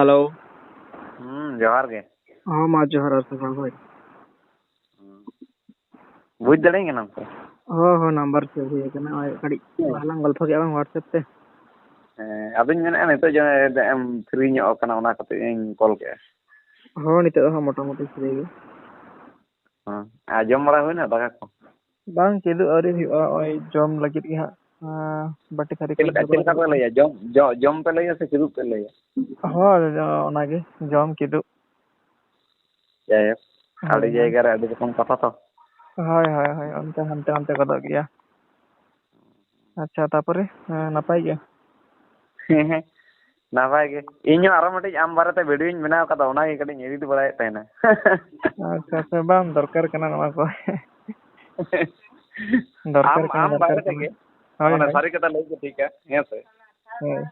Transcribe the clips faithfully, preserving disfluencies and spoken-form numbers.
Hello. ᱦᱩᱸ, ᱡᱚᱦᱟᱨ ᱜᱮ᱾ ᱦᱚᱸ, ᱢᱟ ᱡᱚᱦᱟᱨ ᱟᱨ ᱥᱟᱹᱜᱩᱱ ᱦᱳᱭ᱾ ᱵᱩᱡᱽ ᱫᱟᱲᱮᱭᱟᱹᱧ ᱠᱟᱱᱟᱢ ᱛᱚ? ᱦᱚᱸ, ᱦᱚᱸ, ᱱᱟᱢᱵᱟᱨ ᱥᱮᱵᱷ ᱦᱩᱭ ᱟᱠᱟᱱᱟ᱾ ᱦᱳᱭ, ᱠᱟᱹᱴᱤᱡ ᱦᱮᱸ᱾ ᱞᱟᱦᱟ ᱞᱟᱝ ᱜᱚᱞᱯᱷᱚ ᱠᱮᱫᱼᱟ ᱵᱟᱝ WhatsApp ᱛᱮ᱾ ᱦᱮᱸ, ᱟᱫᱚᱧ ᱢᱮᱱᱮᱫᱼᱟ ᱱᱤᱛᱚᱜ ᱡᱮ ᱮᱢ ᱯᱷᱨᱤ ᱧᱚᱜ ᱟᱠᱟᱱᱟ, ᱚᱱᱟ ᱠᱷᱟᱹᱛᱤᱨ ᱤᱧ ᱠᱚᱞ ᱠᱮᱫᱼᱟ᱾ ᱦᱚᱸ, ᱱᱤᱛᱚᱜ ᱫᱚ ᱦᱟᱸᱜ ᱢᱚᱴᱟᱢᱩᱴᱤ ᱯᱷᱨᱤ ᱜᱮ᱾ ᱦᱮᱸ, ᱟᱨ ᱡᱚᱢ ᱵᱟᱲᱟ ᱦᱩᱭᱱᱟ ᱫᱟᱠᱟ ᱠᱚ? ᱵᱟᱝ, ᱠᱤᱫᱩᱵ ᱟᱹᱣᱨᱤ ᱦᱩᱭᱩᱜᱼᱟ, ᱱᱚᱜᱼᱚᱭ ᱡᱚᱢ ᱞᱟᱹᱜᱤᱫ ᱜᱮ ᱦᱟᱸᱜ᱾ ᱟᱸ, ᱵᱟᱹᱴᱤ ᱛᱷᱟᱹᱨᱤ ᱪᱮᱫ ᱠᱚᱞᱤᱧ ᱞᱮᱠᱟ, ᱪᱮᱫ ᱥᱟᱯᱷᱟ ᱞᱮᱠᱟ ᱯᱮ ᱵᱟᱲᱟ ᱞᱟᱹᱭᱟ? ᱡᱚᱢ, ᱡᱚ-, ᱡᱚᱢ ᱯᱮ ᱞᱟᱹᱭᱟ ᱥᱮ ᱠᱤᱫᱩᱵ ᱯᱮ ᱞᱟᱹᱭᱟ? ᱦᱳᱭ, ᱡᱚ-, ᱚᱱᱟᱜᱮ, ᱡᱚᱢ ᱠᱤᱫᱩᱵ᱾ ᱡᱟᱭᱦᱳᱠ, ᱦᱳᱭ, ᱟᱹᱰᱤ ᱦᱳᱭ᱾ ᱡᱟᱭᱜᱟ ᱨᱮ ᱟᱹᱰᱤ ᱨᱚᱠᱚᱢ ᱠᱟᱛᱷᱟ ᱛᱚ᱾ ᱦᱳᱭ, ᱦᱳᱭ, ᱦᱳᱭ, ᱚᱱᱛᱮ ᱦᱟᱱᱛᱮ ᱱᱟᱱᱛᱮ ᱜᱚᱫᱚᱜ ᱜᱮᱭᱟ᱾ ᱟᱪᱪᱷᱟ, ᱛᱟᱯᱚᱨᱮ, ᱦᱮᱸ, ᱱᱟᱯᱟᱭ ᱜᱮ? ᱦᱮᱸ, ᱦᱮᱸ, ᱱᱟᱯᱟᱭ ᱜᱮ᱾ ᱤᱧ ᱦᱚᱸ ᱟᱨᱚ ᱢᱤᱫᱴᱤᱡ ᱟᱢ ᱵᱟᱨᱮᱛᱮ ᱵᱷᱤᱰᱤᱭᱳᱧ ᱵᱮᱱᱟᱣ ᱠᱟᱫᱟ, ᱚᱱᱟ ᱜᱮ ᱠᱟᱹᱴᱤᱡ ᱤᱧ ᱮᱰᱤᱴ ᱵᱟᱲᱟᱭᱮᱫ ᱛᱟᱦᱮᱱᱟ᱾ ᱟᱪᱪᱷᱟ, ᱟᱪᱪᱷᱟ, ᱵᱟᱝ, ᱫᱚᱨᱠᱟᱨ ᱠᱟᱱᱟ ᱱᱚᱣᱟ ᱠᱚ᱾ ᱫᱚᱨᱠᱟᱨ ᱟᱢ, ᱠᱟᱱᱟ, ᱟᱢ ᱫᱚᱨᱠᱟᱨ ᱵᱟᱨᱮ ᱠᱟᱱᱟ᱾ ᱛᱮᱜᱮ, ᱦᱳᱭ, ᱢᱟᱱᱮ ᱦᱳᱭ᱾ ᱥᱟᱹᱨᱤ ᱠᱟᱛᱷᱟ ᱞᱟᱹᱭ ᱜᱮ ᱴᱷᱤᱠᱟ, ᱦᱮᱸ ᱥᱮ? ᱦᱳᱭ᱾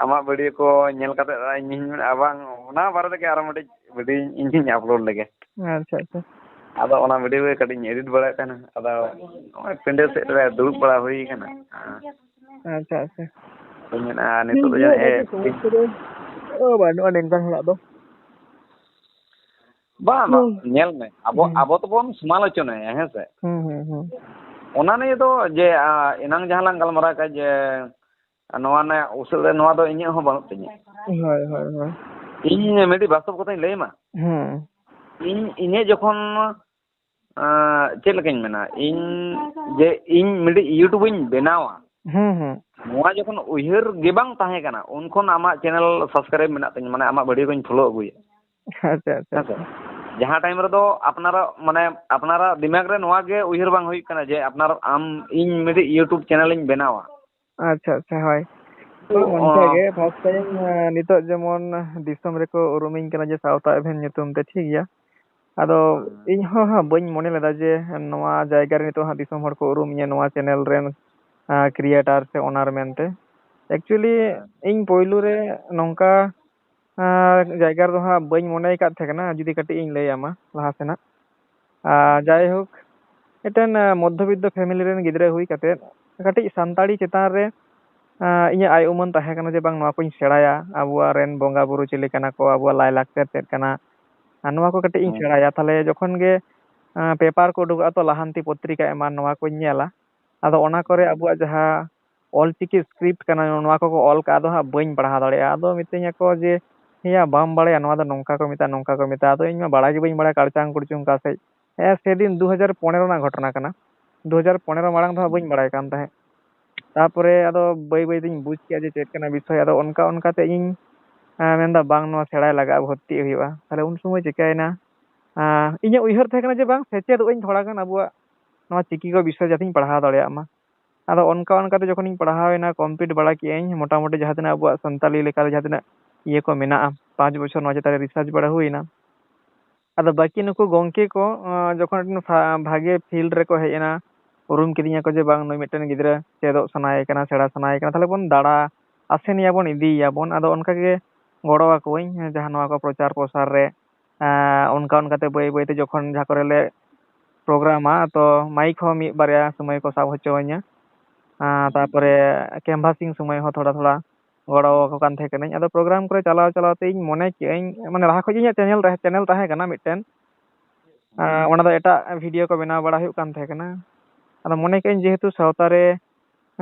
ᱟᱢᱟᱜ ᱵᱷᱤᱰᱤᱭᱳ ᱠᱚ ᱧᱮᱞ ᱠᱟᱛᱮ ᱤᱧ ᱦᱚᱸᱧ ᱢᱮᱱᱟ, ᱵᱟᱝ, ᱚᱱᱟ ᱵᱟᱨᱮ ᱛᱮᱜᱮ ᱟᱨᱚ ᱢᱤᱫᱴᱤᱡ ᱵᱷᱤᱰᱤᱭᱳᱧ ᱤᱧ ᱦᱚᱸᱧ ᱟᱯᱞᱳᱰ ᱞᱮᱜᱮ᱾ ᱟᱪᱪᱷᱟ, ᱟᱪᱪᱷᱟ᱾ ᱟᱫᱚ ᱚᱱᱟ ᱵᱷᱤᱰᱤᱭᱳ ᱜᱮ ᱠᱟᱹᱴᱤᱡ ᱤᱧ ᱮᱰᱤᱴ ᱵᱟᱲᱟᱭᱮᱫ ᱛᱟᱦᱮᱱᱟ᱾ ᱟᱫᱚ ᱱᱚᱜᱼᱚᱭ ᱯᱤᱸᱰᱟᱹ ᱥᱮᱫ ᱨᱮ ᱫᱩᱲᱩᱵ ᱵᱟᱲᱟ ᱦᱩᱭ ᱠᱟᱱᱟ᱾ ᱟᱪᱪᱷᱟ, ᱟᱪᱪᱷᱟ᱾ ᱟᱫᱚᱧ ᱢᱮᱱᱟ, ᱱᱤᱛᱚᱜ ᱫᱚ ᱴᱷᱤᱠ ᱜᱮᱭᱟ, ᱡᱟᱹᱱᱤᱡ ᱚᱱᱟ ᱮ, ᱫᱚ ᱥᱚᱢᱚᱥᱥᱟ ᱫᱚ, ᱚ, ᱵᱟᱹᱱᱩᱜᱼᱟ ᱱᱤᱝᱠᱟᱱ ᱦᱚᱲᱟᱜ ᱫᱚ᱾ ᱵᱟᱝ, ᱵᱟᱝ, ᱦᱩᱸ᱾ ᱧᱮᱞ ᱢᱮ, ᱟᱵᱚ, ᱦᱩᱸ᱾ ᱟᱵᱚ ᱛᱮᱵᱚᱱ ᱥᱚᱢᱟᱞᱳᱪᱚᱱᱟᱭᱟ, ᱦᱮᱸ ᱥᱮ? ᱦᱩᱸ, ᱦᱩᱸ, ᱦᱩᱸ᱾ ᱚᱱᱟ ᱱᱤᱭᱮ ᱫᱚ ᱡᱮ, ᱟ, ᱮᱱᱟᱝ ᱡᱟᱦᱟᱸ ᱞᱟᱝ ᱜᱟᱞᱢᱟᱨᱟᱣ ᱠᱮᱫ ᱡᱮ, ᱱᱚᱣᱟ ᱨᱮᱱᱟᱜ ᱩᱥᱟᱹᱫ ᱨᱮ ᱱᱚᱣᱟ ᱫᱚ ᱤᱧᱟᱹᱜ ᱦᱚᱸ ᱵᱟᱹᱱᱩᱜ ᱛᱤᱧᱟᱹ᱾ ᱦᱳᱭ, ᱦᱳᱭ, ᱦᱳᱭ᱾ ᱤᱧ ᱢᱤᱫᱴᱤᱡ ᱵᱟᱥᱛᱚᱵ ᱠᱟᱛᱷᱟᱧ ᱞᱟᱹᱭ ᱟᱢᱟ᱾ ᱦᱩᱸ᱾ ᱤᱧ, ᱤᱧᱟᱹᱜ ᱡᱚᱠᱷᱚᱱ, ᱟᱸ, ᱪᱮᱫ ᱞᱮᱠᱟᱧ ᱢᱮᱱᱟ, ᱤᱧ ᱡᱮ ᱤᱧ ᱢᱤᱫᱴᱤᱡ YouTube ᱤᱧ ᱵᱮᱱᱟᱣᱟ, ᱦᱩᱸ, ᱦᱩᱸ᱾ ᱱᱚᱣᱟ ᱡᱚᱠᱷᱚᱱ ᱩᱭᱦᱟᱹᱨ ᱜᱮ ᱵᱟᱝ ᱛᱟᱦᱮᱸ ᱠᱟᱱᱟ, ᱩᱱ ᱠᱷᱚᱱ ᱟᱢᱟᱜ channel subscribe ᱢᱮᱱᱟᱜ ᱛᱤᱧᱟ, ᱢᱟᱱᱮ ᱟᱢᱟᱜ ᱵᱷᱤᱰᱤᱭᱳ ᱠᱚᱧ follow ᱟᱹᱜᱩᱭᱟ᱾ ᱟᱪᱪᱷᱟ, ᱟᱪᱪᱷᱟ, ᱦᱮᱸ ᱥᱮ? ᱟᱪᱪᱷᱟ᱾ ᱡᱟᱦᱟᱸ time ᱨᱮᱫᱚ ᱟᱯᱱᱟᱨᱟᱜ, ᱢᱟᱱᱮ, ᱟᱯᱱᱟᱨᱟᱜ ᱫᱤᱢᱟᱜᱽ ᱨᱮ ᱱᱚᱣᱟ ᱜᱮ ᱩᱭᱦᱟᱹᱨ ᱵᱟᱝ ᱦᱩᱭᱩᱜ ᱠᱟᱱᱟ ᱡᱮ ᱟᱯᱱᱟᱨ, ᱟᱢ, ᱤᱧ ᱢᱤᱫᱴᱤᱡ YouTube channel ᱤᱧ ᱵᱮᱱᱟᱣᱟ᱾ ᱟᱪᱪᱷᱟ, ᱟᱪᱪᱷᱟ, ᱦᱳᱭ᱾ ᱛᱚ, ᱵᱟᱝ, ᱚᱱᱠᱟ ᱚ, ᱜᱮ first time, ᱮᱸ, ᱱᱤᱛᱚᱜ ᱡᱮᱢᱚᱱ ᱫᱤᱥᱚᱢ ᱨᱮᱠᱚ ᱩᱨᱩᱢᱤᱧ ᱠᱟᱱᱟ ᱡᱮ ᱥᱟᱶᱛᱟ ᱮᱵᱷᱮᱱ ᱧᱩᱛᱩᱢ ᱛᱮ, ᱴᱷᱤᱠ ᱜᱮᱭᱟ᱾ ᱟᱫᱚ ᱦᱮᱸ᱾ ᱤᱧ ᱦᱚᱸ ᱦᱟᱸᱜ ᱵᱟᱹᱧ ᱢᱚᱱᱮ ᱞᱮᱫᱟ ᱡᱮ ᱱᱚᱣᱟ ᱡᱟᱭᱜᱟ ᱨᱮ ᱱᱤᱛᱚᱜ ᱦᱟᱸᱜ ᱫᱤᱥᱚᱢ ᱦᱚᱲ ᱠᱚ ᱩᱨᱩᱢᱤᱧᱟ, ᱱᱚᱣᱟ channel ᱨᱮᱱ, ᱟᱸ, creator ᱥᱮ owner ᱢᱮᱱᱛᱮ᱾ Actually, ᱦᱮᱸ᱾ ᱤᱧ ᱯᱳᱭᱞᱳ ᱨᱮ ᱱᱚᱝᱠᱟ ᱟᱨ ᱡᱟᱭᱜᱟ ᱨᱮᱫᱚ ᱦᱟᱸᱜ ᱵᱟᱹᱧ ᱢᱚᱱᱮ ᱟᱠᱟᱫ ᱛᱟᱦᱮᱸ ᱠᱟᱱᱟ, ᱡᱩᱫᱤ ᱠᱟᱹᱴᱤᱡ ᱤᱧ ᱞᱟᱹᱭ ᱟᱢᱟ ᱞᱟᱦᱟ ᱥᱮᱱᱟᱜ᱾ ᱟᱨ ᱦᱩᱸ᱾ ᱡᱟᱭᱦᱳᱠ, ᱢᱤᱫᱴᱮᱱ, ᱟᱸ, ᱢᱚᱫᱽᱫᱷᱚᱵᱤᱛᱛᱚ family ᱨᱮᱱ ᱜᱤᱫᱽᱨᱟᱹ ᱦᱩᱭ ᱠᱟᱛᱮᱫ ᱠᱟᱹᱴᱤᱡ ᱥᱟᱱᱛᱟᱲᱤ ᱪᱮᱛᱟᱱ ᱨᱮ, ᱟᱸ, ᱤᱧᱟᱹᱜ ᱟᱭ ᱩᱢᱟᱹᱱ ᱛᱟᱦᱮᱸ ᱠᱟᱱᱟ ᱡᱮ ᱵᱟᱝ ᱱᱚᱣᱟ ᱠᱚᱧ ᱥᱮᱬᱟᱭᱟ, ᱟᱵᱚᱣᱟᱜ ᱨᱮᱱ ᱵᱚᱸᱜᱟ ᱵᱩᱨᱩ ᱪᱤᱞᱤ ᱠᱟᱱᱟ ᱠᱚ, ᱟᱵᱚᱣᱟᱜ ᱞᱟᱭᱞᱟᱠᱪᱟᱨ ᱪᱮᱫ ᱠᱟᱱᱟ, ᱟᱨ ᱱᱚᱣᱟ ᱠᱚ ᱠᱟᱹᱴᱤᱡ ᱤᱧ ᱦᱩᱸ᱾ ᱥᱮᱬᱟᱭᱟ᱾ ᱛᱟᱦᱞᱮ ᱡᱚᱠᱷᱚᱱ ᱜᱮ, ᱟᱸ, ᱯᱮᱯᱟᱨ ᱠᱚ ᱩᱰᱩᱠᱚᱜᱼᱟ ᱛᱚ, ᱞᱟᱦᱟᱱᱛᱤ ᱯᱚᱛᱨᱤᱠᱟ ᱮᱢᱟᱱ, ᱱᱚᱣᱟ ᱠᱚᱧ ᱧᱮᱞᱟ᱾ ᱟᱫᱚ ᱚᱱᱟ ᱠᱚᱨᱮ ᱟᱵᱚᱣᱟᱜ ᱡᱟᱦᱟᱸ ᱚᱞᱪᱤᱠᱤ script ᱠᱟᱱᱟ, ᱱᱚᱣᱟ ᱠᱚᱠᱚ ᱚᱞ ᱠᱟᱜᱼᱟ, ᱟᱫᱚ ᱦᱟᱸᱜ ᱵᱟᱹᱧ ᱯᱟᱲᱦᱟᱣ ᱫᱟᱲᱮᱭᱟᱜᱼᱟ᱾ ᱟᱫᱚ ᱢᱤᱛᱟᱹᱧ ᱟᱠᱚ ᱡᱮ, "ᱦᱮᱸᱭᱟ, ᱵᱟᱢ ᱵᱟᱲᱟᱭᱟ, ᱱᱚᱣᱟ ᱫᱚ ᱱᱚᱝᱠᱟ ᱠᱚ ᱢᱮᱛᱟᱜᱼᱟ, ᱱᱚᱝᱠᱟ ᱠᱚ ᱢᱮᱛᱟᱜᱼᱟ᱾" ᱟᱫᱚ ᱤᱧ ᱢᱟ ᱵᱟᱲᱟᱭ ᱜᱮ ᱵᱟᱹᱧ ᱵᱟᱲᱟᱭᱟ, ᱠᱟᱲᱪᱟᱝ ᱠᱩᱲᱪᱩᱝ ᱚᱠᱟ ᱥᱮᱫ᱾ ᱦᱮᱸ, ᱥᱮᱫᱤᱱ ᱫᱩ ᱦᱟᱡᱟᱨ ᱯᱚᱱᱮᱨᱚ ᱨᱮᱱᱟᱜ ᱜᱷᱚᱴᱚᱱᱟ ᱠᱟᱱᱟ᱾ ᱫᱩ ᱦᱟᱡᱟᱨ ᱯᱚᱱᱮᱨᱚ ᱢᱟᱲᱟᱝ ᱫᱚ ᱦᱟᱸᱜ ᱵᱟᱹᱧ ᱵᱟᱲᱟᱭ ᱠᱟᱱ ᱛᱟᱦᱮᱸᱫ᱾ ᱛᱟᱯᱚᱨᱮ ᱟᱫᱚ ᱵᱟᱹᱭ ᱵᱟᱹᱭ ᱛᱤᱧ ᱵᱩᱡᱽ ᱠᱮᱫᱼᱟ ᱡᱮ ᱪᱮᱫ ᱠᱟᱱᱟ ᱵᱤᱥᱚᱭ᱾ ᱟᱫᱚ ᱚᱱᱠᱟ ᱚᱱᱠᱟ ᱛᱮ ᱤᱧ, ᱮᱸ, ᱢᱮᱱᱫᱟ, "ᱵᱟᱝ, ᱱᱚᱣᱟ ᱥᱮᱬᱟᱭ ᱞᱟᱜᱟᱜᱼᱟ, ᱵᱷᱚᱨᱛᱤᱜ ᱦᱩᱭᱩᱜᱼᱟ᱾" ᱛᱟᱦᱞᱮ ᱩᱱ ᱥᱚᱢᱚᱭ ᱪᱤᱠᱟᱹᱭᱮᱱᱟ, ᱮᱸ, ᱤᱧᱟᱹᱜ ᱩᱭᱦᱟᱹᱨ ᱛᱟᱦᱮᱸ ᱠᱟᱱᱟ ᱡᱮ ᱵᱟᱝ, ᱥᱮᱪᱮᱫᱚᱜ ᱟᱹᱧ ᱛᱷᱚᱲᱟ ᱜᱟᱱ, ᱟᱵᱚᱣᱟᱜ ᱱᱚᱣᱟ ᱪᱤᱠᱤ ᱠᱚ ᱵᱤᱥᱚᱭ ᱡᱟᱛᱮᱧ ᱯᱟᱲᱦᱟᱣ ᱫᱟᱲᱮᱭᱟᱜ ᱢᱟ᱾ ᱟᱫᱚ ᱚᱱᱠᱟ ᱚᱱᱠᱟ ᱛᱮ ᱡᱚᱠᱷᱚᱱᱤᱧ ᱯᱟᱲᱦᱟᱣ ᱮᱱᱟ, complete ᱵᱟᱲᱟ ᱠᱮᱫ ᱟᱹᱧ ᱢᱚᱴᱟᱢᱩᱴᱤ ᱡᱟᱦᱟᱸ ᱛᱤᱱᱟᱹᱜ ᱟᱵᱚᱣᱟᱜ ᱥᱟᱱᱛᱟᱞᱤ ᱞᱮᱠᱟ ᱡᱟᱦᱟᱸ ᱛᱤᱱᱟᱹᱜ ᱤᱭᱟᱹ ᱠᱚ ᱢᱮᱱᱟᱜᱼᱟ, ᱯᱟᱸᱪ ᱵᱚᱪᱷᱚᱨ ᱱᱚᱣᱟ ᱪᱮᱛᱟᱱ ᱨᱮ research ᱵᱟᱲᱟ ᱦᱩᱭᱱᱟ᱾ ᱟᱫᱚ ᱵᱟᱹᱠᱤ ᱱᱩᱠᱩ ᱜᱚᱢᱠᱮ ᱠᱚ, ᱟᱸ, ᱡᱚᱠᱷᱚᱱ ᱢᱤᱫᱴᱮᱱ ᱯᱷᱟ-, ᱵᱷᱟᱜᱮ field ᱨᱮᱠᱚ ᱦᱮᱡ ᱮᱱᱟ, ᱩᱨᱩᱢ ᱠᱤᱫᱤᱧᱟ ᱠᱚ ᱡᱮ ᱵᱟᱝ, ᱱᱩᱭ ᱢᱤᱫᱴᱮᱱ ᱜᱤᱫᱽᱨᱟᱹ ᱪᱮᱫᱚᱜ ᱥᱟᱱᱟᱭᱮ ᱠᱟᱱᱟ, ᱥᱮᱬᱟ ᱥᱟᱱᱟᱭᱮ ᱠᱟᱱᱟ, ᱛᱟᱦᱞᱮ ᱵᱚᱱ ᱫᱟᱬᱟ ᱟᱥᱮᱱᱮᱭᱟᱵᱚᱱ, ᱤᱫᱤᱭᱮᱭᱟᱵᱚᱱ᱾ ᱟᱫᱚ ᱚᱱᱠᱟ ᱜᱮ ᱜᱚᱲᱚ ᱟᱠᱚᱣᱟᱹᱧ, ᱡᱟᱦᱟᱸ ᱱᱚᱣᱟ ᱠᱚ ᱯᱨᱚᱪᱟᱨ ᱯᱨᱚᱥᱟᱨ ᱨᱮ, ᱟᱸ, ᱚᱱᱠᱟ ᱚᱱᱠᱟᱛᱮ ᱵᱟᱹᱭ ᱵᱟᱹᱭᱛᱮ ᱡᱚᱠᱷᱚᱱ ᱡᱟᱦᱟᱸ ᱠᱚᱨᱮ ᱞᱮ ᱯᱨᱳᱜᱨᱟᱢᱟ, ᱛᱚ ᱢᱟᱭᱤᱠ ᱦᱚᱸ ᱢᱤᱫ ᱵᱟᱨᱭᱟ ᱥᱚᱢᱚᱭ ᱠᱚ ᱥᱟᱵ ᱦᱚᱪᱚᱣᱟᱹᱧᱟ᱾ ᱟᱸ, ᱛᱟᱨᱯᱚᱨᱮ canvassing ᱥᱚᱢᱚᱭ ᱦᱚᱸ ᱛᱷᱚᱲᱟ ᱛᱷᱚᱲᱟ ᱜᱚᱲᱚ ᱟᱠᱚ ᱠᱟᱱ ᱛᱟᱦᱮᱸ ᱠᱟᱹᱱᱟᱹᱧ᱾ ᱟᱫᱚ ᱯᱨᱳᱜᱨᱟᱢ ᱠᱚᱨᱮ ᱪᱟᱞᱟᱣ ᱪᱟᱞᱟᱣ ᱛᱮ ᱤᱧ ᱢᱚᱱᱮ ᱠᱮᱜᱼᱟᱹᱧ, ᱢᱟᱱᱮ ᱞᱟᱦᱟ ᱠᱷᱚᱡ ᱜᱮ ᱤᱧᱟᱹᱜ ᱪᱮᱱᱮᱞ ᱛᱟᱦᱮᱸ, ᱪᱮᱱᱮᱞ ᱛᱟᱦᱮᱸ ᱠᱟᱱᱟ ᱢᱤᱫᱴᱮᱱ᱾ ᱟᱸ, ᱚᱱᱟ ᱫᱚ ᱮᱴᱟᱜ ᱵᱷᱤᱰᱤᱭᱳ ᱠᱚ ᱵᱮᱱᱟᱣ ᱵᱟᱲᱟ ᱦᱩᱭᱩᱜ ᱠᱟᱱ ᱛᱟᱦᱮᱸ ᱠᱟᱱᱟ᱾ ᱟᱫᱚ ᱢᱚᱱᱮ ᱠᱮᱜᱼᱟᱹᱧ ᱡᱮᱦᱮᱛᱩ ᱥᱟᱶᱛᱟ ᱨᱮ,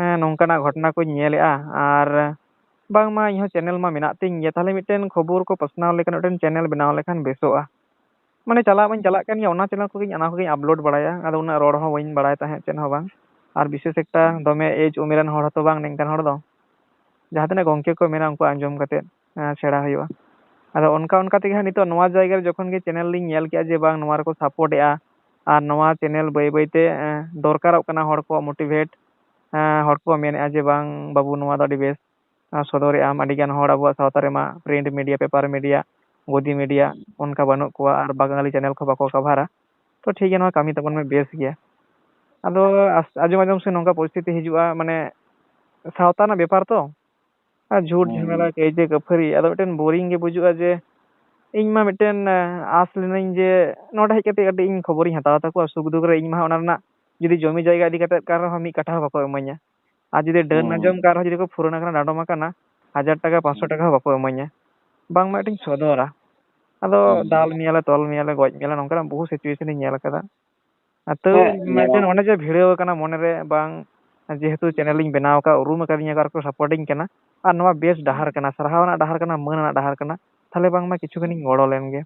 ᱮᱸ, ᱱᱚᱝᱠᱟᱱᱟᱜ ᱜᱷᱚᱴᱚᱱᱟ ᱠᱚᱧ ᱧᱮᱞᱮᱜᱼᱟ, ᱟᱨ ᱵᱟᱝᱢᱟ ᱤᱧᱦᱚᱸ ᱪᱮᱱᱮᱞ ᱢᱟ ᱢᱮᱱᱟᱜ ᱛᱤᱧ ᱜᱮᱭᱟ, ᱛᱟᱦᱞᱮ ᱢᱤᱫᱴᱮᱱ ᱠᱷᱚᱵᱚᱨ ᱠᱚ ᱯᱟᱥᱱᱟᱣ ᱞᱮᱠᱟᱱ ᱢᱤᱫᱴᱮᱱ ᱪᱮᱱᱮᱞ ᱵᱮᱱᱟᱣ ᱞᱮᱠᱷᱟᱱ ᱵᱮᱥᱚᱜᱼᱟ᱾ ᱢᱟᱱᱮ ᱪᱟᱞᱟᱜ ᱢᱟᱧ ᱪᱟᱞᱟᱜ ᱠᱟᱱ ᱜᱮᱭᱟ, ᱚᱱᱟ ᱪᱮᱱᱮᱞ ᱠᱚᱜᱮᱧ, ᱚᱱᱟ ᱠᱚᱜᱮᱧ ᱟᱯᱞᱳᱰ ᱵᱟᱲᱟᱭᱟ᱾ ᱟᱫᱚ ᱩᱱᱟᱹᱜ ᱨᱚᱲ ᱦᱚᱸ ᱵᱟᱹᱧ ᱵᱟᱲᱟᱭ ᱛᱟᱦᱮᱸᱫ ᱪᱮᱫ ᱦᱚᱸ ᱵᱟᱝ, ᱟᱨ ᱵᱤᱥᱮᱥ ᱮᱠᱴᱟ ᱫᱚᱢᱮ ᱮᱡᱽ ᱩᱢᱮᱨᱟᱱ ᱦᱚᱲ ᱦᱚᱸᱛᱚ ᱵᱟᱝ, ᱱᱤᱝᱠᱟᱱ ᱦᱚᱲ ᱫᱚ᱾ ᱡᱟᱦᱟᱸ ᱛᱤᱱᱟᱹᱜ ᱜᱚᱢᱠᱮ ᱠᱚ ᱢᱮᱱᱟᱜ ᱩᱱᱠᱩ ᱟᱸᱡᱚᱢ ᱠᱟᱛᱮᱫ, ᱮᱸ, ᱥᱮᱬᱟ ᱦᱩᱭᱩᱜᱼᱟ᱾ ᱟᱫᱚ ᱚᱱᱠᱟ ᱚᱱᱠᱟ ᱛᱮᱜᱮ ᱦᱟᱸᱜ ᱱᱤᱛᱚᱜ ᱱᱚᱣᱟ ᱡᱟᱭᱜᱟ ᱨᱮ ᱡᱚᱠᱷᱚᱱ ᱜᱮ ᱪᱮᱱᱮᱞ ᱞᱤᱧ ᱧᱮᱞ ᱠᱮᱜᱼᱟ ᱡᱮ ᱵᱟᱝ, ᱱᱚᱣᱟ ᱨᱮᱠᱚ ᱥᱟᱯᱳᱨᱴ ᱮᱜᱼᱟ, ᱟᱨ ᱱᱚᱣᱟ ᱪᱮᱱᱮᱞ ᱵᱟᱹᱭ ᱵᱟᱹᱭ ᱛᱮ, ᱮᱸ, ᱫᱚᱨᱠᱟᱨᱚᱜ ᱠᱟᱱᱟ, ᱦᱚᱲ ᱠᱚ ᱢᱳᱴᱤᱵᱷᱮᱴ, ᱮᱸ, ᱦᱚᱲ ᱠᱚ ᱢᱮᱱᱮᱜᱼᱟ ᱡᱮ ᱵᱟᱝ ᱵᱟᱹᱵᱩ, ᱱᱚᱣᱟ ᱫᱚ ᱟᱹᱰᱤ ᱵᱮᱥ, ᱮᱸ, ᱥᱚᱫᱚᱨᱮᱜ ᱟᱢ᱾ ᱟᱹᱰᱤ ᱜᱟᱱ ᱦᱚᱲ ᱟᱵᱚᱣᱟᱜ ᱥᱟᱶᱛᱟ ᱨᱮᱢᱟ ᱯᱨᱤᱱᱴ ᱢᱤᱰᱤᱭᱟ, ᱯᱮᱯᱟᱨ ᱢᱤᱰᱤᱭᱟ, ᱜᱚᱫᱤ ᱢᱤᱰᱤᱭᱟ ᱚᱱᱠᱟ ᱵᱟᱹᱱᱩᱜ ᱠᱚᱣᱟ, ᱟᱨ ᱵᱟᱝᱜᱟᱞᱤ ᱪᱮᱱᱮᱞ ᱠᱚ ᱵᱟᱠᱚ ᱠᱟᱵᱷᱟᱨᱟ᱾ ᱛᱚ ᱴᱷᱤᱠ ᱜᱮᱭᱟ, ᱱᱚᱣᱟ ᱠᱟᱹᱢᱤ ᱛᱟᱵᱚᱱ ᱢᱮ, ᱵᱮᱥ ᱜᱮᱭᱟ᱾ ᱟᱫᱚ ᱟᱥ-, ᱟᱸᱡᱚᱢ ᱟᱸᱡᱚᱢ ᱥᱮ ᱱᱚᱝᱠᱟ ᱯᱚᱨᱤᱥᱛᱷᱤᱛᱤ ᱦᱤᱡᱩᱜᱼᱟ, ᱢᱟᱱᱮ ᱥᱟᱶᱛᱟ ᱨᱮᱱᱟᱜ ᱵᱮᱯᱟᱨ ᱛᱚ, ᱟᱨ ᱡᱷᱩᱴ ᱦᱩᱸ᱾ ᱡᱷᱟᱢᱮᱞᱟ, ᱠᱟᱹᱭᱡᱟᱹ ᱠᱟᱹᱯᱷᱟᱹᱨᱤ, ᱟᱫᱚ ᱢᱤᱫᱴᱮᱱ ᱵᱳᱨᱤᱝ ᱜᱮ ᱵᱩᱡᱩᱜᱼᱟ ᱡᱮ ᱤᱧ ᱢᱟ ᱢᱤᱫᱴᱮᱱ, ᱮᱸ, ᱟᱸᱥ ᱞᱤᱱᱟᱹᱧ ᱡᱮ ᱱᱚᱰᱮ ᱦᱮᱡ ᱠᱟᱛᱮ ᱠᱟᱹᱴᱤᱡ ᱤᱧ ᱠᱷᱚᱵᱚᱨᱤᱧ ᱦᱟᱛᱟᱣ ᱛᱟᱠᱚᱣᱟ ᱥᱩᱠ ᱫᱩᱠ ᱨᱮ, ᱤᱧ ᱢᱟ ᱚᱱᱟ ᱨᱮᱱᱟᱜ ᱡᱩᱫᱤ ᱡᱚᱢᱤ ᱡᱟᱭᱜᱟ ᱤᱫᱤ ᱠᱟᱛᱮ ᱠᱟᱱ ᱨᱮᱦᱚᱸ ᱢᱤᱫ ᱠᱟᱴᱷᱟ ᱦᱚᱸ ᱵᱟᱠᱚ ᱤᱢᱟᱹᱧᱟ᱾ ᱟᱨ ᱡᱩᱫᱤ ᱰᱟᱹᱱ ᱦᱩᱸ᱾ ᱟᱸᱡᱚᱢ ᱠᱟᱜ ᱨᱮᱦᱚᱸ, ᱡᱩᱫᱤ ᱠᱚ ᱯᱷᱩᱨᱟᱹᱱ ᱟᱠᱟᱱᱟ, ᱰᱟᱸᱰᱚᱢ ᱟᱠᱟᱱᱟ, ᱦᱟᱡᱟᱨ ᱴᱟᱠᱟ, ᱯᱟᱸᱪᱥᱚ ᱦᱩᱸ᱾ ᱴᱟᱠᱟ ᱦᱚᱸ ᱵᱟᱠᱚ ᱤᱢᱟᱹᱧᱟ, ᱵᱟᱝᱢᱟ ᱢᱤᱫᱴᱮᱱ ᱥᱚᱫᱚᱨᱟ᱾ ᱟᱫᱚ ᱦᱩᱸ᱾ ᱫᱟᱞ ᱢᱮᱭᱟᱞᱮ, ᱛᱚᱞ ᱢᱮᱭᱟᱞᱮ, ᱜᱚᱡ ᱢᱮᱭᱟᱞᱮ, ᱱᱚᱝᱠᱟᱱᱟᱜ ᱵᱚᱦᱩ situation ᱤᱧ ᱧᱮᱞ ᱟᱠᱟᱫᱟ᱾ ᱟᱨ ᱛᱟᱹᱣ ᱦᱮᱸ, ᱢᱤᱫᱴᱮᱱ ᱧᱮᱞ᱾ ᱚᱱᱮ ᱡᱮ ᱵᱷᱤᱲᱟᱹᱣ ᱟᱠᱟᱱᱟ ᱢᱚᱱᱮᱨᱮ, ᱵᱟᱝ, ᱡᱮᱦᱮᱛᱩ channel ᱤᱧ ᱵᱮᱱᱟᱣ ᱟᱠᱟᱫ, ᱩᱨᱩᱢ ᱟᱠᱟᱫᱤᱧᱟ ᱠᱚ ᱟᱨ ᱠᱚ supportᱤᱧ ᱠᱟᱱᱟ, ᱟᱨ ᱱᱚᱣᱟ ᱵᱮᱥ ᱰᱟᱦᱟᱨ ᱦᱩᱸ᱾ ᱠᱟᱱᱟ, ᱥᱟᱨᱦᱟᱣ ᱨᱮᱱᱟᱜ ᱰᱟᱦᱟᱨ ᱠᱟᱱᱟ, ᱢᱟᱹᱱ ᱨᱮᱱᱟᱜ ᱰᱟᱦᱟᱨ ᱠᱟᱱᱟ, ᱛᱟᱦᱞᱮ ᱵᱟᱝᱢᱟ ᱠᱤᱪᱷᱩ ᱜᱟᱱᱤᱧ ᱜᱚᱲᱚ ᱞᱮᱱ ᱜᱮ᱾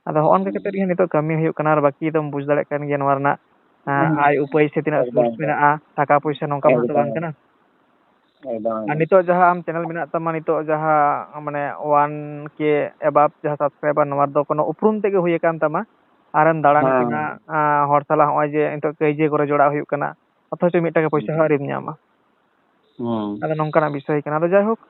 ᱟᱫᱚ ᱦᱚᱸᱜᱼᱚ ᱱᱚᱝᱠᱟ ᱦᱩᱸ᱾ ᱠᱟᱛᱮ ᱜᱮ ᱱᱤᱛᱚᱜ ᱠᱟᱹᱢᱤ ᱦᱩᱭᱩᱜ ᱠᱟᱱᱟ, ᱟᱨ ᱵᱟᱹᱠᱤ ᱫᱚᱢ ᱵᱩᱡᱽ ᱫᱟᱲᱮᱭᱟᱜ ᱠᱟᱱ ᱜᱮᱭᱟ ᱱᱚᱣᱟ ᱨᱮᱱᱟᱜ, ᱟᱸ, ᱦᱩᱸ᱾ ᱟᱭ ᱩᱯᱟᱹᱭ ᱥᱮ ᱛᱤᱱᱟᱹᱜ ᱮᱠᱫᱚᱢ, source ᱮᱠᱫᱚᱢ᱾ ᱢᱮᱱᱟᱜᱼᱟ, ᱴᱟᱠᱟ ᱯᱚᱭᱥᱟ ᱱᱚᱝᱠᱟ ᱢᱟ ᱛᱚ ᱵᱟᱝ ᱮᱠᱫᱚᱢ᱾ ᱠᱟᱱᱟ᱾ ᱮᱠᱫᱚᱢ, ᱟᱨ ᱮᱠᱫᱚᱢ᱾ ᱱᱤᱛᱚᱜ ᱡᱟᱦᱟᱸ ᱟᱢ channel ᱢᱮᱱᱟᱜ ᱛᱟᱢᱟ, ᱱᱤᱛᱚᱜ ᱡᱟᱦᱟᱸ, ᱢᱟᱱᱮ, one K above ᱡᱟᱦᱟᱸ subscriber, ᱱᱚᱣᱟ ᱫᱚ ᱠᱳᱱᱳ ᱩᱯᱨᱩᱢ ᱛᱮᱜᱮ ᱦᱩᱭ ᱟᱠᱟᱱ ᱛᱟᱢᱟ, ᱟᱨᱮᱢ ᱫᱟᱬᱟᱱ ᱦᱮᱸ᱾ ᱠᱟᱱᱟ, ᱟᱸ, ᱦᱚᱲ ᱥᱟᱞᱟᱜ ᱦᱚᱸᱜᱼᱚᱭ ᱡᱮ ᱱᱤᱛᱚᱜ ᱠᱟᱹᱭᱡᱟᱹ ᱠᱚᱨᱮ ᱡᱚᱲᱟᱣ ᱦᱩᱭᱩᱜ ᱠᱟᱱᱟ, ᱚᱛᱷᱚᱪᱚ ᱢᱤᱫ ᱴᱟᱠᱟ ᱯᱚᱭᱥᱟ ᱦᱩᱸ᱾ ᱦᱚᱸ ᱟᱹᱣᱨᱤᱢ ᱧᱟᱢᱟ᱾ ᱦᱩᱸ᱾ ᱟᱫᱚ ᱱᱚᱝᱠᱟᱱᱟᱜ ᱵᱤᱥᱚᱭ ᱠᱟᱱᱟ᱾ ᱟᱫᱚ ᱡᱟᱭᱦᱳᱠ,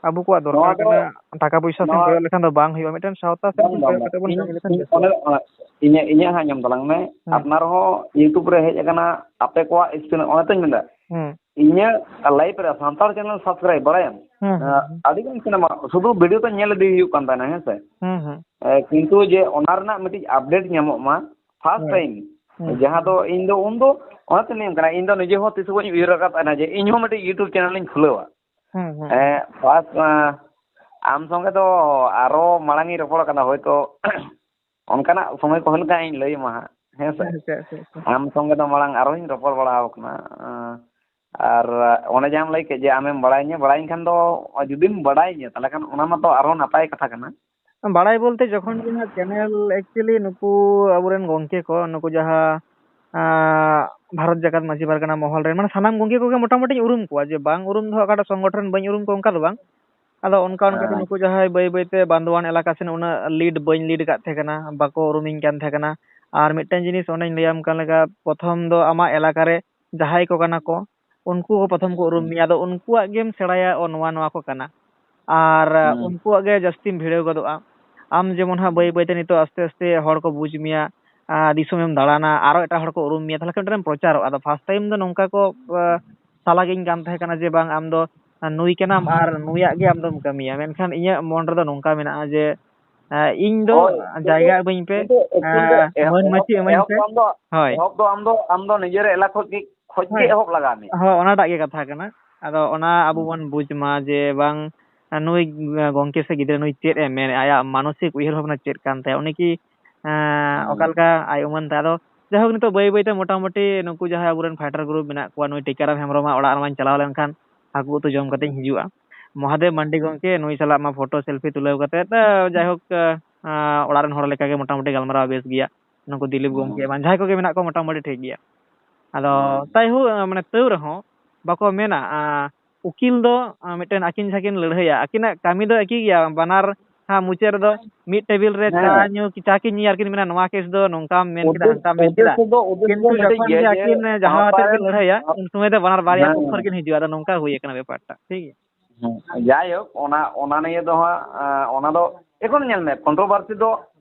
ᱟᱵᱚ ᱠᱚᱣᱟᱜ ᱱᱚᱣᱟ ᱫᱚᱨᱠᱟᱨ ᱫᱚ, ᱠᱟᱱᱟ, ᱴᱟᱠᱟ ᱯᱚᱭᱥᱟ ᱥᱮᱫ ᱱᱚᱣᱟ ᱠᱚᱭᱚᱜ ᱞᱮᱠᱷᱟᱱ ᱫᱚ ᱵᱟᱝ ᱦᱩᱭᱩᱜᱼᱟ, ᱢᱤᱫᱴᱮᱱ ᱥᱟᱶᱛᱟ ᱥᱮᱫ ᱵᱟᱝ, ᱵᱚᱱ ᱵᱟᱝ, ᱠᱚᱭᱚᱜ ᱵᱟᱝ᱾ ᱠᱟᱛᱮ ᱵᱚᱱ ᱤᱧ, ᱠᱟᱹᱢᱤ ᱞᱮᱠᱷᱟᱱ ᱤᱧ ᱵᱮᱥᱚᱜᱼᱟ᱾ ᱚᱱᱮ, ᱚᱱᱮ, ᱤᱧᱟᱹᱜ, ᱤᱧᱟᱹᱜ ᱦᱟᱸᱜ ᱟᱸᱡᱚᱢ ᱛᱟᱞᱟᱝ ᱢᱮ᱾ ᱦᱩᱸ᱾ ᱟᱯᱱᱟᱨ ᱦᱚᱸ YouTube ᱨᱮ ᱦᱮᱡ ᱟᱠᱟᱱᱟ, ᱟᱯᱮ ᱠᱚᱣᱟᱜ ᱤᱥᱤᱱ, ᱚᱱᱮ ᱛᱚᱧ ᱢᱮᱱᱫᱟ, ᱦᱩᱸ᱾ ᱤᱧᱟᱹᱜ life ᱨᱮ ᱥᱟᱱᱛᱟᱲ channel subscribe, ᱵᱟᱲᱟᱭᱟᱢ? ᱦᱩᱸ, ᱦᱩᱸ, ᱮᱸ, ᱦᱩᱸ᱾ ᱟᱹᱰᱤ ᱜᱟᱱ ᱥᱤᱱᱮᱢᱟ, ᱥᱩᱫᱷᱩ video ᱛᱚ ᱧᱮᱞ ᱤᱫᱤ ᱦᱩᱭᱩᱜ ᱠᱟᱱ ᱛᱟᱦᱮᱱᱟ, ᱦᱮᱸ ᱥᱮ? ᱦᱩᱸ, ᱦᱩᱸ᱾ ᱮ, ᱠᱤᱱᱛᱩ ᱡᱮ ᱚᱱᱟ ᱨᱮᱱᱟᱜ ᱢᱤᱫᱴᱤᱡ update ᱧᱟᱢᱚᱜ ᱢᱟ, first ᱦᱳᱭ᱾ time, ᱦᱩᱸ᱾ ᱡᱟᱦᱟᱸ ᱫᱚ ᱤᱧ ᱫᱚ ᱩᱱ ᱫᱚ ᱚᱱᱟ ᱛᱮᱧ ᱞᱟᱹᱭᱟᱢ ᱠᱟᱱᱟ, ᱤᱧ ᱫᱚ ᱱᱤᱡᱮ ᱦᱚᱸ ᱛᱤᱥ ᱦᱚᱸ ᱵᱟᱹᱧ ᱩᱭᱦᱟᱹᱨ ᱟᱠᱟᱫ ᱛᱟᱦᱮᱱᱟ ᱡᱮ ᱤᱧ ᱦᱚᱸ ᱢᱤᱫᱴᱤᱡ YouTube channel ᱤᱧ ᱠᱷᱩᱞᱟᱹᱣᱟ᱾ ᱦᱩᱸ, ᱦᱩᱸ, ᱮ, ᱦᱩᱸ᱾ First, ᱮ, ᱟᱢ ᱥᱚᱸᱜᱮ ᱫᱚ ᱟᱨᱚ ᱢᱟᱲᱟᱝ ᱤᱧ ᱨᱚᱯᱚᱲ ᱟᱠᱟᱱᱟ, ᱦᱳᱭᱛᱳ ᱚᱱᱠᱟᱱᱟᱜ ᱥᱚᱢᱚᱭ ᱠᱚ ᱦᱩᱭ ᱞᱮᱱᱠᱷᱟᱱ ᱤᱧ ᱞᱟᱹᱭ ᱟᱢᱟ ᱦᱟᱸᱜ, ᱦᱮᱸ ᱥᱮ? ᱟᱪᱪᱷᱟ, ᱟᱪᱪᱷᱟ, ᱟᱪᱪᱷᱟ᱾ ᱟᱢ ᱥᱚᱸᱜᱮ ᱫᱚ ᱢᱟᱲᱟᱝ ᱟᱨᱦᱚᱸᱧ ᱨᱚᱯᱚᱲ ᱵᱟᱲᱟ ᱟᱠᱟᱱᱟ᱾ ᱮᱸ, ᱟᱨ ᱚᱱᱮ ᱡᱟᱦᱟᱸᱢ ᱞᱟᱹᱭ ᱠᱮᱫ ᱡᱮ ᱟᱢᱮᱢ ᱵᱟᱲᱟᱭᱤᱧᱟᱹ, ᱵᱟᱲᱟᱭᱤᱧ ᱠᱷᱟᱱ ᱫᱚ, ᱡᱩᱫᱤᱢ ᱵᱟᱲᱟᱭᱤᱧᱟᱹ, ᱛᱟᱦᱚᱞᱮ ᱠᱷᱟᱱ ᱚᱱᱟ ᱢᱟᱛᱚ ᱟᱨᱦᱚᱸ ᱱᱟᱯᱟᱭ ᱠᱟᱛᱷᱟ ᱠᱟᱱᱟ᱾ ᱵᱟᱲᱟᱭ ᱵᱚᱞᱛᱮ ᱡᱚᱠᱷᱚᱱ ᱜᱮ ᱦᱟᱸᱜ channel, actually ᱱᱩᱠᱩ ᱟᱵᱚᱨᱮᱱ ᱜᱚᱝᱠᱮ ᱠᱚ, ᱱᱩᱠᱩ ᱡᱟᱦᱟᱸ, ᱟᱸ, ᱵᱷᱟᱨᱚᱛ ᱡᱟᱠᱟᱛ ᱢᱟᱹᱡᱷᱤ ᱯᱟᱨᱜᱟᱱᱟ ᱢᱚᱦᱚᱞ ᱨᱮᱱ, ᱢᱟᱱᱮ ᱥᱟᱱᱟᱢ ᱜᱚᱝᱠᱮ ᱠᱚᱜᱮ ᱢᱚᱴᱟᱢᱩᱴᱤᱧ ᱩᱨᱩᱢ ᱠᱚᱣᱟ, ᱡᱮ ᱵᱟᱝ ᱩᱨᱩᱢ ᱫᱚ ᱦᱟᱸᱜ ᱚᱠᱟᱴᱟᱜ ᱥᱚᱝᱜᱚᱴᱷᱚᱱ ᱵᱟᱹᱧ ᱩᱨᱩᱢ ᱠᱚᱣᱟ ᱚᱱᱠᱟ ᱫᱚ ᱵᱟᱝ᱾ ᱟᱫᱚ ᱚᱱᱠᱟ ᱚᱱᱠᱟᱛᱮ ᱦᱮᱸ᱾ ᱱᱩᱠᱩ ᱡᱟᱦᱟᱸᱭ ᱵᱟᱹᱭ ᱵᱟᱹᱭᱛᱮ ᱵᱟᱸᱫᱳᱣᱟᱱ ᱮᱞᱟᱠᱟ ᱥᱮᱱ ᱩᱱᱟᱹᱜ lead ᱵᱟᱹᱧ lead ᱟᱠᱟᱫ ᱛᱟᱦᱮᱸ ᱠᱟᱱᱟ, ᱵᱟᱠᱚ ᱩᱨᱩᱢᱤᱧ ᱠᱟᱱ ᱛᱟᱦᱮᱸ ᱠᱟᱱᱟ᱾ ᱟᱨ ᱢᱤᱫᱴᱮᱱ ᱡᱤᱱᱤᱥ ᱚᱱᱮᱧ ᱞᱟᱹᱭᱟᱢ ᱠᱟᱱ ᱞᱮᱠᱟ, ᱯᱨᱚᱛᱷᱚᱢ ᱫᱚ ᱟᱢᱟᱜ ᱮᱞᱟᱠᱟ ᱨᱮ ᱡᱟᱦᱟᱸᱭ ᱠᱚ ᱠᱟᱱᱟ ᱠᱚ, ᱩᱱᱠᱩ ᱠᱚ ᱯᱨᱚᱛᱷᱚᱢ ᱠᱚ ᱩᱨᱩᱢ ᱦᱩᱸ᱾ ᱢᱮᱭᱟ, ᱟᱫᱚ ᱩᱱᱠᱩᱣᱟᱜ ᱜᱮᱢ ᱥᱮᱬᱟᱭᱟ, ᱚ, ᱱᱚᱣᱟ ᱱᱚᱣᱟ ᱠᱚ ᱠᱟᱱᱟ᱾ ᱟᱨ, ᱟ, ᱦᱩᱸ᱾ ᱩᱱᱠᱩᱣᱟᱜ ᱜᱮ ᱡᱟᱹᱥᱛᱤᱢ ᱵᱷᱤᱲᱟᱹᱣ ᱜᱚᱫᱚᱜᱼᱟ᱾ ᱟᱢ ᱡᱮᱢᱚᱱ ᱦᱟᱸᱜ ᱵᱟᱹᱭ ᱦᱩᱸ᱾ ᱵᱟᱹᱭᱛᱮ ᱱᱤᱛᱚᱜ ᱟᱥᱛᱮ ᱟᱥᱛᱮ ᱦᱚᱲ ᱠᱚ ᱵᱩᱡᱽ ᱢᱮᱭᱟ, ᱟ, ᱫᱤᱥᱚᱢᱮᱢ ᱫᱟᱬᱟᱱᱟ, ᱟᱨᱚ ᱮᱴᱟᱜ ᱦᱚᱲ ᱠᱚ ᱩᱨᱩᱢ ᱢᱮᱭᱟ, ᱛᱟᱦᱚᱞᱮ ᱠᱷᱟᱱ ᱢᱤᱫᱴᱮᱱ ᱮᱢ ᱯᱨᱚᱪᱟᱨᱚᱜᱼᱟ᱾ ᱟᱫᱚ first time ᱫᱚ ᱱᱚᱝᱠᱟ ᱠᱚ, ᱟ, ᱥᱟᱞᱟ ᱜᱤᱧ ᱠᱟᱱ ᱛᱟᱦᱮᱸ ᱠᱟᱱᱟ ᱡᱮ, "ᱵᱟᱝ, ᱟᱢ ᱫᱚ ᱱᱩᱭ ᱠᱟᱱᱟᱢ ᱟᱨ ᱱᱩᱭᱟᱜ ᱜᱮ ᱟᱢ ᱫᱚᱢ ᱠᱟᱹᱢᱤᱭᱟ", ᱢᱮᱱᱠᱷᱟᱱ ᱤᱧᱟᱹᱜ ᱢᱚᱱ ᱨᱮᱫᱚ ᱱᱚᱝᱠᱟ ᱢᱮᱱᱟᱜᱼᱟ ᱡᱮ, ᱟ, ᱤᱧ ᱫᱚ ᱦᱳᱭ, ᱠᱤᱱᱛᱩ, ᱡᱟᱭᱜᱟ ᱤᱢᱟᱹᱧ ᱯᱮ, ᱠᱤᱱᱛᱩ actual ᱫᱚ ᱟ, ᱮᱦᱚᱵ, ᱢᱟᱹᱱ ᱮᱦᱚᱵ, ᱢᱟᱹᱪᱤ ᱤᱢᱟᱹᱧ ᱮᱦᱚᱵ ᱯᱮ᱾ ᱫᱚ ᱟᱢ ᱫᱚ, ᱦᱳᱭ᱾ ᱮᱦᱚᱵ ᱫᱚ ᱟᱢ ᱫᱚ, ᱟᱢ ᱫᱚ ᱱᱤᱡᱮᱨ ᱮᱞᱟᱠᱟ ᱠᱷᱚᱱ ᱜᱮ ᱠᱷᱚᱡ ᱜᱮ ᱦᱳᱭ᱾ ᱮᱦᱚᱵ ᱞᱟᱜᱟᱣ ᱢᱮᱭᱟ᱾ ᱦᱳᱭ, ᱚᱱᱟᱴᱟᱜ ᱜᱮ ᱠᱟᱛᱷᱟ ᱠᱟᱱᱟ᱾ ᱟᱫᱚ ᱚᱱᱟ ᱟᱵᱚ ᱦᱩᱸ᱾ ᱵᱚᱱ ᱵᱩᱡᱽ ᱢᱟ ᱡᱮ ᱵᱟᱝ, ᱱᱩᱭ ᱜᱚᱝᱠᱮ ᱥᱮ ᱜᱤᱫᱽᱨᱟᱹ ᱱᱩᱭ ᱪᱮᱫ ᱮ ᱢᱮᱱᱮᱫᱼᱟ, ᱟᱭᱟᱜ ᱢᱟᱱᱚᱥᱤᱠ ᱩᱭᱦᱟᱹᱨ ᱵᱷᱟᱵᱽᱱᱟ ᱪᱮᱫ ᱠᱟᱱ ᱛᱟᱭᱟ, ᱩᱱᱤ ᱠᱤ, ᱮᱸ, ᱦᱩᱸ᱾ ᱚᱠᱟ ᱞᱮᱠᱟ ᱟᱭ ᱩᱢᱟᱹᱱ ᱛᱟᱭ? ᱟᱫᱚ ᱡᱟᱭᱦᱳᱠ, ᱱᱤᱛᱚᱜ ᱵᱟᱹᱭ ᱵᱟᱹᱭ ᱛᱮ ᱢᱚᱴᱟᱢᱩᱴᱤ ᱱᱩᱠᱩ ᱡᱟᱦᱟᱸᱭ ᱟᱵᱚᱨᱮᱱ fighter group ᱢᱮᱱᱟᱜ ᱠᱚᱣᱟ, ᱱᱩᱭ ᱴᱤᱠᱟᱨᱟᱢ ᱦᱮᱢᱵᱨᱚᱢᱟᱜ ᱚᱲᱟᱜ ᱨᱮᱢᱟᱧ ᱪᱟᱞᱟᱣ ᱞᱮᱱᱠᱷᱟᱱ ᱦᱟᱹᱠᱩ ᱩᱛᱩ ᱡᱚᱢ ᱠᱟᱛᱮᱧ ᱦᱤᱡᱩᱜᱼᱟ᱾ ᱢᱚᱦᱟᱫᱮᱵ ᱢᱟᱱᱰᱤ ᱜᱚᱝᱠᱮ, ᱱᱩᱭ ᱥᱟᱞᱟᱜ ᱢᱟ photo selfie ᱛᱩᱞᱟᱹᱣ ᱠᱟᱛᱮ, ᱮ, ᱡᱟᱭᱦᱳᱠ, ᱮ, ᱚᱲᱟᱜ ᱨᱮᱱ ᱦᱚᱲ ᱞᱮᱠᱟᱜᱮ ᱢᱚᱴᱟᱢᱩᱴᱤ ᱜᱟᱞᱢᱟᱨᱟᱣ ᱵᱮᱥ ᱜᱮᱭᱟ᱾ ᱱᱩᱠᱩ ᱫᱤᱞᱤᱯ ᱜᱚᱝᱠᱮ ᱦᱩᱸ᱾ ᱮᱢᱟᱱ ᱡᱟᱦᱟᱸᱭ ᱠᱚᱜᱮ ᱢᱮᱱᱟᱜ ᱠᱚᱣᱟ ᱢᱚᱴᱟᱢᱩᱴᱤ ᱴᱷᱤᱠ ᱜᱮᱭᱟ᱾ ᱟᱫᱚ ᱦᱩᱸ᱾ ᱛᱟᱭ ᱦᱳ-, ᱢᱟᱱᱮ ᱛᱟᱹᱣ ᱨᱮᱦᱚᱸ ᱵᱟᱠᱚ ᱢᱮᱱᱟ, ᱟ, ᱩᱠᱤᱞ ᱫᱚ, ᱟ, ᱢᱤᱫᱴᱮᱱ ᱟᱹᱠᱤᱱ ᱡᱟᱦᱟᱸ ᱠᱤᱱ ᱞᱟᱹᱲᱦᱟᱹᱭᱟ, ᱟᱹᱠᱤᱱᱟᱜ ᱠᱟᱹᱢᱤ ᱫᱚ ᱮᱠᱤ ᱜᱮᱭᱟ, ᱵᱟᱱᱟᱨ ᱦᱟᱸᱜ ᱢᱩᱪᱟᱹᱫ ᱨᱮᱫᱚ ᱢᱤᱫ ᱴᱮᱵᱤᱞ ᱨᱮ ᱦᱮᱸ᱾ ᱪᱟ ᱧᱩ, ᱪᱟ ᱠᱤᱱ ᱧᱩᱭᱟ ᱟᱨ ᱠᱤᱱ ᱢᱮᱱᱟ, "ᱱᱚᱣᱟ ᱠᱮᱥ ᱫᱚ ᱱᱚᱝᱠᱟᱢ ᱢᱮᱱ ᱠᱮᱫᱟ, ᱩᱫᱽᱫᱮᱥ-, ᱦᱟᱱᱠᱟᱢ ᱢᱮᱱ ᱠᱮᱫᱟ", ᱩᱫᱽᱫᱮᱥᱥᱚ ᱫᱚ, ᱩᱫᱽᱫᱮᱥᱥᱚ ᱫᱚ ᱠᱤᱱᱛᱩ ᱢᱤᱫᱴᱤᱡ ᱡᱚᱠᱷᱚᱱ ᱜᱮᱭᱟ ᱜᱮ ᱡᱮ ᱟᱹᱠᱤᱱ ᱡᱟᱦᱟᱸ ᱥᱟᱶᱛᱟ ᱦᱚᱛᱮ ᱨᱮᱱ, ᱠᱤᱱ ᱞᱟᱹᱲᱦᱟᱹᱭᱟ, ᱦᱮᱸ᱾ ᱩᱱ ᱥᱚᱢᱚᱭ ᱫᱚ ᱵᱟᱱᱟᱨ ᱵᱟᱨᱭᱟ ᱦᱮᱸ᱾ ᱯᱚᱠᱠᱷᱚ ᱨᱮᱠᱤᱱ ᱦᱤᱡᱩᱜᱼᱟ᱾ ᱟᱫᱚ ᱱᱚᱝᱠᱟ ᱦᱩᱭ ᱟᱠᱟᱱᱟ ᱵᱮᱯᱟᱨ ᱴᱟᱜ, ᱴᱷᱤᱠ ᱜᱮᱭᱟ? ᱦᱮᱸ, ᱡᱟᱭᱦᱳᱠ, ᱚᱱᱟ, ᱚᱱᱟ ᱱᱤᱭᱮ ᱫᱚ ᱦᱟᱸᱜ, ᱮᱸ, ᱚᱱᱟ ᱫᱚ ᱮᱠᱷᱚᱱ ᱧᱮᱞ ᱢᱮ, controversy ᱫᱚ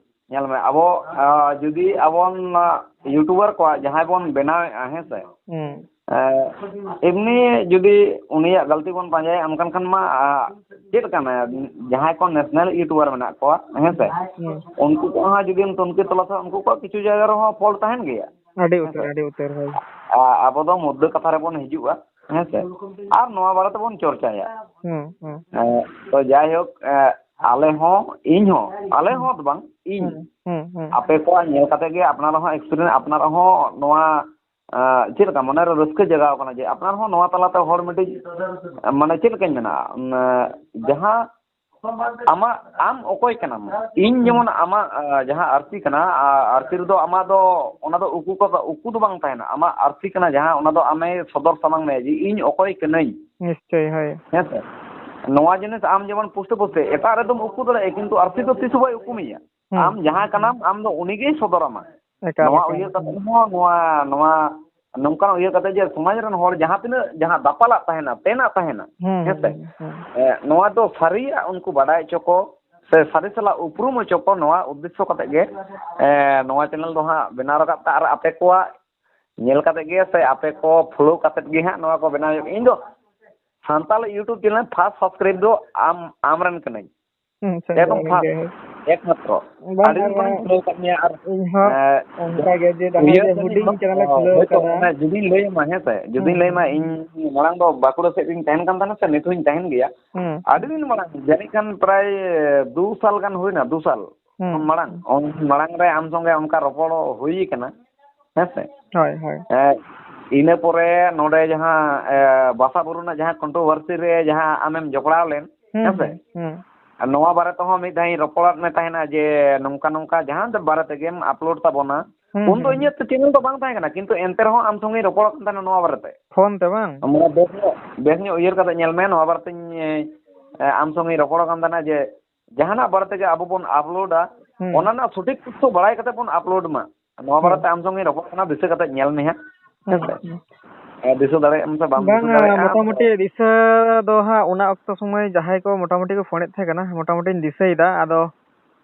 ᱧᱮᱞ ᱢᱮ, ᱟᱵᱚ, ᱟ, ᱡᱩᱫᱤ ᱟᱵᱚ ᱱᱚᱣᱟ YouTuber ᱠᱚᱣᱟᱜ ᱡᱟᱦᱟᱸᱭ ᱵᱚᱱ ᱵᱮᱱᱟᱣᱮᱫᱼᱟ, ᱦᱮᱸ ᱥᱮ? ᱦᱩᱸ᱾ ᱮ, ᱮᱢᱱᱤ ᱡᱩᱫᱤ ᱩᱱᱤᱭᱟᱜ ᱜᱟᱹᱞᱛᱤ ᱵᱚᱱ ᱯᱟᱸᱡᱟᱭᱟ, ᱚᱱᱠᱟᱱ ᱠᱷᱟᱱ ᱢᱟ, ᱟ, ᱪᱮᱫ ᱞᱮᱠᱟ ᱢᱮ, ᱡᱟᱦᱟᱸᱭ ᱠᱚ national YouTuber ᱢᱮᱱᱟᱜ ᱠᱚᱣᱟ, ᱦᱮᱸ ᱥᱮ? ᱦᱩᱸ᱾ ᱩᱱᱠᱩ ᱠᱚ ᱦᱚᱸ ᱡᱩᱫᱤᱢ ᱛᱩᱱᱠᱷᱤ ᱛᱚᱞᱟᱥᱟ, ᱩᱱᱠᱩ ᱠᱚᱣᱟᱜ ᱠᱤᱪᱷᱩ ᱡᱟᱭᱜᱟ ᱨᱮᱦᱚᱸ fault ᱛᱟᱦᱮᱱ ᱜᱮᱭᱟ᱾ ᱟᱹᱰᱤ ᱦᱮᱸ ᱩᱛᱟᱹᱨ, ᱥᱮ? ᱟᱹᱰᱤ ᱩᱛᱟᱹᱨ, ᱦᱳᱭ᱾ ᱟ-, ᱟᱵᱚ ᱫᱚ ᱢᱩᱫᱽᱫᱟᱹ ᱠᱟᱛᱷᱟ ᱨᱮᱵᱚᱱ ᱦᱤᱡᱩᱜᱼᱟ, ᱦᱮᱸ ᱥᱮ? ᱟᱨ ᱱᱚᱣᱟ ᱵᱟᱨᱮ ᱛᱮᱵᱚᱱ ᱪᱚᱨᱪᱟᱭᱟ᱾ ᱦᱩᱸ, ᱦᱩᱸ᱾ ᱮ, ᱛᱚ ᱡᱟᱭᱦᱳᱠ, ᱮ, ᱟᱞᱮ ᱦᱚᱸ, ᱤᱧ ᱦᱚᱸ, ᱟᱞᱮ ᱦᱚᱸ ᱫᱚ ᱵᱟᱝ, ᱤᱧ᱾ ᱦᱩᱸ, ᱦᱩᱸ, ᱦᱩᱸ᱾ ᱟᱯᱮ ᱠᱚᱣᱟᱜ ᱧᱮᱞ ᱠᱟᱛᱮ ᱜᱮ ᱟᱯᱱᱟᱨ ᱦᱚᱸ experience, ᱟᱯᱱᱟᱨ ᱦᱚᱸ ᱱᱚᱣᱟ, ᱮ, ᱪᱮᱫ ᱞᱮᱠᱟ ᱢᱚᱱᱮ ᱨᱮ ᱨᱟᱹᱥᱠᱟᱹ ᱡᱟᱜᱟᱣ ᱠᱟᱱᱟ ᱡᱮ ᱟᱯᱱᱟᱨ ᱦᱚᱸ ᱱᱚᱣᱟ ᱛᱟᱞᱟᱛᱮ ᱦᱚᱲ ᱢᱤᱫᱴᱤᱡ, ᱢᱟᱱᱮ ᱪᱮᱫ ᱞᱮᱠᱟᱧ ᱢᱮᱱᱟ, ᱮ, ᱡᱟᱦᱟᱸ ᱟᱢᱟᱜ, ᱟᱢ ᱚᱠᱚᱭ ᱠᱟᱱᱟᱢ? ᱤᱧ ᱦᱩᱸ᱾ ᱡᱮᱢᱚᱱ ᱟᱢᱟᱜ, ᱟ, ᱡᱟᱦᱟᱸ ᱟᱹᱨᱥᱤ ᱠᱟᱱᱟ, ᱟ, ᱟᱹᱨᱥᱤ ᱨᱮᱫᱚ ᱟᱢᱟᱜ ᱫᱚ, ᱚᱱᱟ ᱫᱚ ᱩᱠᱩ ᱠᱚ, ᱩᱠᱩ ᱫᱚ ᱵᱟᱝ ᱛᱟᱦᱮᱱᱟ᱾ ᱟᱢᱟᱜ ᱟᱹᱨᱥᱤ ᱠᱟᱱᱟ ᱡᱟᱦᱟᱸ, ᱚᱱᱟ ᱫᱚ ᱟᱢᱮ ᱥᱚᱫᱚᱨ ᱥᱟᱢᱟᱝ ᱢᱮᱭᱟ ᱡᱮ ᱤᱧ ᱚᱠᱚᱭ ᱠᱟᱹᱱᱟᱹᱧ᱾ ᱱᱤᱥᱪᱚᱭ, ᱦᱳᱭ᱾ ᱦᱮᱸ ᱥᱮ? ᱱᱚᱣᱟ ᱡᱤᱱᱤᱥ ᱟᱢ ᱡᱮᱢᱚᱱ ᱯᱩᱥᱴᱟᱹ ᱯᱩᱥᱴᱟᱹ ᱮᱴᱟᱜ ᱨᱮᱫᱚᱢ ᱩᱠᱩ ᱫᱟᱲᱮᱭᱟᱜᱼᱟ, ᱠᱤᱱᱛᱩ ᱟᱹᱨᱥᱤ ᱫᱚ ᱛᱤᱥ ᱦᱚᱸ ᱵᱟᱭ ᱩᱠᱩ ᱢᱮᱭᱟ᱾ ᱦᱩᱸ᱾ ᱟᱢ ᱡᱟᱦᱟᱸ ᱠᱟᱱᱟᱢ, ᱟᱢ ᱫᱚ ᱩᱱᱤ ᱜᱮᱭ ᱥᱚᱫᱚᱨ ᱟᱢᱟ᱾ ᱮᱠᱟᱞ, ᱱᱚᱣᱟ ᱮᱠᱟᱞ᱾ ᱩᱭᱦᱟᱹᱨ ᱠᱟᱛᱮ ᱦᱚᱸ, ᱱᱚᱣᱟ, ᱱᱚᱣᱟ ᱱᱚᱝᱠᱟᱱ ᱩᱭᱦᱟᱹᱨ ᱠᱟᱛᱮ ᱡᱮ ᱥᱚᱢᱟᱡᱽ ᱨᱮᱱ ᱦᱚᱲ ᱡᱟᱦᱟᱸ ᱛᱤᱱᱟᱹᱜ ᱡᱟᱦᱟᱸ ᱫᱟᱯᱟᱞᱟᱜ ᱛᱟᱦᱮᱱᱟ, ᱛᱮᱱᱟᱜ ᱛᱟᱦᱮᱱᱟ, ᱦᱩᱸ, ᱦᱮᱸ ᱥᱮ? ᱦᱩᱸ, ᱦᱩᱸ᱾ ᱮ, ᱱᱚᱣᱟ ᱫᱚ ᱥᱟᱹᱨᱤᱭᱟᱜ ᱩᱱᱠᱩ ᱵᱟᱰᱟᱭ ᱦᱚᱪᱚ ᱠᱚ ᱥᱮ ᱥᱟᱹᱨᱤ ᱥᱟᱞᱟᱜ ᱩᱯᱨᱩᱢ ᱦᱚᱪᱚ ᱠᱚ, ᱱᱚᱣᱟ ᱩᱫᱽᱫᱮᱥᱥᱚ ᱠᱟᱛᱮ ᱜᱮ, ᱮ, ᱱᱚᱣᱟ channel ᱫᱚ ᱦᱟᱸᱜ ᱵᱮᱱᱟᱣ ᱨᱟᱠᱟᱵ ᱛᱮ, ᱟᱨ ᱟᱯᱮ ᱠᱚᱣᱟᱜ ᱧᱮᱞ ᱠᱟᱛᱮ ᱜᱮ ᱥᱮ ᱟᱯᱮ ᱠᱚ follow ᱠᱟᱛᱮ ᱜᱮ ᱦᱟᱸᱜ ᱱᱚᱣᱟ ᱠᱚ ᱵᱮᱱᱟᱣ ᱦᱩᱭᱩᱜ᱾ ᱤᱧ ᱫᱚ Santal YouTube channel first subscribe ᱫᱚ ᱟᱢ, ᱟᱢ ᱨᱮᱱ ᱠᱟᱹᱱᱟᱹᱧ᱾ ᱦᱩᱸ, ᱥᱟᱹᱨᱤ ᱮᱠᱫᱚᱢ ᱜᱮ, first᱾ ᱦᱳᱭ᱾ ᱮᱠᱢᱟᱛᱨᱚ᱾ ᱵᱟᱝ, ᱟᱹᱰᱤ ᱟᱨ ᱫᱤᱱ ᱠᱷᱚᱱᱤᱧ ᱠᱷᱩᱞᱟᱹᱣ ᱠᱟᱜ ᱢᱮᱭᱟ᱾ ᱟᱨ, ᱤᱧ ᱦᱚᱸ ᱮᱸ, ᱚᱱᱠᱟ ᱜᱮ, ᱡᱮ ᱫᱟᱫᱟ ᱩᱭᱦᱟᱹᱨ ᱡᱮ ᱡᱟᱹᱱᱤᱡ ᱦᱩᱰᱤᱧ ᱵᱟᱝ, channel ᱮ ᱚ, ᱠᱷᱩᱞᱟᱹᱣ ᱦᱳᱭᱛᱳ ᱠᱟᱫᱟ᱾ ᱚᱱᱟ ᱡᱩᱫᱤᱧ ᱞᱟᱹᱭ ᱟᱢᱟ, ᱦᱮᱸ ᱥᱮ, ᱡᱩᱫᱤᱧ ᱦᱩᱸ, ᱞᱟᱹᱭ ᱟᱢᱟ, ᱦᱩᱸ᱾ ᱤᱧ ᱢᱟᱲᱟᱝ ᱫᱚ ᱵᱟᱸᱠᱩᱲᱟ ᱥᱮᱫ ᱨᱤᱧ ᱛᱟᱦᱮᱱ ᱠᱟᱱ ᱛᱟᱦᱮᱱᱟ ᱥᱮ, ᱱᱤᱛ ᱦᱚᱸᱧ ᱛᱟᱦᱮᱱ ᱜᱮᱭᱟ᱾ ᱦᱩᱸ᱾ ᱟᱹᱰᱤ ᱫᱤᱱ ᱢᱟᱲᱟᱝ, ᱡᱟᱹᱱᱤᱡ ᱠᱷᱟᱱ ᱯᱨᱟᱭ ᱫᱩ ᱥᱟᱞ ᱜᱟᱱ ᱦᱩᱭᱱᱟ, ᱫᱩ ᱥᱟᱞ ᱦᱩᱸ᱾ ᱢᱟᱲᱟᱝ᱾ ᱩᱱ ᱢᱟᱲᱟᱝ ᱨᱮ ᱟᱢ ᱥᱚᱸᱜᱮ ᱚᱱᱠᱟ ᱨᱚᱯᱚᱲ ᱦᱩᱭ ᱠᱟᱱᱟ, ᱦᱮᱸ ᱥᱮ? ᱦᱳᱭ, ᱦᱳᱭ᱾ ᱮ, ᱤᱱᱟᱹ ᱯᱚᱨᱮ ᱱᱚᱰᱮ ᱡᱟᱦᱟᱸ, ᱮ, ᱵᱟᱥᱟ ᱵᱩᱨᱩ ᱨᱮᱱᱟᱜ ᱡᱟᱦᱟᱸ controversy ᱨᱮ ᱡᱟᱦᱟᱸ ᱟᱢᱮᱢ ᱡᱚᱯᱲᱟᱣ ᱞᱮᱱ, ᱦᱩᱸ, ᱦᱮᱸ ᱥᱮ? ᱦᱩᱸ, ᱦᱩᱸ᱾ ᱟᱨ ᱱᱚᱣᱟ ᱵᱟᱨᱮ ᱛᱮᱦᱚᱸ ᱢᱤᱫ ᱫᱷᱟᱣ ᱤᱧ ᱨᱚᱯᱚᱲᱟᱫ ᱢᱮ ᱛᱟᱦᱮᱱᱟ ᱡᱮ ᱱᱚᱝᱠᱟ ᱱᱚᱝᱠᱟ ᱡᱟᱦᱟᱸ ᱵᱟᱨᱮ ᱛᱮᱜᱮᱢ upload ᱛᱟᱵᱚᱱᱟ, ᱦᱩᱸ, ᱩᱱᱫᱚ ᱦᱩᱸ, ᱤᱧᱟᱹᱜ ᱦᱩᱸ᱾ channel ᱫᱚ ᱵᱟᱝ ᱛᱟᱦᱮᱸ ᱠᱟᱱᱟ, ᱠᱤᱱᱛᱩ ᱮᱱᱛᱮ ᱨᱮᱦᱚᱸ ᱟᱢ ᱥᱚᱸᱜᱮᱧ ᱨᱚᱯᱚᱲᱚᱜ ᱠᱟᱱ ᱛᱟᱦᱮᱱᱟ ᱱᱚᱣᱟ ᱵᱟᱨᱮᱛᱮ᱾ ᱯᱷᱳᱱ ᱛᱮ ᱵᱟᱝ? ᱢᱟᱱᱮ ᱵᱮᱥ ᱧᱚᱜ, ᱵᱮᱥ ᱧᱚᱜ ᱩᱭᱦᱟᱹᱨ ᱠᱟᱛᱮ ᱧᱮᱞ ᱢᱮ, ᱱᱚᱣᱟ ᱵᱟᱨᱮᱛᱮᱧ, ᱮ, ᱟᱢ ᱥᱚᱸᱜᱮᱧ ᱨᱚᱯᱚᱲ ᱠᱟᱱ ᱛᱟᱦᱮᱱᱟ ᱡᱮ ᱡᱟᱦᱟᱱᱟᱜ ᱵᱟᱨᱮ ᱛᱮᱜᱮ ᱟᱵᱚ ᱵᱚᱱ uploadᱟ, ᱦᱩᱸ᱾ ᱚᱱᱟ ᱨᱮᱱᱟᱜ ᱥᱚᱴᱷᱤᱠ ᱛᱚᱛᱛᱷᱚ ᱵᱟᱲᱟᱭ ᱠᱟᱛᱮ ᱵᱚᱱ upload ᱢᱟ᱾ ᱱᱚᱣᱟ ᱦᱩᱸ᱾ ᱵᱟᱨᱮᱛᱮ ᱟᱢ ᱥᱚᱸᱜᱮᱧ ᱨᱚᱯᱚᱲ ᱠᱟᱱᱟ, ᱫᱤᱥᱟᱹ ᱠᱟᱛᱮ ᱧᱮᱞ ᱢᱮ ᱦᱟᱸᱜ᱾ ᱦᱩᱸ, ᱦᱮᱸ ᱥᱮ? ᱦᱩᱸ᱾ ᱮ, ᱫᱤᱥᱟᱹ ᱫᱟᱲᱮᱭᱟᱜ ᱟᱢ ᱥᱮ ᱵᱟᱢ ᱫᱤᱥᱟᱹ ᱵᱟᱝᱟ, ᱫᱟᱲᱮᱭᱟᱜᱼᱟ, ᱟᱢ ᱢᱚᱴᱟᱢᱩᱴᱤ ᱫᱤᱥᱟᱹ ᱫᱚ ᱦᱟᱸᱜ ᱚᱱᱟ ᱚᱠᱛᱚ ᱥᱚᱢᱚᱭ ᱡᱟᱦᱟᱸᱭ ᱠᱚ ᱢᱚᱴᱟᱢᱩᱴᱤ ᱠᱚ ᱯᱷᱳᱱᱮᱫ ᱛᱟᱦᱮᱸ ᱠᱟᱱᱟ, ᱢᱚᱴᱟᱢᱩᱴᱤᱧ ᱫᱤᱥᱟᱹᱭᱮᱫᱟ᱾ ᱟᱫᱚ,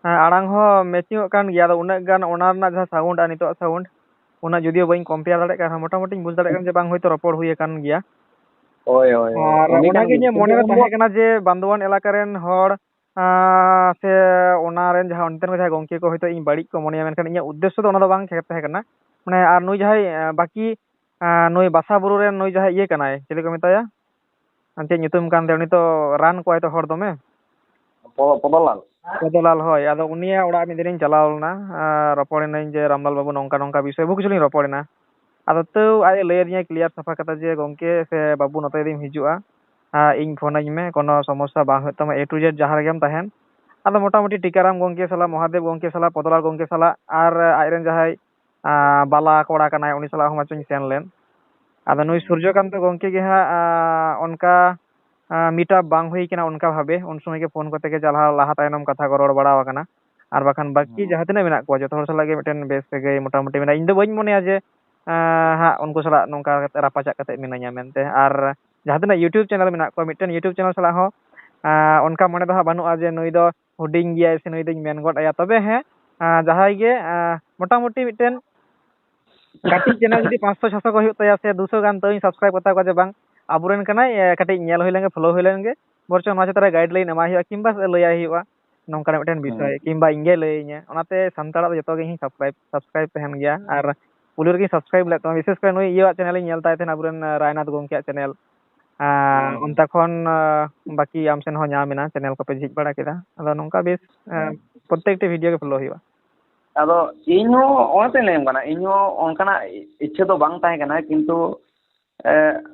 ᱦᱮᱸ, ᱟᱲᱟᱝ ᱦᱚᱸ matchingᱚᱜ ᱠᱟᱱ ᱜᱮᱭᱟ᱾ ᱟᱫᱚ ᱩᱱᱟᱹᱜ ᱜᱟᱱ ᱚᱱᱟ ᱨᱮᱱᱟᱜ ᱡᱟᱦᱟᱸ sound ᱟᱨ ᱱᱤᱛᱚᱜ sound, ᱩᱱᱟᱹᱜ ᱡᱩᱫᱤᱭᱳ ᱵᱟᱹᱧ compare ᱫᱟᱲᱮᱭᱟᱜ ᱠᱟᱱ ᱨᱮᱦᱚᱸ, ᱢᱚᱴᱟᱢᱩᱴᱤᱧ ᱵᱩᱡᱽ ᱫᱟᱲᱮᱭᱟᱜ ᱠᱟᱱᱟ ᱡᱮ ᱵᱟᱝ ᱦᱚᱭᱛᱳ ᱨᱚᱯᱚᱲ ᱦᱩᱭ ᱟᱠᱟᱱ ᱜᱮᱭᱟ᱾ ᱦᱳᱭ, ᱦᱳᱭ, ᱦᱳᱭ᱾ ᱟᱨ ᱩᱱᱤ ᱠᱟᱱ ᱚᱱᱟᱜᱮ ᱜᱮᱭᱟ᱾ ᱤᱧᱟᱹᱜ ᱠᱤᱱᱛᱩ ᱢᱚᱱᱮᱨᱮ ᱩᱱ ᱫᱚ ᱛᱟᱦᱮᱸ ᱠᱟᱱᱟ ᱡᱮ ᱵᱟᱱᱫᱳᱣᱟᱱ ᱮᱞᱟᱠᱟ ᱨᱮᱱ ᱦᱚᱲ, ᱟᱸ, ᱥᱮ ᱚᱱᱟ ᱨᱮᱱ ᱡᱟᱦᱟᱸ ᱚᱱᱛᱮᱱ ᱠᱚ ᱡᱟᱦᱟᱸᱭ ᱜᱚᱢᱠᱮ ᱠᱚ ᱦᱚᱭᱛᱳ ᱤᱧ ᱵᱟᱹᱲᱤᱡ ᱠᱚ ᱢᱚᱱᱮᱭᱟ, ᱢᱮᱱᱠᱷᱟᱱ ᱤᱧᱟᱹᱜ ᱩᱫᱽᱫᱮᱥᱥᱚ ᱫᱚ ᱚᱱᱟ ᱫᱚ ᱵᱟᱝ ᱛᱟᱦᱮᱸ ᱠᱟᱱᱟ᱾ ᱢᱟᱱᱮ, ᱟᱨ ᱱᱩᱭ ᱡᱟᱦᱟᱸᱭ, ᱟᱸ, ᱵᱟᱹᱠᱤ, ᱟᱸ, ᱱᱩᱭ ᱵᱟᱥᱟ ᱵᱩᱨᱩ ᱨᱮᱱ ᱱᱩᱭ ᱡᱟᱦᱟᱸᱭ ᱤᱭᱟᱹ ᱠᱟᱱᱟᱭ, ᱪᱮᱫ ᱠᱚ ᱢᱮᱛᱟᱭᱟ? ᱟᱨ ᱪᱮᱫ ᱧᱩᱛᱩᱢ ᱠᱟᱱ ᱛᱟᱭᱟ? ᱩᱱᱤ ᱛᱚ ᱨᱟᱱ ᱠᱚᱣᱟᱭ ᱛᱚ ᱦᱚᱲ ᱫᱚᱢᱮ᱾ ᱯᱚ-, ᱯᱚᱫᱚᱞᱟᱞ᱾ ᱯᱚᱫᱚᱞᱟᱞ, ᱦᱳᱭ᱾ ᱟᱫᱚ ᱩᱱᱤᱭᱟᱜ ᱚᱲᱟᱜ ᱢᱤᱫ ᱫᱤᱱᱤᱧ ᱪᱟᱞᱟᱣ ᱞᱮᱱᱟ, ᱟᱨ ᱨᱚᱯᱚᱲ ᱮᱱᱟᱹᱧ ᱡᱮ, "ᱨᱟᱢᱞᱟᱞ ᱵᱟᱹᱵᱩ, ᱱᱚᱝᱠᱟ ᱱᱚᱝᱠᱟ ᱵᱤᱥᱚᱭ ᱵᱚᱦᱩ ᱠᱤᱪᱷᱩ ᱞᱤᱧ ᱨᱚᱯᱚᱲ ᱮᱱᱟ᱾" ᱟᱫᱚ ᱛᱟᱹᱣ ᱟᱡ ᱮ ᱞᱟᱹᱭ ᱟᱹᱫᱤᱧᱟ clear ᱥᱟᱯᱷᱟ ᱠᱟᱛᱷᱟ ᱡᱮ, "ᱜᱚᱢᱠᱮ ᱥᱮ ᱵᱟᱹᱵᱩ, ᱱᱚᱛᱮ ᱡᱩᱫᱤᱢ ᱦᱤᱡᱩᱜᱼᱟ, ᱟᱨ ᱤᱧ ᱯᱷᱳᱱᱟᱹᱧ ᱢᱮ, ᱠᱳᱱᱳ ᱥᱚᱢᱚᱥᱥᱟ ᱵᱟᱝ ᱦᱩᱭᱩᱜ ᱛᱟᱢᱟ, A to Z ᱡᱟᱦᱟᱸ ᱨᱮᱜᱮᱢ ᱛᱟᱦᱮᱱ᱾" ᱟᱫᱚ ᱢᱚᱴᱟᱢᱩᱴᱤ ᱴᱤᱠᱟᱨᱟᱢ ᱜᱚᱢᱠᱮ ᱥᱟᱞᱟᱜ, ᱢᱚᱦᱟᱫᱮᱵ ᱜᱚᱢᱠᱮ ᱥᱟᱞᱟᱜ, ᱯᱚᱫᱚᱞᱟᱞ ᱜᱚᱢᱠᱮ ᱥᱟᱞᱟᱜ, ᱟᱨ ᱟᱡᱨᱮᱱ ᱡᱟᱦᱟᱸᱭ ᱟᱸ, ᱵᱟᱞᱟ ᱠᱚᱲᱟ ᱠᱟᱱᱟᱭ, ᱩᱱᱤ ᱥᱟᱞᱟᱜ ᱦᱚᱸ ᱢᱟᱪᱚᱧ ᱥᱮᱱ ᱞᱮᱱ᱾ ᱟᱫᱚ ᱱᱩᱭ ᱥᱩᱨᱡᱚᱠᱟᱱᱛᱚ ᱜᱚᱢᱠᱮ ᱜᱮ ᱦᱟᱸᱜ, ᱟᱸ, ᱚᱱᱠᱟ, ᱟᱸ, meet up ᱵᱟᱝ ᱦᱩᱭ ᱠᱟᱱᱟ ᱚᱱᱠᱟ ᱵᱷᱟᱵᱮ᱾ ᱩᱱ ᱥᱚᱢᱚᱭ ᱜᱮ ᱯᱷᱳᱱ ᱠᱚᱛᱮ ᱜᱮ ᱡᱟᱦᱟᱸ ᱞᱟᱦᱟ ᱛᱟᱭᱱᱚᱢ ᱠᱟᱛᱷᱟ ᱠᱚ ᱨᱚᱲ ᱵᱟᱲᱟ ᱟᱠᱟᱱᱟ᱾ ᱟᱨ ᱵᱟᱠᱷᱟᱱ ᱵᱟᱹᱠᱤ ᱦᱩᱸ᱾ ᱡᱟᱦᱟᱸ ᱛᱤᱱᱟᱹᱜ ᱢᱮᱱᱟᱜ ᱠᱚᱣᱟ, ᱡᱚᱛᱚ ᱦᱚᱲ ᱥᱟᱞᱟᱜ ᱜᱮ ᱢᱤᱫᱴᱮᱱ ᱵᱮᱥ ᱥᱟᱹᱜᱟᱹᱭ ᱢᱚᱴᱟᱢᱩᱴᱤ ᱢᱮᱱᱟᱜᱼᱟ᱾ ᱤᱧ ᱫᱚ ᱵᱟᱹᱧ ᱢᱚᱱᱮᱭᱟ ᱡᱮ, ᱟᱸ, ᱦᱟᱸᱜ ᱩᱱᱠᱩ ᱥᱟᱞᱟᱜ ᱱᱚᱝᱠᱟ ᱠᱟᱛᱮ ᱨᱟᱯᱟᱪᱟᱜ ᱠᱟᱛᱮ ᱢᱤᱱᱟᱹᱧᱟ ᱢᱮᱱᱛᱮ᱾ ᱟᱨ ᱡᱟᱦᱟᱸ ᱛᱤᱱᱟᱹᱜ YouTube channel ᱢᱮᱱᱟᱜ ᱠᱚᱣᱟ, ᱢᱤᱫᱴᱮᱱ YouTube channel ᱥᱟᱞᱟᱜ ᱦᱚᱸ, ᱟᱸ, ᱚᱱᱠᱟ ᱢᱚᱱᱮ ᱫᱚ ᱦᱟᱸᱜ ᱵᱟᱹᱱᱩᱜᱼᱟ ᱡᱮ ᱱᱩᱭ ᱫᱚ ᱦᱩᱰᱤᱧ ᱜᱮᱭᱟᱭ ᱥᱮ ᱱᱩᱭ ᱫᱚᱧ ᱢᱮᱱ ᱜᱚᱫ ᱟᱭᱟ᱾ ᱛᱚᱵᱮ ᱦᱮᱸ, ᱟᱸ, ᱡᱟᱦᱟᱸᱭ ᱜᱮ, ᱟᱸ, ᱢᱚᱴᱟᱢᱩᱴᱤ ᱢᱤᱫᱴᱮᱱ ᱠᱟᱹᱴᱤᱡ channel ᱡᱩᱫᱤ ᱯᱟᱸᱪᱥᱚ ᱪᱷᱚᱥᱚ ᱠᱚ ᱦᱩᱭᱩᱜ ᱛᱟᱭᱟ ᱥᱮ ᱫᱩᱥᱚ ᱜᱟᱱ, ᱛᱟᱹᱣ ᱤᱧ subscribe ᱠᱟᱛᱟ ᱠᱚᱣᱟ ᱡᱮ ᱵᱟᱝ, ᱟᱵᱚᱨᱮᱱ ᱠᱟᱱᱟᱭ, ᱮ, ᱠᱟᱹᱴᱤᱡ ᱧᱮᱞ ᱦᱩᱭ ᱞᱮᱱᱜᱮ, follow ᱦᱩᱭ ᱞᱮᱱᱜᱮ, ᱵᱚᱨᱪᱚᱝ ᱱᱚᱣᱟ ᱪᱮᱛᱟᱱ ᱨᱮ guideline ᱮᱢᱟᱭ ᱦᱩᱭᱩᱜᱼᱟ, ᱠᱤᱝᱵᱟ ᱞᱟᱹᱭᱟᱭ ᱦᱩᱭᱩᱜᱼᱟ᱾ ᱱᱚᱝᱠᱟᱱᱟᱜ ᱢᱤᱫᱴᱮᱱ ᱵᱤᱥᱚᱭ, ᱦᱩᱸ᱾ ᱠᱤᱝᱵᱟ ᱤᱧ ᱜᱮ ᱞᱟᱹᱭᱟᱹᱧᱟ, ᱚᱱᱟᱛᱮ ᱥᱟᱱᱛᱟᱲᱟᱜ ᱫᱚ ᱡᱚᱛᱚ ᱜᱮ ᱤᱧ ᱥᱟᱵᱥᱠᱨᱟᱭᱤᱵ ᱥᱟᱵᱥᱠᱨᱟᱭᱤᱵ ᱛᱟᱦᱮᱱ ᱜᱮᱭᱟ᱾ ᱟᱨ ᱯᱩᱭᱞᱩ ᱨᱮᱜᱮᱧ ᱥᱟᱵᱥᱠᱨᱟᱭᱤᱵ ᱞᱮᱫ ᱛᱟᱢᱟ, ᱵᱤᱥᱮᱥ ᱠᱚᱨᱮ ᱱᱩᱭ ᱤᱭᱟᱹᱣᱟᱜ ᱪᱮᱱᱮᱞ ᱤᱧ ᱧᱮᱞ ᱛᱟᱭ ᱛᱟᱦᱮᱱᱟ, ᱟᱵᱚᱨᱮᱱ ᱨᱟᱭᱱᱟᱛᱷ ᱜᱚᱢᱠᱮᱭᱟᱜ ᱪᱮᱱᱮᱞ᱾ ᱟᱨ ᱦᱩᱸ᱾ ᱚᱱᱛᱮ ᱠᱷᱚᱱ ᱟᱸ, ᱵᱟᱹᱠᱤ ᱟᱢ ᱥᱮᱱ ᱦᱚᱸ ᱧᱟᱢ ᱮᱱᱟ, ᱪᱮᱱᱮᱞ ᱠᱚᱯᱮ ᱡᱷᱤᱡ ᱵᱟᱲᱟ ᱠᱮᱫᱟ᱾ ᱟᱫᱚ ᱱᱚᱝᱠᱟ ᱵᱮᱥ ᱟᱸ, ᱦᱩᱸ᱾ ᱯᱨᱚᱛᱛᱮᱠᱴᱤ ᱵᱷᱤᱰᱤᱭᱳ ᱜᱮ ᱯᱷᱚᱞᱳ ᱦᱩᱭᱩᱜᱼᱟ᱾ ᱟᱫᱚ ᱤᱧ ᱦᱚᱸ ᱚᱱᱟᱛᱮᱧ ᱞᱟᱹᱭᱟᱢ ᱠᱟᱱᱟ, ᱤᱧ ᱦᱚᱸ ᱚᱱᱠᱟᱱᱟᱜ ᱤᱪᱪᱷᱟᱹ ᱫᱚ ᱵᱟᱝ ᱛᱟᱦᱮᱸ ᱠᱟᱱᱟ, ᱠᱤᱱᱛᱩ ᱮ,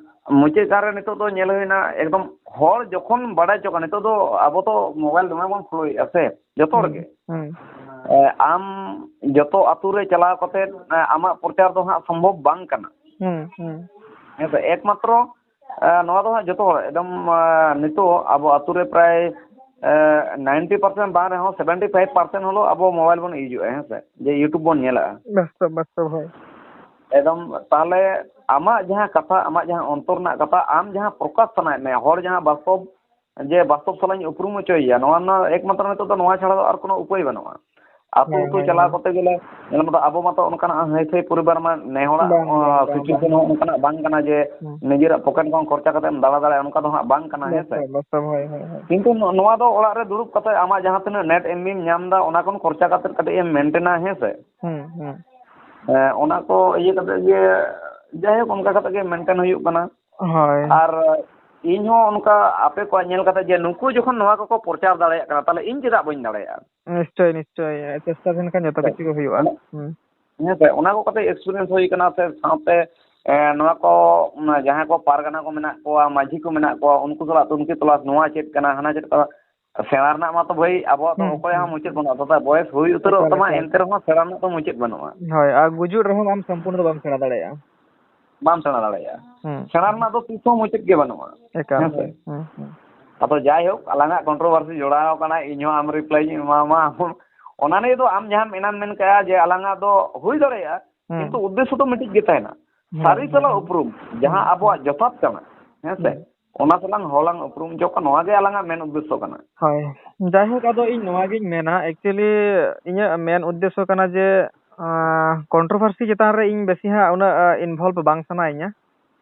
ᱢᱩᱪᱟᱹᱫ ᱠᱟᱞ ᱨᱮ ᱱᱤᱛᱚᱜ ᱫᱚ ᱧᱮᱞ ᱦᱩᱭᱱᱟ, ᱮᱠᱫᱚᱢ ᱦᱚᱲ ᱡᱚᱠᱷᱚᱱ ᱵᱟᱲᱟᱭ ᱦᱚᱪᱚ ᱠᱟᱱᱟ, ᱱᱤᱛᱚᱜ ᱫᱚ ᱟᱵᱚ ᱫᱚ ᱢᱳᱵᱟᱭᱤᱞ ᱫᱚᱢᱮ ᱵᱚᱱ ᱯᱷᱳᱞᱳᱭᱮᱫᱼᱟ ᱥᱮ, ᱡᱚᱛᱚ ᱦᱩᱸ, ᱨᱮᱜᱮ᱾ ᱦᱩᱸ᱾ ᱮ, ᱟᱢ ᱡᱚᱛᱚ ᱟᱛᱳ ᱨᱮ ᱪᱟᱞᱟᱣ ᱠᱟᱛᱮ, ᱮ, ᱟᱢᱟᱜ ᱯᱨᱚᱪᱟᱨ ᱫᱚ ᱦᱟᱸᱜ ᱥᱚᱢᱵᱷᱚᱵ ᱵᱟᱝ ᱠᱟᱱᱟ᱾ ᱦᱩᱸ, ᱦᱩᱸ᱾ ᱦᱮᱸ ᱥᱮ, ᱮᱠᱢᱟᱛᱨᱚ, ᱮ, ᱱᱚᱣᱟ ᱫᱚ ᱦᱟᱸᱜ ᱡᱚᱛᱚ ᱦᱚᱲ, ᱮᱠᱫᱚᱢ, ᱮ, ᱱᱤᱛᱚᱜ ᱟᱵᱚ ᱟᱛᱳ ᱨᱮ ᱯᱨᱟᱭ, ᱮ, ninety percent ᱵᱟᱝ ᱨᱮᱦᱚᱸ seventy five percent ᱦᱚᱞᱳ ᱟᱵᱚ ᱢᱳᱵᱟᱭᱤᱞ ᱵᱚᱱ ᱤᱭᱩᱡᱚᱜᱼᱟ, ᱦᱮᱸ ᱥᱮ, ᱡᱮ YouTube ᱵᱚᱱ ᱧᱮᱞᱟ᱾ ᱵᱟᱥᱛᱚᱵ, ᱵᱟᱥᱛᱚᱵ, ᱦᱳᱭ᱾ ᱮᱠᱫᱚᱢ, ᱛᱟᱦᱚᱞᱮ ᱟᱢᱟᱜ ᱡᱟᱦᱟᱸ ᱠᱟᱛᱷᱟ, ᱟᱢᱟᱜ ᱡᱟᱦᱟᱸ ᱚᱱᱛᱚᱨ ᱨᱮᱱᱟᱜ ᱠᱟᱛᱷᱟ, ᱟᱢ ᱡᱟᱦᱟᱸ ᱯᱨᱚᱠᱟᱥ ᱥᱟᱱᱟᱭᱮᱫ ᱢᱮᱭᱟ, ᱦᱚᱲ ᱡᱟᱦᱟᱸ ᱵᱟᱥᱛᱚᱵ, ᱡᱮ ᱵᱟᱥᱛᱚᱵ ᱥᱟᱞᱟᱜ ᱤᱧ ᱩᱯᱨᱩᱢ ᱦᱚᱪᱚᱭᱮᱭᱟ, ᱱᱚᱣᱟ ᱨᱮᱱᱟᱜ ᱮᱠᱢᱟᱛᱨᱚ ᱱᱤᱛᱚᱜ ᱫᱚ ᱱᱚᱣᱟ ᱪᱷᱟᱲᱟ ᱫᱚ ᱟᱨ ᱠᱳᱱᱳ ᱩᱯᱟᱹᱭ ᱵᱟᱹᱱᱩᱜᱼᱟ᱾ ᱟᱹᱛᱩ ᱦᱳᱭ, ᱟᱹᱛᱩ ᱦᱳᱭ, ᱪᱟᱞᱟᱣ ᱦᱳᱭ᱾ ᱠᱟᱛᱮ ᱜᱮᱞᱮ ᱧᱮᱞ ᱠᱟᱫᱟ, ᱟᱵᱚ ᱢᱟᱛᱚ ᱚᱱᱠᱟᱱᱟᱜ ᱦᱟᱹᱭ ᱯᱷᱟᱹᱭ ᱯᱚᱨᱤᱵᱟᱨ ᱢᱟ ᱱᱮ ᱦᱚᱲᱟᱜ, ᱵᱟᱝ, ᱵᱟᱝ, ᱟᱸ, ᱵᱟᱝ, ᱥᱤᱪᱩᱭᱮᱥᱚᱱ ᱵᱟᱝ᱾ ᱦᱚᱸ ᱚᱱᱠᱟᱱᱟᱜ ᱵᱟᱝ ᱠᱟᱱᱟ ᱡᱮ ᱦᱩᱸ᱾ ᱱᱤᱡᱮᱨᱟᱜ ᱯᱚᱠᱮᱴ ᱠᱷᱚᱱ ᱠᱷᱚᱨᱪᱟ ᱠᱟᱛᱮ ᱮᱢ ᱫᱟᱬᱟ ᱫᱟᱲᱮᱭᱟᱜᱼᱟ, ᱚᱱᱠᱟ ᱫᱚ ᱦᱟᱸᱜ ᱵᱟᱝ ᱠᱟᱱᱟ, ᱦᱮᱸ ᱥᱮ? ᱵᱟᱥᱛᱚᱵ, ᱵᱟᱥᱛᱚᱵ, ᱦᱳᱭ, ᱦᱳᱭ, ᱦᱳᱭ, ᱦᱳᱭ᱾ ᱠᱤᱱᱛᱩ ᱱᱚ-, ᱱᱚᱣᱟ ᱫᱚ ᱚᱲᱟᱜ ᱨᱮ ᱫᱩᱲᱩᱵ ᱠᱟᱛᱮ ᱟᱢᱟᱜ ᱡᱟᱦᱟᱸ ᱛᱤᱱᱟᱹᱜ ᱱᱮᱴ ᱮᱢ ᱵᱤᱢ ᱧᱟᱢ ᱮᱫᱟ, ᱚᱱᱟ ᱠᱷᱚᱱ ᱠᱷᱚᱨᱪᱟ ᱠᱟᱛᱮ ᱠᱟᱹᱴᱤᱡ ᱮᱢ ᱢᱮᱱᱴᱮᱱᱟ, ᱦᱮᱸ ᱥᱮ? ᱦᱩᱸ, ᱦᱩᱸ᱾ ᱮᱸ, ᱚᱱᱟ ᱠᱚ ᱤᱭᱟᱹ ᱠᱟᱛᱮ ᱜᱮ, ᱡᱟᱭᱦᱳᱠ, ᱚᱱᱠᱟ ᱠᱟᱛᱮ ᱜᱮ ᱢᱮᱱᱴᱮᱱ ᱦᱩᱭᱩᱜ ᱠᱟᱱᱟ᱾ ᱦᱳᱭ᱾ ᱟᱨ ᱤᱧ ᱦᱚᱸ ᱚᱱᱠᱟ ᱟᱯᱮ ᱠᱚᱣᱟᱜ ᱧᱮᱞ ᱠᱟᱛᱮ ᱡᱮ ᱱᱩᱠᱩ ᱡᱚᱠᱷᱚᱱ ᱱᱚᱣᱟ ᱠᱚᱠᱚ ᱯᱨᱚᱪᱟᱨ ᱫᱟᱲᱮᱭᱟᱜ ᱠᱟᱱᱟ, ᱛᱟᱦᱞᱮ ᱤᱧ ᱪᱮᱫᱟᱜ ᱵᱟᱹᱧ ᱫᱟᱲᱮᱭᱟᱜᱼᱟ? ᱱᱤᱥᱪᱚᱭ, ᱱᱤᱥᱪᱚᱭ᱾ ᱪᱮᱥᱴᱟ ᱞᱮᱱᱠᱷᱟᱱ ᱡᱚᱛᱚ ᱦᱮᱸ᱾ ᱠᱤᱪᱷᱩ ᱜᱮ ᱦᱩᱭᱩᱜᱼᱟ᱾ ᱚᱱᱟ ᱦᱩᱸ᱾ ᱦᱮᱸ ᱥᱮ, ᱚᱱᱟ ᱠᱚ ᱠᱟᱛᱮ ᱮᱠᱥᱯᱤᱨᱤᱭᱮᱱᱥ ᱦᱩᱭ ᱠᱟᱱᱟ ᱥᱮ, ᱥᱟᱶᱛᱮ, ᱮ, ᱱᱚᱣᱟ ᱠᱚ, ᱩᱢ, ᱡᱟᱦᱟᱸᱭ ᱠᱚ ᱯᱟᱨᱜᱟᱱᱟ ᱠᱚ ᱢᱮᱱᱟᱜ ᱠᱚᱣᱟ, ᱢᱟᱹᱡᱷᱤ ᱠᱚ ᱢᱮᱱᱟᱜ ᱠᱚᱣᱟ, ᱩᱱᱠᱩ ᱥᱟᱞᱟᱜ ᱛᱩᱱᱠᱷᱤ ᱛᱚᱞᱟᱥ, ᱱᱚᱣᱟ ᱪᱮᱫ ᱠᱟᱱᱟ, ᱦᱟᱱᱟ ᱪᱮᱫ ᱠᱟᱱᱟ, ᱥᱮᱬᱟ ᱨᱮᱱᱟᱜ ᱢᱟᱛᱚ ᱵᱷᱟᱹᱭ ᱟᱵᱚᱣᱟᱜ ᱫᱚ ᱦᱩᱸ, ᱚᱠᱚᱭᱟᱜ ᱦᱚᱸ ᱦᱩᱸ, ᱢᱩᱪᱟᱹᱫ ᱦᱩᱸ᱾ ᱵᱟᱹᱱᱩᱜᱼᱟ᱾ ᱛᱟᱛᱟ ᱵᱚᱭᱮᱥ ᱦᱩᱭ ᱩᱛᱟᱹᱨᱚᱜ ᱮᱠᱟᱞ, ᱛᱟᱢᱟ, ᱮᱠᱟᱞ᱾ ᱮᱱᱛᱮ ᱨᱮᱦᱚᱸ ᱥᱮᱬᱟ ᱨᱮᱱᱟᱜ ᱫᱚ ᱢᱩᱪᱟᱹᱫ ᱵᱟᱹᱱᱩᱜᱼᱟ᱾ ᱦᱳᱭ, ᱟᱨ ᱜᱩᱡᱩᱜ ᱨᱮᱦᱚᱸ ᱟᱢ ᱥᱚᱢᱯᱩᱨᱱᱚ ᱫᱚ ᱵᱟᱢ ᱥᱮᱬᱟ ᱫᱟᱲᱮᱭᱟᱜᱼᱟ᱾ ᱵᱟᱢ ᱥᱮᱬᱟ ᱫᱟᱲᱮᱭᱟᱜᱼᱟ᱾ ᱦᱩᱸ, ᱥᱮᱬᱟ ᱦᱩᱸ᱾ ᱨᱮᱱᱟᱜ ᱫᱚ ᱛᱤᱥ ᱦᱚᱸ ᱢᱩᱪᱟᱹᱫ ᱜᱮ ᱵᱟᱹᱱᱩᱜᱼᱟ᱾ ᱮᱠᱟᱞ, ᱦᱮᱸ ᱥᱮ? ᱦᱳᱭ᱾ ᱦᱩᱸ, ᱦᱩᱸ᱾ ᱟᱫᱚ ᱡᱟᱭᱦᱳᱠ, ᱟᱞᱟᱝᱟᱜ ᱠᱚᱱᱴᱨᱳᱵᱷᱟᱨᱥᱤ ᱡᱚᱲᱟᱣ ᱠᱟᱱᱟ, ᱤᱧ ᱦᱚᱸ ᱟᱢ ᱨᱤᱯᱞᱟᱭᱤᱧ ᱮᱢᱟᱢᱟ᱾ ᱚᱱᱟ ᱱᱤᱭᱮ ᱫᱚ ᱟᱢ ᱡᱟᱦᱟᱸᱢ ᱮᱱᱟᱢ ᱢᱮᱱ ᱠᱟᱜᱼᱟ ᱡᱮ ᱟᱞᱟᱝᱟᱜ ᱫᱚ ᱦᱩᱭ ᱫᱟᱲᱮᱭᱟᱜᱼᱟ, ᱦᱩᱸ᱾ ᱠᱤᱱᱛᱩ ᱩᱫᱽᱫᱮᱥᱥᱚ ᱫᱚ ᱢᱤᱫᱴᱤᱡ ᱜᱮ ᱛᱟᱦᱮᱱᱟ᱾ ᱦᱩᱸ, ᱥᱟᱹᱨᱤ ᱦᱩᱸ, ᱥᱟᱞᱟᱜ ᱦᱩᱸ᱾ ᱩᱯᱨᱩᱢ, ᱡᱟᱦᱟᱸ ᱦᱩᱸ, ᱟᱵᱚᱣᱟᱜ ᱦᱩᱸ᱾ ᱡᱚᱛᱷᱟᱛ ᱠᱟᱱᱟ, ᱦᱮᱸ ᱥᱮ? ᱦᱩᱸ᱾ ᱚᱱᱟ ᱥᱟᱞᱟᱝ ᱦᱚᱲ ᱞᱟᱝ ᱩᱯᱨᱩᱢ ᱦᱚᱪᱚ ᱠᱚᱣᱟ, ᱱᱚᱣᱟ ᱜᱮ ᱟᱞᱟᱝᱟᱜ ᱢᱮᱱ ᱩᱫᱽᱫᱮᱥᱥᱚ ᱠᱟᱱᱟ᱾ ᱦᱳᱭ᱾ ᱡᱟᱭᱦᱳᱠ, ᱟᱫᱚ ᱤᱧ ᱱᱚᱣᱟ ᱜᱤᱧ ᱢᱮᱱᱟ, actually ᱤᱧᱟᱹᱜ ᱢᱮᱱ ᱩᱫᱽᱫᱮᱥᱥᱚ ᱠᱟᱱᱟ ᱡᱮ, ᱟᱸ, controversy ᱪᱮᱛᱟᱱ ᱨᱮ ᱤᱧ ᱵᱮᱥᱤ ᱦᱟᱸᱜ ᱩᱱᱟᱹᱜ, ᱟᱸ, involve ᱵᱟᱝ ᱥᱟᱱᱟᱭᱤᱧᱟ᱾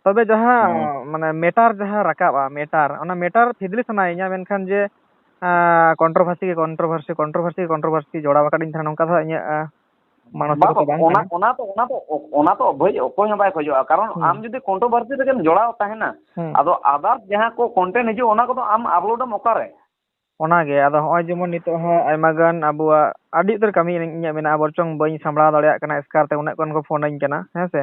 ᱛᱚᱵᱮ ᱡᱟᱦᱟᱸ, ᱦᱩᱸ᱾ ᱢᱟᱱᱮ, matter ᱡᱟᱦᱟᱸ ᱨᱟᱠᱟᱵᱼᱟ, matter, ᱚᱱᱟ matter ᱯᱷᱤᱫᱽᱞᱤ ᱥᱟᱱᱟᱭᱤᱧᱟ, ᱢᱮᱱᱠᱷᱟᱱ ᱡᱮ ᱠᱚᱱᱴᱨᱳᱵᱷᱟᱨᱥᱤ ᱜᱮ ᱠᱚᱱᱴᱨᱳᱵᱷᱟᱨᱥᱤ, ᱠᱚᱱᱴᱨᱳᱵᱷᱟᱨᱥᱤ ᱜᱮ ᱠᱚᱱᱴᱨᱳᱵᱷᱟᱨᱥᱤ ᱡᱚᱲᱟᱣ ᱟᱠᱟᱫᱤᱧ ᱛᱟᱦᱮᱱᱟ, ᱱᱚᱝᱠᱟ ᱫᱚ ᱦᱟᱸᱜ ᱤᱧᱟᱹᱜ ᱟᱸ, ᱢᱟᱱᱚᱥᱤᱠᱚᱛᱟ ᱵᱟᱝ ᱚᱱᱟ ᱠᱟᱱᱟ᱾ ᱚᱱᱟ ᱫᱚ ᱚᱱᱟ ᱫᱚ ᱚᱠᱚᱭ ᱦᱚᱸ ᱵᱟᱭ ᱠᱷᱚᱡᱚᱜᱼᱟ, ᱠᱟᱨᱚᱱ ᱦᱩᱸ᱾ ᱟᱢ ᱡᱩᱫᱤ ᱠᱚᱱᱴᱨᱳᱵᱷᱟᱨᱥᱤ ᱨᱮᱜᱮᱢ ᱡᱚᱲᱟᱣ ᱛᱟᱦᱮᱱᱟ, ᱦᱩᱸ᱾ ᱟᱫᱚ ᱟᱫᱟᱨᱥ ᱡᱟᱦᱟᱸ ᱠᱚ ᱠᱚᱱᱴᱮᱱᱴ ᱦᱤᱡᱩᱜᱼᱟ, ᱚᱱᱟ ᱠᱚᱫᱚ ᱟᱢ ᱟᱯᱞᱳᱰ ᱮᱢ ᱚᱠᱟᱨᱮ? ᱚᱱᱟᱜᱮ, ᱟᱫᱚ ᱦᱚᱸᱜᱼᱚᱭ ᱡᱮᱢᱚᱱ ᱱᱤᱛᱚᱜ ᱦᱚᱸ ᱟᱭᱢᱟ ᱜᱟᱱ ᱟᱵᱚᱣᱟᱜ ᱟᱹᱰᱤ ᱩᱛᱟᱹᱨ ᱠᱟᱹᱢᱤ ᱤᱧᱟᱹᱜ ᱢᱮᱱᱟᱜᱼᱟ, ᱵᱚᱨᱪᱚᱝ ᱵᱟᱹᱧ ᱥᱟᱢᱵᱲᱟᱣ ᱫᱟᱲᱮᱭᱟᱜ ᱠᱟᱱᱟ, ᱮᱥᱠᱟᱨ ᱛᱮ ᱩᱱᱟᱹᱜ ᱜᱟᱱ ᱠᱚ ᱯᱷᱳᱱᱟᱹᱧ ᱠᱟᱱᱟ, ᱦᱮᱸ ᱥᱮ?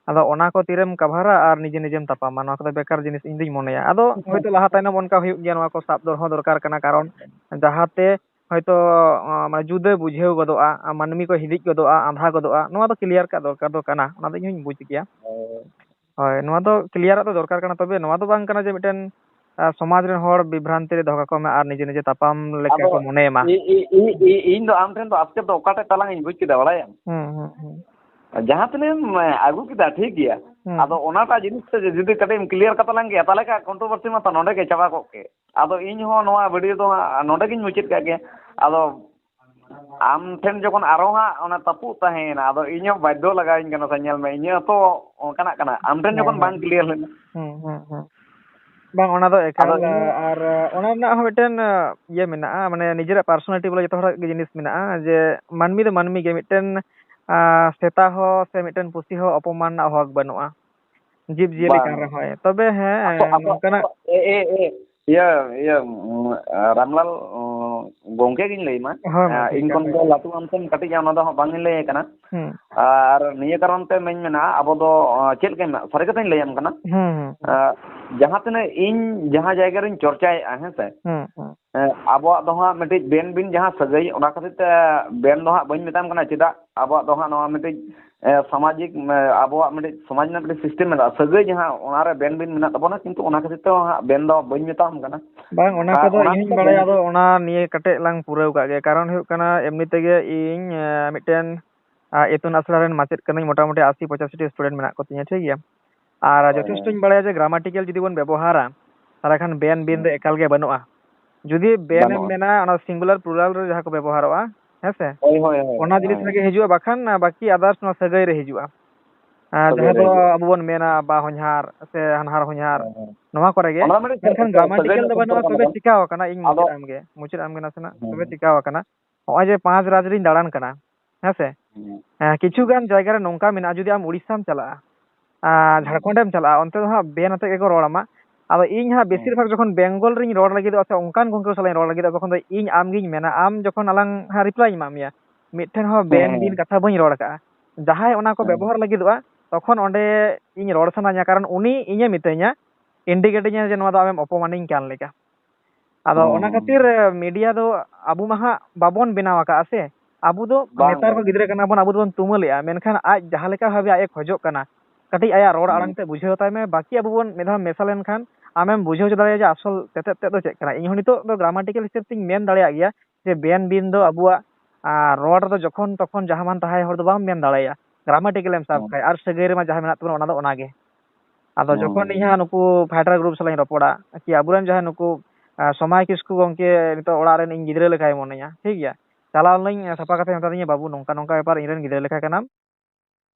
ᱟᱫᱚ ᱚᱱᱟ ᱠᱚ ᱛᱤᱨᱮᱢ ᱠᱟᱵᱷᱟᱨᱟ ᱟᱨ ᱱᱤᱡᱮ ᱱᱤᱡᱮᱢ ᱛᱟᱯᱟᱢᱟ, ᱱᱚᱣᱟ ᱠᱚᱫᱚ ᱵᱮᱠᱟᱨ ᱡᱤᱱᱤᱥ ᱤᱧ ᱫᱩᱧ ᱢᱚᱱᱮᱭᱟ᱾ ᱟᱫᱚ ᱦᱳᱭᱛᱳ ᱞᱟᱦᱟ ᱛᱟᱭᱱᱚᱢ ᱚᱱᱠᱟ ᱦᱩᱭᱩᱜ ᱜᱮᱭᱟ, ᱱᱚᱣᱟ ᱠᱚ ᱥᱟᱵ ᱫᱚᱦᱚ ᱦᱚᱸ ᱫᱚᱨᱠᱟᱨ ᱠᱟᱱᱟ, ᱠᱟᱨᱚᱱ ᱡᱟᱦᱟᱸᱛᱮ ᱦᱚᱭᱛᱳ, ᱟᱸ, ᱢᱟᱱᱮ ᱡᱩᱫᱟᱹ ᱵᱩᱡᱷᱟᱹᱣ ᱜᱚᱫᱚᱜᱼᱟ, ᱟᱨ ᱢᱟᱹᱱᱢᱤ ᱠᱚ ᱦᱤᱫᱤᱡ ᱜᱚᱫᱚᱜᱼᱟ, ᱟᱸᱫᱷᱟ ᱜᱚᱫᱚᱜᱼᱟ, ᱱᱚᱣᱟ ᱫᱚ ᱠᱞᱤᱭᱟᱨ ᱠᱟᱜ ᱫᱚᱨᱠᱟᱨ ᱫᱚ ᱠᱟᱱᱟ, ᱚᱱᱟ ᱫᱚ ᱤᱧ ᱦᱚᱧ ᱵᱩᱡᱽ ᱜᱮᱭᱟ᱾ ᱦᱳᱭ᱾ ᱦᱳᱭ, ᱱᱚᱣᱟ ᱫᱚ ᱠᱞᱤᱭᱟᱨᱟᱜ ᱫᱚ ᱫᱚᱨᱠᱟᱨ ᱠᱟᱱᱟ, ᱛᱚᱵᱮ ᱱᱚᱣᱟ ᱫᱚ ᱵᱟᱝ ᱠᱟᱱᱟ ᱡᱮ ᱢᱤᱫᱴᱮᱱ, ᱟᱸ, ᱥᱚᱢᱟᱡᱽ ᱨᱮᱱ ᱦᱚᱲ ᱵᱤᱵᱷᱨᱟᱱᱛᱤ ᱨᱮ ᱫᱚᱦᱚ ᱠᱟᱠᱚ ᱢᱮ ᱟᱨ ᱱᱤᱡᱮ ᱱᱤᱡᱮ ᱛᱟᱯᱟᱢ ᱞᱮᱠᱟ ᱟᱫᱚ ᱠᱚ ᱢᱚᱱᱮᱭ ᱢᱟ᱾ ᱤ-, ᱤ-, ᱤ-, ᱤ-, ᱤᱧ ᱫᱚ ᱟᱢ ᱴᱷᱮᱱ ᱫᱚ ᱟᱥᱠᱮᱛ ᱫᱚ ᱚᱠᱟᱴᱟᱜ ᱛᱟᱞᱟᱝ ᱤᱧ ᱵᱩᱡᱽ ᱠᱮᱫᱟ, ᱵᱟᱲᱟᱭᱟᱢ? ᱦᱩᱸ, ᱦᱩᱸ, ᱦᱩᱸ᱾ ᱡᱟᱦᱟᱸ ᱛᱤᱱᱟᱹᱜ ᱮᱢ, ᱮ, ᱟᱹᱜᱩ ᱠᱮᱫᱟ, ᱴᱷᱤᱠ ᱜᱮᱭᱟ᱾ ᱦᱩᱸ᱾ ᱟᱫᱚ ᱚᱱᱟᱴᱟᱜ ᱡᱤᱱᱤᱥ ᱛᱮ ᱡᱩᱫᱤ ᱠᱟᱹᱴᱤᱡ ᱮᱢ ᱠᱞᱤᱭᱟᱨ ᱠᱟᱛᱟ ᱞᱟᱝ ᱜᱮᱭᱟ, ᱛᱟᱦᱚᱞᱮ ᱠᱷᱟᱱ ᱠᱚᱱᱴᱨᱳᱵᱷᱟᱨᱥᱤ ᱢᱟ ᱛᱚ ᱱᱚᱰᱮ ᱜᱮ ᱪᱟᱵᱟ ᱠᱚᱜ ᱠᱮ᱾ ᱟᱫᱚ ᱤᱧ ᱦᱚᱸ ᱱᱚᱣᱟ ᱵᱷᱤᱰᱤᱭᱳ ᱫᱚ ᱦᱟᱸᱜ ᱱᱚᱰᱮ ᱜᱤᱧ ᱢᱩᱪᱟᱹᱫ ᱠᱟᱜ ᱜᱮ᱾ ᱟᱫᱚ ᱟᱢ ᱴᱷᱮᱱ ᱡᱚᱠᱷᱚᱱ ᱟᱨᱚ ᱦᱟᱸᱜ ᱚᱱᱟ ᱛᱟᱹᱯᱩᱜ ᱛᱟᱦᱮᱸᱭᱮᱱᱟ, ᱟᱫᱚ ᱤᱧ ᱦᱚᱸ ᱵᱟᱫᱽᱫᱷᱚ ᱞᱟᱜᱟᱣᱤᱧ ᱠᱟᱱᱟ᱾ ᱥᱮ ᱧᱮᱞ ᱢᱮ, ᱤᱧᱟᱹᱜ ᱦᱚᱸᱛᱚ ᱚᱱᱠᱟᱱᱟᱜ ᱠᱟᱱᱟ, ᱟᱢ ᱴᱷᱮᱱ ᱦᱮᱸ, ᱡᱚᱠᱷᱚᱱ ᱵᱟᱝ ᱦᱮᱸ᱾ ᱠᱞᱤᱭᱟᱨ ᱞᱮᱱᱟ᱾ ᱦᱩᱸ, ᱦᱩᱸ, ᱦᱩᱸ᱾ ᱵᱟᱝ, ᱚᱱᱟ ᱫᱚ ᱮᱠᱟᱞ, ᱟᱫᱚ ᱤᱧ ᱟᱨ ᱚᱱᱟ ᱨᱮᱱᱟᱜ ᱦᱚᱸ ᱢᱤᱫᱴᱮᱱ ᱤᱭᱟᱹ ᱢᱮᱱᱟᱜᱼᱟ, ᱢᱟᱱᱮ ᱱᱤᱡᱮᱨᱟᱜ ᱯᱟᱨᱥᱚᱱᱟᱞᱤᱴᱤ ᱵᱚᱞᱮ ᱡᱚᱛᱚ ᱦᱚᱲᱟᱜ ᱜᱮ ᱡᱤᱱᱤᱥ ᱢᱮᱱᱟᱜᱼᱟ, ᱡᱮ ᱢᱟᱹᱱᱢᱤ ᱫᱚ ᱢᱟᱹᱱᱢᱤ ᱜᱮ ᱢᱤᱫᱴᱮᱱ, ᱟᱸ, ᱥᱮᱛᱟ ᱦᱚᱸ ᱥᱮ ᱢᱤᱫᱴᱮᱱ ᱯᱩᱥᱤ ᱦᱚᱸ ᱚᱯᱚᱢᱟᱱ ᱨᱮᱱᱟᱜ ᱦᱚᱠ ᱵᱟᱹᱱᱩᱜᱼᱟ, ᱡᱤᱵᱽ ᱡᱤᱭᱟᱹᱞᱤ ᱵᱟᱝ᱾ ᱠᱟᱱ ᱨᱮᱦᱚᱸᱭ᱾ ᱛᱚᱵᱮ ᱦᱮᱸ, ᱟᱥᱚ-, ᱟᱥᱚ-, ᱱᱚᱝᱠᱟᱱᱟᱜ ᱟᱥᱚ-, ᱮ, ᱮ, ᱮ, ᱤᱭᱟᱹ, ᱤᱭᱟᱹ, ᱩᱸ, ᱨᱟᱢᱞᱟᱞ, ᱩᱸ, ᱜᱚᱝᱠᱮ ᱜᱤᱧ ᱞᱟᱹᱭ ᱢᱟ᱾ ᱦᱳᱭ, ᱢᱟ, ᱮᱸ, ᱴᱷᱤᱠ ᱤᱧ ᱜᱮᱭᱟ, ᱠᱷᱚᱱ ᱦᱳᱭ᱾ ᱫᱚ ᱞᱟᱹᱴᱩ ᱟᱢ ᱴᱷᱮᱱ ᱠᱟᱹᱴᱤᱡ ᱟᱢ ᱚᱱᱟ ᱫᱚ ᱦᱟᱸᱜ ᱵᱟᱝ ᱤᱧ ᱞᱟᱹᱭ ᱠᱟᱱᱟ᱾ ᱦᱩᱸ᱾ ᱟᱨ ᱱᱤᱭᱟᱹ ᱠᱟᱨᱚᱱ ᱛᱮ ᱢᱮᱱ ᱢᱮᱱᱟ, ᱟᱵᱚ ᱫᱚ, ᱚᱸ, ᱪᱮᱫ ᱞᱮᱠᱟᱧ ᱢᱮᱱᱟ, ᱥᱟᱹᱨᱤ ᱠᱟᱛᱷᱟᱧ ᱞᱟᱹᱭᱟᱢ ᱠᱟᱱᱟ᱾ ᱦᱩᱸ, ᱦᱩᱸ, ᱦᱩᱸ᱾ ᱟᱸ, ᱡᱟᱦᱟᱸ ᱛᱤᱱᱟᱹᱜ ᱤᱧ ᱡᱟᱦᱟᱸ ᱡᱟᱭᱜᱟ ᱨᱤᱧ ᱪᱚᱨᱪᱟᱭᱮᱫᱼᱟ, ᱦᱮᱸ ᱥᱮ? ᱦᱩᱸ, ᱦᱩᱸ᱾ ᱮᱸ, ᱟᱵᱚᱣᱟᱜ ᱫᱚ ᱦᱟᱸᱜ ᱢᱤᱫᱴᱤᱡ ᱵᱮᱱ ᱵᱤᱱ ᱡᱟᱦᱟᱸ ᱥᱟᱹᱜᱟᱹᱭ, ᱚᱱᱟ ᱠᱷᱟᱹᱛᱤᱨ ᱛᱮ ᱵᱮᱱ ᱫᱚ ᱦᱟᱸᱜ ᱵᱟᱹᱧ ᱢᱮᱛᱟᱢ ᱠᱟᱱᱟ᱾ ᱪᱮᱫᱟᱜ? ᱟᱵᱚᱣᱟᱜ ᱫᱚ ᱦᱟᱸᱜ ᱱᱚᱣᱟ ᱢᱤᱫᱴᱤᱡ, ᱮᱸ, ᱥᱟᱢᱟᱡᱤᱠ, ᱮᱸ, ᱟᱵᱚᱣᱟᱜ ᱢᱤᱫᱴᱤᱡ ᱥᱚᱢᱟᱡᱽ ᱨᱮᱱᱟᱜ ᱢᱤᱫᱴᱤᱡ ᱥᱤᱥᱴᱮᱢ ᱢᱮᱱᱟᱜᱼᱟ, ᱥᱟᱹᱜᱟᱹᱭ ᱡᱟᱦᱟᱸ, ᱚᱱᱟᱨᱮ ᱵᱮᱱ ᱵᱤᱱ ᱢᱮᱱᱟᱜ ᱛᱟᱵᱚᱱᱟ, ᱠᱤᱱᱛᱩ ᱚᱱᱟ ᱠᱷᱟᱹᱛᱤᱨ ᱛᱮ ᱦᱟᱸᱜ ᱵᱮᱱ ᱫᱚ ᱵᱟᱹᱧ ᱢᱮᱛᱟᱢ ᱠᱟᱱᱟ᱾ ᱵᱟᱝ, ᱚᱱᱟ ᱟᱨ ᱠᱚᱫᱚ ᱚᱱᱟ ᱤᱧ ᱦᱚᱸᱧ ᱠᱷᱟᱹᱛᱤᱨ ᱛᱮ ᱵᱟᱲᱟᱭᱟ, ᱵᱮᱱ ᱟᱫᱚ ᱚᱱᱟ ᱱᱤᱭᱟᱹ ᱠᱟᱹᱴᱤᱡ ᱞᱟᱝ ᱯᱩᱨᱟᱹᱣ ᱠᱟᱜ ᱜᱮ᱾ ᱠᱟᱨᱚᱱ ᱦᱩᱭᱩᱜ ᱠᱟᱱᱟ, ᱮᱢᱱᱤ ᱛᱮᱜᱮ ᱤᱧ, ᱮᱸ, ᱢᱤᱫᱴᱮᱱ, ᱟᱸ, ᱤᱛᱩᱱ ᱟᱥᱲᱟ ᱨᱮᱱ ᱢᱟᱪᱮᱫ ᱠᱟᱹᱱᱟᱹᱧ, ᱢᱚᱴᱟᱢᱩᱴᱤ ᱟᱥᱤ ᱯᱚᱸᱪᱟᱥᱤ ᱴᱤ ᱥᱴᱩᱰᱮᱱᱴ ᱢᱮᱱᱟᱜ ᱠᱚ ᱛᱤᱧᱟ, ᱴᱷᱤᱠ ᱜᱮᱭᱟ? ᱟᱨ ᱦᱳᱭ, ᱦᱳᱭ᱾ ᱡᱚᱛᱷᱮᱥᱴᱚᱧ ᱵᱟᱲᱟᱭᱟ ᱡᱮ ᱜᱨᱟᱢᱟᱴᱤᱠᱮᱞ ᱡᱩᱫᱤ ᱵᱚᱱ ᱵᱮᱵᱚᱦᱟᱨᱟ, ᱛᱟᱦᱚᱞᱮ ᱠᱷᱟᱱ ᱵᱮᱱ ᱵᱤᱱ ᱫᱚ ᱦᱩᱸ᱾ ᱮᱠᱟᱞ ᱜᱮ ᱵᱟᱹᱱᱩᱜᱼᱟ᱾ ᱡᱩᱫᱤ ᱵᱮᱱ ᱮᱢ ᱵᱟᱹᱱᱩᱜᱼᱟ᱾ ᱢᱮᱱᱟ, ᱚᱱᱟ ᱥᱤᱝᱜᱩᱞᱟᱨ ᱯᱞᱩᱨᱟᱞ ᱨᱮ ᱡᱟᱦᱟᱸ ᱠᱚ ᱵᱮᱵᱚᱦᱟᱨᱚᱜᱼᱟ, ᱦᱮᱸ ᱥᱮ? ᱦᱳᱭ, ᱦᱳᱭ, ᱦᱳᱭ, ᱚᱱᱟ ᱡᱤᱱᱤᱥ ᱦᱳᱭ᱾ ᱨᱮᱜᱮ ᱦᱤᱡᱩᱜᱼᱟ, ᱵᱟᱠᱷᱟᱱ ᱵᱟᱹᱠᱤ ᱟᱫᱟᱨᱥ ᱱᱚᱣᱟ ᱥᱟᱹᱜᱟᱹᱭ ᱨᱮ ᱦᱤᱡᱩᱜᱼᱟ᱾ ᱟᱨ ᱥᱟᱹᱜᱟᱹᱭ ᱡᱟᱦᱟᱸ ᱫᱚ ᱨᱮ ᱦᱤᱡᱩᱜᱼᱟ᱾ ᱟᱵᱚ ᱵᱚᱱ ᱢᱮᱱᱟ ᱵᱟ ᱦᱚᱧᱦᱟᱨ ᱥᱮ ᱦᱟᱱᱦᱟᱨ ᱦᱚᱧᱦᱟᱨ, ᱦᱮᱸ, ᱦᱮᱸ᱾ ᱱᱚᱣᱟ ᱠᱚᱨᱮ ᱜᱮ᱾ ᱚᱱᱟ ᱢᱤᱫᱴᱤᱡ ᱢᱮᱱᱠᱷᱟᱱ ᱥᱟᱹᱜᱟᱹᱭ grammatical ᱫᱚ ᱨᱮᱱᱟᱜ ᱵᱟᱹᱱᱩᱜᱼᱟ, ᱥᱚᱢᱯᱚᱨᱠᱚ ᱛᱚᱵᱮ ᱠᱟᱱᱟ᱾ ᱪᱤᱠᱟᱣ ᱟᱠᱟᱱᱟ, ᱤᱧ ᱟᱫᱚ ᱢᱩᱪᱟᱹᱫ ᱟᱢ ᱜᱮ, ᱢᱩᱪᱟᱹᱫ ᱟᱢ ᱜᱮ ᱱᱟᱥᱮᱱᱟᱜ, ᱦᱮᱸ᱾ ᱛᱚᱵᱮ ᱪᱤᱠᱟᱣ ᱟᱠᱟᱱᱟ᱾ ᱱᱚᱜᱼᱚᱭ ᱡᱮ ᱯᱟᱸᱪ ᱨᱟᱡᱽ ᱨᱤᱧ ᱫᱟᱬᱟᱱ ᱠᱟᱱᱟ, ᱦᱮᱸ ᱥᱮ? ᱦᱮᱸ᱾ ᱦᱮᱸ, ᱠᱤᱪᱷᱩ ᱜᱟᱱ ᱡᱟᱭᱜᱟ ᱨᱮ ᱱᱚᱝᱠᱟ ᱢᱮᱱᱟᱜᱼᱟ, ᱡᱩᱫᱤ ᱟᱢ ᱩᱲᱤᱥᱥᱟᱢ ᱪᱟᱞᱟᱜᱼᱟ, ᱟᱨ ᱦᱮᱸ᱾ ᱡᱷᱟᱲᱠᱷᱚᱸᱰᱮᱢ ᱪᱟᱞᱟᱜᱼᱟ, ᱚᱱᱛᱮ ᱫᱚ ᱦᱟᱸᱜ ᱵᱮᱱ ᱟᱛᱮᱫ ᱜᱮᱠᱚ ᱨᱚᱲ ᱟᱢᱟ᱾ ᱟᱫᱚ ᱤᱧ ᱦᱟᱸᱜ ᱦᱮᱸ᱾ ᱵᱮᱥᱤᱨ ᱵᱷᱟᱜᱽ ᱡᱚᱠᱷᱚᱱ ᱵᱮᱝᱜᱚᱞ ᱨᱤᱧ ᱨᱚᱲ ᱞᱟᱹᱜᱤᱫᱚᱜᱼᱟ ᱥᱮ ᱚᱱᱠᱟᱱ ᱜᱚᱝᱠᱮ ᱠᱚ ᱥᱟᱞᱟᱜ ᱤᱧ ᱨᱚᱲ ᱞᱟᱹᱜᱤᱫᱚᱜᱼᱟ, ᱛᱚᱠᱷᱚᱱ ᱫᱚ ᱤᱧ ᱟᱢ ᱜᱤᱧ ᱢᱮᱱᱟ, ᱟᱢ ᱡᱚᱠᱷᱚᱱ ᱟᱞᱟᱝ ᱦᱟᱸᱜ reply ᱤᱧ ᱮᱢᱟᱜ ᱢᱮᱭᱟ, ᱢᱤᱫᱴᱷᱮᱱ ᱦᱚᱸ ᱦᱮᱸ, ᱵᱮᱱ ᱦᱮᱸ᱾ ᱵᱤᱱ ᱠᱟᱛᱷᱟ ᱵᱟᱹᱧ ᱨᱚᱲ ᱠᱟᱜᱼᱟ᱾ ᱡᱟᱦᱟᱸᱭ ᱚᱱᱟ ᱠᱚ ᱦᱮᱸ᱾ ᱵᱮᱵᱚᱦᱟᱨ ᱞᱟᱹᱜᱤᱫᱚᱜᱼᱟ, ᱛᱚᱠᱷᱚᱱ ᱚᱸᱰᱮ ᱤᱧ ᱨᱚᱲ ᱥᱟᱱᱟᱧᱟ, ᱠᱟᱨᱚᱱ ᱩᱱᱤ ᱤᱧᱮ ᱢᱤᱛᱟᱹᱧᱟ, indicate ᱟᱹᱧᱟ ᱡᱮ ᱱᱚᱣᱟ ᱫᱚ ᱟᱢᱮᱢ ᱚᱯᱚᱢᱟᱱᱤᱧ ᱠᱟᱱ ᱞᱮᱠᱟ᱾ ᱟᱫᱚ ᱚᱱᱟ ᱦᱩᱸ᱾ ᱠᱷᱟᱹᱛᱤᱨ, ᱮ, media ᱫᱚ ᱟᱵᱚ ᱢᱟ ᱦᱟᱸᱜ ᱵᱟᱵᱚᱱ ᱵᱮᱱᱟᱣ ᱟᱠᱟᱫᱼᱟ ᱥᱮ, ᱟᱵᱚ ᱫᱚ ᱵᱟᱝ, ᱱᱮᱛᱟᱨ ᱠᱚ ᱵᱟᱝ᱾ ᱜᱤᱫᱽᱨᱟᱹ ᱠᱟᱱᱟ ᱵᱚᱱ, ᱟᱵᱚ ᱫᱚᱵᱚᱱ ᱛᱩᱢᱟᱹᱞᱮᱜᱼᱟ, ᱢᱮᱱᱠᱷᱟᱱ ᱟᱡ ᱡᱟᱦᱟᱸ ᱞᱮᱠᱟ ᱵᱷᱟᱵᱮ ᱟᱡ ᱮ ᱠᱷᱚᱡᱚᱜ ᱠᱟᱱᱟ, ᱠᱟᱹᱴᱤᱡ ᱟᱭᱟᱜ ᱨᱚᱲ ᱦᱩᱸ᱾ ᱟᱲᱟᱝ ᱛᱮ ᱵᱩᱡᱷᱟᱹᱣ ᱛᱟᱭ ᱢᱮ, ᱵᱟᱹᱠᱤ ᱟᱵᱚ ᱵᱚᱱ ᱢᱤᱫ ᱫᱷᱟᱣ ᱢᱮᱥᱟ ᱞᱮᱱᱠᱷᱟᱱ ᱟᱢᱮᱢ ᱵᱩᱡᱷᱟᱹᱣ ᱦᱚᱪᱚ ᱫᱟᱲᱮᱭᱟᱜᱼᱟ ᱡᱮ ᱟᱥᱚᱞ ᱛᱮᱛᱮᱫ ᱛᱮᱫ ᱫᱚ ᱪᱮᱫ ᱠᱟᱱᱟ᱾ ᱤᱧ ᱦᱚᱸ ᱱᱤᱛᱚᱜ ᱫᱚ grammatical ᱦᱤᱥᱟᱹᱵ ᱛᱤᱧ ᱢᱮᱱ ᱫᱟᱲᱮᱭᱟᱜ ᱜᱮᱭᱟ ᱡᱮ ᱵᱮᱱ ᱵᱤᱱ ᱫᱚ ᱟᱵᱚᱣᱟᱜ, ᱟᱨ ᱨᱚᱲ ᱨᱮᱫᱚ ᱡᱚᱠᱷᱚᱱ ᱛᱚᱠᱷᱚᱱ ᱡᱟᱦᱟᱸ ᱢᱟᱱ ᱛᱟᱦᱟᱸ ᱦᱚᱲ ᱫᱚ ᱵᱟᱢ ᱢᱮᱱ ᱫᱟᱲᱮᱭᱟᱜᱼᱟ, grammatical ᱮᱢ ᱥᱟᱵ ᱦᱩᱸ᱾ ᱠᱷᱟᱡ, ᱟᱨ ᱥᱟᱹᱜᱟᱹᱭ ᱨᱮᱢᱟ ᱡᱟᱦᱟᱸ ᱢᱮᱱᱟᱜ ᱛᱟᱵᱚᱱᱟ ᱚᱱᱟ ᱫᱚ ᱚᱱᱟᱜᱮ᱾ ᱟᱫᱚ ᱦᱩᱸ᱾ ᱡᱚᱠᱷᱚᱱ ᱤᱧ ᱦᱟᱸᱜ ᱱᱩᱠᱩ fighter group ᱥᱟᱞᱟᱜ ᱤᱧ ᱨᱚᱯᱚᱲᱟ, ᱠᱤ ᱟᱵᱚᱨᱮᱱ ᱡᱟᱦᱟᱸᱭ ᱱᱩᱠᱩ, ᱟᱸ, ᱥᱚᱢᱟᱭ ᱠᱤᱥᱠᱩ ᱜᱚᱢᱠᱮ ᱱᱤᱛᱚᱜ ᱚᱲᱟᱜ ᱨᱮᱱ ᱤᱧ ᱜᱤᱫᱽᱨᱟᱹ ᱞᱮᱠᱟᱭ ᱢᱚᱱᱮᱧᱟ, ᱴᱷᱤᱠ ᱜᱮᱭᱟ? ᱪᱟᱞᱟᱣ ᱞᱮᱱᱟᱹᱧ, ᱥᱟᱯᱷᱟ ᱠᱟᱛᱷᱟᱧ ᱢᱮᱛᱟ ᱫᱤᱧᱟ, "ᱵᱟᱹᱵᱩ, ᱱᱚᱝᱠᱟ ᱱᱚᱝᱠᱟ ᱵᱮᱯᱟᱨ, ᱤᱧ ᱨᱮᱱ ᱜᱤᱫᱽᱨᱟᱹ ᱞᱮᱠᱟ ᱠᱟᱱᱟᱢ,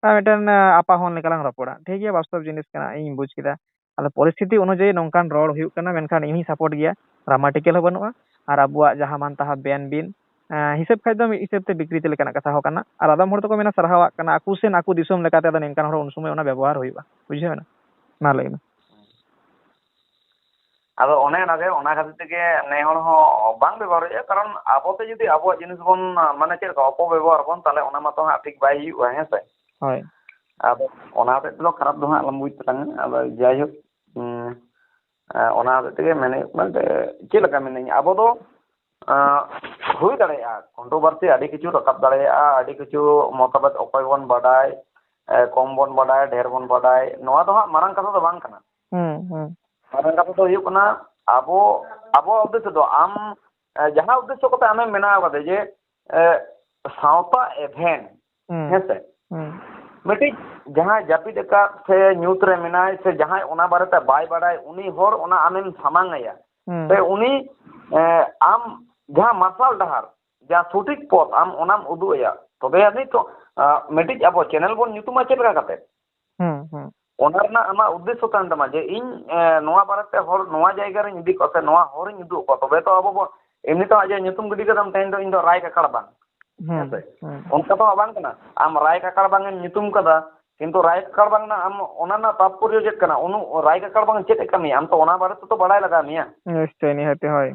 ᱟᱨ ᱢᱤᱫᱴᱮᱱ, ᱟᱸ, ᱟᱯᱟ ᱦᱚᱱ ᱞᱮᱠᱟ ᱞᱟᱝ ᱨᱚᱯᱚᱲᱟ, ᱴᱷᱤᱠ ᱜᱮᱭᱟ? ᱵᱟᱥᱛᱚᱵ ᱡᱤᱱᱤᱥ ᱠᱟᱱᱟ, ᱤᱧ ᱵᱩᱡᱽ ᱠᱮᱫᱟ᱾ ᱟᱫᱚ ᱯᱚᱨᱤᱥᱛᱷᱤᱛᱤ ᱚᱱᱩᱡᱟᱭᱤ ᱱᱚᱝᱠᱟᱱ ᱨᱚᱲ ᱦᱩᱭᱩᱜ ᱠᱟᱱᱟ, ᱢᱮᱱᱠᱷᱟᱱ ᱤᱧ ᱦᱚᱸᱧ support ᱜᱮᱭᱟ, grammatical ᱦᱚᱸ ᱵᱟᱹᱱᱩᱜᱼᱟ, ᱟᱨ ᱟᱵᱚᱣᱟᱜ ᱡᱟᱦᱟᱸ ᱢᱟᱱ ᱛᱟᱦᱟᱸ ᱵᱮᱱ ᱵᱤᱱ, ᱟᱸ, ᱦᱤᱥᱟᱹᱵ ᱠᱷᱟᱡ ᱫᱚ ᱢᱤᱫ ᱦᱤᱥᱟᱹᱵ ᱛᱮ ᱵᱤᱠᱨᱤᱛᱤ ᱞᱮᱠᱟᱱᱟᱜ ᱠᱟᱛᱷᱟ ᱦᱚᱸ ᱠᱟᱱᱟ, ᱟᱨ ᱟᱫᱚᱢ ᱦᱚᱲ ᱫᱚᱠᱚ ᱢᱮᱱᱟ ᱥᱟᱨᱦᱟᱣᱟᱜ ᱠᱟᱱᱟ, ᱟᱠᱚ ᱥᱮᱱ ᱟᱠᱚ ᱫᱤᱥᱚᱢ ᱞᱮᱠᱟᱛᱮ ᱟᱫᱚ ᱱᱤᱝᱠᱟᱱ ᱦᱚᱲ ᱩᱱ ᱥᱚᱢᱚᱭ ᱚᱱᱟ ᱵᱮᱵᱚᱦᱟᱨ ᱦᱩᱭᱩᱜᱼᱟ, ᱵᱩᱡᱷᱟᱹᱣ ᱮᱱᱟ?" ᱢᱟ ᱞᱟᱹᱭ ᱢᱮ᱾ ᱟᱫᱚ ᱚᱱᱮ ᱚᱱᱟᱜᱮ, ᱚᱱᱟ ᱠᱷᱟᱹᱛᱤᱨ ᱛᱮᱜᱮ ᱱᱮ ᱦᱚᱲ ᱦᱚᱸ ᱵᱟᱝ ᱵᱮᱵᱚᱦᱟᱨ ᱦᱩᱭᱩᱜᱼᱟ, ᱠᱟᱨᱚᱱ ᱟᱵᱚᱛᱮ ᱡᱩᱫᱤ ᱟᱵᱚᱣᱟᱜ ᱡᱤᱱᱤᱥ ᱵᱚᱱ, ᱢᱟᱱᱮ ᱪᱮᱫ ᱞᱮᱠᱟ, ᱚᱯᱚᱵᱮᱵᱚᱦᱟᱨ ᱵᱚᱱ, ᱛᱟᱦᱞᱮ ᱚᱱᱟ ᱢᱟᱛᱚ ᱦᱟᱸᱜ ᱴᱷᱤᱠ ᱵᱟᱭ ᱦᱩᱭᱩᱜᱼᱟ, ᱦᱮᱸ ᱥᱮ? ᱦᱳᱭ᱾ ᱟᱫᱚ ᱚᱱᱟ ᱦᱚᱛᱮᱡ ᱛᱮᱫᱚ ᱠᱷᱟᱨᱟᱯ ᱫᱚ ᱦᱟᱸᱜ ᱟᱞᱚᱢ ᱵᱩᱡᱽ ᱛᱟᱞᱟᱝᱟ᱾ ᱟᱫᱚ ᱡᱟᱭᱦᱳᱠ, ᱩᱸ, ᱮᱸ, ᱚᱱᱟ ᱦᱚᱛᱮᱡ ᱛᱮᱜᱮ ᱢᱮᱱ ᱦᱩᱭᱩᱜ ᱠᱟᱱᱟ ᱡᱮ ᱪᱮᱫ ᱞᱮᱠᱟ ᱢᱮᱱᱟᱹᱧ, ᱟᱵᱚ ᱫᱚ, ᱮᱸ, ᱦᱩᱭ ᱫᱟᱲᱮᱭᱟᱜᱼᱟ, controversy ᱟᱹᱰᱤ ᱠᱤᱪᱷᱩ ᱨᱟᱠᱟᱵ ᱫᱟᱲᱮᱭᱟᱜᱼᱟ, ᱟᱹᱰᱤ ᱠᱤᱪᱷᱩ ᱢᱚᱛᱟᱢᱚᱛ ᱚᱠᱚᱭ ᱵᱚᱱ ᱵᱟᱰᱟᱭ, ᱮ, ᱠᱚᱢ ᱵᱚᱱ ᱵᱟᱰᱟᱭ, ᱰᱷᱮᱨ ᱵᱚᱱ ᱵᱟᱰᱟᱭ, ᱱᱚᱣᱟ ᱫᱚ ᱦᱟᱸᱜ ᱢᱟᱨᱟᱝ ᱠᱟᱛᱷᱟ ᱫᱚ ᱵᱟᱝ ᱠᱟᱱᱟ᱾ ᱦᱩᱸ, ᱦᱩᱸ᱾ ᱢᱟᱨᱟᱝ ᱠᱟᱛᱷᱟ ᱫᱚ ᱦᱩᱭᱩᱜ ᱠᱟᱱᱟ, ᱟᱵᱚ, ᱟᱵᱚᱣᱟᱜ ᱩᱫᱽᱫᱮᱥᱥᱚ ᱫᱚ ᱟᱢ, ᱮ, ᱡᱟᱦᱟᱸ ᱩᱫᱽᱫᱮᱥᱥᱚ ᱠᱟᱛᱮ ᱟᱢᱮᱢ ᱵᱮᱱᱟᱣ ᱠᱟᱫᱟ ᱡᱮ, ᱮ, ᱥᱟᱶᱛᱟ ᱮᱵᱷᱮᱱ, ᱦᱩᱸ᱾ ᱦᱮᱸ ᱥᱮ? ᱦᱩᱸ᱾ ᱢᱤᱫᱴᱤᱡ ᱡᱟᱦᱟᱸᱭ ᱡᱟᱹᱯᱤᱫ ᱟᱠᱟᱫ ᱥᱮ ᱧᱩᱛ ᱨᱮ ᱢᱮᱱᱟᱭ ᱥᱮ ᱡᱟᱦᱟᱸᱭ ᱚᱱᱟ ᱵᱟᱨᱮᱛᱮ ᱵᱟᱭ ᱵᱟᱰᱟᱭ, ᱩᱱᱤ ᱦᱚᱲ ᱚᱱᱟ ᱟᱢᱮᱢ ᱥᱟᱢᱟᱝ ᱟᱭᱟ᱾ ᱦᱩᱸ᱾ ᱥᱮ ᱩᱱᱤ, ᱮ, ᱟᱢ ᱡᱟᱦᱟᱸ ᱢᱟᱨᱥᱟᱞ ᱰᱟᱦᱟᱨ, ᱡᱟᱦᱟᱸ ᱥᱚᱴᱷᱤᱠ ᱯᱚᱛᱷ ᱟᱢ ᱚᱱᱟᱢ ᱩᱫᱩᱜ ᱟᱭᱟ, ᱛᱚᱵᱮ ᱟᱹᱱᱤᱡ ᱛᱚ, ᱟ, ᱢᱤᱫᱴᱤᱡ ᱟᱵᱚ channel ᱵᱚᱱ ᱧᱩᱛᱩᱢᱟ ᱪᱮᱫ ᱞᱮᱠᱟ ᱠᱟᱛᱮ? ᱦᱩᱸ, ᱦᱩᱸ᱾ ᱚᱱᱟ ᱨᱮᱱᱟᱜ ᱟᱢᱟᱜ ᱩᱫᱽᱫᱮᱥᱥᱚ ᱛᱟᱦᱮᱱ ᱛᱟᱢᱟ ᱡᱮ ᱤᱧ, ᱮ, ᱱᱚᱣᱟ ᱵᱟᱨᱮᱛᱮ ᱦᱚᱲ ᱱᱚᱣᱟ ᱡᱟᱭᱜᱟ ᱨᱤᱧ ᱤᱫᱤ ᱠᱚᱣᱟ ᱥᱮ ᱱᱚᱣᱟ ᱦᱚᱨᱤᱧ ᱩᱫᱩᱜ ᱟᱠᱚᱣᱟ, ᱛᱚᱵᱮ ᱛᱚ ᱟᱵᱚ ᱵᱚ, ᱮᱢᱱᱤ ᱛᱮ ᱟᱡᱟᱜ ᱧᱩᱛᱩᱢ ᱜᱤᱰᱤ ᱠᱟᱫᱟᱢ, ᱛᱮᱦᱮᱧ ᱫᱚ ᱤᱧ ᱫᱚ ᱨᱟᱭ ᱠᱟᱠᱟᱲ ᱵᱟᱝ᱾ ᱦᱩᱸ, ᱦᱮᱸ ᱥᱮ? ᱦᱩᱸ᱾ ᱚᱱᱠᱟ ᱛᱚ ᱦᱟᱸᱜ ᱵᱟᱝ ᱠᱟᱱᱟ᱾ ᱟᱢ ᱨᱟᱭ ᱠᱟᱠᱟᱲ ᱵᱟᱝ ᱮᱢ ᱧᱩᱛᱩᱢ ᱠᱟᱫᱟ, ᱠᱤᱱᱛᱩ ᱨᱟᱭ ᱠᱟᱠᱟᱲ ᱵᱟᱝ ᱨᱮᱱᱟᱜ ᱟᱢ ᱚᱱᱟ ᱨᱮᱱᱟᱜ ᱛᱟᱛᱯᱚᱨᱭᱚ ᱪᱮᱫ ᱠᱟᱱᱟ? ᱩᱱᱩ ᱨᱟᱭ ᱠᱟᱠᱟᱲ ᱵᱟᱝ ᱪᱮᱫ ᱮ ᱠᱟᱹᱢᱤᱭᱟ? ᱟᱢ ᱛᱚ ᱚᱱᱟ ᱵᱟᱨᱮ ᱛᱮ ᱛᱚ ᱵᱟᱲᱟᱭ ᱞᱟᱜᱟᱣ ᱢᱮᱭᱟ᱾ ᱱᱤᱥᱪᱚᱭ, ᱱᱤᱦᱟᱹᱛᱤ, ᱦᱳᱭ᱾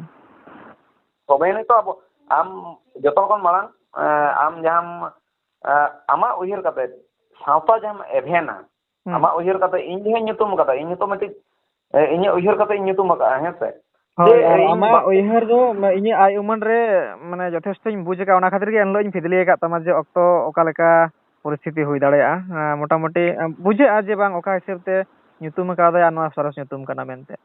ᱛᱚᱵᱮ ᱟᱹᱱᱤᱡ ᱛᱚ ᱟᱵᱚ, ᱟᱢ ᱡᱚᱛᱚ ᱠᱷᱚᱱ ᱢᱟᱲᱟᱝ, ᱮ, ᱟᱢ ᱡᱟᱦᱟᱸᱢ, ᱮ, ᱟᱢᱟᱜ ᱩᱭᱦᱟᱹᱨ ᱠᱟᱛᱮ ᱥᱟᱶᱛᱟ ᱡᱟᱦᱟᱸᱢ ᱮᱵᱷᱮᱱᱟ, ᱦᱩᱸ᱾ ᱟᱢᱟᱜ ᱩᱭᱦᱟᱹᱨ ᱠᱟᱛᱮ ᱤᱧ ᱡᱟᱦᱟᱸᱧ ᱧᱩᱛᱩᱢ ᱟᱠᱟᱫᱟ, ᱤᱧ ᱱᱤᱛᱚᱜ ᱢᱤᱫᱴᱤᱡ, ᱮ, ᱤᱧᱟᱹᱜ ᱩᱭᱦᱟᱹᱨ ᱠᱟᱛᱮ ᱤᱧ ᱧᱩᱛᱩᱢ ᱟᱠᱟᱫᱼᱟ, ᱦᱮᱸ ᱥᱮ? ᱦᱳᱭ, ᱡᱮ ᱟᱨ ᱤᱧ ᱟᱢᱟᱜ ᱵᱟ- ᱩᱭᱦᱟᱹᱨ ᱫᱚ ᱢᱟ-, ᱤᱧᱟᱹᱜ ᱟᱭ ᱩᱢᱟᱹᱱ ᱨᱮ, ᱢᱟᱱᱮ, ᱡᱚᱛᱷᱮᱥᱴᱚᱧ ᱵᱩᱡᱽ ᱟᱠᱟᱫᱼᱟ, ᱚᱱᱟ ᱠᱷᱟᱹᱛᱤᱨ ᱜᱮ ᱮᱱᱦᱤᱞᱳᱜ ᱤᱧ ᱯᱷᱤᱫᱽᱞᱤ ᱟᱠᱟᱫ ᱛᱟᱢᱟ ᱡᱮ ᱚᱠᱛᱚ ᱚᱠᱟ ᱞᱮᱠᱟ ᱯᱚᱨᱤᱥᱛᱷᱤᱛᱤ ᱦᱩᱭ ᱫᱟᱲᱮᱭᱟᱜᱼᱟ᱾ ᱮᱸ, ᱢᱚᱴᱟᱢᱩᱴᱤ, ᱮᱸ, ᱵᱩᱡᱷᱟᱹᱜᱼᱟ ᱡᱮ ᱵᱟᱝ ᱚᱠᱟ ᱦᱤᱥᱟᱹᱵ ᱛᱮ ᱧᱩᱛᱩᱢ ᱟᱠᱟᱫᱟᱭ ᱟᱨ ᱱᱚᱣᱟ ᱥᱚᱨᱮᱥ ᱧᱩᱛᱩᱢ ᱠᱟᱱᱟ ᱢᱮᱱᱛᱮ᱾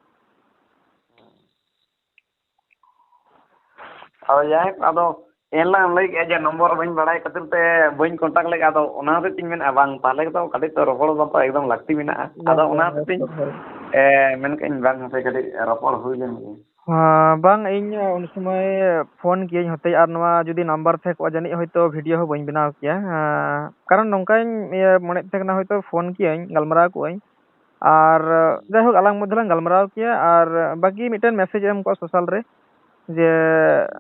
ᱟᱫᱚ ᱡᱟᱭᱦᱳᱠ, ᱟᱫᱚ ᱮᱱᱦᱤᱞᱳᱜ ᱮᱢ ᱞᱟᱹᱭ ᱠᱮᱜᱼᱟ ᱡᱮ ᱱᱚᱢᱵᱚᱨ ᱵᱟᱹᱧ ᱵᱟᱲᱟᱭ ᱠᱷᱟᱹᱛᱤᱨ ᱛᱮ ᱵᱟᱹᱧ contact ᱞᱮᱫᱼᱟ, ᱟᱫᱚ ᱚᱱᱟ ᱦᱚᱛᱮᱡ ᱛᱤᱧ ᱢᱮᱱᱮᱫᱼᱟ, ᱵᱟᱝ, ᱛᱟᱦᱚᱞᱮ ᱫᱚ ᱠᱟᱹᱴᱤᱡ ᱛᱚ ᱨᱚᱯᱚᱲ ᱫᱚ ᱮᱠᱫᱚᱢ ᱞᱟᱹᱠᱛᱤ ᱢᱮᱱᱟᱜᱼᱟ᱾ ᱟᱫᱚ ᱚᱱᱟ ᱦᱚᱛᱮᱡ ᱛᱤᱧ, ᱦᱳᱭ᱾ ᱮ, ᱢᱮᱱ ᱠᱮᱜᱼᱟᱹᱧ, ᱵᱟᱝ, ᱦᱟᱯᱮ ᱠᱟᱹᱴᱤᱡ ᱨᱚᱯᱚᱲ ᱦᱩᱭ ᱞᱮᱱ ᱜᱮ᱾ ᱦᱮᱸ, ᱵᱟᱝ, ᱤᱧ ᱩᱱ ᱥᱚᱢᱚᱭ ᱯᱷᱳᱱ ᱠᱤᱭᱟᱹᱧ ᱦᱚᱛᱮᱡ, ᱟᱨ ᱱᱚᱣᱟ ᱡᱩᱫᱤ ᱱᱟᱢᱵᱟᱨ ᱛᱟᱦᱮᱸ ᱠᱚᱜᱼᱟ, ᱡᱟᱹᱱᱤᱡ ᱦᱚᱭᱛᱳ ᱵᱷᱤᱰᱤᱭᱳ ᱦᱚᱸ ᱵᱟᱹᱧ ᱵᱮᱱᱟᱣ ᱠᱮᱭᱟ᱾ ᱦᱮᱸ, ᱠᱟᱨᱚᱱ ᱱᱚᱝᱠᱟᱧ, ᱤᱭᱟᱹ, ᱢᱚᱱᱮᱭᱮᱫ ᱛᱟᱦᱮᱸ ᱠᱟᱱᱟ, ᱦᱚᱭᱛᱳ ᱯᱷᱳᱱ ᱠᱤᱭᱟᱹᱧ, ᱜᱟᱞᱢᱟᱨᱟᱣ ᱠᱚᱜᱼᱟᱹᱧ, ᱟᱨ ᱡᱟᱭᱦᱳᱠ, ᱟᱞᱟᱝ ᱢᱚᱫᱽᱫᱷᱮ ᱞᱟᱝ ᱜᱟᱞᱢᱟᱨᱟᱣ ᱠᱮᱭᱟ, ᱟᱨ ᱵᱟᱹᱠᱤ ᱢᱤᱫᱴᱮᱱ ᱢᱮᱥᱮᱡᱽ ᱮᱢ ᱠᱚᱜᱼᱟ ᱥᱳᱥᱟᱞ ᱨᱮ, ᱡᱮ,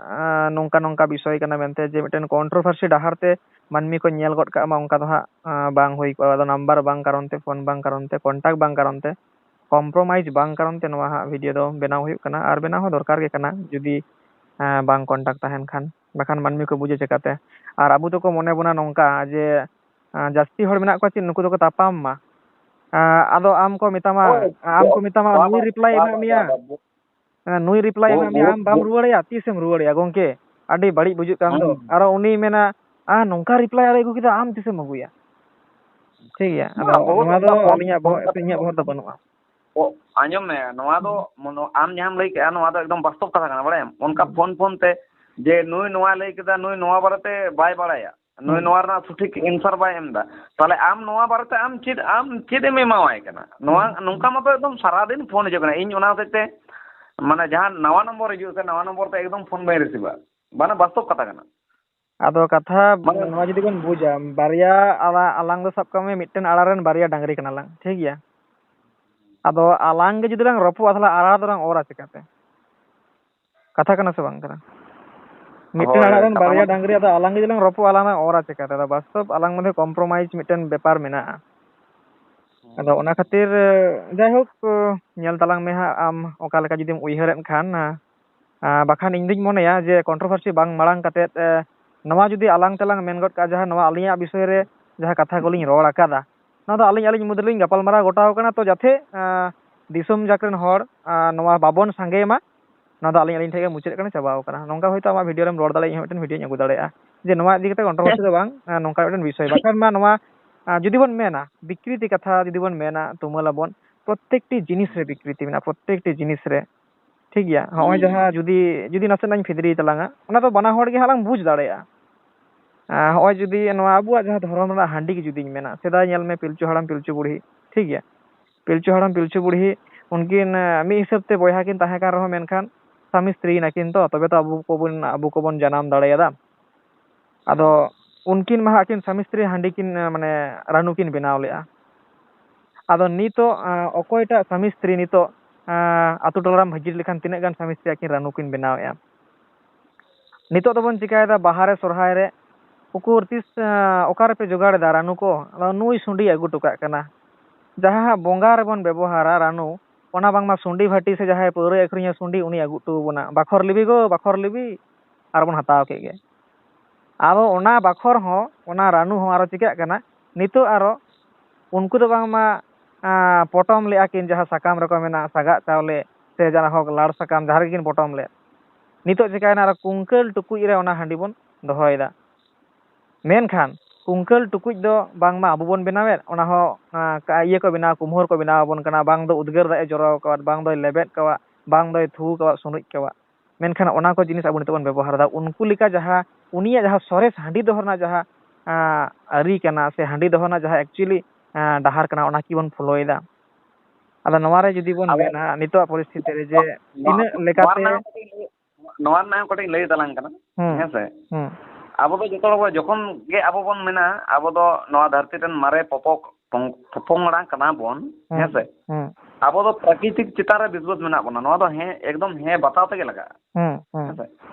ᱟᱸ, ᱱᱚᱝᱠᱟ ᱱᱚᱝᱠᱟ ᱵᱤᱥᱚᱭ ᱠᱟᱱᱟ ᱢᱮᱱᱛᱮ, ᱡᱮ ᱢᱤᱫᱴᱮᱱ ᱠᱚᱱᱴᱨᱳᱵᱷᱟᱨᱥᱤ ᱰᱟᱦᱟᱨ ᱛᱮ ᱢᱟᱹᱱᱢᱤ ᱠᱚ ᱧᱮᱞ ᱜᱚᱫ ᱠᱟᱜ ᱢᱟ, ᱚᱱᱠᱟ ᱫᱚ ᱦᱟᱸᱜ, ᱟᱸ, ᱵᱟᱝ ᱦᱩᱭ ᱠᱚᱜᱼᱟ᱾ ᱟᱫᱚ ᱱᱟᱢᱵᱟᱨ ᱵᱟᱝ ᱠᱟᱨᱚᱱ ᱛᱮ, ᱯᱷᱳᱱ ᱵᱟᱝ ᱠᱟᱨᱚᱱ ᱛᱮ, ᱠᱚᱱᱴᱟᱠᱴ ᱵᱟᱝ ᱠᱟᱨᱚᱱ ᱛᱮ, ᱠᱚᱢᱯᱨᱳᱢᱟᱭᱤᱡᱽ ᱵᱟᱝ ᱠᱟᱨᱚᱱ ᱛᱮ ᱱᱚᱣᱟ ᱦᱟᱸᱜ ᱵᱷᱤᱰᱤᱭᱳ ᱫᱚ ᱵᱮᱱᱟᱣ ᱦᱩᱭᱩᱜ ᱠᱟᱱᱟ, ᱟᱨ ᱵᱮᱱᱟᱣ ᱦᱚᱸ ᱫᱚᱨᱠᱟᱨ ᱜᱮ ᱠᱟᱱᱟ, ᱡᱩᱫᱤ, ᱟᱸ, ᱵᱟᱝ ᱠᱚᱱᱴᱟᱠᱴ ᱛᱟᱦᱮᱱ ᱠᱷᱟᱱ, ᱵᱟᱠᱷᱟᱱ ᱢᱟᱹᱱᱢᱤ ᱠᱚ ᱵᱩᱡᱟ ᱪᱮᱠᱟᱛᱮ? ᱟᱨ ᱟᱵᱚ ᱫᱚᱠᱚ ᱢᱚᱱᱮ ᱵᱚᱱᱟ ᱱᱚᱝᱠᱟ ᱡᱮ, ᱟᱸ, ᱡᱟᱹᱥᱛᱤ ᱦᱚᱲ ᱢᱮᱱᱟᱜ ᱠᱚᱣᱟ ᱪᱮᱫ, ᱱᱩᱠᱩ ᱫᱚᱠᱚ ᱛᱟᱯᱟᱢ ᱢᱟ᱾ ᱟᱸ, ᱟᱫᱚ ᱟᱢ ᱠᱚ ᱢᱮᱛᱟᱢᱟ, ᱦᱳᱭ, ᱟᱢ ᱠᱚ ᱢᱮᱛᱟᱢᱟ, ᱵᱟ-, ᱱᱩᱭ ᱵᱟ-, ᱨᱤᱯᱞᱟᱭ ᱵᱟ-, ᱮᱢᱟᱜ ᱵᱟ-, ᱢᱮᱭᱟ, ᱵᱟ-, ᱵᱟ-, ᱦᱮᱸ, ᱱᱩᱭ ᱨᱤᱯᱞᱟᱭ ᱵᱚᱦᱩ-, ᱮᱢᱟᱜ ᱢᱮᱭᱟ, ᱵᱚᱦᱩ-, ᱟᱢ ᱵᱟᱢ ᱵᱚᱦᱩ-, ᱨᱩᱣᱟᱹᱲ ᱟᱭᱟ, ᱛᱤᱥᱮᱢ ᱨᱩᱣᱟᱹᱲ ᱟᱭᱟ ᱜᱚᱝᱠᱮ? ᱟᱹᱰᱤ ᱵᱟᱹᱲᱤᱡ ᱵᱩᱡᱩᱜ ᱠᱟᱱ ᱫᱚ᱾ ᱦᱩᱸ᱾ ᱟᱨᱚ ᱩᱱᱤᱭ ᱢᱮᱱᱟ, "ᱟᱨ ᱱᱚᱝᱠᱟ ᱨᱤᱯᱞᱟᱭ ᱟᱨᱮ ᱟᱹᱜᱩ ᱠᱮᱫᱟ, ᱟᱢ ᱛᱤᱥᱮᱢ ᱟᱹᱜᱩᱭᱟ?" ᱴᱷᱤᱠ ᱜᱮᱭᱟ, ᱟᱫᱚ ᱵᱟᱝ, ᱵᱚᱦᱩᱛ ᱱᱚᱣᱟ ᱫᱚ ᱚᱱᱠᱟ ᱯᱷᱳᱱ, ᱟᱹᱞᱤᱧᱟᱜ ᱯᱷᱳᱱ ᱵᱚᱦᱚᱜ, ᱠᱟᱛᱮ ᱤᱧᱟᱹᱜ ᱫᱚ ᱵᱚᱦᱚᱜ ᱫᱚ ᱵᱟᱹᱱᱩᱜᱼᱟ᱾ ᱚ, ᱟᱸᱡᱚᱢ ᱢᱮ, ᱱᱚᱣᱟ ᱫᱚ ᱦᱩᱸ᱾ ᱢᱚᱱᱚ-, ᱟᱢ ᱡᱟᱦᱟᱸᱢ ᱞᱟᱹᱭ ᱠᱮᱜᱼᱟ, ᱱᱚᱣᱟ ᱫᱚ ᱮᱠᱫᱚᱢ ᱵᱟᱥᱛᱚᱵ ᱠᱟᱛᱷᱟ ᱠᱟᱱᱟ, ᱵᱟᱲᱟᱭᱟᱢ? ᱚᱱᱠᱟ ᱦᱩᱸ᱾ ᱯᱷᱳᱱ ᱯᱷᱳᱱ ᱛᱮ ᱡᱮ ᱱᱩᱭ ᱱᱚᱣᱟ ᱞᱟᱹᱭ ᱠᱮᱫᱟ, ᱱᱩᱭ ᱱᱚᱣᱟ ᱵᱟᱨᱮᱛᱮ ᱵᱟᱭ ᱵᱟᱲᱟᱭᱟ, ᱱᱩᱭ ᱦᱩᱸ᱾ ᱱᱚᱣᱟ ᱨᱮᱱᱟᱜ ᱥᱚᱴᱷᱤᱠ answer ᱵᱟᱭ ᱮᱢ ᱮᱫᱟ, ᱛᱟᱦᱞᱮ ᱟᱢ ᱱᱚᱣᱟ ᱵᱟᱨᱮᱛᱮ ᱟᱢ ᱪᱮᱫ, ᱟᱢ ᱪᱮᱫ ᱮᱢ ᱮᱢᱟᱣᱟᱭ ᱠᱟᱱᱟ? ᱱᱚᱣᱟ, ᱦᱩᱸ᱾ ᱱᱚᱝᱠᱟ ᱢᱟᱛᱚ ᱮᱠᱫᱚᱢ ᱥᱟᱨᱟᱫᱤᱱ ᱯᱷᱳᱱ ᱦᱤᱡᱩᱜ ᱠᱟᱱᱟ᱾ ᱤᱧ ᱚᱱᱟ ᱦᱚᱛᱮᱡ ᱛᱮ, ᱢᱟᱱᱮ, ᱡᱟᱦᱟᱸ ᱱᱟᱣᱟ ᱱᱚᱢᱵᱚᱨ ᱦᱤᱡᱩᱜ ᱥᱮ, ᱱᱟᱣᱟ ᱱᱚᱢᱵᱚᱨ ᱛᱮ ᱮᱠᱫᱚᱢ ᱯᱷᱳᱱ ᱵᱟᱹᱧ ᱨᱤᱥᱤᱵᱷᱟ, ᱢᱟᱱᱮ, ᱵᱟᱥᱛᱚᱵ ᱠᱟᱛᱷᱟ ᱠᱟᱱᱟ᱾ ᱟᱫᱚ ᱠᱟᱛᱷᱟ ᱢᱟᱱᱮ ᱱᱚᱣᱟ ᱡᱩᱫᱤ ᱵᱚᱱ ᱵᱩᱡᱟ, ᱵᱟᱨᱭᱟ ᱟᱞᱟ-, ᱟᱞᱟᱝ ᱫᱚ ᱥᱟᱵ ᱠᱟᱜ ᱢᱮ ᱢᱤᱫᱴᱮᱱ ᱟᱲᱟ ᱨᱮᱱ ᱵᱟᱨᱭᱟ ᱰᱟᱝᱨᱤ ᱠᱟᱱᱟ ᱞᱟᱝ, ᱴᱷᱤᱠ ᱜᱮᱭᱟ? ᱟᱫᱚ ᱟᱞᱟᱝ ᱜᱮ ᱡᱩᱫᱤ ᱞᱟᱝ ᱨᱚᱯᱚᱜᱼᱟ, ᱛᱟᱦᱞᱮ ᱟᱲᱟ ᱫᱚᱞᱟᱝ ᱚᱨᱟ ᱪᱤᱠᱟᱹᱛᱮ? ᱠᱟᱛᱷᱟ ᱠᱟᱱᱟ ᱥᱮ ᱵᱟᱝ ᱠᱟᱱᱟ? ᱢᱤᱫᱴᱮᱱ ᱦᱳᱭ, ᱟᱲᱟ ᱨᱮᱱ ᱠᱟᱛᱷᱟ ᱵᱟᱨᱭᱟ ᱢᱟ ᱰᱟᱝᱨᱤ, ᱟᱫᱚ ᱟᱞᱟᱝ ᱜᱮ ᱡᱩᱫᱤ ᱞᱟᱝ ᱨᱚᱯᱚᱜᱼᱟ, ᱟᱞᱟᱝ ᱞᱟᱝ ᱚᱨᱟ ᱪᱤᱠᱟᱹᱛᱮ? ᱟᱫᱚ ᱵᱟᱥᱛᱚᱵ ᱟᱞᱟᱝ ᱢᱚᱫᱽᱫᱷᱮ compromise ᱢᱤᱫᱴᱮᱱ ᱵᱮᱯᱟᱨ ᱢᱮᱱᱟᱜᱼᱟ᱾ ᱟᱫᱚ ᱚᱱᱟ ᱠᱷᱟᱹᱛᱤᱨ, ᱡᱟᱭᱦᱳᱠ, ᱧᱮᱞ ᱛᱟᱞᱟᱝ ᱢᱮ ᱦᱟᱸᱜ, ᱟᱢ ᱚᱠᱟ ᱞᱮᱠᱟ ᱡᱩᱫᱤᱢ ᱩᱭᱦᱟᱹᱨᱮᱫ ᱠᱷᱟᱱ, ᱟᱸ, ᱵᱟᱠᱷᱟᱱ ᱤᱧ ᱫᱩᱧ ᱢᱚᱱᱮᱭᱟ ᱡᱮ controversy ᱵᱟᱝ ᱢᱟᱲᱟᱝ ᱠᱟᱛᱮᱫ, ᱮ, ᱱᱚᱣᱟ ᱡᱩᱫᱤ ᱟᱞᱟᱝ ᱛᱮᱞᱟᱝ ᱢᱮᱱ ᱜᱚᱫ ᱠᱟᱜᱼᱟ, ᱡᱟᱦᱟᱸ ᱱᱚᱣᱟ ᱟᱹᱞᱤᱧᱟᱜ ᱵᱤᱥᱚᱭ ᱨᱮ ᱡᱟᱦᱟᱸ ᱠᱟᱛᱷᱟ ᱠᱚᱞᱤᱧ ᱨᱚᱲ ᱟᱠᱟᱫᱟ, ᱱᱚᱣᱟ ᱫᱚ ᱟᱹᱞᱤᱧ, ᱟᱹᱞᱤᱧ ᱢᱩᱫᱽ ᱨᱮᱞᱤᱧ ᱜᱟᱯᱟᱞᱢᱟᱨᱟᱣ ᱜᱚᱴᱟᱣ ᱠᱟᱱᱟ᱾ ᱛᱚ ᱡᱟᱛᱮ, ᱟᱸ, ᱫᱤᱥᱚᱢ ᱡᱟᱠ ᱨᱮᱱ ᱦᱚᱲ, ᱟᱸ, ᱱᱚᱣᱟ ᱵᱟᱵᱚᱱ ᱥᱟᱸᱜᱮ ᱢᱟ, ᱱᱚᱣᱟ ᱫᱚ ᱟᱹᱞᱤᱧ, ᱟᱹᱞᱤᱧ ᱴᱷᱮᱱ ᱜᱮ ᱢᱩᱪᱟᱹᱫ ᱠᱟᱱᱟ, ᱪᱟᱵᱟᱣ ᱠᱟᱱᱟ᱾ ᱱᱚᱝᱠᱟ ᱦᱚᱭᱛᱳ ᱟᱢᱟᱜ video ᱨᱮᱢ ᱨᱚᱲ ᱫᱟᱲᱮᱭᱟᱜᱼᱟ, ᱤᱧ ᱦᱚᱸ ᱢᱤᱫᱴᱮᱱ video ᱧ ᱟᱹᱜᱩ ᱫᱟᱲᱮᱭᱟᱜᱼᱟ ᱡᱮ ᱱᱚᱣᱟ ᱤᱫᱤ ᱠᱟᱛᱮ controversy ᱫᱚ ᱵᱟᱝ, ᱟᱸ, ᱱᱚᱝᱠᱟ ᱢᱤᱫᱴᱮᱱ ᱵᱤᱥᱚᱭ᱾ ᱵᱟᱠᱷᱟᱱ ᱢᱟ ᱱᱚᱣᱟ, ᱟᱸ, ᱡᱩᱫᱤ ᱵᱚᱱ ᱢᱮᱱᱟ ᱵᱤᱠᱨᱤᱛᱤ ᱠᱟᱛᱷᱟ, ᱡᱩᱫᱤ ᱵᱚᱱ ᱢᱮᱱᱟ, ᱛᱩᱢᱟᱹᱞ ᱟᱵᱚᱱ, ᱯᱨᱚᱛᱮᱠᱴᱤ ᱡᱤᱱᱤᱥ ᱨᱮ ᱵᱤᱠᱨᱤᱛᱤ ᱢᱮᱱᱟᱜᱼᱟ, ᱯᱨᱚᱛᱮᱠᱴᱤ ᱡᱤᱱᱤᱥ ᱨᱮ, ᱴᱷᱤᱠ ᱜᱮᱭᱟ? ᱦᱚᱸᱜᱼᱚᱭ ᱦᱩᱸ᱾ ᱡᱟᱦᱟᱸ ᱡᱩᱫᱤ, ᱡᱩᱫᱤ ᱱᱟᱥᱮᱱᱟᱜ ᱤᱧ ᱯᱷᱤᱫᱽᱨᱤ ᱛᱟᱞᱟᱝᱟ, ᱚᱱᱟ ᱫᱚ ᱵᱟᱱᱟ ᱦᱚᱲ ᱜᱮ ᱦᱟᱸᱜ ᱞᱟᱝ ᱵᱩᱡᱽ ᱫᱟᱲᱮᱭᱟᱜᱼᱟ᱾ ᱟᱸ, ᱦᱚᱸᱜᱼᱚᱭ ᱡᱩᱫᱤ ᱱᱚᱣᱟ ᱟᱵᱚᱣᱟᱜ ᱡᱟᱦᱟᱸ ᱫᱷᱚᱨᱚᱢ ᱨᱮᱱᱟᱜ ᱦᱟᱺᱰᱤ ᱜᱮ ᱡᱩᱫᱤᱧ ᱢᱮᱱᱟ, ᱥᱮᱫᱟᱭ ᱧᱮᱞ ᱢᱮ ᱯᱤᱞᱪᱩ ᱦᱟᱲᱟᱢ ᱯᱤᱞᱪᱩ ᱵᱩᱲᱦᱤ, ᱴᱷᱤᱠ ᱜᱮᱭᱟ? ᱯᱤᱞᱪᱩ ᱦᱟᱲᱟᱢ ᱯᱤᱞᱪᱩ ᱵᱩᱲᱦᱤ ᱩᱱᱠᱤᱱ, ᱟᱸ, ᱢᱤᱫ ᱦᱤᱥᱟᱹᱵ ᱛᱮ ᱵᱚᱭᱦᱟ ᱠᱤᱱ ᱛᱟᱦᱮᱸ ᱠᱟᱱ ᱨᱮᱦᱚᱸ, ᱢᱮᱱᱠᱷᱟᱱ ᱥᱟᱢᱤ ᱥᱛᱨᱤ ᱱᱟᱹᱠᱤᱱ ᱛᱚ, ᱛᱚᱵᱮ ᱛᱚ ᱟᱵᱚ ᱠᱚᱵᱚᱱ, ᱟᱵᱚ ᱠᱚᱵᱚᱱ ᱡᱟᱱᱟᱢ ᱫᱟᱲᱮᱭᱟᱫᱟ᱾ ᱟᱫᱚ ᱩᱱᱠᱤᱱ ᱢᱟ ᱦᱟᱸᱜ ᱟᱹᱠᱤᱱ ᱥᱟᱢᱤ ᱥᱛᱨᱤ ᱦᱟᱺᱰᱤ ᱠᱤᱱ, ᱟᱸ, ᱢᱟᱱᱮ ᱨᱟᱹᱱᱩ ᱠᱤᱱ ᱵᱮᱱᱟᱣ ᱞᱮᱫᱼᱟ᱾ ᱟᱫᱚ ᱱᱤᱛᱚᱜ, ᱟᱸ, ᱚᱠᱚᱭᱴᱟᱜ ᱥᱟᱢᱤ ᱥᱛᱨᱤ ᱱᱤᱛᱚᱜ, ᱟᱸ, ᱟᱛᱳ ᱴᱚᱞᱟ ᱨᱮᱢ ᱦᱟᱹᱡᱨᱤ ᱞᱮᱠᱷᱟᱱ ᱛᱤᱱᱟᱹᱜ ᱜᱟᱱ ᱥᱟᱢᱤ ᱥᱛᱨᱤ ᱟᱹᱠᱤᱱ ᱨᱟᱹᱱᱩ ᱠᱤᱱ ᱵᱮᱱᱟᱣᱮᱫᱼᱟ? ᱱᱤᱛᱚᱜ ᱫᱚᱵᱚᱱ ᱪᱤᱠᱟᱭᱮᱫᱟ, ᱵᱟᱦᱟ ᱨᱮ, ᱥᱚᱨᱦᱟᱭ ᱨᱮ, ᱩᱠᱩᱨ ᱛᱤᱥ, ᱟᱸ, ᱚᱠᱟ ᱨᱮᱯᱮ ᱡᱚᱜᱟᱲ ᱮᱫᱟ ᱨᱟᱹᱱᱩ ᱠᱚ? ᱟᱫᱚ ᱱᱩᱭ ᱥᱩᱸᱰᱤ ᱟᱹᱜᱩ ᱦᱚᱴᱚ ᱠᱟᱜ ᱠᱟᱱᱟ᱾ ᱡᱟᱦᱟᱸ ᱦᱟᱸᱜ ᱵᱚᱸᱜᱟ ᱨᱮᱵᱚᱱ ᱵᱮᱵᱚᱦᱟᱨᱟ ᱨᱟᱹᱱᱩ, ᱚᱱᱟ ᱵᱟᱝᱢᱟ ᱥᱩᱸᱰᱤ ᱵᱷᱟᱹᱴᱤ ᱥᱮ ᱡᱟᱦᱟᱸᱭ ᱯᱟᱹᱣᱨᱟᱹᱭ ᱟᱹᱠᱷᱨᱤᱧᱟ ᱥᱩᱸᱰᱤ, ᱩᱱᱤ ᱟᱹᱜᱩ ᱦᱚᱴᱚ ᱟᱵᱚᱱᱟ, "ᱵᱟᱠᱷᱚᱨ ᱞᱤᱵᱤ ᱜᱚ, ᱵᱟᱠᱷᱚᱨ ᱞᱤᱵᱤ", ᱟᱨ ᱵᱚᱱ ᱦᱟᱛᱟᱣ ᱠᱮᱫ ᱜᱮ᱾ ᱟᱫᱚ ᱚᱱᱟ ᱵᱟᱠᱷᱚᱨ ᱦᱚᱸ, ᱚᱱᱟ ᱨᱟᱹᱱᱩ ᱦᱚᱸ ᱟᱨᱚ ᱪᱤᱠᱟᱹᱜ ᱠᱟᱱᱟ, ᱱᱤᱛᱚᱜ ᱟᱨᱚ ᱩᱱᱠᱩ ᱫᱚ ᱵᱟᱝᱢᱟ, ᱟᱸ, ᱯᱚᱴᱚᱢ ᱞᱮᱫᱼᱟ ᱠᱤᱱ, ᱡᱟᱦᱟᱸ ᱥᱟᱠᱟᱢ ᱨᱮᱠᱚ ᱢᱮᱱᱟ ᱥᱟᱜᱟᱫ ᱪᱟᱣᱞᱮ ᱥᱮ ᱡᱟᱦᱟᱸ ᱦᱳᱠ ᱞᱟᱲ ᱥᱟᱠᱟᱢ, ᱡᱟᱦᱟᱸ ᱨᱮᱜᱮ ᱠᱤᱱ ᱯᱚᱴᱚᱢ ᱞᱮᱫ, ᱱᱤᱛᱚᱜ ᱪᱤᱠᱟᱹᱭᱮᱱᱟ, ᱟᱨᱚ ᱠᱩᱝᱠᱟᱹᱞ ᱴᱩᱠᱩᱡ ᱨᱮ ᱚᱱᱟ ᱦᱟᱺᱰᱤ ᱵᱚᱱ ᱫᱚᱦᱚᱭᱮᱫᱟ᱾ ᱢᱮᱱᱠᱷᱟᱱ ᱠᱩᱝᱠᱟᱹᱞ ᱴᱩᱠᱩᱡ ᱫᱚ ᱵᱟᱝᱢᱟ ᱟᱵᱚ ᱵᱚᱱ ᱵᱮᱱᱟᱣᱮᱫ, ᱚᱱᱟ ᱦᱚᱸ, ᱟᱸ, ᱠᱟ-, ᱤᱭᱟᱹ ᱠᱚ ᱵᱮᱱᱟᱣ, ᱠᱩᱢᱦᱟᱹᱨ ᱠᱚ ᱵᱮᱱᱟᱣ ᱟᱵᱚᱱ ᱠᱟᱱᱟ, ᱵᱟᱝ ᱫᱚ ᱩᱫᱽᱜᱟᱹᱨ ᱫᱟᱜ ᱮ ᱡᱚᱨᱚ ᱟᱠᱟᱫ, ᱵᱟᱝ ᱫᱚᱭ ᱞᱮᱵᱮᱫ ᱠᱟᱣᱟ, ᱵᱟᱝ ᱫᱚᱭ ᱛᱷᱩᱣ ᱠᱟᱣᱟ, ᱥᱩᱱᱩᱡ ᱠᱟᱣᱟ᱾ ᱢᱮᱱᱠᱷᱟᱱ ᱚᱱᱟ ᱠᱚ ᱡᱤᱱᱤᱥ ᱟᱵᱚ ᱱᱤᱛᱚᱜ ᱵᱚᱱ ᱵᱮᱵᱚᱦᱟᱨ ᱮᱫᱟ᱾ ᱩᱱᱠᱩ ᱞᱮᱠᱟ ᱡᱟᱦᱟᱸ, ᱩᱱᱤᱭᱟᱜ ᱡᱟᱦᱟᱸ ᱥᱚᱨᱮᱥ ᱦᱟᱺᱰᱤ ᱫᱚᱦᱚ ᱨᱮᱱᱟᱜ ᱡᱟᱦᱟᱸ, ᱟᱸ, ᱟᱹᱨᱤ ᱠᱟᱱᱟ ᱥᱮ ᱦᱟᱺᱰᱤ ᱫᱚᱦᱚ ᱨᱮᱱᱟᱜ ᱡᱟᱦᱟᱸ actually, ᱟᱸ, ᱰᱟᱦᱟᱨ ᱠᱟᱱᱟ, ᱚᱱᱟ ᱠᱤ ᱵᱚᱱ follow ᱮᱫᱟ? ᱟᱫᱚ ᱱᱚᱣᱟ ᱨᱮ ᱡᱩᱫᱤ ᱵᱚᱱ ᱟᱫᱚ ᱢᱮᱱᱟ, ᱱᱤᱛᱚᱜ ᱯᱚᱨᱤᱥᱛᱷᱤᱛᱤ ᱨᱮ ᱡᱮ ᱱᱚᱣᱟ, ᱛᱤᱱᱟᱹᱜ ᱱᱚᱣᱟ ᱞᱮᱠᱟᱛᱮ ᱨᱮᱱᱟᱜ ᱦᱚᱸ ᱠᱟᱹᱴᱤᱡ ᱞᱟᱹᱭ, ᱱᱚᱣᱟ ᱨᱮᱱᱟᱜ ᱦᱚᱸ ᱠᱟᱹᱴᱤᱡ ᱞᱟᱹᱭ ᱛᱟᱞᱟᱝ ᱠᱟᱱᱟ, ᱦᱩᱸ, ᱦᱮᱸ ᱥᱮ? ᱦᱩᱸ᱾ ᱟᱵᱚ ᱫᱚ ᱡᱚᱛᱚ ᱦᱚᱲ ᱵᱚ-, ᱡᱚᱠᱷᱚᱱ ᱜᱮ ᱟᱵᱚ ᱵᱚᱱ ᱢᱮᱱᱟ, ᱟᱵᱚ ᱫᱚ ᱱᱚᱣᱟ ᱫᱷᱟᱹᱨᱛᱤ ᱨᱮᱱ ᱢᱟᱨᱮ ᱯᱚᱯᱚ-, ᱯᱚᱝ-, ᱯᱚᱯᱚᱝᱲᱟ ᱠᱟᱱᱟ ᱵᱚᱱ, ᱦᱩᱸ, ᱦᱮᱸ ᱥᱮ? ᱦᱩᱸ᱾ ᱟᱵᱚ ᱫᱚ ᱯᱨᱟᱠᱨᱤᱛᱤᱠ ᱪᱮᱛᱟᱱ ᱨᱮ ᱵᱤᱥᱣᱟᱥ ᱢᱮᱱᱟᱜ ᱵᱚᱱᱟ᱾ ᱱᱚᱣᱟ ᱫᱚ ᱦᱮᱸ, ᱮᱠᱫᱚᱢ ᱦᱮᱸ ᱵᱟᱛᱟᱣ ᱛᱮᱜᱮ ᱞᱟᱜᱟᱜᱼᱟ᱾ ᱦᱩᱸ, ᱦᱩᱸ᱾ ᱦᱮᱸ ᱥᱮ?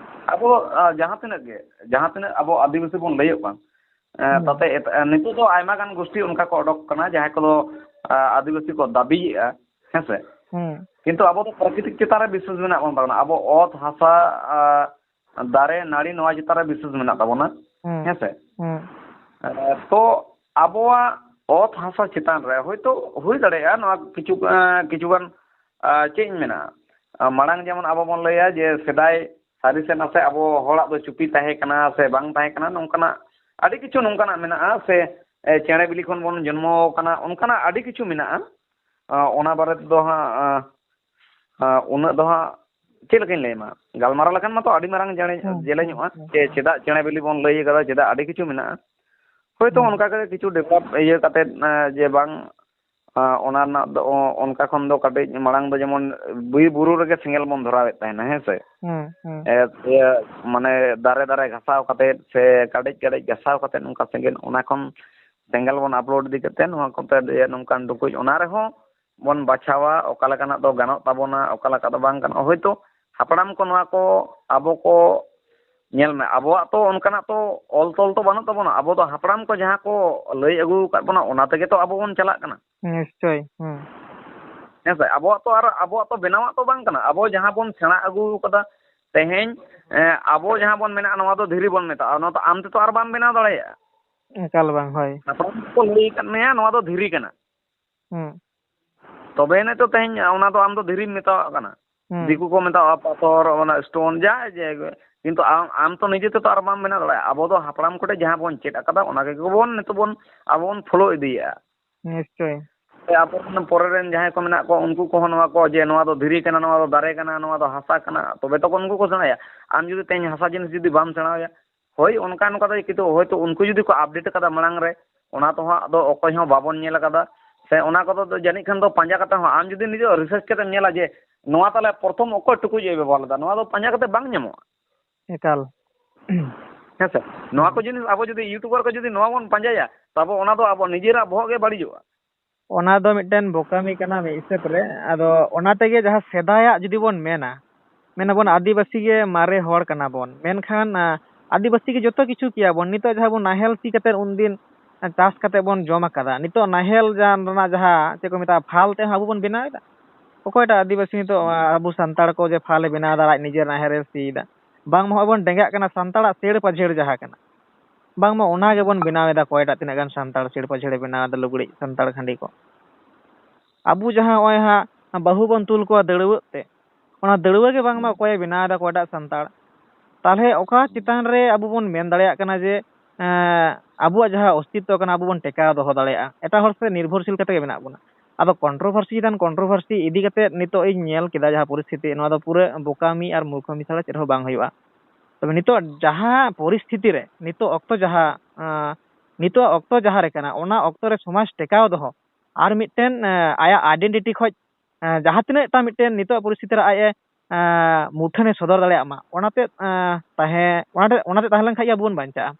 ᱟᱵᱚ, ᱟ, ᱡᱟᱦᱟᱸ ᱛᱤᱱᱟᱹᱜ ᱜᱮ, ᱡᱟᱦᱟᱸ ᱛᱤᱱᱟᱹᱜ ᱟᱵᱚ ᱟᱹᱫᱤᱵᱟᱹᱥᱤ ᱵᱚᱱ ᱞᱟᱹᱭᱚᱜ ᱠᱟᱱ, ᱮ, ᱦᱩᱸ᱾ ᱛᱟᱛᱮ ᱮᱴ-, ᱮ, ᱱᱤᱛᱚᱜ ᱫᱚ ᱟᱭᱢᱟ ᱜᱟᱱ ᱜᱩᱥᱴᱤ ᱚᱱᱠᱟ ᱠᱚ ᱚᱰᱚᱠ ᱠᱟᱱᱟ, ᱡᱟᱦᱟᱸᱭ ᱠᱚᱫᱚ, ᱟ, ᱟᱹᱫᱤᱵᱟᱹᱥᱤ ᱠᱚ ᱫᱟᱹᱵᱤᱭᱮᱫᱼᱟ, ᱦᱮᱸ ᱥᱮ? ᱦᱩᱸ᱾ ᱠᱤᱱᱛᱩ ᱟᱵᱚ ᱫᱚ ᱯᱨᱟᱠᱨᱤᱛᱤᱠ ᱪᱮᱛᱟᱱ ᱨᱮ ᱵᱤᱥᱣᱟᱥ ᱢᱮᱱᱟᱜ ᱵᱚᱱ ᱛᱟᱵᱚᱱᱟ᱾ ᱟᱵᱚ ᱚᱛ, ᱦᱟᱥᱟ, ᱟ, ᱫᱟᱨᱮ, ᱱᱟᱹᱲᱤ, ᱱᱚᱣᱟ ᱪᱮᱛᱟᱱ ᱨᱮ ᱵᱤᱥᱣᱟᱥ ᱢᱮᱱᱟᱜ ᱛᱟᱵᱚᱱᱟ, ᱦᱩᱸ᱾ ᱦᱮᱸ ᱥᱮ? ᱦᱩᱸ᱾ ᱮ, ᱛᱚ ᱟᱵᱚᱣᱟᱜ ᱚᱛ ᱦᱟᱥᱟ ᱪᱮᱛᱟᱱ ᱨᱮ ᱦᱚᱭᱛᱳ ᱦᱩᱭ ᱫᱟᱲᱮᱭᱟᱜᱼᱟ ᱱᱚᱣᱟ ᱠᱤᱪᱷᱩ, ᱮ, ᱠᱤᱪᱷᱩ ᱜᱟᱱ, ᱟ, ᱪᱮᱫ ᱤᱧ ᱢᱮᱱᱟ, ᱟ, ᱢᱟᱲᱟᱝ ᱡᱮᱢᱚᱱ ᱟᱵᱚ ᱵᱚᱱ ᱞᱟᱹᱭᱟ ᱡᱮ ᱥᱮᱫᱟᱭ ᱥᱟᱹᱨᱤ ᱥᱮ ᱱᱟᱥᱮ ᱟᱵᱚ ᱦᱚᱲᱟᱜ ᱫᱚ ᱪᱩᱯᱤ ᱛᱟᱦᱮᱸ ᱠᱟᱱᱟ ᱥᱮ ᱵᱟᱝ ᱛᱟᱦᱮᱸ ᱠᱟᱱᱟ, ᱱᱚᱝᱠᱟᱱᱟᱜ ᱟᱹᱰᱤ ᱠᱤᱪᱷᱩ ᱱᱚᱝᱠᱟᱱᱟᱜ ᱢᱮᱱᱟᱜᱼᱟ, ᱥᱮ, ᱮ, ᱪᱮᱬᱮ ᱵᱤᱞᱤ ᱠᱷᱚᱱ ᱵᱚᱱ ᱡᱚᱱᱢᱚ ᱟᱠᱟᱱᱟ, ᱚᱱᱠᱟᱱᱟᱜ ᱟᱹᱰᱤ ᱠᱤᱪᱷᱩ ᱢᱮᱱᱟᱜᱼᱟ᱾ ᱟ, ᱚᱱᱟ ᱵᱟᱨᱮ ᱛᱮᱫᱚ ᱦᱟᱸᱜ, ᱟ, ᱟ, ᱩᱱᱟᱹᱜ ᱫᱚ ᱦᱟᱸᱜ ᱪᱮᱫ ᱞᱮᱠᱟᱧ ᱞᱟᱹᱭᱟᱢᱟ, ᱜᱟᱞᱢᱟᱨᱟᱣ ᱞᱮᱠᱷᱟᱱ ᱢᱟᱛᱚ ᱟᱹᱰᱤ ᱢᱟᱨᱟᱝ ᱡᱮᱲᱮ-, ᱦᱩᱸ, ᱡᱮᱞᱮᱧᱚᱜᱼᱟ, ᱦᱩᱸ, ᱦᱩᱸ, ᱡᱮ ᱦᱩᱸ᱾ ᱪᱮᱫᱟᱜ ᱪᱮᱬᱮ ᱵᱤᱞᱤ ᱵᱚᱱ ᱞᱟᱹᱭ ᱠᱟᱫᱟ, ᱪᱮᱫᱟᱜ ᱟᱹᱰᱤ ᱠᱤᱪᱷᱩ ᱢᱮᱱᱟᱜᱼᱟ᱾ ᱦᱳᱭᱛᱳ ᱦᱩᱸ᱾ ᱚᱱᱠᱟ ᱜᱮ ᱠᱤᱪᱷᱩ develop ᱤᱭᱟᱹ ᱠᱟᱛᱮᱫ, ᱮ, ᱡᱮ ᱵᱟᱝ, ᱟ, ᱚᱱᱟ ᱨᱮᱱᱟᱜ ᱫᱚ, ᱚ-, ᱚᱱᱠᱟ ᱠᱷᱚᱱ ᱫᱚ ᱠᱟᱹᱴᱤᱡ ᱢᱟᱲᱟᱝ ᱫᱚ ᱡᱮᱢᱚᱱ ᱵᱤᱨ ᱵᱩᱨᱩ ᱨᱮᱜᱮ ᱥᱮᱸᱜᱮᱞ ᱵᱚᱱ ᱫᱷᱚᱨᱟᱣᱮᱫ ᱛᱟᱦᱮᱱᱟ, ᱦᱮᱸ ᱥᱮ? ᱦᱩᱸ, ᱦᱩᱸ᱾ ᱮ, ᱤᱭᱟᱹ, ᱢᱟᱱᱮ ᱫᱟᱨᱮ ᱫᱟᱨᱮ ᱜᱷᱟᱥᱟᱣ ᱠᱟᱛᱮᱫ ᱥᱮ ᱠᱟᱰᱮᱡ ᱠᱟᱰᱮᱡ ᱜᱷᱟᱥᱟᱣ ᱠᱟᱛᱮᱫ ᱚᱱᱠᱟ ᱥᱮᱸᱜᱮᱞ, ᱚᱱᱟ ᱠᱷᱚᱱ ᱥᱮᱸᱜᱮᱞ ᱵᱚᱱ upload ᱤᱫᱤ ᱠᱟᱛᱮᱫ ᱱᱚᱣᱟ ᱠᱚᱛᱮ ᱤᱭᱟᱹ ᱱᱚᱝᱠᱟᱱ ᱴᱩᱠᱩᱡ, ᱚᱱᱟ ᱨᱮᱦᱚᱸ ᱵᱚᱱ ᱵᱟᱪᱷᱟᱣᱟ, ᱚᱠᱟ ᱞᱮᱠᱟᱱᱟᱜ ᱫᱚ ᱜᱟᱱᱚᱜ ᱛᱟᱵᱚᱱᱟ, ᱚᱠᱟ ᱞᱮᱠᱟ ᱫᱚ ᱵᱟᱝ ᱜᱟᱱᱚᱜᱼᱟ᱾ ᱦᱳᱭᱛᱳ ᱦᱟᱯᱲᱟᱢ ᱠᱚ ᱱᱚᱣᱟ ᱠᱚ ᱟᱵᱚ ᱠᱚ, ᱧᱮᱞ ᱢᱮ, ᱟᱵᱚᱣᱟᱜ ᱛᱚ ᱚᱱᱠᱟᱱᱟᱜ ᱛᱚ ᱚᱞ ᱛᱚᱞ ᱛᱚ ᱵᱟᱹᱱᱩᱜ ᱛᱟᱵᱚᱱᱟ᱾ ᱟᱵᱚ ᱫᱚ ᱦᱟᱯᱲᱟᱢ ᱠᱚ ᱡᱟᱦᱟᱸ ᱠᱚ ᱞᱟᱹᱭ ᱟᱹᱜᱩ ᱟᱠᱟᱫ ᱵᱚᱱᱟ, ᱚᱱᱟ ᱛᱮᱜᱮ ᱛᱚ ᱟᱵᱚ ᱵᱚᱱ ᱪᱟᱞᱟᱜ ᱠᱟᱱᱟ᱾ ᱱᱤᱥᱪᱚᱭ, ᱦᱩᱸ᱾ ᱦᱮᱸ ᱥᱮ? ᱟᱵᱚᱣᱟᱜ ᱛᱚ ᱟᱨ, ᱟᱵᱚᱣᱟᱜ ᱛᱚ ᱵᱮᱱᱟᱣᱟᱜ ᱛᱚ ᱵᱟᱝ ᱠᱟᱱᱟ᱾ ᱟᱵᱚ ᱡᱟᱦᱟᱸ ᱵᱚᱱ ᱥᱮᱬᱟ ᱟᱹᱜᱩ ᱟᱠᱟᱫᱟ, ᱛᱮᱦᱮᱧ, ᱮ, ᱟᱵᱚ ᱡᱟᱦᱟᱸ ᱵᱚᱱ ᱢᱮᱱᱟ, ᱱᱚᱣᱟ ᱫᱚ ᱫᱷᱤᱨᱤ ᱵᱚᱱ ᱢᱮᱛᱟᱜᱼᱟ, ᱱᱚᱣᱟ ᱫᱚ ᱟᱢ ᱛᱮᱛᱚ ᱟᱨ ᱵᱟᱢ ᱵᱮᱱᱟᱣ ᱫᱟᱲᱮᱭᱟᱜᱼᱟ᱾ ᱮᱠᱟᱞ ᱵᱟᱝ, ᱦᱳᱭ᱾ ᱦᱟᱯᱲᱟᱢ ᱠᱚ ᱞᱟᱹᱭ ᱟᱠᱟᱫ ᱢᱮᱭᱟ, ᱱᱚᱣᱟ ᱫᱚ ᱫᱷᱤᱨᱤ ᱠᱟᱱᱟ᱾ ᱦᱩᱸ᱾ ᱛᱚᱵᱮ ᱮᱱᱮ ᱛᱚ ᱛᱮᱦᱮᱧ ᱚᱱᱟ ᱫᱚ ᱟᱢ ᱫᱚ ᱫᱷᱤᱨᱤᱢ ᱢᱮᱛᱟᱣᱟᱜ ᱠᱟᱱᱟ᱾ ᱦᱩᱸ᱾ ᱫᱤᱠᱩ ᱠᱚ ᱢᱮᱛᱟᱜᱼᱟ ᱯᱟᱛᱷᱚᱨ, ᱚᱱᱟ stone, ᱡᱟ ᱡᱮ, ᱠᱤᱱᱛᱩ ᱟᱢ, ᱟᱢ ᱛᱚ ᱱᱤᱡᱮ ᱛᱮ ᱛᱚ ᱟᱨ ᱵᱟᱢ ᱵᱮᱱᱟᱣ ᱫᱟᱲᱮᱭᱟᱜᱼᱟ᱾ ᱟᱵᱚ ᱫᱚ ᱦᱟᱯᱲᱟᱢ ᱠᱚᱴᱷᱮᱱ ᱡᱟᱦᱟᱸ ᱵᱚᱱ ᱪᱮᱫ ᱟᱠᱟᱫᱟ, ᱚᱱᱟ ᱜᱮ ᱵᱚᱱ ᱱᱤᱛᱚᱜ ᱵᱚᱱ, ᱟᱵᱚ ᱵᱚᱱ follow ᱤᱫᱤᱭᱮᱫᱼᱟ᱾ ᱱᱤᱥᱪᱚᱭ᱾ ᱥᱮ ᱟᱵᱚ ᱨᱮᱱ ᱯᱚᱨᱮ ᱨᱮᱱ ᱡᱟᱦᱟᱸᱭ ᱠᱚ ᱢᱮᱱᱟᱜ ᱠᱚᱣᱟ, ᱩᱱᱠᱩ ᱠᱚᱦᱚᱸ ᱱᱚᱣᱟ ᱠᱚ, ᱡᱮ ᱱᱚᱣᱟ ᱫᱚ ᱫᱷᱤᱨᱤ ᱠᱟᱱᱟ, ᱱᱚᱣᱟ ᱫᱚ ᱫᱟᱨᱮ ᱠᱟᱱᱟ, ᱱᱚᱣᱟ ᱫᱚ ᱦᱟᱥᱟ ᱠᱟᱱᱟ, ᱛᱚᱵᱮ ᱛᱚ ᱩᱱᱠᱩ ᱠᱚ ᱥᱮᱬᱟᱭᱟ᱾ ᱟᱢ ᱡᱩᱫᱤ ᱛᱮᱦᱮᱧ ᱦᱟᱥᱟ ᱡᱤᱱᱤᱥ ᱡᱩᱫᱤ ᱵᱟᱢ ᱥᱮᱬᱟᱭᱟ, ᱦᱳᱭ, ᱚᱱᱠᱟ ᱱᱚᱝᱠᱟ ᱫᱚ ᱠᱤᱱᱛᱩ ᱦᱳᱭᱛᱳ ᱩᱱᱠᱩ ᱡᱩᱫᱤ ᱠᱚ update ᱟᱠᱟᱫᱟ ᱢᱟᱲᱟᱝ ᱨᱮ, ᱚᱱᱟ ᱛᱚ ᱦᱟᱸᱜ ᱟᱫᱚ ᱚᱠᱚᱭ ᱦᱚᱸ ᱵᱟᱵᱚᱱ ᱧᱮᱞ ᱟᱠᱟᱫᱟ᱾ ᱥᱮ ᱚᱱᱟ ᱠᱚᱫᱚ ᱫᱚ ᱡᱟᱹᱱᱤᱡ ᱠᱷᱟᱱ ᱫᱚ ᱯᱟᱸᱡᱟ ᱠᱟᱛᱮ ᱦᱚᱸ ᱟᱢ ᱡᱩᱫᱤ ᱱᱤᱡᱮ research ᱠᱟᱛᱮᱢ ᱧᱮᱞᱟ ᱡᱮ ᱱᱚᱣᱟ ᱛᱟᱦᱞᱮ ᱯᱨᱚᱛᱷᱚᱢ ᱚᱠᱚᱭ ᱴᱩᱠᱩᱡ ᱮ ᱵᱮᱵᱚᱦᱟᱨ ᱞᱮᱫᱟ, ᱱᱚᱣᱟ ᱫᱚ ᱯᱟᱸᱡᱟ ᱠᱟᱛᱮ ᱵᱟᱝ ᱧᱟᱢᱚᱜᱼᱟ᱾ ᱮᱠᱟᱞ᱾ ᱦᱮᱸ ᱥᱮ? ᱱᱚᱣᱟ ᱠᱚ ᱡᱤᱱᱤᱥ ᱟᱵᱚ ᱡᱩᱫᱤ YouTuber ᱠᱚ ᱡᱩᱫᱤ ᱱᱚᱣᱟ ᱵᱚᱱ ᱯᱟᱸᱡᱟᱭᱟ, ᱛᱟᱵᱚ ᱚᱱᱟ ᱫᱚ ᱟᱵᱚ ᱱᱤᱡᱮᱨᱟᱜ ᱵᱚᱦᱚᱜ ᱜᱮ ᱵᱟᱹᱲᱤᱡᱚᱜᱼᱟ᱾ ᱚᱱᱟ ᱫᱚ ᱢᱤᱫᱴᱮᱱ ᱵᱚᱠᱟᱢᱤ ᱠᱟᱱᱟ ᱢᱤᱫ ᱦᱤᱥᱟᱹᱵ ᱨᱮ᱾ ᱟᱫᱚ ᱚᱱᱟ ᱛᱮᱜᱮ ᱡᱟᱦᱟᱸ ᱥᱮᱫᱟᱭᱟᱜ ᱡᱩᱫᱤ ᱵᱚᱱ ᱢᱮᱱᱟ, ᱢᱮᱱᱟᱵᱚᱱ ᱟᱹᱫᱤᱵᱟᱹᱥᱤ ᱜᱮ ᱢᱟᱨᱮ ᱦᱚᱲ ᱠᱟᱱᱟ ᱵᱚᱱ, ᱢᱮᱱᱠᱷᱟᱱ, ᱟ, ᱟᱹᱫᱤᱵᱟᱹᱥᱤ ᱜᱮ ᱡᱚᱛᱚ ᱠᱤᱪᱷᱩ ᱠᱮᱭᱟ ᱵᱚᱱ᱾ ᱱᱤᱛᱚᱜ ᱡᱟᱦᱟᱸ ᱵᱚᱱ ᱱᱟᱦᱮᱞ ᱥᱤ ᱠᱟᱛᱮ ᱩᱱᱫᱤᱱ ᱪᱟᱥ ᱠᱟᱛᱮ ᱵᱚᱱ ᱡᱚᱢ ᱟᱠᱟᱫᱟ, ᱱᱤᱛᱚᱜ ᱱᱟᱦᱮᱞ ᱡᱟᱦᱟᱸ ᱨᱮᱱᱟᱜ ᱡᱟᱦᱟᱸ ᱪᱮᱫ ᱠᱚ ᱢᱮᱛᱟᱜᱼᱟ, ᱯᱷᱟᱞ ᱛᱮᱦᱚᱸ ᱟᱵᱚ ᱵᱚᱱ ᱵᱮᱱᱟᱣ ᱮᱫᱟ᱾ ᱚᱠᱚᱭᱴᱟᱜ ᱟᱹᱫᱤᱵᱟᱹᱥᱤ ᱱᱤᱛᱚᱜ, ᱟ, ᱟᱵᱚ ᱥᱟᱱᱛᱟᱲ ᱠᱚ ᱡᱮ ᱯᱷᱟᱞᱮ ᱵᱮᱱᱟᱣ ᱮᱫᱟ, ᱟᱡ ᱱᱤᱡᱮᱨ ᱱᱟᱦᱮᱞ ᱨᱮ ᱥᱤᱭᱮᱫᱟ? ᱵᱟᱝᱢᱟ ᱱᱚᱜᱼᱚᱭ ᱵᱚᱱ ᱰᱮᱸᱜᱟᱜ ᱠᱟᱱᱟ ᱥᱟᱱᱛᱟᱲᱟᱜ ᱥᱮᱲ ᱯᱟᱡᱷᱮᱲ ᱡᱟᱦᱟᱸ ᱠᱟᱱᱟ, ᱵᱟᱝᱢᱟ ᱚᱱᱟ ᱜᱮᱵᱚᱱ ᱵᱮᱱᱟᱣ ᱮᱫᱟ᱾ ᱚᱠᱚᱭᱴᱟᱜ ᱛᱤᱱᱟᱹᱜ ᱜᱟᱱ ᱥᱟᱱᱛᱟᱲ ᱥᱮᱲ ᱯᱟᱡᱷᱮᱲᱮ ᱵᱮᱱᱟᱣ ᱮᱫᱟ ᱞᱩᱜᱽᱲᱤᱡ ᱥᱟᱱᱛᱟᱲ ᱠᱷᱟᱹᱰᱤ ᱠᱚ? ᱟᱵᱚ ᱡᱟᱦᱟᱸ ᱱᱚᱜᱼᱚᱭ ᱦᱟᱸᱜ ᱵᱟᱹᱦᱩ ᱵᱚᱱ ᱛᱩᱞ ᱠᱚᱣᱟ ᱫᱟᱹᱲᱣᱟᱹᱜ ᱛᱮ, ᱚᱱᱟ ᱫᱟᱹᱲᱣᱟᱹ ᱜᱮ ᱵᱟᱝᱢᱟ ᱚᱠᱚᱭᱮ ᱵᱮᱱᱟᱣ ᱮᱫᱟ, ᱚᱠᱚᱭᱴᱟᱜ ᱥᱟᱱᱛᱟᱲ? ᱛᱟᱦᱚᱞᱮ ᱚᱠᱟ ᱪᱮᱛᱟᱱ ᱨᱮ ᱟᱵᱚ ᱵᱚᱱ ᱢᱮᱱ ᱫᱟᱲᱮᱭᱟᱜ ᱠᱟᱱᱟ ᱡᱮ, ᱮᱸ, ᱟᱵᱚᱣᱟᱜ ᱡᱟᱦᱟᱸ ᱚᱥᱛᱤᱛᱛᱚ ᱠᱟᱱᱟ, ᱟᱵᱚ ᱵᱚᱱ ᱴᱮᱠᱟᱣ ᱫᱚᱦᱚ ᱫᱟᱲᱮᱭᱟᱜᱼᱟ, ᱮᱴᱟᱜ ᱦᱚᱲ ᱥᱮᱫ ᱱᱤᱨᱵᱷᱚᱨᱥᱤᱞ ᱠᱟᱛᱮ ᱜᱮ ᱢᱮᱱᱟᱜ ᱵᱚᱱᱟ? ᱟᱫᱚ controversy ᱪᱮᱛᱟᱱ controversy ᱤᱫᱤ ᱠᱟᱛᱮ ᱱᱤᱛᱚᱜ ᱤᱧ ᱧᱮᱞ ᱠᱮᱫᱟ ᱡᱟᱦᱟᱸ ᱯᱚᱨᱤᱥᱛᱷᱤᱛᱤ, ᱱᱚᱣᱟ ᱫᱚ ᱯᱩᱨᱟᱹ ᱵᱚᱠᱟᱢᱤ ᱟᱨ ᱢᱩᱨᱠᱷᱟᱹᱢᱤ ᱪᱷᱟᱲᱟ ᱪᱮᱫ ᱦᱚᱸ ᱵᱟᱝ ᱦᱩᱭᱩᱜᱼᱟ᱾ ᱛᱚᱵᱮ ᱱᱤᱛᱚᱜ ᱡᱟᱦᱟᱸ ᱯᱚᱨᱤᱥᱛᱷᱤᱛᱤ ᱨᱮ, ᱱᱤᱛᱚᱜ ᱚᱠᱛᱚ ᱡᱟᱦᱟᱸ, ᱟᱸ, ᱱᱤᱛᱚᱜ ᱚᱠᱛᱚ ᱡᱟᱦᱟᱸ ᱨᱮ ᱠᱟᱱᱟ, ᱚᱱᱟ ᱚᱠᱛᱚ ᱨᱮ ᱥᱚᱢᱟᱡᱽ ᱴᱮᱠᱟᱣ ᱫᱚᱦᱚ ᱟᱨ ᱢᱤᱫᱴᱮᱱ, ᱟᱸ, ᱟᱭᱟᱜ identity ᱠᱷᱚᱡ, ᱟᱸ, ᱡᱟᱦᱟᱸ ᱛᱤᱱᱟᱹᱜ ᱴᱟ ᱢᱤᱫᱴᱮᱱ ᱱᱤᱛᱚᱜ ᱯᱚᱨᱤᱥᱛᱷᱤᱛᱤ ᱨᱮ ᱟᱡ ᱮ, ᱟᱸ, ᱢᱩᱴᱷᱟᱹᱱᱮ ᱥᱚᱫᱚᱨ ᱫᱟᱲᱮᱭᱟᱜ ᱢᱟ, ᱚᱱᱟᱛᱮ, ᱟᱸ, ᱛᱟᱦᱮᱸ, ᱚᱱᱟᱛᱮ, ᱚᱱᱟᱛᱮ ᱛᱟᱦᱮᱸ ᱞᱮᱱ ᱠᱷᱟᱡ ᱜᱮ ᱟᱵᱚ ᱵᱚᱱ ᱵᱟᱧᱪᱟᱜᱼᱟ᱾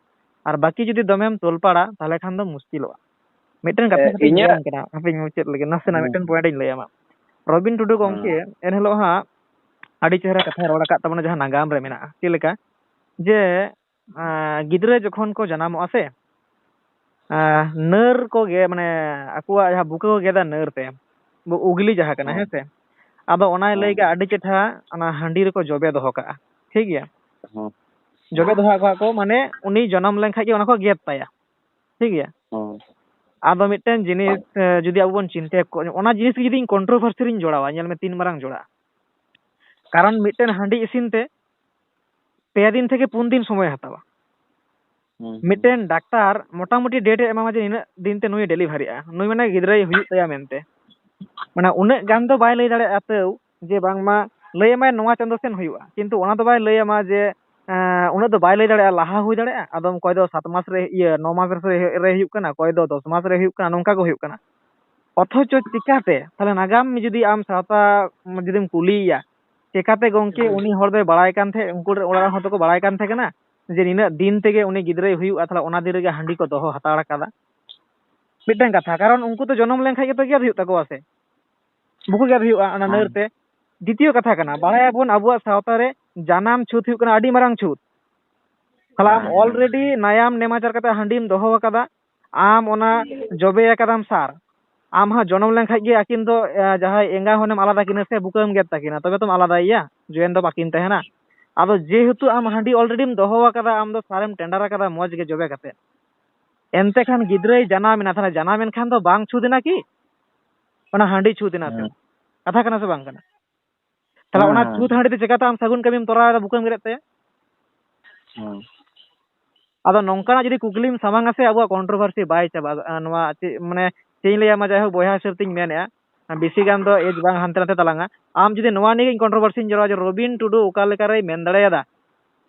ᱟᱨ ᱵᱟᱹᱠᱤ ᱡᱩᱫᱤ ᱫᱚᱢᱮᱢ ᱛᱚᱞᱯᱟᱲᱟ, ᱛᱟᱦᱚᱞᱮ ᱠᱷᱟᱱ ᱫᱚ ᱢᱩᱥᱠᱤᱞᱚᱜᱼᱟ᱾ ᱢᱤᱫᱴᱮᱱ ᱠᱟᱛᱷᱟ ᱮ, ᱠᱟᱛᱷᱟᱧ ᱤᱧᱟᱹᱜ ᱞᱟᱹᱭᱟᱢ ᱠᱟᱱᱟ, ᱦᱟᱯᱮᱧ ᱢᱩᱪᱟᱹᱫ ᱞᱮᱜᱮ, ᱱᱟᱥᱮᱱᱟᱜ ᱦᱩᱸ᱾ ᱢᱤᱫᱴᱮᱱ point ᱤᱧ ᱞᱟᱹᱭᱟᱢᱟ᱾ ᱨᱚᱵᱤᱱ ᱴᱩᱰᱩ ᱦᱩᱸ᱾ ᱜᱚᱢᱠᱮ ᱮᱱᱦᱤᱞᱳᱜ ᱦᱟᱸᱜ ᱟᱹᱰᱤ ᱪᱮᱦᱨᱟ ᱠᱟᱛᱷᱟᱭ ᱨᱚᱲ ᱟᱠᱟᱫ ᱛᱟᱵᱚᱱᱟ, ᱡᱟᱦᱟᱸ ᱱᱟᱜᱟᱢ ᱨᱮ ᱢᱮᱱᱟᱜᱼᱟ᱾ ᱪᱮᱫ ᱞᱮᱠᱟ? ᱡᱮ, ᱟᱸ, ᱜᱤᱫᱽᱨᱟᱹ ᱡᱚᱠᱷᱚᱱ ᱠᱚ ᱡᱟᱱᱟᱢᱚᱜᱼᱟ ᱥᱮ, ᱟᱸ, ᱱᱟᱹᱨ ᱠᱚ ᱜᱮ, ᱢᱟᱱᱮ, ᱟᱠᱚᱣᱟᱜ ᱡᱟᱦᱟᱸ ᱵᱩᱠᱟᱹ ᱠᱚ ᱜᱮᱫᱟ ᱱᱟᱹᱨ ᱛᱮ, ᱵᱚ-, ᱩᱜᱽᱞᱤ ᱡᱟᱦᱟᱸ ᱠᱟᱱᱟ, ᱦᱩᱸ᱾ ᱦᱮᱸ ᱥᱮ? ᱟᱫᱚ ᱚᱱᱟᱭ ᱞᱟᱹᱭ ᱦᱩᱸ᱾ ᱠᱮᱫᱟ, ᱟᱹᱰᱤ ᱪᱮᱴᱷᱟ ᱚᱱᱟ ᱦᱟᱺᱰᱤ ᱨᱮᱠᱚ ᱡᱚᱵᱮ ᱫᱚᱦᱚ ᱠᱟᱜᱼᱟ, ᱴᱷᱤᱠ ᱜᱮᱭᱟ? ᱦᱩᱸ᱾ ᱡᱚᱵᱮ ᱫᱚᱦᱚ ᱠᱟᱜᱼᱟ ᱠᱚ, ᱢᱟᱱᱮ, ᱩᱱᱤ ᱡᱚᱱᱚᱢ ᱞᱮᱱᱠᱷᱟᱡ ᱜᱮ ᱚᱱᱟ ᱠᱚ ᱜᱮᱫ ᱛᱟᱭᱟ, ᱴᱷᱤᱠ ᱜᱮᱭᱟ? ᱦᱩᱸ᱾ ᱟᱫᱚ ᱢᱤᱫᱴᱮᱱ ᱡᱤᱱᱤᱥ, ᱟᱪᱪᱷᱟ᱾ ᱮ, ᱡᱩᱫᱤ ᱟᱵᱚ ᱵᱚᱱ ᱪᱤᱱᱛᱟᱹᱭᱟ, ᱠᱚ-, ᱚᱱᱟ ᱡᱤᱱᱤᱥ ᱜᱮ ᱡᱩᱫᱤ ᱤᱧ controversy ᱨᱤᱧ ᱡᱚᱲᱟᱣᱟ, ᱧᱮᱞ ᱢᱮ, ᱛᱤᱱ ᱢᱟᱨᱟᱝ ᱡᱚᱲᱟ᱾ ᱠᱟᱨᱚᱱ ᱢᱤᱫᱴᱮᱱ ᱦᱟᱺᱰᱤ ᱤᱥᱤᱱ ᱛᱮ ᱯᱮ ᱫᱤᱱ ᱛᱷᱮᱠᱮ ᱯᱩᱱ ᱫᱤᱱ ᱥᱚᱢᱚᱭ ᱦᱟᱛᱟᱣᱟ᱾ ᱦᱩᱸ, ᱦᱩᱸ᱾ ᱢᱤᱫᱴᱮᱱ ᱰᱟᱠᱛᱟᱨ ᱢᱚᱴᱟᱢᱩᱴᱤ date ᱮ ᱮᱢᱟᱢᱟ ᱡᱮ ᱱᱤᱱᱟᱹᱜ ᱫᱤᱱ ᱛᱮ ᱱᱩᱭ deliveryᱜᱼᱟ, ᱱᱩᱭ ᱢᱟᱱᱮ ᱜᱤᱫᱽᱨᱟᱹᱭ ᱦᱩᱭᱩᱜ ᱛᱟᱭᱟ ᱢᱮᱱᱛᱮ᱾ ᱢᱟᱱᱮ ᱩᱱᱟᱹᱜ ᱜᱟᱱ ᱫᱚ ᱵᱟᱭ ᱞᱟᱹᱭ ᱫᱟᱲᱮᱭᱟᱜᱼᱟ ᱛᱟᱹᱣ, ᱡᱮ ᱵᱟᱝᱢᱟ ᱞᱟᱹᱭ ᱟᱢᱟᱭ ᱱᱚᱣᱟ ᱪᱟᱸᱫᱚ ᱥᱮᱱ ᱦᱩᱭᱩᱜᱼᱟ, ᱠᱤᱱᱛᱩ ᱚᱱᱟ ᱫᱚ ᱵᱟᱭ ᱞᱟᱹᱭ ᱟᱢᱟ ᱡᱮ, ᱮᱸ, ᱩᱱᱟᱹᱜ ᱫᱚ ᱵᱟᱭ ᱞᱟᱹᱭ ᱫᱟᱲᱮᱭᱟᱜᱼᱟ, ᱞᱟᱦᱟ ᱦᱩᱭ ᱫᱟᱲᱮᱭᱟᱜᱼᱟ, ᱟᱫᱚᱢ ᱚᱠᱚᱭ ᱫᱚ ᱥᱟᱛ ᱢᱟᱥ ᱨᱮ, ᱤᱭᱟᱹ, ᱱᱚ ᱢᱟᱥ ᱨᱮ, ᱨᱮ ᱦᱩᱭᱩᱜ ᱠᱟᱱᱟ, ᱚᱠᱚᱭ ᱫᱚ ᱫᱚᱥ ᱢᱟᱥ ᱨᱮ ᱦᱩᱭᱩᱜ ᱠᱟᱱᱟ, ᱱᱚᱝᱠᱟ ᱠᱚ ᱦᱩᱭᱩᱜ ᱠᱟᱱᱟ᱾ ᱚᱛᱷᱚᱪᱚ ᱪᱤᱠᱟᱹᱛᱮ ᱛᱟᱦᱞᱮ ᱱᱟᱜᱟᱢ ᱡᱩᱫᱤ ᱟᱢ ᱥᱟᱶᱛᱟ ᱡᱩᱫᱤᱢ ᱠᱩᱞᱤᱭᱮᱭᱟ, ᱪᱤᱠᱟᱹᱛᱮ ᱜᱚᱢᱠᱮ ᱦᱩᱸ᱾ ᱩᱱᱤ ᱦᱚᱲ ᱫᱚᱭ ᱵᱟᱲᱟᱭ ᱠᱟᱱ ᱛᱟᱦᱮᱸᱫ, ᱩᱱᱠᱩ ᱚᱲᱟᱜ ᱨᱮᱱ ᱦᱚᱲ ᱫᱚᱠᱚ ᱵᱟᱲᱟᱭ ᱠᱟᱱ ᱛᱟᱦᱮᱸ ᱠᱟᱱᱟ, ᱡᱮ ᱱᱤᱱᱟᱹᱜ ᱫᱤᱱ ᱛᱮᱜᱮ ᱩᱱᱤ ᱜᱤᱫᱽᱨᱟᱹᱭ ᱦᱩᱭᱩᱜᱼᱟ, ᱛᱟᱦᱞᱮ ᱚᱱᱟ ᱫᱤᱱ ᱨᱮᱜᱮ ᱦᱟᱺᱰᱤ ᱠᱚ ᱫᱚᱦᱚ ᱦᱟᱛᱟᱲ ᱠᱟᱫᱟ᱾ ᱢᱤᱫᱴᱟᱝ ᱠᱟᱛᱷᱟ, ᱠᱟᱨᱚᱱ ᱩᱱᱠᱩ ᱫᱚ ᱡᱚᱱᱚᱢ ᱞᱮᱱᱠᱷᱟᱡ ᱜᱮᱛᱚ ᱜᱮᱫ ᱦᱩᱭᱩᱜ ᱛᱟᱠᱚᱣᱟ ᱥᱮ, ᱵᱩᱠᱩ ᱜᱮᱫ ᱦᱩᱭᱩᱜᱼᱟ ᱚᱱᱟ ᱱᱟᱹᱨ ᱛᱮ᱾ ᱫᱤᱛᱤᱭᱚ ᱠᱟᱛᱷᱟ ᱠᱟᱱᱟ, ᱵᱟᱲᱟᱭᱟᱵᱚᱱ ᱟᱵᱚᱣᱟᱜ ᱥᱟᱶᱛᱟ ᱨᱮ ᱡᱟᱱᱟᱢ ᱪᱷᱩᱛ ᱦᱩᱭᱩᱜ ᱠᱟᱱᱟ ᱟᱹᱰᱤ ᱢᱟᱨᱟᱝ ᱪᱷᱩᱛ᱾ ᱛᱟᱦᱞᱮ ᱟᱢ already ᱱᱟᱭᱟᱢ ᱱᱮᱢᱟᱪᱟᱨ ᱠᱟᱛᱮ ᱦᱟᱺᱰᱤᱢ ᱫᱚᱦᱚ ᱟᱠᱟᱫᱟ, ᱟᱢ ᱚᱱᱟ ᱡᱚᱵᱮ ᱟᱠᱟᱫᱟᱢ ᱥᱟᱨ, ᱟᱢ ᱦᱚᱸ ᱡᱚᱱᱚᱢ ᱞᱮᱱᱠᱷᱟᱡ ᱜᱮ ᱟᱹᱠᱤᱱ ᱫᱚ, ᱮ, ᱡᱟᱦᱟᱸᱭ ᱮᱸᱜᱟ ᱦᱚᱱᱮᱢ ᱟᱞᱟᱫᱟ ᱠᱤᱱᱟ ᱥᱮ ᱵᱩᱠᱟᱹᱢ ᱜᱮᱫ ᱛᱟᱹᱠᱤᱱᱟ, ᱛᱚᱵᱮ ᱛᱚᱢ ᱟᱞᱟᱫᱟᱭᱮᱭᱟ, ᱡᱚᱭᱮᱱ ᱫᱚ ᱵᱟᱹᱠᱤᱱ ᱛᱟᱦᱮᱱᱟ᱾ ᱟᱫᱚ ᱡᱮᱦᱮᱛᱩ ᱟᱢ ᱦᱟᱺᱰᱤ alreadyᱢ ᱫᱚᱦᱚ ᱟᱠᱟᱫᱟ, ᱟᱢ ᱫᱚ ᱥᱟᱨᱮᱢ ᱴᱮᱸᱰᱟᱨ ᱟᱠᱟᱫᱟ ᱢᱚᱡᱽ ᱜᱮ ᱡᱚᱵᱮ ᱠᱟᱛᱮ, ᱮᱱᱛᱮ ᱠᱷᱟᱱ ᱜᱤᱫᱽᱨᱟᱹᱭ ᱡᱟᱱᱟᱢ ᱮᱱᱟ, ᱛᱟᱦᱞᱮ ᱡᱟᱱᱟᱢ ᱮᱱ ᱠᱷᱟᱱ ᱫᱚ ᱵᱟᱝ ᱪᱷᱩᱛ ᱮᱱᱟ ᱠᱤ? ᱚᱱᱟ ᱦᱟᱺᱰᱤ ᱪᱷᱩᱛ ᱮᱱᱟ ᱥᱮ? ᱠᱟᱛᱷᱟ ᱠᱟᱱᱟ ᱥᱮ ᱵᱟᱝ ᱠᱟᱱᱟ? ᱛᱟᱦᱞᱮ ᱚᱱᱟ ᱪᱷᱩᱛ ᱦᱟᱺᱰᱤ ᱛᱮ ᱪᱮᱠᱟᱛᱮ ᱟᱢ ᱥᱟᱹᱜᱩᱱ ᱠᱟᱹᱢᱤᱢ ᱛᱚᱨᱟᱣ ᱮᱫᱟ ᱵᱩᱠᱟᱹᱢ ᱜᱮᱫ ᱛᱟᱭᱟ? ᱟᱫᱚ ᱱᱚᱝᱠᱟᱱᱟᱜ ᱡᱩᱫᱤ ᱠᱩᱠᱞᱤᱢ ᱥᱟᱢᱟᱝᱟ ᱥᱮ, ᱟᱵᱚᱣᱟᱜ controversy ᱵᱟᱭ ᱪᱟᱵᱟᱜᱼᱟ᱾ ᱱᱚᱣᱟ ᱪᱮᱫ, ᱢᱟᱱᱮ, ᱪᱮᱫ ᱤᱧ ᱞᱟᱹᱭᱟ, ᱢᱟ, ᱡᱟᱭᱦᱳᱠ, ᱵᱚᱭᱦᱟ ᱦᱤᱥᱟᱹᱵ ᱛᱤᱧ ᱢᱮᱱᱮᱫᱼᱟ, ᱵᱮᱥᱤ ᱜᱟᱱ ᱫᱚ age ᱵᱟᱝ ᱦᱟᱱᱛᱮ ᱱᱟᱛᱮ ᱛᱟᱞᱟᱝᱟ᱾ ᱟᱢ ᱡᱩᱫᱤ ᱱᱚᱣᱟ ᱱᱤᱭᱮ ᱜᱮ controversyᱧ ᱡᱚᱲᱟᱣᱟ ᱡᱮ ᱨᱚᱵᱤᱱ ᱴᱩᱰᱩ ᱚᱠᱟ ᱞᱮᱠᱟᱨᱮᱭ ᱢᱮᱱ ᱫᱟᱲᱮᱭᱟᱫᱟ,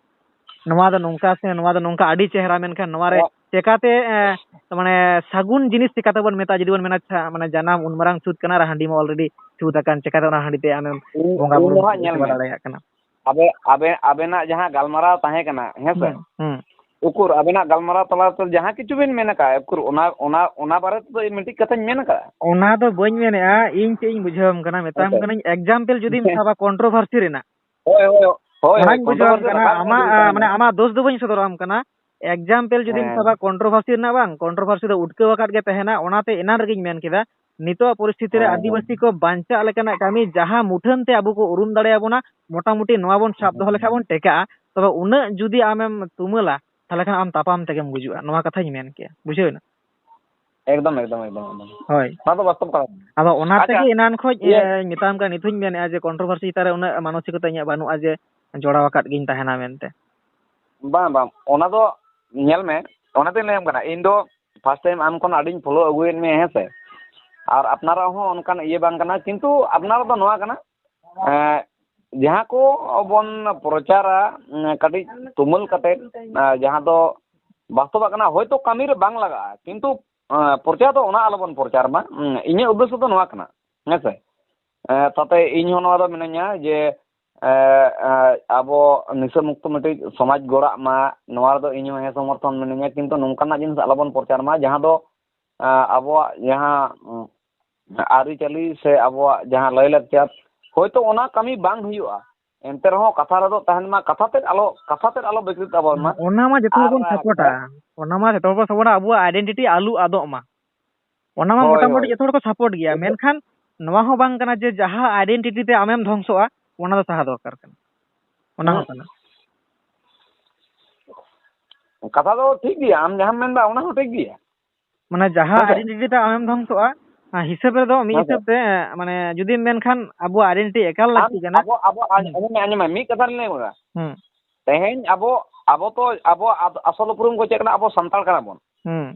ᱱᱚᱣᱟ ᱫᱚ ᱱᱚᱝᱠᱟ ᱥᱮ ᱱᱚᱣᱟ ᱫᱚ ᱱᱚᱝᱠᱟ, ᱟᱹᱰᱤ ᱪᱮᱦᱨᱟ, ᱢᱮᱱᱠᱷᱟᱱ ᱱᱚᱣᱟ ᱨᱮ ᱪᱮᱠᱟᱛᱮ, ᱮ, ᱢᱟᱱᱮ, ᱥᱟᱹᱜᱩᱱ ᱡᱤᱱᱤᱥ ᱪᱮᱠᱟᱛᱮ ᱵᱚᱱ ᱢᱮᱛᱟᱜᱼᱟ? ᱡᱩᱫᱤ ᱵᱚᱱ ᱢᱮᱱᱟ, ᱟᱪᱪᱷᱟ, ᱢᱟᱱᱮ, ᱡᱟᱱᱟᱢ ᱩᱱ ᱢᱟᱨᱟᱝ ᱪᱷᱩᱛ ᱠᱟᱱᱟ ᱟᱨ ᱦᱟᱺᱰᱤ ᱢᱟ already ᱪᱷᱩᱛ ᱟᱠᱟᱱ, ᱪᱮᱠᱟᱛᱮ ᱚᱱᱟ ᱦᱟᱺᱰᱤ ᱛᱮ ᱟᱢᱮᱢ ᱤᱧ, ᱵᱚᱸᱜᱟ ᱤᱧ ᱵᱩᱨᱩ ᱫᱚ ᱦᱟᱸᱜ ᱧᱮᱞ ᱥᱮᱵᱟ ᱢᱮ, ᱫᱟᱲᱮᱭᱟᱜ ᱠᱟᱱᱟ? ᱟᱵᱮ-, ᱟᱵᱮ-, ᱟᱵᱮᱱᱟᱜ ᱡᱟᱦᱟᱸ ᱜᱟᱞᱢᱟᱨᱟᱣ ᱛᱟᱦᱮᱸ ᱠᱟᱱᱟ, ᱦᱮᱸ ᱥᱮ? ᱦᱩᱸ, ᱦᱩᱸ᱾ ᱩᱠᱩᱨ, ᱟᱵᱮᱱᱟᱜ ᱜᱟᱞᱢᱟᱨᱟᱣ ᱛᱟᱞᱟᱛᱮ ᱡᱟᱦᱟᱸ ᱠᱤᱪᱷᱩ ᱵᱮᱱ ᱢᱮᱱ ᱟᱠᱟᱫ, ᱩᱠᱩᱨ, ᱚᱱᱟ, ᱚᱱᱟ, ᱚᱱᱟ ᱵᱟᱨᱮ ᱛᱮᱫᱚ ᱢᱤᱫᱴᱤᱡ ᱠᱟᱛᱷᱟᱧ ᱢᱮᱱ ᱟᱠᱟᱫᱼᱟ᱾ ᱚᱱᱟ ᱫᱚ ᱵᱟᱹᱧ ᱢᱮᱱᱮᱫᱼᱟ, ᱤᱧ ᱪᱮᱫ ᱤᱧ ᱵᱩᱡᱷᱟᱹᱣᱟᱢ ᱠᱟᱱᱟ, ᱢᱮᱛᱟᱢ ᱟᱪᱪᱷᱟ᱾ ᱠᱟᱹᱱᱟᱹᱧ example ᱡᱩᱫᱤᱢ ᱦᱮᱸ᱾ ᱥᱟᱵᱟ controversy ᱨᱮᱱᱟᱜ᱾ ᱦᱳᱭ, ᱦᱳᱭ, ᱦᱳᱭ, ᱚᱱᱟᱧ ᱦᱳᱭ, ᱵᱩᱡᱷᱟᱹᱣᱟᱢ controversy ᱠᱟᱱᱟ, ᱨᱟᱠᱟᱵ ᱨᱮᱱᱟᱜ ᱟᱢᱟᱜ, ᱢᱤᱫᱴᱤᱡ ᱟ, ᱠᱟᱱᱟ᱾ ᱢᱟᱱᱮ ᱟᱢᱟᱜ ᱫᱳᱥ ᱫᱚ ᱵᱟᱹᱧ ᱥᱚᱫᱚᱨᱟᱢ ᱠᱟᱱᱟ, example ᱡᱩᱫᱤᱢ ᱦᱮᱸ᱾ ᱥᱟᱵᱟ controversy ᱨᱮᱱᱟᱜ, ᱵᱟᱝ, controversy ᱫᱚ ᱩᱴᱠᱟᱹᱣ ᱟᱠᱟᱫ ᱜᱮ ᱛᱟᱦᱮᱱᱟ, ᱚᱱᱟᱛᱮ ᱮᱱᱟᱱ ᱨᱮᱜᱮᱧ ᱢᱮᱱ ᱠᱮᱫᱟ, ᱱᱤᱛᱚᱜ ᱯᱚᱨᱤᱥᱛᱷᱤᱛᱤ ᱨᱮ ᱦᱮᱸ, ᱦᱮᱸ᱾ ᱟᱹᱫᱤᱵᱟᱹᱥᱤ ᱠᱚ ᱵᱟᱧᱪᱟᱜ ᱞᱮᱠᱟᱱᱟᱜ ᱠᱟᱹᱢᱤ ᱡᱟᱦᱟᱸ ᱢᱩᱴᱷᱟᱹᱱ ᱛᱮ ᱟᱵᱚ ᱠᱚ ᱩᱨᱩᱢ ᱫᱟᱲᱮᱭᱟᱵᱚᱱᱟ, ᱢᱚᱴᱟᱢᱩᱴᱤ ᱱᱚᱣᱟ ᱵᱚᱱ ᱥᱟᱵ ᱫᱚᱦᱚ ᱞᱮᱠᱷᱟᱱ ᱵᱚᱱ ᱴᱮᱠᱟᱜᱼᱟ᱾ ᱛᱚᱵᱮ ᱩᱱᱟᱹᱜ ᱡᱩᱫᱤ ᱟᱢᱮᱢ ᱛᱩᱢᱟᱹᱞᱟ, ᱛᱟᱦᱚᱞᱮ ᱠᱷᱟᱱ ᱟᱢ ᱛᱟᱯᱟᱢ ᱛᱮᱜᱮᱢ ᱜᱩᱡᱩᱜᱼᱟ᱾ ᱱᱚᱣᱟ ᱠᱟᱛᱷᱟᱧ ᱢᱮᱱ ᱠᱮᱭᱟ, ᱵᱩᱡᱷᱟᱹᱣ ᱮᱱᱟ? ᱮᱠᱫᱚᱢ, ᱮᱠᱫᱚᱢ, ᱮᱠᱫᱚᱢ, ᱮᱠᱫᱚᱢ᱾ ᱦᱳᱭ᱾ ᱚᱱᱟ ᱫᱚ ᱵᱟᱥᱛᱚᱵ ᱠᱟᱛᱷᱟ ᱠᱟᱱᱟ᱾ ᱟᱫᱚ ᱚᱱᱟ ᱟᱪᱪᱷᱟ, ᱛᱮᱜᱮ ᱮᱱᱟᱱ ᱠᱷᱚᱡ, ᱤᱭᱟᱹ ᱮ, ᱢᱮᱛᱟᱢ ᱠᱟᱱᱟ, ᱱᱤᱛ ᱦᱚᱸᱧ ᱢᱮᱱᱮᱫᱼᱟ ᱡᱮ controversy ᱪᱮᱛᱟᱱ ᱨᱮ ᱩᱱᱟᱹᱜ ᱢᱟᱱᱚᱥᱤᱠᱚᱛᱟ ᱤᱧᱟᱹᱜ ᱵᱟᱹᱱᱩᱜᱼᱟ ᱡᱮ ᱡᱚᱲᱟᱣ ᱟᱠᱟᱫ ᱜᱤᱧ ᱛᱟᱦᱮᱱᱟ ᱢᱮᱱᱛᱮ᱾ ᱵᱟᱝ, ᱵᱟᱝ, ᱚᱱᱟ ᱫᱚ ᱧᱮᱞ ᱢᱮ, ᱚᱱᱟ ᱫᱚᱧ ᱞᱟᱹᱭᱟᱢ ᱠᱟᱱᱟ, ᱤᱧ ᱫᱚ first time ᱟᱢ ᱠᱷᱚᱱ ᱟᱹᱰᱤᱧ follow ᱟᱹᱜᱩᱭᱮᱫ ᱢᱮᱭᱟ, ᱦᱮᱸ ᱥᱮ? ᱟᱨ ᱟᱯᱱᱟᱨᱟᱜ ᱦᱚᱸ ᱚᱱᱠᱟᱱ ᱤᱭᱟᱹ ᱵᱟᱝ ᱠᱟᱱᱟ, ᱠᱤᱱᱛᱩ ᱟᱯᱱᱟᱨᱟᱜ ᱫᱚ ᱱᱚᱣᱟ ᱠᱟᱱᱟ, ᱮᱸ, ᱡᱟᱦᱟᱸ ᱠᱚ ᱵᱚᱱ ᱯᱨᱚᱪᱟᱨᱟ, ᱩᱸ, ᱠᱟᱹᱴᱤᱡ ᱛᱩᱢᱟᱹᱞ ᱠᱟᱛᱮ, ᱮᱸ, ᱡᱟᱦᱟᱸ ᱫᱚ ᱵᱟᱥᱛᱚᱵᱟᱜ ᱠᱟᱱᱟ, ᱦᱚᱭᱛᱳ ᱠᱟᱹᱢᱤ ᱨᱮ ᱵᱟᱝ ᱞᱟᱜᱟᱜᱼᱟ, ᱠᱤᱱᱛᱩ, ᱮᱸ, ᱯᱨᱚᱪᱟᱨ ᱫᱚ ᱚᱱᱟ ᱟᱞᱚᱵᱚᱱ ᱯᱨᱚᱪᱟᱨ ᱢᱟ᱾ ᱩᱸ, ᱤᱧᱟᱹᱜ ᱩᱫᱽᱫᱮᱥᱥᱚ ᱫᱚ ᱱᱚᱣᱟ ᱠᱟᱱᱟ, ᱦᱮᱸ ᱥᱮ? ᱮᱸ, ᱛᱟᱛᱮ ᱤᱧ ᱦᱚᱸ ᱱᱚᱣᱟ ᱫᱚ ᱢᱤᱱᱟᱹᱧᱟ ᱡᱮ, ᱮ, ᱮ, ᱟᱵᱚ ᱱᱤᱥᱟᱹ ᱢᱩᱠᱛᱚ ᱢᱤᱫᱴᱤᱡ ᱥᱚᱢᱟᱡᱽ ᱜᱚᱲᱟᱜ ᱢᱟ, ᱱᱚᱣᱟ ᱨᱮᱫᱚ ᱤᱧ ᱦᱚᱸ ᱦᱮᱸ ᱥᱚᱢᱚᱨᱛᱷᱚᱱ ᱢᱤᱱᱟᱹᱧᱟ᱾ ᱠᱤᱱᱛᱩ ᱱᱚᱝᱠᱟᱱᱟᱜ ᱡᱤᱱᱤᱥ ᱟᱞᱚᱵᱚᱱ ᱯᱨᱚᱪᱟᱨ ᱢᱟ, ᱡᱟᱦᱟᱸ ᱫᱚ, ᱮ, ᱟᱵᱚᱣᱟᱜ ᱡᱟᱦᱟᱸ, ᱩᱸ, ᱟᱹᱨᱤᱪᱟᱹᱞᱤ ᱥᱮ ᱟᱵᱚᱣᱟᱜ ᱡᱟᱦᱟᱸ ᱞᱟᱹᱭᱼᱞᱟᱠᱪᱟᱨ, ᱦᱳᱭᱛᱳ ᱚᱱᱟ ᱠᱟᱹᱢᱤ ᱵᱟᱝ ᱦᱩᱭᱩᱜᱼᱟ, ᱮᱱᱛᱮ ᱨᱮᱦᱚᱸ ᱠᱟᱛᱷᱟ ᱨᱮᱫᱚ ᱛᱟᱦᱮᱱ ᱢᱟ, ᱠᱟᱛᱷᱟ ᱛᱮᱫ ᱟᱞᱚ, ᱠᱟᱛᱷᱟ ᱛᱮᱫ ᱟᱞᱚ ᱵᱤᱠᱨᱤᱛ ᱛᱟᱵᱚᱱ ᱢᱟ᱾ ᱚᱱᱟ ᱢᱟ ᱡᱚᱛᱚ ᱦᱚᱲ ᱟᱨ, ᱵᱚᱱ ᱥᱟᱯᱳᱨᱴᱟ, ᱚᱱᱟ ᱢᱟ ᱡᱚᱛᱚ ᱦᱚᱲ ᱵᱚᱱ ᱥᱟᱯᱳᱨᱴᱟ, ᱟᱵᱚᱣᱟᱜ ᱟᱭᱰᱮᱱᱴᱤᱴᱤ ᱟᱞᱚ ᱟᱫᱚᱜ ᱢᱟ, ᱚᱱᱟ ᱢᱟ ᱦᱳᱭ, ᱢᱚᱴᱟᱢᱩᱴᱤ ᱦᱳᱭ᱾ ᱡᱚᱛᱚ ᱦᱚᱲ ᱠᱚ ᱥᱟᱯᱳᱨᱴ ᱜᱮᱭᱟ᱾ ᱮᱱᱛᱮ ᱢᱮᱱᱠᱷᱟᱱ ᱱᱚᱣᱟ ᱦᱚᱸ ᱵᱟᱝ ᱠᱟᱱᱟ ᱡᱮ ᱡᱟᱦᱟᱸ ᱟᱭᱰᱮᱱᱴᱤᱴᱤ ᱛᱮ ᱟᱢᱮᱢ ᱫᱷᱚᱝᱥᱚᱜᱼᱟ, ᱚᱱᱟ ᱫᱚ ᱥᱟᱦᱟ ᱫᱚᱨᱠᱟᱨ ᱠᱟᱱᱟ, ᱚᱱᱟ ᱦᱚᱸ ᱦᱩᱸ᱾ ᱠᱟᱱᱟ᱾ ᱠᱟᱛᱷᱟ ᱫᱚ ᱴᱷᱤᱠ ᱜᱮᱭᱟ, ᱟᱢ ᱡᱟᱦᱟᱸᱢ ᱢᱮᱱᱫᱟ ᱚᱱᱟ ᱦᱚᱸ ᱴᱷᱤᱠ ᱜᱮᱭᱟ᱾ ᱢᱟᱱᱮ ᱡᱟᱦᱟᱸ ᱦᱮᱸ ᱥᱮ? ᱟᱭᱰᱮᱱᱴᱤᱴᱤ ᱛᱮ ᱟᱢᱮᱢ ᱫᱷᱚᱝᱥᱚᱜᱼᱟ, ᱦᱤᱥᱟᱹᱵ ᱨᱮᱫᱚ, ᱢᱤᱫ ᱦᱮᱸ ᱥᱮ? ᱦᱤᱥᱟᱹᱵ ᱛᱮ, ᱢᱟᱱᱮ ᱡᱩᱫᱤᱢ ᱢᱮᱱᱠᱷᱟᱱ ᱟᱵᱚᱣᱟᱜ ᱟᱭᱰᱮᱱᱴᱤᱴᱤ ᱮᱠᱟᱞ ᱟᱢ, ᱞᱟᱹᱠᱛᱤ ᱠᱟᱱᱟ᱾ ᱟᱵᱚ, ᱟᱵᱚ, ᱟᱸ-, ᱦᱩᱸ᱾ ᱟᱸᱡᱚᱢ ᱢᱮ, ᱟᱸᱡᱚᱢ ᱢᱮ, ᱢᱤᱫ ᱠᱟᱛᱷᱟ ᱞᱤᱧ ᱞᱟᱹᱭ ᱟᱢᱟ᱾ ᱦᱩᱸ᱾ ᱛᱮᱦᱮᱧ ᱟᱵᱚ, ᱟᱵᱚ ᱛᱚ, ᱟᱵᱚᱣᱟᱜ ᱟᱫ-, ᱟᱥᱚᱞ ᱩᱯᱨᱩᱢ ᱠᱚ ᱪᱮᱫ ᱠᱟᱱᱟ? ᱟᱵᱚ ᱥᱟᱱᱛᱟᱲ ᱠᱟᱱᱟ ᱵᱚᱱ᱾ ᱦᱩᱸ᱾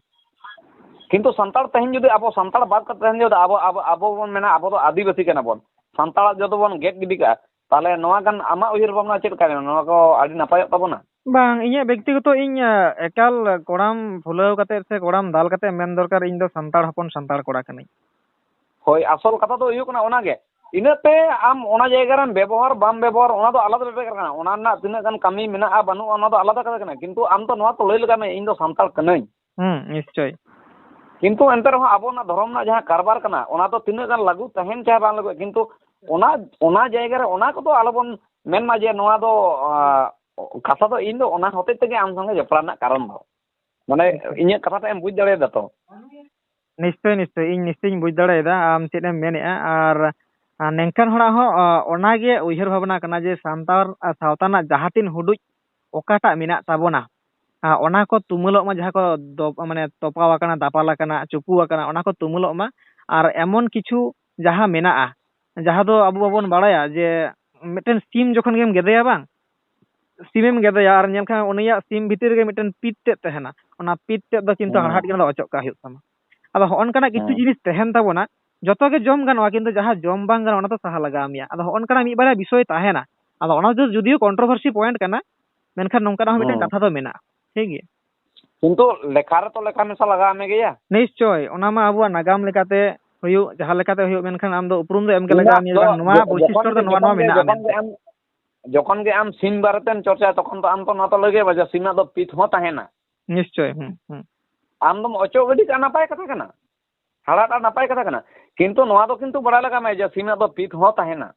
ᱠᱤᱱᱛᱩ ᱥᱟᱱᱛᱟᱲ ᱛᱮᱦᱮᱧ ᱡᱩᱫᱤ ᱟᱵᱚ ᱥᱟᱱᱛᱟᱲ ᱵᱟᱫ ᱠᱟᱛᱮ ᱛᱮᱦᱮᱧ ᱡᱩᱫᱤ ᱟᱵᱚ, ᱟᱵᱚ, ᱟᱵᱚ ᱵᱚᱱ ᱢᱮᱱᱟ ᱟᱵᱚ ᱫᱚ ᱟᱹᱫᱤᱵᱟᱹᱥᱤ ᱠᱟᱱᱟ ᱵᱚᱱ, ᱥᱟᱱᱛᱟᱲᱟᱜ ᱡᱚᱛᱚ ᱵᱚᱱ ᱜᱮᱫ ᱜᱤᱰᱤ ᱠᱟᱜᱼᱟ, ᱛᱟᱦᱚᱞᱮ ᱱᱚᱣᱟ ᱜᱟᱱ ᱟᱢᱟᱜ ᱩᱭᱦᱟᱹᱨ ᱵᱷᱟᱵᱽᱱᱟ ᱪᱮᱫ ᱞᱮᱠᱟ ᱢᱮᱱᱟᱜᱼᱟ? ᱱᱚᱣᱟ ᱠᱚ ᱟᱹᱰᱤ ᱱᱟᱯᱟᱭᱚᱜ ᱛᱟᱵᱚᱱᱟ? ᱵᱟᱝ, ᱤᱧᱟᱹᱜ ᱵᱮᱠᱛᱤᱜᱚᱛᱚ ᱤᱧ, ᱟ, ᱮᱠᱟᱞ ᱠᱚᱲᱟᱢ ᱯᱷᱩᱞᱟᱹᱣ ᱠᱟᱛᱮ ᱥᱮ ᱠᱚᱲᱟᱢ ᱫᱟᱞ ᱠᱟᱛᱮ ᱢᱮᱱ ᱫᱚᱨᱠᱟᱨ, ᱤᱧ ᱫᱚ ᱥᱟᱱᱛᱟᱲ ᱦᱚᱯᱚᱱ, ᱥᱟᱱᱛᱟᱲ ᱠᱚᱲᱟ ᱠᱟᱹᱱᱟᱹᱧ᱾ ᱦᱳᱭ, ᱟᱥᱚᱞ ᱠᱟᱛᱷᱟ ᱫᱚ ᱦᱩᱭᱩᱜ ᱠᱟᱱᱟ ᱚᱱᱟᱜᱮ᱾ ᱤᱱᱟᱹᱜ ᱛᱮ ᱟᱢ ᱚᱱᱟ ᱡᱟᱭᱜᱟ ᱨᱮᱢ ᱵᱮᱵᱚᱦᱟᱨ ᱵᱟᱢ ᱵᱮᱵᱚᱦᱟᱨ, ᱚᱱᱟ ᱫᱚ ᱟᱞᱟᱫᱟ ᱵᱮᱯᱟᱨ ᱠᱟᱱᱟ᱾ ᱚᱱᱟ ᱨᱮᱱᱟᱜ ᱛᱤᱱᱟᱹᱜ ᱜᱟᱱ ᱠᱟᱹᱢᱤ ᱢᱮᱱᱟᱜᱼᱟ ᱵᱟᱹᱱᱩᱜᱼᱟ, ᱚᱱᱟ ᱫᱚ ᱟᱞᱟᱫᱟ ᱠᱟᱛᱷᱟ ᱠᱟᱱᱟ᱾ ᱠᱤᱱᱛᱩ ᱟᱢ ᱫᱚ ᱱᱚᱣᱟ ᱛᱚ ᱞᱟᱹᱭ ᱞᱮᱜᱟᱭ ᱢᱮ, ᱤᱧ ᱫᱚ ᱥᱟᱱᱛᱟᱲ ᱠᱟᱹᱱᱟᱹᱧ᱾ ᱦᱩᱸ, ᱱᱤᱥᱪᱚᱭ᱾ ᱠᱤᱱᱛᱩ ᱮᱱᱛᱮ ᱨᱮᱦᱚᱸ ᱟᱵᱚ ᱚᱱᱟ ᱫᱷᱚᱨᱚᱢ ᱨᱮᱱᱟᱜ ᱡᱟᱦᱟᱸ ᱠᱟᱨᱵᱟᱨ ᱠᱟᱱᱟ, ᱚᱱᱟ ᱫᱚ ᱛᱤᱱᱟᱹᱜ ᱜᱟᱱ ᱞᱟᱹᱜᱩ ᱛᱟᱦᱮᱱ ᱪᱟᱦᱮ ᱵᱟᱝ ᱞᱟᱹᱜᱩᱜᱼᱟ, ᱠᱤᱱᱛᱩ ᱚᱱᱟ, ᱚᱱᱟ ᱡᱟᱭᱜᱟ ᱨᱮ ᱚᱱᱟ ᱠᱚᱫᱚ ᱟᱞᱚᱵᱚᱱ ᱢᱮᱱ ᱢᱟ ᱡᱮ ᱱᱚᱣᱟ ᱫᱚ, ᱟ, ᱠᱟᱛᱷᱟ ᱫᱚ ᱤᱧ ᱫᱚ ᱚᱱᱟ ᱦᱚᱛᱮᱡ ᱛᱮᱜᱮ ᱟᱢ ᱥᱚᱸᱜᱮ ᱡᱚᱯᱲᱟᱣ ᱨᱮᱱᱟᱜ ᱠᱟᱨᱚᱱ ᱫᱚ᱾ ᱢᱟᱱᱮ, ᱟᱪᱪᱷᱟ᱾ ᱤᱧᱟᱹᱜ ᱠᱟᱛᱷᱟ ᱛᱮ ᱮᱢ ᱵᱩᱡᱽ ᱫᱟᱲᱮᱭᱟᱫᱟ ᱛᱚ? ᱱᱤᱥᱪᱚᱭ, ᱱᱤᱥᱪᱚᱭ, ᱤᱧ ᱱᱤᱥᱪᱚᱭ ᱤᱧ ᱵᱩᱡᱽ ᱫᱟᱲᱮᱭᱟᱫᱟ ᱟᱢ ᱪᱮᱫ ᱮᱢ ᱢᱮᱱᱮᱫᱼᱟ᱾ ᱟᱨ, ᱟᱨ ᱱᱤᱝᱠᱟᱱ ᱦᱚᱲᱟᱜ ᱦᱚᱸ, ᱟ, ᱚᱱᱟᱜᱮ ᱩᱭᱦᱟᱹᱨ ᱵᱷᱟᱵᱽᱱᱟ ᱠᱟᱱᱟ ᱡᱮ ᱥᱟᱱᱛᱟᱲ, ᱟ, ᱥᱟᱶᱛᱟ ᱨᱮᱱᱟᱜ ᱡᱟᱦᱟᱸ ᱛᱤᱱ ᱦᱩᱰᱩᱡ ᱚᱠᱟᱴᱟᱜ ᱢᱮᱱᱟᱜ ᱛᱟᱵᱚᱱᱟ, ᱟ, ᱚᱱᱟ ᱠᱚ ᱛᱩᱢᱟᱹᱞᱚᱜ ᱢᱟ, ᱡᱟᱦᱟᱸ ᱠᱚ ᱫᱚ, ᱢᱟᱱᱮ, ᱛᱚᱯᱟᱣ ᱟᱠᱟᱱᱟ, ᱫᱟᱯᱟᱞ ᱟᱠᱟᱱᱟ, ᱪᱩᱠᱩ ᱟᱠᱟᱱᱟ, ᱚᱱᱟ ᱠᱚ ᱛᱩᱢᱟᱹᱞᱚᱜ ᱢᱟ᱾ ᱟᱨ ᱮᱢᱚᱱ ᱠᱤᱪᱷᱩ ᱡᱟᱦᱟᱸ ᱢᱮᱱᱟᱜᱼᱟ, ᱡᱟᱦᱟᱸ ᱫᱚ ᱟᱵᱚ ᱵᱟᱵᱚᱱ ᱵᱟᱲᱟᱭᱟ ᱡᱮ ᱢᱤᱫᱴᱮᱱ ᱥᱤᱢ ᱡᱚᱠᱷᱚᱱ ᱜᱮᱢ ᱜᱮᱫᱮᱭᱟ ᱵᱟᱝ, ᱥᱤᱢᱮᱢ ᱜᱮᱫᱮᱭᱟ ᱟᱨ ᱧᱮᱞ ᱠᱷᱟᱱ ᱩᱱᱤᱭᱟᱜ ᱥᱤᱢ ᱵᱷᱤᱛᱤᱨ ᱨᱮᱜᱮ ᱢᱤᱫᱴᱮᱱ ᱯᱤᱛ ᱛᱮᱫ ᱛᱟᱦᱮᱱᱟ, ᱚᱱᱟ ᱯᱤᱛ ᱛᱮᱫ ᱫᱚ ᱠᱤᱱᱛᱩ ᱦᱮᱸ᱾ ᱦᱟᱲᱦᱟᱫ ᱜᱮ ᱚᱱᱟ ᱫᱚ ᱚᱪᱚᱜ ᱠᱟᱜ ᱦᱩᱭᱩᱜ ᱛᱟᱢᱟ᱾ ᱟᱫᱚ ᱦᱚᱸᱜᱼᱚ ᱱᱚᱝᱠᱟᱱᱟᱜ ᱠᱤᱪᱷᱩ ᱦᱮᱸ᱾ ᱡᱤᱱᱤᱥ ᱛᱟᱦᱮᱱ ᱛᱟᱵᱚᱱᱟ, ᱡᱚᱛᱚ ᱜᱮ ᱡᱚᱢ ᱜᱟᱱᱚᱜᱼᱟ, ᱠᱤᱱᱛᱩ ᱡᱟᱦᱟᱸ ᱡᱚᱢ ᱵᱟᱝ ᱜᱟᱱᱚᱜᱼᱟ ᱚᱱᱟ ᱫᱚ ᱥᱟᱦᱟ ᱞᱟᱜᱟᱣ ᱢᱮᱭᱟ᱾ ᱟᱫᱚ ᱦᱚᱸᱜᱼᱚ ᱱᱚᱝᱠᱟᱱᱟᱜ ᱢᱤᱫ ᱵᱟᱨᱭᱟ ᱵᱤᱥᱚᱭ ᱛᱟᱦᱮᱱᱟ, ᱟᱫᱚ ᱚᱱᱟ ᱫᱚ ᱡᱩᱫᱤᱭᱳ ᱠᱚᱱᱴᱨᱳᱵᱷᱟᱨᱥᱤ ᱯᱚᱭᱮᱱᱴ ᱠᱟᱱᱟ, ᱢᱮᱱᱠᱷᱟᱱ ᱱᱚᱝᱠᱟᱱᱟᱜ ᱦᱚᱸ ᱢᱤᱫᱴᱮᱱ ᱦᱮᱸ᱾ ᱠᱟᱛᱷᱟ ᱫᱚ ᱢᱮᱱᱟᱜᱼᱟ, ᱴᱷᱤᱠ ᱜᱮᱭᱟ? ᱠᱤᱱᱛᱩ ᱞᱮᱠᱷᱟ ᱨᱮᱛᱚ ᱞᱮᱠᱷᱟ ᱢᱮᱥᱟ ᱞᱟᱜᱟᱣ ᱢᱮ ᱜᱮᱭᱟ᱾ ᱱᱤᱥᱪᱚᱭ, ᱚᱱᱟ ᱢᱟ ᱟᱵᱚᱣᱟᱜ ᱱᱟᱜᱟᱢ ᱞᱮᱠᱟᱛᱮ ᱦᱩᱭᱩᱜ, ᱡᱟᱦᱟᱸ ᱞᱮᱠᱟᱛᱮ ᱦᱩᱭᱩᱜ, ᱢᱮᱱᱠᱷᱟᱱ ᱟᱢ ᱫᱚ ᱩᱯᱨᱩᱢ ᱫᱚ ᱮᱢ ᱜᱮ ᱤᱧᱟᱹᱜ ᱞᱟᱜᱟᱣ ᱢᱮᱭᱟ ᱫᱚ ᱵᱟᱝ, ᱱᱚᱣᱟ ᱡᱚ-, ᱡᱚᱠᱷᱚᱱ ᱵᱳᱭᱥᱤᱥᱴᱚ ᱜᱮ, ᱫᱚ ᱱᱚᱣᱟ, ᱡᱚᱠᱷᱚᱱ ᱱᱚᱣᱟ ᱜᱮ, ᱢᱮᱱᱟᱜᱼᱟ ᱡᱚᱠᱷᱚᱱ ᱜᱮ ᱢᱮᱱᱛᱮ᱾ ᱟᱢ ᱡᱚᱠᱷᱚᱱ ᱜᱮ ᱟᱢ ᱥᱤᱢ ᱵᱟᱨᱮᱛᱮᱢ ᱪᱚᱨᱪᱟᱭᱟ, ᱛᱚᱠᱷᱚᱱ ᱫᱚ ᱟᱢ ᱛᱚ ᱱᱚᱣᱟ ᱛᱚ ᱞᱟᱹᱭ ᱜᱮ ᱵᱟᱡᱟ ᱥᱤᱢᱟᱜ ᱫᱚ ᱯᱤᱛ ᱦᱚᱸ ᱛᱟᱦᱮᱱᱟ᱾ ᱱᱤᱥᱪᱚᱭ᱾ ᱦᱩᱸ, ᱦᱩᱸ᱾ ᱟᱢ ᱫᱚᱢ ᱚᱪᱚᱜ ᱜᱤᱰᱤ ᱠᱟᱜᱼᱟ, ᱱᱟᱯᱟᱭ ᱠᱟᱛᱷᱟ ᱠᱟᱱᱟ, ᱦᱟᱲᱟᱴ ᱟᱨ ᱱᱟᱯᱟᱭ ᱠᱟᱛᱷᱟ ᱠᱟᱱᱟ, ᱠᱤᱱᱛᱩ ᱱᱚᱣᱟ ᱫᱚ ᱠᱤᱱᱛᱩ ᱵᱟᱲᱟᱭ ᱞᱟᱜᱟᱣ ᱢᱮ ᱡᱮ ᱥᱤᱢᱟᱜ ᱫᱚ ᱯᱤᱛ ᱦᱚᱸ ᱛᱟᱦᱮᱱᱟ᱾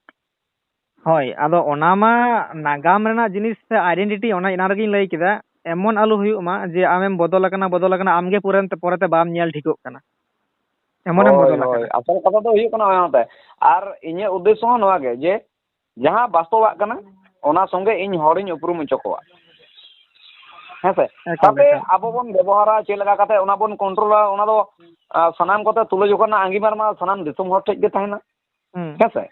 ᱦᱳᱭ, ᱟᱫᱚ ᱚᱱᱟ ᱢᱟ ᱱᱟᱜᱟᱢ ᱨᱮᱱᱟᱜ ᱡᱤᱱᱤᱥ ᱥᱮ identity, ᱚᱱᱟ ᱮᱱᱟᱝ ᱨᱮᱜᱮᱧ ᱞᱟᱹᱭ ᱠᱮᱫᱟ, ᱮᱢᱚᱱ ᱟᱞᱚ ᱦᱩᱭᱩᱜ ᱢᱟ ᱡᱮ ᱟᱢᱮᱢ ᱵᱚᱫᱚᱞ ᱟᱠᱟᱱᱟ, ᱵᱚᱫᱚᱞ ᱟᱠᱟᱱᱟ, ᱟᱢᱜᱮ ᱯᱚᱨᱮᱛᱮ, ᱯᱚᱨᱮᱛᱮ ᱵᱟᱢ ᱧᱮᱞ ᱴᱷᱤᱠᱚᱜ ᱠᱟᱱᱟ᱾ ᱮᱢᱚᱱᱮᱢ ᱦᱳᱭ, ᱵᱚᱫᱚᱞ ᱦᱳᱭ, ᱟᱠᱟᱱᱟ᱾ ᱟᱥᱚᱞ ᱠᱟᱛᱷᱟ ᱫᱚ ᱦᱩᱭᱩᱜ ᱠᱟᱱᱟ ᱚᱱᱟᱛᱮ᱾ ᱟᱨ ᱤᱧᱟᱹᱜ ᱩᱫᱽᱫᱮᱥᱥᱚ ᱦᱚᱸ ᱱᱚᱣᱟ ᱜᱮ ᱡᱮ ᱡᱟᱦᱟᱸ ᱵᱟᱥᱛᱚᱵᱟᱜ ᱠᱟᱱᱟ, ᱚᱱᱟ ᱥᱚᱸᱜᱮ ᱤᱧ ᱦᱚᱲᱤᱧ ᱩᱯᱨᱩᱢ ᱦᱚᱪᱚ ᱠᱚᱣᱟ᱾ ᱦᱮᱸ ᱥᱮ? ᱮᱠᱟᱞ, ᱛᱟᱛᱮ ᱮᱠᱟᱞ᱾ ᱟᱵᱚ ᱵᱚᱱ ᱵᱮᱵᱚᱦᱟᱨᱟ, ᱪᱮᱫ ᱞᱮᱠᱟ ᱠᱟᱛᱮ ᱚᱱᱟ ᱵᱚᱱ ᱠᱚᱱᱴᱨᱳᱞᱟ, ᱚᱱᱟ ᱫᱚ, ᱟ, ᱥᱟᱱᱟᱢ ᱠᱚᱛᱮ ᱛᱩᱞᱟᱹ ᱡᱚᱠᱷᱟ ᱨᱮᱱᱟᱜ ᱟᱸᱜᱤᱵᱷᱟᱨ ᱢᱟ ᱥᱟᱱᱟᱢ ᱫᱤᱥᱚᱢ ᱦᱚᱲ ᱴᱷᱮᱡ ᱜᱮ ᱛᱟᱦᱮᱱᱟ᱾ ᱦᱩᱸ᱾ ᱦᱮᱸ ᱥᱮ?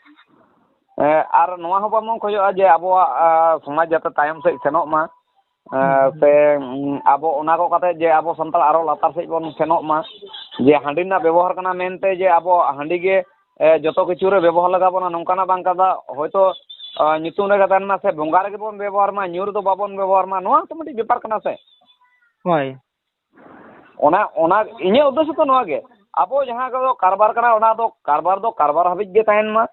ᱮ, ᱟᱨ ᱱᱚᱣᱟ ᱦᱚᱸ ᱵᱟᱵᱚᱱ ᱠᱷᱚᱡᱚᱜᱼᱟ ᱡᱮ ᱟᱵᱚᱣᱟᱜ, ᱟ, ᱥᱚᱢᱟᱡᱽ ᱡᱟᱛᱮ ᱛᱟᱭᱚᱢ ᱥᱮᱫ ᱥᱮᱱᱚᱜ ᱢᱟ, ᱟ, ᱦᱩᱸ, ᱦᱩᱸ᱾ ᱥᱮ, ᱩᱢ, ᱟᱵᱚ ᱚᱱᱟ ᱠᱚ ᱠᱟᱛᱮ ᱡᱮ ᱟᱵᱚ ᱥᱟᱱᱛᱟᱲ ᱟᱨᱚ ᱞᱟᱛᱟᱨ ᱥᱮᱫ ᱵᱚᱱ ᱥᱮᱱᱚᱜ ᱢᱟ, ᱡᱮ ᱦᱟᱺᱰᱤ ᱨᱮᱱᱟᱜ ᱵᱮᱵᱚᱦᱟᱨ ᱠᱟᱱᱟ ᱢᱮᱱᱛᱮ ᱡᱮ ᱟᱵᱚ ᱦᱟᱺᱰᱤ ᱜᱮ, ᱮ, ᱡᱚᱛᱚ ᱠᱤᱪᱷᱩ ᱨᱮ ᱵᱮᱵᱚᱦᱟᱨ ᱞᱟᱜᱟᱣ ᱵᱚᱱᱟ, ᱱᱚᱝᱠᱟᱱᱟᱜ ᱵᱟᱝ ᱠᱟᱛᱷᱟ᱾ ᱦᱚᱭᱛᱳ, ᱟ, ᱧᱩᱛᱩᱢ ᱨᱮᱜᱮ ᱛᱟᱦᱮᱱ ᱢᱟ ᱥᱮ ᱵᱚᱸᱜᱟ ᱨᱮᱜᱮ ᱵᱚᱱ ᱵᱮᱵᱚᱦᱟᱨ ᱢᱟ, ᱧᱩ ᱨᱮᱫᱚ ᱵᱟᱵᱚᱱ ᱵᱮᱵᱚᱦᱟᱨ ᱢᱟ, ᱱᱚᱣᱟ ᱦᱚᱸᱛᱚ ᱢᱤᱫᱴᱤᱡ ᱵᱮᱯᱟᱨ ᱠᱟᱱᱟ ᱥᱮ᱾ ᱦᱳᱭ᱾ ᱚᱱᱟ, ᱚᱱᱟ ᱤᱧᱟᱹᱜ ᱩᱫᱽᱫᱮᱥᱥᱚ ᱫᱚ ᱱᱚᱣᱟ ᱜᱮ, ᱟᱵᱚ ᱡᱟᱦᱟᱸ ᱠᱚᱫᱚ ᱠᱟᱨᱵᱟᱨ ᱠᱟᱱᱟ, ᱚᱱᱟ ᱫᱚ ᱠᱟᱨᱵᱟᱨ ᱫᱚ ᱠᱟᱨᱵᱟᱨ ᱦᱟᱹᱵᱤᱡ ᱜᱮ ᱛᱟᱦᱮᱱ ᱢᱟ᱾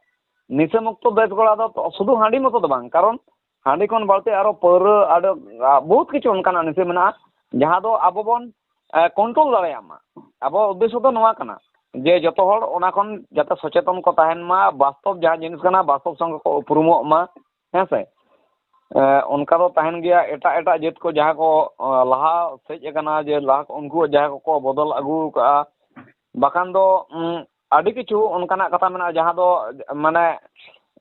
ᱱᱤᱥᱟᱹ ᱢᱩᱠᱛᱚ ᱫᱮᱥ ᱜᱚᱲᱟ ᱫᱚ ᱥᱩᱫᱷᱩ ᱦᱟᱺᱰᱤ ᱢᱚᱛᱚ ᱫᱚ ᱵᱟᱝ, ᱠᱟᱨᱚᱱ ᱦᱟᱺᱰᱤ ᱠᱷᱚᱱ ᱵᱟᱹᱲᱛᱤ ᱟᱨᱚ ᱯᱟᱹᱣᱨᱟᱹ, ᱟᱹᱰᱤ, ᱟ, ᱵᱚᱦᱩᱛ ᱠᱤᱪᱷᱩ ᱚᱱᱠᱟᱱᱟᱜ ᱱᱤᱥᱟᱹ ᱢᱮᱱᱟᱜᱼᱟ, ᱡᱟᱦᱟᱸ ᱫᱚ ᱟᱵᱚ ᱵᱚᱱ, ᱮ, ᱠᱚᱱᱴᱨᱳᱞ ᱫᱟᱲᱮᱭᱟᱜ ᱢᱟ᱾ ᱟᱵᱚᱣᱟᱜ ᱩᱫᱽᱫᱮᱥᱥᱚ ᱫᱚ ᱱᱚᱣᱟ ᱠᱟᱱᱟ ᱡᱮ ᱡᱚᱛᱚ ᱦᱚᱲ ᱚᱱᱟ ᱠᱷᱚᱱ ᱡᱟᱛᱮ ᱥᱚᱪᱮᱛᱚᱱ ᱠᱚ ᱛᱟᱦᱮᱱ ᱢᱟ, ᱵᱟᱥᱛᱚᱵ ᱡᱟᱦᱟᱸ ᱡᱤᱱᱤᱥ ᱠᱟᱱᱟ, ᱵᱟᱥᱛᱚᱵ ᱥᱚᱸᱜᱮ ᱠᱚ ᱩᱯᱨᱩᱢᱚᱜ ᱢᱟ, ᱦᱮᱸ ᱥᱮ? ᱮ, ᱚᱱᱠᱟ ᱫᱚ ᱛᱟᱦᱮᱱ ᱜᱮᱭᱟ, ᱮᱴᱟᱜ ᱮᱴᱟᱜ ᱡᱟᱹᱛ ᱠᱚ ᱡᱟᱦᱟᱸ ᱠᱚ, ᱮ, ᱞᱟᱦᱟ ᱥᱮᱡ ᱟᱠᱟᱱᱟ, ᱡᱮ ᱞᱟᱦᱟ ᱠᱚ, ᱩᱱᱠᱩᱣᱟᱜ ᱡᱟᱦᱟᱸ ᱠᱚᱠᱚ ᱵᱚᱫᱚᱞ ᱟᱹᱜᱩ ᱟᱠᱟᱫᱼᱟ, ᱵᱟᱠᱷᱟᱱ ᱫᱚ, ᱩᱸ, ᱟᱹᱰᱤ ᱠᱤᱪᱷᱩ ᱚᱱᱠᱟᱱᱟᱜ ᱠᱟᱛᱷᱟ ᱢᱮᱱᱟᱜᱼᱟ, ᱡᱟᱦᱟᱸ ᱫᱚ, ᱢᱟᱱᱮ,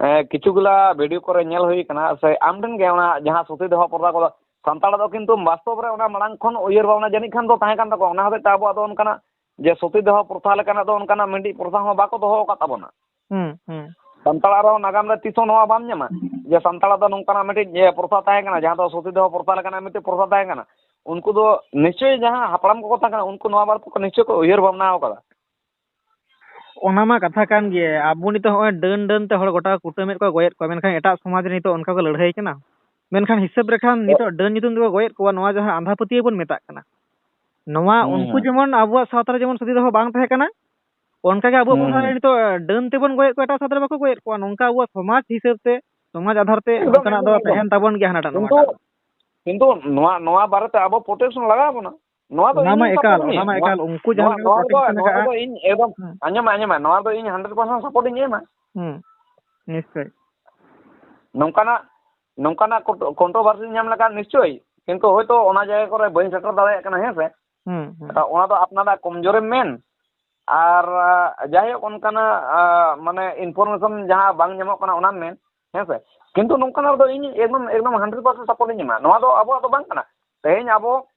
ᱮ, ᱠᱤᱪᱷᱩ ᱜᱩᱞᱟ ᱵᱷᱤᱰᱤᱭᱳ ᱠᱚᱨᱮ ᱧᱮᱞ ᱦᱩᱭ ᱟᱠᱟᱱᱟ, ᱥᱮ ᱟᱢ ᱴᱷᱮᱱ ᱜᱮ ᱚᱱᱟ ᱡᱟᱦᱟᱸ ᱥᱚᱛᱤ ᱫᱟᱦᱚ ᱯᱨᱚᱛᱷᱟ ᱠᱚᱫᱚ, ᱥᱟᱱᱛᱟᱲ ᱫᱚ ᱠᱤᱱᱛᱩ ᱵᱟᱥᱛᱚᱵ ᱨᱮ ᱚᱱᱟ ᱢᱟᱲᱟᱝ ᱠᱷᱚᱱ ᱩᱭᱦᱟᱹᱨ ᱵᱷᱟᱵᱽᱱᱟ ᱡᱟᱹᱱᱤᱡ ᱠᱷᱟᱱ ᱫᱚ ᱛᱟᱦᱮᱸ ᱠᱟᱱ ᱛᱟᱠᱚᱣᱟ, ᱚᱱᱟ ᱦᱚᱛᱮᱡ ᱛᱮ ᱟᱵᱚᱣᱟᱜ ᱫᱚ ᱚᱱᱠᱟᱱᱟᱜ ᱡᱮ ᱥᱚᱛᱤ ᱫᱟᱦᱚ ᱯᱨᱚᱛᱷᱟ ᱞᱮᱠᱟᱱᱟᱜ ᱫᱚ ᱚᱱᱠᱟᱱᱟᱜ ᱢᱤᱫᱴᱤᱡ ᱯᱨᱚᱛᱷᱟ ᱦᱚᱸ ᱵᱟᱠᱚ ᱫᱚᱦᱚ ᱟᱠᱟᱫ ᱛᱟᱵᱚᱱᱟ᱾ ᱦᱩᱸ, ᱦᱩᱸ᱾ ᱥᱟᱱᱛᱟᱲ ᱟᱨᱦᱚᱸ ᱱᱟᱜᱟᱢ ᱨᱮ ᱛᱤᱥ ᱦᱚᱸ ᱱᱚᱣᱟ ᱵᱟᱢ ᱧᱟᱢᱟ ᱡᱮ ᱥᱟᱱᱛᱟᱲᱟᱜ ᱫᱚ ᱱᱚᱝᱠᱟᱱᱟᱜ ᱢᱤᱫᱴᱤᱡ, ᱮ, ᱯᱨᱚᱛᱷᱟ ᱛᱟᱦᱮᱸ ᱠᱟᱱᱟ, ᱡᱟᱦᱟᱸ ᱫᱚ ᱥᱚᱛᱤ ᱫᱟᱦᱚ ᱯᱨᱚᱛᱷᱟ ᱞᱮᱠᱟᱱᱟᱜ ᱢᱤᱫᱴᱤᱡ ᱯᱨᱚᱛᱷᱟ ᱛᱟᱦᱮᱸ ᱠᱟᱱᱟ᱾ ᱩᱱᱠᱩ ᱫᱚ ᱱᱤᱥᱪᱚᱭ ᱡᱟᱦᱟᱸ ᱦᱟᱯᱲᱟᱢ ᱠᱚᱠᱚ ᱛᱟᱦᱮᱸ ᱠᱟᱱᱟ, ᱩᱱᱠᱩ ᱱᱚᱣᱟ ᱵᱟᱨᱮ ᱛᱮᱠᱚ ᱱᱤᱥᱪᱚᱭ ᱠᱚ ᱩᱭᱦᱟᱹᱨ ᱵᱷᱟᱵᱽᱱᱟ ᱟᱠᱟᱫᱟ᱾ ᱚᱱᱟ ᱢᱟ ᱠᱟᱛᱷᱟ ᱠᱟᱱ ᱜᱮ, ᱟᱵᱚ ᱱᱤᱛᱚᱜ ᱦᱚᱸᱜᱼᱚᱭ ᱰᱟᱹᱱ, ᱰᱟᱹᱱ ᱛᱮ ᱦᱚᱲ ᱜᱚᱴᱟ ᱠᱚ ᱠᱩᱴᱟᱹᱢᱮᱫ ᱠᱚᱣᱟ, ᱜᱚᱡᱮᱫ ᱠᱚᱣᱟ, ᱢᱮᱱᱠᱷᱟᱱ ᱮᱴᱟᱜ ᱥᱚᱢᱟᱡᱽ ᱨᱮ ᱱᱤᱛᱚᱜ ᱚᱱᱠᱟ ᱠᱚ ᱞᱟᱹᱲᱦᱟᱹᱭ ᱠᱟᱱᱟ᱾ ᱢᱮᱱᱠᱷᱟᱱ ᱦᱤᱥᱟᱹᱵ ᱨᱮᱠᱷᱟᱱ ᱱᱤᱛᱚᱜ ᱰᱟᱹᱱ ᱧᱩᱛᱩᱢ ᱛᱮᱠᱚ ᱜᱚᱡᱮᱫ ᱠᱚᱣᱟ, ᱱᱚᱣᱟ ᱡᱟᱦᱟᱸ ᱟᱸᱫᱷᱟ ᱯᱟᱹᱛᱭᱟᱹᱣ ᱵᱚᱱ ᱢᱮᱛᱟᱜ ᱠᱟᱱᱟ, ᱱᱚᱣᱟ ᱦᱩᱸ, ᱩᱱᱠᱩ ᱦᱩᱸ᱾ ᱡᱮᱢᱚᱱ ᱟᱵᱚᱣᱟᱜ ᱥᱟᱶᱛᱟ ᱨᱮ ᱡᱮᱢᱚᱱ ᱥᱚᱛᱤ ᱫᱟᱦᱚ ᱵᱟᱝ ᱛᱟᱦᱮᱸ ᱠᱟᱱᱟ, ᱚᱱᱠᱟᱜᱮ ᱟᱵᱚ ᱦᱩᱸ, ᱯᱟᱦᱴᱟ ᱨᱮ ᱦᱩᱸ᱾ ᱱᱤᱛᱚᱜ ᱰᱟᱹᱱ ᱛᱮᱵᱚᱱ ᱜᱚᱡᱮᱫ ᱠᱚᱣᱟ, ᱮᱴᱟᱜ ᱥᱟᱶᱛᱟ ᱨᱮ ᱵᱟᱠᱚ ᱜᱚᱡᱮᱫ ᱠᱚᱣᱟ᱾ ᱱᱚᱝᱠᱟ ᱟᱵᱚᱣᱟᱜ ᱥᱚᱢᱟᱡᱽ ᱦᱤᱥᱟᱹᱵ ᱛᱮ ᱥᱚᱢᱟᱡᱽ ᱟᱫᱷᱟᱨ ᱛᱮ ᱮᱠᱫᱚᱢ, ᱚᱱᱠᱟᱱᱟᱜ ᱮᱠᱫᱚᱢ, ᱫᱚ ᱮᱠᱫᱚᱢ᱾ ᱛᱟᱦᱮᱱ ᱛᱟᱵᱚᱱ ᱜᱮᱭᱟ ᱦᱟᱱᱟᱴᱟᱜ ᱠᱤᱱᱛᱩ, ᱱᱚᱣᱟᱴᱟᱜ ᱫᱚ᱾ ᱠᱤᱱᱛᱩ ᱱᱚᱣᱟ, ᱱᱚᱣᱟ ᱵᱟᱨᱮᱛᱮ ᱟᱵᱚ protection ᱞᱟᱜᱟᱣ ᱵᱚᱱᱟ᱾ ᱱᱚᱣᱟ ᱫᱚ ᱚᱱᱟ ᱤᱧ ᱢᱟ ᱦᱚᱸ ᱮᱠᱟᱞ, support ᱤᱧ ᱚᱱᱟ ᱮᱢᱟ᱾ ᱢᱟ ᱮᱠᱟᱞ, ᱩᱱᱠᱩ ᱡᱟᱦᱟᱸ ᱱᱚᱣᱟ, ᱞᱮᱠᱟ ᱠᱚ ᱱᱚᱣᱟ ᱫᱚ, protection ᱱᱚᱣᱟ ᱟᱠᱟᱜᱼᱟ᱾ ᱫᱚ ᱤᱧ ᱮᱠᱫᱚᱢ, ᱦᱩᱸ᱾ ᱟᱸᱡᱚᱢ ᱢᱮ, ᱟᱸᱡᱚᱢ ᱢᱮ, ᱱᱚᱣᱟ ᱫᱚ ᱤᱧ hundred percent support ᱤᱧ ᱮᱢᱟ᱾ ᱦᱩᱸ, ᱱᱤᱥᱪᱚᱭ᱾ ᱱᱚᱝᱠᱟᱱᱟᱜ, ᱱᱚᱝᱠᱟᱱᱟᱜ ᱠᱚᱱᱴᱨᱳ-, controversy ᱧᱟᱢ ᱞᱮᱠᱷᱟᱱ ᱱᱤᱥᱪᱚᱭ, ᱠᱤᱱᱛᱩ ᱦᱚᱭᱛᱳ ᱚᱱᱟ ᱡᱟᱭᱜᱟ ᱠᱚᱨᱮ ᱵᱟᱹᱧ ᱥᱮᱴᱮᱨ ᱫᱟᱲᱮᱭᱟᱜ ᱠᱟᱱᱟ, ᱦᱮᱸ ᱥᱮ? ᱦᱩᱸ, ᱦᱩᱸ᱾ ᱚᱱᱟ ᱫᱚ ᱟᱯᱱᱟᱨᱟᱜ ᱠᱚᱢᱡᱳᱨᱮᱢ ᱢᱮᱱ, ᱟᱨ, ᱟ, ᱡᱟᱭᱦᱳᱠ, ᱚᱱᱠᱟᱱᱟᱜ, ᱟ, ᱢᱟᱱᱮ, information ᱡᱟᱦᱟᱸ ᱵᱟᱝ ᱧᱟᱢᱚᱜ ᱠᱟᱱᱟ, ᱚᱱᱟᱢ ᱢᱮᱱ, ᱦᱮᱸ ᱥᱮ? ᱠᱤᱱᱛᱩ ᱱᱚᱝᱠᱟᱱᱟᱜ ᱨᱮᱫᱚ ᱤᱧ ᱮᱠᱫᱚᱢ, ᱮᱠᱫᱚᱢ hundred percent support ᱤᱧ ᱮᱢᱟ᱾ ᱱᱚᱣᱟ ᱫᱚ ᱟᱵᱚᱣᱟᱜ ᱫᱚ ᱵᱟᱝ ᱠᱟᱱᱟ᱾ ᱛᱮᱦᱮᱧ ᱟᱵᱚ,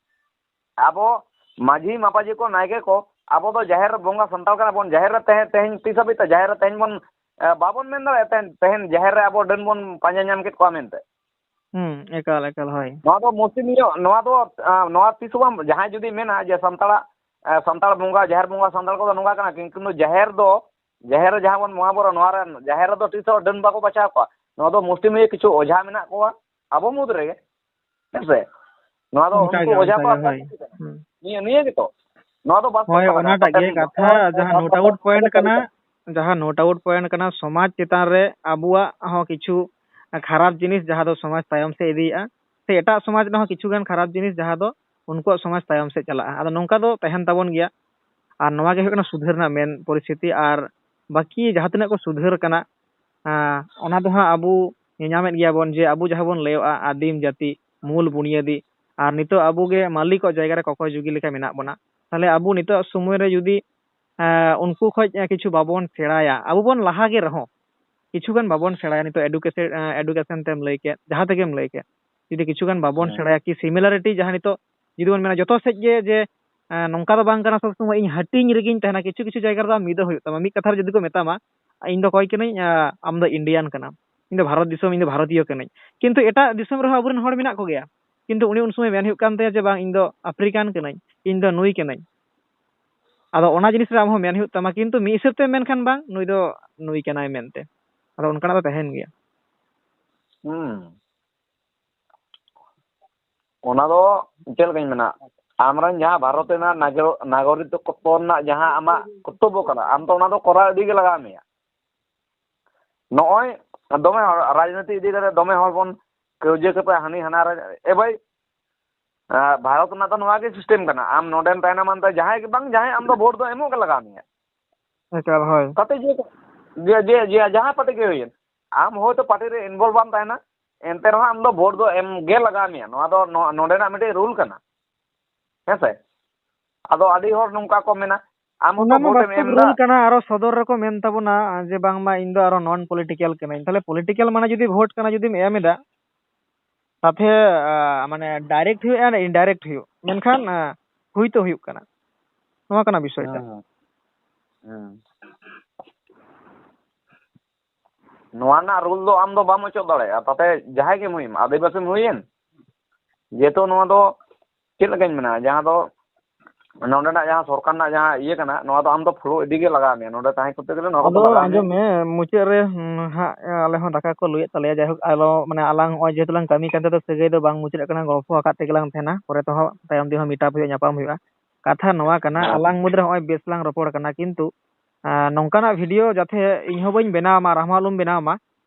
ᱟᱵᱚ ᱢᱟᱹᱡᱷᱤ, ᱢᱟᱯᱟᱡᱷᱤ ᱠᱚ, ᱱᱟᱭᱠᱮ ᱠᱚ, ᱟᱵᱚ ᱫᱚ ᱡᱟᱦᱮᱨ ᱵᱚᱸᱜᱟ ᱥᱟᱱᱛᱟᱲ ᱠᱟᱱᱟ ᱵᱚᱱ, ᱡᱟᱦᱮᱨ ᱨᱮ ᱛᱮᱦᱮᱧ, ᱛᱮᱦᱮᱧ ᱛᱤᱥ ᱦᱟᱹᱵᱤᱡ ᱛᱮ ᱡᱟᱦᱮᱨ ᱨᱮ ᱛᱮᱦᱮᱧ ᱵᱚᱱ, ᱮ, ᱵᱟᱵᱚᱱ ᱢᱮᱱ ᱫᱟᱲᱮᱭᱟᱜᱼᱟ, ᱛᱮᱦᱮᱧ, ᱛᱮᱦᱮᱧ ᱡᱟᱦᱮᱨ ᱨᱮ ᱟᱵᱚ ᱰᱟᱹᱱ ᱵᱚᱱ ᱯᱟᱸᱡᱟ ᱧᱟᱢ ᱠᱮᱫ ᱠᱚᱣᱟ ᱢᱮᱱᱛᱮ᱾ ᱦᱩᱸ, ᱮᱠᱟᱞ, ᱮᱠᱟᱞ, ᱦᱳᱭ᱾ ᱱᱚᱣᱟ ᱫᱚ ᱢᱩᱥᱞᱤᱢᱤᱭᱟᱹ, ᱱᱚᱣᱟ ᱫᱚ, ᱟ, ᱱᱚᱣᱟ ᱛᱤᱥ ᱦᱚᱸ ᱵᱟᱝ, ᱡᱟᱦᱟᱸᱭ ᱡᱩᱫᱤ ᱢᱮᱱᱟ ᱡᱮ ᱥᱟᱱᱛᱟᱲᱟᱜ, ᱟ, ᱥᱟᱱᱛᱟᱲ ᱵᱚᱸᱜᱟ, ᱡᱟᱦᱮᱨ ᱵᱚᱸᱜᱟ ᱥᱟᱱᱛᱟᱲ ᱠᱚᱫᱚ ᱱᱚᱝᱠᱟ ᱠᱟᱱᱟ, ᱠᱤᱱᱛᱩ ᱡᱟᱦᱮᱨ ᱫᱚ, ᱡᱟᱦᱮᱨ ᱨᱮ ᱡᱟᱦᱟᱸ ᱵᱚᱱ ᱵᱚᱸᱜᱟ ᱵᱩᱨᱩ, ᱱᱚᱣᱟ ᱨᱮ, ᱡᱟᱦᱮᱨ ᱨᱮᱫᱚ ᱛᱤᱥ ᱦᱚᱸ ᱰᱟᱹᱱ ᱵᱟᱠᱚ ᱵᱟᱪᱷᱟᱣ ᱠᱚᱣᱟ᱾ ᱱᱚᱣᱟ ᱫᱚ ᱢᱩᱥᱞᱤᱢᱤᱭᱟᱹ ᱠᱤᱪᱷᱩ ᱚᱡᱷᱟ ᱢᱮᱱᱟᱜ ᱠᱚᱣᱟ ᱟᱵᱚ ᱢᱩᱫᱽ ᱨᱮᱜᱮ, ᱦᱮᱸ ᱥᱮ? ᱱᱚᱣᱟ ᱫᱚ ᱚᱱᱠᱟ ᱩᱱᱠᱩ ᱜᱮ, ᱚᱡᱷᱟ ᱚᱱᱠᱟ ᱠᱚ ᱜᱮ, ᱟᱨ ᱦᱳᱭ᱾ ᱦᱩᱸ᱾ ᱱᱤᱭᱟᱹ, ᱱᱤᱭᱟᱹ ᱜᱮᱛᱚ᱾ ᱱᱚᱣᱟ ᱫᱚ ᱵᱟᱥᱛᱚᱵ ᱦᱳᱭ, ᱠᱟᱛᱷᱟ ᱠᱟᱱᱟ, ᱚᱱᱟᱴᱟᱜ ᱠᱟᱛᱷᱟ ᱜᱮ ᱫᱚ᱾ ᱠᱟᱛᱷᱟ, ᱱᱚᱜᱼᱚᱭ ᱡᱟᱦᱟᱸ ᱱᱚᱣᱟ no doubt ᱠᱟᱛᱷᱟ point ᱫᱚ ᱥᱟᱹᱨᱤ ᱠᱟᱱᱟ, ᱠᱟᱱᱟ᱾ ᱡᱟᱦᱟᱸ no doubt point ᱠᱟᱱᱟ, ᱥᱚᱢᱟᱡᱽ ᱪᱮᱛᱟᱱ ᱨᱮ ᱟᱵᱚᱣᱟᱜ ᱦᱚᱸ ᱠᱤᱪᱷᱩ ᱠᱷᱟᱨᱟᱯ ᱡᱤᱱᱤᱥ ᱡᱟᱦᱟᱸ ᱫᱚ ᱥᱚᱢᱟᱡᱽ ᱛᱟᱭᱚᱢ ᱥᱮᱫ ᱤᱫᱤᱭᱮᱫᱼᱟ, ᱥᱮ ᱮᱴᱟᱜ ᱥᱚᱢᱟᱡᱽ ᱨᱮᱱᱟᱜ ᱦᱚᱸ ᱠᱤᱪᱷᱩ ᱜᱟᱱ ᱠᱷᱟᱨᱟᱯ ᱡᱤᱱᱤᱥ ᱡᱟᱦᱟᱸ ᱫᱚ ᱩᱱᱠᱩᱣᱟᱜ ᱥᱚᱢᱟᱡᱽ ᱛᱟᱭᱚᱢ ᱥᱮᱫ ᱪᱟᱞᱟᱜᱼᱟ᱾ ᱟᱫᱚ ᱱᱚᱝᱠᱟ ᱫᱚ ᱛᱟᱦᱮᱱ ᱛᱟᱵᱚᱱ ᱜᱮᱭᱟ᱾ ᱟᱨ ᱱᱚᱣᱟ ᱜᱮ ᱦᱩᱭᱩᱜ ᱠᱟᱱᱟ ᱥᱩᱫᱷᱟᱹᱨ ᱨᱮᱱᱟᱜ ᱢᱮᱱ ᱯᱚᱨᱤᱥᱛᱷᱤᱛᱤ᱾ ᱟᱨ ᱵᱟᱹᱠᱤ ᱡᱟᱦᱟᱸ ᱛᱤᱱᱟᱹᱜ ᱠᱚ ᱥᱩᱫᱷᱟᱹᱨ ᱠᱟᱱᱟ, ᱟᱸ, ᱚᱱᱟ ᱫᱚ ᱦᱟᱸᱜ ᱟᱵᱚ ᱧᱮᱧᱟᱢᱮᱫ ᱜᱮᱭᱟ ᱵᱚᱱ ᱡᱮ ᱟᱵᱚ ᱡᱟᱦᱟᱸ ᱵᱚᱱ ᱞᱟᱹᱭᱚᱜᱼᱟ ᱟᱹᱫᱤᱢ ᱡᱟᱹᱛᱤ, ᱢᱩᱞ ᱵᱩᱱᱤᱭᱟᱹᱫᱤ, ᱟᱨ ᱱᱤᱛᱚᱜ ᱟᱵᱚ ᱜᱮ ᱢᱟᱹᱞᱤᱠᱚᱜ ᱡᱟᱭᱜᱟ ᱨᱮ ᱠᱚᱠᱚᱭ ᱡᱩᱜᱤ ᱞᱮᱠᱟ ᱢᱮᱱᱟᱜ ᱵᱚᱱᱟ᱾ ᱛᱟᱦᱞᱮ ᱟᱵᱚ ᱱᱤᱛᱚᱜ ᱥᱚᱢᱚᱭ ᱨᱮ ᱡᱩᱫᱤ, ᱟᱸ, ᱩᱱᱠᱩ ᱠᱷᱚᱡ, ᱟᱸ, ᱠᱤᱪᱷᱩ ᱵᱟᱵᱚᱱ ᱥᱮᱬᱟᱭᱟ, ᱟᱵᱚ ᱵᱚᱱ ᱞᱟᱦᱟ ᱜᱮ ᱨᱮᱦᱚᱸ, ᱠᱤᱪᱷᱩ ᱜᱟᱱ ᱵᱟᱵᱚᱱ ᱥᱮᱬᱟᱭᱟ, ᱱᱤᱛᱚᱜ education, ᱟᱸ, education ᱛᱮᱢ ᱞᱟᱹᱭ ᱠᱮᱫ, ᱡᱟᱦᱟᱸ ᱛᱮᱜᱮᱢ ᱞᱟᱹᱭ ᱠᱮᱫ, ᱡᱩᱫᱤ ᱠᱤᱪᱷᱩ ᱜᱟᱱ ᱵᱟᱵᱚᱱ ᱦᱮᱸ᱾ ᱥᱮᱬᱟᱭᱟ, ᱠᱤ similarity ᱡᱟᱦᱟᱸ ᱱᱤᱛᱚᱜ ᱡᱩᱫᱤ ᱵᱚᱱ ᱢᱮᱱᱟ ᱡᱚᱛᱚ ᱥᱮᱫ ᱜᱮ ᱡᱮ, ᱮᱸ, ᱱᱚᱝᱠᱟ ᱫᱚ ᱵᱟᱝ ᱠᱟᱱᱟ ᱥᱚᱵ ᱥᱚᱢᱚᱭ ᱤᱧ ᱦᱟᱹᱴᱤᱧ ᱨᱮᱜᱤᱧ ᱛᱟᱦᱮᱱᱟ, ᱠᱤᱪᱷᱩ ᱠᱤᱪᱷᱩ ᱡᱟᱭᱜᱟ ᱨᱮᱫᱚ ᱟᱢ ᱢᱤᱫᱚᱜ ᱦᱩᱭᱩᱜ ᱛᱟᱢᱟ᱾ ᱢᱤᱫ ᱠᱟᱛᱷᱟ ᱨᱮ ᱡᱩᱫᱤ ᱠᱚ ᱢᱮᱛᱟᱢᱟ, "ᱤᱧ ᱫᱚ ᱚᱠᱚᱭ ᱠᱟᱹᱱᱟᱹᱧ? ᱟᱸ, ᱟᱢ ᱫᱚ Indian ᱠᱟᱱᱟᱢ, ᱤᱧ ᱫᱚ ᱵᱷᱟᱨᱚᱛ ᱫᱤᱥᱚᱢ, ᱤᱧ ᱫᱚ ᱵᱷᱟᱨᱚᱛᱤᱭᱚ ᱠᱟᱹᱱᱟᱹᱧ᱾" ᱠᱤᱱᱛᱩ ᱮᱴᱟᱜ ᱫᱤᱥᱚᱢ ᱨᱮᱦᱚᱸ ᱟᱵᱚᱨᱮᱱ ᱦᱚᱲ ᱢᱮᱱᱟᱜ ᱠᱚᱜᱮᱭᱟ, ᱠᱤᱱᱛᱩ ᱩᱱᱤ ᱩᱱ ᱥᱚᱢᱚᱭ ᱢᱮᱱ ᱦᱩᱭᱩᱜ ᱠᱟᱱ ᱛᱟᱭᱟ ᱡᱮ, "ᱵᱟᱝ, ᱤᱧ ᱫᱚ African ᱠᱟᱹᱱᱟᱹᱧ, ᱤᱧ ᱫᱚ ᱱᱩᱭ ᱠᱟᱹᱱᱟᱹᱧ᱾" ᱟᱫᱚ ᱚᱱᱟ ᱡᱤᱱᱤᱥ ᱨᱮ ᱟᱢ ᱦᱚᱸ ᱢᱮᱱ ᱦᱩᱭᱩᱜ ᱛᱟᱢᱟ, ᱠᱤᱱᱛᱩ ᱢᱤᱫ ᱦᱤᱥᱟᱹᱵ ᱛᱮ ᱢᱮᱱᱠᱷᱟᱱ, "ᱵᱟᱝ, ᱱᱩᱭ ᱫᱚ ᱱᱩᱭ ᱠᱟᱱᱟᱭ" ᱢᱮᱱᱛᱮ᱾ ᱟᱫᱚ ᱚᱱᱠᱟᱱᱟᱜ ᱫᱚ ᱛᱟᱦᱮᱱ ᱜᱮᱭᱟ᱾ ᱦᱩᱸ᱾ ᱚᱱᱟ ᱫᱚ ᱪᱮᱫ ᱞᱮᱠᱟᱧ ᱢᱮᱱᱟ, ᱟᱢᱨᱮᱱ ᱡᱟᱦᱟᱸ ᱵᱷᱟᱨᱚᱛ ᱨᱮᱱᱟᱜ ᱱᱟᱜᱚ-, ᱱᱟᱜᱚᱨᱤᱠᱛᱚ ᱨᱮᱱᱟᱜ ᱡᱟᱦᱟᱸ ᱟᱢᱟᱜ ᱠᱚᱨᱛᱚᱵᱵᱚ ᱠᱟᱱᱟ, ᱟᱢ ᱫᱚ ᱚᱱᱟ ᱫᱚ ᱠᱚᱨᱟᱣ ᱤᱫᱤ ᱜᱮ ᱞᱟᱜᱟᱣ ᱢᱮᱭᱟ᱾ ᱱᱚᱜᱼᱚᱭ ᱫᱚᱢᱮ ᱦᱚᱲ ᱨᱟᱡᱽᱱᱤᱛᱤ ᱤᱫᱤ ᱠᱟᱛᱮ ᱫᱚᱢᱮ ᱦᱚᱲ ᱵᱚᱱ ᱠᱟᱹᱣᱡᱟᱹ ᱠᱟᱛᱮ ᱦᱟᱹᱱᱤ ᱦᱟᱱᱟ ᱨᱮ, ᱮ ᱵᱷᱟᱹᱭ, ᱟᱨ ᱵᱷᱟᱨᱚᱛ ᱨᱮᱱᱟᱜ ᱫᱚ ᱱᱚᱣᱟ ᱜᱮ system ᱠᱟᱱᱟ, ᱟᱢ ᱱᱚᱰᱮᱢ ᱛᱟᱦᱮᱱᱟ ᱢᱟᱱᱛᱮ ᱡᱟᱦᱟᱸᱭ ᱜᱮ ᱵᱟᱝ ᱡᱟᱦᱟᱸᱭ ᱟᱢ ᱫᱚ vote ᱫᱚ ᱮᱢᱚᱜ ᱜᱮ ᱞᱟᱜᱟᱣ ᱢᱮᱭᱟ᱾ ᱮᱠᱟᱞ, ᱦᱳᱭ᱾ ᱛᱟᱛᱮ ᱡᱮ ᱡᱮ ᱡᱮ ᱡᱮ ᱡᱟᱦᱟᱸ ᱯᱟᱨᱴᱤ ᱜᱮ ᱦᱩᱭᱮᱱ, ᱟᱢ ᱦᱚᱭᱛᱚ ᱯᱟᱨᱴᱤ ᱨᱮ involve ᱵᱟᱢ ᱛᱟᱦᱮᱱᱟ, ᱮᱱᱛᱮ ᱨᱮᱦᱚᱸ ᱟᱢ ᱫᱚ vote ᱫᱚ ᱮᱢ ᱜᱮ ᱞᱟᱜᱟᱣ ᱢᱮᱭᱟ᱾ ᱱᱚᱣᱟ ᱫᱚ ᱱᱚ- ᱱᱚᱰᱮᱱᱟᱜ ᱢᱤᱫᱴᱮᱡ rule ᱠᱟᱱᱟ, ᱦᱮᱸ ᱥᱮ? ᱟᱫᱚ ᱟᱹᱰᱤ ᱦᱚᱲ ᱱᱚᱝᱠᱟ ᱠᱚ ᱢᱮᱱᱟ, ᱟᱢ ᱚᱱᱟ ᱦᱚᱸᱛᱚ ᱢᱟ vote ᱮᱢ ᱵᱟᱥᱛᱚᱵ ᱮᱢ ᱮᱫᱟ᱾ ᱨᱩᱞ ᱠᱟᱱᱟ, ᱟᱨᱚ ᱥᱚᱫᱚᱨ ᱨᱮᱠᱚ ᱢᱮᱱ ᱛᱟᱵᱚᱱᱟ ᱡᱮ ᱵᱟᱝᱢᱟ ᱤᱧ ᱫᱚ ᱟᱨᱚ non political ᱠᱟᱹᱱᱟᱹᱧ᱾ ᱛᱟᱦᱞᱮ political ᱢᱟᱱᱮ ᱡᱩᱫᱤ vote ᱠᱟᱱᱟ, ᱡᱩᱫᱤᱢ ᱮᱢ ᱮᱫᱟ, ᱛᱟᱛᱷᱮ ᱟᱸ, ᱢᱟᱱᱮ direct ᱦᱩᱭᱩᱜ ᱟᱨ indirect ᱦᱩᱭᱩᱜ, ᱢᱮᱱᱠᱷᱟᱱ ᱟᱸ, ᱦᱩᱭ ᱛᱚ ᱦᱩᱭᱩᱜ ᱠᱟᱱᱟ᱾ ᱱᱚᱣᱟ ᱠᱟᱱᱟ ᱵᱤᱥᱚᱭ ᱴᱟ᱾ ᱦᱮᱸ᱾ ᱦᱮᱸ᱾ ᱱᱚᱣᱟ ᱨᱮᱱᱟᱜ ᱨᱩᱞ ᱫᱚ ᱟᱢ ᱫᱚ ᱵᱟᱢ ᱚᱪᱚᱜ ᱫᱟᱲᱮᱭᱟᱜᱼᱟ, ᱛᱟᱛᱮ ᱡᱟᱦᱟᱸᱭ ᱜᱮᱢ ᱦᱩᱭᱮᱱ, ᱟᱹᱫᱤᱵᱟᱹᱥᱤᱢ ᱦᱩᱭᱮᱱ, ᱡᱮᱦᱮᱛᱩ ᱱᱚᱣᱟ ᱫᱚ ᱪᱮᱫ ᱞᱮᱠᱟᱧ ᱢᱮᱱᱟ, ᱡᱟᱦᱟᱸ ᱫᱚ ᱱᱚᱰᱮᱱᱟᱜ ᱡᱟᱦᱟᱸ ᱥᱚᱨᱠᱟᱨ ᱨᱮᱱᱟᱜ ᱡᱟᱦᱟᱸ ᱤᱭᱟᱹ ᱠᱟᱱᱟ, ᱱᱚᱣᱟ ᱫᱚ ᱟᱢ ᱫᱚ follow ᱤᱫᱤ ᱜᱮ ᱞᱟᱜᱟᱣ ᱢᱮᱭᱟ᱾ ᱱᱚᱰᱮ ᱛᱟᱦᱮᱸ ᱠᱚᱨᱛᱮ ᱜᱮᱞᱮ ᱱᱚᱣᱟ ᱠᱚᱫᱚ ᱟᱫᱚ ᱞᱟᱜᱟᱣ ᱢᱮᱭᱟ᱾ ᱟᱸᱡᱚᱢ ᱢᱮ, ᱢᱩᱪᱟᱹᱫ ᱨᱮ ᱦᱩᱸ, ᱦᱟᱸᱜ ᱟᱞᱮ ᱦᱚᱸ ᱫᱟᱠᱟ ᱠᱚ ᱞᱩᱭᱮᱫ ᱛᱟᱞᱮᱭᱟ᱾ ᱡᱟᱭᱦᱳᱠ, ᱟᱞᱚ ᱢᱟᱱᱮ ᱟᱞᱟᱝ ᱱᱚᱜᱼᱚᱭ ᱡᱮᱦᱮᱛᱩ ᱞᱟᱝ ᱠᱟᱹᱢᱤ ᱠᱟᱱ ᱛᱟᱦᱮᱸ ᱫᱚ ᱥᱟᱹᱜᱟᱹᱭ ᱫᱚ ᱵᱟᱝ ᱢᱩᱪᱟᱹᱫ ᱟᱠᱟᱱᱟ, ᱜᱚᱞᱯᱷᱚ ᱟᱠᱟᱫ ᱛᱮᱜᱮ ᱞᱟᱝ ᱛᱟᱦᱮᱱᱟ᱾ ᱯᱚᱨᱮ ᱛᱮᱦᱚᱸ ᱛᱟᱭᱚᱢ ᱫᱤᱱ ᱦᱚᱸ meet up ᱦᱩᱭᱩᱜᱼᱟ, ᱧᱟᱯᱟᱢ ᱦᱩᱭᱩᱜᱼᱟ᱾ ᱠᱟᱛᱷᱟ ᱱᱚᱣᱟ ᱠᱟᱱᱟ, ᱦᱮᱸ᱾ ᱟᱞᱟᱝ ᱢᱩᱫᱽ ᱨᱮ ᱱᱚᱜᱼᱚᱭ ᱵᱮᱥ ᱞᱟᱝ ᱨᱚᱯᱚᱲ ᱠᱟᱱᱟ, ᱠᱤᱱᱛᱩ ᱟᱸ, ᱱᱚᱝᱠᱟᱱᱟᱜ video ᱡᱟᱛᱮ ᱤᱧ ᱦᱚᱸ ᱵᱟᱹᱧ ᱵᱮᱱᱟᱣ ᱢᱟ ᱟᱨ ᱟᱢ ᱦᱚᱸ ᱟᱞᱚᱢ ᱵᱮᱱᱟᱣ ᱢᱟ᱾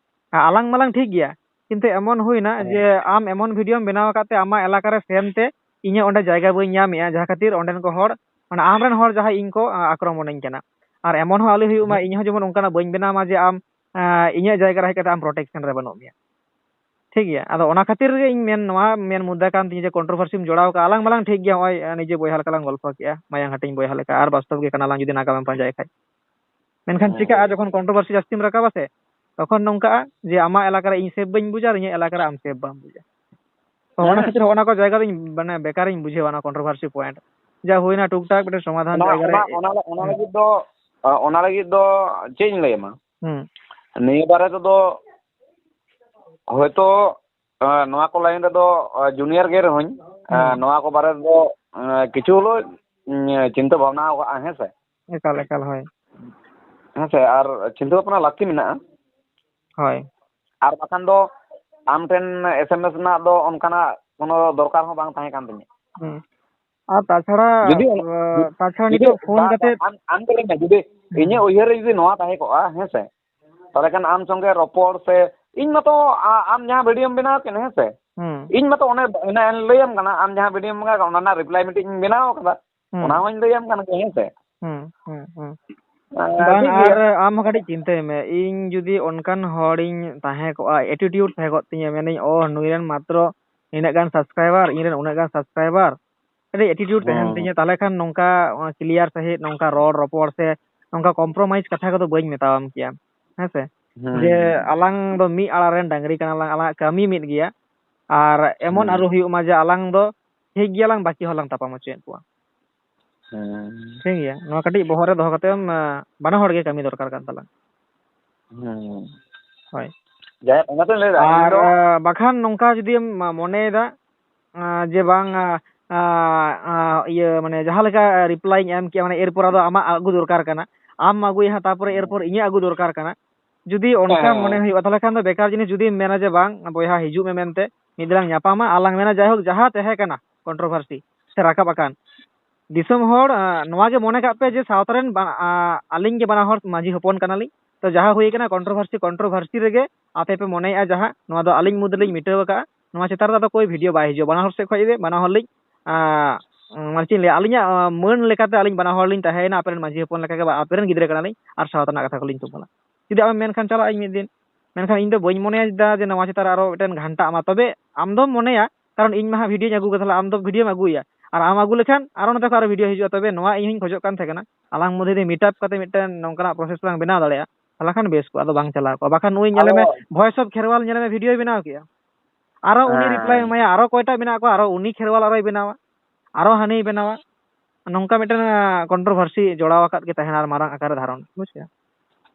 ᱟᱸ, ᱟᱞᱟᱝ ᱢᱟᱞᱟᱝ ᱴᱷᱤᱠ ᱜᱮᱭᱟ, ᱠᱤᱱᱛᱩ ᱮᱢᱚᱱ ᱦᱩᱭᱱᱟ ᱦᱮᱸ᱾ ᱡᱮ ᱟᱢ ᱮᱢᱚᱱ videoᱢ ᱵᱮᱱᱟᱣ ᱟᱠᱟᱫ ᱛᱮ ᱟᱢᱟᱜ ᱮᱞᱟᱠᱟ ᱨᱮ ᱥᱮᱱ ᱛᱮ ᱤᱧᱟᱹᱜ ᱚᱸᱰᱮ ᱡᱟᱭᱜᱟ ᱵᱟᱹᱧ ᱧᱟᱢᱮᱜᱼᱟ, ᱡᱟᱦᱟᱸ ᱠᱷᱟᱹᱛᱤᱨ ᱚᱸᱰᱮᱱ ᱠᱚ ᱦᱚᱲ, ᱢᱟᱱᱮ ᱟᱢᱨᱮᱱ ᱦᱚᱲ ᱡᱟᱦᱟᱸᱭ ᱤᱧ ᱠᱚ, ᱟᱸ, ᱟᱠᱨᱚᱢᱚᱱᱟᱹᱧ ᱠᱟᱱᱟ᱾ ᱟᱨ ᱮᱢᱚᱱ ᱦᱚᱸ ᱟᱞᱚ ᱦᱩᱭᱩᱜ ᱢᱟ, ᱦᱮᱸ᱾ ᱤᱧ ᱦᱚᱸ ᱡᱮᱢᱚᱱ ᱚᱱᱠᱟᱱᱟᱜ ᱵᱟᱹᱧ ᱵᱮᱱᱟᱣ ᱢᱟ ᱡᱮ ᱟᱢ, ᱟᱸ, ᱤᱧᱟᱹᱜ ᱡᱟᱭᱜᱟ ᱨᱮ ᱦᱮᱡ ᱠᱟᱛᱮ ᱟᱢ protection ᱨᱮ ᱵᱟᱹᱱᱩᱜ ᱢᱮᱭᱟ᱾ ᱴᱷᱤᱠ ᱜᱮᱭᱟ, ᱟᱫᱚ ᱚᱱᱟ ᱠᱷᱟᱹᱛᱤᱨ ᱜᱮ ᱤᱧ ᱢᱮᱱ, ᱱᱚᱣᱟ ᱢᱮᱱ ᱢᱩᱫᱽᱫᱟ ᱠᱟᱱ ᱛᱤᱧᱟ ᱡᱮ controversyᱢ ᱡᱚᱲᱟᱣ ᱠᱟᱜᱼᱟ᱾ ᱟᱞᱟᱝ ᱢᱟᱞᱟᱝ ᱴᱷᱤᱠ ᱜᱮᱭᱟ, ᱱᱚᱜᱼᱚᱭ, ᱟᱸ, ᱱᱤᱡᱮ ᱵᱚᱭᱦᱟ ᱞᱮᱠᱟ ᱞᱟᱝ ᱜᱚᱞᱯᱷᱚ ᱠᱮᱜᱼᱟ, ᱢᱟᱭᱟᱝ ᱦᱟᱹᱴᱤᱧ ᱵᱚᱭᱦᱟ ᱞᱮᱠᱟ, ᱟᱨ ᱵᱟᱥᱛᱚᱵ ᱜᱮ ᱠᱟᱱᱟ ᱞᱟᱝ ᱡᱩᱫᱤ ᱱᱟᱜᱟᱢᱮᱢ ᱯᱟᱸᱡᱟᱭ ᱠᱷᱟᱡ᱾ ᱢᱮᱱᱠᱷᱟᱱ ᱦᱮᱸ᱾ ᱪᱤᱠᱟᱹᱜᱼᱟ, ᱡᱚᱠᱷᱚᱱ controversy ᱡᱟᱹᱥᱛᱤᱢ ᱨᱟᱠᱟᱵᱟ ᱥᱮ, ᱛᱚᱠᱷᱚᱱ ᱱᱚᱝᱠᱟᱜᱼᱟ ᱡᱮ ᱟᱢᱟᱜ ᱮᱞᱟᱠᱟ ᱨᱮ ᱤᱧ safe ᱵᱟᱹᱧ ᱵᱩᱡᱟ ᱟᱨ ᱤᱧᱟᱹᱜ ᱮᱞᱟᱠᱟ ᱨᱮ ᱟᱢ safe ᱵᱟᱢ ᱵᱩᱡᱟ᱾ ᱛᱚ, ᱚᱱᱟ ᱦᱮᱸ᱾ ᱠᱷᱟᱹᱛᱤᱨ ᱦᱚᱸᱜᱼᱚ ᱱᱟ ᱠᱚ ᱡᱟᱭᱜᱟ ᱫᱚᱧ, ᱢᱟᱱᱮ, ᱵᱮᱠᱟᱨᱤᱧ ᱵᱩᱡᱷᱟᱹᱣᱟ, ᱚᱱᱟ controversy point᱾ ᱡᱟ ᱦᱩᱭᱱᱟ ᱴᱩᱠ ᱴᱟᱠ ᱢᱤᱫᱴᱮᱱ ᱥᱚᱢᱟᱫᱷᱟᱱ ᱚᱱᱟ, ᱡᱟᱭᱜᱟ ᱨᱮ᱾ ᱚᱱᱟ, ᱚᱱᱟ, ᱚᱱᱟ ᱦᱩᱸ᱾ ᱞᱟᱹᱜᱤᱫ ᱫᱚ, ᱚᱱᱟ ᱞᱟᱹᱜᱤᱫ ᱫᱚ ᱪᱮᱫ ᱤᱧ ᱞᱟᱹᱭ ᱟᱢᱟ? ᱦᱩᱸ᱾ ᱱᱤᱭᱟᱹ ᱵᱟᱨᱮ ᱛᱮᱫᱚ ᱦᱚᱭᱛᱚ, ᱮ, ᱱᱚᱣᱟ ᱠᱚ line ᱨᱮᱫᱚ, ᱮ, junior ᱜᱮ ᱨᱮᱦᱚᱸᱧ, ᱮ, ᱦᱩᱸ᱾ ᱱᱚᱣᱟ ᱠᱚ ᱵᱟᱨᱮ ᱨᱮᱫᱚ, ᱮ, ᱠᱤᱪᱷᱩ ᱦᱚᱞᱳ, ᱩᱸ, ᱪᱤᱱᱛᱟᱹ ᱵᱷᱟᱵᱽᱱᱟ ᱟᱠᱟᱫᱼᱟ, ᱦᱮᱸ ᱥᱮ᱾ ᱮᱠᱟᱞ, ᱮᱠᱟᱞ, ᱦᱳᱭ᱾ ᱦᱮᱸ ᱥᱮ, ᱟᱨ ᱪᱤᱱᱛᱟᱹ ᱵᱷᱟᱵᱽᱱᱟ ᱞᱟᱹᱠᱛᱤ ᱢᱮᱱᱟᱜᱼᱟ᱾ ᱦᱳᱭ᱾ ᱟᱨ ᱵᱟᱠᱷᱟᱱ ᱫᱚ ᱟᱢ ᱴᱷᱮᱱ SMS ᱨᱮᱱᱟᱜ ᱫᱚ ᱚᱱᱠᱟᱱᱟᱜ ᱠᱳᱱᱳ ᱫᱚᱨᱠᱟᱨ ᱦᱚᱸ ᱵᱟᱝ ᱛᱟᱦᱮᱸ ᱠᱟᱱ ᱛᱤᱧᱟᱹ᱾ ᱦᱩᱸ᱾ ᱟᱨ ᱛᱟᱪᱷᱟᱲᱟ, ᱡᱩᱫᱤ, ᱟᱸ, ᱛᱟᱪᱷᱟᱲᱟ ᱡᱩᱫᱤ, ᱱᱤᱛᱚᱜ ᱯᱷᱳᱱ ᱵᱟ-, ᱵᱟ-, ᱠᱟᱛᱮ ᱟᱢ, ᱟᱢ ᱜᱮ ᱞᱟᱹᱭ ᱢᱮ, ᱡᱩᱫᱤ ᱦᱩᱸ᱾ ᱤᱧᱟᱹᱜ ᱩᱭᱦᱟᱹᱨ ᱨᱮ ᱡᱩᱫᱤ ᱱᱚᱣᱟ ᱛᱟᱦᱮᱸ ᱠᱚᱜᱼᱟ, ᱦᱮᱸ ᱥᱮ, ᱛᱟᱦᱚᱞᱮ ᱠᱷᱟᱱ ᱟᱢ ᱥᱚᱸᱜᱮ ᱨᱚᱯᱚᱲ ᱥᱮ ᱤᱧ ᱢᱟᱛᱚ ᱟ-, ᱟᱢ ᱡᱟᱦᱟᱸ ᱵᱷᱤᱰᱤᱭᱳᱢ ᱵᱮᱱᱟᱣ ᱠᱮᱫ, ᱦᱮᱸ ᱥᱮ? ᱦᱩᱸ᱾ ᱤᱧ ᱢᱟᱛᱚ ᱚᱱᱮ ᱚᱱᱮ ᱞᱟᱹᱭᱟᱢ ᱠᱟᱱᱟ, ᱟᱢ ᱡᱟᱦᱟᱸ ᱵᱷᱤᱰᱤᱭᱳᱢ ᱵᱮᱱᱟᱣ ᱠᱟᱫᱟ, ᱚᱱᱟ ᱨᱮᱱᱟᱜ ᱨᱤᱯᱞᱟᱭ ᱢᱤᱫᱴᱤᱡ ᱤᱧ ᱵᱮᱱᱟᱣ ᱠᱟᱫᱟ, ᱦᱩᱸ᱾ ᱚᱱᱟ ᱦᱚᱸᱧ ᱞᱟᱹᱭᱟᱢ ᱠᱟᱱ ᱜᱮᱭᱟ, ᱦᱮᱸ ᱥᱮ? ᱦᱩᱸ, ᱦᱩᱸ, ᱦᱩᱸ᱾ ᱟᱨ ᱵᱟᱝ, ᱴᱷᱤᱠ ᱜᱮᱭᱟ᱾ ᱟᱨ ᱟᱢ ᱦᱚᱸ ᱠᱟᱹᱴᱤᱡ ᱪᱤᱱᱛᱟᱹᱭ ᱢᱮ, ᱤᱧ ᱡᱩᱫᱤ ᱚᱱᱠᱟᱱ ᱦᱚᱲᱤᱧ ᱛᱟᱦᱮᱸ ᱠᱚᱜᱼᱟ, ᱮᱴᱤᱴᱤᱭᱩᱰ ᱛᱟᱦᱮᱸ ᱠᱚᱜ ᱛᱤᱧᱟᱹ, ᱢᱮᱱᱫᱟᱹᱧ, "ᱚ, ᱱᱩᱭ ᱨᱮᱱ ᱢᱟᱛᱨᱚ ᱱᱤᱱᱟᱹᱜ ᱜᱟᱱ ᱥᱟᱵᱥᱠᱨᱟᱭᱵᱟᱨ, ᱤᱧ ᱨᱮᱱ ᱩᱱᱟᱹᱜ ᱜᱟᱱ ᱥᱟᱵᱥᱠᱨᱟᱭᱵᱟᱨ", ᱠᱟᱹᱴᱤᱡ ᱮᱴᱤᱴᱤᱭᱩᱰ ᱛᱟᱦᱮᱱ ᱦᱩᱸ᱾ ᱛᱤᱧᱟᱹ, ᱛᱟᱦᱚᱞᱮ ᱠᱷᱟᱱ ᱱᱚᱝᱠᱟ, ᱟᱸ, ᱠᱞᱤᱭᱟᱨ ᱥᱟᱺᱦᱤᱡ ᱱᱚᱝᱠᱟ ᱨᱚᱲ ᱨᱚᱯᱚᱲ ᱥᱮ ᱱᱚᱝᱠᱟ ᱠᱚᱢᱯᱨᱳᱢᱟᱭᱤᱡᱽ ᱠᱟᱛᱷᱟ ᱠᱚᱫᱚ ᱵᱟᱹᱧ ᱢᱮᱛᱟᱣᱟᱢ ᱠᱮᱭᱟ, ᱦᱮᱸ ᱥᱮ? ᱦᱩᱸ᱾ ᱡᱮ ᱟᱞᱟᱝ ᱫᱚ ᱢᱤᱫ ᱟᱲᱟ ᱨᱮᱱ ᱰᱟᱝᱨᱤ ᱠᱟᱱᱟ ᱞᱟᱝ, ᱟᱞᱟᱝᱟᱜ ᱠᱟᱹᱢᱤ ᱢᱤᱫ ᱜᱮᱭᱟ, ᱟᱨ ᱮᱢᱚᱱ ᱦᱩᱸ᱾ ᱟᱞᱚ ᱦᱩᱭᱩᱜ ᱢᱟ ᱡᱮ ᱟᱞᱟᱝ ᱫᱚ ᱴᱷᱤᱠ ᱜᱮᱭᱟ ᱞᱟᱝ, ᱵᱟᱹᱠᱤ ᱦᱚᱲ ᱞᱟᱝ ᱛᱟᱯᱟᱢ ᱦᱚᱪᱚᱭᱮᱫ ᱠᱚᱣᱟ᱾ ᱦᱩᱸ᱾ ᱴᱷᱤᱠ ᱜᱮᱭᱟ, ᱱᱚᱣᱟ ᱠᱟᱹᱴᱤᱡ ᱵᱚᱦᱚᱜ ᱨᱮ ᱫᱚᱦᱚ ᱠᱟᱛᱮ ᱮᱢ, ᱟᱸ, ᱵᱟᱱᱟ ᱦᱚᱲ ᱜᱮ ᱠᱟᱹᱢᱤ ᱫᱚᱨᱠᱟᱨ ᱠᱟᱱ ᱛᱟᱞᱟᱝ᱾ ᱦᱩᱸ᱾ ᱦᱳᱭ᱾ ᱡᱟᱭᱦᱳᱠ, ᱚᱱᱟᱛᱮᱧ ᱞᱟᱹᱭᱫᱟ, ᱤᱧ ᱟᱨ, ᱫᱚ ᱟᱸ, ᱵᱟᱠᱷᱟᱱ ᱱᱚᱝᱠᱟ ᱡᱩᱫᱤᱢ ᱢᱚᱱᱮᱭᱮᱫᱟ, ᱟᱸ, ᱡᱮ ᱵᱟᱝ, ᱟᱸ, ᱟᱸ, ᱟᱸ, ᱤᱭᱟᱹ, ᱢᱟᱱᱮ, ᱡᱟᱦᱟᱸ ᱞᱮᱠᱟ ᱨᱤᱯᱞᱟᱭᱤᱧ ᱮᱢ ᱠᱮᱜᱼᱟ, ᱢᱟᱱᱮ, ᱮᱨᱯᱚᱨ ᱟᱫᱚ ᱟᱢᱟᱜ ᱟᱹᱜᱩ ᱫᱚᱨᱠᱟᱨ ᱠᱟᱱᱟ, ᱟᱢ ᱟᱹᱜᱩᱭᱟ ᱦᱟᱸᱜ, ᱛᱟᱨᱯᱚᱨᱮ ᱦᱩᱸ᱾ ᱮᱨᱯᱚᱨ ᱤᱧᱟᱹᱜ ᱟᱹᱜᱩ ᱫᱚᱨᱠᱟᱨ ᱠᱟᱱᱟ᱾ ᱡᱩᱫᱤ ᱚᱱᱠᱟ ᱦᱮᱸ᱾ ᱢᱚᱱᱮ ᱦᱩᱭᱩᱜᱼᱟ, ᱛᱟᱦᱚᱞᱮ ᱠᱷᱟᱱ ᱫᱚ ᱵᱮᱠᱟᱨ ᱡᱤᱱᱤᱥ᱾ ᱡᱩᱫᱤᱢ ᱢᱮᱱᱟ ᱡᱮ, "ᱵᱟᱝ, ᱵᱚᱭᱦᱟ, ᱦᱤᱡᱩᱜ ᱢᱮ ᱢᱮᱱᱛᱮ, ᱢᱤᱫ ᱫᱤᱱ ᱞᱟᱝ ᱧᱟᱯᱟᱢᱟ ᱟᱨ ᱞᱟᱝ ᱢᱮᱱᱟ", ᱡᱟᱭᱦᱳᱠ, ᱡᱟᱦᱟᱸ ᱛᱟᱦᱮᱸ ᱠᱟᱱᱟ ᱠᱚᱱᱴᱨᱳᱵᱷᱟᱨᱥᱤ ᱥᱮ ᱨᱟᱠᱟᱵ ᱟᱠᱟᱱ, ᱫᱤᱥᱚᱢ ᱦᱚᱲ, ᱟᱸ, ᱱᱚᱣᱟ ᱜᱮ ᱢᱚᱱᱮ ᱠᱟᱜ ᱯᱮ ᱡᱮ ᱥᱟᱶᱛᱟ ᱨᱮᱱ ᱵᱟ-, ᱟᱸ, ᱟᱹᱞᱤᱧ ᱜᱮ ᱵᱟᱱᱟ ᱦᱚᱲ ᱢᱟᱹᱡᱷᱤ ᱦᱚᱯᱚᱱ ᱠᱟᱱᱟᱞᱤᱧ᱾ ᱛᱚ, ᱡᱟᱦᱟᱸ ᱦᱩᱭ ᱠᱟᱱᱟ ᱠᱚᱱᱴᱨᱳᱵᱷᱟᱨᱥᱤ, ᱠᱚᱱᱴᱨᱳᱵᱷᱟᱨᱥᱤ ᱨᱮᱜᱮ ᱟᱯᱮ ᱯᱮ ᱢᱚᱱᱮᱭᱮᱜᱼᱟ ᱡᱟᱦᱟᱸ, ᱱᱚᱣᱟ ᱫᱚ ᱟᱹᱞᱤᱧ ᱢᱩᱫᱽ ᱨᱮᱞᱤᱧ ᱢᱤᱴᱟᱹᱣ ᱟᱠᱟᱫᱼᱟ, ᱱᱚᱣᱟ ᱪᱮᱛᱟᱱ ᱨᱮᱫᱚ ᱟᱫᱚ ᱠᱳᱭ ᱵᱷᱤᱰᱤᱭᱳ ᱵᱟᱭ ᱦᱤᱡᱩᱜᱼᱟ᱾ ᱵᱟᱱᱟ ᱦᱚᱲ ᱥᱮᱫ ᱠᱷᱚᱡ ᱜᱮ, ᱵᱟᱱᱟ ᱦᱚᱲ ᱞᱤᱧ, ᱟᱸ, ᱢᱟᱱᱮ ᱪᱮᱫ ᱤᱧ ᱞᱟᱹᱭᱟ, ᱟᱹᱞᱤᱧᱟᱜ, ᱟᱸ, ᱢᱟᱹᱱ ᱞᱮᱠᱟᱛᱮ ᱟᱹᱞᱤᱧ ᱵᱟᱱᱟ ᱦᱚᱲ ᱞᱤᱧ ᱛᱟᱦᱮᱸᱭᱮᱱᱟ, ᱟᱯᱮ ᱨᱮᱱ ᱢᱟᱹᱡᱷᱤ ᱦᱚᱯᱚᱱ ᱞᱮᱠᱟ ᱜᱮ, ᱟᱯᱮ ᱨᱮᱱ ᱜᱤᱫᱽᱨᱟᱹ ᱠᱟᱱᱟᱞᱤᱧ ᱟᱨ ᱥᱟᱶᱛᱟ ᱨᱮᱱᱟᱜ ᱠᱟᱛᱷᱟ ᱠᱚᱞᱤᱧ ᱛᱩᱢᱟᱹᱞᱟ᱾ ᱡᱩᱫᱤ ᱟᱢᱮᱢ ᱢᱮᱱᱠᱷᱟᱱ ᱪᱟᱞᱟᱜ ᱟᱹᱧ ᱢᱤᱫ ᱫᱤᱱ, ᱢᱮᱱᱠᱷᱟᱱ ᱤᱧ ᱫᱚ ᱵᱟᱹᱧ ᱢᱚᱱᱮᱭᱟ ᱡᱮ ᱱᱚᱣᱟ ᱪᱮᱛᱟᱱ ᱨᱮ ᱟᱨᱚ ᱢᱤᱫᱴᱮᱱ ᱜᱷᱟᱱᱴᱟᱜ ᱢᱟ᱾ ᱛᱚᱵᱮ ᱟᱢ ᱫᱚᱢ ᱢᱚᱱᱮᱭᱟ, ᱠᱟᱨᱚᱱ ᱤᱧ ᱢᱟ ᱦᱟᱸᱜ ᱵᱷᱤᱰᱤᱭᱳᱧ ᱟᱹᱜᱩ ᱠᱟᱫᱟ, ᱛᱟᱦᱞᱮ ᱟᱢ ᱫᱚ ᱵᱷᱤᱰᱤᱭᱳᱢ ᱟᱹᱜᱩᱭᱟ, ᱟᱨ ᱟᱢ ᱟᱹᱜᱩ ᱞᱮᱠᱷᱟᱱ ᱟᱨᱚ ᱱᱚᱛᱮ ᱠᱷᱚᱱ ᱟᱨᱚ ᱵᱷᱤᱰᱤᱭᱳ ᱦᱤᱡᱩᱜᱼᱟ, ᱛᱚᱵᱮ ᱱᱚᱣᱟ ᱤᱧ ᱦᱚᱸᱧ ᱠᱷᱚᱡᱚᱜ ᱠᱟᱱ ᱛᱟᱦᱮᱸ ᱠᱟᱱᱟ, ᱟᱞᱟᱝ ᱢᱚᱫᱽᱫᱷᱮ ᱡᱩᱫᱤ meet up ᱠᱟᱛᱮ ᱢᱤᱫᱴᱮᱱ ᱱᱚᱝᱠᱟᱱᱟᱜ process ᱞᱟᱝ ᱵᱮᱱᱟᱣ ᱫᱟᱲᱮᱭᱟᱜᱼᱟ, ᱛᱟᱦᱞᱮ ᱠᱷᱟᱱ ᱵᱮᱥ ᱠᱚᱜᱼᱟ᱾ ᱟᱫᱚ ᱵᱟᱝ ᱪᱟᱞᱟᱣ ᱠᱚᱜᱼᱟ, ᱵᱟᱠᱷᱟᱱ ᱱᱩᱭ ᱧᱮᱞᱮ ᱢᱮ, ᱟᱫᱚ Voice of Kherwal ᱧᱮᱞᱮ ᱢᱮ, ᱵᱷᱤᱰᱤᱭᱳᱭ ᱵᱮᱱᱟᱣ ᱠᱮᱜᱼᱟ, ᱟᱨᱚ ᱩᱱᱤ reply ᱮᱢᱟᱭᱟ, ᱟᱨᱚ ᱚᱠᱚᱭᱴᱟᱜ ᱢᱮᱱᱟᱜ ᱠᱚᱣᱟ, ᱟᱨᱚ ᱩᱱᱤ ᱠᱷᱮᱨᱣᱟᱞ ᱟᱨᱚᱭ ᱵᱮᱱᱟᱣᱟ, ᱟᱨᱚ ᱦᱟᱹᱱᱤᱭ ᱵᱮᱱᱟᱣᱟ, ᱱᱚᱝᱠᱟ ᱢᱤᱫᱴᱮᱱ, ᱟᱸ, controversy ᱡᱚᱲᱟᱣ ᱟᱠᱟᱫ ᱜᱮ ᱛᱟᱦᱮᱱᱟ ᱟᱨ ᱢᱟᱨᱟᱝ ᱟᱠᱟᱨᱮ ᱫᱷᱟᱨᱚᱱ, ᱵᱩᱡᱽ ᱠᱮᱫᱟ?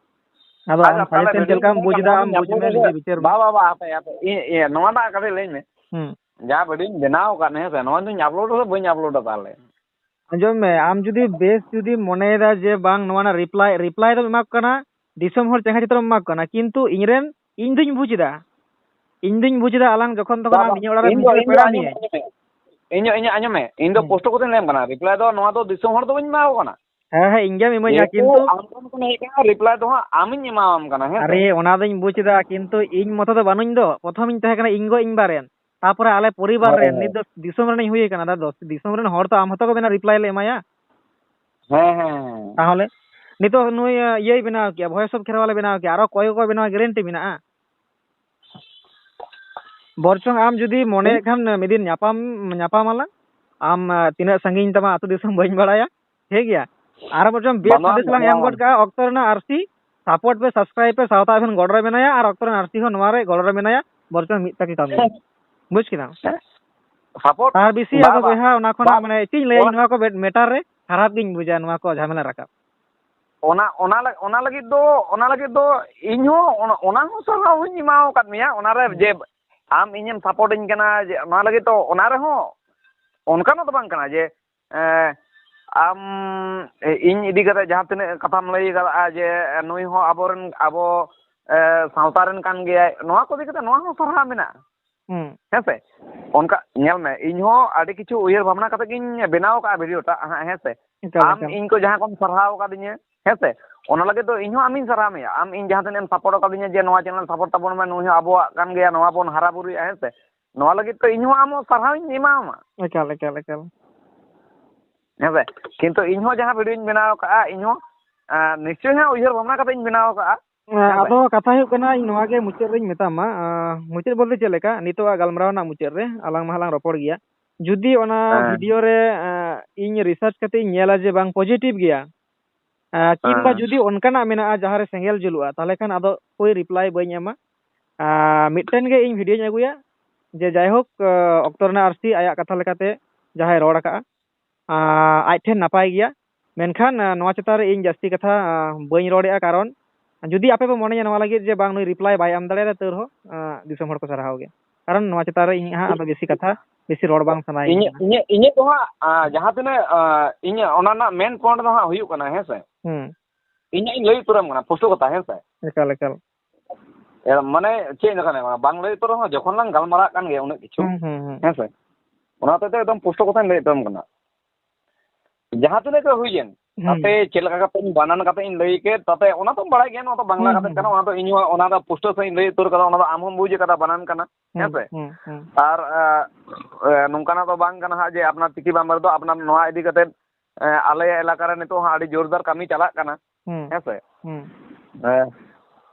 ᱟᱫᱚ ᱟᱪᱪᱷᱟ, ᱟᱢ ᱛᱟᱦᱚᱞᱮ suggestion ᱪᱮᱫ ᱵᱷᱤᱰᱤᱭᱳᱧ ᱞᱮᱠᱟᱢ ᱞᱟᱹᱭ ᱵᱩᱡᱽ ᱠᱟᱜ ᱮᱫᱟ, ᱱᱚᱣᱟ ᱟᱢ ᱫᱚᱧ ᱵᱩᱡᱽ ᱢᱮ, upload ᱟᱥᱮ? ᱱᱤᱡᱮ ᱵᱤᱪᱟᱹᱨ ᱢᱮ᱾ ᱵᱟ, ᱵᱟ, ᱵᱟ, ᱦᱟᱯᱮ, ᱦᱟᱯᱮ, ᱤᱧ, ᱤᱭᱟᱹ, ᱱᱚᱣᱟ ᱨᱮᱱᱟᱜ ᱠᱟᱛᱷᱟᱧ ᱞᱟᱹᱭᱟᱹᱧ ᱢᱮ᱾ ᱦᱩᱸ᱾ ᱡᱟᱦᱟᱸ ᱵᱷᱤᱰᱤᱭᱳᱧ ᱵᱮᱱᱟᱣ ᱟᱠᱟᱫ, ᱦᱮᱸ ᱥᱮ, ᱱᱚᱣᱟ ᱫᱚᱧ upload ᱟᱥᱮ ᱵᱟᱹᱧ upload ᱟ ᱛᱟᱦᱚᱞᱮ? ᱟᱸᱡᱚᱢ ᱢᱮ, ᱟᱢ ᱡᱩᱫᱤ ᱵᱮᱥ ᱡᱩᱫᱤᱢ ᱢᱚᱱᱮᱭᱮᱫᱟ ᱡᱮ ᱵᱟᱝ, ᱱᱚᱣᱟ ᱨᱮᱱᱟᱜ reply, reply ᱫᱚᱢ ᱮᱢᱟ ᱠᱚ ᱠᱟᱱᱟ, ᱫᱤᱥᱚᱢ ᱦᱚᱲ ᱪᱮᱸᱜᱷᱟ ᱪᱤᱛᱨᱚᱢ ᱮᱢᱟ ᱠᱚ ᱠᱟᱱᱟ, ᱠᱤᱱᱛᱩ ᱤᱧ ᱨᱮᱱ, ᱤᱧ ᱫᱩᱧ ᱵᱩᱡᱽ ᱮᱫᱟ, ᱤᱧ ᱫᱩᱧ ᱵᱩᱡᱽ ᱮᱫᱟ, ᱟᱞᱟᱝ ᱡᱚᱠᱷᱚᱱ ᱛᱚᱠᱷᱚᱱ ᱵᱟ, ᱟᱢ ᱵᱟ, ᱤᱧᱟᱹᱜ ᱚᱲᱟᱜ ᱨᱮ ᱤᱧ ᱫᱚ, ᱵᱷᱤᱰᱤᱭᱳ ᱨᱮ ᱤᱧ ᱫᱚ ᱯᱮᱲᱟ ᱟᱸᱡᱚᱢ ᱢᱮ, ᱢᱮᱭᱟᱭ᱾ ᱟᱸᱡᱚᱢ ᱢᱮ, ᱤᱧ ᱫᱚ, ᱤᱧ ᱫᱚ, ᱟᱸᱡᱚᱢ ᱢᱮ, ᱤᱧ ᱫᱚ ᱦᱩᱸ᱾ ᱯᱳᱥᱴ ᱠᱟᱛᱮᱧ ᱞᱟᱹᱭᱟᱢ ᱠᱟᱱᱟ, reply ᱫᱚ ᱱᱚᱣᱟ ᱫᱚ ᱫᱤᱥᱚᱢ ᱦᱚᱲ ᱫᱚ ᱵᱟᱹᱧ ᱮᱢᱟ ᱠᱚ ᱠᱟᱱᱟ᱾ ᱦᱮᱸ, ᱦᱮᱸ, ᱤᱧ ᱜᱮᱢ ᱤᱢᱟᱹᱧᱟ, ᱡᱮᱦᱮᱛᱩ ᱠᱤᱱᱛᱩ ᱟᱢ ᱴᱷᱮᱱ ᱠᱷᱚᱱ ᱦᱮᱡ ᱠᱟᱱᱟ, ᱨᱤᱯᱞᱟᱭ ᱫᱚ ᱦᱟᱸᱜ ᱟᱢᱤᱧ ᱮᱢᱟᱣᱟᱢ ᱠᱟᱱᱟ, ᱦᱮᱸ ᱥᱮ? ᱟᱨᱮ, ᱚᱱᱟ ᱫᱚᱧ ᱵᱩᱡᱽ ᱮᱫᱟ, ᱠᱤᱱᱛᱩ ᱤᱧ ᱢᱚᱛᱚ ᱫᱚ ᱵᱟᱹᱱᱩᱧ ᱫᱚ᱾ ᱯᱨᱚᱛᱷᱚᱢᱤᱧ ᱛᱟᱦᱮᱸ ᱠᱟᱱᱟ ᱤᱧ ᱜᱚ ᱤᱧ ᱵᱟ ᱨᱮᱱ, ᱛᱟᱯᱚᱨᱮ ᱟᱞᱮ ᱯᱚᱨᱤᱵᱟᱨ ᱦᱳᱭ, ᱨᱮᱱ᱾ ᱦᱳᱭ᱾ ᱱᱤᱛ ᱫᱚ ᱫᱤᱥᱚᱢ ᱨᱮᱱᱤᱧ ᱦᱩᱭ ᱟᱠᱟᱱᱟ ᱫᱟᱫᱟ, ᱫᱤᱥᱚᱢ ᱨᱮᱱ ᱦᱚᱲ ᱛᱚ ᱟᱢ ᱦᱚᱸᱛᱚ ᱠᱚ ᱵᱮᱱᱟ, ᱨᱤᱯᱞᱟᱭ ᱞᱮ ᱮᱢᱟᱭᱟ᱾ ᱦᱮᱸ, ᱦᱮᱸ, ᱦᱮᱸ᱾ ᱛᱟᱦᱚᱞᱮ ᱱᱤᱛᱚᱜ ᱱᱩᱭ, ᱤᱭᱟᱹᱭ ᱵᱮᱱᱟᱣ ᱠᱮᱭᱟ, ᱵᱷᱚᱭᱮᱥ ᱚᱯᱷ ᱠᱷᱮᱨᱣᱟᱞᱮ ᱵᱮᱱᱟᱣ ᱠᱮᱭᱟ, ᱟᱨᱚ ᱠᱚᱭ ᱠᱚ ᱵᱮᱱᱟᱣ, ᱜᱮᱨᱮᱱᱴᱤ ᱢᱮᱱᱟᱜᱼᱟ᱾ ᱵᱚᱨᱪᱚᱝ ᱟᱢ ᱡᱩᱫᱤ ᱢᱚᱱᱮᱭᱮᱫ ᱠᱷᱟᱱ, ᱢᱤᱫ ᱫᱤᱱ ᱧᱟᱯᱟᱢ, ᱧᱟᱯᱟᱢ ᱟᱞᱟᱝ᱾ ᱟᱢ, ᱟᱸ, ᱛᱤᱱᱟᱹᱜ ᱥᱟᱺᱜᱤᱧ ᱛᱟᱢᱟ ᱟᱹᱛᱩ ᱫᱤᱥᱚᱢ ᱵᱟᱹᱧ ᱵᱟᱲᱟᱭᱟ, ᱴᱷᱤᱠ ᱜᱮᱭᱟ? ᱟᱨ ᱵᱚᱨᱪᱚᱝ ᱵᱮᱥ ᱵᱟᱹᱱᱩᱜᱼᱟ, ᱥᱟᱸᱫᱮᱥ ᱞᱟᱝ ᱵᱟᱹᱱᱩᱜᱼᱟ᱾ ᱮᱢ ᱜᱚᱫ ᱠᱟᱜᱼᱟ, ᱚᱠᱛᱚ ᱨᱮᱱᱟᱜ ᱟᱨᱥᱤ, ᱥᱟᱯᱳᱨᱴ ᱯᱮ, ᱥᱟᱵᱥᱠᱨᱟᱭᱤᱵ ᱯᱮ, ᱥᱟᱶᱛᱟ ᱟᱵᱮᱱ ᱜᱚᱲᱚ ᱨᱮ ᱢᱮᱱᱟᱭᱟ, ᱟᱨ ᱚᱠᱛᱚ ᱨᱮᱱᱟᱜ ᱟᱨᱥᱤ ᱦᱚᱸ ᱱᱚᱣᱟ ᱨᱮ ᱜᱚᱲᱚ ᱨᱮ ᱢᱮᱱᱟᱭᱟ, ᱵᱚᱨᱪᱚᱝ ᱢᱤᱫ ᱛᱟᱠᱤ ᱠᱟᱹᱢᱤ᱾ ᱦᱮᱸ᱾ ᱵᱩᱡᱽ ᱠᱮᱫᱟᱢ? ᱦᱮᱸ᱾ ᱥᱟᱯᱳᱨᱴ ᱟᱨ ᱵᱮᱥᱤ ᱵᱟ-, ᱟᱫᱚ ᱵᱟ-, ᱵᱚᱭᱦᱟ ᱚᱱᱟ ᱠᱷᱚᱱᱟᱜ ᱵᱟ-, ᱢᱟᱱᱮ ᱪᱮᱫ ᱤᱧ ᱞᱟᱹᱭᱟ, ᱚᱱᱟ ᱱᱚᱣᱟ ᱠᱚ ᱵᱮ-, ᱢᱮᱴᱟᱨ ᱨᱮ ᱠᱷᱟᱨᱟᱯ ᱜᱤᱧ ᱵᱩᱡᱟ, ᱱᱚᱣᱟ ᱠᱚ ᱡᱷᱟᱢᱮᱞᱟ ᱨᱟᱠᱟᱵ᱾ ᱚᱱᱟ, ᱚᱱᱟ ᱞᱟ-, ᱚᱱᱟ ᱞᱟᱹᱜᱤᱫ ᱫᱚ, ᱚᱱᱟ ᱞᱟᱹᱜᱤᱫ ᱫᱚ ᱤᱧ ᱦᱚᱸ ᱚᱱᱟ, ᱚᱱᱟ ᱦᱚᱸ ᱥᱟᱨᱦᱟᱣ ᱦᱚᱸᱧ ᱮᱢᱟᱣ ᱟᱠᱟᱫ ᱢᱮᱭᱟ, ᱚᱱᱟ ᱨᱮ ᱦᱩᱸ᱾ ᱡᱮ ᱟᱢ ᱤᱧᱮᱢ ᱥᱟᱯᱳᱨᱴ ᱤᱧ ᱠᱟᱱᱟ, ᱡᱮ ᱚᱱᱟ ᱞᱟᱹᱜᱤᱫ ᱫᱚ ᱚᱱᱟ ᱨᱮᱦᱚᱸ ᱚᱱᱠᱟᱱᱟᱜ ᱫᱚ ᱵᱟᱝ ᱠᱟᱱᱟ ᱡᱮ, ᱮᱸ, ᱟᱢ ᱤᱧ ᱤᱫᱤ ᱠᱟᱛᱮ ᱡᱟᱦᱟᱸ ᱛᱤᱱᱟᱹᱜ ᱠᱟᱛᱷᱟᱢ ᱞᱟᱹᱭ ᱠᱟᱫᱟ ᱡᱮ ᱱᱩᱭ ᱦᱚᱸ ᱟᱵᱚᱨᱮᱱ, ᱟᱵᱚ, ᱮ, ᱥᱟᱶᱛᱟ ᱨᱮᱱ ᱠᱟᱱ ᱜᱮᱭᱟᱭ, ᱱᱚᱣᱟ ᱠᱚ ᱤᱫᱤ ᱠᱟᱛᱮ ᱱᱚᱣᱟ ᱦᱚᱸ ᱥᱟᱨᱦᱟᱣ ᱢᱮᱱᱟᱜᱼᱟ᱾ ᱦᱩᱸ᱾ ᱦᱮᱸ ᱥᱮ? ᱚᱱᱠᱟ ᱧᱮᱞ ᱢᱮ, ᱤᱧ ᱦᱚᱸ ᱟᱹᱰᱤ ᱠᱤᱪᱷᱩ ᱩᱭᱦᱟᱹᱨ ᱵᱷᱟᱵᱽᱱᱟ ᱠᱟᱛᱮ ᱜᱤᱧ ᱵᱮᱱᱟᱣ ᱠᱟᱜᱼᱟ ᱵᱷᱤᱰᱤᱭᱳ ᱴᱟᱜ ᱦᱟᱸᱜ, ᱦᱮᱸ ᱥᱮ? ᱮᱠᱟᱞ, ᱟᱢ ᱮᱠᱟᱞ᱾ ᱤᱧ ᱠᱚ ᱡᱟᱦᱟᱸ ᱠᱚᱢ ᱥᱟᱨᱦᱟᱣ ᱠᱟᱫᱤᱧᱟ, ᱦᱮᱸ ᱥᱮ? ᱚᱱᱟ ᱞᱟᱹᱜᱤᱫ ᱫᱚ ᱤᱧ ᱦᱚᱸ ᱟᱢᱤᱧ ᱥᱟᱨᱦᱟᱣ ᱢᱮᱭᱟ᱾ ᱟᱢ ᱤᱧ ᱡᱟᱦᱟᱸ ᱛᱤᱱᱟᱹᱜ ᱮᱢ ᱥᱟᱯᱳᱨᱴ ᱠᱟᱫᱤᱧᱟ ᱡᱮ ᱱᱚᱣᱟ ᱪᱮᱱᱮᱞ ᱥᱟᱯᱳᱨᱴ ᱛᱟᱵᱚᱱ ᱢᱮ, ᱱᱩᱭ ᱦᱚᱸ ᱟᱵᱚᱣᱟᱜ ᱠᱟᱱ ᱜᱮᱭᱟ, ᱱᱚᱣᱟ ᱵᱚᱱ ᱦᱟᱨᱟ ᱵᱩᱨᱩᱭᱟ, ᱦᱮᱸ ᱥᱮ? ᱱᱚᱣᱟ ᱞᱟᱹᱜᱤᱫ ᱛᱮ ᱤᱧ ᱦᱚᱸ ᱟᱢ ᱦᱚᱸ ᱥᱟᱨᱦᱟᱣ ᱤᱧ ᱮᱢᱟᱢᱟ᱾ ᱮᱠᱟᱞ, ᱮᱠᱟᱞ, ᱮᱠᱟᱞ᱾ ᱦᱮᱸ ᱥᱮ? ᱠᱤᱱᱛᱩ ᱤᱧ ᱦᱚᱸ ᱡᱟᱦᱟᱸ ᱵᱷᱤᱰᱤᱭᱳᱧ ᱵᱮᱱᱟᱣ ᱠᱟᱜᱼᱟ, ᱤᱧ ᱦᱚᱸ, ᱮᱸ, ᱱᱤᱥᱪᱳᱭ ᱦᱟᱸᱜ ᱩᱭᱦᱟᱹᱨ ᱵᱷᱟᱵᱽᱱᱟ ᱠᱟᱛᱮ ᱤᱧ ᱵᱮᱱᱟᱣ ᱠᱟᱜᱼᱟ᱾ ᱦᱮᱸ, ᱦᱮᱸ ᱥᱮ? ᱟᱫᱚ ᱠᱟᱛᱷᱟ ᱦᱩᱭᱩᱜ ᱠᱟᱱᱟ, ᱤᱧ ᱱᱚᱣᱟ ᱜᱮ ᱢᱩᱪᱟᱹᱫ ᱨᱤᱧ ᱢᱮᱛᱟᱢᱟ, ᱟᱸ, ᱢᱩᱪᱟᱹᱫ ᱵᱚᱞᱛᱮ ᱪᱮᱫ ᱞᱮᱠᱟ, ᱱᱤᱛᱚᱜᱟᱜ ᱜᱟᱞᱢᱟᱨᱟᱣ ᱨᱮᱱᱟᱜ ᱢᱩᱪᱟᱹᱫ ᱨᱮ ᱟᱞᱟᱝ ᱢᱟ ᱦᱟᱸᱜ ᱞᱟᱝ ᱨᱚᱯᱚᱲ ᱜᱮᱭᱟ᱾ ᱡᱩᱫᱤ ᱚᱱᱟ ᱦᱮᱸ᱾ ᱵᱷᱤᱰᱤᱭᱳ ᱨᱮ, ᱟᱸ, ᱤᱧ ᱨᱤᱥᱟᱨᱪ ᱠᱟᱛᱮ ᱤᱧ ᱧᱮᱞᱟ ᱡᱮ ᱵᱟᱝ ᱯᱚᱡᱤᱴᱤᱵᱷ ᱜᱮᱭᱟ, ᱟᱸ, ᱠᱤᱝᱵᱟ ᱦᱮᱸ᱾ ᱡᱩᱫᱤ ᱚᱱᱠᱟᱱᱟᱜ ᱢᱮᱱᱟᱜᱼᱟ ᱡᱟᱦᱟᱸ ᱨᱮ ᱥᱮᱸᱜᱮᱞ ᱡᱩᱞᱩᱜᱼᱟ, ᱛᱟᱦᱚᱞᱮ ᱠᱷᱟᱱ ᱟᱫᱚ ᱠᱳᱭ ᱨᱤᱯᱞᱟᱭ ᱵᱟᱹᱧ ᱮᱢᱟ᱾ ᱟᱸ, ᱢᱤᱫᱴᱮᱱ ᱜᱮ ᱤᱧ ᱵᱷᱤᱰᱤᱭᱳᱧ ᱟᱹᱜᱩᱭᱟ ᱡᱮ ᱡᱟᱭᱦᱳᱠ, ᱟᱸ, ᱚᱠᱛᱚ ᱨᱮᱱᱟᱜ ᱟᱹᱨᱥᱤ ᱟᱭᱟᱜ ᱠᱟᱛᱷᱟ ᱞᱮᱠᱟᱛᱮ ᱡᱟᱦᱟᱸᱭ ᱨᱚᱲ ᱟᱠᱟᱜᱼᱟ, ᱟᱸ, ᱟᱡ ᱴᱷᱮᱱ ᱱᱟᱯᱟᱭ ᱜᱮᱭᱟ, ᱢᱮᱱᱠᱷᱟᱱ, ᱟᱸ, ᱱᱚᱣᱟ ᱪᱮᱛᱟᱱ ᱨᱮ ᱤᱧ ᱡᱟᱹᱥᱛᱤ ᱠᱟᱛᱷᱟ, ᱟᱸ, ᱵᱟᱹᱧ ᱨᱚᱲᱮᱜᱼᱟ, ᱠᱟᱨᱚᱱ ᱡᱩᱫᱤ ᱟᱯᱮ ᱯᱮ ᱢᱚᱱᱮᱭᱟ ᱱᱚᱣᱟ ᱞᱟᱹᱜᱤᱫ ᱡᱮ ᱵᱟᱝ ᱱᱩᱭ ᱨᱤᱯᱞᱟᱭ ᱵᱟᱭ ᱮᱢ ᱫᱟᱲᱮᱭᱟᱫᱟ, ᱛᱟᱹᱣ ᱨᱮᱦᱚᱸ, ᱟᱸ, ᱫᱤᱥᱚᱢ ᱦᱚᱲ ᱠᱚ ᱥᱟᱨᱦᱟᱣ ᱜᱮᱭᱟ, ᱠᱟᱨᱚᱱ ᱱᱚᱣᱟ ᱪᱮᱛᱟᱱ ᱨᱮ ᱤᱧ ᱦᱟᱸᱜ ᱟᱫᱚ ᱵᱮᱥᱤ ᱠᱟᱛᱷᱟ, ᱵᱮᱥᱤ ᱨᱚᱲ ᱵᱟᱝ ᱥᱟᱱᱟᱭᱤᱧ ᱤᱧᱟᱹᱜ, ᱠᱟᱱᱟ᱾ ᱤᱧᱟᱹᱜ, ᱤᱧᱟᱹᱜ ᱫᱚ ᱦᱟᱸᱜ, ᱟᱸ, ᱡᱟᱦᱟᱸ ᱛᱤᱱᱟᱹᱜ, ᱟᱸ, ᱤᱧᱟᱹᱜ ᱚᱱᱟ ᱨᱮᱱᱟᱜ ᱢᱮᱱ ᱯᱚᱭᱮᱱᱴ ᱫᱚ ᱦᱟᱸᱜ ᱦᱩᱭᱩᱜ ᱠᱟᱱᱟ, ᱦᱮᱸ ᱥᱮ? ᱦᱩᱸ᱾ ᱤᱧᱟᱹᱜ ᱤᱧ ᱞᱟᱹᱭ ᱩᱛᱟᱹᱨᱟᱢ ᱠᱟᱱᱟ, ᱯᱩᱥᱴᱟᱹᱣ ᱠᱟᱛᱷᱟ, ᱦᱮᱸ ᱥᱮ? ᱮᱠᱟᱞ, ᱮᱠᱟᱞ᱾ ᱮ, ᱢᱟᱱᱮ, ᱪᱮᱫ ᱞᱮᱠᱟ ᱞᱟᱹᱭ ᱟᱢᱟ? ᱵᱟᱝ ᱞᱟᱹᱭ ᱩᱛᱟᱹᱨ ᱨᱮᱦᱚᱸ, ᱡᱚᱠᱷᱚᱱ ᱞᱟᱝ ᱜᱟᱞᱢᱟᱨᱟᱜ ᱠᱟᱱ ᱜᱮᱭᱟ ᱩᱱᱟᱹᱜ ᱠᱤᱪᱷᱩ, ᱦᱩᱸ, ᱦᱩᱸ, ᱦᱩᱸ᱾ ᱦᱮᱸ ᱥᱮ? ᱚᱱᱟ ᱦᱚᱛᱮᱡ ᱛᱮ ᱮᱠᱫᱚᱢ ᱯᱩᱥᱴᱟᱹᱣ ᱠᱟᱛᱷᱟᱧ ᱞᱟᱹᱭ ᱩᱛᱟᱹᱨᱟᱢ ᱠᱟᱱᱟ᱾ ᱡᱟᱦᱟᱸ ᱛᱤᱱᱟᱹᱜ ᱜᱮ ᱦᱩᱭᱮᱱ, ᱦᱩᱸ᱾ ᱛᱟᱛᱮ ᱪᱮᱫ ᱞᱮᱠᱟ ᱠᱟᱛᱮ ᱤᱧ ᱵᱟᱱᱟᱱ ᱠᱟᱛᱮ ᱤᱧ ᱞᱟᱹᱭ ᱠᱮᱫ, ᱛᱟᱛᱮ ᱚᱱᱟ ᱫᱚᱢ ᱵᱟᱲᱟᱭ ᱜᱮᱭᱟ, ᱱᱚᱣᱟ ᱫᱚ ᱵᱟᱝᱞᱟ ᱦᱩᱸ, ᱠᱟᱛᱮ ᱦᱩᱸ, ᱠᱟᱱᱟ, ᱦᱩᱸ᱾ ᱚᱱᱟ ᱫᱚ ᱤᱧ ᱦᱚᱸ ᱚᱱᱟ ᱫᱚ ᱯᱩᱥᱴᱟᱹᱣ ᱥᱟᱺᱦᱤᱡ ᱤᱧ ᱞᱟᱹᱭ ᱩᱛᱟᱹᱨ ᱠᱟᱫᱟ, ᱚᱱᱟ ᱫᱚ ᱟᱢ ᱦᱚᱸᱢ ᱵᱩᱡᱽ ᱠᱟᱫᱟ ᱵᱟᱱᱟᱱ ᱠᱟᱱᱟ, ᱦᱩᱸ, ᱦᱮᱸ ᱥᱮ? ᱦᱩᱸ, ᱦᱩᱸ᱾ ᱟᱨ, ᱟ, ᱮ, ᱱᱚᱝᱠᱟᱱᱟᱜ ᱫᱚ ᱵᱟᱝ ᱠᱟᱱᱟ ᱦᱟᱸᱜ ᱡᱮ ᱟᱯᱱᱟᱨ ᱪᱤᱠᱤ ᱵᱟᱢ ᱵᱟᱲᱟᱭ ᱫᱚ, ᱟᱯᱱᱟᱨ ᱱᱚᱣᱟ ᱤᱫᱤ ᱠᱟᱛᱮ, ᱮ, ᱟᱞᱮᱭᱟᱜ ᱮᱞᱟᱠᱟ ᱨᱮ ᱱᱤᱛᱚᱜ ᱦᱚᱸ ᱟᱹᱰᱤ ᱡᱳᱨᱫᱟᱨ ᱠᱟᱹᱢᱤ ᱪᱟᱞᱟᱜ ᱠᱟᱱᱟ, ᱦᱩᱸ, ᱦᱮᱸ ᱥᱮ? ᱦᱩᱸ᱾ ᱮ,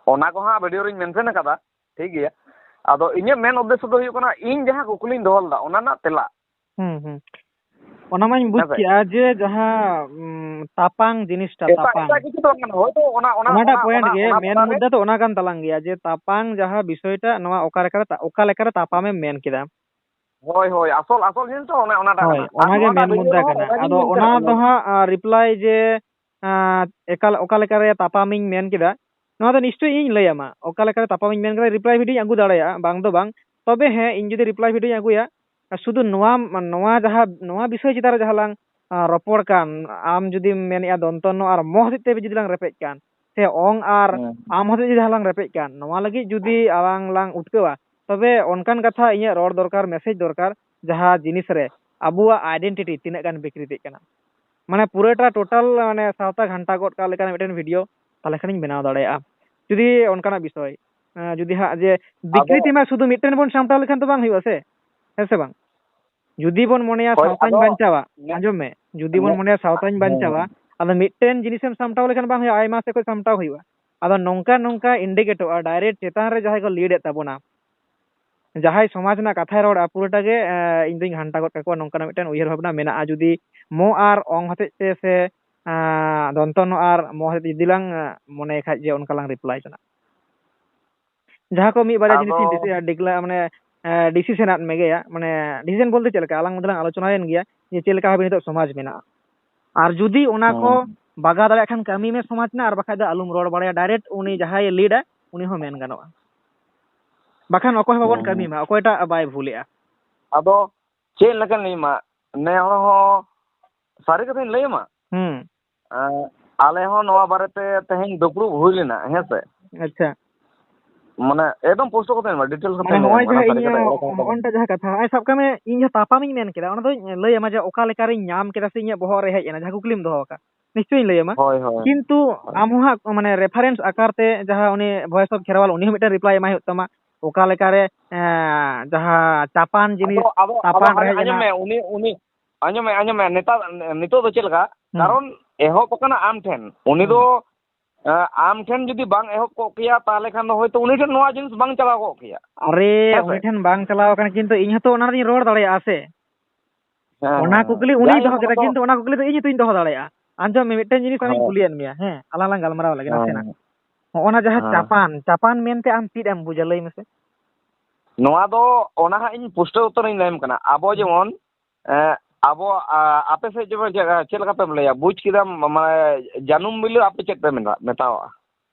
ᱚᱱᱟ ᱠᱚ ᱦᱟᱸᱜ ᱵᱷᱤᱰᱤᱭᱳ ᱨᱤᱧ ᱢᱮᱱᱥᱮᱱ ᱠᱟᱫᱟ, ᱴᱷᱤᱠ ᱜᱮᱭᱟ᱾ ᱟᱫᱚ ᱤᱧᱟᱹᱜ ᱢᱮᱱ ᱩᱫᱽᱫᱮᱥᱥᱚ ᱫᱚ ᱦᱩᱭᱩᱜ ᱠᱟᱱᱟ, ᱤᱧ ᱡᱟᱦᱟᱸ ᱠᱩᱠᱞᱤᱧ ᱫᱚᱦᱚ ᱞᱮᱫᱟ, ᱚᱱᱟ ᱨᱮᱱᱟᱜ ᱛᱮᱞᱟ᱾ ᱦᱩᱸ, ᱦᱩᱸ᱾ ᱚᱱᱟ ᱢᱟᱧ ᱵᱩᱡᱽ ᱦᱮᱸ ᱥᱮ? ᱠᱮᱜᱼᱟ ᱡᱮ ᱡᱟᱦᱟᱸ, ᱩᱸ, ᱛᱟᱯᱟᱝ ᱡᱤᱱᱤᱥᱴᱟ, ᱮᱴᱟᱜ, ᱛᱟᱯᱟᱝ᱾ ᱮᱴᱟᱜ ᱠᱤᱪᱷᱩ ᱫᱚ ᱵᱟᱝ ᱠᱟᱱᱟ᱾ ᱦᱳᱭᱛᱳ ᱚᱱᱟ, ᱚᱱᱟ, ᱚᱱᱟᱴᱟᱜ ᱚᱱᱟ, ᱯᱚᱭᱮᱱᱴ ᱚᱱᱟ, ᱜᱮ, ᱚᱱᱟ ᱢᱮᱱ ᱛᱟᱞᱟᱨᱮ ᱢᱩᱫᱽᱫᱟ ᱫᱚ ᱚᱱᱟ ᱠᱟᱱ ᱛᱟᱞᱟᱝ ᱜᱮᱭᱟ ᱡᱮ ᱛᱟᱯᱟᱝ ᱡᱟᱦᱟᱸ ᱵᱤᱥᱚᱭᱴᱟ, ᱱᱚᱣᱟ ᱚᱠᱟ ᱞᱮᱠᱟᱨᱮ ᱛᱟ-, ᱚᱠᱟ ᱞᱮᱠᱟᱨᱮ ᱛᱟᱯᱟᱢᱮᱢ ᱢᱮᱱ ᱠᱮᱫᱟ? ᱦᱳᱭ, ᱦᱳᱭ, ᱟᱥᱚᱞ, ᱟᱥᱚᱞ ᱡᱤᱱᱤᱥ ᱫᱚ ᱚᱱᱮ ᱚᱱᱟᱴᱟᱜ ᱦᱳᱭ, ᱠᱟᱱᱟ᱾ ᱟᱨ ᱚᱱᱟᱜᱮ ᱱᱚᱣᱟᱴᱟᱜ ᱢᱮᱱ ᱵᱷᱤᱰᱤᱭᱳ ᱢᱩᱫᱽᱫᱟ ᱨᱮᱦᱚᱸ ᱠᱟᱱᱟ᱾ ᱚᱱᱟᱜᱤᱧ ᱟᱫᱚ ᱢᱮᱱ ᱚᱱᱟ ᱠᱟᱱᱟ, ᱫᱚ ᱚᱱᱟ ᱦᱟᱸᱜ, ᱟ, ᱨᱤᱯᱞᱟᱭ ᱡᱮ, ᱟ, ᱮᱠᱟᱞ ᱚᱠᱟ ᱞᱮᱠᱟᱨᱮ ᱛᱟᱯᱟᱢᱤᱧ ᱢᱮᱱ ᱠᱮᱫᱟ, ᱱᱚᱣᱟ ᱫᱚ ᱱᱤᱥᱪᱳᱭ ᱤᱧ ᱞᱟᱹᱭ ᱟᱢᱟ᱾ ᱚᱠᱟ ᱞᱮᱠᱟᱨᱮ ᱛᱟᱯᱟᱢᱤᱧ ᱢᱮᱱ ᱠᱮᱫᱟ, ᱨᱤᱯᱞᱟᱭ ᱵᱷᱤᱰᱤᱭᱳᱧ ᱟᱹᱜᱩ ᱫᱟᱲᱮᱭᱟᱜᱼᱟ, ᱵᱟᱝ ᱫᱚ ᱵᱟᱝ᱾ ᱛᱚᱵᱮ ᱦᱮᱸ, ᱤᱧ ᱡᱩᱫᱤ ᱨᱤᱯᱞᱟᱭ ᱵᱷᱤᱰᱤᱭᱳᱧ ᱟᱹᱜᱩᱭᱟ, ᱟᱨ ᱥᱩᱫᱷᱩ ᱱᱚᱣᱟ, ᱱᱚᱣᱟ ᱡᱟᱦᱟᱸ, ᱱᱚᱣᱟ ᱵᱤᱥᱚᱭ ᱪᱮᱛᱟᱱ ᱨᱮ ᱡᱟᱦᱟᱸ ᱞᱟᱝ, ᱟ, ᱨᱚᱯᱚᱲ ᱠᱟᱱ, ᱟᱢ ᱡᱩᱫᱤᱢ ᱢᱮᱱᱮᱫᱼᱟ ᱫᱚᱱᱛᱚ ᱱᱚ ᱟᱨ ᱢᱚ ᱦᱚᱛᱮᱡ ᱛᱮ ᱡᱩᱫᱤ ᱞᱟᱝ ᱨᱮᱯᱮᱡ ᱠᱟᱱ, ᱥᱮ ᱚᱝ ᱟᱨ ᱦᱮᱸ᱾ ᱟᱢ ᱦᱚᱛᱮᱡ ᱡᱩᱫᱤ ᱡᱟᱦᱟᱸ ᱞᱟᱝ ᱨᱮᱯᱮᱡ ᱠᱟᱱ, ᱱᱚᱣᱟ ᱞᱟᱹᱜᱤᱫ ᱡᱩᱫᱤ ᱟᱞᱟᱝ ᱞᱟᱝ ᱩᱴᱠᱟᱹᱣᱟ, ᱛᱚᱵᱮ ᱚᱱᱠᱟᱱ ᱠᱟᱛᱷᱟ ᱤᱧᱟᱹᱜ ᱨᱚᱲ ᱫᱚᱨᱠᱟᱨ, ᱢᱮᱥᱮᱡᱽ ᱫᱚᱨᱠᱟᱨ, ᱡᱟᱦᱟᱸ ᱡᱤᱱᱤᱥ ᱨᱮ ᱟᱵᱚᱣᱟᱜ ᱟᱭᱰᱮᱱᱴᱤᱴᱤ ᱛᱤᱱᱟᱹᱜ ᱜᱟᱱ ᱵᱤᱠᱨᱤᱛᱤᱜ ᱠᱟᱱᱟ᱾ ᱢᱟᱱᱮ ᱯᱩᱨᱟᱹᱴᱟ ᱴᱳᱴᱟᱞ ᱢᱟᱱᱮ ᱥᱟᱶᱛᱟ ᱜᱷᱟᱱᱴᱟ ᱜᱚᱫ ᱠᱟᱜ ᱞᱮᱠᱟᱱᱟᱜ ᱢᱤᱫᱴᱮᱱ ᱵᱷᱤᱰᱤᱭᱳ ᱛᱟᱦᱚᱞᱮ ᱠᱷᱟᱱᱤᱧ ᱵᱮᱱᱟᱣ ᱫᱟᱲᱮᱭᱟᱜᱼᱟ᱾ ᱡᱩᱫᱤ ᱚᱱᱠᱟᱱᱟᱜ ᱵᱤᱥᱚᱭ, ᱮᱸ, ᱡᱩᱫᱤ ᱦᱟᱸᱜ ᱡᱮ ᱟᱫᱚ ᱵᱤᱠᱨᱤᱛᱤ ᱢᱟ ᱥᱩᱫᱷᱩ ᱢᱤᱫᱴᱮᱱ ᱵᱚᱱ ᱥᱟᱢᱴᱟᱣ ᱞᱮᱠᱷᱟᱱ ᱛᱚ ᱵᱟᱝ ᱦᱩᱭᱩᱜᱼᱟ ᱥᱮ, ᱦᱮᱸ ᱥᱮ ᱵᱟᱝ? ᱡᱩᱫᱤ ᱵᱚᱱ ᱢᱚᱱᱮᱭᱟ ᱦᱳᱭ, ᱥᱟᱶᱛᱟᱧ ᱟᱫᱚ ᱵᱟᱧᱪᱟᱣᱟ, ᱢᱮ-, ᱟᱸᱡᱚᱢ ᱢᱮ, ᱡᱩᱫᱤ ᱵᱚᱱ ᱢᱮ-, ᱢᱚᱱᱮᱭᱟ ᱥᱟᱶᱛᱟᱧ ᱦᱮᱸ, ᱵᱟᱧᱪᱟᱣᱟ, ᱦᱮᱸ᱾ ᱟᱫᱚ ᱢᱤᱫᱴᱮᱱ ᱡᱤᱱᱤᱥᱮᱢ ᱥᱟᱢᱴᱟᱣ ᱞᱮᱠᱷᱟᱱ ᱵᱟᱝ ᱦᱩᱭᱩᱜᱼᱟ, ᱟᱭᱢᱟ ᱥᱮᱫ ᱠᱷᱚᱱ ᱥᱟᱢᱴᱟᱣ ᱦᱩᱭᱩᱜᱼᱟ᱾ ᱟᱫᱚ ᱱᱚᱝᱠᱟ ᱱᱚᱝᱠᱟ ᱤᱱᱰᱤᱠᱮᱴᱚᱜᱼᱟ, ᱰᱟᱭᱨᱮᱠᱴ ᱪᱮᱛᱟᱱ ᱨᱮ ᱡᱟᱦᱟᱸᱭ ᱠᱚ ᱞᱤᱰ ᱮᱫ ᱛᱟᱵᱚᱱᱟ, ᱡᱟᱦᱟᱸᱭ ᱥᱚᱢᱟᱡᱽ ᱨᱮᱱᱟᱜ ᱠᱟᱛᱷᱟᱭ ᱨᱚᱲᱟ, ᱯᱩᱨᱟᱹᱴᱟ ᱜᱮ, ᱮ, ᱤᱧ ᱫᱩᱧ ᱜᱷᱟᱱᱴᱟ ᱜᱚᱫ ᱠᱟᱠᱚᱣᱟ, ᱱᱚᱝᱠᱟᱱᱟᱜ ᱢᱤᱫᱴᱮᱱ ᱩᱭᱦᱟᱹᱨ ᱵᱷᱟᱵᱽᱱᱟ ᱢᱮᱱᱟᱜᱼᱟ᱾ ᱡᱩᱫᱤ ᱢᱚ ᱟᱨ ᱚᱝ ᱦᱚᱛᱮᱡ ᱛᱮ ᱥᱮ, ᱮ, ᱫᱚᱱᱛᱚ ᱱᱚ ᱟᱨ ᱢᱚ ᱦᱚᱛᱮᱡ ᱛᱮ ᱡᱩᱫᱤ ᱞᱟᱝ, ᱮ, ᱢᱚᱱᱮᱭ ᱠᱷᱟᱡ ᱡᱮ ᱚᱱᱠᱟ ᱞᱟᱝ ᱨᱤᱯᱞᱟᱭ ᱡᱚᱱᱟᱜ᱾ ᱡᱟᱦᱟᱸ ᱠᱚ ᱢᱤᱫ ᱵᱟᱨᱭᱟ ᱡᱤᱱᱤᱥ ᱤᱧ ᱟᱫᱚ ᱰᱤᱥᱤ-, ᱰᱤᱠᱞᱟ-, ᱢᱟᱱᱮ, ᱮ, ᱰᱤᱥᱤᱥᱮᱱ ᱟᱫ ᱢᱮᱜᱮᱭᱟ, ᱢᱟᱱᱮ, ᱰᱤᱥᱤᱥᱮᱱ ᱵᱚᱞᱛᱮ ᱪᱮᱫ ᱞᱮᱠᱟ? ᱟᱞᱟᱝ ᱢᱚᱫᱽᱫᱷᱮ ᱞᱟᱝ ᱟᱞᱳᱪᱚᱱᱟ ᱞᱮᱱ ᱜᱮᱭᱟ ᱡᱮ ᱪᱮᱫ ᱞᱮᱠᱟ ᱵᱷᱟᱵᱮ ᱱᱤᱛᱚᱜ ᱥᱚᱢᱟᱡᱽ ᱢᱮᱱᱟᱜᱼᱟ᱾ ᱟᱨ ᱡᱩᱫᱤ ᱚᱱᱟ ᱠᱚ ᱦᱩᱸ᱾ ᱵᱟᱜᱟᱣ ᱫᱟᱲᱮᱭᱟᱜ ᱠᱷᱟᱱ ᱠᱟᱹᱢᱤ ᱢᱮ ᱥᱚᱢᱟᱡᱽ ᱨᱮᱱᱟᱜ, ᱟᱨ ᱵᱟᱠᱷᱟᱡ ᱫᱚ ᱟᱞᱚᱢ ᱨᱚᱲ ᱵᱟᱲᱟᱭᱟ, ᱰᱟᱭᱨᱮᱠᱴ ᱩᱱᱤ ᱡᱟᱦᱟᱸᱭᱮ ᱞᱤᱰᱟ ᱩᱱᱤ ᱦᱚᱸ ᱢᱮᱱ ᱜᱟᱱᱚᱜᱼᱟ᱾ ᱵᱟᱠᱷᱟᱱ ᱚᱠᱚᱭ ᱦᱚᱸ ᱵᱟᱵᱚᱱ ᱦᱩᱸ᱾ ᱠᱟᱹᱢᱤ ᱢᱟ, ᱚᱠᱚᱭᱴᱟᱜ ᱵᱟᱭ ᱵᱷᱩᱞᱮᱜᱼᱟ᱾ ᱟᱫᱚ ᱪᱮᱫ ᱞᱮᱠᱟᱧ ᱞᱟᱹᱭ ᱟᱢᱟ, ᱱᱮ ᱦᱚᱲ ᱦᱚᱸ ᱥᱟᱹᱨᱤ ᱠᱟᱛᱷᱟᱧ ᱞᱟᱹᱭ ᱟᱢᱟ, ᱦᱩᱸ᱾ ᱮᱸ, ᱟᱞᱮ ᱦᱚᱸ ᱱᱚᱣᱟ ᱵᱟᱨᱮᱛᱮ ᱛᱮᱦᱮᱧ ᱫᱩᱯᱲᱩᱵ ᱦᱩᱭ ᱞᱮᱱᱟ, ᱦᱮᱸ ᱥᱮ? ᱟᱪᱪᱷᱟ᱾ ᱢᱟᱱᱮ ᱮᱠᱫᱚᱢ ᱯᱩᱥᱴᱟᱹᱣ ᱠᱟᱛᱮ ᱧᱟᱢᱟ, ᱰᱤᱴᱮᱞᱥ ᱠᱟᱛᱮ ᱢᱟᱱᱮ ᱧᱟᱢᱟ, ᱦᱚᱸᱜᱼᱚᱭ ᱚᱱᱟ ᱡᱟᱦᱟᱸ ᱥᱟᱹᱨᱤ ᱤᱧ ᱠᱟᱛᱷᱟ, ᱮᱲᱮ ᱠᱟᱛᱷᱟ ᱫᱚ ᱵᱟᱝ᱾ ᱦᱚᱸᱜᱼᱚᱱᱴᱟ ᱡᱟᱦᱟᱸ ᱠᱟᱛᱷᱟ, ᱦᱚᱸᱜᱼᱚᱭ ᱥᱟᱵ ᱠᱟᱜ ᱢᱮ, ᱤᱧ ᱡᱟᱦᱟᱸ ᱛᱟᱯᱟᱢᱤᱧ ᱢᱮᱱ ᱠᱮᱫᱟ, ᱚᱱᱟ ᱫᱚᱧ ᱞᱟᱹᱭ ᱟᱢᱟ ᱡᱮ ᱚᱠᱟ ᱞᱮᱠᱟᱨᱤᱧ ᱧᱟᱢ ᱠᱮᱫᱟ ᱥᱮ ᱤᱧᱟᱹᱜ ᱵᱚᱦᱚᱜ ᱨᱮ ᱦᱮᱡ ᱮᱱᱟ, ᱡᱟᱦᱟᱸ ᱠᱩᱠᱞᱤᱢ ᱫᱚᱦᱚ ᱟᱠᱟᱫ᱾ ᱱᱤᱥᱪᱚᱭᱤᱧ ᱞᱟᱹᱭ ᱟᱢᱟ᱾ ᱦᱳᱭ, ᱦᱳᱭ᱾ ᱠᱤᱱᱛᱩ ᱦᱳᱭ᱾ ᱟᱢ ᱦᱚᱸ ᱦᱟᱸᱜ ᱢᱟᱱᱮ reference ᱟᱠᱟᱨ ᱛᱮ ᱡᱟᱦᱟᱸ ᱩᱱᱤ Voice of Kherwal, ᱩᱱᱤ ᱦᱚᱸ ᱢᱤᱫᱴᱮᱱ reply ᱮᱢᱟᱭ ᱦᱩᱭᱩᱜ ᱛᱟᱢᱟ᱾ ᱚᱠᱟ ᱞᱮᱠᱟᱨᱮ, ᱮᱸ, ᱡᱟᱦᱟᱸ ᱪᱟᱯᱟᱱ ᱡᱤᱱᱤᱥ, ᱟᱫᱚ, ᱟᱫᱚ, ᱟᱫᱚ ᱛᱟᱯᱟᱱ ᱟᱸᱡᱚᱢ, ᱨᱮᱦᱮᱡ ᱟᱸᱡᱚᱢ ᱮᱱᱟ᱾ ᱢᱮ, ᱩᱱᱤ, ᱩᱱᱤ, ᱟᱸᱡᱚᱢ ᱢᱮ, ᱟᱸᱡᱚᱢ ᱢᱮ, ᱱᱮᱛᱟᱨ, ᱱᱤᱛᱚᱜ ᱫᱚ ᱪᱮᱫ ᱞᱮᱠᱟ? ᱦᱩᱸ᱾ ᱠᱟᱨᱚᱱ ᱮᱦᱚᱵ ᱟᱠᱟᱱᱟ ᱟᱢ ᱴᱷᱮᱱ᱾ ᱩᱱᱤ ᱦᱩᱸ᱾ ᱫᱚ, ᱮᱸ, ᱟᱢ ᱴᱷᱮᱱ ᱡᱩᱫᱤ ᱵᱟᱝ ᱮᱦᱚᱵ ᱠᱚᱜ ᱠᱮᱭᱟ, ᱛᱟᱦᱚᱞᱮ ᱠᱷᱟᱱ ᱫᱚ ᱦᱚᱭᱛᱳ ᱩᱱᱤ ᱴᱷᱮᱱ ᱱᱚᱣᱟ ᱡᱤᱱᱤᱥ ᱵᱟᱝ ᱪᱟᱞᱟᱣ ᱠᱚᱜ ᱠᱮᱭᱟ᱾ ᱟᱨᱮ, ᱦᱮᱸ ᱥᱮ? ᱩᱱᱤ ᱴᱷᱮᱱ ᱵᱟᱝ ᱪᱟᱞᱟᱣ ᱟᱠᱟᱱᱟ, ᱠᱤᱱᱛᱩ ᱤᱧ ᱦᱚᱸᱛᱚ ᱚᱱᱟ ᱨᱤᱧ ᱨᱚᱲ ᱫᱟᱲᱮᱭᱟᱜᱼᱟ ᱥᱮ᱾ ᱦᱮᱸ, ᱚᱱᱟ ᱦᱮᱸ, ᱦᱮᱸ᱾ ᱠᱩᱠᱞᱤ ᱩᱱᱤᱭ ᱡᱟᱭᱦᱳᱠ, ᱫᱚᱦᱚ ᱚᱱᱟ ᱠᱮᱫᱟ, ᱫᱚ ᱠᱤᱱᱛᱩ ᱚᱱᱟ ᱠᱩᱠᱞᱤ ᱫᱚ ᱤᱧ ᱦᱚᱸᱛᱚᱧ ᱫᱚᱦᱚ ᱫᱟᱲᱮᱭᱟᱜᱼᱟ᱾ ᱟᱸᱡᱚᱢ ᱢᱮ, ᱢᱤᱫᱴᱮᱱ ᱡᱤᱱᱤᱥ ᱟᱢᱤᱧ ᱦᱮᱸ᱾ ᱠᱩᱞᱤᱭᱮᱫ ᱢᱮᱭᱟ, ᱦᱮᱸ, ᱟᱞᱟᱝ ᱞᱟᱝ ᱜᱟᱞᱢᱟᱨᱟᱣ ᱞᱮᱜᱮ ᱱᱟᱥᱮᱱᱟᱜ᱾ ᱦᱮᱸ᱾ ᱦᱚᱸᱜᱼᱚ ᱱᱟ ᱡᱟᱦᱟᱸ ᱦᱮᱸ᱾ ᱪᱟᱯᱟᱱ, ᱪᱟᱯᱟᱱ ᱢᱮᱱᱛᱮ ᱟᱢ ᱪᱮᱫ ᱮᱢ ᱵᱩᱡᱟ, ᱞᱟᱹᱭ ᱢᱮᱥᱮ? ᱱᱚᱣᱟ ᱫᱚ ᱚᱱᱟ ᱦᱟᱸᱜ ᱤᱧ ᱯᱩᱥᱴᱟᱹᱣ ᱩᱛᱟᱹᱨᱤᱧ ᱞᱟᱹᱭᱟᱢ ᱠᱟᱱᱟ᱾ ᱟᱵᱚ ᱦᱩᱸ᱾ ᱡᱮᱢᱚᱱ, ᱮᱸ, ᱟᱵᱚ, ᱟ, ᱟᱯᱮ ᱥᱮᱫ ᱡᱮᱢᱚᱱ ᱪᱮᱫ, ᱪᱮᱫ ᱞᱮᱠᱟ ᱯᱮ ᱞᱟᱹᱭᱟ? ᱵᱩᱡᱽ ᱠᱮᱫᱟᱢ, ᱢᱟᱱᱮ, ᱡᱟᱹᱱᱩᱢ ᱵᱤᱞᱤ ᱟᱯᱮ ᱪᱮᱫ ᱯᱮ ᱢᱮᱛᱟ-, ᱢᱮᱛᱟᱣᱟᱜᱼᱟ?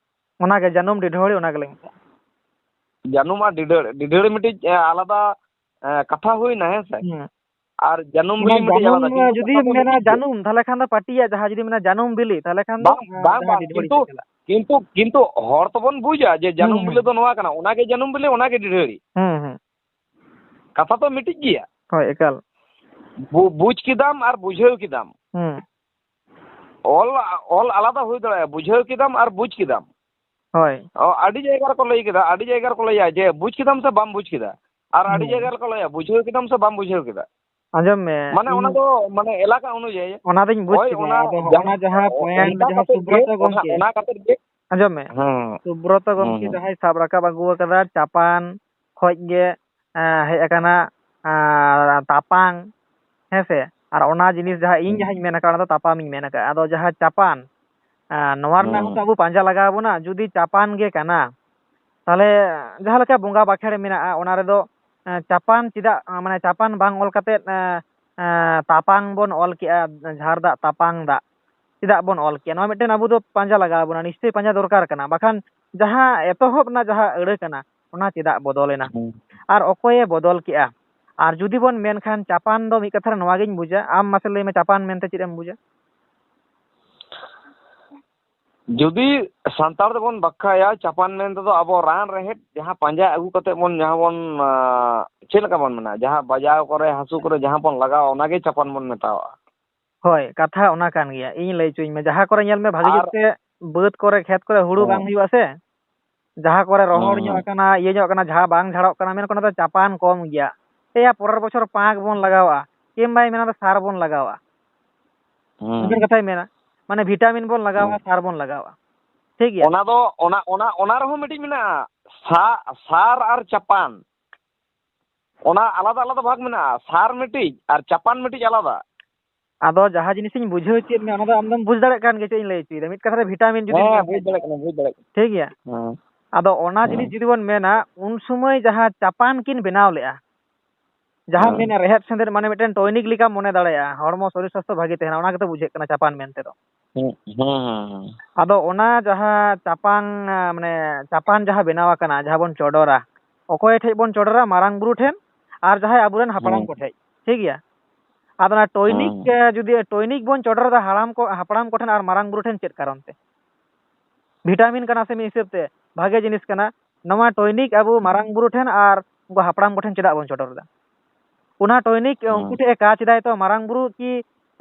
ᱚᱱᱟᱜᱮ ᱡᱟᱹᱱᱩᱢ ᱰᱤᱰᱷᱟᱹᱣᱲᱤ, ᱚᱱᱟ ᱜᱮᱞᱮ ᱢᱮᱛᱟᱜᱼᱟ᱾ ᱡᱟᱹᱱᱩᱢ ᱟᱨ ᱰᱤᱰᱷᱟᱹᱲ-, ᱰᱤᱰᱷᱟᱹᱲᱤ ᱢᱤᱫᱴᱤᱡ, ᱮᱸ, ᱟᱞᱟᱫᱟ, ᱮᱸ, ᱠᱟᱛᱷᱟ ᱦᱩᱭᱱᱟ, ᱦᱮᱸ ᱥᱮ? ᱦᱩᱸ᱾ ᱟᱨ ᱡᱟᱹᱱᱩᱢ ᱚᱱᱟ ᱵᱤᱞᱤ ᱢᱤᱫᱴᱤᱡ ᱡᱟᱹᱱᱩᱢ, ᱟᱞᱟᱫᱟ, ᱠᱤᱱᱛᱩ ᱡᱩᱫᱤ ᱠᱟᱛᱷᱟ ᱫᱚ ᱢᱮᱱᱟ ᱢᱤᱫᱴᱤᱡ ᱜᱮᱭᱟ᱾ ᱡᱟᱹᱱᱩᱢ, ᱛᱟᱦᱞᱮ ᱠᱷᱟᱱ ᱫᱚ ᱯᱟᱹᱴᱤᱭᱟᱜ ᱡᱟᱦᱟᱸ ᱡᱩᱫᱤ ᱢᱮᱱᱟ ᱡᱟᱹᱱᱩᱢ ᱵᱤᱞᱤ, ᱛᱟᱦᱞᱮ ᱠᱷᱟᱱ ᱫᱚ, ᱵᱟᱝ, ᱟᱸ, ᱵᱟᱝ, ᱡᱟᱦᱟᱸ ᱵᱟᱝ, ᱰᱤᱰᱷᱟᱹᱲᱤ ᱠᱤᱱᱛᱩ, ᱥᱮᱫ ᱪᱟᱞᱟᱜ᱾ ᱠᱤᱱᱛᱩ, ᱠᱤᱱᱛᱩ ᱦᱚᱲ ᱛᱚᱵᱚᱱ ᱵᱩᱡᱟ ᱡᱮ ᱦᱩᱸ, ᱡᱟᱹᱱᱩᱢ ᱵᱤᱞᱤ ᱦᱩᱸ᱾ ᱫᱚ ᱱᱚᱣᱟ ᱠᱟᱱᱟ, ᱚᱱᱟᱜᱮ ᱡᱟᱹᱱᱩᱢ ᱵᱤᱞᱤ, ᱚᱱᱟᱜᱮ ᱰᱤᱰᱷᱟᱹᱲᱤ᱾ ᱦᱩᱸ, ᱦᱩᱸ᱾ ᱠᱟᱛᱷᱟ ᱛᱚ ᱢᱤᱫᱴᱤᱡ ᱜᱮᱭᱟ᱾ ᱦᱳᱭ, ᱮᱠᱟᱞ᱾ ᱵᱩ-, ᱵᱩᱡᱽ ᱠᱮᱫᱟᱢ ᱟᱨ ᱵᱩᱡᱷᱟᱹᱣ ᱠᱮᱫᱟᱢ᱾ ᱦᱩᱸ᱾ ᱚᱞ, ᱚᱞ ᱟᱞᱟᱫᱟ ᱦᱩᱭ ᱫᱟᱲᱮᱭᱟᱜᱼᱟ, ᱵᱩᱡᱷᱟᱹᱣ ᱠᱮᱫᱟᱢ ᱟᱨ ᱵᱩᱡᱽ ᱠᱮᱫᱟᱢ᱾ ᱦᱳᱭ᱾ ᱚ, ᱟᱹᱰᱤ ᱡᱟᱭᱜᱟ ᱨᱮᱠᱚ ᱞᱟᱹᱭ ᱠᱮᱫᱟ, ᱟᱹᱰᱤ ᱡᱟᱭᱜᱟ ᱨᱮᱠᱚ ᱞᱟᱹᱭᱟ ᱡᱮ, "ᱵᱩᱡᱽ ᱠᱮᱫᱟᱢ ᱥᱮ ᱵᱟᱢ ᱵᱩᱡᱽ ᱠᱮᱫᱟ?" ᱟᱨ ᱟᱹᱰᱤ ᱦᱩᱸ᱾ ᱡᱟᱭᱜᱟ ᱨᱮᱠᱚ ᱞᱟᱹᱭᱟ, "ᱵᱩᱡᱷᱟᱹᱣ ᱠᱮᱫᱟᱢ ᱥᱮ ᱵᱟᱢ ᱵᱩᱡᱷᱟᱹᱣ ᱠᱮᱫᱟ?" ᱟᱸᱡᱚᱢ ᱢᱮ, ᱢᱟᱱᱮ, ᱤᱧ ᱚᱱᱟ ᱫᱚ, ᱢᱟᱱᱮ, ᱮᱞᱟᱠᱟ ᱚᱱᱩᱡᱟᱭᱤ᱾ ᱚᱱᱟ ᱫᱚᱧ ᱵᱩᱡᱽ ᱦᱳᱭ, ᱠᱮᱫᱟ, ᱚᱱᱟ ᱟᱫᱚ ᱡᱟᱦᱟᱸ, ᱚᱱᱟ ᱡᱟᱦᱟᱸ point, ᱚᱱᱠᱟ ᱡᱟᱦᱟᱸ ᱠᱟᱛᱮ ᱜᱮ, ᱥᱩᱵᱨᱚᱛᱚ ᱚᱱᱟ, ᱜᱚᱢᱠᱮ, ᱚᱱᱟ ᱠᱟᱛᱮ ᱜᱮ᱾ ᱟᱸᱡᱚᱢ ᱢᱮ, ᱦᱮᱸ᱾ ᱥᱩᱵᱨᱚᱛᱚ ᱦᱮᱸ, ᱜᱚᱢᱠᱮ ᱦᱮᱸ᱾ ᱡᱟᱦᱟᱸᱭ ᱥᱟᱵ ᱨᱟᱠᱟᱵ ᱟᱹᱜᱩ ᱟᱠᱟᱫᱟ, ᱪᱟᱯᱟᱱ ᱠᱷᱚᱡ ᱜᱮ, ᱮᱸ, ᱦᱮᱡ ᱟᱠᱟᱱᱟ, ᱮᱸ, ᱛᱟᱯᱟᱝ, ᱦᱮᱸ ᱥᱮ? ᱟᱨ ᱚᱱᱟ ᱡᱤᱱᱤᱥ ᱡᱟᱦᱟᱸ ᱤᱧ ᱦᱮᱸ᱾ ᱡᱟᱦᱟᱸᱧ ᱢᱮᱱ ᱟᱠᱟᱫ, ᱚᱱᱟ ᱫᱚ ᱛᱟᱯᱟᱢᱤᱧ ᱢᱮᱱ ᱟᱠᱟᱫ᱾ ᱟᱫᱚ ᱡᱟᱦᱟᱸ ᱪᱟᱯᱟᱱ, ᱮᱸ, ᱱᱚᱣᱟ ᱨᱮᱱᱟᱜ ᱦᱮᱸ᱾ ᱦᱚᱸᱛᱚ ᱟᱵᱚ ᱯᱟᱸᱡᱟ ᱞᱟᱜᱟᱣ ᱵᱚᱱᱟ᱾ ᱡᱩᱫᱤ ᱪᱟᱯᱟᱱ ᱜᱮ ᱠᱟᱱᱟ, ᱛᱟᱦᱞᱮ ᱡᱟᱦᱟᱸ ᱞᱮᱠᱟ ᱵᱚᱸᱜᱟ ᱵᱟᱠᱷᱮᱲ ᱢᱮᱱᱟᱜᱼᱟ, ᱚᱱᱟ ᱨᱮᱫᱚ, ᱮᱸ, ᱪᱟᱯᱟᱱ ᱪᱮᱫᱟᱜ, ᱢᱟᱱᱮ, ᱪᱟᱯᱟᱱ ᱵᱟᱝ ᱚᱞ ᱠᱟᱛᱮᱫ, ᱮᱸ, ᱮᱸ, ᱛᱟᱯᱟᱝ ᱵᱚᱱ ᱚᱞ ᱠᱮᱜᱼᱟ, ᱡᱷᱟᱨ ᱫᱟᱜ ᱛᱟᱯᱟᱝ ᱫᱟᱜ ᱪᱮᱫᱟᱜ ᱵᱚᱱ ᱚᱞ ᱠᱮᱜᱼᱟ? ᱱᱚᱣᱟ ᱢᱤᱫᱴᱮᱱ ᱟᱵᱚ ᱫᱚ ᱯᱟᱸᱡᱟ ᱞᱟᱜᱟᱣ ᱵᱚᱱᱟ, ᱱᱤᱥᱪᱳᱭ ᱯᱟᱸᱡᱟ ᱫᱚᱨᱠᱟᱨ ᱠᱟᱱᱟ, ᱵᱟᱠᱷᱟᱱ ᱡᱟᱦᱟᱸ ᱮᱛᱚᱦᱚᱵ ᱨᱮᱱᱟᱜ ᱡᱟᱦᱟᱸ ᱟᱹᱲᱟᱹ ᱠᱟᱱᱟ, ᱚᱱᱟ ᱪᱮᱫᱟᱜ ᱵᱚᱫᱚᱞᱮᱱᱟ? ᱦᱩᱸ᱾ ᱟᱨ ᱚᱠᱚᱭᱮ ᱵᱚᱫᱚᱞ ᱠᱮᱜᱼᱟ? ᱟᱨ ᱡᱩᱫᱤ ᱵᱚᱱ ᱢᱮᱱᱠᱷᱟᱱ, ᱪᱟᱯᱟᱱ ᱫᱚ ᱢᱤᱫ ᱠᱟᱛᱷᱟ ᱨᱮ ᱱᱚᱣᱟ ᱜᱤᱧ ᱵᱩᱡᱟ, ᱟᱢ ᱢᱟᱥᱮ ᱞᱟᱹᱭ ᱢᱮ, ᱪᱟᱯᱟᱱ ᱢᱮᱱᱛᱮ ᱪᱮᱫ ᱮᱢ ᱵᱩᱡᱟ? ᱡᱩᱫᱤ ᱥᱟᱱᱛᱟᱲ ᱛᱮᱵᱚᱱ ᱵᱟᱠᱷᱟᱭᱟ, ᱪᱟᱯᱟᱱ ᱢᱮᱱᱛᱮ ᱫᱚ ᱟᱵᱚ ᱨᱟᱱ ᱨᱮᱦᱮᱫ ᱡᱟᱦᱟᱸ ᱯᱟᱸᱡᱟ ᱟᱹᱜᱩ ᱠᱟᱛᱮ ᱵᱚᱱ, ᱡᱟᱦᱟᱸ ᱵᱚᱱ, ᱟᱸ, ᱪᱮᱫ ᱞᱮᱠᱟ ᱵᱚᱱ ᱢᱮᱱᱟ, ᱡᱟᱦᱟᱸ ᱵᱟᱡᱟᱣ ᱠᱚᱨᱮ, ᱦᱟᱹᱥᱩ ᱠᱚᱨᱮ ᱡᱟᱦᱟᱸ ᱵᱚᱱ ᱞᱟᱜᱟᱣᱟ, ᱚᱱᱟᱜᱮ ᱪᱟᱯᱟᱱ ᱵᱚᱱ ᱢᱮᱛᱟᱣᱟᱜᱼᱟ᱾ ᱦᱳᱭ, ᱠᱟᱛᱷᱟ ᱚᱱᱟ ᱠᱟᱱ ᱜᱮᱭᱟ᱾ ᱤᱧ ᱞᱟᱹᱭ ᱦᱚᱪᱚᱧ ᱢᱮ, ᱡᱟᱦᱟᱸ ᱠᱚᱨᱮ ᱧᱮᱞ ᱢᱮ ᱵᱷᱟᱜᱤ ᱟᱨ ᱡᱩᱛ ᱛᱮ ᱵᱟᱹᱫᱽ ᱠᱚᱨᱮ, ᱠᱷᱮᱛ ᱠᱚᱨᱮ ᱦᱩᱲᱩ ᱦᱮᱸ᱾ ᱵᱟᱝ ᱦᱩᱭᱩᱜᱼᱟ ᱥᱮ, ᱡᱟᱦᱟᱸ ᱠᱚᱨᱮ ᱨᱚᱦᱚᱲ ᱦᱮᱸ, ᱧᱚᱜ ᱦᱮᱸ᱾ ᱟᱠᱟᱱᱟ, ᱤᱭᱟᱹ ᱧᱚᱜ ᱟᱠᱟᱱᱟ, ᱡᱟᱦᱟᱸ ᱵᱟᱝ ᱡᱷᱟᱲᱚᱜ ᱠᱟᱱᱟ, ᱢᱮᱱ ᱠᱚ ᱚᱱᱟ ᱫᱚ ᱪᱟᱯᱟᱱ ᱠᱚᱢ ᱜᱮᱭᱟ, ᱮᱭᱟ ᱯᱚᱨᱮᱨ ᱵᱚᱪᱷᱚᱨ ᱯᱟᱸᱠ ᱵᱚᱱ ᱞᱟᱜᱟᱣᱟ, ᱠᱤᱢᱵᱟᱭ ᱢᱮᱱᱟ ᱫᱚ ᱥᱟᱨ ᱵᱚᱱ ᱞᱟᱜᱟᱣᱟ᱾ ᱦᱮᱸ᱾ ᱚᱱᱠᱟᱱ ᱠᱟᱛᱷᱟᱭ ᱢᱮᱱᱟ, ᱢᱟᱱᱮ ᱵᱷᱤᱴᱟᱢᱤᱱ ᱵᱚᱱ ᱞᱟᱜᱟᱣᱟ, ᱦᱮᱸ᱾ ᱥᱟᱨ ᱵᱚᱱ ᱞᱟᱜᱟᱣᱟ, ᱴᱷᱤᱠ ᱜᱮᱭᱟ? ᱚᱱᱟ ᱫᱚ, ᱚᱱᱟ, ᱚᱱᱟ, ᱚᱱᱟ ᱨᱮᱦᱚᱸ ᱢᱤᱫᱴᱤᱡ ᱢᱮᱱᱟᱜᱼᱟ, ᱥᱟ-, ᱥᱟᱨ ᱟᱨ ᱪᱟᱯᱟᱱ᱾ ᱚᱱᱟ ᱟᱞᱟᱫᱟ ᱟᱞᱟᱫᱟ ᱵᱷᱟᱜᱽ ᱢᱮᱱᱟᱜᱼᱟ, ᱥᱟᱨ ᱢᱤᱫᱴᱤᱡ ᱟᱨ ᱪᱟᱯᱟᱱ ᱢᱤᱫᱴᱤᱡ ᱟᱞᱟᱫᱟ᱾ ᱟᱫᱚ ᱡᱟᱦᱟᱸ ᱡᱤᱱᱤᱥᱤᱧ ᱵᱩᱡᱷᱟᱹᱣ ᱦᱚᱪᱚᱭᱮᱫ ᱢᱮᱭᱟ, ᱚᱱᱟ ᱫᱚ ᱟᱢ ᱫᱚᱢ ᱵᱩᱡᱽ ᱫᱟᱲᱮᱭᱟᱜ ᱠᱟᱱ ᱜᱮᱭᱟ ᱪᱮᱫ ᱤᱧ ᱞᱟᱹᱭ ᱦᱚᱪᱚᱭᱮᱫᱟ᱾ ᱢᱤᱫ ᱠᱟᱛᱷᱟ ᱛᱮ ᱵᱷᱤᱴᱟᱢᱤᱱ ᱡᱩᱫᱤᱢ ᱦᱮᱸ, ᱢᱮᱱ ᱵᱩᱡᱽ ᱠᱷᱟᱡ ᱫᱚ᱾ ᱫᱟᱲᱮᱭᱟᱜ ᱠᱟᱱᱟ, ᱵᱩᱡᱽ ᱫᱟᱲᱮᱭᱟᱜ ᱠᱟᱱᱟ᱾ ᱦᱮᱸ᱾ ᱟᱫᱚ ᱚᱱᱟ ᱦᱮᱸ᱾ ᱡᱤᱱᱤᱥ ᱡᱩᱫᱤ ᱵᱚᱱ ᱢᱮᱱᱟ, ᱩᱱ ᱥᱚᱢᱚᱭ ᱡᱟᱦᱟᱸ ᱪᱟᱯᱟᱱ ᱠᱤᱱ ᱵᱮᱱᱟᱣ ᱞᱮᱫᱼᱟ, ᱡᱟᱦᱟᱸᱢ ᱦᱮᱸ᱾ ᱢᱮᱱᱟ ᱨᱮᱦᱮᱫ ᱥᱮᱸᱫᱮᱫ, ᱢᱟᱱᱮ ᱢᱤᱫᱴᱮᱱ ᱴᱚᱭᱱᱤᱠ ᱞᱮᱠᱟᱢ ᱢᱚᱱᱮ ᱫᱟᱲᱮᱭᱟᱜᱼᱟ, ᱦᱚᱲᱢᱚ ᱥᱚᱨᱤᱨ ᱥᱟᱥᱛᱷᱚ ᱵᱷᱟᱜᱮ ᱛᱟᱦᱮᱱᱟ, ᱚᱱᱟ ᱜᱮᱛᱚ ᱵᱩᱡᱷᱟᱹᱜ ᱠᱟᱱᱟ ᱪᱟᱯᱟᱱ ᱢᱮᱱᱛᱮ ᱫᱚ᱾ ᱦᱮᱸ, ᱦᱮᱸ, ᱦᱮᱸ, ᱦᱮᱸ᱾ ᱟᱫᱚ ᱚᱱᱟ ᱡᱟᱦᱟᱸ ᱪᱟᱯᱟᱱ, ᱟ, ᱢᱟᱱᱮ ᱪᱟᱯᱟᱱ ᱡᱟᱦᱟᱸ ᱵᱮᱱᱟᱣ ᱟᱠᱟᱱᱟ, ᱡᱟᱦᱟᱸ ᱵᱚᱱ ᱪᱚᱰᱚᱨᱟ, ᱚᱠᱚᱭ ᱴᱷᱮᱡ ᱵᱚᱱ ᱪᱚᱰᱚᱨᱟ? ᱢᱟᱨᱟᱝ ᱵᱩᱨᱩ ᱴᱷᱮᱱ ᱟᱨ ᱡᱟᱦᱟᱸᱭ ᱟᱵᱚᱨᱮᱱ ᱦᱟᱯᱲᱟᱢ ᱦᱮᱸ᱾ ᱠᱚ ᱴᱷᱮᱡ, ᱴᱷᱤᱠ ᱜᱮᱭᱟ? ᱟᱫᱚ ᱚᱱᱟ ᱴᱚᱭᱱᱤᱠ, ᱦᱮᱸ᱾ ᱮ, ᱡᱩᱫᱤ ᱴᱚᱭᱱᱤᱠ ᱵᱚᱱ ᱪᱚᱰᱚᱨ ᱮᱫᱟ ᱦᱟᱲᱟᱢ ᱠᱚ, ᱦᱟᱯᱲᱟᱢ ᱠᱚᱴᱷᱮᱱ ᱟᱨ ᱢᱟᱨᱟᱝ ᱵᱩᱨᱩ ᱴᱷᱮᱱ, ᱪᱮᱫ ᱠᱟᱨᱚᱱ ᱛᱮ? ᱵᱷᱤᱴᱟᱢᱤᱱ ᱠᱟᱱᱟ ᱥᱮ ᱢᱤᱫ ᱦᱤᱥᱟᱹᱵ ᱛᱮ ᱵᱷᱟᱜᱮ ᱡᱤᱱᱤᱥ ᱠᱟᱱᱟ, ᱱᱚᱣᱟ ᱴᱚᱭᱱᱤᱠ ᱟᱵᱚ ᱢᱟᱨᱟᱝ ᱵᱩᱨᱩ ᱴᱷᱮᱱ ᱟᱨ ᱩᱱᱠᱩ ᱦᱟᱯᱲᱟᱢ ᱠᱚᱴᱷᱮᱱ ᱪᱮᱫᱟᱜ ᱵᱚᱱ ᱪᱚᱰᱚᱨ ᱮᱫᱟ? ᱚᱱᱟ ᱴᱚᱭᱱᱤᱠ ᱦᱮᱸ᱾ ᱩᱱᱠᱩ ᱴᱷᱮᱡ ᱮ ᱠᱟᱡᱽ ᱮᱫᱟᱭ ᱛᱚ, ᱢᱟᱨᱟᱝ ᱵᱩᱨᱩ ᱠᱤ,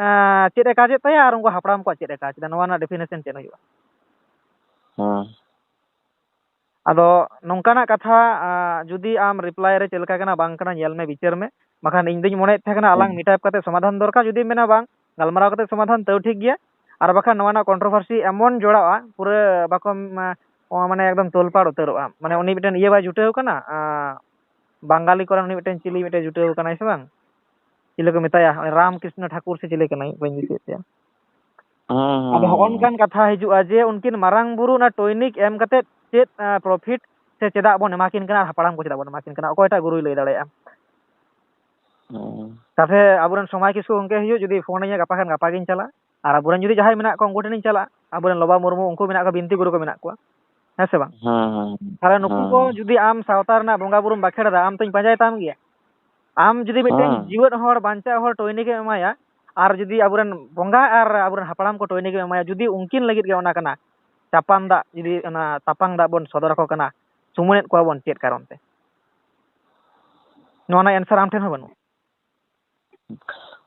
ᱮᱸ, ᱪᱮᱫ ᱮ ᱠᱟᱡᱽ ᱮᱫ ᱛᱟᱭᱟ ᱟᱨ ᱩᱱᱠᱩ ᱦᱟᱯᱲᱟᱢ ᱠᱚᱣᱟᱜ ᱪᱮᱫ ᱮ ᱠᱟᱡᱽ ᱮᱫᱟ, ᱱᱚᱣᱟ ᱨᱮᱱᱟᱜ ᱰᱤᱯᱷᱤᱱᱮᱥᱚᱱ ᱪᱮᱫ ᱦᱩᱭᱩᱜᱼᱟ? ᱦᱮᱸ᱾ ᱟᱫᱚ ᱱᱚᱝᱠᱟᱱᱟᱜ ᱠᱟᱛᱷᱟ, ᱟᱸ, ᱡᱩᱫᱤ ᱟᱢ ᱨᱤᱯᱞᱟᱭ ᱨᱮ ᱪᱮᱫ ᱞᱮᱠᱟ ᱠᱟᱱᱟ ᱵᱟᱝ ᱠᱟᱱᱟ ᱧᱮᱞ ᱢᱮ, ᱵᱤᱪᱟᱹᱨ ᱢᱮ, ᱵᱟᱠᱷᱟᱱ ᱤᱧ ᱫᱩᱧ ᱢᱚᱱᱮᱭᱮᱫ ᱛᱟᱦᱮᱸ ᱠᱟᱱᱟ ᱟᱞᱟᱝ ᱦᱮᱸ᱾ ᱢᱤᱴᱟᱯ ᱠᱟᱛᱮ ᱥᱚᱢᱟᱫᱷᱟᱱ ᱫᱚᱨᱠᱟᱨ᱾ ᱡᱩᱫᱤᱢ ᱢᱮᱱᱟ ᱵᱟᱝ, ᱜᱟᱞᱢᱟᱨᱟᱣ ᱠᱟᱛᱮ ᱥᱚᱢᱟᱫᱷᱟᱱ, ᱛᱟᱹᱣ ᱴᱷᱤᱠ ᱜᱮᱭᱟ᱾ ᱟᱨ ᱵᱟᱠᱷᱟᱱ ᱱᱚᱣᱟ ᱨᱮᱱᱟᱜ ᱠᱚᱱᱴᱨᱳᱵᱷᱟᱨᱥᱤ ᱮᱢᱚᱱ ᱡᱚᱲᱟᱣᱟ, ᱯᱩᱨᱟᱹ ᱵᱟᱠᱚ, ᱢᱟ-, ᱚ, ᱢᱟᱱᱮ ᱮᱠᱫᱚᱢ ᱛᱳᱞᱯᱟᱲ ᱩᱛᱟᱹᱨᱚᱜᱼᱟ᱾ ᱢᱟᱱᱮ ᱩᱱᱤ ᱢᱤᱫᱴᱮᱱ ᱤᱭᱟᱹ ᱵᱟᱭ ᱡᱩᱴᱟᱹᱣ ᱠᱟᱱᱟ, ᱟᱸ, ᱵᱟᱝᱜᱟᱞᱤ ᱠᱚᱨᱮᱱ ᱩᱱᱤ ᱢᱤᱫᱴᱮᱱ ᱪᱤᱞᱤ ᱢᱤᱫᱴᱮᱱ ᱡᱩᱴᱟᱹᱣ ᱠᱟᱱᱟᱭ ᱥᱮ ᱵᱟᱝ? ᱪᱤᱞᱤ ᱠᱚ ᱢᱮᱛᱟᱭᱟ? ᱨᱟᱢ ᱠᱨᱤᱥᱱᱚ ᱴᱷᱟᱠᱩᱨ ᱥᱮ ᱪᱤᱞᱤ ᱠᱟᱱᱟᱭ? ᱵᱟᱹᱧ ᱫᱤᱥᱟᱹᱭᱮᱫ ᱛᱟᱭᱟ᱾ ᱦᱮᱸ, ᱦᱮᱸ, ᱟᱫᱚ ᱦᱮᱸ᱾ ᱦᱚᱸᱜᱼᱚ ᱱᱚᱝᱠᱟᱱ ᱠᱟᱛᱷᱟ ᱦᱤᱡᱩᱜᱼᱟ ᱡᱮ ᱩᱱᱠᱤᱱ ᱢᱟᱨᱟᱝ ᱵᱩᱨᱩ ᱚᱱᱟ ᱴᱚᱭᱱᱤᱠ ᱮᱢ ᱠᱟᱛᱮ ᱪᱮᱫ, ᱮ, ᱯᱨᱚᱯᱷᱤᱴ ᱥᱮ ᱪᱮᱫᱟᱜ ᱵᱚᱱ ᱮᱢᱟ ᱠᱤᱱ ᱠᱟᱱᱟ ᱟᱨ ᱦᱟᱯᱲᱟᱢ ᱠᱚ ᱪᱮᱫᱟᱜ ᱵᱚᱱ ᱮᱢᱟ ᱠᱤᱱ ᱠᱟᱱᱟ? ᱚᱠᱚᱭᱴᱟᱜ ᱜᱩᱨᱩᱭ ᱞᱟᱹᱭ ᱫᱟᱲᱮᱭᱟᱜᱼᱟ? ᱦᱮᱸ᱾ ᱛᱟᱦᱞᱮ ᱟᱵᱚᱨᱮᱱ ᱥᱚᱢᱟᱭ ᱠᱤᱥᱠᱩ ᱜᱚᱢᱠᱮ ᱦᱤᱡᱩᱜ, ᱡᱩᱫᱤ ᱯᱷᱳᱱ ᱟᱹᱧᱟ ᱜᱟᱯᱟ ᱠᱷᱟᱱ ᱜᱟᱯᱟ ᱜᱤᱧ ᱪᱟᱞᱟᱜᱼᱟ᱾ ᱟᱨ ᱟᱵᱚᱨᱮᱱ ᱡᱩᱫᱤ ᱡᱟᱦᱟᱸᱭ ᱢᱮᱱᱟᱜ ᱠᱚᱣᱟ ᱩᱱᱠᱩ ᱴᱷᱮᱱᱤᱧ ᱪᱟᱞᱟᱜᱼᱟ, ᱟᱵᱚᱨᱮᱱ ᱞᱚᱵᱟ ᱢᱩᱨᱢᱩ ᱩᱱᱠᱩ ᱢᱮᱱᱟᱜ ᱠᱚᱣᱟ, ᱵᱤᱱᱛᱤ ᱜᱩᱨᱩ ᱠᱚ ᱢᱮᱱᱟᱜ ᱠᱚᱣᱟ, ᱦᱮᱸ ᱥᱮ ᱵᱟᱝ? ᱦᱮᱸ, ᱦᱮᱸ, ᱛᱟᱦᱞᱮ ᱱᱩᱠᱩ ᱠᱚ ᱦᱮᱸ᱾ ᱡᱩᱫᱤ ᱟᱢ ᱥᱟᱶᱛᱟ ᱨᱮᱱᱟᱜ ᱵᱚᱸᱜᱟ ᱵᱩᱨᱩᱢ ᱵᱟᱠᱷᱮᱲ ᱮᱫᱟ, ᱟᱢ ᱛᱚᱧ ᱯᱟᱸᱡᱟᱭ ᱛᱟᱢ ᱜᱮᱭᱟ᱾ ᱟᱢ ᱡᱩᱫᱤ ᱢᱤᱫᱴᱮᱱ ᱦᱮᱸ᱾ ᱡᱤᱣᱮᱫ ᱦᱚᱲ, ᱵᱟᱧᱪᱟᱣ ᱦᱚᱲ ᱴᱚᱭᱱᱤᱠ ᱮᱢ ᱮᱢᱟᱭᱟ, ᱟᱨ ᱡᱩᱫᱤ ᱟᱵᱚᱨᱮᱱ ᱵᱚᱸᱜᱟ ᱟᱨ ᱟᱵᱚᱨᱮᱱ ᱦᱟᱯᱲᱟᱢ ᱠᱚ ᱴᱚᱭᱱᱤᱠ ᱮᱢ ᱮᱢᱟᱭᱟ, ᱡᱩᱫᱤ ᱩᱱᱠᱤᱱ ᱞᱟᱹᱜᱤᱫ ᱜᱮ ᱚᱱᱟ ᱠᱟᱱᱟ, ᱪᱟᱯᱟᱱ ᱫᱟᱜ, ᱡᱩᱫᱤ ᱚᱱᱟ ᱛᱟᱯᱟᱝ ᱫᱟᱜ ᱵᱚᱱ ᱥᱚᱫᱚᱨ ᱟᱠᱚ ᱠᱟᱱᱟ, ᱥᱩᱢᱟᱹᱱᱮᱫ ᱠᱚᱣᱟ ᱵᱚᱱ ᱪᱮᱫ ᱠᱟᱨᱚᱱ ᱛᱮ? ᱱᱚᱣᱟ ᱨᱮᱱᱟᱜ answer ᱟᱢ ᱴᱷᱮᱱ ᱦᱚᱸ ᱵᱟᱹᱱᱩᱜᱼᱟ᱾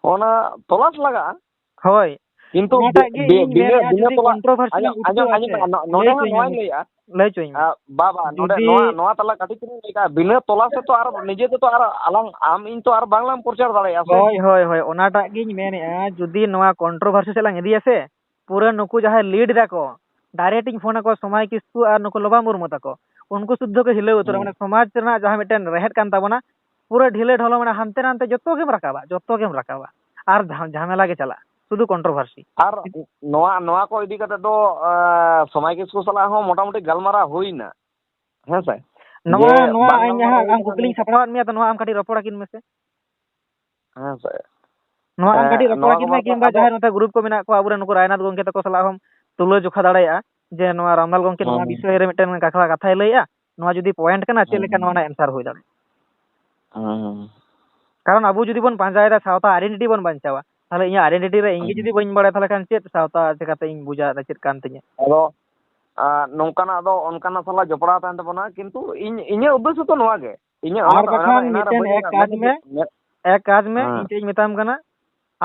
ᱚᱱᱟ ᱛᱚᱞᱟᱥ ᱞᱟᱜᱟᱜᱼᱟ᱾ ᱦᱳᱭ, ᱠᱤᱱᱛᱩ ᱚᱱᱟᱴᱟᱜ ᱜᱮ ᱵᱤ-, ᱤᱧ ᱵᱤᱱᱟᱹ, ᱢᱮᱱᱮᱫᱼᱟ, ᱵᱤᱱᱟᱹ ᱡᱩᱫᱤ ᱛᱚᱞᱟ-, ᱠᱚᱱᱴᱨᱳᱵᱷᱟᱨᱥᱤ ᱟᱸᱡᱚᱢ, ᱞᱟᱝ ᱟᱸᱡᱚᱢ, ᱩᱴᱷᱟᱹᱣᱟ ᱟᱸᱡᱚᱢ ᱥᱮ, ᱢᱮ, ᱱᱚ-, ᱱᱚᱰᱮ ᱞᱟᱹᱭ ᱦᱚᱸ ᱦᱚᱪᱚᱧ ᱢᱮ ᱱᱚᱣᱟᱧ ᱢᱟᱥᱮ, ᱞᱟᱹᱭᱮᱫᱼᱟ᱾ ᱞᱟᱹᱭ ᱦᱚᱪᱚᱧ ᱢᱮ᱾ ᱟ, ᱵᱟᱵᱟ, ᱱᱚᱰᱮ ᱡᱩᱫᱤ ᱱᱚᱣᱟ, ᱱᱚᱣᱟ ᱛᱟᱞᱟ ᱠᱟᱹᱴᱤᱡ ᱪᱩᱞᱩᱝ ᱞᱟᱹᱭ ᱠᱟᱜᱼᱟ, ᱵᱤᱱᱟᱹ ᱛᱚᱞᱟ ᱥᱮ ᱛᱚ ᱟᱨ ᱱᱤᱡᱮ ᱛᱮ ᱛᱚ ᱟᱨ ᱟᱞᱟᱝ, ᱟᱢ ᱤᱧ ᱛᱚ ᱟᱨ ᱵᱟᱝᱞᱟᱝ ᱯᱨᱚᱪᱟᱨ ᱫᱟᱲᱮᱭᱟᱜᱼᱟ ᱥᱮ? ᱦᱳᱭ, ᱦᱳᱭ, ᱦᱳᱭ, ᱚᱱᱟᱴᱟᱜ ᱜᱤᱧ ᱢᱮᱱᱮᱫᱼᱟ, ᱡᱩᱫᱤ ᱱᱚᱣᱟ ᱠᱚᱱᱴᱨᱳᱵᱷᱟᱨᱥᱤ ᱥᱮᱫ ᱞᱟᱝ ᱤᱫᱤᱭᱟ ᱥᱮ, ᱯᱩᱨᱟᱹ ᱱᱩᱠᱩ ᱡᱟᱦᱟᱸᱭ ᱞᱤᱰ ᱫᱟᱠᱚ, ᱰᱟᱭᱨᱮᱠᱴ ᱤᱧ ᱯᱷᱳᱱ ᱟᱠᱚᱣᱟ, ᱥᱚᱢᱟᱭ ᱠᱤᱥᱠᱩ ᱟᱨ ᱱᱩᱠᱩ ᱞᱚᱵᱟ ᱢᱩᱨᱢᱩ ᱛᱟᱠᱚ, ᱩᱱᱠᱩ ᱥᱩᱫᱽᱫᱷᱚ ᱠᱚ ᱦᱤᱞᱟᱹᱣ ᱩᱛᱟᱹᱨᱟ᱾ ᱦᱩᱸ᱾ ᱢᱟᱱᱮ ᱥᱚᱢᱟᱡᱽ ᱨᱮᱱᱟᱜ ᱡᱟᱦᱟᱸ ᱢᱤᱫᱴᱮᱱ ᱨᱮᱦᱮᱫ ᱠᱟᱱ ᱛᱟᱵᱚᱱᱟ, ᱯᱩᱨᱟᱹ ᱰᱷᱤᱞᱟᱹ ᱰᱷᱚᱞᱚ, ᱢᱟᱱᱮ ᱦᱟᱱᱛᱮ ᱱᱟᱱᱛᱮ ᱡᱚᱛᱚ ᱜᱮᱢ ᱨᱟᱠᱟᱵᱟ, ᱡᱚᱛᱚ ᱜᱮᱢ ᱨᱟᱠᱟᱵᱟ, ᱟᱨ ᱡᱟᱦᱟᱸ ᱡᱷᱟᱢᱮᱞᱟ ᱜᱮ ᱪᱟᱞᱟᱜᱼᱟ, ᱥᱩᱫᱷᱩ ᱠᱚᱱᱴᱨᱳᱵᱷᱟᱨᱥᱤ᱾ ᱟᱨ ᱱᱚᱣᱟ, ᱱᱚᱣᱟ ᱠᱚ ᱤᱫᱤ ᱠᱟᱛᱮ ᱫᱚ, ᱮ, ᱥᱚᱢᱟᱭ ᱠᱤᱥᱠᱩ ᱥᱟᱞᱟᱜ ᱦᱚᱸ ᱢᱚᱴᱟᱢᱩᱴᱤ ᱜᱟᱞᱢᱟᱨᱟᱣ ᱦᱩᱭᱱᱟ, ᱦᱮᱸ ᱥᱮ? ᱱᱚᱣᱟ, ᱡᱮ ᱱᱚᱣᱟ ᱵᱟᱝ ᱤᱧ ᱜᱟᱞᱢᱟᱨᱟᱣ ᱦᱟᱸᱜ ᱦᱩᱭ ᱟᱢ ᱠᱟᱱᱟ ᱠᱩᱠᱞᱤᱧ ᱢᱮᱱᱛᱮ᱾ ᱥᱟᱯᱲᱟᱣᱟᱫ ᱢᱮᱭᱟ, ᱛᱚ ᱱᱚᱣᱟ ᱟᱢ ᱠᱟᱹᱴᱤᱡ ᱨᱚᱯᱚᱲ ᱟᱹᱠᱤᱱ ᱢᱮᱥᱮ᱾ ᱦᱮᱸ ᱥᱮ? ᱱᱚᱣᱟ ᱟᱢ ᱦᱮᱸ, ᱠᱟᱹᱴᱤᱡ ᱨᱚᱯᱚᱲ ᱱᱚᱣᱟ ᱠᱚ ᱟᱹᱠᱤᱱ ᱢᱮ, ᱵᱟᱨᱮ ᱛᱮ ᱠᱤᱝᱵᱟ ᱟᱫᱚ ᱡᱟᱦᱟᱸᱭ ᱱᱚᱛᱮ ᱜᱨᱩᱯ ᱠᱚ ᱢᱮᱱᱟᱜ ᱠᱚᱣᱟ, ᱟᱵᱚᱨᱮᱱ ᱱᱩᱠᱩ ᱨᱟᱭᱱᱟᱛᱷ ᱜᱚᱢᱠᱮ ᱛᱟᱠᱚ ᱥᱟᱞᱟᱜ ᱦᱚᱸᱢ ᱛᱩᱞᱟᱹ ᱡᱚᱠᱷᱟ ᱫᱟᱲᱮᱭᱟᱜᱼᱟ, ᱡᱮ ᱱᱚᱣᱟ ᱨᱟᱢᱞᱟᱞ ᱜᱚᱢᱠᱮ ᱱᱚᱣᱟ ᱦᱩᱸ᱾ ᱵᱤᱥᱚᱭ ᱨᱮ ᱢᱤᱫᱴᱮᱱ ᱠᱟᱛᱷᱟ, ᱠᱟᱛᱷᱟᱭ ᱞᱟᱹᱭᱮᱜᱼᱟ, ᱱᱚᱣᱟ ᱡᱩᱫᱤ ᱯᱚᱭᱮᱱᱴ ᱠᱟᱱᱟ, ᱪᱮᱫ ᱞᱮᱠᱟ ᱱᱚᱣᱟ ᱦᱩᱸ᱾ ᱨᱮᱱᱟᱜ ᱮᱱᱥᱟᱨ ᱦᱩᱭ ᱫᱟᱲᱮᱭᱟᱜᱼᱟ? ᱦᱩᱸ᱾ ᱠᱟᱨᱚᱱ ᱟᱵᱚ ᱡᱩᱫᱤ ᱵᱚᱱ ᱯᱟᱸᱡᱟᱭᱮᱫᱟ ᱥᱟᱶᱛᱟ ᱟᱭᱰᱮᱱᱴᱤᱴᱤ ᱵᱚᱱ ᱵᱟᱧᱪᱟᱣᱟ, ᱛᱟᱦᱚᱞᱮ ᱤᱧᱟᱹᱜ ᱟᱭᱰᱮᱱᱴᱤᱴᱤ ᱨᱮ ᱤᱧ ᱜᱮ ᱦᱩᱸ᱾ ᱡᱩᱫᱤ ᱵᱟᱹᱧ ᱵᱟᱲᱟᱭᱟ, ᱛᱟᱦᱚᱞᱮ ᱠᱷᱟᱱ ᱪᱮᱫ ᱥᱟᱶᱛᱟ ᱪᱤᱠᱟᱹᱛᱮ ᱤᱧ ᱵᱩᱡᱟ ᱪᱮᱫ ᱠᱟᱱ ᱛᱤᱧᱟᱹ? ᱟᱫᱚ, ᱟ, ᱱᱚᱝᱠᱟᱱᱟᱜ ᱫᱚ ᱚᱱᱠᱟᱱᱟᱜ ᱥᱟᱞᱟᱜ ᱡᱚᱯᱲᱟᱣ ᱛᱟᱦᱮᱱ ᱛᱟᱵᱚᱱᱟ, ᱠᱤᱱᱛᱩ ᱤᱧ, ᱤᱧᱟᱹᱜ ᱩᱫᱽᱫᱮᱥᱥᱚ ᱫᱚ ᱱᱚᱣᱟ ᱜᱮ᱾ ᱤᱧᱟᱹᱜ ᱚᱱᱟ ᱟᱨ ᱫᱚ ᱮᱱᱟ-, ᱵᱟᱠᱷᱟᱱ ᱮᱱᱟ ᱨᱮ ᱢᱤᱫᱴᱮᱱ ᱵᱟᱹᱧ ᱮᱠ ᱢᱮᱱᱟ, ᱠᱟᱡᱽ ᱢᱮᱱ-, ᱢᱮ, ᱢᱮᱱ-, ᱮᱠ ᱠᱟᱡᱽ ᱢᱮ, ᱦᱮᱸ᱾ ᱤᱧ ᱪᱮᱫ ᱤᱧ ᱢᱮᱛᱟᱢ ᱠᱟᱱᱟ,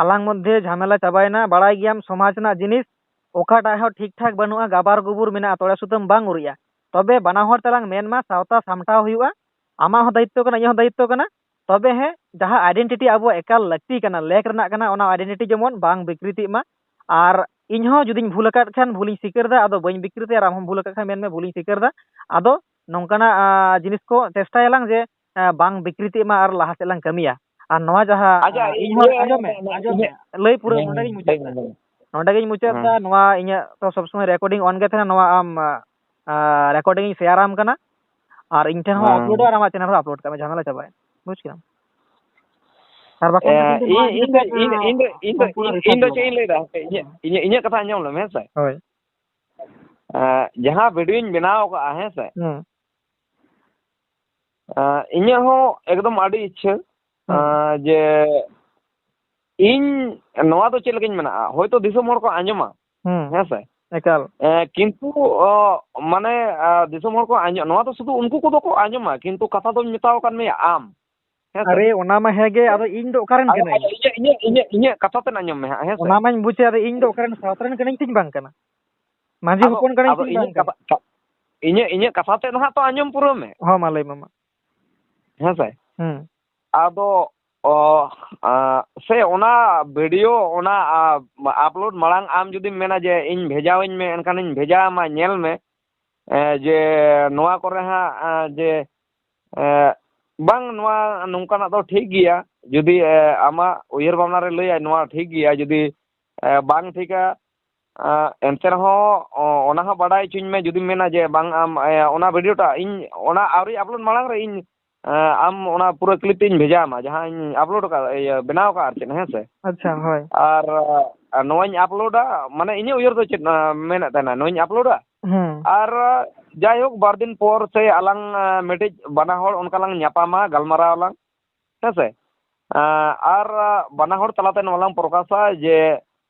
ᱟᱞᱟᱝ ᱢᱚᱫᱽᱫᱷᱮ ᱡᱷᱟᱢᱮᱞᱟ ᱪᱟᱵᱟᱭᱮᱱᱟ, ᱵᱟᱲᱟᱭ ᱜᱮᱭᱟᱢ ᱥᱚᱢᱟᱡᱽ ᱨᱮᱱᱟᱜ ᱡᱤᱱᱤᱥ ᱚᱠᱟᱴᱟᱜ ᱦᱚᱸ ᱴᱷᱤᱠ ᱴᱷᱟᱠ ᱵᱟᱹᱱᱩᱜᱼᱟ, ᱜᱟᱵᱟᱨ ᱜᱩᱵᱩᱨ ᱢᱮᱱᱟᱜᱼᱟ, ᱛᱚᱲᱮ ᱥᱩᱛᱟᱹᱢ ᱵᱟᱝ ᱩᱨᱤᱡᱼᱟ᱾ ᱛᱚᱵᱮ ᱵᱟᱱᱟ ᱦᱚᱲ ᱛᱮᱞᱟᱝ ᱢᱮᱱ ᱢᱟ, ᱥᱟᱶᱛᱟ ᱥᱟᱢᱴᱟᱣ ᱦᱩᱭᱩᱜᱼᱟ, ᱟᱢᱟᱜ ᱦᱚᱸ ᱫᱟᱭᱤᱛᱛᱚ ᱠᱟᱱᱟ, ᱤᱧᱟᱹᱜ ᱦᱚᱸ ᱫᱟᱭᱤᱛᱛᱚ ᱠᱟᱱᱟ, ᱛᱚᱵᱮ ᱦᱮᱸ, ᱡᱟᱦᱟᱸ ᱟᱭᱰᱮᱱᱴᱤᱴᱤ ᱟᱵᱚᱣᱟᱜ ᱮᱠᱟᱞ ᱞᱟᱹᱠᱛᱤ ᱠᱟᱱᱟ, ᱞᱮᱠ ᱨᱮᱱᱟᱜ ᱠᱟᱱᱟ, ᱚᱱᱟ ᱟᱭᱰᱮᱱᱴᱤᱴᱤ ᱡᱮᱢᱚᱱ ᱵᱟᱝ ᱵᱤᱠᱨᱤᱛᱤᱜ ᱢᱟ᱾ ᱟᱨ ᱤᱧ ᱦᱚᱸ ᱡᱩᱫᱤᱧ ᱵᱷᱩᱞ ᱟᱠᱟᱫ ᱠᱷᱟᱱ ᱵᱷᱩᱞᱤᱧ ᱥᱤᱠᱟᱹᱨ ᱮᱫᱟ, ᱟᱫᱚ ᱵᱟᱹᱧ ᱵᱤᱠᱨᱤᱛᱤᱭᱟ, ᱟᱨ ᱟᱢ ᱦᱚᱸᱢ ᱵᱷᱩᱞ ᱟᱠᱟᱫ ᱠᱷᱟᱱ ᱢᱮᱱ ᱢᱮ ᱵᱷᱩᱞᱤᱧ ᱥᱤᱠᱟᱹᱨ ᱮᱫᱟ᱾ ᱟᱫᱚ ᱱᱚᱝᱠᱟᱱᱟᱜ, ᱟ, ᱡᱤᱱᱤᱥ ᱠᱚ ᱪᱮᱥᱴᱟᱭᱟᱞᱟᱝ ᱡᱮ, ᱟ, ᱵᱟᱝ ᱵᱤᱠᱨᱤᱛᱤᱜ ᱢᱟ ᱟᱨ ᱞᱟᱦᱟ ᱥᱮᱫ ᱞᱟᱝ ᱠᱟᱹᱢᱤᱭᱟ᱾ ᱟᱨ ᱱᱚᱣᱟ ᱡᱟᱦᱟᱸ, ᱟᱪᱪᱷᱟ, ᱟ, ᱤᱧ ᱦᱚᱸ, ᱤᱭᱟᱹ, ᱟᱸᱡᱚᱢ ᱢᱮ, ᱤᱧᱟᱹᱜ, ᱟᱸᱡᱚᱢ ᱢᱮ, ᱞᱟᱹᱭ ᱯᱩᱨᱟᱹᱣ, ᱦᱮᱸ, ᱱᱚᱰᱮ ᱦᱮᱸ, ᱜᱤᱧ ᱞᱟᱹᱭ ᱢᱩᱪᱟᱹᱫ ᱢᱮ, ᱮᱫᱟ᱾ ᱞᱟᱹᱭ ᱢᱮ᱾ ᱱᱚᱰᱮ ᱜᱤᱧ ᱢᱩᱪᱟᱹᱫ ᱦᱮᱸ᱾ ᱮᱫᱟ, ᱱᱚᱣᱟ ᱤᱧᱟᱹᱜ ᱛᱚ ᱥᱚᱵ ᱥᱚᱢᱚᱭ ᱨᱮᱠᱚᱨᱰᱤᱝ ᱚᱱ ᱜᱮ ᱛᱟᱦᱮᱱᱟ, ᱱᱚᱣᱟ ᱟᱢ, ᱟ, ᱟ, ᱨᱮᱠᱚᱨᱰᱤᱝ ᱤᱧ ᱥᱮᱭᱟᱨ ᱟᱢ ᱠᱟᱱᱟ, ᱟᱨ ᱤᱧ ᱴᱷᱮᱱ ᱦᱚᱸ ᱦᱮᱸ᱾ ᱟᱯᱞᱳᱰᱚᱜᱼᱟ, ᱟᱨ ᱟᱢᱟᱜ ᱪᱮᱱᱮᱞ ᱨᱮ ᱟᱯᱞᱳᱰ ᱠᱟᱜ ᱢᱮ, ᱡᱷᱟᱢᱮᱞᱟ ᱪᱟᱵᱟᱭᱮᱱᱟ, ᱵᱩᱡᱽ ᱠᱮᱫᱟᱢ? ᱟᱨ ᱵᱟᱠᱷᱟᱱ ᱫᱚ ᱮ, ᱠᱤᱱᱛᱩ ᱱᱚᱣᱟ ᱤᱧ, ᱤᱫᱤ ᱤᱧ ᱫᱚ, ᱠᱟᱛᱮ ᱤᱧ ᱫᱚ, ᱤᱧ ᱫᱚ, ᱤᱧ ᱫᱚ, ᱥᱚᱢᱯᱩᱨᱱᱚ ᱤᱧ, ᱤᱧ ᱫᱚ ᱨᱤᱥᱟᱨᱪ ᱪᱮᱫ ᱤᱧ ᱞᱟᱹᱭᱫᱟ, ᱦᱟᱯᱮ, ᱤᱧᱟᱹᱜ, ᱦᱩᱸ᱾ ᱤᱧᱟᱹᱜ, ᱤᱧᱟᱹᱜ ᱠᱟᱛᱷᱟ ᱟᱸᱡᱚᱢ ᱞᱮᱢ, ᱦᱮᱸ ᱥᱮ? ᱦᱳᱭ᱾ ᱮ, ᱡᱟᱦᱟᱸ ᱵᱷᱤᱰᱤᱭᱳᱧ ᱵᱮᱱᱟᱣ ᱠᱟᱜᱼᱟ, ᱦᱮᱸ ᱥᱮ? ᱦᱩᱸ᱾ ᱮ, ᱤᱧᱟᱹᱜ ᱦᱚᱸ ᱮᱠᱫᱚᱢ ᱟᱹᱰᱤ ᱤᱪᱪᱷᱟᱹ, ᱦᱩᱸ᱾ ᱮ, ᱡᱮ ᱤᱧ ᱱᱚᱣᱟ ᱫᱚ ᱪᱮᱫ ᱞᱮᱠᱟᱧ ᱢᱮᱱᱟ, ᱦᱚᱭᱛᱳ ᱫᱤᱥᱚᱢ ᱦᱚᱲ ᱠᱚ ᱟᱸᱡᱚᱢᱟ, ᱦᱩᱸ᱾ ᱦᱮᱸ ᱥᱮ? ᱮᱠᱟᱞ᱾ ᱮ, ᱠᱤᱱᱛᱩ, ᱚ, ᱢᱟᱱᱮ, ᱟ, ᱫᱤᱥᱚᱢ ᱦᱚᱲ ᱠᱚ ᱟᱸᱡᱚᱢ, ᱱᱚᱣᱟ ᱫᱚ ᱥᱩᱫᱷᱩ ᱩᱱᱠᱩ ᱠᱚᱫᱚ ᱠᱚ ᱟᱸᱡᱚᱢᱟ, ᱠᱤᱱᱛᱩ ᱠᱟᱛᱷᱟ ᱫᱚᱧ ᱢᱮᱛᱟᱣ ᱟᱠᱟᱫ ᱢᱮᱭᱟ ᱟᱢ᱾ ᱦᱮᱸ ᱥᱮ? ᱟᱨᱮ, ᱚᱱᱟ ᱢᱟ ᱦᱮᱸ ᱜᱮ, ᱟᱫᱚ ᱤᱧ ᱫᱚ ᱚᱠᱟ ᱨᱮᱱ ᱟᱫᱚ ᱠᱟᱹᱱᱟᱹᱧ? ᱟᱫᱚ ᱤᱧᱟᱹᱜ, ᱤᱧᱟᱹᱜ, ᱤᱧᱟᱹᱜ, ᱤᱧᱟᱹᱜ ᱠᱟᱛᱷᱟ ᱛᱮᱫ ᱟᱸᱡᱚᱢ ᱢᱮ ᱦᱟᱸᱜ, ᱦᱮᱸ ᱥᱮ? ᱚᱱᱟ ᱢᱟᱧ ᱵᱩᱡᱮᱫ, ᱟᱫᱚ ᱤᱧ ᱫᱚ ᱚᱠᱟ ᱨᱮᱱ ᱥᱟᱶᱛᱟ ᱨᱮᱱ ᱠᱟᱹᱱᱟᱹᱧ ᱛᱤᱧ ᱵᱟᱝ ᱠᱟᱱᱟ᱾ ᱢᱟᱹᱡᱷᱤ ᱟᱫᱚ, ᱦᱚᱯᱚᱱ ᱠᱟᱹᱱᱟᱹᱧ ᱟᱫᱚ ᱛᱤᱧ ᱤᱧᱟᱹᱜ ᱵᱟᱝ ᱠᱟᱱᱟ᱾ ᱠᱟᱛᱷᱟ, ᱠᱟ-, ᱤᱧᱟᱹᱜ, ᱤᱧᱟᱹᱜ ᱠᱟᱛᱷᱟ ᱛᱮᱫ ᱫᱚ ᱦᱟᱸᱜ ᱛᱚ ᱟᱸᱡᱚᱢ ᱯᱩᱨᱟᱹᱣ ᱢᱮ᱾ ᱦᱚᱸ, ᱢᱟ ᱞᱟᱹᱭ ᱢᱮ ᱢᱟ᱾ ᱦᱮᱸ ᱥᱮ? ᱦᱩᱸ᱾ ᱟᱫᱚ, ᱚ, ᱟ, ᱥᱮ ᱚᱱᱟ video, ᱚᱱᱟ, ᱟ, upload ᱢᱟᱲᱟᱝ ᱟᱢ ᱡᱩᱫᱤᱢ ᱢᱮᱱᱟ ᱡᱮ, "ᱤᱧ ᱵᱷᱮᱡᱟᱣᱟᱹᱧ ᱢᱮ", ᱮᱱᱠᱷᱟᱱᱤᱧ ᱵᱷᱮᱡᱟ ᱟᱢᱟ, ᱧᱮᱞ ᱢᱮ, ᱮ, ᱡᱮ ᱱᱚᱣᱟ ᱠᱚᱨᱮ ᱦᱟᱸᱜ, ᱟ, ᱡᱮ, ᱮ, ᱵᱟᱝ, ᱱᱚᱣᱟ ᱱᱚᱝᱠᱟᱱᱟᱜ ᱫᱚ ᱴᱷᱤᱠ ᱜᱮᱭᱟ, ᱡᱩᱫᱤ, ᱮ, ᱟᱢᱟᱜ ᱩᱭᱦᱟᱹᱨ ᱵᱷᱟᱵᱽᱱᱟ ᱨᱮ ᱞᱟᱹᱭᱟᱭ ᱱᱚᱣᱟ ᱴᱷᱤᱠ ᱜᱮᱭᱟ, ᱡᱩᱫᱤ, ᱮ, ᱵᱟᱝ ᱴᱷᱤᱠᱟ, ᱟ, ᱮᱱᱛᱮ ᱨᱮᱦᱚᱸ, ᱚ, ᱚᱱᱟ ᱦᱚᱸ ᱵᱟᱰᱟᱭ ᱦᱚᱪᱚᱧ ᱢᱮ, ᱡᱩᱫᱤᱢ ᱢᱮᱱᱟ ᱡᱮ, "ᱵᱟᱝ, ᱟᱢ, ᱮ, ᱚᱱᱟ video ᱴᱟᱜ ᱤᱧ ᱚᱱᱟ ᱟᱹᱣᱨᱤ upload ᱢᱟᱲᱟᱝ ᱨᱮ ᱤᱧ, ᱮ, ᱟᱢ ᱚᱱᱟ ᱯᱩᱨᱟᱹ clip ᱤᱧ ᱵᱷᱮᱡᱟ ᱟᱢᱟ, ᱡᱟᱦᱟᱸᱧ upload ᱟᱠᱟᱫ, ᱤᱭᱟᱹ, ᱵᱮᱱᱟᱣ ᱟᱠᱟᱫ ᱟᱨ ᱪᱮᱫ", ᱦᱮᱸ ᱥᱮ? ᱟᱪᱪᱷᱟ, ᱦᱳᱭ᱾ ᱟᱨ, ᱟ, ᱱᱚᱣᱟᱧ uploadᱟ, ᱢᱟᱱᱮ ᱤᱧᱟᱹᱜ ᱩᱭᱦᱟᱹᱨ ᱫᱚ ᱪᱮᱫ, ᱟ, ᱢᱮᱱᱮᱫ ᱛᱟᱦᱮᱱᱟ, ᱱᱚᱣᱟᱧ uploadᱟ᱾ ᱦᱩᱸ᱾ ᱟᱨ, ᱟ, ᱡᱟᱭᱦᱳᱠ, ᱵᱟᱨ ᱫᱤᱱ ᱯᱚᱨ ᱥᱮ ᱟᱞᱟᱝ, ᱟ, ᱢᱤᱫᱴᱤᱡ ᱵᱟᱱᱟ ᱦᱚᱲ ᱚᱱᱠᱟ ᱞᱟᱝ ᱧᱟᱯᱟᱢᱟ, ᱜᱟᱞᱢᱟᱨᱟᱣ ᱟᱞᱟᱝ, ᱦᱮᱸ ᱥᱮ? ᱟ, ᱟᱨ, ᱟ, ᱵᱟᱱᱟ ᱦᱚᱲ ᱛᱟᱞᱟᱛᱮ ᱱᱚᱣᱟ ᱞᱟᱝ ᱯᱨᱚᱠᱟᱥᱟ ᱡᱮ,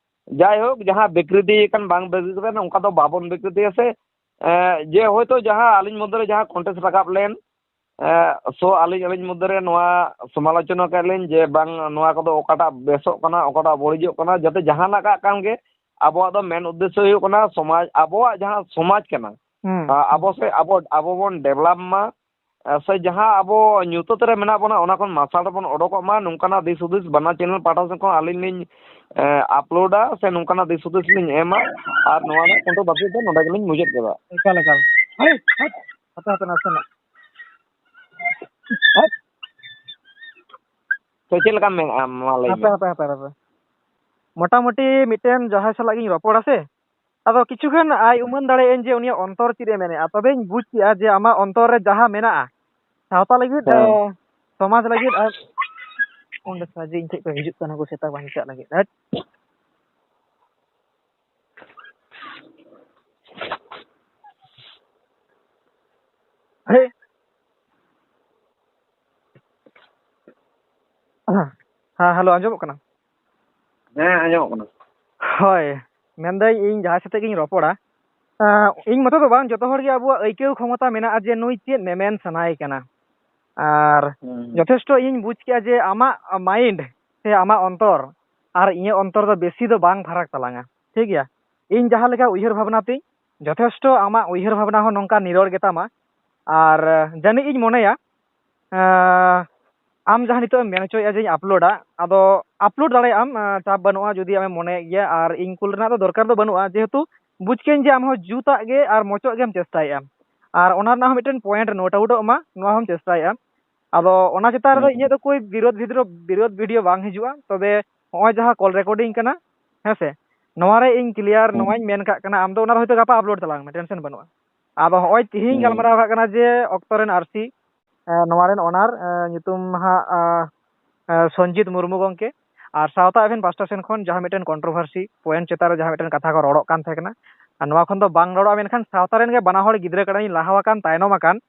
ᱡᱟᱭᱦᱳᱠ, ᱡᱟᱦᱟᱸ ᱵᱤᱠᱨᱤᱛᱤ ᱟᱠᱟᱱ ᱵᱟᱝ ᱵᱤᱠᱨᱤᱛᱤ ᱟᱠᱟᱱ, ᱚᱱᱠᱟ ᱫᱚ ᱵᱟᱵᱚᱱ ᱵᱤᱠᱨᱤᱛᱤᱭᱟ ᱥᱮ, ᱮ, ᱡᱮ ᱦᱚᱭᱛᱳ ᱡᱟᱦᱟᱸ ᱟᱹᱞᱤᱧ ᱢᱚᱫᱽᱫᱷᱮ ᱨᱮ ᱡᱟᱦᱟᱸ contest ᱨᱟᱠᱟᱵ ᱞᱮᱱ, ᱮ, so ᱟᱹᱞᱤᱧ, ᱟᱹᱞᱤᱧ ᱢᱚᱫᱽᱫᱷᱮ ᱨᱮ ᱱᱚᱣᱟ ᱥᱚᱢᱟᱞᱳᱪᱚᱱᱟ ᱠᱮᱫ ᱞᱤᱧ ᱡᱮ ᱵᱟᱝ, ᱱᱚᱣᱟ ᱠᱚᱫᱚ ᱚᱠᱟᱴᱟᱜ ᱵᱮᱥᱚᱜ ᱠᱟᱱᱟ, ᱚᱠᱟᱴᱟᱜ ᱵᱟᱹᱲᱤᱡᱚᱜ ᱠᱟᱱᱟ, ᱡᱟᱛᱮ ᱡᱟᱦᱟᱸ ᱞᱟᱜᱟᱜ ᱠᱟᱱ ᱜᱮ, ᱟᱵᱚᱣᱟᱜ ᱫᱚ ᱢᱮᱱ ᱩᱫᱽᱫᱮᱥᱥᱚ ᱦᱩᱭᱩᱜ ᱠᱟᱱᱟ ᱥᱚᱢᱟᱡᱽ, ᱟᱵᱚᱣᱟᱜ ᱡᱟᱦᱟᱸ ᱥᱚᱢᱟᱡᱽ ᱠᱟᱱᱟ, ᱦᱩᱸ᱾ ᱟ, ᱟᱵᱚ ᱥᱮ ᱟᱵᱚ, ᱟᱵᱚ ᱵᱚᱱ develop ᱢᱟ, ᱟ, ᱥᱮ ᱡᱟᱦᱟᱸ ᱟᱵᱚ ᱧᱩᱛᱟᱹᱛ ᱨᱮ ᱢᱮᱱᱟᱜ ᱵᱚᱱᱟ, ᱚᱱᱟ ᱠᱷᱚᱱ ᱢᱟᱨᱥᱟᱞ ᱨᱮᱵᱚᱱ ᱚᱰᱚᱠᱚᱜ ᱢᱟ, ᱱᱚᱝᱠᱟᱱᱟᱜ ᱫᱤᱥ ᱦᱩᱫᱤᱥ ᱵᱟᱱᱟᱨ channel ᱯᱟᱦᱴᱟ ᱥᱮᱫ ᱠᱷᱚᱱ ᱟᱹᱞᱤᱧ ᱞᱤᱧ, ᱮ, uploadᱟ ᱥᱮ ᱱᱚᱝᱠᱟᱱᱟᱜ ᱫᱤᱥ ᱦᱩᱫᱤᱥ ᱞᱤᱧ ᱮᱢᱟ᱾ ᱟᱨ ᱱᱚᱣᱟ ᱨᱮᱱᱟᱜ controversy ᱫᱚ ᱱᱚᱰᱮ ᱜᱮᱞᱤᱧ ᱢᱩᱪᱟᱹᱫ ᱠᱮᱫᱟ᱾ ᱮᱠᱟᱞ, ᱮᱠᱟᱞ᱾ ᱦᱟᱯᱮ, ᱦᱟᱯᱮ, ᱦᱟᱯᱮ, ᱱᱟᱥᱮᱱᱟᱜ᱾ ᱛᱚ ᱪᱮᱫ ᱞᱮᱠᱟᱢ ᱢᱮᱱᱮᱫᱼᱟ, ᱢᱟ ᱞᱟᱹᱭ ᱦᱟᱯᱮ, ᱢᱮ᱾ ᱦᱟᱯᱮ, ᱦᱟᱯᱮ, ᱦᱟᱯᱮ᱾ ᱢᱚᱴᱟᱢᱩᱴᱤ ᱢᱤᱫᱴᱮᱱ ᱡᱟᱦᱟᱸᱭ ᱥᱟᱞᱟᱜ ᱜᱤᱧ ᱨᱚᱯᱚᱲᱟ ᱥᱮ, ᱟᱫᱚ ᱠᱤᱪᱷᱩ ᱜᱟᱱ ᱟᱭ ᱩᱢᱟᱹᱱ ᱫᱟᱲᱮᱭᱟᱜ ᱟᱹᱧ ᱡᱮ ᱩᱱᱤᱭᱟᱜ ᱚᱱᱛᱚᱨ ᱪᱮᱫ ᱮ ᱢᱮᱱᱮᱫᱼᱟ, ᱛᱚᱵᱮᱧ ᱵᱩᱡᱽ ᱠᱮᱜᱼᱟ ᱡᱮ ᱟᱢᱟᱜ ᱚᱱᱛᱚᱨ ᱨᱮ ᱡᱟᱦᱟᱸ ᱢᱮᱱᱟᱜᱼᱟ, ᱥᱟᱶᱛᱟ ᱞᱟᱹᱜᱤᱫ, ᱦᱮᱸ᱾ ᱮ, ᱥᱚᱢᱟᱡᱽ ᱞᱟᱹᱜᱤᱫ, ᱟᱨ ᱚᱸᱰᱮ ᱥᱟᱡᱮ ᱤᱧ ᱴᱷᱮᱡ ᱠᱚ ᱦᱤᱡᱩᱜ ᱠᱟᱱᱟ ᱠᱚ ᱥᱮᱛᱟ ᱵᱟᱧᱪᱟᱜ ᱞᱟᱹᱜᱤᱫ᱾ ᱦᱟᱹᱴ᱾ ᱦᱮᱸ, ᱦᱮᱸ, hello, ᱟᱸᱡᱚᱢᱚᱜ ᱠᱟᱱᱟ? ᱦᱮᱸ, ᱟᱸᱡᱚᱢᱚᱜ ᱠᱟᱱᱟ᱾ ᱦᱳᱭ, ᱢᱮᱱᱫᱟᱹᱧ ᱤᱧ ᱡᱟᱦᱟᱸᱭ ᱥᱟᱛᱮᱜ ᱜᱤᱧ ᱨᱚᱯᱚᱲᱟ, ᱮᱸ, ᱤᱧ ᱢᱚᱛᱚ ᱫᱚ ᱵᱟᱝ, ᱡᱚᱛᱚ ᱦᱚᱲ ᱜᱮ ᱟᱵᱚᱣᱟᱜ ᱟᱹᱭᱠᱟᱹᱣ ᱠᱷᱚᱢᱚᱛᱟ ᱢᱮᱱᱟᱜᱼᱟ ᱡᱮ ᱱᱩᱭ ᱪᱮᱫ ᱢᱮᱢᱮᱱ ᱥᱟᱱᱟᱭᱮ ᱠᱟᱱᱟ᱾ ᱟᱨ ᱦᱩᱸ᱾ ᱡᱚᱛᱷᱮᱥᱴᱚ ᱤᱧ ᱵᱩᱡᱽ ᱠᱮᱜᱼᱟ ᱡᱮ ᱟᱢᱟᱜ ᱢᱟᱭᱤᱱᱰ ᱥᱮ ᱟᱢᱟᱜ ᱚᱱᱛᱚᱨ ᱟᱨ ᱤᱧᱟᱹᱜ ᱚᱱᱛᱚᱨ ᱫᱚ ᱵᱮᱥᱤ ᱫᱚ ᱵᱟᱝ ᱯᱷᱟᱨᱟᱠ ᱛᱟᱞᱟᱝᱟ, ᱴᱷᱤᱠ ᱜᱮᱭᱟ? ᱤᱧ ᱡᱟᱦᱟᱸ ᱞᱮᱠᱟ ᱩᱭᱦᱟᱹᱨ ᱵᱷᱟᱵᱽᱱᱟ ᱛᱤᱧ, ᱡᱚᱛᱷᱮᱥᱴᱚ ᱟᱢᱟᱜ ᱩᱭᱦᱟᱹᱨ ᱵᱷᱟᱵᱽᱱᱟ ᱦᱚᱸ ᱱᱚᱝᱠᱟ ᱱᱤᱨᱚᱲ ᱜᱮᱛᱟᱢᱟ᱾ ᱟᱨ ᱡᱟᱹᱱᱤᱡ ᱤᱧ ᱢᱚᱱᱮᱭᱟ, ᱟᱸ, ᱟᱢ ᱡᱟᱦᱟᱸ ᱱᱤᱛᱚᱜ ᱮᱢ ᱢᱮᱱ ᱦᱚᱪᱚᱭᱮᱫᱼᱟ ᱡᱮᱧ ᱟᱯᱞᱳᱰᱟ, ᱟᱫᱚ ᱟᱯᱞᱳᱰ ᱫᱟᱲᱮᱭᱟᱜ ᱟᱢ, ᱟᱸ, ᱪᱟᱯ ᱵᱟᱹᱱᱩᱜᱼᱟ ᱡᱩᱫᱤ ᱟᱢᱮᱢ ᱢᱚᱱᱮᱭᱮᱫ ᱜᱮᱭᱟ, ᱟᱨ ᱤᱧ ᱠᱩᱞ ᱨᱮᱱᱟᱜ ᱫᱚ ᱫᱚᱨᱠᱟᱨ ᱫᱚ ᱵᱟᱹᱱᱩᱜᱼᱟ, ᱡᱮᱦᱮᱛᱩ ᱵᱩᱡᱽ ᱠᱟᱹᱧ ᱡᱮ ᱟᱢ ᱦᱚᱸ ᱡᱩᱛᱟᱜ ᱜᱮ ᱟᱨ ᱢᱚᱪᱚᱜ ᱜᱮᱢ ᱪᱮᱥᱴᱟᱭᱮᱫᱼᱟ, ᱟᱨ ᱚᱱᱟ ᱨᱮᱱᱟᱜ ᱦᱚᱸ ᱢᱤᱫᱴᱮᱱ ᱯᱚᱭᱮᱱᱴ ᱱᱳᱴ ᱟᱣᱩᱴᱚᱜ ᱢᱟ, ᱱᱚᱣᱟ ᱦᱚᱸᱢ ᱪᱮᱥᱴᱟᱭᱮᱫᱼᱟ᱾ ᱟᱫᱚ ᱚᱱᱟ ᱪᱮᱛᱟᱱ ᱨᱮᱫᱚ ᱦᱩᱸ᱾ ᱤᱧᱟᱹᱜ ᱫᱚ ᱠᱳᱭ ᱵᱤᱨᱳᱫᱷ ᱵᱷᱤᱰᱤᱭᱳ, ᱵᱤᱨᱳᱫᱷ ᱵᱷᱤᱰᱤᱭᱳ ᱵᱟᱝ ᱦᱤᱡᱩᱜᱼᱟ, ᱛᱚᱵᱮ ᱱᱚᱜᱼᱚᱭ ᱡᱟᱦᱟᱸ ᱠᱚᱞ ᱨᱮᱠᱚᱨᱰᱤᱝ ᱠᱟᱱᱟ, ᱦᱮᱸ ᱥᱮ, ᱱᱚᱣᱟ ᱨᱮ ᱤᱧ ᱠᱞᱤᱭᱟᱨ ᱦᱩᱸ᱾ ᱱᱚᱣᱟᱧ ᱢᱮᱱ ᱠᱟᱜ ᱠᱟᱱᱟ, ᱟᱢ ᱫᱚ ᱚᱱᱟ ᱫᱚ ᱦᱚᱭᱛᱳ ᱜᱟᱯᱟ ᱟᱯᱞᱳᱰ ᱛᱟᱞᱟᱝ ᱢᱮ, ᱴᱮᱱᱥᱮᱱ ᱵᱟᱹᱱᱩᱜᱼᱟ᱾ ᱟᱫᱚ ᱦᱚᱸᱜᱼᱚᱭ ᱛᱤᱦᱤᱧ ᱦᱩᱸ᱾ ᱜᱟᱞᱢᱟᱨᱟᱣ ᱠᱟᱜ ᱠᱟᱱᱟ ᱡᱮ ᱚᱠᱛᱚ ᱨᱮᱱ ᱟᱹᱨᱥᱤ, ᱮ, ᱱᱚᱣᱟ ᱨᱮᱱ ᱚᱱᱟᱨ, ᱮ, ᱧᱩᱛᱩᱢ ᱦᱟᱸᱜ, ᱮ, ᱮ, ᱥᱚᱧᱡᱤᱛ ᱢᱩᱨᱢᱩ ᱜᱚᱢᱠᱮ, ᱟᱨ ᱥᱟᱶᱛᱟ ᱮᱵᱷᱮᱱ ᱯᱟᱥᱴᱟ ᱥᱮᱱ ᱠᱷᱚᱱ ᱡᱟᱦᱟᱸ ᱢᱤᱫᱴᱮᱱ ᱠᱚᱱᱴᱨᱳᱵᱷᱟᱨᱥᱤ ᱯᱚᱭᱮᱱᱴ ᱪᱮᱛᱟᱱ ᱨᱮ ᱡᱟᱦᱟᱸ ᱢᱤᱫᱴᱮᱱ ᱠᱟᱛᱷᱟ ᱠᱚ ᱨᱚᱲᱚᱜ ᱠᱟᱱ ᱛᱟᱦᱮᱸ ᱠᱟᱱᱟ, ᱟᱨ ᱱᱚᱣᱟ ᱠᱷᱚᱱ ᱫᱚ ᱵᱟᱝ ᱨᱚᱲᱚᱜᱼᱟ, ᱢᱮᱱᱠᱷᱟᱱ ᱥᱟᱶᱛᱟ ᱨᱮᱱ ᱜᱮ ᱵᱟᱱᱟ ᱦᱚᱲ ᱜᱤᱫᱽᱨᱟᱹ ᱠᱟᱱᱟ ᱞᱤᱧ, ᱞᱟᱦᱟ ᱟᱠᱟᱱ, ᱛᱟᱭᱱᱚᱢ ᱟᱠᱟᱱ,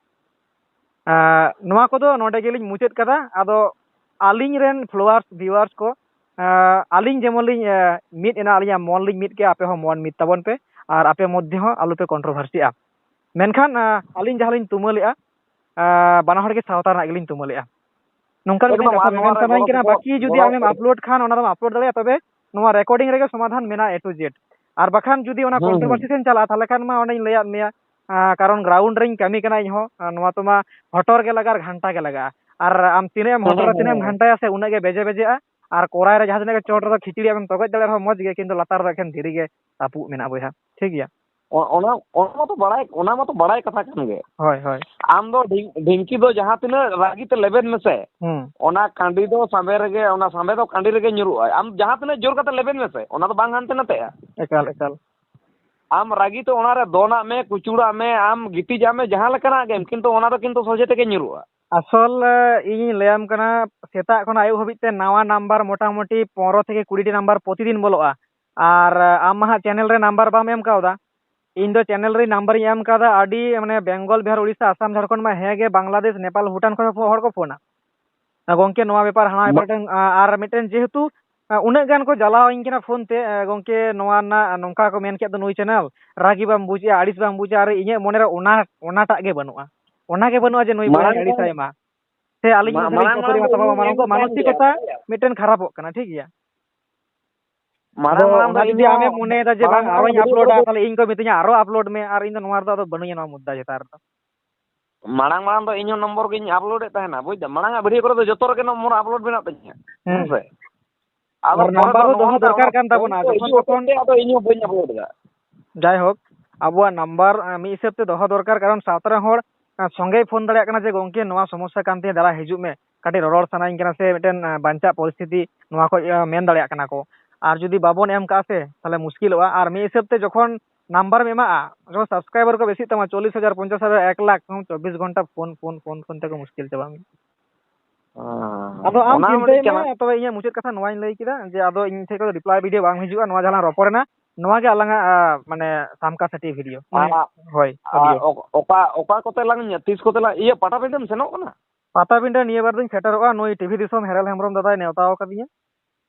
ᱮ, ᱱᱚᱣᱟ ᱠᱚᱫᱚ ᱱᱚᱰᱮ ᱜᱮᱞᱤᱧ ᱢᱩᱪᱟᱹᱫ ᱠᱟᱫᱟ᱾ ᱟᱫᱚ ᱟᱹᱞᱤᱧ ᱨᱮᱱ ᱯᱷᱚᱞᱳᱣᱟᱨᱥ, ᱵᱷᱤᱣᱟᱨᱥ ᱠᱚ, ᱮ, ᱟᱹᱞᱤᱧ ᱡᱮᱢᱚᱱ ᱞᱤᱧ, ᱮ, ᱢᱤᱫ ᱮᱱᱟ, ᱟᱹᱞᱤᱧᱟᱜ ᱢᱚᱱ ᱞᱤᱧ ᱢᱤᱫ ᱠᱮᱜᱼᱟ, ᱟᱯᱮ ᱦᱚᱸ ᱢᱚᱱ ᱢᱤᱫ ᱛᱟᱵᱚᱱ ᱯᱮ, ᱟᱨ ᱟᱯᱮ ᱢᱚᱫᱽᱫᱷᱮ ᱦᱚᱸ ᱟᱞᱚᱯᱮ ᱠᱚᱱᱴᱨᱳᱵᱷᱟᱨᱥᱤᱜᱼᱟ᱾ ᱢᱮᱱᱠᱷᱟᱱ, ᱮ, ᱟᱹᱞᱤᱧ ᱡᱟᱦᱟᱸ ᱞᱤᱧ ᱛᱩᱢᱟᱹᱞᱮᱜᱼᱟ, ᱮ, ᱵᱟᱱᱟ ᱦᱚᱲ ᱜᱮ ᱥᱟᱶᱛᱟ ᱨᱮᱱᱟᱜ ᱜᱮᱞᱤᱧ ᱛᱩᱢᱟᱹᱞᱮᱜᱼᱟ᱾ ᱱᱚᱝᱠᱟ ᱢᱤᱫᱴᱮᱱ ᱮᱠᱫᱚᱢ, ᱠᱟᱛᱷᱟ ᱟᱨ ᱱᱚᱣᱟ ᱢᱮᱢᱮᱱ ᱨᱮ ᱥᱟᱱᱟᱧ ᱜᱚᱲᱚ ᱠᱟᱱᱟ, ᱥᱚᱯᱚᱦᱚᱫ, ᱵᱟᱹᱠᱤ ᱡᱩᱫᱤ ᱜᱚᱲᱚ ᱟᱢᱮᱢ ᱟᱯᱞᱳᱰ ᱠᱷᱟᱱ ᱚᱱᱟ ᱫᱚᱢ ᱟᱯᱞᱳᱰ ᱫᱟᱲᱮᱭᱟᱜᱼᱟ, ᱛᱚᱵᱮ ᱱᱚᱣᱟ ᱨᱮᱠᱚᱨᱰᱤᱝ ᱨᱮᱜᱮ ᱥᱚᱢᱟᱫᱷᱟᱱ ᱢᱮᱱᱟᱜᱼᱟ A to Z᱾ ᱟᱨ ᱵᱟᱠᱷᱟᱱ ᱡᱩᱫᱤ ᱚᱱᱟ ᱦᱩᱸ, ᱦᱩᱸ᱾ ᱠᱚᱱᱴᱨᱳᱵᱷᱟᱨᱥᱤ ᱥᱮᱫ ᱮᱢ ᱪᱟᱞᱟᱜᱼᱟ, ᱛᱟᱦᱚᱞᱮ ᱠᱷᱟᱱ ᱢᱟ ᱚᱸᱰᱮᱧ ᱞᱟᱹᱭᱟᱫ ᱢᱮᱭᱟ, ᱟ, ᱠᱟᱨᱚᱱ ᱜᱨᱟᱣᱩᱱᱰ ᱨᱮᱧ ᱠᱟᱹᱢᱤ ᱠᱟᱱᱟ ᱤᱧ ᱦᱚᱸ, ᱟ, ᱱᱚᱣᱟ ᱛᱚᱢᱟ ᱦᱚᱴᱚᱨ ᱜᱮ ᱞᱟᱜᱟᱜᱼᱟ ᱟᱨ ᱜᱷᱟᱱᱴᱟ ᱜᱮ ᱞᱟᱜᱟᱜᱼᱟ᱾ ᱟᱨ ᱟᱢ ᱛᱤᱱᱟᱹᱜ ᱮᱢ ᱦᱩᱸ, ᱦᱚᱴᱚᱨᱟ, ᱦᱩᱸ, ᱛᱤᱱᱟᱹᱜ ᱮᱢ ᱦᱩᱸ᱾ ᱜᱷᱟᱱᱴᱟᱭᱟ ᱥᱮ, ᱩᱱᱟᱹᱜ ᱜᱮ ᱵᱮᱡᱮ ᱵᱮᱡᱮᱜᱼᱟ᱾ ᱟᱨ ᱠᱚᱲᱟᱭ ᱨᱮ ᱡᱟᱦᱟᱸ ᱛᱤᱱᱟᱹᱜ ᱜᱮ ᱪᱚᱴ ᱨᱮᱫᱚ ᱠᱷᱤᱪᱲᱤ ᱟᱢᱮᱢ ᱛᱚᱜᱚᱡ ᱫᱟᱲᱮᱭᱟᱜ ᱨᱮᱦᱚᱸ ᱢᱚᱡᱽ ᱜᱮ, ᱠᱤᱱᱛᱩ ᱞᱟᱛᱟᱨ ᱨᱮᱫᱚ ᱮᱠᱷᱮᱱ ᱫᱷᱤᱨᱤ ᱜᱮ ᱨᱟᱹᱯᱩᱫ ᱢᱮᱱᱟᱜᱼᱟ ᱵᱚᱭᱦᱟ, ᱴᱷᱤᱠ ᱜᱮᱭᱟ? ᱚ-, ᱚᱱᱟ, ᱚᱱᱟ ᱢᱟᱛᱚ ᱵᱟᱲᱟᱭ, ᱚᱱᱟ ᱢᱟᱛᱚ ᱵᱟᱲᱟᱭ ᱠᱟᱛᱷᱟ ᱠᱟᱱ ᱜᱮ᱾ ᱦᱳᱭ, ᱦᱳᱭ᱾ ᱟᱢ ᱫᱚ ᱰᱷᱤᱝ-, ᱰᱷᱤᱝᱠᱤ ᱫᱚ ᱡᱟᱦᱟᱸ ᱛᱤᱱᱟᱹᱜ ᱨᱟᱹᱜᱤ ᱛᱮ ᱞᱮᱵᱮᱫ ᱢᱮᱥᱮ, ᱦᱩᱸ᱾ ᱚᱱᱟ ᱠᱟᱸᱰᱤ ᱫᱚ ᱥᱟᱸᱵᱮ ᱨᱮᱜᱮ, ᱚᱱᱟ ᱥᱟᱸᱵᱮ ᱫᱚ ᱠᱟᱸᱰᱤ ᱨᱮᱜᱮ ᱧᱩᱨᱩᱜᱼᱟ᱾ ᱟᱢ ᱡᱟᱦᱟᱸ ᱛᱤᱱᱟᱹᱜ ᱡᱳᱨ ᱠᱟᱛᱮ ᱞᱮᱵᱮᱫ ᱢᱮᱥᱮ, ᱚᱱᱟ ᱫᱚ ᱵᱟᱝ ᱦᱟᱱᱛᱮ ᱱᱟᱛᱮᱜᱼᱟ᱾ ᱮᱠᱟᱞ, ᱮᱠᱟᱞ᱾ ᱟᱢ ᱨᱟᱹᱜᱤ ᱛᱮ ᱚᱱᱟ ᱨᱮ ᱫᱚᱱᱟᱜ ᱢᱮ, ᱠᱩᱪᱩᱲᱟᱜ ᱢᱮ, ᱟᱢ ᱜᱤᱛᱤᱡᱟᱜ ᱢᱮ, ᱡᱟᱦᱟᱸ ᱞᱮᱠᱟᱱᱟᱜ ᱜᱮᱢ, ᱠᱤᱱᱛᱩ ᱚᱱᱟ ᱫᱚ ᱠᱤᱱᱛᱩ ᱥᱚᱡᱷᱮ ᱛᱮᱜᱮ ᱧᱩᱨᱩᱜᱼᱟ᱾ ᱟᱥᱚᱞ, ᱮ, ᱤᱧᱤᱧ ᱞᱟᱹᱭᱟᱢ ᱠᱟᱱᱟ, ᱥᱮᱛᱟᱜ ᱠᱷᱚᱱ ᱟᱹᱭᱩᱵ ᱦᱟᱹᱵᱤᱡ ᱛᱮ ᱱᱟᱣᱟ ᱱᱟᱢᱵᱟᱨ ᱢᱚᱴᱟᱢᱩᱴᱤ ᱯᱚᱱᱨᱚ ᱛᱷᱮᱠᱮ ᱠᱩᱲᱤ ᱴᱤ ᱱᱟᱢᱵᱟᱨ ᱯᱨᱚᱛᱤᱫᱤᱱ ᱵᱚᱞᱚᱜᱼᱟ᱾ ᱟᱨ, ᱮ, ᱟᱢ ᱢᱟ ᱦᱟᱸᱜ ᱪᱮᱱᱮᱞ ᱨᱮ ᱱᱟᱢᱵᱟᱨ ᱵᱟᱢ ᱮᱢ ᱠᱟᱣᱫᱟ᱾ ᱤᱧ ᱫᱚ ᱪᱮᱱᱮᱞ ᱨᱮ ᱱᱟᱢᱵᱟᱨᱤᱧ ᱮᱢ ᱠᱟᱣᱫᱟ, ᱟᱹᱰᱤ, ᱢᱟᱱᱮ, ᱵᱮᱝᱜᱚᱞ, ᱵᱤᱦᱟᱨ, ᱩᱲᱤᱥᱥᱟ, ᱟᱥᱟᱢ, ᱡᱷᱟᱲᱠᱷᱚᱸᱰ ᱢᱟ ᱦᱮᱸ ᱜᱮ, ᱵᱟᱝᱞᱟᱫᱮᱥ, ᱱᱮᱯᱟᱞ, ᱵᱷᱩᱴᱟᱱ ᱠᱷᱚᱱ ᱦᱚᱸ ᱦᱚᱲ ᱠᱚ ᱯᱷᱳᱱᱟ᱾ ᱟ, ᱜᱚᱝᱠᱮ, ᱱᱚᱣᱟ ᱵᱮᱯᱟᱨ, ᱦᱟᱱᱟ ᱵᱟ- ᱵᱮᱯᱟᱨ ᱴᱷᱮᱱ, ᱟ, ᱟᱨ ᱢᱤᱫᱴᱮᱱ ᱡᱮᱦᱮᱛᱩ, ᱟ, ᱩᱱᱟᱹᱜ ᱜᱟᱱ ᱠᱚ ᱡᱟᱞᱟᱣᱤᱧ ᱠᱟᱱᱟ ᱯᱷᱳᱱ ᱛᱮ, ᱟ, ᱜᱚᱝᱠᱮ, ᱱᱚᱣᱟ ᱨᱮᱱᱟᱜ ᱱᱚᱝᱠᱟ ᱠᱚ ᱢᱮᱱ ᱠᱮᱫ ᱫᱚ ᱱᱩᱭ ᱪᱮᱱᱮᱞ, ᱨᱟᱹᱜᱤ ᱵᱟᱢ ᱵᱩᱡᱮᱜᱼᱟ, ᱟᱹᱲᱤᱥ ᱵᱟᱢ ᱵᱩᱡᱟ, ᱟᱨ ᱤᱧᱟᱹᱜ ᱢᱚᱱᱮᱨᱮ ᱚᱱᱟ, ᱚᱱᱟᱴᱟᱜ ᱜᱮ ᱵᱟᱹᱱᱩᱜᱼᱟ᱾ ᱚᱱᱟ ᱜᱮ ᱵᱟᱹᱱᱩᱜᱼᱟ ᱡᱮ ᱱᱩᱭ ᱵᱚᱭᱦᱟᱧ ᱢᱟᱲᱟᱝ ᱟᱹᱲᱤᱥ ᱟᱭ ᱢᱟ᱾ ᱥᱮ ᱟᱹᱞᱤᱧ ᱢᱟ-, ᱢᱟᱥᱮ ᱞᱤᱧ ᱢᱟᱲᱟᱝ ᱠᱷᱟᱹᱯᱟᱹᱨᱤ ᱢᱟᱲᱟᱝ ᱫᱚ ᱢᱟᱛᱟᱞᱚᱜᱼᱟ, ᱤᱧ ᱢᱟᱲᱟᱝ ᱦᱚᱸ ᱫᱚ ᱢᱟᱱᱚᱥᱤᱠᱚᱛᱟ ᱠᱟᱱ ᱜᱮᱭᱟ᱾ ᱢᱤᱫᱴᱮᱱ ᱠᱷᱟᱨᱟᱯᱚᱜ ᱠᱟᱱᱟ, ᱴᱷᱤᱠ ᱜᱮᱭᱟ? ᱢᱟᱲᱟᱝ ᱟᱫᱚ ᱢᱟᱲᱟᱝ ᱫᱚ ᱚᱱᱟ ᱤᱧ ᱡᱩᱫᱤ ᱦᱚᱸ ᱟᱢᱮᱢ ᱢᱚᱱᱮᱭᱮᱫᱟ ᱡᱮ ᱢᱟᱲᱟᱝ ᱵᱟᱝ, ᱢᱟᱲᱟᱝ ᱟᱨᱚᱧ ᱫᱚ ᱟᱯᱞᱳᱰᱟ, ᱛᱟᱦᱞᱮ ᱤᱧ ᱠᱚ ᱢᱤᱛᱟᱹᱧᱟ, "ᱟᱨᱚ ᱟᱯᱞᱳᱰ ᱢᱮ", ᱟᱨ ᱤᱧ ᱫᱚ ᱱᱚᱣᱟ ᱨᱮᱫᱚ ᱟᱫᱚ ᱵᱟᱹᱱᱩᱧᱟ ᱱᱚᱣᱟ ᱢᱩᱫᱽᱫᱟ ᱪᱮᱛᱟᱱ ᱨᱮᱫᱚ᱾ ᱢᱟᱲᱟᱝ ᱢᱟᱲᱟᱝ ᱫᱚ ᱤᱧ ᱦᱚᱸ ᱱᱚᱢᱵᱚᱨ ᱜᱤᱧ ᱟᱯᱞᱳᱰᱮᱫ ᱛᱟᱦᱮᱱᱟ, ᱵᱩᱡᱽ ᱫᱟᱢ? ᱢᱟᱲᱟᱝ ᱟᱜ ᱵᱷᱤᱰᱤᱭᱳ ᱠᱚᱨᱮ ᱫᱚ ᱡᱚᱛᱚ ᱨᱮᱜᱮ ᱱᱚᱢᱵᱚᱨ ᱟᱯᱞᱳᱰ ᱢᱮᱱᱟᱜ ᱛᱤᱧᱟ, ᱦᱮᱸ᱾ ᱦᱮᱸ ᱥᱮ? ᱟᱫᱚ ᱟᱨ ᱯᱚᱨᱮ ᱱᱟᱢᱵᱟᱨ ᱫᱚ ᱫᱚ ᱫᱚᱦᱚ ᱱᱚᱜᱼᱚ ᱱᱚᱝᱠᱟ ᱫᱚᱨᱠᱟᱨ ᱚᱱᱟ ᱠᱟᱱ ᱯᱷᱳᱱ ᱛᱟᱵᱚᱱᱟ, ᱠᱚ ᱡᱚᱠᱷᱚᱱ ᱦᱤᱡᱩᱜ ᱛᱚᱠᱷᱚᱱ᱾ ᱦᱚᱛᱮᱡ ᱛᱮ ᱟᱫᱚ ᱤᱧ ᱦᱚᱸ ᱵᱟᱹᱧ ᱟᱯᱞᱳᱰ ᱮᱫᱟ᱾ ᱡᱟᱭᱦᱳᱠ, ᱟᱵᱚᱣᱟᱜ ᱱᱟᱢᱵᱟᱨ, ᱮᱸ, ᱢᱤᱫ ᱦᱤᱥᱟᱹᱵ ᱛᱮ ᱫᱚᱦᱚ ᱫᱚᱨᱠᱟᱨ, ᱠᱟᱨᱚᱱ ᱥᱟᱶᱛᱟ ᱨᱮᱱ ᱦᱚᱲ, ᱮᱸ, ᱥᱚᱸᱜᱮᱭ ᱯᱷᱳᱱ ᱫᱟᱲᱮᱭᱟᱜ ᱠᱟᱱᱟ ᱡᱮ, "ᱜᱚᱝᱠᱮ, ᱱᱚᱣᱟ ᱥᱚᱢᱚᱥᱥᱟ ᱠᱟᱱ ᱛᱤᱧᱟᱹ, ᱫᱮᱞᱟ ᱦᱤᱡᱩᱜ ᱢᱮ, ᱠᱟᱹᱴᱤᱡ ᱨᱚᱨᱚᱲ ᱥᱟᱱᱟᱧ ᱠᱟᱱᱟ", ᱥᱮ ᱢᱤᱫᱴᱮᱱ, ᱮᱸ, ᱵᱟᱧᱪᱟᱜ ᱯᱚᱨᱤᱥᱛᱷᱤᱛᱤ ᱱᱚᱣᱟ ᱠᱷᱚᱡ, ᱮᱸ, ᱢᱮᱱ ᱫᱟᱲᱮᱭᱟᱜ ᱠᱟᱱᱟ ᱠᱚ᱾ ᱟᱨ ᱡᱩᱫᱤ ᱵᱟᱵᱚᱱ ᱮᱢ ᱠᱟᱜᱼᱟ ᱥᱮ, ᱛᱟᱦᱞᱮ ᱢᱩᱥᱠᱤᱞᱚᱜᱼᱟ᱾ ᱟᱨ ᱢᱤᱫ ᱦᱤᱥᱟᱹᱵ ᱛᱮ ᱡᱚᱠᱷᱚᱱ ᱱᱟᱢᱵᱟᱨᱮᱢ ᱮᱢᱟᱜᱼᱟ, ᱡᱚᱠᱷᱚᱱ ᱥᱟᱵᱥᱠᱨᱟᱭᱵᱟᱨ ᱠᱚ ᱵᱮᱥᱤᱜ ᱛᱟᱢᱟ, ᱪᱚᱞᱞᱤᱥ ᱦᱟᱡᱟᱨ, ᱯᱚᱧᱪᱟᱥ ᱦᱟᱡᱟᱨ, ᱮᱠ ᱞᱟᱠᱷ, ᱦᱩᱸ, ᱪᱚᱵᱵᱤᱥ ᱜᱷᱚᱱᱴᱟ ᱯᱷᱳᱱ, ᱯᱷᱳᱱ, ᱯᱷᱳᱱ, ᱯᱷᱳᱱ ᱛᱮᱠᱚ ᱢᱩᱥᱠᱤᱞ ᱪᱟᱵᱟ ᱢᱮᱭᱟ᱾ ᱦᱮᱸ, ᱟᱫᱚ ᱟᱢ ᱚᱱᱟ ᱦᱚᱸ ᱪᱤᱱᱛᱟᱹᱭ ᱢᱤᱫᱴᱤᱡ ᱢᱮ, ᱠᱟᱱᱟ᱾ ᱛᱚᱵᱮ ᱤᱧᱟᱹᱜ ᱢᱩᱪᱟᱹᱫ ᱠᱟᱛᱷᱟ ᱱᱚᱣᱟᱧ ᱞᱟᱹᱭ ᱠᱮᱫᱟ ᱡᱮ ᱟᱫᱚ ᱤᱧ ᱴᱷᱮᱡ ᱠᱷᱚᱡ ᱫᱚ ᱨᱤᱯᱞᱟᱭ ᱵᱷᱤᱰᱤᱭᱳ ᱵᱟᱝ ᱦᱤᱡᱩᱜᱼᱟ, ᱱᱚᱣᱟ ᱡᱟᱦᱟᱸ ᱞᱟᱝ ᱨᱚᱯᱚᱲ ᱮᱱᱟ, ᱱᱚᱣᱟ ᱜᱮ ᱟᱞᱟᱝᱟᱜ, ᱟ, ᱢᱟᱱᱮ ᱥᱟᱢᱠᱟ ᱥᱟᱹᱴᱤ ᱵᱷᱤᱰᱤᱭᱳ, ᱢᱟᱱᱮ, ᱟᱨ, ᱦᱳᱭ, ᱟᱨ ᱚᱰᱤᱭᱳ᱾ ᱚᱠ-, ᱚᱠᱟ, ᱚᱠᱟ ᱠᱚᱛᱮ ᱞᱟᱝ ᱧᱟ-, ᱛᱤᱥ ᱠᱚᱛᱮ ᱞᱟᱝ, ᱤᱭᱟᱹ, ᱯᱟᱴᱟᱵᱤᱸᱫᱷᱟᱹᱢ ᱥᱮᱱᱚᱜ ᱠᱟᱱᱟ? ᱯᱟᱴᱟᱵᱤᱸᱫᱷᱟᱹ ᱱᱤᱭᱟᱹ ᱵᱟᱨ ᱫᱚᱧ ᱥᱮᱴᱮᱨᱚᱜᱼᱟ, ᱱᱩᱭ ᱴᱤᱵᱷᱤ ᱫᱤᱥᱚᱢ ᱦᱮᱨᱮᱞ ᱦᱮᱢᱵᱨᱚᱢ ᱫᱟᱫᱟᱭ ᱱᱮᱣᱛᱟ ᱟᱠᱟᱫᱤᱧᱟ᱾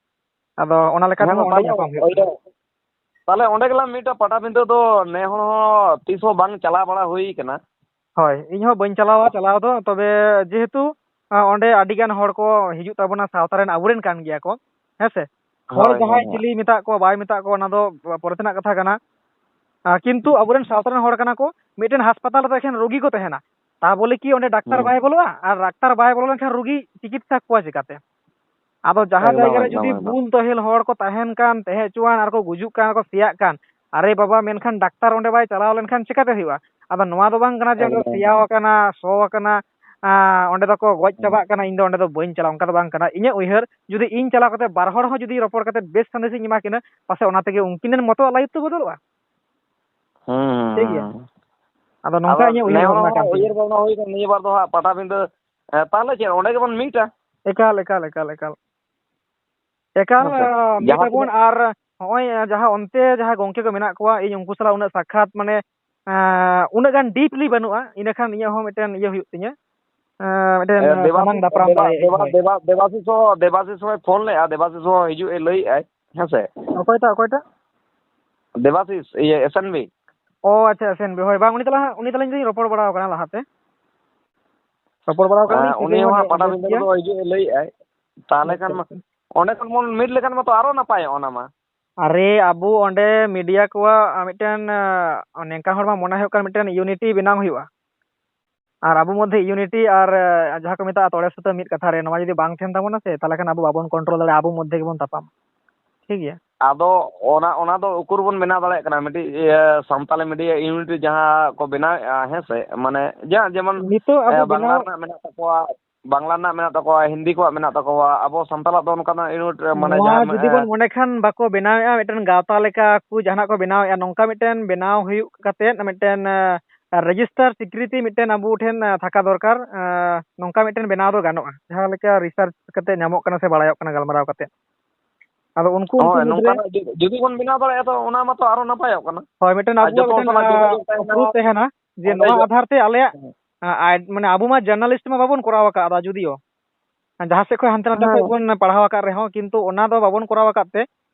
ᱟᱫᱚ ᱚᱱᱟ ᱞᱮᱠᱟᱛᱮ ᱦᱮᱸ, ᱦᱚᱸ ᱚᱸᱰᱮ ᱛᱟᱦᱞᱮ, ᱧᱟᱯᱟᱢ ᱦᱩᱭᱩᱜ ᱤᱭᱟᱹ, ᱠᱟᱱᱟ᱾ ᱛᱟᱦᱞᱮ ᱚᱸᱰᱮ ᱜᱮᱞᱟᱝ ᱢᱤᱫᱴᱟ ᱯᱟᱴᱟᱵᱤᱸᱫᱷᱟᱹ ᱫᱚ ᱱᱮ ᱦᱚᱲ ᱦᱚᱸ ᱛᱤᱥ ᱦᱚᱸ ᱵᱟᱝ ᱪᱟᱞᱟᱣ ᱵᱟᱲᱟ ᱦᱩᱭ ᱠᱟᱱᱟ᱾ ᱦᱳᱭ, ᱤᱧ ᱦᱚᱸ ᱵᱟᱹᱧ ᱪᱟᱞᱟᱣᱟ ᱪᱟᱞᱟᱣ ᱫᱚ, ᱛᱚᱵᱮ ᱡᱮᱦᱮᱛᱩ, ᱟ, ᱚᱸᱰᱮ ᱟᱹᱰᱤ ᱜᱟᱱ ᱦᱚᱲ ᱠᱚ ᱦᱤᱡᱩᱜ ᱛᱟᱵᱚᱱᱟ, ᱥᱟᱶᱛᱟ ᱨᱮᱱ ᱟᱵᱚᱨᱮᱱ ᱠᱟᱱ ᱜᱮᱭᱟ ᱠᱚ, ᱦᱮᱸ ᱥᱮ? ᱦᱚᱲ ᱦᱳᱭ, ᱦᱳᱭ, ᱡᱟᱦᱟᱸᱭ ᱦᱳᱭ᱾ ᱪᱤᱞᱤ ᱢᱮᱛᱟᱜ ᱠᱚᱣᱟ, ᱵᱟᱭ ᱢᱮᱛᱟᱜ ᱠᱚᱣᱟ, ᱚᱱᱟ ᱫᱚ ᱯᱚᱨᱮ ᱛᱮᱱᱟᱜ ᱠᱟᱛᱷᱟ ᱠᱟᱱᱟ᱾ ᱟ, ᱠᱤᱱᱛᱩ ᱟᱵᱚᱨᱮᱱ ᱥᱟᱶᱛᱟ ᱨᱮᱱ ᱦᱚᱲ ᱠᱟᱱᱟ ᱠᱚ, ᱢᱤᱫᱴᱮᱱ ᱦᱟᱥᱯᱟᱛᱟᱞ ᱨᱮᱫᱚ ᱮᱠᱷᱮᱱ ᱨᱩᱜᱤ ᱠᱚ ᱛᱟᱦᱮᱱᱟ, ᱛᱟ ᱵᱚᱞᱮ ᱠᱤ ᱚᱸᱰᱮ ᱰᱟᱠᱛᱟᱨ ᱦᱩᱸ᱾ ᱵᱟᱭ ᱵᱚᱞᱚᱜᱼᱟ? ᱟᱨ ᱰᱟᱠᱛᱟᱨ ᱵᱟᱭ ᱵᱚᱞᱚ ᱞᱮᱱᱠᱷᱟᱱ ᱨᱩᱜᱤ ᱪᱤᱠᱤᱛᱥᱟ ᱠᱚᱣᱟ ᱪᱤᱠᱟᱛᱮ? ᱟᱫᱚ ᱡᱟᱦᱟᱸ ᱮᱠᱫᱚᱢ, ᱡᱟᱭᱜᱟ ᱨᱮ ᱮᱠᱫᱚᱢ, ᱡᱩᱫᱤ ᱮᱠᱫᱚᱢ᱾ ᱵᱩᱞ ᱛᱚᱦᱮᱞ ᱦᱚᱲ ᱠᱚ ᱛᱟᱦᱮᱱ ᱠᱟᱱ, ᱛᱟᱦᱮᱸ ᱦᱚᱪᱚᱣᱟᱱ ᱟᱨ ᱠᱚ ᱜᱩᱡᱩᱜ ᱠᱟᱱ, ᱟᱨ ᱠᱚ ᱥᱮᱭᱟᱜ ᱠᱟᱱ, ᱟᱨᱮ ᱵᱟᱵᱟ, ᱢᱮᱱᱠᱷᱟᱱ ᱰᱟᱠᱛᱟᱨ ᱚᱸᱰᱮ ᱵᱟᱭ ᱪᱟᱞᱟᱣ ᱞᱮᱱᱠᱷᱟᱱ ᱪᱤᱠᱟᱹᱛᱮ ᱦᱩᱭᱩᱜᱼᱟ? ᱟᱫᱚ ᱱᱚᱣᱟ ᱫᱚ ᱵᱟᱝ ᱠᱟᱱᱟ ᱡᱮ ᱚᱸᱰᱮ ᱫᱚ ᱮᱠᱫᱚᱢ, ᱥᱮᱭᱟᱣ ᱮᱠᱫᱚᱢ᱾ ᱟᱠᱟᱱᱟ, ᱥᱚ ᱟᱠᱟᱱᱟ, ᱟᱸ, ᱚᱸᱰᱮ ᱫᱚᱠᱚ ᱜᱚᱡ ᱦᱩᱸ᱾ ᱪᱟᱵᱟᱜ ᱠᱟᱱᱟ, ᱤᱧ ᱫᱚ ᱚᱸᱰᱮ ᱫᱚ ᱵᱟᱹᱧ ᱪᱟᱞᱟᱜᱼᱟ, ᱚᱱᱠᱟ ᱫᱚ ᱵᱟᱝ ᱠᱟᱱᱟ᱾ ᱤᱧᱟᱹᱜ ᱩᱭᱦᱟᱹᱨ, ᱡᱩᱫᱤ ᱤᱧ ᱪᱟᱞᱟᱣ ᱠᱟᱛᱮ ᱵᱟᱨ ᱦᱚᱲ ᱦᱚᱸ ᱡᱩᱫᱤ ᱨᱚᱯᱚᱲ ᱠᱟᱛᱮ ᱵᱮᱥ ᱥᱟᱸᱫᱮᱥ ᱤᱧ ᱮᱢᱟ ᱠᱤᱱᱟ, ᱯᱟᱥᱮᱡ ᱚᱱᱟ ᱛᱮᱜᱮ ᱩᱱᱠᱤᱱ ᱨᱮᱱ ᱢᱚᱛᱚᱣᱟᱜ ᱞᱟᱭᱤᱯᱷ ᱫᱚ ᱵᱚᱫᱚᱞᱚᱜᱼᱟ᱾ ᱦᱩᱸ, ᱦᱩᱸ, ᱴᱷᱤᱠ ᱜᱮᱭᱟ? ᱦᱩᱸ᱾ ᱟᱫᱚ ᱱᱚᱝᱠᱟ ᱟᱫᱚ ᱤᱧᱟᱹᱜ ᱱᱮ ᱩᱭᱦᱟᱹᱨ ᱦᱚᱲ ᱵᱷᱟᱵᱽᱱᱟ ᱠᱟᱱ ᱦᱚᱸ ᱛᱤᱧᱟᱹ᱾ ᱩᱭᱦᱟᱹᱨ ᱵᱷᱟᱵᱽᱱᱟ ᱦᱩᱭ ᱠᱟᱱᱟ, ᱱᱤᱭᱟᱹ ᱵᱟᱨ ᱫᱚ ᱦᱟᱸᱜ ᱯᱟᱴᱟᱵᱤᱸᱫᱟᱹ, ᱮ, ᱛᱟᱦᱞᱮ ᱪᱮᱫ ᱚᱸᱰᱮ ᱜᱮᱵᱚᱱ ᱢᱤᱴᱟ? ᱮᱠᱟᱞ, ᱮᱠᱟᱞ, ᱮᱠᱟᱞ, ᱮᱠᱟᱞ᱾ ᱮᱠᱟᱞ, ᱦᱮᱸ ᱥᱮ? ᱟ, ᱢᱤᱫ ᱡᱟᱦᱟᱸ ᱟᱵᱚᱱ ᱛᱤᱱᱟᱹᱜ ᱟᱨ ᱱᱚᱜᱼᱚᱭ, ᱟ, ᱡᱟᱦᱟᱸ ᱚᱱᱛᱮ ᱡᱟᱦᱟᱸ ᱜᱚᱝᱠᱮ ᱠᱚ ᱢᱮᱱᱟᱜ ᱠᱚᱣᱟ, ᱤᱧ ᱩᱱᱠᱩ ᱥᱟᱞᱟᱜ ᱩᱱᱟᱹᱜ ᱥᱟᱠᱠᱷᱟᱛ, ᱢᱟᱱᱮ, ᱟ, ᱩᱱᱟᱹᱜ ᱜᱟᱱ deeply ᱵᱟᱹᱱᱩᱜᱼᱟ, ᱤᱱᱟᱹᱠᱷᱟᱱ ᱤᱧᱟᱹᱜ ᱦᱚᱸ ᱢᱤᱫᱴᱮᱱ ᱤᱭᱟᱹ ᱦᱩᱭᱩᱜ ᱛᱤᱧᱟᱹ, ᱟ, ᱢᱤᱫᱴᱮᱱ, ᱮ, ᱟ, ᱫᱮᱵᱟᱥᱤᱥ, ᱥᱟᱢᱟᱝ ᱫᱟᱯᱨᱟᱢ ᱫᱮᱵᱟ-, ᱫᱟᱲᱮᱭᱟᱜ ᱟᱹᱧ, ᱫᱮᱵᱟ-, ᱦᱳᱭ᱾ ᱫᱮᱵᱟ-, ᱫᱮᱵᱟᱥᱤᱥ ᱦᱚᱸ, ᱫᱮᱵᱟᱥᱤᱥ ᱦᱚᱸᱭ ᱯᱷᱳᱱ ᱞᱮᱫᱼᱟ, ᱫᱮᱵᱟᱥᱤᱥ ᱦᱚᱸ ᱦᱤᱡᱩᱜ ᱮ ᱞᱟᱹᱭᱮᱫᱼᱟᱭ, ᱦᱮᱸ ᱥᱮ? ᱚᱠᱚᱭᱴᱟᱜ, ᱚᱠᱚᱭᱴᱟᱜ? ᱫᱮᱵᱟᱥᱤᱥ, ᱤᱭᱟᱹ, S N B᱾ ᱚ, ᱟᱪᱪᱷᱟ, S N B, ᱦᱳᱭ, ᱵᱟᱝ, ᱩᱱᱤ ᱛᱟᱞᱟᱝ, ᱩᱱᱤ ᱛᱟᱞᱟᱝ ᱫᱚᱧ ᱨᱚᱯᱚᱲ ᱵᱟᱲᱟ ᱟᱠᱟᱱᱟ ᱞᱟᱦᱟᱛᱮ᱾ ᱨᱚᱯᱚᱲ ᱵᱟᱲᱟ ᱟᱠᱟᱱᱟ ᱦᱮᱸ, ᱞᱤᱧ, ᱩᱱᱤ ᱥᱟᱹᱜᱟᱹᱭ ᱦᱚᱸ ᱦᱚᱸ ᱦᱟᱸᱜ ᱯᱟᱴᱟᱵᱤᱸᱫᱷᱟᱹ ᱵᱮᱥ ᱨᱮᱫᱚ ᱜᱮᱭᱟ᱾ ᱦᱤᱡᱩᱜ ᱮ ᱞᱟᱹᱭᱮᱫᱼᱟᱭ᱾ ᱛᱟᱦᱚᱞᱮ ᱟᱪᱪᱷᱟ, ᱠᱷᱟᱱ ᱢᱟ ᱟᱪᱪᱷᱟ᱾ ᱚᱸᱰᱮ ᱠᱷᱚᱱ ᱵᱚᱱ ᱢᱤᱫ ᱞᱮᱠᱷᱟᱱ ᱢᱟᱛᱚ ᱟᱨᱚ ᱱᱟᱯᱟᱭᱚᱜᱼᱟ ᱚᱱᱟ ᱢᱟ᱾ ᱟᱨᱮ, ᱟᱵᱚ ᱚᱸᱰᱮ ᱢᱤᱰᱤᱭᱟ ᱠᱚᱣᱟᱜ ᱢᱤᱫᱴᱮᱱ, ᱟᱸ, ᱱᱤᱝᱠᱟ ᱦᱚᱲ ᱢᱟ ᱢᱚᱱᱮ ᱦᱩᱭᱩᱜ ᱠᱟᱱ ᱢᱤᱫᱴᱮᱱ unity ᱵᱮᱱᱟᱣ ᱦᱩᱭᱩᱜᱼᱟ᱾ ᱟᱨ ᱟᱵᱚ ᱢᱚᱫᱽᱫᱷᱮ unity ᱟᱨ, ᱟᱸ, ᱡᱟᱦᱟᱸ ᱠᱚ ᱢᱮᱛᱟᱜᱼᱟ ᱛᱚᱲᱮ ᱥᱩᱛᱟᱹᱢ ᱢᱤᱫ ᱠᱟᱛᱷᱟ ᱨᱮ, ᱱᱚᱣᱟ ᱡᱩᱫᱤ ᱵᱟᱝ ᱛᱟᱦᱮᱱ ᱛᱟᱵᱚᱱᱟ ᱥᱮ, ᱛᱟᱦᱚᱞᱮ ᱠᱷᱟᱱ ᱟᱵᱚ ᱵᱟᱵᱚᱱ control ᱫᱟᱲᱮᱭᱟᱜᱼᱟ, ᱟᱵᱚ ᱢᱚᱫᱽᱫᱷᱮ ᱜᱮᱵᱚᱱ ᱛᱟᱯᱟᱢ᱾ ᱴᱷᱤᱠ ᱜᱮᱭᱟ? ᱟᱫᱚ ᱚᱱᱟ, ᱚᱱᱟ ᱫᱚ ᱩᱠᱩᱨ ᱵᱚᱱ ᱵᱮᱱᱟᱣ ᱫᱟᱲᱮᱭᱟᱜ ᱠᱟᱱᱟ, ᱢᱤᱫᱴᱤᱡ ᱤᱭᱟᱹ ᱥᱟᱱᱛᱟᱞᱤ media unit ᱡᱟᱦᱟᱸ ᱠᱚ ᱵᱮᱱᱟᱣᱮᱫᱼᱟ, ᱦᱮᱸ ᱥᱮ? ᱢᱟᱱᱮ ᱡᱟ-, ᱡᱮᱢᱚᱱ, ᱱᱤᱛᱚᱜ ᱟᱵᱚ ᱮ, ᱵᱟᱝᱞᱟ ᱵᱮᱱᱟᱣ ᱨᱮᱱᱟᱜ ᱢᱮᱱᱟᱜ ᱛᱟᱠᱚᱣᱟ, ᱵᱟᱝᱞᱟ ᱨᱮᱱᱟᱜ ᱢᱮᱱᱟᱜ ᱛᱟᱠᱚᱣᱟ, ᱦᱤᱱᱫᱤ ᱠᱚᱣᱟᱜ ᱢᱮᱱᱟᱜ ᱛᱟᱠᱚᱣᱟ, ᱟᱵᱚ ᱥᱟᱱᱛᱟᱲᱟᱜ ᱫᱚ ᱚᱱᱠᱟᱱᱟᱜ unit ᱨᱮ, ᱢᱟᱱᱮ ᱱᱚᱣᱟ ᱡᱟᱦᱟᱸ, ᱡᱩᱫᱤ ᱮ, ᱵᱚᱱ ᱢᱚᱱᱮ ᱠᱷᱟᱱ ᱵᱟᱠᱚ ᱵᱮᱱᱟᱣᱮᱫᱼᱟ, ᱢᱤᱫᱴᱮᱱ ᱜᱟᱶᱛᱟ ᱞᱮᱠᱟ ᱠᱚ ᱡᱟᱦᱟᱱᱟᱜ ᱠᱚ ᱵᱮᱱᱟᱣᱮᱫᱼᱟ, ᱱᱚᱝᱠᱟ ᱢᱤᱫᱴᱮᱱ ᱵᱮᱱᱟᱣ ᱦᱩᱭᱩᱜ ᱠᱟᱛᱮᱫ, ᱢᱤᱫᱴᱮᱱ, ᱮ, register ᱥᱤᱠᱨᱤᱛᱤ ᱢᱤᱫᱴᱮᱱ ᱟᱵᱚ ᱴᱷᱮᱱ, ᱮ, ᱛᱷᱟᱠᱟ ᱫᱚᱨᱠᱟᱨ᱾ ᱮ, ᱱᱚᱝᱠᱟ ᱢᱤᱫᱴᱮᱱ ᱵᱮᱱᱟᱣ ᱫᱚ ᱜᱟᱱᱚᱜᱼᱟ, ᱡᱟᱦᱟᱸ ᱞᱮᱠᱟ research ᱠᱟᱛᱮ ᱧᱟᱢᱚᱜ ᱠᱟᱱᱟ ᱥᱮ ᱵᱟᱲᱟᱭᱚᱜ ᱠᱟᱱᱟ ᱜᱟᱞᱢᱟᱨᱟᱣ ᱠᱟᱛᱮ᱾ ᱟᱫᱚ ᱩᱱᱠᱩ, ᱩᱱᱠᱩ ᱦᱳᱭ, ᱢᱩᱫᱽᱨᱮ ᱱᱚᱝᱠᱟᱱᱟᱜ ᱡᱩ-, ᱡᱩᱫᱤ ᱵᱚᱱ ᱵᱮᱱᱟᱣ ᱫᱟᱲᱮᱭᱟᱜᱼᱟ, ᱛᱚ ᱚᱱᱟ ᱢᱟᱛᱚ ᱟᱨᱚ ᱱᱟᱯᱟᱭᱚᱜ ᱠᱟᱱᱟ᱾ ᱦᱳᱭ, ᱢᱤᱫᱴᱮᱱ ᱟᱨ ᱟᱵᱚᱣᱟᱜ ᱡᱚᱛᱚ ᱢᱤᱫᱴᱮᱱ, ᱦᱚᱲ ᱥᱟᱞᱟᱜ ᱟ, ᱡᱳᱜᱟᱡᱳᱜᱽ ᱛᱟᱦᱮᱱᱟ, proof ᱛᱟᱦᱮᱱᱟ ᱡᱮ ᱚᱸᱰᱮ ᱱᱚᱣᱟ ᱡᱚ-, ᱟᱫᱷᱟᱨ ᱛᱮ ᱟᱞᱮᱭᱟᱜ, ᱦᱮᱸ᱾ ᱟ, ᱟᱭ-, ᱢᱟᱱᱮ ᱟᱵᱚ ᱢᱟ journalist ᱢᱟ ᱵᱟᱵᱚᱱ ᱠᱚᱨᱟᱣ ᱟᱠᱟᱫᱟ ᱡᱩᱫᱤᱭᱳ᱾ ᱡᱟᱦᱟᱸ ᱥᱮᱫ ᱠᱷᱚᱱ ᱦᱟᱱᱛᱮ ᱱᱟᱛᱮ ᱦᱮᱸ᱾ ᱠᱷᱚᱱ ᱵᱚᱱ ᱯᱟᱲᱦᱟᱣ ᱟᱠᱟᱫ ᱨᱮᱦᱚᱸ, ᱠᱤᱱᱛᱩ ᱚᱱᱟ ᱫᱚ ᱵᱟᱵᱚᱱ ᱠᱚᱨᱟᱣ ᱟᱠᱟᱫ ᱛᱮ,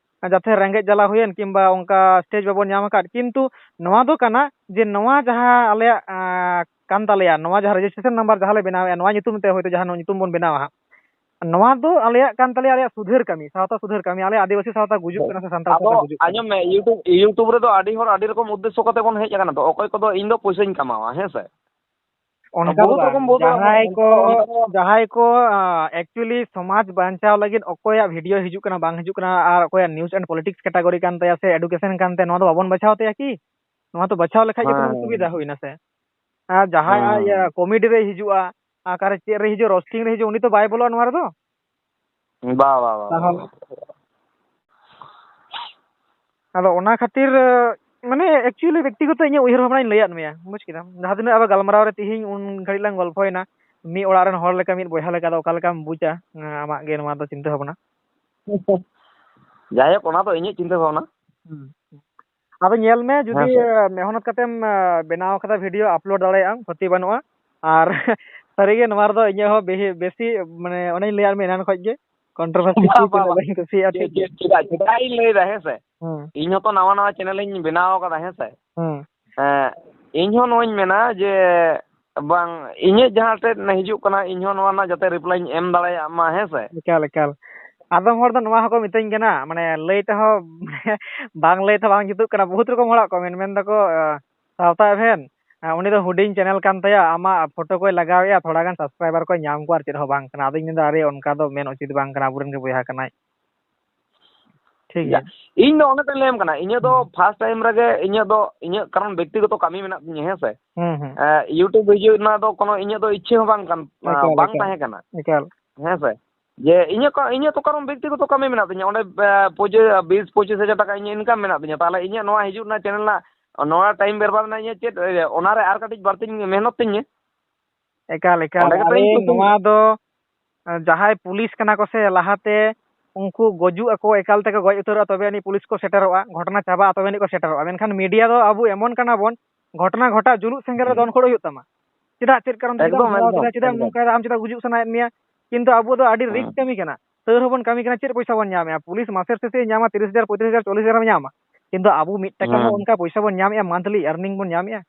ᱡᱟᱛᱮ ᱨᱮᱸᱜᱮᱡ ᱡᱟᱞᱟ ᱦᱩᱭᱮᱱ ᱠᱤᱝᱵᱟ ᱚᱱᱠᱟ stage ᱵᱟᱵᱚᱱ ᱧᱟᱢ ᱟᱠᱟᱫ, ᱠᱤᱱᱛᱩ ᱱᱚᱣᱟ ᱫᱚ ᱠᱟᱱᱟ ᱡᱮ ᱱᱚᱣᱟ ᱡᱟᱦᱟᱸ ᱟᱞᱮᱭᱟᱜ, ᱟ, ᱠᱟᱱ ᱛᱟᱞᱮᱭᱟ, ᱱᱚᱣᱟ ᱡᱟᱦᱟᱸ registration number ᱡᱟᱦᱟᱸ ᱞᱮ ᱵᱮᱱᱟᱣᱮᱫᱼᱟ, ᱱᱚᱣᱟ ᱧᱩᱛᱩᱢ ᱛᱮ ᱦᱚᱭᱛᱳ ᱡᱟᱦᱟᱸ ᱧᱩᱛᱩᱢ ᱵᱚᱱ ᱵᱮᱱᱟᱣᱟ ᱦᱟᱸᱜ, ᱱᱚᱣᱟ ᱫᱚ ᱟᱞᱮᱭᱟᱜ ᱠᱟᱱ ᱛᱟᱞᱮᱭᱟ, ᱟᱞᱮᱭᱟᱜ ᱥᱩᱫᱷᱟᱹᱨ ᱠᱟᱹᱢᱤ, ᱥᱟᱶᱛᱟ ᱥᱩᱫᱷᱟᱹᱨ ᱠᱟᱹᱢᱤ, ᱟᱞᱮᱭᱟᱜ ᱟᱹᱫᱤᱵᱟᱹᱥᱤ ᱥᱟᱶᱛᱟ ᱜᱩᱡᱩᱜ ᱟᱫᱚ ᱠᱟᱱᱟ ᱥᱮ ᱥᱟᱱᱛᱟᱲ ᱥᱟᱶᱛᱟ ᱟᱸᱡᱚᱢ ᱢᱮ, ᱜᱩᱡᱩᱜ ᱠᱟᱱᱟ᱾ YouTube, YouTube ᱨᱮᱫᱚ ᱟᱹᱰᱤ ᱦᱚᱲ ᱟᱹᱰᱤ ᱨᱚᱠᱚᱢ ᱩᱫᱽᱫᱮᱥᱥᱚ ᱠᱟᱛᱮ ᱵᱚᱱ ᱦᱮᱡ ᱟᱠᱟᱱᱟ, ᱛᱚ ᱚᱠᱚᱭ ᱠᱚᱫᱚ ᱤᱧ ᱫᱚ ᱯᱚᱭᱥᱟᱧ ᱠᱟᱢᱟᱣᱟ, ᱦᱮᱸ ᱥᱮ? ᱚᱱᱠᱟ ᱫᱚ ᱵᱚᱦᱩᱛ ᱵᱟᱝ, ᱨᱚᱠᱚᱢ, ᱵᱚᱦᱩᱛ ᱨᱚᱠᱚᱢ ᱡᱟᱦᱟᱸᱭ ᱠᱚ, ᱚᱱᱠᱟ ᱫᱚ ᱡᱟᱦᱟᱸᱭ ᱠᱚ, ᱟ, actually ᱥᱚᱢᱟᱡᱽ ᱵᱟᱧᱪᱟᱣ ᱞᱟᱹᱜᱤᱫ ᱚᱠᱚᱭᱟᱜ video ᱦᱤᱡᱩᱜ ᱠᱟᱱᱟ, ᱵᱟᱝ ᱦᱤᱡᱩᱜ ᱠᱟᱱᱟ, ᱟᱨ ᱚᱠᱚᱭᱟᱜ news and politics category ᱠᱟᱱ ᱛᱟᱭᱟ ᱥᱮ education ᱠᱟᱱ ᱛᱟᱭᱟ, ᱱᱚᱣᱟ ᱫᱚ ᱵᱟᱵᱚᱱ ᱵᱟᱪᱷᱟᱣ ᱛᱟᱭᱟ ᱠᱤ? ᱱᱚᱣᱟ ᱛᱚ ᱵᱟᱪᱷᱟᱣ ᱞᱮᱠᱷᱟᱡ ᱜᱮ ᱛᱚᱵᱮ ᱦᱮᱸ᱾ ᱥᱩᱵᱤᱫᱷᱟ ᱦᱩᱭᱱᱟ ᱥᱮ᱾ ᱟᱨ ᱡᱟᱦᱟᱸᱭ ᱟᱡ, ᱦᱮᱸ᱾ ᱟ, comedy ᱨᱮᱭ ᱦᱤᱡᱩᱜᱼᱟ, ᱚᱠᱟᱨᱮ ᱪᱮᱫ ᱨᱮ ᱦᱤᱡᱩᱜᱼᱟ, roasting ᱨᱮ ᱦᱤᱡᱩᱜᱼᱟ, ᱩᱱᱤ ᱛᱚ ᱵᱟᱭ ᱵᱚᱞᱚᱜᱼᱟ ᱱᱚᱣᱟ ᱨᱮᱫᱚ᱾ ᱵᱟ, ᱵᱟ, ᱵᱟ, ᱵᱟ, ᱛᱟᱦᱚᱞᱮ᱾ ᱵᱟ᱾ ᱟᱫᱚ ᱚᱱᱟ ᱠᱷᱟᱹᱛᱤᱨ, ᱢᱟᱱᱮ, actually ᱵᱮᱠᱛᱤᱜᱚᱛᱚ ᱤᱧᱟᱹᱜ ᱩᱭᱦᱟᱹᱨ ᱵᱷᱟᱵᱽᱱᱟᱧ ᱞᱟᱹᱭᱟᱫ ᱢᱮᱭᱟ, ᱵᱩᱡᱽ ᱠᱮᱫᱟᱢ? ᱡᱟᱦᱟᱸ ᱛᱤᱱᱟᱹᱜ ᱟᱵᱚ ᱜᱟᱞᱢᱟᱨᱟᱣ ᱨᱮ ᱛᱤᱦᱤᱧ ᱩᱱ ᱜᱷᱟᱹᱲᱤᱡ ᱞᱟᱝ ᱜᱚᱞᱯᱷᱚᱭᱮᱱᱟ, ᱢᱤᱫ ᱚᱲᱟᱜ ᱨᱮᱱ ᱦᱚᱲ ᱞᱮᱠᱟ, ᱢᱤᱫ ᱵᱚᱭᱦᱟ ᱞᱮᱠᱟ, ᱟᱫᱚ ᱚᱠᱟ ᱞᱮᱠᱟᱢ ᱵᱩᱡᱟ, ᱟᱢᱟᱜ ᱜᱮ ᱱᱚᱣᱟ ᱫᱚ ᱪᱤᱱᱛᱟᱹ ᱵᱷᱟᱵᱽᱱᱟ? ᱡᱟᱭᱦᱳᱠ, ᱚᱱᱟ ᱫᱚ ᱤᱧᱟᱹᱜ ᱪᱤᱱᱛᱟᱹ ᱵᱷᱟᱵᱽᱱᱟ᱾ ᱦᱩᱸ᱾ ᱟᱫᱚ ᱧᱮᱞ ᱢᱮ, ᱡᱩᱫᱤ, ᱦᱮᱸ, ᱥᱮ᱾ ᱮ, ᱢᱮᱦᱱᱚᱛ ᱠᱟᱛᱮᱢ, ᱮ, ᱵᱮᱱᱟᱣ ᱠᱟᱫᱟ video, upload ᱫᱟᱲᱮᱭᱟᱜ ᱟᱢ, ᱠᱷᱚᱛᱤ ᱵᱟᱹᱱᱩᱜᱼᱟ᱾ ᱟᱨ ᱥᱟᱹᱨᱤᱜᱮ ᱱᱚᱣᱟ ᱨᱮᱫᱚ ᱤᱧᱟᱹᱜ ᱦᱚᱸ ᱵᱮᱦᱤ-, ᱵᱮᱥᱤ, ᱢᱟᱱᱮ, ᱚᱱᱮᱧ ᱞᱟᱹᱭᱟᱫ ᱢᱮ ᱮᱱᱟᱱ ᱠᱷᱚᱡ ᱜᱮ, controversy ᱵᱟ, ᱠᱚ ᱵᱟ, ᱛᱤᱱᱟᱹᱜ ᱵᱟ᱾ ᱵᱟᱹᱧ ᱠᱩᱥᱤᱭᱟᱜᱼᱟ, ᱪᱮᱫ, ᱴᱷᱤᱠ ᱜᱮᱭᱟ᱾ ᱪᱮᱫ, ᱪᱮᱫᱟᱜ, ᱪᱮᱫᱟᱜ ᱤᱧ ᱞᱟᱹᱭᱫᱟ, ᱦᱮᱸ ᱥᱮ? ᱦᱩᱸ᱾ ᱤᱧ ᱦᱚᱸᱛᱚ ᱱᱟᱣᱟ ᱱᱟᱣᱟ channel ᱤᱧ ᱵᱮᱱᱟᱣ ᱠᱟᱫᱟ, ᱦᱮᱸ ᱥᱮ? ᱦᱩᱸ᱾ ᱦᱮᱸ, ᱤᱧ ᱦᱚᱸ ᱱᱚᱣᱟᱧ ᱢᱮᱱᱟ ᱡᱮ ᱵᱟᱝ, ᱤᱧᱟᱹᱜ ᱡᱟᱦᱟᱸ ᱴᱷᱮᱱ ᱦᱤᱡᱩᱜ ᱠᱟᱱᱟ, ᱤᱧ ᱦᱚᱸ ᱱᱚᱣᱟ ᱨᱮᱱᱟᱜ ᱡᱟᱛᱮ reply ᱤᱧ ᱮᱢ ᱫᱟᱲᱮᱭᱟᱜ ᱢᱟ, ᱦᱮᱸ ᱥᱮ? ᱮᱠᱟᱞ, ᱮᱠᱟᱞ᱾ ᱟᱫᱚᱢ ᱦᱚᱲ ᱫᱚ ᱱᱚᱣᱟ ᱦᱚᱸᱠᱚ ᱢᱤᱛᱟᱹᱧ ᱠᱟᱱᱟ, ᱢᱟᱱᱮ, ᱞᱟᱹᱭ ᱛᱮᱦᱚᱸ ᱵᱟᱝ ᱞᱟᱹᱭ ᱛᱮᱦᱚᱸ ᱵᱟᱝ ᱡᱩᱛᱩᱜ ᱠᱟᱱᱟ᱾ ᱵᱚᱦᱩᱛ ᱨᱚᱠᱚᱢ ᱦᱚᱲᱟᱜ comment, ᱢᱮᱱ ᱫᱟᱠᱚ, ᱟᱸ, ᱥᱟᱶᱛᱟ ᱮᱵᱷᱮᱱ, ᱟᱸ, ᱩᱱᱤ ᱫᱚ ᱦᱩᱰᱤᱧ channel ᱠᱟᱱ ᱛᱟᱭᱟ, ᱟᱢᱟᱜ photo ᱠᱚᱭ ᱞᱟᱜᱟᱣᱮᱜᱼᱟ, ᱛᱷᱚᱲᱟ ᱜᱟᱱ subscriber ᱠᱚᱭ ᱧᱟᱢ ᱠᱚᱣᱟ, ᱟᱨ ᱪᱮᱫ ᱦᱚᱸ ᱵᱟᱝ ᱠᱟᱱᱟ᱾ ᱟᱫᱚᱧ ᱢᱮᱱᱫᱟ, ᱟᱨᱮ, ᱚᱱᱠᱟ ᱫᱚ ᱢᱮᱱ ᱩᱪᱤᱛ ᱵᱟᱝ ᱠᱟᱱᱟ, ᱟᱵᱚᱨᱮᱱ ᱜᱮ ᱵᱚᱭᱦᱟ ᱠᱟᱱᱟᱭ᱾ ᱴᱷᱤᱠ ᱜᱮᱭᱟ᱾ ᱤᱧ ᱫᱚ ᱚᱱᱮ ᱛᱚᱧ ᱞᱟᱹᱭᱟᱢ ᱠᱟᱱᱟ, ᱤᱧᱟᱹᱜ ᱫᱚ ᱦᱩᱸ᱾ First time ᱨᱮᱜᱮ ᱤᱧᱟᱹᱜ ᱫᱚ, ᱤᱧᱟᱹᱜ ᱠᱟᱨᱚᱱ ᱵᱮᱠᱛᱤᱜᱚᱛᱚ ᱠᱟᱹᱢᱤ ᱢᱮᱱᱟᱜ ᱛᱤᱧᱟᱹ, ᱦᱮᱸ ᱥᱮ? ᱦᱩᱸ, ᱦᱩᱸ᱾ ᱮ, YouTube ᱦᱤᱡᱩᱜ ᱨᱮᱱᱟᱜ ᱫᱚ ᱠᱳᱱᱳ ᱤᱧᱟᱹᱜ ᱫᱚ ᱤᱪᱪᱷᱟᱹ ᱦᱚᱸ ᱵᱟᱝ ᱠᱟᱱ, ᱮᱠᱟᱞ, ᱵᱟᱝ ᱮᱠᱟᱞ᱾ ᱛᱟᱦᱮᱸ ᱠᱟᱱᱟ᱾ ᱮᱠᱟᱞ᱾ ᱦᱮᱸ ᱥᱮ? ᱡᱮ ᱤᱧᱟᱹᱜ ᱠᱚ, ᱤᱧᱟᱹᱜ ᱛᱚ ᱠᱟᱨᱚᱱ ᱵᱮᱠᱛᱤᱜᱚᱛᱚ ᱠᱟᱹᱢᱤ ᱢᱮᱱᱟᱜ ᱛᱤᱧᱟᱹ, ᱚᱸᱰᱮ, ᱮ, ᱯᱚᱸᱪᱤᱥ, ᱵᱤᱥ ᱯᱚᱸᱪᱤᱥ ᱦᱟᱡᱟᱨ ᱴᱟᱠᱟ ᱤᱧᱟᱹᱜ income ᱢᱮᱱᱟᱜ ᱛᱤᱧᱟᱹ, ᱛᱟᱦᱚᱞᱮ ᱤᱧᱟᱹᱜ ᱱᱚᱣᱟ ᱦᱤᱡᱩᱜ ᱨᱮᱱᱟᱜ channel ᱨᱮᱱᱟᱜ ᱱᱚᱣᱟ time ᱵᱮᱨᱵᱟᱫ ᱨᱮᱱᱟᱜ ᱤᱧᱟᱹᱜ ᱪᱮᱫ, ᱮ, ᱚᱱᱟᱨᱮ ᱟᱨ ᱠᱟᱹᱴᱤᱡ ᱵᱟᱹᱲᱛᱤᱧ ᱢᱮᱦᱱᱚᱛ ᱛᱤᱧᱟᱹ᱾ ᱮᱠᱟᱞ, ᱮᱠᱟᱞ᱾ ᱚᱸᱰᱮ ᱜᱮᱛᱚ ᱟᱨᱮ, ᱤᱧ ᱠᱩᱥᱤᱧ ᱱᱚᱣᱟ ᱫᱚ, ᱮ, ᱡᱟᱦᱟᱸᱭ ᱯᱩᱞᱤᱥ ᱠᱟᱱᱟ ᱠᱚ ᱥᱮ, ᱞᱟᱦᱟᱛᱮ ᱩᱱᱠᱩ ᱜᱚᱡᱩᱜ ᱟᱠᱚ, ᱮᱠᱟᱞ ᱛᱮᱠᱚ ᱜᱚᱡ ᱩᱛᱟᱹᱨᱚᱜᱼᱟ, ᱛᱚᱵᱮ ᱟᱹᱱᱤᱡ ᱯᱩᱞᱤᱥ ᱠᱚ ᱥᱮᱴᱮᱨᱚᱜᱼᱟ, ᱜᱷᱚᱴᱚᱱᱟ ᱪᱟᱵᱟᱜᱼᱟ, ᱛᱚᱵᱮ ᱟᱹᱱᱤᱡ ᱠᱚ ᱥᱮᱴᱮᱨᱚᱜᱼᱟ᱾ ᱢᱮᱱᱠᱷᱟᱱ media ᱫᱚ ᱟᱵᱚ ᱮᱢᱚᱱ ᱠᱟᱱᱟ ᱵᱚᱱ, ᱜᱷᱚᱴᱚᱱᱟ ᱜᱷᱚᱴᱟᱜ ᱡᱩᱞᱩᱜ ᱥᱮᱸᱜᱮᱞ ᱨᱮ ᱦᱩᱸ᱾ ᱫᱚᱱ ᱠᱷᱟᱹᱲ ᱦᱩᱭᱩᱜ ᱛᱟᱢᱟ᱾ ᱪᱮᱫᱟᱜ? ᱪᱮᱫ ᱠᱟᱨᱚᱱ ᱛᱮ? ᱪᱮᱫᱟᱜ ᱮᱠᱫᱚᱢ, ᱮᱢ ᱫᱷᱚᱨᱟᱣ ᱮᱠᱫᱚᱢ, ᱠᱮᱫᱟ? ᱪᱮᱫᱟᱜ ᱮᱢ ᱮᱠᱫᱚᱢ᱾ ᱱᱚᱝᱠᱟᱭᱮᱫᱟ? ᱟᱢ ᱪᱮᱫᱟᱜ ᱜᱩᱡᱩᱜ ᱥᱟᱱᱟᱭᱮᱫ ᱢᱮᱭᱟ? ᱠᱤᱱᱛᱩ ᱟᱵᱚ ᱫᱚ ᱟᱹᱰᱤ risk ᱦᱩᱸ᱾ ᱠᱟᱹᱢᱤ ᱠᱟᱱᱟ᱾ ᱛᱟᱹᱣ ᱨᱮᱦᱚᱸ ᱵᱚᱱ ᱠᱟᱹᱢᱤ ᱠᱟᱱᱟ᱾ ᱪᱮᱫ ᱯᱚᱭᱥᱟ ᱵᱚᱱ ᱧᱟᱢᱮᱜᱼᱟ? ᱯᱩᱞᱤᱥ ᱢᱟᱥᱮᱨ ᱥᱮᱥᱮ ᱧᱟᱢᱟ, ᱛᱤᱨᱤᱥ ᱦᱟᱡᱟᱨ, ᱯᱚᱸᱭᱛᱨᱤᱥ ᱦᱟᱡᱟᱨ, ᱪᱚᱞᱞᱤᱥ ᱦᱟᱡᱟᱨ ᱮᱢ ᱧᱟᱢᱟ᱾ ᱠᱤᱱᱛᱩ ᱟᱵᱚ ᱢᱤᱫ ᱴᱟᱠᱟ ᱦᱚᱸ ᱦᱩᱸ᱾ ᱚᱱᱠᱟ ᱯᱚᱭᱥᱟ ᱵᱚᱱ ᱧᱟᱢᱮᱜᱼᱟ, monthly earning ᱵᱚᱱ ᱧᱟᱢᱮᱜᱼᱟ?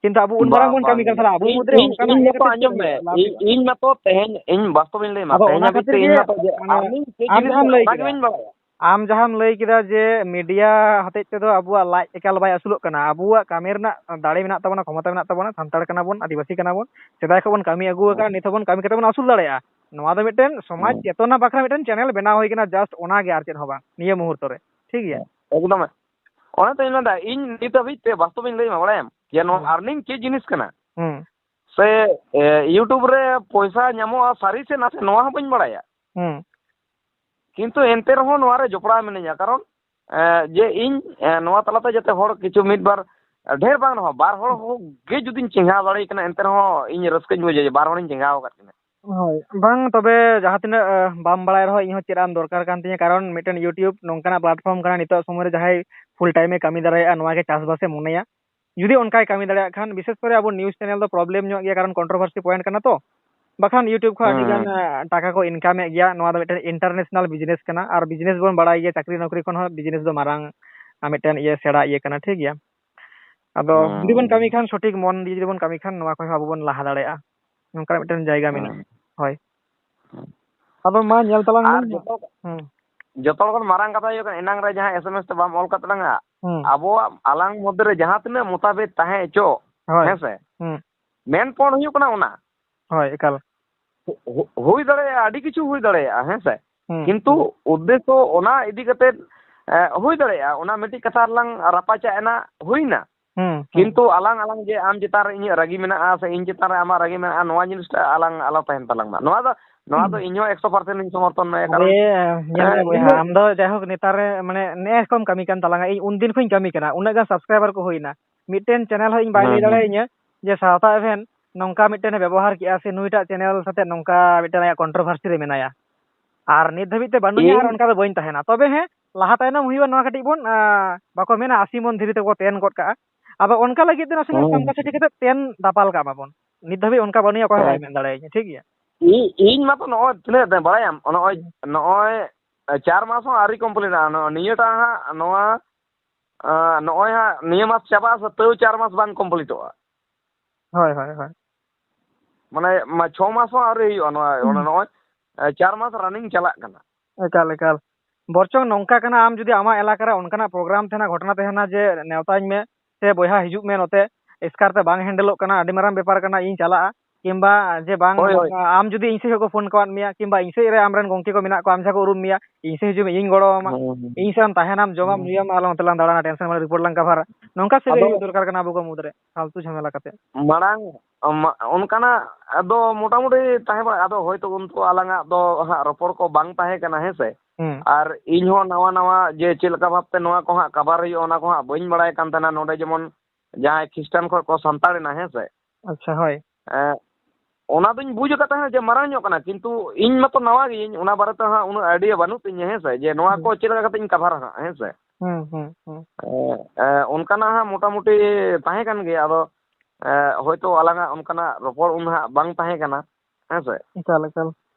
ᱠᱤᱱᱛᱩ ᱟᱵᱚ ᱩᱱ ᱢᱟᱨᱟᱝ ᱵᱟᱝ, ᱵᱚᱱ ᱵᱟᱝ, ᱠᱟᱹᱢᱤ ᱠᱟᱱᱟ, ᱛᱟᱦᱞᱮ ᱟᱵᱚ ᱤᱧ, ᱢᱩᱫᱽᱨᱮ ᱤᱧ, ᱚᱱᱠᱟᱱᱟᱜ ᱤᱧ ᱤᱭᱟᱹ ᱢᱟᱛᱚ ᱠᱟᱛᱮ ᱪᱮᱫ ᱟᱸᱡᱚᱢ ᱢᱮ, ᱞᱟᱵᱷ ᱤᱧ, ᱢᱮᱱᱟᱜᱼᱟ? ᱤᱧ ᱢᱟᱛᱚ ᱛᱮᱦᱮᱧ, ᱤᱧ ᱵᱟᱥᱛᱚᱵ ᱤᱧ ᱞᱟᱹᱭ ᱟᱢᱟ, ᱟᱫᱚ ᱛᱮᱦᱮᱧ ᱚᱱᱟ ᱦᱟᱹᱵᱤᱡ ᱠᱷᱟᱹᱛᱤᱨ ᱛᱮ ᱤᱧ ᱜᱮ, ᱢᱟᱛᱚ ᱡᱮ ᱢᱟᱱᱮ, earning ᱪᱮᱫ ᱟᱢ ᱡᱤᱱᱤᱥ ᱡᱟᱦᱟᱸᱢ ᱠᱟᱱᱟ, ᱞᱟᱹᱭ ᱚᱱᱟ ᱜᱮ ᱠᱮᱫᱟ, ᱵᱟᱹᱧ ᱵᱟᱲᱟᱭᱟ᱾ ᱟᱢ ᱡᱟᱦᱟᱸᱢ ᱞᱟᱹᱭ ᱠᱮᱫᱟ ᱡᱮ media ᱦᱚᱛᱮᱡ ᱛᱮᱫᱚ ᱟᱵᱚᱣᱟᱜ ᱞᱟᱡ ᱮᱠᱟᱞ ᱵᱟᱭ ᱟᱹᱥᱩᱞᱚᱜ ᱠᱟᱱᱟ, ᱟᱵᱚᱣᱟᱜ ᱠᱟᱹᱢᱤ ᱨᱮᱱᱟᱜ ᱫᱟᱲᱮ ᱢᱮᱱᱟᱜ ᱛᱟᱵᱚᱱᱟ, ᱠᱷᱚᱢᱚᱛᱟ ᱢᱮᱱᱟᱜ ᱛᱟᱵᱚᱱᱟ, ᱥᱟᱱᱛᱟᱲ ᱠᱟᱱᱟ ᱵᱚᱱ, ᱟᱹᱫᱤᱵᱟᱹᱥᱤ ᱠᱟᱱᱟ ᱵᱚᱱ, ᱥᱮᱫᱟᱭ ᱠᱷᱚᱱ ᱵᱚᱱ ᱠᱟᱹᱢᱤ ᱟᱹᱜᱩ ᱟᱠᱟᱫᱼᱟ, ᱱᱤᱛ ᱦᱚᱸᱵᱚᱱ ᱠᱟᱹᱢᱤ ᱠᱟᱛᱮ ᱵᱚᱱ ᱟᱹᱥᱩᱞ ᱫᱟᱲᱮᱭᱟᱜᱼᱟ᱾ ᱱᱚᱣᱟ ᱫᱚ ᱢᱤᱫᱴᱮᱱ ᱥᱚᱢᱟᱡᱽ ᱦᱩᱸ᱾ ᱪᱮᱛᱚᱱᱟ ᱵᱟᱠᱷᱨᱟ ᱢᱤᱫᱴᱮᱱ channel ᱵᱮᱱᱟᱣ ᱦᱩᱭ ᱠᱟᱱᱟ, just ᱚᱱᱟ ᱜᱮ, ᱟᱨ ᱪᱮᱫ ᱦᱚᱸ ᱵᱟᱝ ᱱᱤᱭᱟᱹ ᱢᱩᱦᱩᱨᱛᱚ ᱨᱮ, ᱴᱷᱤᱠ ᱜᱮᱭᱟ? ᱮᱠᱫᱚᱢ᱾ ᱚᱱᱟ ᱛᱚᱧ ᱢᱮᱱᱫᱟ, ᱤᱧ ᱱᱤᱛ ᱦᱟᱹᱵᱤᱡ ᱛᱮ ᱵᱟᱥᱛᱚᱵ ᱤᱧ ᱞᱟᱹᱭ ᱟᱢᱟ, ᱵᱟᱲᱟᱭᱟᱢ? ᱡᱮ ᱱᱚᱣᱟ ᱦᱩᱸ᱾ Earning ᱪᱮᱫ ᱡᱤᱱᱤᱥ ᱠᱟᱱᱟ? ᱦᱩᱸ᱾ ᱥᱮ, ᱮ, YouTube ᱨᱮ ᱯᱚᱭᱥᱟ ᱧᱟᱢᱚᱜᱼᱟ ᱥᱟᱹᱨᱤ ᱥᱮ ᱱᱟᱥᱮ, ᱱᱚᱣᱟ ᱦᱚᱸ ᱵᱟᱹᱧ ᱵᱟᱲᱟᱭᱟ᱾ ᱦᱩᱸ᱾ ᱠᱤᱱᱛᱩ ᱮᱱᱛᱮ ᱨᱮᱦᱚᱸ ᱱᱚᱣᱟ ᱨᱮ ᱡᱚᱯᱲᱟᱣ ᱢᱤᱱᱟᱹᱧᱟ, ᱠᱟᱨᱚᱱ, ᱮ, ᱡᱮ ᱤᱧ, ᱮ, ᱱᱚᱣᱟ ᱛᱟᱞᱟᱛᱮ ᱡᱟᱛᱮ ᱦᱚᱲ ᱠᱤᱪᱷᱩ ᱢᱤᱫ ᱵᱟᱨ, ᱮ, ᱰᱷᱮᱨ ᱵᱟᱝ ᱨᱮᱦᱚᱸ ᱵᱟᱨ ᱦᱚᱲ ᱦᱚᱸ ᱜᱮ ᱡᱩᱫᱤᱧ ᱪᱮᱸᱜᱷᱟᱣ ᱫᱟᱲᱮᱭᱟᱭ ᱠᱟᱱᱟ, ᱮᱱᱛᱮ ᱨᱮᱦᱚᱸ ᱤᱧ ᱨᱟᱹᱥᱠᱟᱹᱧ ᱵᱩᱡᱟ ᱡᱮ ᱵᱟᱨ ᱦᱚᱲᱤᱧ ᱪᱮᱸᱜᱷᱟᱣ ᱟᱠᱟᱫ ᱠᱤᱱᱟ᱾ ᱦᱳᱭ, ᱵᱟᱝ, ᱛᱚᱵᱮ ᱡᱟᱦᱟᱸ ᱛᱤᱱᱟᱹᱜ, ᱮ, ᱵᱟᱢ ᱵᱟᱲᱟᱭ ᱨᱮᱦᱚᱸ ᱤᱧ ᱦᱚᱸ ᱪᱮᱫ ᱟᱜ ᱫᱚᱨᱠᱟᱨ ᱠᱟᱱ ᱛᱤᱧᱟᱹ, ᱠᱟᱨᱚᱱ ᱢᱤᱫᱴᱮᱱ YouTube ᱱᱚᱝᱠᱟᱱᱟᱜ platform ᱠᱟᱱᱟ, ᱱᱤᱛᱚᱜ ᱥᱚᱢᱚᱭ ᱨᱮ ᱡᱟᱦᱟᱸᱭ full time ᱮ ᱠᱟᱹᱢᱤ ᱫᱟᱲᱮᱭᱟᱜᱼᱟ, ᱱᱚᱣᱟ ᱜᱮ ᱪᱟᱥᱵᱟᱥ ᱮ ᱢᱚᱱᱮᱭᱟ, ᱡᱩᱫᱤ ᱚᱱᱠᱟᱭ ᱠᱟᱹᱢᱤ ᱫᱟᱲᱮᱭᱟᱜ ᱠᱷᱟᱱ᱾ ᱵᱤᱥᱮᱥ ᱠᱚᱨᱮ ᱟᱵᱚ news channel ᱫᱚ problem ᱧᱚᱜ ᱜᱮᱭᱟ, ᱠᱟᱨᱚᱱ controversy point ᱠᱟᱱᱟ ᱛᱚ᱾ ᱵᱟᱠᱷᱟᱱ YouTube ᱠᱷᱚᱱ ᱟᱹᱰᱤ ᱜᱟᱱ, ᱦᱩᱸ᱾ ᱮ, ᱴᱟᱠᱟ ᱠᱚ income ᱮᱫ ᱜᱮᱭᱟ᱾ ᱱᱚᱣᱟ ᱫᱚ ᱢᱤᱫᱴᱮᱱ international business ᱠᱟᱱᱟ, ᱟᱨ business ᱵᱚᱱ ᱵᱟᱲᱟᱭ ᱜᱮᱭᱟ, ᱪᱟᱹᱠᱨᱤ ᱱᱚᱠᱨᱤ ᱠᱷᱚᱱ ᱦᱚᱸ business ᱫᱚ ᱢᱟᱨᱟᱝ, ᱟ, ᱢᱤᱫᱴᱮᱱ ᱤᱭᱟᱹ, ᱥᱮᱬᱟ ᱤᱭᱟᱹ ᱠᱟᱱᱟ, ᱴᱷᱤᱠ ᱜᱮᱭᱟ᱾ ᱟᱫᱚ ᱦᱩᱸ᱾ ᱡᱩᱫᱤ ᱵᱚᱱ ᱠᱟᱹᱢᱤ ᱠᱷᱟᱱ, ᱥᱚᱴᱷᱤᱠ ᱢᱚᱱ ᱫᱤᱭᱮ ᱡᱩᱫᱤ ᱵᱚᱱ ᱠᱟᱹᱢᱤ ᱠᱷᱟᱱ, ᱱᱚᱣᱟ ᱠᱷᱚᱱ ᱦᱚᱸ ᱟᱵᱚ ᱵᱚᱱ ᱞᱟᱦᱟ ᱫᱟᱲᱮᱭᱟᱜᱼᱟ, ᱱᱚᱝᱠᱟᱱᱟᱜ ᱢᱤᱫᱴᱮᱱ ᱡᱟᱭᱜᱟ ᱢᱮᱱᱟᱜᱼᱟ᱾ ᱦᱩᱸ᱾ ᱦᱳᱭ᱾ ᱦᱩᱸ᱾ ᱟᱫᱚ ᱢᱟ ᱧᱮᱞ ᱛᱟᱞᱟᱝ ᱟᱨ ᱢᱮ᱾ ᱡᱚᱛᱚ, ᱦᱩᱸ᱾ ᱡᱚᱛᱚ ᱦᱚᱲ ᱠᱷᱚᱱ ᱢᱟᱨᱟᱝ ᱠᱟᱛᱷᱟ ᱦᱩᱭᱩᱜ ᱠᱟᱱᱟ, ᱮᱱᱟᱝ ᱨᱮ ᱡᱟᱦᱟᱸ S M S ᱛᱮ ᱵᱟᱢ ᱚᱞ ᱠᱟᱫ ᱛᱟᱞᱟᱝᱟ, ᱦᱩᱸ᱾ ᱟᱵᱚᱣᱟᱜ ᱟᱞᱟᱝ ᱢᱚᱫᱽᱫᱷᱮ ᱨᱮ ᱡᱟᱦᱟᱸ ᱛᱤᱱᱟᱹᱜ ᱢᱚᱛᱟᱵᱷᱮᱫ ᱛᱟᱦᱮᱸ ᱦᱚᱪᱚᱜ, ᱦᱳᱭ᱾ ᱦᱮᱸ ᱥᱮ? ᱦᱩᱸ᱾ ᱢᱮᱱ ᱯᱚᱭᱮᱱᱴ ᱦᱩᱭᱩᱜ ᱠᱟᱱᱟ ᱚᱱᱟ᱾ ᱦᱳᱭ, ᱮᱠᱟᱞ᱾ ᱦᱩ-, ᱦᱩ-, ᱦᱩᱭ ᱫᱟᱲᱮᱭᱟᱜᱼᱟ, ᱟᱹᱰᱤ ᱠᱤᱪᱷᱩ ᱦᱩᱭ ᱫᱟᱲᱮᱭᱟᱜᱼᱟ, ᱦᱮᱸ ᱥᱮ? ᱦᱩᱸ, ᱠᱤᱱᱛᱩ ᱦᱩᱸ᱾ ᱩᱫᱽᱫᱮᱥᱥᱚ ᱚᱱᱟ ᱤᱫᱤ ᱠᱟᱛᱮ, ᱮ, ᱦᱩᱭ ᱫᱟᱲᱮᱭᱟᱜᱼᱟ, ᱚᱱᱟ ᱢᱤᱫᱴᱤᱡ ᱠᱟᱛᱷᱟ ᱨᱮᱞᱟᱝ ᱨᱟᱯᱟᱪᱟᱜ ᱮᱱᱟ, ᱦᱩᱭᱱᱟ᱾ ᱦᱩᱸ, ᱦᱩᱸ᱾ ᱠᱤᱱᱛᱩ ᱟᱞᱟᱝ ᱟᱞᱟᱝ ᱡᱮ ᱟᱢ ᱪᱮᱛᱟᱱ ᱨᱮ ᱤᱧᱟᱹᱜ ᱨᱟᱹᱜᱤ ᱢᱮᱱᱟᱜᱼᱟ ᱥᱮ ᱤᱧ ᱪᱮᱛᱟᱱ ᱨᱮ ᱟᱢᱟᱜ ᱨᱟᱹᱜᱤ ᱢᱮᱱᱟᱜᱼᱟ, ᱱᱚᱣᱟ ᱡᱤᱱᱤᱥᱴᱟ ᱟᱞᱟᱝ ᱟᱞᱚ ᱛᱟᱦᱮᱱ ᱛᱟᱞᱟᱝ ᱢᱟ᱾ ᱱᱚᱣᱟ ᱫᱚ, ᱱᱚᱣᱟ ᱫᱚ ᱦᱩᱸ᱾ ᱤᱧ ᱦᱚᱸ ᱮᱠᱥᱚ ᱯᱟᱨᱥᱮᱱᱴ ᱤᱧ ᱥᱚᱢᱚᱨᱛᱷᱚᱱ ᱢᱮ, ᱠᱟᱨᱚᱱ, ᱟᱨᱮ, ᱧᱮᱞ ᱢᱮ ᱮ, ᱵᱚᱭᱦᱟ, ᱤᱧ ᱟᱢ ᱫᱚ ᱡᱟᱭᱦᱳᱠ ᱱᱮᱛᱟᱨ ᱨᱮ, ᱢᱟᱱᱮ, ᱱᱮᱜᱼᱮ ᱠᱚᱢ ᱠᱟᱹᱢᱤ ᱠᱟᱱ ᱛᱟᱞᱟᱝᱟ, ᱤᱧ ᱩᱱᱫᱤᱱ ᱠᱷᱚᱱᱤᱧ ᱠᱟᱹᱢᱤ ᱠᱟᱱᱟ, ᱩᱱᱟᱹᱜ ᱜᱟᱱ subscriber ᱠᱚ ᱦᱩᱭᱱᱟ, ᱢᱤᱫᱴᱮᱱ channel ᱦᱚᱸ ᱤᱧ ᱵᱟᱭ ᱦᱩᱸ, ᱞᱟᱹᱭ ᱦᱩᱸ᱾ ᱫᱟᱲᱮᱭᱟᱹᱧᱟ ᱡᱮ ᱥᱟᱶᱛᱟ event ᱱᱚᱝᱠᱟ ᱢᱤᱫᱴᱮᱱ ᱮ ᱵᱮᱵᱚᱦᱟᱨ ᱠᱮᱜᱼᱟ ᱥᱮ ᱱᱩᱭᱴᱟᱜ channel ᱥᱟᱛᱮ ᱱᱚᱝᱠᱟ ᱢᱤᱫᱴᱮᱱ ᱟᱭᱟᱜ controversy ᱨᱮ ᱢᱮᱱᱟᱭᱟ᱾ ᱟᱨ ᱱᱤᱛ ᱫᱷᱟᱹᱵᱤᱡ ᱛᱮ ᱵᱟᱹᱱᱩᱧᱟ ᱟᱨ ᱤᱧ ᱚᱱᱠᱟ ᱫᱚ ᱵᱟᱹᱧ ᱛᱟᱦᱮᱱᱟ᱾ ᱛᱚᱵᱮ ᱦᱮᱸ, ᱞᱟᱦᱟ ᱛᱟᱭᱱᱚᱢ ᱦᱩᱭᱩᱜᱼᱟ, ᱱᱚᱣᱟ ᱠᱟᱹᱴᱤᱡ ᱵᱚᱱ, ᱟᱸ, ᱵᱟᱠᱚ ᱢᱮᱱᱟ ᱟᱥᱤ ᱢᱚᱱ ᱫᱷᱤᱨᱤ ᱛᱮᱠᱚ ᱛᱮᱱ ᱜᱚᱫ ᱠᱟᱜᱼᱟ᱾ ᱟᱫᱚ ᱚᱱᱠᱟ ᱞᱟᱹᱜᱤᱫ ᱛᱮ ᱱᱟᱥᱮᱱᱟᱜ ᱦᱩᱸ᱾ ᱥᱟᱢᱠᱟ ᱪᱷᱟᱹᱴᱤ ᱠᱟᱛᱮ ᱛᱮᱱ ᱫᱟᱯᱟᱞ ᱠᱟᱜ ᱢᱟᱵᱚᱱ᱾ ᱱᱤᱛ ᱫᱷᱟᱹᱵᱤᱡ ᱚᱱᱠᱟ ᱵᱟᱹᱱᱩᱧᱟ, ᱚᱠᱚᱭ ᱦᱚᱸ ᱵᱟᱭ ᱦᱮᱸ᱾ ᱢᱮᱱ ᱫᱟᱲᱮᱭᱟᱹᱧᱟ, ᱴᱷᱤᱠ ᱜᱮᱭᱟ? ᱤᱧ, ᱤᱧ ᱢᱟᱛᱚ ᱱᱚᱜᱼᱚᱭ ᱛᱤᱱᱟᱹᱜ ᱫᱤᱱ ᱵᱟᱲᱟᱭᱟᱢ, ᱱᱚᱜᱼᱚᱭ, ᱦᱩᱸ᱾ ᱱᱚᱜᱼᱚᱭ ᱪᱟᱨ ᱢᱟᱥ ᱦᱚᱸ ᱟᱹᱣᱨᱤ complete ᱟ᱾ ᱱᱚ-, ᱱᱤᱭᱟᱹᱴᱟᱜ ᱦᱟᱸᱜ ᱱᱚᱣᱟ, ᱟᱸ, ᱱᱚᱜᱼᱚᱭ ᱦᱟᱸᱜ ᱱᱤᱭᱟᱹ ᱢᱟᱥ ᱪᱟᱵᱟᱜᱼᱟ ᱥᱮ ᱛᱟᱹᱣ ᱪᱟᱨ ᱢᱟᱥ ᱵᱟᱝ completeᱚᱜᱼᱟ᱾ ᱦᱳᱭ, ᱦᱳᱭ, ᱦᱳᱭ᱾ ᱢᱟᱱᱮ, ᱢᱟ-, ᱪᱷᱚ ᱢᱟᱥ ᱦᱚᱸ ᱟᱹᱣᱨᱤ ᱦᱩᱭᱩᱜᱼᱟ᱾ ᱱᱚᱣᱟ, ᱦᱩᱸ᱾ ᱚᱱᱟ ᱱᱚᱜᱼᱚᱭ, ᱮ, ᱪᱟᱨ ᱢᱟᱥ running ᱪᱟᱞᱟᱜ ᱠᱟᱱᱟ᱾ ᱮᱠᱟᱞ, ᱮᱠᱟᱞ᱾ ᱵᱚᱨᱪᱚᱝ ᱱᱚᱝᱠᱟ ᱠᱟᱱᱟ, ᱟᱢ ᱡᱩᱫᱤ ᱟᱢᱟᱜ ᱮᱞᱟᱠᱟ ᱨᱮ ᱚᱱᱠᱟᱱᱟᱜ program ᱛᱟᱦᱮᱱᱟ, ᱜᱷᱚᱴᱚᱱᱟ ᱛᱟᱦᱮᱱᱟ ᱡᱮ ᱱᱮᱣᱛᱟᱧ ᱢᱮ, ᱥᱮ ᱵᱚᱭᱦᱟ ᱦᱤᱡᱩᱜ ᱢᱮ ᱱᱚᱛᱮ, ᱮᱥᱠᱟᱨ ᱛᱮ ᱵᱟᱝ ᱦᱮᱱᱰᱮᱞᱚᱜ ᱠᱟᱱᱟ, ᱟᱹᱰᱤ ᱢᱟᱨᱟᱝ ᱵᱮᱯᱟᱨ ᱠᱟᱱᱟ, ᱤᱧ ᱪᱟᱞᱟᱜᱼᱟ, ᱠᱤᱝᱵᱟ ᱡᱮ ᱵᱟᱝ, ᱦᱳᱭ, ᱦᱳᱭ᱾ ᱟᱢ ᱡᱩᱫᱤ ᱤᱧ ᱥᱮᱫ ᱠᱷᱚᱱ ᱠᱚ ᱯᱷᱳᱱ ᱠᱟᱣᱟᱫ ᱢᱮᱭᱟ, ᱠᱤᱝᱵᱟ ᱤᱧ ᱥᱮᱫ ᱨᱮ ᱟᱢᱨᱮᱱ ᱜᱚᱝᱠᱮ ᱠᱚ ᱢᱮᱱᱟᱜ ᱠᱚᱣᱟ, ᱟᱢ ᱡᱟᱦᱟᱸ ᱠᱚ ᱩᱨᱩᱢ ᱢᱮᱭᱟ, ᱤᱧ ᱥᱮᱫ ᱦᱤᱡᱩᱜ ᱢᱮ, ᱤᱧ ᱜᱚᱲᱚ ᱟᱢᱟ, ᱦᱩᱸ, ᱦᱩᱸ, ᱤᱧ ᱥᱟᱶ ᱮᱢ ᱛᱟᱦᱮᱱᱟᱢ, ᱡᱚᱢᱟᱢ, ᱦᱩᱸ᱾ ᱧᱩᱭᱟᱢ, ᱟᱨ ᱱᱚᱛᱮ ᱞᱟᱝ ᱫᱟᱬᱟᱱᱟ, tension ᱢᱟᱱᱮ report ᱞᱟᱝ ᱠᱟᱵᱷᱟᱨᱟ᱾ ᱱᱚᱝᱠᱟ ᱥᱟᱹᱜᱟᱹᱭ ᱟᱫᱚ ᱦᱩᱭᱩᱜ ᱫᱚᱨᱠᱟᱨ ᱠᱟᱱᱟ ᱟᱵᱚ ᱠᱚ ᱢᱩᱫᱽᱨᱮ, ᱯᱷᱟᱞᱛᱩ ᱡᱷᱟᱢᱮᱞᱟ ᱠᱟᱛᱮ᱾ ᱢᱟᱲᱟᱝ, ᱢᱟ-, ᱚᱱᱠᱟᱱᱟᱜ ᱫᱚ ᱢᱚᱴᱟᱢᱩᱴᱤ ᱛᱟᱦᱮᱸ ᱵᱟᱲᱟ, ᱟᱫᱚ ᱦᱚᱭᱛᱳ ᱩᱱ ᱛᱚ ᱟᱞᱟᱝᱟᱜ ᱫᱚ ᱦᱟᱸᱜ ᱨᱚᱯᱚᱲ ᱠᱚ ᱵᱟᱝ ᱛᱟᱦᱮᱸ ᱠᱟᱱᱟ, ᱦᱮᱸ ᱥᱮ? ᱦᱩᱸ᱾ ᱟᱨ ᱤᱧ ᱦᱚᱸ ᱱᱟᱣᱟ ᱱᱟᱣᱟ ᱡᱮ ᱪᱮᱫ ᱞᱮᱠᱟ ᱵᱷᱟᱵᱛᱮ ᱱᱚᱣᱟ ᱠᱚ ᱦᱟᱸᱜ ᱠᱟᱵᱷᱟᱨ ᱦᱩᱭᱩᱜᱼᱟ, ᱚᱱᱟ ᱠᱚ ᱦᱟᱸᱜ ᱵᱟᱹᱧ ᱵᱟᱲᱟᱭ ᱠᱟᱱ ᱛᱟᱦᱮᱱᱟ᱾ ᱱᱚᱰᱮ ᱡᱮᱢᱚᱱ ᱡᱟᱦᱟᱸᱭ ᱠᱷᱨᱤᱥᱴᱟᱱ ᱠᱷᱚᱱ ᱠᱚ ᱥᱟᱱᱛᱟᱲ ᱮᱱᱟ, ᱦᱮᱸ ᱥᱮ? ᱟᱪᱪᱷᱟ, ᱦᱳᱭ᱾ ᱮᱸ, ᱚᱱᱟ ᱫᱚᱧ ᱵᱩᱡᱽ ᱟᱠᱟᱫ ᱛᱟᱦᱮᱸᱫ ᱡᱮ ᱢᱟᱨᱟᱝ ᱧᱚᱜ ᱠᱟᱱᱟ, ᱠᱤᱱᱛᱩ ᱤᱧ ᱢᱟᱛᱚ ᱱᱟᱣᱟ ᱜᱤᱭᱟᱹᱧ, ᱚᱱᱟ ᱵᱟᱨᱮᱛᱮ ᱦᱟᱸᱜ ᱩᱱᱟᱹᱜ idea ᱵᱟᱹᱱᱩᱜ ᱛᱤᱧᱟᱹ, ᱦᱮᱸ ᱥᱮ, ᱡᱮ ᱱᱚᱣᱟ ᱦᱩᱸ᱾ ᱠᱚ ᱪᱮᱫ ᱞᱮᱠᱟ ᱠᱟᱛᱮ ᱤᱧ ᱠᱟᱵᱷᱟᱨᱟ ᱦᱟᱸᱜ, ᱦᱮᱸ ᱥᱮ᱾ ᱦᱩᱸ, ᱦᱩᱸ, ᱦᱩᱸ᱾ ᱮᱸ, ᱮᱸ, ᱚᱱᱠᱟᱱᱟᱜ ᱦᱟᱸᱜ ᱢᱚᱴᱟᱢᱩᱴᱤ ᱛᱟᱦᱮᱸ ᱠᱟᱱ ᱜᱮᱭᱟ, ᱟᱫᱚ, ᱮᱸ, ᱦᱚᱭᱛᱳ ᱟᱞᱟᱝᱟᱜ ᱚᱱᱠᱟᱱᱟᱜ ᱨᱚᱯᱚᱲ ᱩᱱ ᱦᱟᱸᱜ ᱵᱟᱝ ᱛᱟᱦᱮᱸ ᱠᱟᱱᱟ, ᱦᱮᱸ ᱥᱮ᱾ ᱮᱠᱟᱞ, ᱮᱠᱟᱞ᱾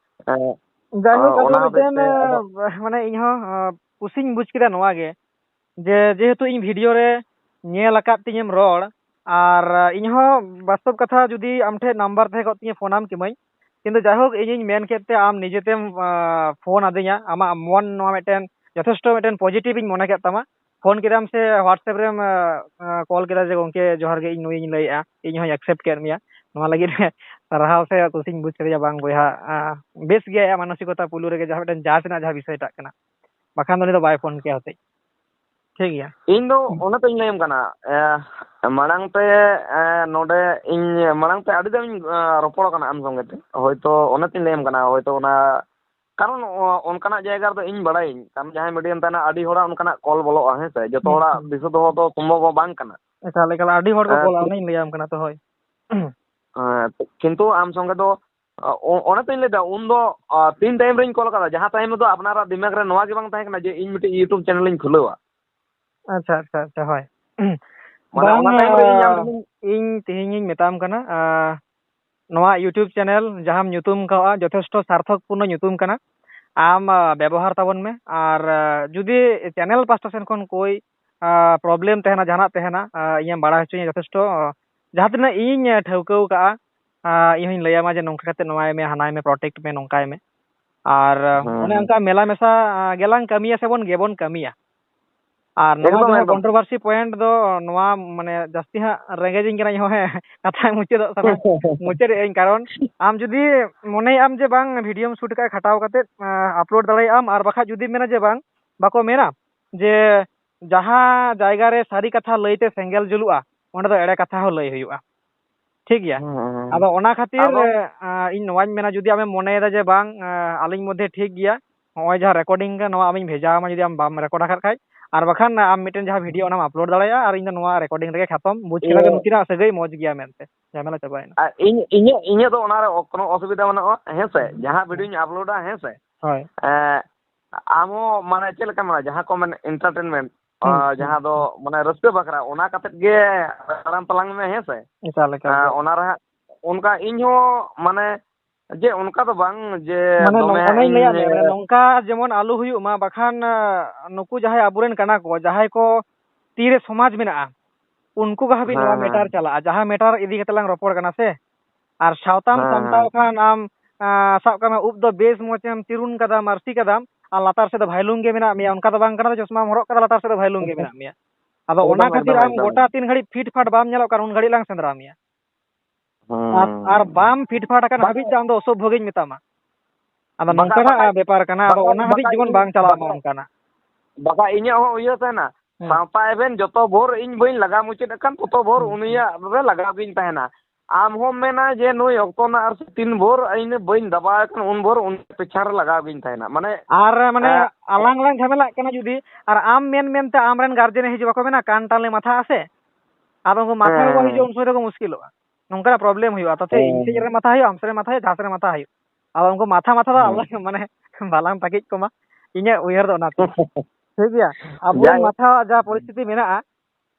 ᱮᱸ, ᱡᱟᱭᱦᱳᱠ, ᱟᱫᱚ ᱚᱱᱟ ᱦᱚᱛᱮᱡ ᱢᱤᱫᱴᱮᱱ, ᱛᱮ ᱟᱫᱚ ᱮᱸ, ᱢᱟᱱᱮ ᱤᱧ ᱦᱚᱸ, ᱮᱸ, ᱠᱩᱥᱤᱧ ᱵᱩᱡᱽ ᱠᱮᱫᱟ ᱱᱚᱣᱟ ᱜᱮ, ᱡᱮ ᱡᱮᱦᱮᱛᱩ ᱤᱧ video ᱨᱮ ᱧᱮᱞ ᱟᱠᱟᱫ ᱛᱤᱧᱮᱢ ᱨᱚᱲ, ᱟᱨ ᱤᱧ ᱦᱚᱸ ᱵᱟᱥᱛᱚᱵ ᱠᱟᱛᱷᱟ ᱡᱩᱫᱤ ᱟᱢ ᱴᱷᱮᱱ ᱱᱟᱢᱵᱟᱨ ᱛᱟᱦᱮᱸ ᱠᱚᱜ ᱛᱤᱧᱟᱹ ᱯᱷᱳᱱᱟᱢ ᱠᱮᱢᱟᱹᱧ, ᱠᱤᱱᱛᱩ ᱡᱟᱭᱦᱳᱠ ᱤᱧᱤᱧ ᱢᱮᱱ ᱠᱮᱫ ᱛᱮ ᱟᱢ ᱱᱤᱡᱮᱛᱮᱢ ᱯᱷᱳᱱ ᱟᱹᱫᱤᱧᱟ, ᱟᱢᱟᱜ ᱢᱚᱱ ᱱᱚᱣᱟ ᱢᱤᱫᱴᱮᱱ ᱡᱚᱛᱷᱮᱥᱴᱚ ᱢᱤᱫᱴᱮᱱ ᱯᱚᱡᱤᱴᱤᱵᱷ ᱤᱧ ᱢᱚᱱᱮ ᱠᱮᱫ ᱛᱟᱢᱟ᱾ ᱯᱷᱳᱱ ᱠᱮᱫᱟᱢ ᱥᱮ ᱦᱳᱣᱟᱴᱥᱮᱯ ᱨᱮᱢ ᱠᱚᱞ ᱠᱮᱫᱟ ᱡᱮ ᱜᱚᱢᱠᱮ ᱡᱚᱦᱟᱨ ᱜᱮ, ᱤᱧ ᱱᱩᱭᱤᱧ ᱞᱟᱹᱭᱮᱫᱼᱟ, ᱤᱧ ᱦᱚᱸᱧ ᱮᱠᱥᱮᱯᱴ ᱠᱮᱫ ᱢᱮᱭᱟ, ᱱᱚᱣᱟ ᱞᱟᱹᱜᱤᱫ ᱥᱟᱨᱦᱟᱣ ᱥᱮ ᱠᱩᱥᱤᱧ ᱵᱩᱡᱽ ᱠᱮᱫᱟ ᱡᱮ ᱵᱟᱝ ᱵᱚᱭᱦᱟ, ᱵᱮᱥ ᱜᱮᱭᱟ ᱟᱭᱟᱜ ᱢᱟᱱᱚᱥᱤᱠᱚᱛᱟ ᱯᱩᱭᱞᱩ ᱨᱮᱜᱮ ᱡᱟᱦᱟᱸ ᱢᱤᱫᱴᱮᱱ ᱡᱟᱡᱽ ᱨᱮᱱᱟᱜ ᱡᱟᱦᱟᱸ ᱵᱤᱥᱚᱭᱴᱟᱜ ᱠᱟᱱᱟ, ᱵᱟᱠᱷᱟᱱ ᱫᱚ ᱩᱱᱤ ᱫᱚ ᱵᱟᱭ ᱯᱷᱳᱱ ᱠᱮᱭᱟ ᱦᱚᱛᱮᱡ᱾ ᱴᱷᱤᱠ ᱜᱮᱭᱟ᱾ ᱤᱧ ᱫᱚ ᱚᱱᱟ ᱛᱚᱧ ᱞᱟᱹᱭᱟᱢ ᱠᱟᱱᱟ, ᱮ, ᱢᱟᱲᱟᱝ ᱛᱮ, ᱮ, ᱱᱚᱰᱮ ᱤᱧ ᱢᱟᱲᱟᱝ ᱛᱮ ᱟᱹᱰᱤ ᱫᱟᱢ ᱤᱧ, ᱮ, ᱨᱚᱯᱚᱲ ᱠᱟᱱᱟ ᱟᱢ ᱥᱚᱸᱜᱮ ᱛᱮ᱾ ᱦᱚᱭᱛᱚ ᱚᱱᱟ ᱛᱚᱧ ᱞᱟᱹᱭᱟᱢ ᱠᱟᱱᱟ, ᱦᱚᱭᱛᱚ ᱚᱱᱟ ᱠᱟᱨᱚᱱ ᱚ-, ᱚᱱᱠᱟᱱᱟᱜ ᱡᱟᱭᱜᱟ ᱨᱮᱫᱚ ᱤᱧ ᱵᱟᱲᱟᱭᱟᱹᱧ, ᱠᱟᱨᱚᱱ ᱡᱟᱦᱟᱸᱭ ᱢᱤᱰᱤᱭᱟᱢ ᱛᱟᱦᱮᱱᱟ, ᱟᱹᱰᱤ ᱦᱚᱲᱟᱜ ᱚᱱᱠᱟᱱᱟᱜ ᱠᱚᱞ ᱵᱚᱞᱚᱜᱼᱟ, ᱦᱮᱸ ᱥᱮ? ᱡᱚᱛᱚ ᱦᱩᱸ, ᱦᱚᱲᱟᱜ ᱦᱩᱸ᱾ ᱫᱤᱥᱟᱹ ᱫᱚᱦᱚ ᱫᱚ ᱥᱚᱢᱵᱷᱚᱵ ᱦᱚᱸ ᱵᱟᱝ ᱠᱟᱱᱟ᱾ ᱮᱠᱟᱞ, ᱮᱠᱟᱞ, ᱟᱹᱰᱤ ᱦᱚᱲ ᱠᱚ ᱮ, ᱠᱚᱞᱟ, ᱴᱷᱤᱠ᱾ ᱚᱱᱟᱧ ᱞᱟᱹᱭᱟᱢ ᱠᱟᱱᱟ ᱛᱚ, ᱦᱳᱭ᱾ ᱮ, ᱠᱤᱱᱛᱩ ᱟᱢ ᱥᱚᱸᱜᱮ ᱫᱚ, ᱚ-, ᱚᱱᱮ ᱛᱚᱧ ᱞᱟᱹᱭᱫᱟ, ᱩᱱ ᱫᱚ, ᱟ, ᱛᱤᱱ ᱴᱟᱭᱤᱢ ᱨᱤᱧ ᱠᱚᱞ ᱠᱟᱫᱟ, ᱡᱟᱦᱟᱸ ᱴᱟᱭᱤᱢ ᱨᱮᱫᱚ ᱟᱯᱱᱟᱨᱟᱜ ᱫᱤᱢᱟᱜᱽ ᱨᱮ ᱱᱚᱣᱟ ᱜᱮ ᱵᱟᱝ ᱛᱟᱦᱮᱸ ᱠᱟᱱᱟ ᱡᱮ ᱤᱧ ᱢᱤᱫᱴᱤᱡ YouTube ᱪᱮᱱᱮᱞ ᱤᱧ ᱠᱷᱩᱞᱟᱹᱣᱟ᱾ ᱟᱪᱪᱷᱟ, ᱟᱪᱪᱷᱟ, ᱟᱪᱪᱷᱟ, ᱦᱳᱭ᱾ ᱢᱟᱱᱮ ᱵᱟᱝ, ᱚᱱᱟ ᱴᱟᱭᱤᱢ ᱨᱮ ᱤᱧ ᱟᱢ ᱟ, ᱴᱷᱮᱱᱤᱧ ᱤᱧ ᱛᱮᱦᱮᱧᱤᱧ ᱢᱮᱛᱟᱢ ᱠᱟᱱᱟ, ᱟ, ᱱᱚᱣᱟ YouTube ᱪᱮᱱᱮᱞ ᱡᱟᱦᱟᱸᱢ ᱧᱩᱛᱩᱢ ᱠᱟᱣᱟ, ᱡᱚᱛᱷᱮᱥᱴᱚ ᱥᱟᱨᱛᱷᱚᱠ ᱯᱩᱨᱱᱚ ᱧᱩᱛᱩᱢ ᱠᱟᱱᱟ᱾ ᱟᱢ, ᱟ, ᱵᱮᱵᱚᱦᱟᱨ ᱛᱟᱵᱚᱱ ᱢᱮ᱾ ᱟᱨ, ᱟ, ᱡᱩᱫᱤ ᱪᱮᱱᱮᱞ ᱯᱟᱥᱴᱟ ᱥᱮᱱ ᱠᱷᱚᱱ ᱠᱳᱭ, ᱟ, ᱯᱨᱚᱵᱞᱮᱢ ᱛᱟᱦᱮᱱᱟ, ᱡᱟᱦᱟᱱᱟᱜ ᱛᱟᱦᱮᱱᱟ, ᱟ, ᱤᱧᱮᱢ ᱵᱟᱲᱟᱭ ᱦᱚᱪᱚᱧᱟ ᱡᱚᱛᱷᱮᱥᱴᱚ, ᱟ, ᱡᱟᱦᱟᱸ ᱛᱤᱱᱟᱹᱜ ᱤᱧ, ᱟ, ᱴᱷᱟᱹᱣᱠᱟᱹᱣ ᱠᱟᱜᱼᱟ, ᱟ, ᱤᱧ ᱦᱚᱧ ᱞᱟᱹᱭᱟᱢᱟ ᱡᱮ ᱱᱚᱝᱠᱟ ᱠᱟᱛᱮ ᱱᱚᱣᱟᱭ ᱢᱮ, ᱦᱟᱱᱟᱭ ᱢᱮ, ᱯᱨᱚᱴᱮᱠᱴ ᱢᱮ, ᱱᱚᱝᱠᱟᱭ ᱢᱮ᱾ ᱟᱨ, ᱟ, ᱦᱩᱸ, ᱚᱱᱮ ᱦᱩᱸ᱾ ᱚᱱᱠᱟ ᱢᱮᱞᱟ ᱢᱮᱥᱟ, ᱟ, ᱜᱮᱞᱟᱝ ᱠᱟᱹᱢᱤᱭᱟ ᱥᱮ ᱵᱚᱱ, ᱜᱮᱵᱚᱱ ᱠᱟᱹᱢᱤᱭᱟ᱾ ᱟᱨ ᱱᱚᱣᱟ ᱮᱠᱫᱚᱢ, ᱡᱟᱦᱟᱸ ᱮᱠᱫᱚᱢ᱾ ᱠᱚᱱᱴᱨᱳᱵᱷᱟᱨᱥᱤ ᱯᱚᱭᱮᱱᱴ ᱫᱚ ᱱᱚᱣᱟ, ᱢᱟᱱᱮ, ᱡᱟᱹᱥᱛᱤ ᱦᱟᱸᱜ ᱨᱮᱸᱜᱮᱡᱤᱧ ᱠᱟᱱᱟ ᱤᱧ ᱦᱚᱸ, ᱦᱮᱸ, ᱠᱟᱛᱷᱟ ᱢᱩᱪᱟᱹᱫᱚᱜ ᱠᱟᱱᱟ, ᱢᱩᱪᱟᱹᱫᱮᱜ ᱟᱹᱧ, ᱠᱟᱨᱚᱱ ᱟᱢ ᱡᱩᱫᱤ ᱢᱚᱱᱮᱭᱮᱜ ᱟᱢ ᱡᱮ ᱵᱟᱝ, ᱵᱷᱤᱰᱤᱭᱳᱢ ᱥᱩᱴ ᱠᱟᱜᱼᱟ, ᱠᱷᱟᱴᱟᱣ ᱠᱟᱛᱮᱫ, ᱟᱸ, ᱟᱯᱞᱳᱰ ᱫᱟᱲᱮᱭᱟᱜᱼᱟᱢ, ᱟᱨ ᱵᱟᱠᱷᱟᱡ ᱡᱩᱫᱤᱢ ᱢᱮᱱᱟ ᱡᱮ ᱵᱟᱝ, ᱵᱟᱠᱚ ᱢᱮᱱᱟ ᱡᱮ ᱡᱟᱦᱟᱸ ᱡᱟᱭᱜᱟ ᱨᱮ ᱥᱟᱹᱨᱤ ᱠᱟᱛᱷᱟ ᱞᱟᱹᱭᱛᱮ ᱥᱮᱸᱜᱮᱞ ᱡᱩᱞᱩᱜᱼᱟ, ᱚᱸᱰᱮ ᱫᱚ ᱮᱲᱮ ᱠᱟᱛᱷᱟ ᱦᱚᱸ ᱞᱟᱹᱭ ᱦᱩᱭᱩᱜᱼᱟ᱾ ᱴᱷᱤᱠ ᱜᱮᱭᱟ᱾ ᱦᱩᱸ, ᱦᱩᱸ, ᱦᱩᱸ᱾ ᱟᱫᱚ ᱚᱱᱟ ᱠᱷᱟᱹᱛᱤᱨ, ᱟᱫᱚ ᱟᱸ, ᱤᱧ ᱱᱚᱣᱟᱧ ᱢᱮᱱᱟ, ᱡᱩᱫᱤ ᱟᱢᱮᱢ ᱢᱚᱱᱮᱭᱮᱫᱟ ᱡᱮ ᱵᱟᱝ, ᱟᱸ, ᱟᱹᱞᱤᱧ ᱢᱚᱫᱽᱫᱷᱮ ᱴᱷᱤᱠ ᱜᱮᱭᱟ, ᱱᱚᱜᱼᱚᱭ ᱡᱟᱦᱟᱸ ᱨᱮᱠᱚᱨᱰᱤᱝ ᱠᱟᱱᱟ, ᱱᱚᱣᱟ ᱟᱢᱤᱧ ᱵᱷᱮᱡᱟ ᱟᱢᱟ, ᱡᱩᱫᱤ ᱟᱢ ᱵᱟᱢ ᱨᱮᱠᱚᱨᱰ ᱟᱠᱟᱫ ᱠᱷᱟᱡ, ᱟᱨ ᱵᱟᱠᱷᱟᱱ ᱟᱢ ᱢᱤᱫᱴᱮᱱ ᱡᱟᱦᱟᱸ ᱵᱷᱤᱰᱤᱭᱳ, ᱚᱱᱟᱢ ᱟᱯᱞᱳᱰ ᱫᱟᱲᱮᱭᱟᱜᱼᱟ, ᱟᱨ ᱤᱧ ᱫᱚ ᱱᱚᱣᱟ ᱨᱮᱠᱚᱨᱰᱤᱝ ᱨᱮᱜᱮ ᱠᱷᱟᱛᱚᱢ, ᱵᱩᱡᱽ ᱠᱮᱫᱟ ᱤᱭᱟᱹ, ᱱᱩᱠᱤᱱᱟᱜ ᱥᱟᱹᱜᱟᱹᱭ ᱢᱚᱡᱽ ᱜᱮᱭᱟ ᱢᱮᱱᱛᱮ, ᱡᱷᱟᱢᱮᱞᱟ ᱪᱟᱵᱟᱭᱮᱱᱟ᱾ ᱟᱨ ᱤᱧ, ᱤᱧᱟᱹᱜ, ᱤᱧᱟᱹᱜ ᱫᱚ ᱚᱱᱟᱨᱮ ᱠᱳᱱᱳ ᱚᱥᱩᱵᱤᱫᱷᱟ ᱵᱟᱹᱱᱩᱜᱼᱟ, ᱦᱮᱸ ᱥᱮ? ᱦᱩᱸ᱾ ᱡᱟᱦᱟᱸ ᱵᱷᱤᱰᱤᱭᱳᱧ ᱟᱯᱞᱳᱰᱟ, ᱦᱮᱸ ᱥᱮ? ᱦᱳᱭ᱾ ᱮᱸ, ᱟᱢ ᱦᱚᱸ, ᱢᱟᱱᱮ, ᱪᱮᱫ ᱞᱮᱠᱟ, ᱢᱟᱱᱮ, ᱡᱟᱦᱟᱸ ᱠᱚ ᱢᱮᱱ entertainment, ᱦᱩᱸ, ᱟᱸ, ᱦᱩᱸ᱾ ᱡᱟᱦᱟᱸ ᱫᱚ, ᱢᱟᱱᱮ, ᱨᱟᱹᱥᱠᱟᱹ ᱵᱟᱠᱷᱨᱟ, ᱚᱱᱟ ᱠᱟᱛᱮᱫ ᱜᱮ ᱛᱟᱲᱟᱢ ᱛᱟᱞᱟᱝ ᱢᱮ, ᱦᱮᱸ ᱥᱮ? ᱮᱠᱟᱞ, ᱮᱠᱟᱞ, ᱟᱸ, ᱮᱠᱟᱞ᱾ ᱚᱱᱟ ᱨᱮ ᱦᱟᱸᱜ ᱚᱱᱠᱟ ᱤᱧ ᱦᱚᱸ, ᱢᱟᱱᱮ, ᱡᱮ ᱚᱱᱠᱟ ᱫᱚ ᱵᱟᱝ ᱡᱮ ᱢᱟᱱᱮ ᱫᱚᱢᱮ ᱱᱚᱝ-, ᱦᱟᱸᱜ ᱚᱱᱮᱧ ᱤᱧ, ᱞᱟᱹᱭᱟᱫ ᱢᱮᱭᱟ, ᱢᱟᱱᱮ ᱮ, ᱱᱚᱝᱠᱟ ᱡᱮᱢᱚᱱ ᱟᱞᱚ ᱦᱩᱭᱩᱜ ᱢᱟ, ᱵᱟᱠᱷᱟᱱ, ᱟ, ᱱᱩᱠᱩ ᱡᱟᱦᱟᱸᱭ ᱟᱵᱚᱨᱮᱱ ᱠᱟᱱᱟ ᱠᱚ, ᱡᱟᱦᱟᱸᱭ ᱠᱚ, ᱛᱤᱨᱮ ᱥᱚᱢᱟᱡᱽ ᱢᱮᱱᱟᱜᱼᱟ, ᱩᱱᱠᱩ ᱠᱚ ᱦᱟᱹᱵᱤᱡ ᱱᱚᱣᱟ ᱦᱮᱸ, ᱦᱮᱸ᱾ ᱢᱮᱴᱟᱨ ᱪᱟᱞᱟᱜᱼᱟ, ᱡᱟᱦᱟᱸ ᱢᱮᱴᱟᱨ ᱤᱫᱤ ᱠᱟᱛᱮ ᱞᱟᱝ ᱨᱚᱯᱚᱲ ᱠᱟᱱᱟ ᱥᱮ᱾ ᱟᱨ ᱥᱟᱶᱛᱟᱢ ᱦᱮᱸ, ᱥᱟᱢᱴᱟᱣ ᱦᱮᱸ᱾ ᱠᱷᱟᱱ ᱟᱢ, ᱟᱸ, ᱥᱟᱵ ᱠᱟᱜ ᱢᱮ, ᱩᱵ ᱫᱚ ᱵᱮᱥ ᱢᱚᱡᱮᱢ ᱪᱤᱨᱩᱱ ᱠᱟᱫᱟᱢ, ᱟᱨᱥᱤ ᱠᱟᱫᱟᱢ, ᱟᱨ ᱞᱟᱛᱟᱨ ᱥᱮᱫ ᱫᱚ ᱵᱷᱟᱭᱞᱩᱝ ᱜᱮ ᱢᱮᱱᱟᱜ ᱢᱮᱭᱟ, ᱚᱱᱠᱟ ᱫᱚ ᱵᱟᱝ ᱠᱟᱱᱟ ᱪᱚᱥᱢᱟᱢ ᱦᱚᱨᱚᱜ ᱠᱟᱫᱟ, ᱞᱟᱛᱟᱨ ᱥᱮᱫ ᱫᱚ ᱵᱷᱟᱭᱞᱩᱝ ᱜᱮ ᱢᱮᱱᱟᱜ ᱢᱮᱭᱟ᱾ ᱟᱫᱚ ᱚᱱᱟ ᱮᱠᱫᱚᱢ, ᱠᱷᱟᱹᱛᱤᱨ ᱮᱠᱫᱚᱢ, ᱟᱢ ᱮᱠᱫᱚᱢ᱾ ᱜᱚᱴᱟ ᱛᱤᱱ ᱜᱷᱟᱹᱲᱤᱡ ᱯᱷᱤᱴ ᱯᱷᱟᱴ ᱵᱟᱢ ᱧᱮᱞᱚᱜ ᱠᱟᱱ, ᱩᱱ ᱜᱷᱟᱹᱲᱤᱡ ᱞᱟᱝ ᱥᱮᱸᱫᱽᱨᱟ ᱢᱮᱭᱟ᱾ ᱦᱩᱸ᱾ ᱟᱨ, ᱟᱨ ᱵᱟᱢ ᱯᱷᱤᱴ ᱯᱷᱟᱴ ᱟᱠᱟᱱ ᱵᱟᱠᱷᱟᱡ ᱦᱟᱹᱵᱤᱡ ᱛᱮ ᱟᱢ ᱫᱚ ᱚᱥᱚᱵᱷᱚ ᱜᱤᱧ ᱢᱮᱛᱟᱢᱟ᱾ ᱟᱫᱚ ᱵᱟᱠᱷᱟᱡ, ᱱᱚᱝᱠᱟᱱᱟᱜ ᱵᱟᱠᱷᱟᱡ, ᱵᱮᱯᱟᱨ ᱠᱟᱱᱟ, ᱟᱫᱚ ᱵᱟᱠᱷᱟᱡ, ᱚᱱᱟ ᱦᱟᱹᱵᱤᱡ ᱵᱟᱠᱷᱟᱡ ᱡᱮᱢᱚᱱ ᱤᱧ, ᱵᱟᱝ ᱪᱟᱞᱟᱜ ᱢᱟ ᱵᱟᱠᱷᱟᱡ, ᱚᱱᱠᱟᱱᱟᱜ᱾ ᱵᱟᱠᱷᱟᱡ ᱤᱧᱟᱹᱜ ᱦᱚᱸ ᱩᱭᱦᱟᱹᱨ ᱛᱟᱦᱮᱱᱟ, ᱦᱮᱸ᱾ ᱥᱟᱶᱛᱟ ᱮᱵᱷᱮᱱ ᱡᱚᱛᱚ ᱵᱷᱳᱨ ᱤᱧ ᱵᱟᱹᱧ ᱞᱟᱜᱟᱣ ᱢᱩᱪᱟᱹᱫ ᱟᱠᱟᱱ, ᱛᱚᱛᱚ ᱵᱷᱳᱨ ᱦᱩᱸ, ᱦᱩᱸ᱾ ᱩᱱᱤᱭᱟᱜ ᱨᱮ ᱞᱟᱜᱟᱣ ᱜᱤᱧ ᱛᱟᱦᱮᱱᱟ᱾ ᱟᱢ ᱦᱚᱸᱢ ᱢᱮᱱᱟ ᱡᱮ ᱱᱩᱭ ᱚᱠᱛᱚ ᱨᱮᱱᱟᱜ ᱟᱨ ᱛᱤᱱ ᱵᱷᱳᱨ ᱤᱧ ᱵᱟᱹᱧ ᱫᱟᱵᱟᱣ ᱟᱠᱟᱱ, ᱩᱱ ᱵᱷᱳᱨ ᱩᱱᱤ ᱯᱮᱪᱷᱟᱱ ᱨᱮ ᱞᱟᱜᱟᱣ ᱜᱤᱧ ᱛᱟᱦᱮᱱᱟ᱾ ᱢᱟᱱᱮ, ᱟᱨ ᱢᱟᱱᱮ ᱮᱸ, ᱟᱞᱟᱝ ᱞᱟᱝ ᱡᱷᱟᱢᱮᱞᱟᱜ ᱠᱟᱱᱟ ᱡᱩᱫᱤ, ᱟᱨ ᱟᱢ ᱢᱮᱱ ᱢᱮᱱᱛᱮ ᱟᱢᱨᱮᱱ ᱜᱟᱨᱡᱮᱱᱮ ᱦᱤᱡᱩᱜ ᱟᱠᱚ ᱢᱮᱱᱟ, ᱠᱟᱱ ᱴᱟᱱ ᱞᱮ ᱢᱟᱛᱷᱟᱜᱼᱟ ᱥᱮ, ᱟᱫᱚ ᱩᱱᱠᱩ ᱢᱟᱛᱷᱟ ᱠᱚᱠᱚ ᱦᱤᱡᱩᱜᱼᱟ, ᱦᱮᱸ᱾ ᱩᱱ ᱥᱚᱢᱚᱭ ᱫᱚᱠᱚ ᱢᱩᱥᱠᱤᱞᱚᱜᱼᱟ᱾ ᱱᱚᱝᱠᱟᱱᱟᱜ ᱯᱨᱚᱵᱞᱮᱢ ᱦᱩᱭᱩᱜᱼᱟ, ᱛᱟᱛᱮ ᱤᱧ ᱥᱮᱫ ᱨᱮ ᱦᱮᱸ᱾ ᱢᱟᱛᱷᱟ ᱦᱩᱭᱩᱜᱼᱟ, ᱟᱢ ᱥᱮᱫ ᱨᱮ ᱢᱟᱛᱷᱟ ᱦᱩᱭᱩᱜᱼᱟ, ᱡᱟᱦᱟᱸ ᱥᱮᱫ ᱨᱮ ᱢᱟᱛᱷᱟ ᱦᱩᱭᱩᱜ᱾ ᱟᱫᱚ ᱩᱱᱠᱩ ᱢᱟᱛᱷᱟ ᱢᱟᱛᱷᱟ ᱫᱚ ᱦᱮᱸ᱾ ᱟᱞᱚ, ᱢᱟᱱᱮ, ᱵᱟᱞᱟᱝ ᱛᱟᱹᱠᱤᱡ ᱠᱚᱢᱟ, ᱤᱧᱟᱹᱜ ᱩᱭᱦᱟᱹᱨ ᱫᱚ ᱚᱱᱟᱛᱮ᱾ ᱴᱷᱤᱠ ᱜᱮᱭᱟ, ᱟᱵᱚ ᱡᱟᱭᱦᱳᱠ᱾ ᱢᱟᱛᱷᱟ ᱡᱟ ᱯᱚᱨᱤᱥᱛᱷᱤᱛᱤ ᱢᱮᱱᱟᱜᱼᱟ,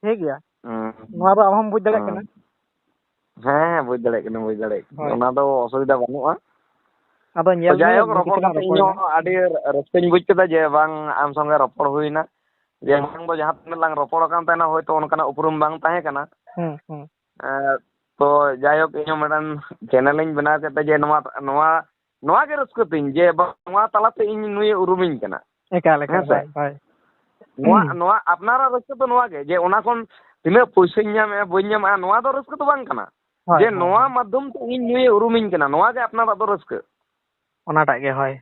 ᱴᱷᱤᱠ ᱜᱮᱭᱟ, ᱦᱮᱸ᱾ ᱱᱚᱣᱟ ᱫᱚ ᱟᱢ ᱦᱚᱢ ᱵᱩᱡᱽ ᱫᱟᱲᱮᱭᱟᱜ ᱦᱮᱸ᱾ ᱠᱟᱱᱟ᱾ ᱦᱮᱸ, ᱦᱮᱸ, ᱵᱩᱡᱽ ᱫᱟᱲᱮᱭᱟᱜ ᱠᱟᱹᱱᱟᱹᱧ, ᱵᱩᱡᱽ ᱫᱟᱲᱮᱭᱟᱜ ᱠᱟᱹᱱᱟᱹᱧ᱾ ᱦᱳᱭ᱾ ᱚᱱᱟ ᱫᱚ ᱚᱥᱩᱵᱤᱫᱷᱟ ᱵᱟᱹᱱᱩᱜᱼᱟ᱾ ᱟᱫᱚ ᱛᱚ, ᱧᱮᱞ ᱢᱮ, ᱡᱟᱭᱦᱳᱠ, ᱱᱤᱝᱠᱟᱹ ᱨᱚᱯᱚᱲ ᱛᱮᱞᱟᱝ ᱠᱟᱛᱮ ᱤᱧ ᱨᱚᱯᱚᱲᱮᱱᱟ᱾ ᱦᱚᱸ ᱟᱹᱰᱤ ᱨᱟᱹᱥᱠᱟᱹᱧ ᱵᱩᱡᱽ ᱠᱮᱫᱟ ᱡᱮ ᱵᱟᱝ, ᱟᱢ ᱥᱚᱸᱜᱮ ᱨᱚᱯᱚᱲ ᱦᱩᱭᱱᱟ᱾ ᱡᱮ ᱢᱟᱲᱟᱝ ᱫᱚ ᱡᱟᱦᱟᱸ ᱛᱤᱱᱟᱹᱜ ᱞᱟᱝ ᱨᱚᱯᱚᱲ ᱟᱠᱟᱱ ᱛᱟᱦᱮᱱᱟ, ᱦᱳᱭᱛᱳ ᱚᱱᱠᱟᱱᱟᱜ ᱩᱯᱨᱩᱢ ᱵᱟᱝ ᱛᱟᱦᱮᱸ ᱠᱟᱱᱟ᱾ ᱦᱩᱸ, ᱦᱩᱸ᱾ ᱮᱸ, ᱛᱚ, ᱡᱟᱭᱦᱳᱠ, ᱤᱧ ᱦᱚᱸ ᱢᱤᱫᱴᱟᱝ channel ᱤᱧ ᱵᱮᱱᱟᱣ ᱠᱮᱫ ᱛᱮ ᱡᱮ ᱱᱚᱣᱟ, ᱱᱚᱣᱟ, ᱱᱚᱣᱟ ᱜᱮ ᱨᱟᱹᱥᱠᱟᱹ ᱛᱤᱧ ᱡᱮ ᱵᱟᱝ, ᱱᱚᱣᱟ ᱛᱟᱞᱟᱛᱮ ᱤᱧ ᱱᱩᱭᱮ ᱩᱨᱩᱢᱤᱧ ᱠᱟᱱᱟ᱾ ᱮᱠᱟᱞ, ᱮᱠᱟᱞ, ᱦᱮᱸ ᱥᱮ? ᱦᱳᱭ, ᱦᱳᱭ᱾ ᱱᱚᱣᱟ, ᱱᱚᱣᱟ ᱟᱯᱱᱟᱨᱟᱜ ᱨᱟᱹᱥᱠᱟᱹ ᱫᱚ ᱱᱚᱣᱟ ᱜᱮ, ᱡᱮ ᱚᱱᱟ ᱠᱷᱚᱱ ᱛᱤᱱᱟᱹᱜ ᱯᱩᱭᱥᱟᱹᱧ ᱧᱟᱢᱮᱜᱼᱟ, ᱵᱟᱹᱧ ᱧᱟᱢᱮᱜᱼᱟ, ᱱᱚᱣᱟ ᱫᱚ ᱨᱟᱹᱥᱠᱟᱹ ᱫᱚ ᱵᱟᱝ ᱠᱟᱱᱟ᱾ ᱦᱳᱭ, ᱡᱮ ᱦᱳᱭ, ᱱᱚᱣᱟ ᱦᱳᱭ᱾ ᱢᱟᱫᱽᱫᱷᱚᱢ ᱛᱮ ᱤᱧ ᱱᱩᱭᱮ ᱩᱨᱩᱢᱤᱧ ᱠᱟᱱᱟ, ᱱᱚᱣᱟ ᱜᱮ ᱟᱯᱱᱟᱨᱟᱜ ᱫᱚ ᱨᱟᱹᱥᱠᱟᱹ᱾ ᱚᱱᱟᱴᱟᱜ ᱜᱮ, ᱦᱳᱭ᱾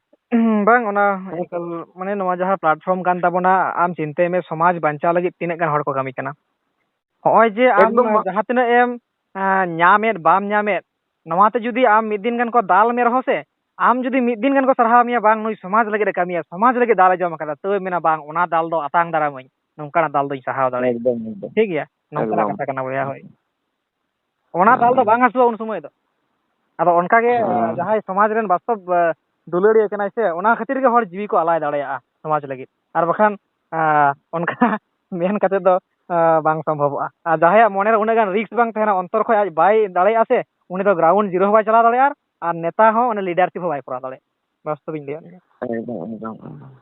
ᱵᱟᱝ, ᱚᱱᱟ ᱦᱮᱸ᱾ ᱮᱠᱟᱞ, ᱢᱟᱱᱮ, ᱱᱚᱣᱟ ᱡᱟᱦᱟᱸ platform ᱠᱟᱱ ᱛᱟᱵᱚᱱᱟ, ᱟᱢ ᱪᱤᱱᱛᱟᱹᱭ ᱢᱮ, ᱥᱚᱢᱟᱡᱽ ᱵᱟᱧᱪᱟᱣ ᱞᱟᱹᱜᱤᱫ ᱛᱤᱱᱟᱹᱜ ᱜᱟᱱ ᱦᱚᱲ ᱠᱚ ᱠᱟᱹᱢᱤ ᱠᱟᱱᱟ᱾ ᱦᱚᱸᱜᱼᱚᱭ ᱡᱮ ᱟᱢ ᱮᱠᱫᱚᱢ ᱵᱟ- ᱡᱟᱦᱟᱸ ᱛᱤᱱᱟᱹᱜ ᱮᱢ, ᱟᱸ, ᱧᱟᱢᱮᱫ, ᱵᱟᱢ ᱧᱟᱢᱮᱫ, ᱱᱚᱣᱟᱛᱮ ᱡᱩᱫᱤ ᱟᱢ ᱢᱤᱫ ᱫᱤᱱ ᱜᱟᱱ ᱠᱚ ᱫᱟᱞ ᱢᱮ ᱨᱮᱦᱚᱸ ᱥᱮ, ᱟᱢ ᱡᱩᱫᱤ ᱢᱤᱫ ᱫᱤᱱ ᱜᱟᱱ ᱠᱚ ᱥᱟᱨᱦᱟᱣ ᱢᱮᱭᱟ, "ᱵᱟᱝ, ᱱᱩᱭ ᱥᱚᱢᱟᱡᱽ ᱞᱟᱹᱜᱤᱫ ᱮ ᱠᱟᱹᱢᱤᱭᱟ, ᱥᱚᱢᱟᱡᱽ ᱞᱟᱹᱜᱤᱫ ᱫᱟᱞ ᱮ ᱡᱚᱢ ᱟᱠᱟᱫᱟ", ᱛᱟᱹᱣ ᱢᱮᱱᱟ, "ᱵᱟᱝ, ᱚᱱᱟ ᱫᱟᱞ ᱫᱚ ᱟᱛᱟᱝ ᱫᱟᱨᱟᱢᱟᱹᱧ, ᱱᱚᱝᱠᱟᱱᱟᱜ ᱫᱟᱞ ᱫᱚᱧ ᱥᱟᱦᱟᱣ ᱫᱟᱲᱮᱭᱟᱜᱼᱟ᱾" ᱮᱠᱫᱚᱢ, ᱮᱠᱫᱚᱢ᱾ ᱴᱷᱤᱠ ᱜᱮᱭᱟ? ᱱᱚᱝᱠᱟᱱᱟᱜ ᱮᱠᱫᱚᱢ᱾ ᱠᱟᱛᱷᱟ ᱠᱟᱱᱟ, ᱵᱚᱭᱦᱟ, ᱦᱳᱭ᱾ ᱚᱱᱟ ᱫᱟᱞ ᱫᱚ ᱦᱮᱸ᱾ ᱵᱟᱝ ᱦᱟᱹᱥᱩᱣᱟ ᱩᱱ ᱥᱚᱢᱚᱭ ᱫᱚ᱾ ᱟᱫᱚ ᱚᱱᱠᱟ ᱜᱮ, ᱦᱮᱸ᱾ ᱡᱟᱦᱟᱸᱭ ᱥᱚᱢᱟᱡᱽ ᱨᱮᱱ ᱵᱟᱥᱛᱚᱵ, ᱮ, ᱫᱩᱞᱟᱹᱲᱤᱭᱟᱹ ᱠᱟᱱᱟᱭ ᱥᱮ, ᱚᱱᱟ ᱠᱷᱟᱹᱛᱤᱨ ᱜᱮ ᱦᱚᱲ ᱡᱤᱣᱤ ᱠᱚ ᱟᱞᱟᱭ ᱫᱟᱲᱮᱭᱟᱜᱼᱟ ᱥᱚᱢᱟᱡᱽ ᱞᱟᱹᱜᱤᱫ᱾ ᱟᱨ ᱵᱟᱠᱷᱟᱱ, ᱮ, ᱚᱱᱠᱟ ᱢᱮᱱ ᱠᱟᱛᱮ ᱫᱚ, ᱮ, ᱵᱟᱝ ᱥᱚᱢᱵᱷᱚᱵᱚᱜᱼᱟ᱾ ᱟᱨ ᱡᱟᱦᱟᱸᱭᱟᱜ ᱢᱚᱱᱮ ᱨᱮ ᱩᱱᱟᱹᱜ ᱜᱟᱱ risk ᱵᱟᱝ ᱛᱟᱦᱮᱱᱟ, ᱚᱱᱛᱚᱨ ᱠᱷᱚᱱ ᱟᱡ ᱵᱟᱭ ᱫᱟᱲᱮᱭᱟᱜᱼᱟ ᱥᱮ, ᱩᱱᱤ ᱫᱚ ground zero ᱦᱚᱸ ᱵᱟᱭ ᱪᱟᱞᱟᱣ ᱫᱟᱲᱮᱭᱟᱜᱼᱟ, ᱟᱨ ᱱᱮᱛᱟ ᱦᱚᱸ, ᱚᱱᱮ, leadership ᱦᱚᱸ ᱵᱟᱭ ᱠᱚᱨᱟᱣ ᱫᱟᱲᱮᱭᱟᱜᱼᱟ᱾ ᱵᱟᱥᱛᱚᱵ ᱤᱧ ᱞᱟᱹᱭᱟᱫ ᱢᱮᱭᱟ᱾ ᱮᱠᱫᱚᱢ, ᱮᱠᱫᱚᱢ, ᱮᱠᱫᱚᱢ᱾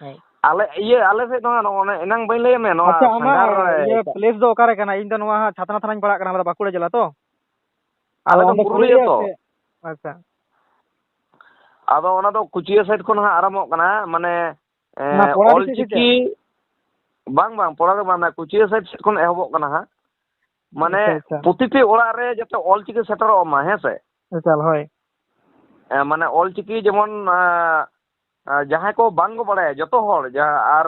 ᱦᱳᱭ᱾ ᱟᱞᱮ, ᱤᱭᱟᱹ, ᱟᱞᱮ ᱥᱮᱫ ᱫᱚ ᱦᱟᱸᱜ ᱱᱚᱜᱼᱚ ᱱᱮ-, ᱮᱱᱟᱝ ᱵᱟᱹᱧ ᱞᱟᱹᱭᱟᱢ ᱢᱮ, ᱱᱚᱣᱟ ᱟᱪᱪᱷᱟ, ᱟᱢᱟᱜ, ᱥᱟᱸᱜᱷᱟᱨ ᱨᱮ ᱤᱭᱟᱹ, ᱮᱴᱟᱜ place ᱫᱚ ᱚᱠᱟᱨᱮ ᱠᱟᱱᱟ? ᱤᱧ ᱫᱚ ᱱᱚᱣᱟ ᱦᱟᱸᱜ ᱪᱷᱟᱛᱱᱟ ᱛᱷᱟᱱᱟᱧ ᱯᱟᱲᱟᱜ ᱠᱟᱱᱟ, ᱟᱞᱮ ᱫᱚ ᱵᱟᱸᱠᱩᱲᱟ ᱡᱮᱞᱟ ᱛᱚ᱾ ᱟᱞᱮ ᱟᱫᱚ ᱫᱚ ᱚᱸᱰᱮ ᱯᱩᱨᱩᱞᱤᱭᱟᱹ ᱯᱩᱨᱩᱞᱤᱭᱟᱹ ᱛᱚ᱾ ᱥᱮᱫ᱾ ᱟᱪᱪᱷᱟ᱾ ᱟᱫᱚ ᱚᱱᱟ ᱫᱚ ᱠᱩᱪᱤᱭᱟᱹ side ᱠᱷᱚᱱ ᱦᱟᱸᱜ ᱟᱨᱟᱢᱵᱷᱚᱜ ᱠᱟᱱᱟ, ᱢᱟᱱᱮ, ᱮᱸ, ᱚᱱᱟ ᱯᱚᱲᱟ ᱨᱮ ᱥᱮ ᱪᱮᱫ? ᱚᱞᱪᱤᱠᱤ, ᱵᱟᱝ, ᱵᱟᱝ, ᱯᱚᱲᱟ ᱫᱚ ᱵᱟᱝ, ᱚᱱᱟ ᱠᱩᱪᱤᱭᱟᱹ side ᱥᱮᱫ ᱠᱷᱚᱱ ᱮᱦᱚᱵᱚᱜ ᱠᱟᱱᱟ ᱦᱟᱸᱜ᱾ ᱢᱟᱱᱮ, ᱟᱪᱪᱷᱟ, ᱟᱪᱪᱷᱟ᱾ ᱯᱨᱚᱛᱤᱴᱤ ᱚᱲᱟᱜ ᱨᱮ ᱡᱟᱛᱮ ᱚᱞᱪᱤᱠᱤ ᱥᱮᱴᱮᱨᱚᱜ ᱢᱟ, ᱦᱮᱸ ᱥᱮ? ᱮᱠᱟᱞ, ᱦᱳᱭ᱾ ᱮᱸ, ᱢᱟᱱᱮ, ᱚᱞᱪᱤᱠᱤ ᱡᱮᱢᱚᱱ, ᱟᱸ, ᱟᱸ, ᱡᱟᱦᱟᱸᱭ ᱠᱚ ᱵᱟᱝ ᱠᱚ ᱵᱟᱲᱟᱭᱟ, ᱡᱚᱛᱚ ᱦᱚᱲ, ᱡᱟᱦᱟᱸ, ᱟᱨ,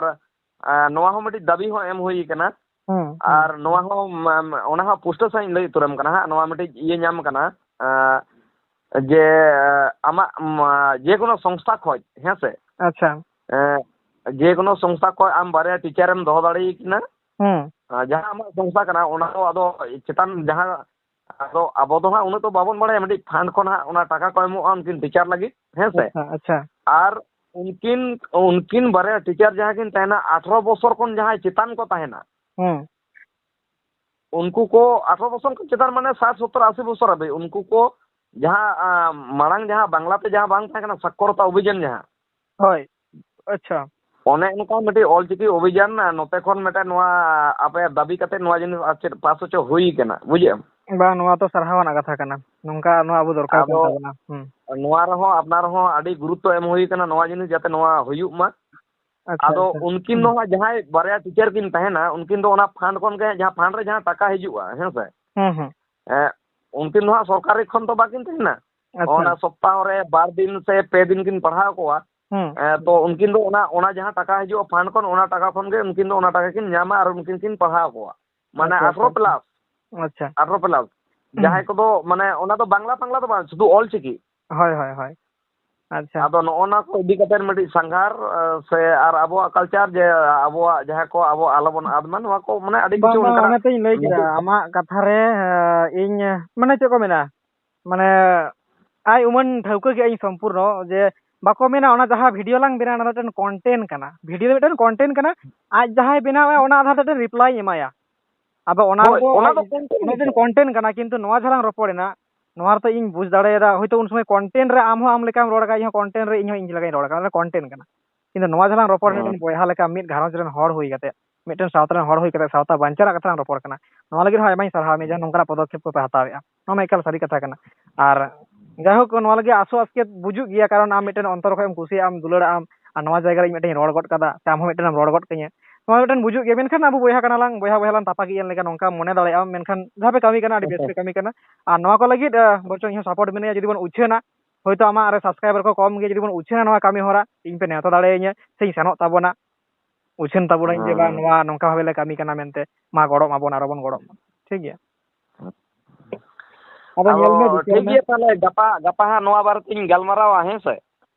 ᱟᱸ, ᱱᱚᱣᱟ ᱦᱚᱸ ᱢᱤᱫᱴᱤᱡ ᱫᱟᱹᱵᱤ ᱦᱚᱸ ᱮᱢ ᱦᱩᱭ ᱠᱟᱱᱟ᱾ ᱦᱩᱸ, ᱦᱩᱸ᱾ ᱟᱨ ᱱᱚᱣᱟ ᱦᱚᱸ, ᱢᱟ-, ᱢᱟ-, ᱚᱱᱟ ᱦᱚᱸ ᱯᱩᱥᱴᱟᱹᱣ ᱥᱟᱺᱦᱤᱡ ᱤᱧ ᱞᱟᱹᱭ ᱩᱛᱟᱹᱨᱟᱢ ᱠᱟᱱᱟ ᱦᱟᱸᱜ, ᱱᱚᱣᱟ ᱢᱤᱫᱴᱤᱡ ᱤᱭᱟᱹ ᱧᱟᱢ ᱠᱟᱱᱟ, ᱟᱸ, ᱡᱮ, ᱟᱢᱟᱜ, ᱢᱟ, ᱡᱮᱠᱳᱱᱳ ᱥᱚᱝᱥᱛᱷᱟ ᱠᱷᱚᱡ, ᱦᱮᱸ ᱥᱮ? ᱟᱪᱪᱷᱟ᱾ ᱮᱸ, ᱡᱮᱠᱳᱱᱳ ᱥᱚᱝᱥᱛᱷᱟ ᱠᱷᱚᱡ ᱟᱢ ᱵᱟᱨᱭᱟ teacher ᱮᱢ ᱫᱚᱦᱚ ᱫᱟᱲᱮᱭᱟᱠᱤᱱᱟ᱾ ᱦᱩᱸ᱾ ᱟᱸ, ᱡᱟᱦᱟᱸ ᱟᱢᱟᱜ ᱥᱚᱝᱥᱛᱷᱟ ᱠᱟᱱᱟ, ᱚᱱᱟ ᱫᱚ ᱟᱫᱚ ᱪᱮᱛᱟᱱ ᱡᱟᱦᱟᱸ, ᱟᱫᱚ ᱟᱵᱚ ᱫᱚ ᱦᱟᱸᱜ ᱩᱱᱟᱹᱜ ᱫᱚ ᱵᱟᱵᱚᱱ ᱵᱟᱲᱟᱭᱟ, ᱢᱤᱫᱴᱤᱡ fund ᱠᱷᱚᱱ ᱦᱟᱸᱜ ᱚᱱᱟ ᱴᱟᱠᱟ ᱠᱚ ᱮᱢᱚᱜᱼᱟ ᱩᱱᱠᱤᱱ teacher ᱞᱟᱹᱜᱤᱫ, ᱦᱮᱸ ᱥᱮ? ᱟᱪᱪᱷᱟ, ᱟᱪᱪᱷᱟ᱾ ᱟᱨ ᱩᱱᱠᱤᱱ, ᱩᱱᱠᱤᱱ ᱵᱟᱨᱭᱟ teacher ᱡᱟᱦᱟᱸ ᱠᱤᱱ ᱛᱟᱦᱮᱱᱟ, ᱟᱴᱷᱨᱚ ᱵᱚᱥᱚᱨ ᱠᱷᱚᱱ ᱡᱟᱦᱟᱸᱭ ᱪᱮᱛᱟᱱ ᱠᱚ ᱛᱟᱦᱮᱱᱟ, ᱦᱩᱸ᱾ ᱩᱱᱠᱩ ᱠᱚ ᱟᱴᱷᱨᱚ ᱵᱚᱥᱚᱨ ᱠᱷᱚᱱ ᱪᱮᱛᱟᱱ, ᱢᱟᱱᱮ ᱥᱟᱴ, ᱥᱚᱛᱛᱚᱨ, ᱟᱥᱤ ᱵᱚᱥᱚᱨ ᱦᱟᱹᱵᱤᱡ, ᱩᱱᱠᱩ ᱠᱚ ᱡᱟᱦᱟᱸ, ᱟᱸ, ᱢᱟᱲᱟᱝ ᱡᱟᱦᱟᱸ ᱵᱟᱝᱞᱟᱛᱮ ᱡᱟᱦᱟᱸ ᱵᱟᱝ ᱛᱟᱦᱮᱸ ᱠᱟᱱᱟ, ᱥᱟᱠᱠᱷᱚᱨᱚᱛᱟ ᱚᱵᱷᱤᱡᱟᱱ ᱡᱟᱦᱟᱸ, ᱦᱳᱭ, ᱟᱪᱪᱷᱟ᱾ ᱚᱱᱮ ᱚᱱᱠᱟ ᱢᱤᱫᱴᱤᱡ ᱚᱞᱪᱤᱠᱤ ᱚᱵᱷᱤᱡᱟᱱ, ᱟᱸ, ᱱᱚᱛᱮ ᱠᱷᱚᱱ ᱢᱤᱫᱴᱮᱱ ᱱᱚᱣᱟ ᱟᱯᱮ ᱫᱟᱹᱵᱤ ᱠᱟᱛᱮ ᱱᱚᱣᱟ ᱡᱤᱱᱤᱥ ᱟᱨ ᱪᱮᱫ ᱯᱟᱥ ᱦᱚᱪᱚ ᱦᱩᱭ ᱠᱟᱱᱟ, ᱵᱩᱡᱷᱟᱹᱣ? ᱵᱟᱝ, ᱱᱚᱣᱟ ᱛᱚ ᱥᱟᱨᱦᱟᱣ ᱟᱱᱟᱜ ᱠᱟᱛᱷᱟ ᱠᱟᱱᱟ, ᱱᱚᱝᱠᱟ ᱱᱚᱣᱟ ᱟᱵᱚ ᱫᱚᱨᱠᱟᱨ ᱠᱟᱱ ᱟᱫᱚ ᱛᱟᱵᱚᱱᱟ᱾ ᱦᱩᱸ᱾ ᱱᱚᱣᱟ ᱨᱮᱦᱚᱸ ᱟᱯᱱᱟᱨ ᱦᱚᱸ ᱟᱹᱰᱤ ᱜᱩᱨᱩᱛᱛᱚ ᱮᱢ ᱦᱩᱭ ᱠᱟᱱᱟ ᱱᱚᱣᱟ ᱡᱤᱱᱤᱥ ᱡᱟᱛᱮ ᱱᱚᱣᱟ ᱦᱩᱭᱩᱜ ᱢᱟ᱾ ᱟᱪᱪᱷᱟ, ᱟᱫᱚ ᱟᱪᱪᱷᱟ᱾ ᱩᱱᱠᱤᱱ ᱫᱚ ᱦᱩᱸ᱾ ᱦᱟᱸᱜ ᱡᱟᱦᱟᱸᱭ ᱵᱟᱨᱭᱟ teacher ᱠᱤᱱ ᱛᱟᱦᱮᱱᱟ, ᱩᱱᱠᱤᱱ ᱫᱚ ᱚᱱᱟ fund ᱠᱷᱚᱱ ᱜᱮ, ᱡᱟᱦᱟᱸ fund ᱨᱮ ᱡᱟᱦᱟᱸ ᱴᱟᱠᱟ ᱦᱤᱡᱩᱜᱼᱟ, ᱦᱮᱸ ᱥᱮ? ᱦᱩᱸ, ᱦᱩᱸ᱾ ᱮᱸ, ᱩᱱᱠᱤᱱ ᱫᱚ ᱦᱟᱸᱜ ᱥᱚᱨᱠᱟᱨᱤ ᱠᱷᱚᱱ ᱫᱚ ᱵᱟᱹᱠᱤᱱ ᱛᱟᱦᱮᱱᱟ᱾ ᱟᱪᱪᱷᱟ, ᱚᱱᱟ ᱟᱪᱪᱷᱟ᱾ ᱥᱚᱯᱛᱟᱦᱚ ᱨᱮ ᱵᱟᱨ ᱫᱤᱱ ᱥᱮ ᱯᱮ ᱫᱤᱱ ᱠᱤᱱ ᱯᱟᱲᱦᱟᱣ ᱠᱚᱣᱟ᱾ ᱦᱩᱸ᱾ ᱮᱸ, ᱛᱚ ᱩᱱᱠᱤᱱ ᱫᱚ ᱚᱱᱟ, ᱚᱱᱟ ᱡᱟᱦᱟᱸ ᱴᱟᱠᱟ ᱦᱤᱡᱩᱜᱼᱟ fund ᱠᱷᱚᱱ, ᱚᱱᱟ ᱴᱟᱠᱟ ᱠᱷᱚᱱ ᱜᱮ ᱩᱱᱠᱤᱱ ᱫᱚ ᱚᱱᱟ ᱴᱟᱠᱟ ᱠᱤᱱ ᱧᱟᱢᱟ ᱟᱨ ᱩᱱᱠᱤᱱ ᱠᱤᱱ ᱯᱟᱲᱦᱟᱣ ᱠᱚᱣᱟ᱾ ᱢᱟᱱᱮ ᱟᱪᱪᱷᱟ, ᱟᱪᱪᱷᱟ, ᱟᱴᱷᱨᱚ ᱟᱪᱪᱷᱟ᱾ Plus᱾ ᱟᱪᱪᱷᱟ᱾ ᱟᱴᱷᱨᱚ plus᱾ ᱦᱩᱸ᱾ ᱡᱟᱦᱟᱸᱭ ᱠᱚᱫᱚ, ᱢᱟᱱᱮ, ᱚᱱᱟ ᱫᱚ ᱵᱟᱝᱞᱟ, ᱵᱟᱝᱞᱟ ᱫᱚ ᱵᱟᱝ, ᱥᱩᱫᱷᱩ ᱚᱞ ᱪᱤᱠᱤ᱾ ᱦᱳᱭ, ᱦᱳᱭ, ᱦᱳᱭ᱾ ᱟᱪᱪᱷᱟ᱾ ᱟᱫᱚ ᱱᱚᱜᱼᱚ ᱱᱟ ᱠᱚ ᱤᱫᱤ ᱠᱟᱛᱮ ᱢᱤᱫᱴᱤᱡ ᱥᱟᱸᱜᱷᱟᱨ, ᱟᱸ, ᱥᱮ ᱟᱨ ᱟᱵᱚᱣᱟᱜ culture ᱡᱮ ᱟᱵᱚᱣᱟᱜ ᱡᱟᱦᱟᱸ ᱠᱚ ᱟᱵᱚ ᱟᱞᱚᱵᱚᱱ ᱟᱫ ᱢᱟ, ᱱᱚᱣᱟ ᱠᱚ, ᱢᱟᱱᱮ, ᱟᱹᱰᱤ ᱵᱟᱝ, ᱠᱤᱪᱷᱩ ᱵᱟᱝ, ᱚᱱᱠᱟᱱᱟᱜ ᱚᱱᱟᱛᱤᱧ ᱞᱟᱹᱭ ᱠᱮᱫᱟ, ᱢᱤᱫᱴᱤᱡ ᱟᱢᱟᱜ ᱠᱟᱛᱷᱟ ᱨᱮ, ᱟᱸ, ᱤᱧ, ᱢᱟᱱᱮ, ᱪᱮᱫ ᱠᱚ ᱢᱮᱱᱟ, ᱢᱟᱱᱮ, ᱟᱭ ᱩᱢᱟᱹᱱ ᱴᱷᱟᱹᱣᱠᱟᱹ ᱠᱮᱜᱼᱟ ᱤᱧ ᱥᱚᱢᱯᱩᱨᱱᱚ, ᱡᱮ ᱵᱟᱠᱚ ᱢᱮᱱᱟ, ᱚᱱᱟ ᱡᱟᱦᱟᱸ video ᱞᱟᱝ ᱵᱮᱱᱟᱣᱟ, ᱚᱱᱟ ᱫᱚ ᱢᱤᱫᱴᱮᱱ content ᱠᱟᱱᱟ, video ᱫᱚ ᱢᱤᱫᱴᱮᱱ content ᱠᱟᱱᱟ, ᱟᱡ ᱡᱟᱦᱟᱸᱭ ᱵᱮᱱᱟᱣᱟ, ᱚᱱᱟ ᱟᱫᱷᱟᱨ ᱛᱮ ᱢᱤᱫᱴᱮᱱ reply ᱤᱧ ᱮᱢᱟᱭᱟ᱾ ᱟᱫᱚ ᱚᱱᱟ ᱦᱳᱭ, ᱫᱚ ᱚᱱᱟ ᱟᱡ, ᱫᱚ content ᱚᱱᱟ ᱢᱤᱫᱴᱮᱱ ᱠᱟᱱᱟ᱾ Content ᱠᱟᱱᱟ, ᱠᱤᱱᱛᱩ ᱱᱚᱣᱟ ᱡᱟᱦᱟᱸ ᱞᱟᱝ ᱨᱚᱯᱚᱲ ᱮᱱᱟ, ᱱᱚᱣᱟ ᱨᱮᱛᱚ ᱤᱧ ᱵᱩᱡᱽ ᱫᱟᱲᱮᱭᱟᱫᱟ, ᱦᱚᱭᱛᱳ ᱩᱱ ᱥᱚᱢᱚᱭ content ᱨᱮ ᱟᱢ ᱦᱚᱸ ᱟᱢ ᱞᱮᱠᱟᱢ ᱨᱚᱲ ᱠᱟᱜᱼᱟ, ᱤᱧ ᱦᱚᱸ content ᱨᱮ ᱤᱧ ᱦᱚᱸ ᱤᱧ ᱞᱮᱠᱟᱧ ᱨᱚᱲ ᱠᱟᱜᱼᱟ, ᱚᱱᱟ ᱫᱚ content ᱠᱟᱱᱟ᱾ ᱠᱤᱱᱛᱩ ᱱᱚᱣᱟ ᱡᱟᱦᱟᱸ ᱞᱟᱝ ᱨᱚᱯᱚᱲ, ᱦᱮᱸ᱾ ᱢᱤᱫᱴᱮᱱ ᱵᱚᱭᱦᱟ ᱞᱮᱠᱟ, ᱢᱤᱫ ᱜᱷᱟᱨᱚᱸᱡᱽ ᱨᱮᱱ ᱦᱚᱲ ᱦᱩᱭ ᱠᱟᱛᱮ, ᱢᱤᱫᱴᱮᱱ ᱥᱟᱶᱛᱟ ᱨᱮᱱ ᱦᱚᱲ ᱦᱩᱭ ᱠᱟᱛᱮ ᱥᱟᱶᱛᱟ ᱵᱟᱧᱪᱟᱣ ᱨᱮᱱᱟᱜ ᱠᱟᱛᱷᱟ ᱞᱟᱝ ᱨᱚᱯᱚᱲ ᱠᱟᱱᱟ᱾ ᱱᱚᱣᱟ ᱞᱟᱹᱜᱤᱫ ᱦᱚᱸ ᱟᱭᱢᱟᱧ ᱥᱟᱨᱦᱟᱣ ᱢᱮᱭᱟ, ᱡᱟᱦᱟᱸ ᱱᱚᱝᱠᱟᱱᱟᱜ ᱯᱚᱫᱚᱠᱷᱮᱯ ᱠᱚᱯᱮ ᱦᱟᱛᱟᱣᱮᱫᱼᱟ, ᱱᱚᱣᱟ ᱢᱟ ᱮᱠᱟᱞ ᱥᱟᱹᱨᱤ ᱠᱟᱛᱷᱟ ᱠᱟᱱᱟ᱾ ᱟᱨ ᱡᱟᱭᱦᱳᱠ, ᱱᱚᱣᱟ ᱞᱟᱹᱜᱤᱫ ᱟᱥᱚ ᱟᱥᱠᱮᱛ ᱵᱩᱡᱩᱜ ᱜᱮᱭᱟ, ᱠᱟᱨᱚᱱ ᱟᱢ ᱢᱤᱫᱴᱮᱱ ᱚᱱᱛᱚᱨ ᱠᱷᱚᱱ ᱮᱢ ᱠᱩᱥᱤᱭᱟᱜᱼᱟᱢ, ᱫᱩᱞᱟᱹᱲᱟᱜᱼᱟᱢ, ᱟᱨ ᱱᱚᱣᱟ ᱡᱟᱭᱜᱟ ᱨᱮ ᱤᱧ ᱢᱤᱫᱴᱮᱱ ᱨᱚᱲ ᱜᱚᱫ ᱠᱟᱫᱟ, ᱥᱮ ᱟᱢ ᱦᱚᱸ ᱢᱤᱫᱴᱮᱱ ᱮᱢ ᱨᱚᱲ ᱜᱚᱫ ᱠᱟᱹᱧᱟ, ᱱᱚᱣᱟ ᱢᱤᱫᱴᱮᱱ ᱵᱩᱡᱩᱜ ᱜᱮᱭᱟ᱾ ᱢᱮᱱᱠᱷᱟᱱ ᱟᱵᱚ ᱵᱚᱭᱦᱟ ᱠᱟᱱᱟ ᱞᱟᱝ, ᱵᱚᱭᱦᱟ ᱵᱚᱭᱦᱟ ᱞᱟᱝ ᱛᱟᱯᱟᱠᱤᱡ ᱮᱱ ᱞᱮᱠᱟ ᱱᱚᱝᱠᱟ ᱢᱚᱱᱮ ᱫᱟᱲᱮᱭᱟᱜᱼᱟᱢ, ᱢᱮᱱᱠᱷᱟᱱ ᱡᱟᱦᱟᱸ ᱯᱮ ᱠᱟᱹᱢᱤ ᱠᱟᱱᱟ, ᱟᱹᱰᱤ ᱵᱮᱥ ᱯᱮ ᱠᱟᱹᱢᱤ ᱠᱟᱱᱟ᱾ ᱟᱨ ᱱᱚᱣᱟ ᱠᱚ ᱞᱟᱹᱜᱤᱫ, ᱟᱸ, ᱵᱚᱨᱪᱚᱝ ᱤᱧ ᱦᱚᱸ ᱥᱟᱯᱳᱨᱴ ᱢᱤᱱᱟᱹᱧᱟ᱾ ᱡᱩᱫᱤ ᱵᱚᱱ ᱩᱪᱷᱟᱹᱱᱟ, ᱦᱳᱭᱛᱳ ᱟᱢᱟᱜ ᱨᱮ ᱥᱟᱵᱥᱠᱨᱟᱭᱵᱟᱨ ᱠᱚ ᱠᱚᱢ ᱜᱮᱭᱟ, ᱡᱩᱫᱤ ᱵᱚᱱ ᱩᱪᱷᱟᱹᱱᱟ ᱱᱚᱣᱟ ᱠᱟᱹᱢᱤ ᱦᱚᱨᱟ, ᱤᱧ ᱯᱮ ᱱᱮᱣᱛᱟ ᱫᱟᱲᱮᱭᱟᱹᱧᱟ, ᱥᱮᱧ ᱥᱮᱱᱚᱜ ᱛᱟᱵᱚᱱᱟ, ᱩᱪᱷᱟᱹᱱ ᱛᱟᱵᱚᱱᱟᱹᱧ ᱡᱮ, ᱵᱟᱝ, ᱦᱮᱸ᱾ ᱱᱚᱣᱟ ᱱᱚᱝᱠᱟ ᱵᱷᱟᱵᱮ ᱞᱮ ᱠᱟᱹᱢᱤ ᱠᱟᱱᱟ ᱢᱮᱱᱛᱮ, ᱢᱟ ᱜᱚᱲᱚᱜ ᱢᱟᱵᱚᱱ, ᱟᱨᱚ ᱵᱚᱱ ᱜᱚᱲᱚᱜ ᱢᱟ᱾ ᱴᱷᱤᱠ ᱜᱮᱭᱟ? ᱟᱫᱚ ᱟᱫᱚ ᱧᱮᱞ ᱢᱮ, ᱵᱤᱪᱟᱹᱨ ᱴᱷᱤᱠ ᱢᱮ᱾ ᱜᱮᱭᱟ, ᱛᱟᱦᱞᱮ ᱜᱟᱯᱟ, ᱜᱟᱯᱟ ᱦᱟᱸᱜ ᱱᱚᱣᱟ ᱵᱟᱨᱮ ᱛᱤᱧ ᱜᱟᱞᱢᱟᱨᱟᱣᱟ, ᱦᱮᱸ ᱥᱮ?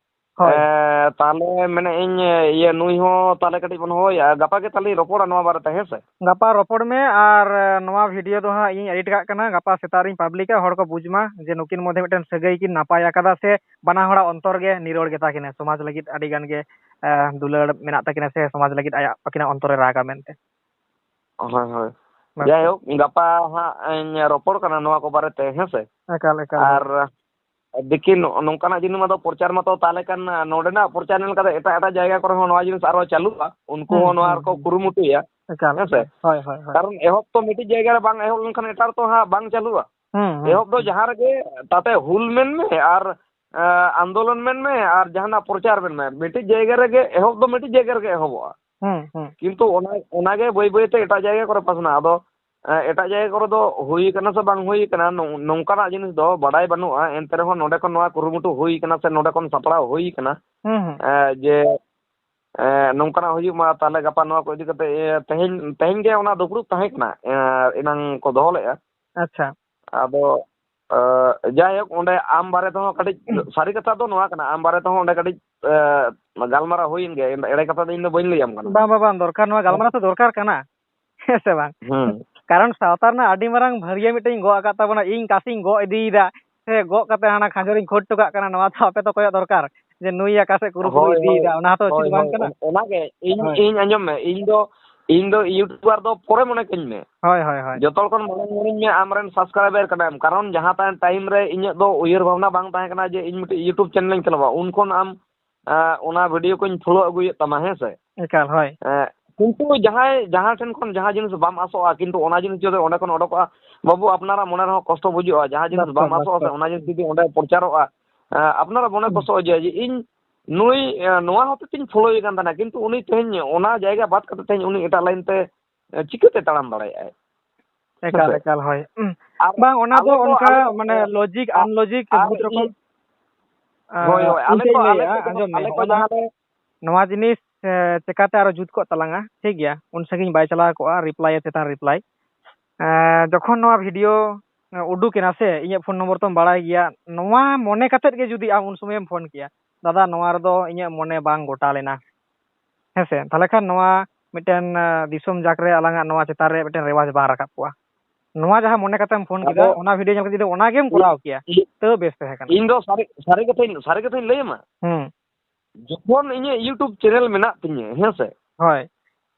ᱦᱳᱭ᱾ ᱮ, ᱛᱟᱦᱞᱮ ᱢᱮᱱᱮᱫ ᱟᱹᱧ, ᱤᱭᱟᱹ, ᱱᱩᱭ ᱦᱚᱸ ᱛᱟᱦᱞᱮ ᱠᱟᱹᱴᱤᱡ ᱵᱚᱱ ᱦᱚᱦᱚᱭᱟ, ᱜᱟᱯᱟ ᱜᱮ ᱛᱟᱦᱞᱮᱧ ᱨᱚᱯᱚᱲᱟ ᱱᱚᱣᱟ ᱵᱟᱨᱮᱛᱮ, ᱦᱮᱸ ᱥᱮ? ᱜᱟᱯᱟ ᱨᱚᱯᱚᱲ ᱢᱮ, ᱟᱨ, ᱮ, ᱱᱚᱣᱟ ᱵᱷᱤᱰᱤᱭᱳ ᱫᱚ ᱦᱟᱸᱜ ᱤᱧᱤᱧ ᱮᱰᱤᱴ ᱠᱟᱜ ᱠᱟᱱᱟ, ᱜᱟᱯᱟ ᱥᱮᱛᱟᱜ ᱨᱤᱧ ᱯᱟᱵᱽᱞᱤᱠᱟ, ᱦᱚᱲ ᱠᱚ ᱵᱩᱡᱽ ᱢᱟ ᱡᱮ ᱱᱩᱠᱤᱱ ᱢᱚᱫᱽᱫᱷᱮ ᱢᱤᱫᱴᱮᱱ ᱥᱟᱹᱜᱟᱹᱭ ᱠᱤᱱ ᱱᱟᱯᱟᱭ ᱟᱠᱟᱫᱟ, ᱥᱮ ᱵᱟᱱᱟ ᱦᱚᱲᱟᱜ ᱚᱱᱛᱚᱨ ᱜᱮ ᱱᱤᱨᱚᱲ ᱜᱮᱛᱟ ᱠᱤᱱᱟ, ᱥᱚᱢᱟᱡᱽ ᱞᱟᱹᱜᱤᱫ ᱟᱹᱰᱤ ᱜᱟᱱ ᱜᱮ, ᱮ, ᱫᱩᱞᱟᱹᱲ ᱢᱮᱱᱟᱜ ᱛᱟᱹᱠᱤᱱᱟ, ᱥᱮ ᱥᱚᱢᱟᱡᱽ ᱞᱟᱹᱜᱤᱫ ᱟᱭᱟᱜ ᱟᱹᱠᱤᱱᱟᱜ ᱚᱱᱛᱚᱨᱮ ᱨᱟᱜᱟ ᱢᱮᱱᱛᱮ᱾ ᱦᱳᱭ, ᱦᱳᱭ᱾ ᱵᱟᱥ᱾ ᱡᱟᱭᱦᱳᱠ, ᱜᱟᱯᱟ ᱦᱟᱸᱜ ᱤᱧ ᱨᱚᱯᱚᱲ ᱠᱟᱱᱟ ᱱᱚᱣᱟ ᱠᱚ ᱵᱟᱨᱮᱛᱮ, ᱦᱮᱸ ᱥᱮ? ᱮᱠᱟᱞ, ᱮᱠᱟᱞ, ᱟᱨ ᱦᱳᱭ᱾ ᱫᱮᱠᱷᱤ, ᱱᱚ-, ᱱᱚᱝᱠᱟᱱᱟᱜ ᱡᱤᱱᱤᱥ ᱢᱟᱛᱚ ᱯᱨᱚᱪᱟᱨ ᱢᱟᱛᱚ ᱛᱟᱦᱞᱮ ᱠᱷᱟᱱ, ᱱᱚᱰᱮᱱᱟᱜ ᱯᱨᱚᱪᱟᱨ ᱧᱮᱞ ᱠᱟᱛᱮ ᱮᱴᱟᱜ ᱮᱴᱟᱜ ᱡᱟᱭᱜᱟ ᱠᱚᱨᱮ ᱦᱚᱸ ᱱᱚᱣᱟ ᱡᱤᱱᱤᱥ ᱟᱨᱚ ᱪᱟᱹᱞᱩᱜᱼᱟ, ᱩᱱᱠᱩ ᱦᱩᱸ, ᱦᱚᱸ ᱱᱚᱣᱟ ᱦᱩᱸ, ᱨᱮᱠᱚ ᱦᱩᱸ᱾ ᱠᱩᱨᱩᱢᱩᱴᱩᱭᱟ, ᱮᱠᱟᱞ, ᱦᱮᱸ ᱥᱮ? ᱮᱠᱟᱞ᱾ ᱦᱳᱭ, ᱦᱳᱭ, ᱦᱳᱭ᱾ ᱠᱟᱨᱚᱱ ᱮᱦᱚᱵ ᱛᱚ ᱢᱤᱫᱴᱤᱡ ᱡᱟᱭᱜᱟ ᱨᱮ ᱵᱟᱝ ᱮᱦᱚᱵ ᱞᱮᱱᱠᱷᱟᱱ ᱮᱴᱟᱜ ᱨᱮᱛᱚ ᱦᱟᱸᱜ ᱵᱟᱝ ᱪᱟᱹᱞᱩᱜᱼᱟ᱾ ᱦᱩᱸ, ᱦᱩᱸ, ᱮᱦᱚᱵ ᱫᱚ ᱦᱩᱸ᱾ ᱡᱟᱦᱟᱸ ᱨᱮᱜᱮ, ᱛᱟᱛᱮ ᱦᱩᱞ ᱢᱮᱱ ᱢᱮ ᱟᱨ, ᱮ, ᱟᱱᱫᱳᱞᱚᱱ ᱢᱮᱱ ᱢᱮ ᱟᱨ ᱡᱟᱦᱟᱱᱟᱜ ᱯᱨᱚᱪᱟᱨ ᱢᱮᱱ ᱢᱮ, ᱢᱤᱫᱴᱤᱡ ᱡᱟᱭᱜᱟ ᱨᱮᱜᱮ ᱮᱦᱚᱵ ᱫᱚ ᱢᱤᱫᱴᱤᱡ ᱡᱟᱭᱜᱟ ᱨᱮᱜᱮ ᱮᱦᱚᱵᱚᱜᱼᱟ᱾ ᱦᱩᱸ, ᱦᱩᱸ᱾ ᱠᱤᱱᱛᱩ ᱚᱱᱟ, ᱚᱱᱟᱜᱮ ᱵᱟᱹᱭ ᱵᱟᱹᱭᱛᱮ ᱮᱴᱟᱜ ᱡᱟᱭᱜᱟ ᱠᱚᱨᱮ ᱯᱟᱥᱱᱟᱜᱼᱟ᱾ ᱟᱫᱚ, ᱮ, ᱮᱴᱟᱜ ᱡᱟᱭᱜᱟ ᱠᱚᱨᱮ ᱫᱚ ᱦᱩᱭ ᱠᱟᱱᱟ ᱥᱮ ᱵᱟᱝ ᱦᱩᱭ ᱠᱟᱱᱟ, ᱱᱚ-, ᱱᱚᱝᱠᱟᱱᱟᱜ ᱡᱤᱱᱤᱥ ᱫᱚ ᱵᱟᱰᱟᱭ ᱵᱟᱹᱱᱩᱜᱼᱟ᱾ ᱮᱱᱛᱮ ᱨᱮᱦᱚᱸ ᱱᱚᱰᱮ ᱠᱷᱚᱱ ᱱᱚᱣᱟ ᱠᱩᱨᱩᱢᱩᱴᱩ ᱦᱩᱭ ᱠᱟᱱᱟ ᱥᱮ ᱱᱚᱰᱮ ᱠᱷᱚᱱ ᱥᱟᱯᱲᱟᱣ ᱦᱩᱭ ᱠᱟᱱᱟ, ᱦᱩᱸ, ᱦᱩᱸ᱾ ᱮ, ᱡᱮ, ᱮ, ᱱᱚᱝᱠᱟᱱᱟᱜ ᱦᱩᱭᱩᱜ ᱢᱟ, ᱛᱟᱦᱞᱮ ᱜᱟᱯᱟ ᱱᱚᱣᱟ ᱠᱚ ᱤᱫᱤ ᱠᱟᱛᱮ, ᱮ, ᱛᱮᱦᱮᱧ, ᱛᱮᱦᱮᱧ ᱜᱮ ᱚᱱᱟ ᱫᱩᱯᱲᱩᱵ ᱛᱟᱦᱮᱸ ᱠᱟᱱᱟ, ᱮ, ᱮᱱᱟᱝ ᱠᱚ ᱫᱚᱦᱚ ᱞᱮᱫᱼᱟ᱾ ᱟᱪᱪᱷᱟ᱾ ᱟᱫᱚ, ᱮ, ᱡᱟᱭᱦᱳᱠ, ᱚᱸᱰᱮ ᱟᱢ ᱵᱟᱨᱮ ᱛᱮᱦᱚᱸ ᱠᱟᱹᱴᱤᱡ, ᱥᱟᱹᱨᱤ ᱠᱟᱛᱷᱟ ᱫᱚ ᱱᱚᱣᱟ ᱠᱟᱱᱟ, ᱟᱢ ᱵᱟᱨᱮ ᱛᱮᱦᱚᱸ ᱚᱸᱰᱮ ᱠᱟᱹᱴᱤᱡ, ᱮ, ᱜᱟᱞᱢᱟᱨᱟᱣ ᱦᱩᱭᱮᱱ ᱜᱮᱭᱟ᱾ ᱤᱧ ᱫᱚ ᱮᱲᱮ ᱠᱟᱛᱷᱟ ᱫᱚ ᱤᱧ ᱫᱚ ᱵᱟᱹᱧ ᱞᱟᱹᱭᱟᱢ ᱠᱟᱱᱟ᱾ ᱵᱟᱝ, ᱵᱟᱝ, ᱵᱟᱝ, ᱫᱚᱨᱠᱟᱨ, ᱱᱚᱣᱟ ᱦᱮᱸ᱾ ᱜᱟᱞᱢᱟᱨᱟᱣ ᱛᱚ ᱫᱚᱨᱠᱟᱨ ᱠᱟᱱᱟ᱾ ᱦᱮᱸ ᱥᱮ ᱵᱟᱝ? ᱦᱩᱸ᱾ ᱠᱟᱨᱚᱱ ᱥᱟᱶᱛᱟ ᱨᱮᱱᱟᱜ ᱟᱹᱰᱤ ᱢᱟᱨᱟᱝ ᱵᱷᱟᱹᱨᱭᱟᱹ ᱢᱤᱫᱴᱮᱱ ᱜᱚᱜ ᱟᱠᱟᱫ ᱛᱟᱵᱚᱱᱟ, ᱤᱧ ᱚᱠᱟᱥᱮᱧ ᱜᱚᱜ ᱤᱫᱤᱭᱮᱫᱟ, ᱥᱮ ᱜᱚᱜ ᱠᱟᱛᱮ ᱦᱟᱱᱟ ᱠᱷᱟᱸᱡᱚ ᱨᱤᱧ ᱠᱷᱳᱲ ᱦᱚᱴᱚ ᱠᱟᱜ ᱠᱟᱱᱟ, ᱱᱚᱣᱟ ᱫᱚ ᱟᱯᱮ ᱫᱚ ᱠᱚᱭᱚᱜ ᱫᱚᱨᱠᱟᱨ, ᱡᱮ ᱱᱩᱭ ᱚᱠᱟ ᱥᱮᱫ ᱠᱩᱨᱩᱢᱩᱴᱩ ᱦᱳᱭ, ᱦᱳᱭ, ᱤᱫᱤᱭᱮᱫᱟ, ᱚᱱᱟ ᱦᱚᱸᱛᱚ ᱩᱪᱤᱛ ᱦᱳᱭ, ᱵᱟᱝ ᱦᱳᱭ, ᱠᱟᱱᱟ? ᱚᱱ-, ᱚᱱᱟᱜᱮ ᱤᱧ, ᱦᱳᱭ᱾ ᱤᱧ ᱟᱸᱡᱚᱢ ᱢᱮ, ᱤᱧ ᱫᱚ, ᱤᱧ ᱫᱚ YouTuber ᱫᱚ ᱯᱚᱨᱮ ᱢᱚᱱᱮ ᱠᱟᱹᱧ ᱢᱮ᱾ ᱦᱳᱭ, ᱦᱳᱭ, ᱦᱳᱭ᱾ ᱡᱚᱛᱚ ᱦᱚᱲ ᱠᱷᱚᱱ ᱢᱟᱲᱟᱝ ᱢᱚᱱᱮᱧ ᱢᱮ, ᱟᱢᱨᱮᱱ subscriber ᱠᱟᱱᱟᱭᱮᱢ, ᱠᱟᱨᱚᱱ ᱡᱟᱦᱟᱸ ᱛᱟᱭᱚᱢ time ᱨᱮ ᱤᱧᱟᱹᱜ ᱫᱚ ᱩᱭᱦᱟᱹᱨ ᱵᱷᱟᱵᱽᱱᱟ ᱵᱟᱝ ᱛᱟᱦᱮᱸ ᱠᱟᱱᱟ ᱡᱮ ᱤᱧ ᱢᱤᱫᱴᱤᱡ YouTube channel ᱤᱧ ᱠᱷᱩᱞᱟᱹᱣᱟ, ᱩᱱ ᱠᱷᱚᱱ ᱟᱢ ᱚᱱᱟ ᱵᱷᱤᱰᱤᱭᱳ ᱠᱚᱧ ᱯᱷᱚᱞᱳ ᱟᱹᱜᱩᱭᱮᱫ ᱛᱟᱢᱟ, ᱦᱮᱸ ᱥᱮ᱾ ᱮᱠᱟᱞ, ᱦᱳᱭ᱾ ᱠᱤᱱᱛᱩ ᱡᱟᱦᱟᱸᱭ ᱡᱟᱦᱟᱸ ᱴᱷᱮᱱ ᱠᱷᱚᱱ ᱡᱟᱦᱟᱸ ᱡᱤᱱᱤᱥ ᱵᱟᱢ ᱟᱥᱚᱜᱼᱟ, ᱠᱤᱱᱛᱩ ᱚᱱᱟ ᱡᱤᱱᱤᱥ ᱡᱩᱫᱤ ᱚᱸᱰᱮ ᱠᱷᱚᱱ ᱚᱰᱚᱠᱚᱜᱼᱟ, ᱵᱟᱹᱵᱩ, ᱟᱯᱱᱟᱨᱟᱜ ᱢᱚᱱᱮ ᱨᱮᱦᱚᱸ ᱠᱚᱥᱴᱚ ᱵᱩᱡᱩᱜᱼᱟ᱾ ᱡᱟᱦᱟᱸ ᱡᱤᱱᱤᱥ ᱵᱟᱢ ᱟᱥᱚᱜᱼᱟ ᱥᱮ, ᱚᱱᱟ ᱡᱤᱱᱤᱥ ᱡᱩᱫᱤ ᱚᱸᱰᱮ ᱯᱨᱚᱪᱟᱨᱚᱜᱼᱟ, ᱟᱯᱱᱟᱨᱟᱜ ᱢᱚᱱᱮ ᱠᱚᱥᱴᱚᱜᱼᱟ ᱡᱮ, ᱡᱮ ᱤᱧ ᱱᱩᱭ ᱱᱚᱣᱟ ᱦᱚᱛᱮ ᱛᱮᱧ ᱯᱷᱚᱞᱳᱭᱮ ᱠᱟᱱ ᱛᱟᱦᱮᱱᱟ, ᱠᱤᱱᱛᱩ ᱩᱱᱤ ᱛᱮᱦᱮᱧ ᱚᱱᱟ ᱡᱟᱭᱜᱟ ᱵᱟᱫ ᱠᱟᱛᱮ ᱛᱮᱦᱮᱧ ᱩᱱᱤ ᱮᱴᱟᱜ ᱞᱟᱭᱤᱱ ᱛᱮ ᱪᱤᱠᱟᱹᱛᱮ ᱛᱟᱲᱟᱢ ᱫᱟᱲᱮᱭᱟᱜᱼᱟᱭ? ᱮᱠᱟᱞ, ᱮᱠᱟᱞ, ᱦᱳᱭ᱾ ᱵᱟᱝ, ᱚᱱᱟ ᱫᱚ ᱚᱱᱠᱟ ᱢᱟᱱᱮ ᱞᱚᱡᱤᱠ ᱟᱱᱞᱚᱡᱤᱠ ᱵᱚᱦᱩᱛ ᱨᱚᱠᱚᱢ᱾ ᱦᱳᱭ, ᱦᱳᱭ, ᱟᱞᱮ ᱠᱚ, ᱟᱞᱮ ᱠᱚ ᱡᱟᱦᱟᱸ ᱞᱮ ᱱᱚᱣᱟ ᱡᱤᱱᱤᱥ ᱪᱮᱠᱟᱛᱮ ᱟᱨᱚ ᱡᱩᱛ ᱠᱚᱜ ᱛᱟᱞᱟᱝᱟ, ᱴᱷᱤᱠ ᱜᱮᱭᱟ, ᱩᱱ ᱥᱟᱺᱜᱤᱧ ᱵᱟᱭ ᱪᱟᱞᱟᱣ ᱠᱚᱜᱼᱟ, ᱨᱤᱯᱞᱟᱭ ᱪᱮᱛᱟᱱ ᱨᱤᱯᱞᱟᱭ᱾ ᱡᱚᱠᱷᱚᱱ ᱱᱚᱣᱟ ᱵᱷᱤᱰᱤᱭᱳ ᱩᱰᱩᱠ ᱮᱱᱟ ᱥᱮ, ᱤᱧᱟᱹᱜ ᱯᱷᱳᱱ ᱱᱚᱢᱵᱚᱨ ᱛᱚᱢ ᱵᱟᱲᱟᱭ ᱜᱮᱭᱟ, ᱱᱚᱣᱟ ᱢᱚᱱᱮ ᱠᱟᱛᱮᱫ ᱜᱮ ᱡᱩᱫᱤ ᱟᱢ ᱩᱱ ᱥᱚᱢᱚᱭᱮᱢ ᱯᱷᱳᱱ ᱠᱮᱭᱟ, "ᱫᱟᱫᱟ, ᱱᱚᱣᱟ ᱨᱮᱫᱚ ᱤᱧᱟᱹᱜ ᱢᱚᱱᱮ ᱵᱟᱝ ᱜᱚᱴᱟ ᱞᱮᱱᱟ", ᱦᱮᱸ ᱥᱮ, ᱛᱟᱦᱚᱞᱮ ᱠᱷᱟᱱ ᱱᱚᱣᱟ ᱢᱤᱫᱴᱮᱱ, ᱟ, ᱫᱤᱥᱚᱢ ᱡᱟᱠ ᱨᱮ ᱟᱞᱟᱝᱟᱜ ᱱᱚᱣᱟ ᱪᱮᱛᱟᱱ ᱨᱮ ᱢᱤᱫᱴᱮᱱ ᱨᱮᱣᱟᱡᱽ ᱵᱟᱝ ᱨᱟᱠᱟᱵ ᱠᱚᱜᱼᱟ᱾ ᱱᱚᱣᱟ ᱡᱟᱦᱟᱸ ᱢᱚᱱᱮ ᱠᱟᱛᱮᱢ ᱯᱷᱳᱱ ᱠᱮᱫᱟ, ᱟᱫᱚ ᱚᱱᱟ ᱵᱷᱤᱰᱤᱭᱳ ᱧᱮᱞ ᱠᱟᱛᱮ ᱡᱩᱫᱤ ᱚᱱᱟ ᱜᱮᱢ ᱤ-, ᱠᱚᱨᱟᱣ ᱠᱮᱭᱟ, ᱤ-, ᱛᱟᱹᱣ ᱵᱮᱥ ᱛᱟᱦᱮᱸ ᱠᱟᱱᱟ᱾ ᱤᱧ ᱫᱚ ᱥᱟᱹᱨᱤ, ᱥᱟᱹᱨᱤ ᱠᱟᱛᱷᱟᱧ, ᱥᱟᱹᱨᱤ ᱠᱟᱛᱷᱟᱧ ᱞᱟᱹᱭ ᱟᱢᱟ᱾ ᱦᱩᱸ᱾ ᱡᱚᱠᱷᱚᱱ ᱤᱧᱟᱹᱜ YouTube ᱪᱮᱱᱮᱞ ᱢᱮᱱᱟᱜ ᱛᱤᱧᱟᱹ, ᱦᱮᱸ ᱥᱮ? ᱦᱳᱭ᱾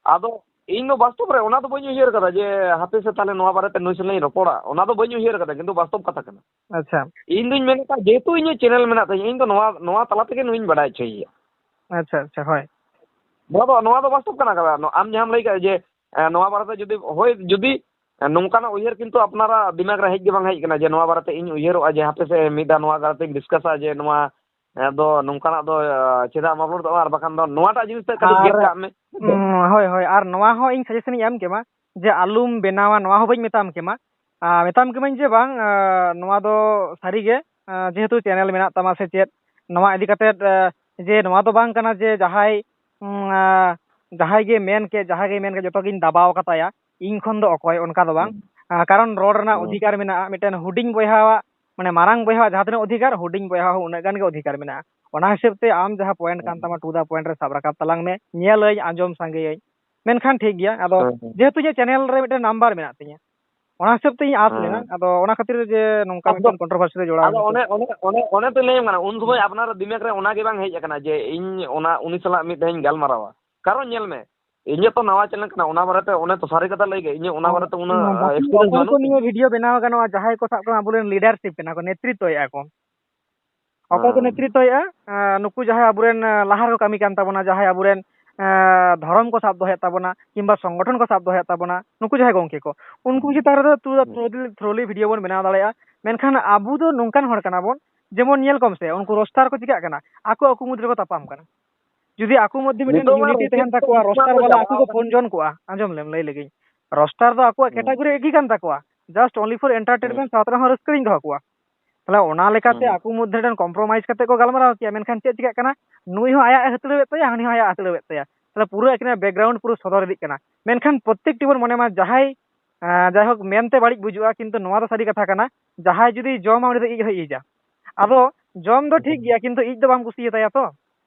ᱟᱫᱚ ᱤᱧ ᱫᱚ ᱵᱟᱥᱛᱚᱵ ᱨᱮ ᱚᱱᱟ ᱫᱚ ᱵᱟᱹᱧ ᱩᱭᱦᱟᱹᱨ ᱠᱟᱫᱟ ᱡᱮ ᱦᱟᱯᱮ ᱥᱮ ᱛᱟᱦᱞᱮ ᱱᱚᱣᱟ ᱵᱟᱨᱮᱛᱮ ᱱᱩᱭ ᱥᱟᱞᱟᱜ ᱤᱧ ᱨᱚᱯᱚᱲᱟ, ᱚᱱᱟ ᱫᱚ ᱵᱟᱹᱧ ᱩᱭᱦᱟᱹᱨ ᱠᱟᱫᱟ, ᱠᱤᱱᱛᱩ ᱵᱟᱥᱛᱚᱵ ᱠᱟᱛᱷᱟ ᱠᱟᱱᱟ᱾ ᱟᱪᱪᱷᱟ᱾ ᱤᱧ ᱫᱩᱧ ᱢᱮᱱ ᱠᱟᱫᱟ, ᱡᱮᱦᱮᱛᱩ ᱤᱧᱟᱹᱜ ᱪᱮᱱᱮᱞ ᱢᱮᱱᱟᱜ ᱛᱤᱧᱟᱹ, ᱤᱧ ᱫᱚ ᱱᱚᱣᱟ, ᱱᱚᱣᱟ ᱛᱟᱞᱟ ᱛᱮᱜᱮ ᱱᱩᱭᱤᱧ ᱵᱟᱰᱟᱭ ᱦᱚᱪᱚᱭᱮᱭᱟ᱾ ᱟᱪᱪᱷᱟ, ᱟᱪᱪᱷᱟ, ᱦᱳᱭ᱾ ᱱᱚᱣᱟ ᱫᱚ, ᱱᱚᱣᱟ ᱫᱚ ᱵᱟᱥᱛᱚᱵ ᱠᱟᱱᱟ, ᱠᱟᱱᱟ᱾ ᱱᱚ-, ᱟᱢ ᱡᱟᱦᱟᱸᱢ ᱞᱟᱹᱭ ᱠᱟᱜ ᱡᱮ, ᱮ, ᱱᱚᱣᱟ ᱵᱟᱨᱮᱛᱮ ᱡᱩᱫᱤ, ᱦᱳᱭ, ᱡᱩᱫᱤ, ᱮ, ᱱᱚᱝᱠᱟᱱᱟᱜ ᱩᱭᱦᱟᱹᱨ ᱠᱤᱱᱛᱩ ᱟᱯᱱᱟᱨᱟᱜ ᱫᱤᱢᱟᱜᱽ ᱨᱮ ᱦᱮᱡ ᱜᱮ ᱵᱟᱝ ᱦᱮᱡ ᱠᱟᱱᱟ ᱡᱮ ᱱᱚᱣᱟ ᱵᱟᱨᱮᱛᱮ ᱤᱧ ᱩᱭᱦᱟᱹᱨᱚᱜᱼᱟ ᱡᱮ ᱦᱟᱯᱮ ᱥᱮ ᱢᱤᱫ ᱫᱷᱟᱣ ᱱᱚᱣᱟ ᱵᱟᱨᱮᱛᱮᱧ ᱰᱤᱥᱠᱟᱥᱟ ᱡᱮ ᱱᱚᱣᱟ, ᱮ, ᱫᱚ ᱱᱚᱝᱠᱟᱱᱟᱜ ᱫᱚ, ᱮ, ᱪᱮᱫᱟᱜ ᱮᱢ ᱟᱯᱞᱳᱰ ᱛᱟᱵᱚᱱᱟ, ᱟᱨ ᱵᱟᱠᱷᱟᱱ ᱫᱚ ᱱᱚᱣᱟᱴᱟᱜ ᱡᱤᱱᱤᱥ ᱛᱮᱫ ᱠᱟᱹᱴᱤᱡ ᱟᱨ, ᱜᱮᱫ ᱠᱟᱜ ᱢᱮ᱾ ᱩᱸ, ᱦᱳᱭ, ᱦᱳᱭ, ᱟᱨ ᱱᱚᱣᱟ ᱦᱚᱸ ᱤᱧ ᱥᱟᱡᱮᱥᱚᱱ ᱤᱧ ᱮᱢ ᱠᱮᱢᱟ ᱡᱮ ᱟᱞᱚᱢ ᱵᱮᱱᱟᱣᱟ, ᱱᱚᱣᱟ ᱦᱚᱸ ᱵᱟᱹᱧ ᱢᱮᱛᱟᱢ ᱠᱮᱢᱟ᱾ ᱟᱨ ᱢᱮᱛᱟᱢ ᱠᱟᱹᱱᱟᱹᱧ ᱡᱮ ᱵᱟᱝ, ᱟᱨ ᱱᱚᱣᱟ ᱫᱚ ᱥᱟᱹᱨᱤᱜᱮ, ᱟᱨ ᱡᱮᱦᱮᱛᱩ ᱪᱮᱱᱮᱞ ᱢᱮᱱᱟᱜ ᱛᱟᱢᱟ ᱥᱮ ᱪᱮᱫ, ᱱᱚᱣᱟ ᱤᱫᱤ ᱠᱟᱛᱮᱫ, ᱟᱨ ᱡᱮ ᱱᱚᱣᱟ ᱫᱚ ᱵᱟᱝ ᱠᱟᱱᱟ ᱡᱮ ᱡᱟᱦᱟᱸᱭ, ᱩᱸ, ᱟᱨ ᱡᱟᱦᱟᱸᱭ ᱜᱮ ᱢᱮᱱ ᱠᱮᱫ, ᱡᱟᱦᱟᱸᱭ ᱜᱮ ᱢᱮᱱ ᱠᱮᱫ, ᱡᱚᱛᱚ ᱜᱤᱧ ᱫᱟᱵᱟᱣ ᱠᱟᱛᱟᱭᱟ, ᱤᱧ ᱠᱷᱚᱱ ᱫᱚ ᱚᱠᱚᱭ, ᱚᱱᱠᱟ ᱫᱚ ᱵᱟᱝ᱾ ᱦᱩᱸ᱾ ᱟᱨ ᱠᱟᱨᱚᱱ ᱨᱚᱲ ᱨᱮᱱᱟᱜ ᱦᱩᱸ᱾ ᱚᱫᱷᱤᱠᱟᱨ ᱢᱮᱱᱟᱜᱼᱟ, ᱢᱤᱫᱴᱮᱱ ᱦᱩᱰᱤᱧ ᱵᱚᱭᱦᱟᱣᱟᱜ, ᱢᱟᱱᱮ ᱢᱟᱨᱟᱝ ᱵᱚᱭᱦᱟᱣᱟᱜ ᱡᱟᱦᱟᱸ ᱛᱤᱱᱟᱹᱜ ᱚᱫᱷᱤᱠᱟᱨ, ᱦᱩᱰᱤᱧ ᱵᱚᱭᱦᱟ ᱦᱚᱸ ᱩᱱᱟᱹᱜ ᱜᱟᱱ ᱜᱮ ᱚᱫᱷᱤᱠᱟᱨ ᱢᱮᱱᱟᱜᱼᱟ᱾ ᱚᱱᱟ ᱦᱤᱥᱟᱹᱵ ᱛᱮ ᱟᱢ ᱡᱟᱦᱟᱸ ᱯᱚᱭᱮᱱᱴ ᱠᱟᱱ ᱦᱩᱸ᱾ ᱛᱟᱢᱟ, to the point ᱨᱮ ᱥᱟᱵ ᱨᱟᱠᱟᱵ ᱛᱟᱞᱟᱝ ᱢᱮ, ᱧᱮᱞᱟᱹᱧ, ᱟᱸᱡᱚᱢ ᱥᱟᱸᱜᱮᱭᱟᱹᱧ᱾ ᱢᱮᱱᱠᱷᱟᱱ ᱴᱷᱤᱠ ᱜᱮᱭᱟ᱾ ᱟᱫᱚ ᱦᱮᱸ, ᱦᱮᱸ᱾ ᱡᱮᱦᱮᱛᱩ ᱤᱧᱟᱹᱜ ᱪᱮᱱᱮᱞ ᱨᱮ ᱢᱤᱫᱴᱮᱱ ᱱᱟᱢᱵᱟᱨ ᱢᱮᱱᱟᱜ ᱛᱤᱧᱟᱹ, ᱚᱱᱟ ᱦᱤᱥᱟᱹᱵ ᱛᱮ ᱤᱧ ᱟᱥ ᱞᱮᱱᱟ᱾ ᱦᱮᱸ᱾ ᱟᱫᱚ ᱚᱱᱟ ᱠᱷᱟᱹᱛᱤᱨ ᱡᱮ ᱱᱚᱝᱠᱟ ᱟᱫᱚ, ᱢᱤᱫᱴᱮᱱ ᱠᱚᱱᱴᱨᱳᱵᱷᱟᱨᱥᱤ ᱨᱮ ᱡᱚᱲᱟᱣ ᱟᱫᱚ ᱮᱱ ᱛᱮ᱾ ᱚᱱᱮ, ᱚᱱᱮ, ᱚᱱᱮ, ᱚᱱᱮ ᱛᱚᱧ ᱞᱟᱹᱭᱟᱢ ᱠᱟᱱᱟ, ᱩᱱ ᱥᱚᱢᱚᱭ ᱦᱮᱸ᱾ ᱟᱯᱱᱟᱨᱟᱜ ᱫᱤᱢᱟᱜᱽ ᱨᱮ ᱚᱱᱟ ᱜᱮ ᱵᱟᱝ ᱦᱮᱡ ᱟᱠᱟᱱᱟ ᱡᱮ ᱤᱧ ᱚᱱᱟ, ᱩᱱᱤ ᱥᱟᱞᱟᱜ ᱢᱤᱫ ᱫᱷᱟᱣ ᱤᱧ ᱜᱟᱞᱢᱟᱨᱟᱣᱟ᱾ ᱠᱟᱨᱚᱱ ᱧᱮᱞ ᱢᱮ, ᱤᱧᱟᱹᱜ ᱛᱚ ᱱᱟᱣᱟ ᱪᱮᱱᱮᱞ ᱠᱟᱱᱟ, ᱚᱱᱟ ᱵᱟᱨᱮᱛᱮ ᱚᱱᱮ ᱛᱚ ᱥᱟᱹᱨᱤ ᱠᱟᱛᱷᱟ ᱞᱟᱹᱭ ᱜᱮ, ᱤᱧᱟᱹᱜ ᱚᱱᱟ ᱟᱨ ᱵᱟᱨᱮᱛᱮ ᱩᱱᱟᱹᱜ, ᱵᱟᱹᱠᱤ ᱮᱠᱥᱯᱤᱨᱤᱭᱮᱱᱥ ᱚᱠᱚᱭ ᱵᱟᱹᱱᱩᱜ ᱠᱚ ᱛᱤᱧᱟᱹ᱾ ᱱᱤᱭᱟᱹ ᱵᱷᱤᱰᱤᱭᱳ ᱵᱮᱱᱟᱣ ᱜᱟᱱᱚᱜᱼᱟ, ᱡᱟᱦᱟᱸᱭ ᱠᱚ ᱥᱟᱵ ᱠᱟᱜ ᱢᱮ ᱟᱵᱚᱨᱮᱱ ᱞᱤᱰᱟᱨᱥᱤᱯ ᱠᱟᱱᱟ ᱠᱚ, ᱱᱮᱛᱨᱤᱛᱛᱚᱭᱮᱫᱼᱟ ᱠᱚ? ᱚᱠᱚᱭ ᱠᱚ ᱦᱮᱸ᱾ ᱱᱮᱛᱨᱤᱛᱵ ᱮᱫᱼᱟ? ᱮᱸ, ᱱᱩᱠᱩ ᱡᱟᱦᱟᱸᱭ ᱟᱵᱚᱨᱮᱱ, ᱮᱸ, ᱞᱟᱦᱟ ᱨᱮᱠᱚ ᱠᱟᱹᱢᱤ ᱠᱟᱱ ᱛᱟᱵᱚᱱᱟ, ᱡᱟᱦᱟᱸᱭ ᱟᱵᱚᱨᱮᱱ, ᱮᱸ, ᱫᱷᱚᱨᱚᱢ ᱠᱚ ᱥᱟᱵ ᱫᱚᱦᱚᱭᱮᱫ ᱛᱟᱵᱚᱱᱟ, ᱠᱤᱝᱵᱟ ᱥᱚᱝᱜᱚᱴᱷᱚᱱ ᱠᱚ ᱥᱟᱵ ᱫᱚᱦᱚᱭᱮᱫ ᱛᱟᱵᱚᱱᱟ, ᱱᱩᱠᱩ ᱡᱟᱦᱟᱸᱭ ᱜᱚᱝᱠᱮ ᱠᱚ, ᱩᱱᱠᱩ ᱪᱮᱛᱟᱱ ᱨᱮᱫᱚ ᱛᱩ-, ᱦᱮᱸ᱾ ᱛᱷᱨᱳᱞᱤ, ᱛᱷᱨᱳᱞᱤ ᱵᱷᱤᱰᱤᱭᱳ ᱵᱚᱱ ᱵᱮᱱᱟᱣ ᱫᱟᱲᱮᱭᱟᱜᱼᱟ᱾ ᱢᱮᱱᱠᱷᱟᱱ ᱟᱵᱚ ᱫᱚ ᱱᱚᱝᱠᱟᱱ ᱦᱚᱲ ᱠᱟᱱᱟ ᱵᱚᱱ, ᱡᱮᱢᱚᱱ ᱧᱮᱞ ᱠᱚᱢ ᱥᱮ, ᱩᱱᱠᱩ ᱨᱳᱥᱴᱟᱨ ᱠᱚ ᱪᱤᱠᱟᱹᱜ ᱠᱟᱱᱟ? ᱟᱠᱚ ᱟᱠᱚ ᱢᱩᱫᱽ ᱨᱮᱠᱚ ᱛᱟᱯᱟᱢ ᱠᱟᱱᱟ᱾ ᱡᱩᱫᱤ ᱟᱠᱚ ᱢᱚᱫᱽᱫᱷᱮ ᱢᱤᱫᱴᱮᱱ ᱱᱤᱛᱚᱜ ᱢᱟ ᱩᱱᱠᱤᱱ ᱛᱟᱦᱮᱱ ᱛᱟᱠᱚᱣᱟ, ᱠᱚ ᱨᱳᱥᱴᱟᱨ ᱵᱟᱞᱟ ᱪᱟᱞᱟᱣ ᱟᱠᱚ ᱠᱚ ᱟᱠᱟᱱᱟ᱾ ᱯᱷᱳᱱ ᱡᱚᱱ ᱠᱚᱜᱼᱟ᱾ ᱟᱸᱡᱚᱢ ᱞᱮᱢ, ᱞᱟᱹᱭ ᱞᱮᱜᱤᱧ, ᱨᱳᱥᱴᱟᱨ ᱫᱚ ᱟᱠᱚᱣᱟᱜ ᱦᱩᱸ᱾ ᱠᱮᱴᱟᱜᱚᱨᱤ ᱮᱠ ᱜᱮ ᱠᱟᱱ ᱛᱟᱠᱚᱣᱟ, ᱡᱟᱥᱴ ᱚᱱᱞᱤ ᱯᱷᱚᱨ ᱮᱱᱴᱟᱨᱴᱮᱱᱢᱮᱱᱴ, ᱦᱩᱸ᱾ ᱥᱟᱶᱛᱟ ᱨᱮᱦᱚᱸ ᱨᱟᱹᱥᱠᱟᱹ ᱞᱤᱧ ᱫᱚᱦᱚ ᱠᱚᱣᱟ᱾ ᱛᱟᱦᱞᱮ ᱚᱱᱟ ᱞᱮᱠᱟᱛᱮ ᱦᱩᱸ᱾ ᱟᱠᱚ ᱢᱚᱫᱽᱫᱷᱮ ᱨᱮᱱ ᱠᱚᱢᱯᱨᱳᱢᱟᱭᱤᱡᱽ ᱠᱟᱛᱮ ᱠᱚ ᱜᱟᱞᱢᱟᱨᱟᱣ ᱠᱮᱭᱟ, ᱢᱮᱱᱠᱷᱟᱱ ᱪᱮᱫ ᱪᱤᱠᱟᱹᱜ ᱠᱟᱱᱟ? ᱱᱩᱭ ᱦᱚᱸ ᱟᱭᱟᱜ ᱮ ᱦᱟᱹᱛᱲᱟᱹᱣᱮᱫ ᱛᱟᱭᱟ, ᱦᱟᱹᱱᱤ ᱦᱚᱸ ᱟᱭᱟᱜ ᱮ ᱦᱟᱹᱛᱲᱟᱹᱣᱮᱫ ᱛᱟᱭᱟ᱾ ᱛᱟᱦᱞᱮ ᱯᱩᱨᱟᱹ ᱟᱹᱠᱤᱱᱟᱜ ᱵᱮᱠᱜᱨᱟᱣᱩᱱᱰ ᱯᱩᱨᱟᱹ ᱥᱚᱫᱚᱨ ᱤᱫᱤᱜ ᱠᱟᱱᱟ᱾ ᱢᱮᱱᱠᱷᱟᱱ ᱯᱨᱚᱛᱮᱠᱴᱤ ᱵᱚᱱ ᱢᱚᱱᱮ ᱢᱟ ᱡᱟᱦᱟᱸᱭ, ᱟᱸ, ᱡᱟᱭᱦᱳᱠ, ᱢᱮᱱᱛᱮ ᱵᱟᱹᱲᱤᱡ ᱵᱩᱡᱩᱜᱼᱟ, ᱠᱤᱱᱛᱩ ᱱᱚᱣᱟ ᱫᱚ ᱥᱟᱹᱨᱤ ᱠᱟᱛᱷᱟ ᱠᱟᱱᱟ, ᱡᱟᱦᱟᱸᱭ ᱡᱩᱫᱤ ᱡᱚᱢᱟ ᱩᱱᱤ ᱫᱚ ᱤᱡ ᱦᱚᱸᱭ ᱤᱡᱟ᱾ ᱟᱫᱚ ᱡᱚᱢ ᱫᱚ ᱴᱷᱤᱠ ᱜᱮᱭᱟ, ᱠᱤᱱᱛᱩ ᱤᱡ ᱫᱚ ᱵᱟᱢ ᱠᱩᱥᱤᱭᱟᱛᱟᱭᱟ ᱛᱚ᱾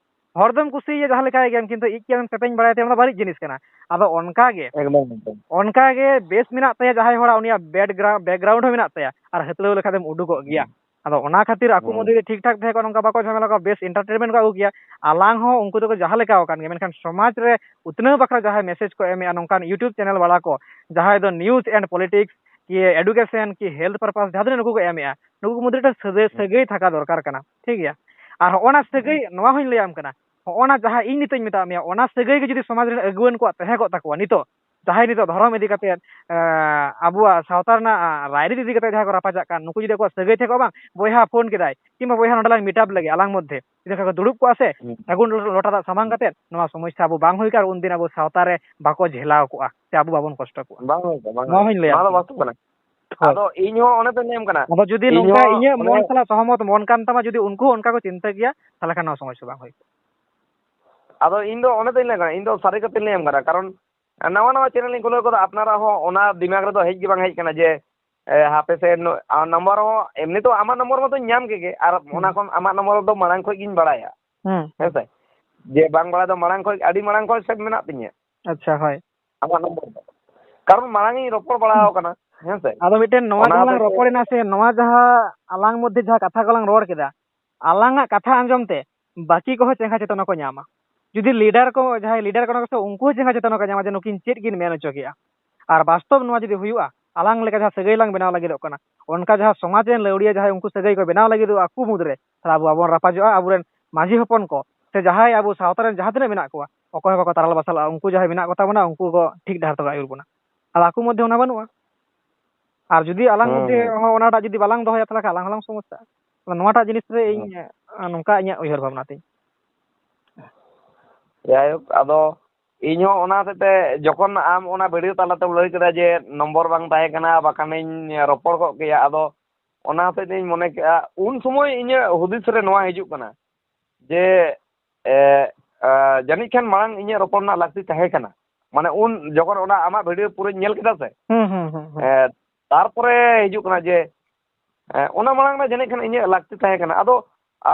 ᱦᱚᱲ ᱫᱚᱢ ᱠᱩᱥᱤᱭᱟᱭᱟ ᱡᱟᱦᱟᱸ ᱞᱮᱠᱟᱭ ᱜᱮᱢ, ᱠᱤᱱᱛᱩ ᱤᱡ ᱠᱤ ᱟᱢᱮᱢ ᱥᱮᱯᱮᱧ ᱵᱟᱲᱟᱭ ᱛᱟᱭᱟ, ᱚᱱᱟ ᱫᱚ ᱵᱟᱹᱲᱤᱡ ᱡᱤᱱᱤᱥ ᱠᱟᱱᱟ᱾ ᱟᱫᱚ ᱚᱱᱠᱟ ᱜᱮ, ᱮᱠᱫᱚᱢ, ᱮᱠᱫᱚᱢ᱾ ᱚᱱᱠᱟ ᱜᱮ ᱵᱮᱥ ᱢᱮᱱᱟᱜ ᱛᱟᱭᱟ ᱡᱟᱦᱟᱸᱭ ᱦᱚᱲᱟᱜ, ᱩᱱᱤᱭᱟᱜ ᱵᱮᱰ ᱜᱨᱟ-, ᱵᱮᱠᱜᱨᱟᱣᱩᱱᱰ ᱦᱚᱸ ᱢᱮᱱᱟᱜ ᱛᱟᱭᱟ, ᱟᱨ ᱦᱟᱹᱛᱲᱟᱹᱣ ᱞᱮᱠᱷᱟᱡ ᱫᱚᱢ ᱩᱰᱩᱠᱚᱜ ᱜᱮᱭᱟ᱾ ᱦᱩᱸ᱾ ᱟᱫᱚ ᱚᱱᱟ ᱠᱷᱟᱹᱛᱤᱨ ᱟᱠᱚ ᱦᱩᱸ᱾ ᱢᱚᱫᱽᱫᱷᱮ ᱨᱮ ᱴᱷᱤᱠ ᱴᱷᱟᱠ ᱛᱟᱦᱮᱸ ᱠᱚᱜ, ᱱᱚᱝᱠᱟ ᱵᱟᱠᱚ ᱡᱷᱟᱢᱮᱞᱟ ᱠᱚᱜ, ᱵᱮᱥ ᱮᱱᱴᱟᱨᱴᱮᱱᱢᱮᱱᱴ ᱠᱚ ᱟᱹᱜᱩ ᱠᱮᱭᱟ᱾ ᱟᱞᱟᱝ ᱦᱚᱸ ᱩᱱᱠᱩ ᱫᱚᱠᱚ ᱡᱟᱦᱟᱸ ᱞᱮᱠᱟ ᱟᱠᱟᱱ ᱜᱮᱭᱟ, ᱢᱮᱱᱠᱷᱟᱱ ᱥᱚᱢᱟᱡᱽ ᱨᱮ ᱩᱛᱱᱟᱹᱣ ᱵᱟᱠᱷᱨᱟ ᱡᱟᱦᱟᱸᱭ ᱢᱮᱥᱮᱡᱽ ᱠᱚ ᱮᱢᱮᱜᱼᱟ ᱱᱚᱝᱠᱟᱱ YouTube ᱪᱮᱱᱮᱞ ᱵᱟᱞᱟ ᱠᱚ, ᱡᱟᱦᱟᱸᱭ ᱫᱚ news and politics ᱠᱤ education ᱠᱤ health purpose, ᱡᱟᱦᱟᱸ ᱛᱤᱱᱟᱹᱜ ᱱᱩᱠᱩ ᱠᱚ ᱮᱢᱮᱜᱼᱟ, ᱱᱩᱠᱩ ᱠᱚ ᱢᱚᱫᱽᱫᱷᱮ ᱨᱮ ᱥᱟᱹᱜᱟᱹᱭ, ᱦᱩᱸ᱾ ᱥᱟᱹᱜᱟᱹᱭ ᱛᱷᱟᱠᱟ ᱫᱚᱨᱠᱟᱨ ᱠᱟᱱᱟ, ᱴᱷᱤᱠ ᱜᱮᱭᱟ? ᱟᱨ ᱦᱚᱸᱜᱼᱚ ᱱᱟ ᱥᱟᱹᱜᱟᱹᱭ, ᱦᱩᱸ᱾ ᱱᱚᱣᱟ ᱦᱚᱸᱧ ᱞᱟᱹᱭᱟᱢ ᱠᱟᱱᱟ, ᱦᱚᱸᱜᱼᱚ ᱱᱟ ᱡᱟᱦᱟᱸ ᱤᱧ ᱱᱤᱛᱚᱜ ᱤᱧ ᱢᱮᱛᱟᱜ ᱢᱮᱭᱟ, ᱚᱱᱟ ᱥᱟᱹᱜᱟᱹᱭ ᱜᱮ ᱡᱩᱫᱤ ᱥᱚᱢᱟᱡᱽ ᱨᱮᱱ ᱟᱹᱜᱩᱣᱟᱹᱱ ᱠᱚᱣᱟᱜ ᱛᱟᱦᱮᱸ ᱠᱚᱜ ᱛᱟᱠᱚᱣᱟ ᱱᱤᱛᱚᱜ, ᱡᱟᱦᱟᱸᱭ ᱱᱤᱛᱚᱜ ᱫᱷᱚᱨᱚᱢ ᱤᱫᱤ ᱠᱟᱛᱮ, ᱮᱸ, ᱟᱵᱚᱣᱟᱜ ᱥᱟᱶᱛᱟ ᱨᱮᱱᱟᱜ, ᱟᱸ, ᱨᱟᱭᱨᱤᱛ ᱤᱫᱤ ᱠᱟᱛᱮ ᱡᱟᱦᱟᱸᱭ ᱠᱚ ᱨᱟᱯᱟᱪᱟᱜ ᱠᱟᱱ, ᱱᱩᱠᱩ ᱡᱩᱫᱤ ᱟᱠᱚᱣᱟᱜ ᱥᱟᱹᱜᱟᱹᱭ ᱛᱟᱦᱮᱸ ᱠᱚᱜ, ᱵᱟᱝ, ᱵᱚᱭᱦᱟ ᱯᱷᱳᱱ ᱠᱮᱫᱟᱭ, ᱠᱤᱝᱵᱟ ᱵᱚᱭᱦᱟ ᱱᱚᱰᱮ ᱞᱟᱝ meet up ᱞᱮᱜᱮ ᱟᱞᱟᱝ ᱢᱚᱫᱽᱫᱷᱮ, ᱡᱩᱫᱤ ᱠᱚ ᱫᱩᱲᱩᱵ ᱠᱚᱜᱼᱟ ᱥᱮ, ᱦᱩᱸ᱾ ᱥᱟᱹᱜᱩᱱ ᱞᱚ-, ᱞᱚᱴᱟ ᱫᱟᱜ ᱥᱟᱢᱟᱝ ᱦᱩᱸ᱾ ᱠᱟᱛᱮ, ᱱᱚᱣᱟ ᱥᱚᱢᱚᱥᱥᱟ ᱟᱵᱚ ᱵᱟᱝ ᱦᱩᱭ ᱠᱚᱜᱼᱟ, ᱟᱨ ᱩᱱᱫᱤᱱ ᱟᱵᱚ ᱥᱟᱶᱛᱟ ᱨᱮ ᱵᱟᱠᱚ ᱡᱷᱮᱞᱟᱣ ᱠᱚᱜᱼᱟ, ᱥᱮ ᱟᱵᱚ ᱵᱟᱵᱚᱱ ᱠᱚᱥᱴᱚ ᱠᱚᱜᱼᱟ᱾ ᱵᱟᱝ ᱦᱩᱭ ᱠᱚᱜᱼᱟ, ᱵᱟᱝ ᱱᱚᱣᱟ ᱦᱩᱭ ᱦᱚᱸᱧ ᱠᱚᱜᱼᱟ᱾ ᱞᱟᱹᱭᱟ᱾ ᱱᱚᱣᱟ ᱫᱚ ᱵᱟᱥᱛᱚᱵ ᱠᱟᱱᱟ᱾ ᱦᱳᱭ᱾ ᱟᱫᱚ ᱤᱧ ᱦᱚᱸ ᱚᱱᱮ ᱛᱚᱧ ᱞᱟᱹᱭᱟᱢ ᱠᱟᱱᱟ᱾ ᱟᱫᱚ ᱡᱩᱫᱤ ᱤᱧ ᱱᱚᱝᱠᱟ ᱦᱚᱸ ᱤᱧᱟᱹᱜ ᱚᱱᱮ ᱢᱚᱱ ᱥᱟᱞᱟᱜ ᱥᱚᱦᱚᱢᱚᱛ ᱢᱚᱱ ᱠᱟᱱ ᱛᱟᱢᱟ, ᱡᱩᱫᱤ ᱩᱱᱠᱩ ᱦᱚᱸ ᱚᱱᱠᱟ ᱠᱚ ᱪᱤᱱᱛᱟᱹ ᱠᱮᱭᱟ, ᱛᱟᱦᱞᱮ ᱠᱷᱟᱱ ᱱᱚᱣᱟ ᱥᱚᱢᱚᱥᱥᱟ ᱵᱟᱝ ᱦᱩᱭ ᱠᱚᱜᱼᱟ᱾ ᱟᱫᱚ ᱤᱧ ᱫᱚ ᱚᱱᱮ ᱛᱚᱧ ᱞᱟᱹᱭ ᱠᱟᱱᱟ, ᱤᱧ ᱫᱚ ᱥᱟᱹᱨᱤ ᱠᱟᱛᱷᱟᱧ ᱞᱟᱹᱭᱟᱢ ᱠᱟᱱᱟ, ᱠᱟᱨᱚᱱ ᱱᱟᱣᱟ ᱱᱟᱣᱟ ᱪᱮᱱᱮᱞ ᱤᱧ ᱠᱷᱩᱞᱟᱹᱣ ᱠᱟᱫᱟ, ᱟᱯᱱᱟᱨᱟᱜ ᱦᱚᱸ ᱚᱱᱟ ᱫᱤᱢᱟᱜᱽ ᱨᱮᱫᱚ ᱦᱮᱡ ᱜᱮ ᱵᱟᱝ ᱦᱮᱡ ᱠᱟᱱᱟ ᱡᱮ, ᱮ, ᱦᱟᱯᱮ ᱥᱮ ᱱᱚ-, ᱟ, ᱱᱟᱢᱵᱟᱨ ᱦᱚᱸ, ᱮᱢᱱᱤ ᱛᱚ ᱟᱢᱟᱜ ᱱᱚᱢᱵᱚᱨ ᱢᱟᱛᱚᱧ ᱧᱟᱢ ᱠᱮᱫ ᱜᱮ, ᱟᱨ ᱦᱩᱸ᱾ ᱚᱱᱟ ᱠᱷᱚᱱ ᱟᱢᱟᱜ ᱱᱚᱢᱵᱚᱨ ᱫᱚ ᱢᱟᱲᱟᱝ ᱠᱷᱚᱡ ᱜᱤᱧ ᱵᱟᱲᱟᱭᱟ᱾ ᱦᱩᱸ᱾ ᱦᱮᱸ ᱥᱮ? ᱡᱮ ᱵᱟᱝ ᱵᱟᱲᱟᱭ ᱫᱚ ᱢᱟᱲᱟᱝ ᱠᱷᱚᱡ, ᱟᱹᱰᱤ ᱢᱟᱲᱟᱝ ᱠᱷᱚᱡ ᱥᱮᱵᱷ ᱢᱮᱱᱟᱜ ᱛᱤᱧᱟᱹ᱾ ᱟᱪᱪᱷᱟ, ᱦᱳᱭ᱾ ᱟᱢᱟᱜ ᱱᱚᱢᱵᱚᱨ ᱫᱚ᱾ ᱠᱟᱨᱚᱱ ᱢᱟᱲᱟᱝ ᱤᱧ ᱨᱚᱯᱚᱲ ᱵᱟᱲᱟ ᱦᱩᱸ᱾ ᱟᱠᱟᱱᱟ, ᱦᱮᱸ ᱥᱮ? ᱟᱫᱚ ᱢᱤᱫᱴᱮᱱ ᱱᱚᱣᱟ ᱚᱱᱟ ᱡᱟᱦᱟᱸ ᱞᱟᱝ ᱦᱚᱛᱮᱡ ᱛᱮ ᱨᱚᱯᱚᱲ ᱮᱱᱟ ᱥᱮ, ᱱᱚᱣᱟ ᱡᱟᱦᱟᱸ ᱟᱞᱟᱝ ᱢᱚᱫᱽᱫᱷᱮ ᱡᱟᱦᱟᱸ ᱠᱟᱛᱷᱟ ᱠᱚᱞᱟᱝ ᱨᱚᱲ ᱠᱮᱫᱟ, ᱟᱞᱟᱝᱟᱜ ᱠᱟᱛᱷᱟ ᱟᱸᱡᱚᱢ ᱛᱮ ᱵᱟᱹᱠᱤ ᱠᱚᱦᱚᱸ ᱪᱮᱸᱜᱷᱟ ᱪᱮᱛᱚᱱᱟ ᱠᱚ ᱧᱟᱢᱟ᱾ ᱡᱩᱫᱤ ᱞᱤᱰᱟᱨ ᱠᱚ, ᱡᱟᱦᱟᱸᱭ ᱞᱤᱰᱟᱨ ᱠᱟᱱᱟ ᱠᱚ ᱥᱮ, ᱩᱱᱠᱩ ᱦᱚᱸ ᱪᱮᱸᱜᱷᱟ ᱪᱮᱛᱚᱱᱟ ᱠᱚ ᱧᱟᱢᱟ ᱡᱮ ᱱᱩᱠᱤᱱ ᱪᱮᱫ ᱠᱤᱱ ᱢᱮᱱ ᱦᱚᱪᱚ ᱠᱮᱜᱼᱟ᱾ ᱟᱨ ᱵᱟᱥᱛᱚᱵ ᱱᱚᱣᱟ ᱡᱩᱫᱤ ᱦᱩᱭᱩᱜᱼᱟ, ᱟᱞᱟᱝ ᱞᱮᱠᱟ ᱡᱟᱦᱟᱸ ᱥᱟᱹᱜᱟᱹᱭ ᱞᱟᱝ ᱵᱮᱱᱟᱣ ᱞᱟᱹᱜᱤᱫᱚᱜ ᱠᱟᱱᱟ, ᱚᱱᱠᱟ ᱡᱟᱦᱟᱸ ᱥᱚᱢᱟᱡᱽ ᱨᱮᱱ ᱞᱟᱹᱣᱲᱤᱭᱟᱹ ᱡᱟᱦᱟᱸᱭ ᱩᱱᱠᱩ ᱥᱟᱹᱜᱟᱹᱭ ᱠᱚ ᱵᱮᱱᱟᱣ ᱞᱟᱹᱜᱤᱫᱚᱜᱼᱟ ᱟᱠᱚ ᱢᱩᱫᱽᱨᱮ, ᱛᱟᱦᱞᱮ ᱟᱵᱚ ᱵᱟᱵᱚᱱ ᱨᱟᱯᱟᱡᱚᱜᱼᱟ, ᱟᱵᱚᱨᱮᱱ ᱢᱟᱹᱡᱷᱤ ᱦᱚᱯᱚᱱ ᱠᱚ ᱥᱮ ᱡᱟᱦᱟᱸᱭ ᱟᱵᱚ ᱥᱟᱶᱛᱟ ᱨᱮᱱ ᱡᱟᱦᱟᱸ ᱛᱤᱱᱟᱹᱜ ᱢᱮᱱᱟᱜ ᱠᱚᱣᱟ, ᱚᱠᱚᱭ ᱦᱚᱸ ᱵᱟᱠᱚ ᱛᱟᱨᱟᱞ ᱵᱟᱥᱟᱞᱚᱜᱼᱟ, ᱩᱱᱠᱩ ᱡᱟᱦᱟᱸᱭ ᱢᱮᱱᱟᱜ ᱠᱚᱛᱟ ᱵᱚᱱᱟ ᱩᱱᱠᱩ ᱠᱚ ᱴᱷᱤᱠ ᱰᱟᱦᱟᱨ ᱛᱮᱠᱚ ᱟᱹᱭᱩᱨ ᱵᱚᱱᱟ᱾ ᱟᱫᱚ ᱟᱠᱚ ᱢᱚᱫᱽᱫᱷᱮ ᱚᱱᱟ ᱵᱟᱹᱱᱩᱜᱼᱟ᱾ ᱟᱨ ᱡᱩᱫᱤ ᱟᱞᱟᱝ ᱦᱩᱸ, ᱢᱚᱫᱽᱫᱷᱮ ᱦᱩᱸ᱾ ᱦᱚᱸ ᱚᱱᱟᱴᱟᱜ ᱡᱩᱫᱤ ᱵᱟᱞᱟᱝ ᱫᱚᱦᱚᱭᱟ, ᱛᱟᱦᱞᱮ ᱠᱷᱟᱱ ᱟᱞᱟᱝ ᱦᱚᱸᱞᱟᱝ ᱥᱚᱢᱚᱥᱥᱟᱜᱼᱟ᱾ ᱟᱫᱚ ᱱᱚᱣᱟᱴᱟᱜ ᱡᱤᱱᱤᱥ ᱨᱮ ᱤᱧ, ᱦᱩᱸ᱾ ᱟ, ᱱᱚᱝᱠᱟ ᱤᱧᱟᱹᱜ ᱩᱭᱦᱟᱹᱨ ᱵᱷᱟᱵᱽᱱᱟ ᱛᱤᱧ᱾ ᱡᱟᱭᱦᱳᱠ, ᱟᱫᱚ ᱤᱧ ᱦᱚᱸ ᱚᱱᱟ ᱦᱚᱛᱮᱡ ᱛᱮ ᱡᱚᱠᱷᱚᱱ ᱟᱢ ᱚᱱᱟ ᱵᱷᱤᱰᱤᱭᱳ ᱛᱟᱞᱟᱛᱮᱢ ᱞᱟᱹᱭ ᱠᱮᱫᱟ ᱡᱮ ᱱᱚᱢᱵᱚᱨ ᱵᱟᱝ ᱛᱟᱦᱮᱸ ᱠᱟᱱᱟ, ᱵᱟᱠᱷᱟᱱᱤᱧ ᱨᱚᱯᱚᱲ ᱠᱚᱜ ᱠᱮᱭᱟ, ᱟᱫᱚ ᱚᱱᱟ ᱦᱚᱛᱮᱡ ᱛᱤᱧ ᱢᱚᱱᱮ ᱠᱮᱜᱼᱟ, ᱩᱱ ᱥᱚᱢᱚᱭ ᱤᱧᱟᱹᱜ ᱦᱩᱫᱤᱥ ᱨᱮ ᱱᱚᱣᱟ ᱦᱤᱡᱩᱜ ᱠᱟᱱᱟ ᱡᱮ, ᱮ, ᱟ, ᱡᱟᱹᱱᱤᱡ ᱠᱷᱟᱱ ᱢᱟᱲᱟᱝ ᱤᱧᱟᱹᱜ ᱨᱚᱯᱚᱲ ᱨᱮᱱᱟᱜ ᱞᱟᱹᱠᱛᱤ ᱛᱟᱦᱮᱸ ᱠᱟᱱᱟ᱾ ᱢᱟᱱᱮ ᱩᱱ ᱡᱚᱠᱷᱚᱱ ᱚᱱᱟ ᱟᱢᱟᱜ ᱵᱷᱤᱰᱤᱭᱳ ᱯᱩᱨᱟᱹᱧ ᱧᱮᱞ ᱠᱮᱫᱟ ᱥᱮ, ᱦᱩᱸ, ᱦᱩᱸ, ᱦᱩᱸ, ᱦᱩᱸ᱾ ᱮ, ᱛᱟᱨᱯᱚᱨᱮ ᱦᱤᱡᱩᱜ ᱠᱟᱱᱟ ᱡᱮ, ᱮ, ᱚᱱᱟ ᱢᱟᱲᱟᱝ ᱨᱮ ᱡᱟᱹᱱᱤᱡ ᱠᱷᱟᱱ ᱤᱧᱟᱹᱜ ᱞᱟᱹᱠᱛᱤ ᱛᱟᱦᱮᱸ ᱠᱟᱱᱟ᱾ ᱟᱫᱚ,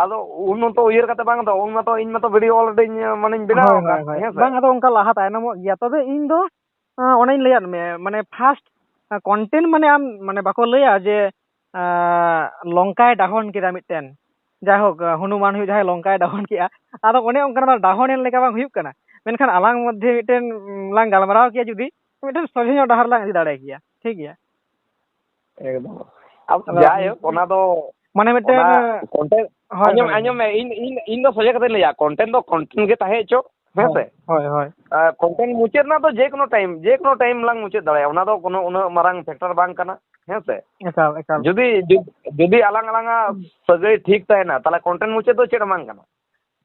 ᱟᱫᱚ ᱩᱱ ᱚᱠᱛᱚ ᱩᱭᱦᱟᱹᱨ ᱠᱟᱛᱮ ᱵᱟᱝ ᱫᱚ, ᱩᱱ ᱢᱟᱛᱚ ᱤᱧ ᱢᱟᱛᱚ ᱵᱷᱤᱰᱤᱭᱳ already ᱢᱟᱱᱮᱧ ᱵᱮᱱᱟᱣ ᱦᱳᱭ, ᱟᱠᱟᱫ, ᱦᱳᱭ, ᱦᱳᱭ᱾ ᱦᱮᱸ ᱥᱮ? ᱵᱟᱝ, ᱟᱫᱚ ᱚᱱᱠᱟ ᱞᱟᱦᱟ ᱛᱟᱭᱱᱚᱢᱚᱜ ᱜᱮᱭᱟ᱾ ᱛᱚᱵᱮ ᱤᱧ ᱫᱚ, ᱟ, ᱚᱱᱮᱧ ᱞᱟᱹᱭᱟᱫ ᱢᱮ, ᱢᱟᱱᱮ first content ᱢᱟᱱᱮ ᱟᱢ ᱢᱟᱱᱮ ᱵᱟᱠᱚ ᱞᱟᱹᱭᱟ ᱡᱮ, ᱟ, ᱞᱚᱝᱠᱟᱭ ᱰᱟᱦᱚᱱ ᱠᱮᱫᱟ ᱢᱤᱫᱴᱮᱱ᱾ ᱡᱟᱭᱦᱳᱠ, ᱦᱚᱱᱩᱢᱟᱱ ᱦᱩᱭᱩᱜ ᱡᱟᱦᱟᱸᱭ ᱞᱚᱝᱠᱟᱭ ᱰᱟᱦᱚᱱ ᱠᱮᱜᱼᱟ, ᱟᱫᱚ ᱚᱱᱮ ᱚᱱᱠᱟᱱᱟᱜ ᱰᱟᱦᱚᱱ ᱮᱱ ᱞᱮᱠᱟ ᱵᱟᱝ ᱦᱩᱭᱩᱜ ᱠᱟᱱᱟ᱾ ᱢᱮᱱᱠᱷᱟᱱ ᱟᱞᱟᱝ ᱢᱚᱫᱽᱫᱷᱮ ᱢᱤᱫᱴᱮᱱ, ᱩᱢ, ᱞᱟᱝ ᱜᱟᱞᱢᱟᱨᱟᱣ ᱠᱮᱭᱟ ᱡᱩᱫᱤ, ᱢᱤᱫᱴᱮᱱ ᱥᱚᱡᱷᱮ ᱧᱚᱜ ᱰᱟᱦᱟᱨ ᱞᱟᱝ ᱤᱫᱤ ᱫᱟᱲᱮ ᱠᱮᱭᱟ, ᱴᱷᱤᱠ ᱜᱮᱭᱟ? ᱮᱠᱫᱚᱢ᱾ ᱟᱫᱚ ᱟᱫᱚ ᱡᱟᱭᱦᱳᱠ, ᱚᱱᱟ ᱫᱚ, ᱢᱟᱱᱮ ᱢᱤᱫᱴᱮᱱ, ᱚᱱᱟ content, ᱦᱳᱭ, ᱟᱸᱡᱚᱢ, ᱦᱳᱭ, ᱟᱸᱡᱚᱢ ᱦᱳᱭ᱾ ᱢᱮ, ᱤᱧ, ᱤᱧ, ᱤᱧ ᱫᱚ ᱥᱚᱡᱷᱮ ᱠᱟᱛᱷᱟᱧ ᱞᱟᱹᱭᱟ, content ᱫᱚ content ᱜᱮ ᱛᱟᱦᱮᱸ ᱦᱚᱪᱚ, ᱦᱮᱸ ᱦᱳᱭ, ᱥᱮ? ᱦᱳᱭ, ᱦᱳᱭ᱾ ᱟᱨ content ᱢᱩᱪᱟᱹᱫ ᱨᱮᱱᱟᱜ ᱫᱚ ᱡᱮᱠᱳᱱᱳ time, ᱡᱮᱠᱳᱱᱳ time ᱞᱟᱝ ᱢᱩᱪᱟᱹᱫ ᱫᱟᱲᱮᱭᱟᱜᱼᱟ, ᱚᱱᱟ ᱫᱚ ᱠᱳᱱᱳ ᱩᱱᱟᱹᱜ ᱢᱟᱨᱟᱝ factor ᱵᱟᱝ ᱠᱟᱱᱟ, ᱦᱮᱸ ᱥᱮ? ᱮᱠᱟᱞ, ᱮᱠᱟᱞ᱾ ᱡᱩᱫᱤ, ᱡᱩ-, ᱡᱩᱫᱤ ᱟᱞᱟᱝ ᱟᱞᱟᱝᱟᱜ ᱦᱩᱸ᱾ ᱥᱟᱹᱜᱟᱹᱭ ᱴᱷᱤᱠ ᱛᱟᱦᱮᱱᱟ, ᱛᱟᱦᱞᱮ content ᱢᱩᱪᱟᱹᱫ ᱫᱚ ᱪᱮᱫ ᱦᱚᱸ ᱵᱟᱝ ᱠᱟᱱᱟ᱾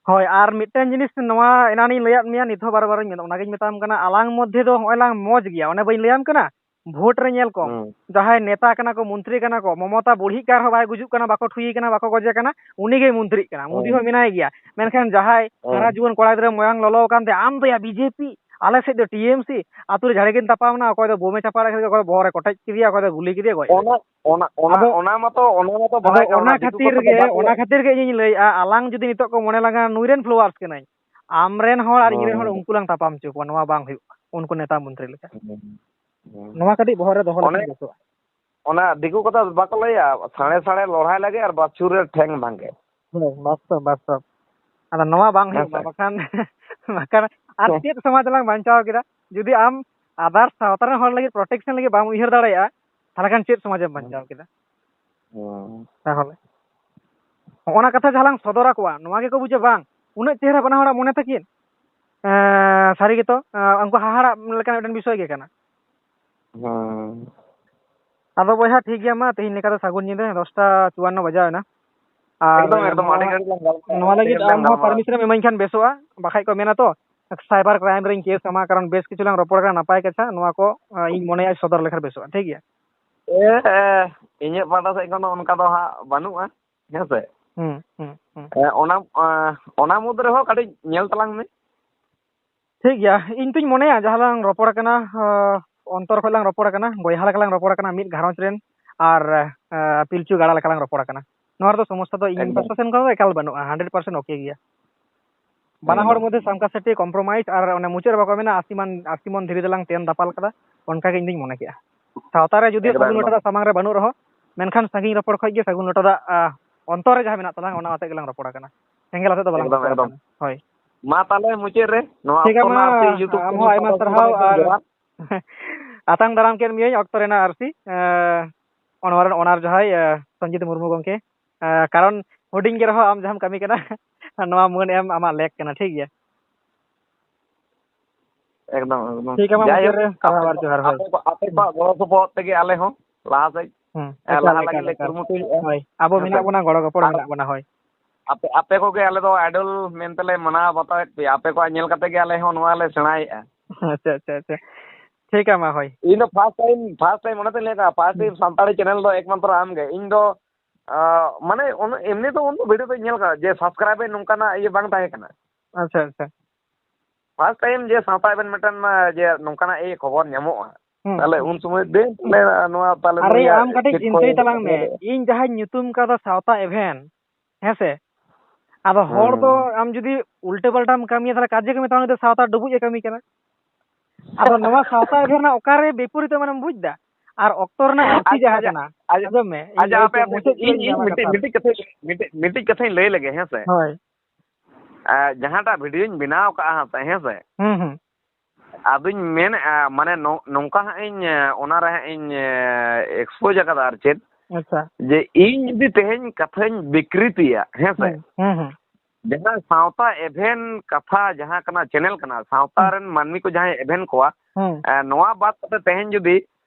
ᱦᱳᱭ, ᱟᱨ ᱢᱤᱫᱴᱮᱱ ᱡᱤᱱᱤᱥ ᱱᱚᱣᱟ ᱮᱱᱟᱱᱤᱧ ᱞᱟᱹᱭᱟᱫ ᱢᱮᱭᱟ, ᱱᱤᱛ ᱦᱚᱸ ᱵᱟᱨ ᱵᱟᱨᱤᱧ ᱢᱮᱱᱟ, ᱚᱱᱟᱜᱤᱧ ᱢᱮᱛᱟᱢ ᱠᱟᱱᱟ, ᱟᱞᱟᱝ ᱢᱚᱫᱽᱫᱷᱮ ᱫᱚ ᱦᱚᱸᱜᱼᱚᱭ ᱞᱟᱝ ᱢᱚᱡᱽ ᱜᱮᱭᱟ, ᱚᱱᱮ ᱵᱟᱹᱧ ᱞᱟᱹᱭᱟᱢ ᱠᱟᱱᱟ? ᱵᱷᱳᱴ ᱨᱮ ᱧᱮᱞ ᱠᱚᱢ, ᱦᱩᱸ᱾ ᱡᱟᱦᱟᱸᱭ ᱱᱮᱛᱟ ᱠᱟᱱᱟ ᱠᱚ, ᱢᱚᱱᱛᱨᱤ ᱠᱟᱱᱟ ᱠᱚ, ᱢᱚᱢᱚᱛᱟ ᱵᱩᱲᱦᱤᱜ ᱠᱟᱱ ᱨᱮᱦᱚᱸ ᱵᱟᱭ ᱜᱩᱡᱩᱜ ᱠᱟᱱᱟ, ᱵᱟᱠᱚ ᱴᱷᱩᱭᱮ ᱠᱟᱱᱟ, ᱵᱟᱠᱚ ᱜᱚᱡᱮ ᱠᱟᱱᱟ, ᱩᱱᱤ ᱜᱮᱭ ᱢᱚᱱᱛᱨᱤᱜ ᱠᱟᱱᱟ, ᱢᱳᱫᱤ ᱦᱩᱸ᱾ ᱦᱚᱸ ᱢᱮᱱᱟᱭ ᱜᱮᱭᱟ᱾ ᱢᱮᱱᱠᱷᱟᱱ ᱡᱟᱦᱟᱸᱭ ᱦᱩᱸ᱾ ᱦᱟᱨᱟ ᱡᱩᱣᱟᱹᱱ ᱠᱚᱲᱟ ᱜᱤᱫᱽᱨᱟᱹ ᱢᱚᱭᱟᱝ ᱞᱚᱞᱚ ᱟᱠᱟᱱ ᱛᱟᱭᱟ, "ᱟᱢ ᱫᱚ ᱭᱟ ᱵᱤᱡᱮᱯᱤ, ᱟᱞᱮ ᱥᱮᱫ ᱫᱚ ᱴᱤ ᱮᱢ ᱥᱤ", ᱟᱛᱳ ᱨᱮ ᱡᱷᱟᱲᱮ ᱠᱤᱱ ᱛᱟᱯᱟᱢ ᱮᱱᱟ, ᱚᱠᱚᱭ ᱫᱚ ᱵᱳᱢᱮ ᱪᱟᱯᱟᱲ ᱠᱮᱫ ᱜᱮ, ᱚᱠᱚᱭ ᱫᱚ ᱵᱚᱦᱚᱜ ᱨᱮ ᱠᱚᱴᱮᱡ ᱠᱮᱫᱮᱭᱟ, ᱚᱠᱚᱭ ᱫᱚ ᱜᱩᱞᱤ ᱠᱮᱫᱮᱭᱟ, ᱜᱚᱡ ᱮᱱᱟᱭ᱾ ᱚᱱᱟ, ᱚᱱᱟ, ᱚᱱᱟ, ᱟᱫᱚ, ᱚᱱᱟ ᱢᱟᱛᱚ, ᱚᱱᱟ ᱢᱟᱛᱚ ᱟᱫᱚ ᱵᱟᱲᱟᱭ ᱠᱟᱱᱟ, ᱚᱱᱟ ᱚᱱᱟ ᱫᱤᱠᱩ ᱠᱷᱟᱹᱛᱤᱨ ᱠᱚᱛᱮ ᱫᱚ ᱜᱮ, ᱵᱟᱠᱚ ᱚᱱᱟ ᱞᱟᱹᱭᱟ᱾ ᱠᱷᱟᱹᱛᱤᱨ ᱜᱮ ᱤᱧᱤᱧ ᱞᱟᱹᱭᱮᱫᱼᱟ, ᱟᱞᱟᱝ ᱡᱩᱫᱤ ᱱᱤᱛᱚᱜ ᱠᱚ ᱢᱚᱱᱮ ᱞᱟᱝᱟ ᱱᱩᱭ ᱨᱮᱱ followers ᱠᱟᱹᱱᱟᱹᱧ, ᱟᱢ ᱨᱮᱱ ᱦᱚᱲ ᱟᱨ ᱤᱧ ᱨᱮᱱ ᱦᱚᱲ, ᱦᱩᱸ᱾ ᱩᱱᱠᱩ ᱞᱟᱝ ᱛᱟᱯᱟᱢ ᱦᱚᱪᱚ ᱠᱚᱣᱟ, ᱱᱚᱣᱟ ᱵᱟᱝ ᱦᱩᱭᱩᱜᱼᱟ, ᱩᱱᱠᱩ ᱱᱮᱛᱟ ᱢᱚᱱᱛᱨᱤ ᱞᱮᱠᱟ᱾ ᱦᱩᱸ᱾ ᱦᱩᱸ᱾ ᱱᱚᱣᱟ ᱠᱟᱹᱴᱤᱡ ᱵᱚᱦᱚᱜ ᱨᱮ ᱫᱚᱦᱚ ᱚᱱᱮ ᱞᱮᱠᱷᱟᱱ ᱵᱮᱥᱚᱜᱼᱟ᱾ ᱚᱱᱟ ᱫᱤᱠᱩ ᱠᱚᱫᱚ ᱵᱟᱠᱚ ᱞᱟᱹᱭᱟ, "ᱥᱟᱬᱮ ᱥᱟᱬᱮ ᱞᱚᱲᱦᱟᱭ ᱞᱟᱹᱜᱤᱫ ᱟᱨ ᱵᱟᱹᱪᱷᱩᱨ ᱨᱮ ᱴᱷᱮᱝ ᱵᱷᱟᱝᱜᱮ᱾" ᱦᱳᱭ, ᱵᱟᱥᱛᱚᱵ, ᱵᱟᱥᱛᱚᱵ᱾ ᱟᱫᱚ ᱱᱚᱣᱟ ᱵᱟᱝ ᱦᱮᱸ ᱦᱩᱭᱩᱜ ᱢᱟ, ᱥᱮ? ᱵᱟᱠᱷᱟᱱ, ᱵᱟᱠᱷᱟᱱ ᱟᱨ ᱦᱮᱸ᱾ ᱪᱮᱫ ᱥᱚᱢᱟᱡᱽ ᱞᱟᱝ ᱵᱟᱧᱪᱟᱣ ᱠᱮᱫᱟ? ᱡᱩᱫᱤ ᱟᱢ ᱟᱫᱟᱨ ᱥᱟᱶᱛᱟ ᱨᱮᱱ ᱦᱚᱲ ᱞᱟᱹᱜᱤᱫ ᱯᱨᱚᱴᱮᱠᱥᱚᱱ ᱞᱟᱹᱜᱤᱫ ᱵᱟᱢ ᱩᱭᱦᱟᱹᱨ ᱫᱟᱲᱮᱭᱟᱜᱼᱟ, ᱛᱟᱦᱚᱞᱮ ᱠᱷᱟᱱ ᱪᱮᱫ ᱥᱚᱢᱟᱡᱮᱢ ᱵᱟᱧᱪᱟᱣ ᱠᱮᱫᱟ? ᱦᱩᱸ᱾ ᱛᱟᱦᱚᱞᱮ ᱦᱚᱸᱜᱼᱚ ᱱᱟ ᱠᱟᱛᱷᱟ ᱡᱟᱦᱟᱸ ᱞᱟᱝ ᱥᱚᱫᱚᱨ ᱟᱠᱚᱣᱟ, ᱱᱚᱣᱟ ᱜᱮᱠᱚ ᱵᱩᱡᱟ, ᱵᱟᱝ, ᱩᱱᱟᱹᱜ ᱪᱮᱦᱨᱟ ᱵᱟᱱᱟ ᱦᱚᱲᱟᱜ ᱢᱚᱱᱮ ᱛᱟᱹᱠᱤᱱ᱾ ᱮᱸ, ᱥᱟᱹᱨᱤ ᱜᱮᱛᱚ, ᱮᱸ, ᱩᱱᱠᱩ ᱦᱟᱦᱟᱲᱟᱜ ᱞᱮᱠᱟᱱ ᱢᱤᱫᱴᱮᱱ ᱵᱤᱥᱚᱭ ᱜᱮ ᱠᱟᱱᱟ᱾ ᱦᱩᱸ᱾ ᱟᱫᱚ ᱵᱚᱭᱦᱟ, ᱴᱷᱤᱠ ᱜᱮᱭᱟ, ᱢᱟ ᱛᱮᱦᱮᱧ ᱞᱮᱠᱟ ᱫᱚ ᱥᱟᱹᱜᱩᱱ ᱧᱤᱫᱟᱹ, ᱫᱚᱥᱴᱟ ᱪᱩᱣᱟᱱᱱᱚ ᱵᱟᱡᱟᱣ ᱮᱱᱟ᱾ ᱟᱨ ᱮᱠᱫᱚᱢ, ᱮᱠᱫᱚᱢ, ᱟᱹᱰᱤ ᱱᱚᱣᱟ, ᱜᱷᱟᱹᱲᱤᱡ ᱞᱟᱝ ᱜᱟᱞᱢᱟᱨᱟᱣ, ᱱᱚᱣᱟ ᱞᱟᱹᱜᱤᱫ ᱛᱮᱦᱮᱧ ᱞᱟᱝ ᱟᱢ ᱦᱚᱸ ᱜᱟᱞᱢᱟᱨᱟᱣ᱾ ᱯᱟᱨᱢᱤᱥᱚᱱ ᱮᱢ ᱤᱢᱟᱹᱧ ᱠᱷᱟᱱ ᱵᱮᱥᱚᱜᱼᱟ, ᱵᱟᱠᱷᱟᱡ ᱠᱚ ᱢᱮᱱᱟ ᱛᱚ, ᱥᱟᱭᱵᱟᱨ ᱠᱨᱟᱭᱤᱢ ᱨᱮᱧ ᱠᱮᱥ ᱟᱢᱟ, ᱠᱟᱨᱚᱱ ᱵᱮᱥ ᱠᱤᱪᱷᱩ ᱞᱟᱝ ᱨᱚᱯᱚᱲ ᱠᱟᱱᱟ ᱱᱟᱯᱟᱭ ᱠᱟᱛᱷᱟ, ᱱᱚᱣᱟ ᱠᱚ, ᱟᱸ, ᱤᱧ ᱢᱚᱱᱮᱭᱟ ᱥᱚᱫᱚᱨ ᱞᱮᱠᱷᱟᱱ ᱵᱮᱥᱚᱜᱼᱟ, ᱴᱷᱤᱠ ᱜᱮᱭᱟ? ᱮ, ᱮ, ᱤᱧᱟᱹᱜ ᱯᱟᱦᱴᱟ ᱥᱮᱫ ᱠᱷᱚᱱ ᱫᱚ ᱚᱱᱠᱟ ᱫᱚ ᱦᱟᱸᱜ ᱵᱟᱹᱱᱩᱜᱼᱟ, ᱦᱮᱸ ᱥᱮ? ᱦᱩᱸ, ᱦᱩᱸ, ᱦᱩᱸ᱾ ᱮ, ᱚᱱᱟ, ᱮ, ᱚᱱᱟ ᱢᱩᱫᱽ ᱨᱮᱦᱚᱸ ᱠᱟᱹᱴᱤᱡ ᱧᱮᱞ ᱛᱟᱞᱟᱝ ᱢᱮ᱾ ᱴᱷᱤᱠ ᱜᱮᱭᱟ, ᱤᱧ ᱛᱩᱧ ᱢᱚᱱᱮᱭᱟ ᱡᱟᱦᱟᱸ ᱞᱟᱝ ᱨᱚᱯᱚᱲ ᱠᱟᱱᱟ, ᱮ, ᱚᱱᱛᱚᱨ ᱠᱷᱚᱱ ᱞᱟᱝ ᱨᱚᱯᱚᱲ ᱠᱟᱱᱟ, ᱵᱚᱭᱦᱟ ᱞᱮᱠᱟ ᱞᱟᱝ ᱨᱚᱯᱚᱲ ᱠᱟᱱᱟ, ᱢᱤᱫ ᱜᱷᱟᱨᱚᱸᱡᱽ ᱨᱮᱱ, ᱟᱨ, ᱮ, ᱯᱤᱞᱪᱩ ᱜᱟᱲᱟ ᱞᱮᱠᱟ ᱞᱟᱝ ᱨᱚᱯᱚᱲ ᱠᱟᱱᱟ᱾ ᱱᱚᱣᱟ ᱨᱮᱫᱚ ᱥᱚᱢᱚᱥᱥᱟ ᱫᱚ ᱤᱧ ᱮᱠᱫᱚᱢ᱾ ᱯᱟᱥᱴᱟ ᱥᱮᱱ ᱠᱷᱚᱱ ᱫᱚ ᱮᱠᱟᱞ ᱵᱟᱹᱱᱩᱜᱼᱟ, ᱦᱟᱱᱰᱨᱮᱰ ᱯᱟᱨᱥᱮᱱᱴ ᱳᱠᱮ ᱜᱮᱭᱟ᱾ ᱵᱟᱱᱟ ᱦᱚᱲ ᱮᱠᱫᱚᱢ᱾ ᱢᱚᱫᱽᱫᱷᱮ ᱥᱟᱢᱠᱟ ᱥᱮᱴᱤ ᱠᱚᱢᱯᱨᱳᱢᱟᱭᱤᱡᱽ, ᱟᱨ ᱚᱱᱮ ᱢᱩᱪᱟᱹᱫ ᱨᱮ ᱵᱟᱠᱚ ᱢᱮᱱᱟ, "ᱟᱥᱤ ᱢᱚᱱ, ᱟᱥᱤ ᱢᱚᱱ ᱫᱷᱤᱨᱤ ᱫᱚᱞᱟᱝ ᱛᱮᱱ ᱫᱟᱯᱟᱞ ᱠᱟᱫᱟ", ᱚᱱᱠᱟ ᱜᱮ ᱤᱧ ᱫᱩᱧ ᱢᱚᱱᱮ ᱠᱮᱜᱼᱟ᱾ ᱥᱟᱶᱛᱟ ᱨᱮ ᱡᱩᱫᱤ ᱮᱠᱫᱚᱢ, ᱥᱟᱹᱜᱩᱱ ᱮᱠᱫᱚᱢ᱾ ᱞᱚᱴᱟ ᱫᱟᱜ ᱥᱟᱢᱟᱝ ᱨᱮ ᱵᱟᱹᱱᱩᱜ ᱨᱮᱦᱚᱸ, ᱢᱮᱱᱠᱷᱟᱱ ᱥᱟᱺᱜᱤᱧ ᱨᱚᱯᱚᱲ ᱠᱷᱚᱡ ᱜᱮ ᱥᱟᱹᱜᱩᱱ ᱞᱚᱴᱟ ᱫᱟᱜ, ᱟ, ᱚᱱᱛᱚᱨ ᱨᱮ ᱡᱟᱦᱟᱸ ᱢᱮᱱᱟᱜ ᱛᱟᱞᱟᱝ, ᱚᱱᱟ ᱟᱛᱮ ᱜᱮᱞᱟᱝ ᱨᱚᱯᱚᱲ ᱠᱟᱱᱟ᱾ ᱥᱮᱸᱜᱮᱞ ᱟᱛᱮ ᱫᱚ ᱵᱟᱞᱟᱝ ᱮᱠᱫᱚᱢ, ᱨᱚᱯᱚᱲ ᱮᱠᱫᱚᱢ᱾ ᱠᱟᱱᱟ᱾ ᱦᱳᱭ᱾ ᱢᱟ ᱛᱟᱦᱞᱮ ᱢᱩᱪᱟᱹᱫ ᱨᱮ ᱱᱚᱣᱟ ᱴᱷᱤᱠ ᱜᱮᱭᱟ, ᱚᱠᱛᱚ ᱢᱟ, ᱨᱮᱱᱟᱜ ᱟᱨᱥᱤ YouTube ᱟᱢ ᱦᱚᱸ ᱟᱭᱢᱟ ᱯᱟᱦᱴᱟ ᱥᱮᱱ ᱥᱟᱨᱦᱟᱣ, ᱠᱷᱚᱱ ᱟᱨ ᱡᱚᱦᱟᱨ᱾ ᱟᱛᱟᱝ ᱫᱟᱨᱟᱢ ᱠᱮᱫ ᱢᱤᱭᱟᱹᱧ ᱚᱠᱛᱚ ᱨᱮᱱᱟᱜ ᱟᱨᱥᱤ, ᱮ, ᱚᱱᱣᱟᱨ ᱚᱱᱟᱨ ᱡᱟᱦᱟᱸᱭ, ᱮ, ᱥᱚᱧᱡᱤᱛ ᱢᱩᱨᱢᱩ ᱜᱚᱢᱠᱮ, ᱮ, ᱠᱟᱨᱚᱱ ᱦᱩᱰᱤᱧ ᱜᱮ ᱨᱮᱦᱚᱸ ᱟᱢ ᱡᱟᱦᱟᱸᱢ ᱠᱟᱹᱢᱤ ᱠᱟᱱᱟ, ᱱᱚᱣᱟ ᱢᱟᱹᱱ ᱮᱢ ᱟᱢᱟᱜ ᱞᱮᱠ ᱠᱟᱱᱟ, ᱴᱷᱤᱠ ᱜᱮᱭᱟ? ᱮᱠᱫᱚᱢ, ᱮᱠᱫᱚᱢ᱾ ᱴᱷᱤᱠ ᱜᱮᱭᱟ, ᱢᱟ ᱡᱟᱭᱦᱳᱠ, ᱢᱩᱪᱟᱹᱫ ᱨᱮ ᱟᱯᱮ ᱥᱟᱨᱦᱟᱣ ᱟᱨ ᱠᱚ, ᱡᱚᱦᱟᱨ, ᱦᱳᱭ᱾ ᱟᱯᱮ ᱠᱚᱣᱟᱜ, ᱦᱩᱸ᱾ ᱟᱯᱮ ᱠᱚᱣᱟᱜ ᱜᱚᱲᱚ ᱥᱚᱯᱚᱦᱚᱫ ᱛᱮᱜᱮ ᱟᱞᱮ ᱦᱚᱸ ᱞᱟᱦᱟ ᱥᱮᱫ, ᱦᱩᱸ, ᱮ, ᱮᱠᱟᱞ, ᱞᱟᱦᱟ ᱮᱠᱟᱞ, ᱞᱟᱹᱜᱤᱫ ᱞᱮ ᱮᱠᱟᱞ᱾ ᱠᱩᱨᱩᱢᱩᱴᱩᱭᱮᱫᱼᱟ᱾ ᱦᱳᱭ, ᱟᱵᱚ ᱦᱮᱸ ᱥᱮ? ᱢᱮᱱᱟᱜ ᱵᱚᱱᱟ ᱜᱚᱲᱚ ᱜᱚᱯᱚᱲ ᱟᱨ ᱢᱮᱱᱟᱜ ᱵᱚᱱᱟ, ᱦᱳᱭ᱾ ᱟᱯᱮ, ᱟᱯᱮ ᱠᱚᱜᱮ ᱟᱞᱮ ᱫᱚ ᱟᱭᱰᱚᱞ ᱢᱮᱱᱛᱮ ᱞᱮ ᱢᱟᱱᱟᱣ ᱵᱟᱛᱟᱣᱮᱫ ᱯᱮᱭᱟ, ᱟᱯᱮ ᱠᱚᱣᱟᱜ ᱧᱮᱞ ᱠᱟᱛᱮ ᱜᱮ ᱟᱞᱮ ᱦᱚᱸ ᱱᱚᱣᱟ ᱞᱮ ᱥᱮᱬᱟᱭᱮᱫᱼᱟ᱾ ᱟᱪᱪᱷᱟ, ᱟᱪᱪᱷᱟ, ᱟᱪᱪᱷᱟ᱾ ᱴᱷᱤᱠ ᱜᱮᱭᱟ, ᱢᱟ ᱦᱳᱭ᱾ ᱤᱧ ᱫᱚ first time, first time ᱚᱱᱟᱛᱮᱧ ᱞᱟᱹᱭ ᱫᱟ, first time ᱦᱩᱸ᱾ ᱥᱟᱱᱛᱟᱲᱤ channel ᱫᱚ ᱮᱠᱢᱟᱛᱨᱚ ᱟᱢ ᱜᱮ᱾ ᱤᱧ ᱫᱚ, ᱟ, ᱢᱟᱱᱮ, ᱩᱱ-, ᱮᱢᱱᱤ ᱫᱚ ᱩᱱ ᱫᱚ video ᱫᱚᱧ ᱧᱮᱞ ᱠᱟᱫᱟ, ᱡᱮ subscribe ᱱᱚᱝᱠᱟᱱᱟᱜ ᱤᱭᱟᱹ ᱵᱟᱝ ᱛᱟᱦᱮᱸ ᱠᱟᱱᱟ᱾ ᱟᱪᱪᱷᱟ, ᱟᱪᱪᱷᱟ᱾ First time ᱡᱮ ᱥᱟᱶᱛᱟ event ᱢᱤᱫᱴᱮᱱ, ᱟ, ᱡᱮ ᱱᱚᱝᱠᱟᱱᱟᱜ ᱤᱭᱟᱹ ᱠᱷᱚᱵᱚᱨ ᱧᱟᱢᱚᱜᱼᱟ, ᱦᱩᱸ, ᱛᱟᱦᱞᱮ ᱦᱩᱸ᱾ ᱩᱱ ᱥᱚᱢᱚᱭ ᱫᱮ, ᱛᱟᱦᱞᱮ ᱱᱚᱣᱟ ᱛᱟᱦᱞᱮ ᱟᱨᱮ, ᱱᱩᱭᱟᱜ ᱟᱢ ᱠᱟᱹᱴᱤᱡ ᱪᱮᱫ ᱠᱚ ᱪᱤᱱᱛᱟᱹᱭ ᱛᱟᱞᱟᱝ ᱢᱮ, ᱤᱧ ᱡᱟᱦᱟᱸᱧ ᱧᱩᱛᱩᱢ ᱠᱟᱫᱟ ᱥᱟᱶᱛᱟ event, ᱦᱮᱸ ᱥᱮ? ᱟᱫᱚ ᱦᱚᱲ ᱫᱚ ᱦᱩᱸ᱾ ᱟᱢ ᱡᱩᱫᱤ ᱩᱞᱴᱟᱹ ᱯᱟᱞᱴᱟᱢ ᱠᱟᱹᱢᱤᱭᱟ, ᱛᱟᱦᱞᱮ ᱠᱟᱡᱮ ᱠᱚ ᱢᱮᱛᱟᱢᱟ, "ᱩᱱᱤ ᱫᱚ ᱥᱟᱶᱛᱟ ᱰᱩᱵᱩᱡ ᱮ ᱠᱟᱹᱢᱤ ᱠᱟᱱᱟ᱾" ᱟᱫᱚ ᱱᱚᱣᱟ ᱥᱟᱶᱛᱟ ᱮᱵᱷᱮᱱ ᱨᱮᱱᱟᱜ ᱚᱠᱟᱨᱮ ᱵᱤᱯᱚᱨᱤᱛ ᱢᱟᱱᱮᱢ ᱵᱩᱡᱽ ᱫᱟ? ᱟᱨ ᱚᱠᱛᱚ ᱨᱮᱱᱟᱜ ᱟᱹᱨᱥᱤ ᱟᱪᱪᱷᱟ, ᱡᱟᱦᱟᱸ ᱟᱪᱪᱷᱟ, ᱠᱟᱱᱟ, ᱟᱪᱪᱷᱟ, ᱟᱸᱡᱚᱢ ᱢᱮ, ᱤᱧ ᱟᱪᱪᱷᱟ, ᱞᱟᱹᱭ ᱟᱯᱮ, ᱦᱚᱪᱚ-, ᱟᱯᱮ, ᱢᱩᱪᱟᱹᱫ ᱤᱧ, ᱠᱟᱹᱧ ᱤᱧ ᱡᱟᱦᱟᱸ ᱢᱤᱫᱴᱤᱡ, ᱠᱟᱛᱷᱟ᱾ ᱢᱤᱫᱴᱤᱡ ᱠᱟᱛᱷᱟᱧ, ᱢᱤᱫᱴᱤᱡ, ᱢᱤᱫᱴᱤᱡ ᱠᱟᱛᱷᱟᱧ ᱞᱟᱹᱭ ᱞᱮᱜᱮ, ᱦᱮᱸ ᱥᱮ? ᱦᱳᱭ᱾ ᱟ, ᱡᱟᱦᱟᱸᱴᱟᱜ videoᱧ ᱵᱮᱱᱟᱣ ᱠᱟᱜᱼᱟ ᱦᱟᱸᱜ, ᱦᱮᱸ ᱥᱮ? ᱦᱩᱸ, ᱦᱩᱸ᱾ ᱟᱫᱚᱧ ᱢᱮᱱᱮᱫᱼᱟ, ᱢᱟᱱᱮ ᱱᱚ-, ᱱᱚᱝᱠᱟ ᱦᱟᱸᱜ ᱤᱧ, ᱮ, ᱚᱱᱟ ᱨᱮ ᱦᱟᱸᱜ ᱤᱧ, ᱮ, expose ᱟᱠᱟᱫᱟ ᱟᱨ ᱪᱮᱫ, ᱟᱪᱪᱷᱟ᱾ ᱡᱮ ᱤᱧ ᱡᱩᱫᱤ ᱛᱮᱦᱮᱧ ᱠᱟᱛᱷᱟᱧ ᱵᱤᱠᱨᱤᱛᱤᱭᱟ, ᱦᱮᱸ ᱥᱮ? ᱦᱩᱸ, ᱦᱩᱸ, ᱦᱩᱸ᱾ ᱡᱟᱦᱟᱸ ᱥᱟᱶᱛᱟ ᱮᱵᱷᱮᱱ ᱠᱟᱛᱷᱟ ᱡᱟᱦᱟᱸ ᱠᱟᱱᱟ, channel ᱠᱟᱱᱟ, ᱥᱟᱶᱛᱟ ᱦᱩᱸ᱾ ᱨᱮᱱ ᱢᱟᱹᱱᱢᱤ ᱠᱚ ᱡᱟᱦᱟᱸᱭ ᱮᱵᱷᱮᱱ ᱠᱚᱣᱟ, ᱦᱩᱸ᱾ ᱮ, ᱱᱚᱣᱟ ᱵᱟᱫ ᱠᱟᱛᱮ ᱛᱮᱦᱮᱧ ᱡᱩᱫᱤ,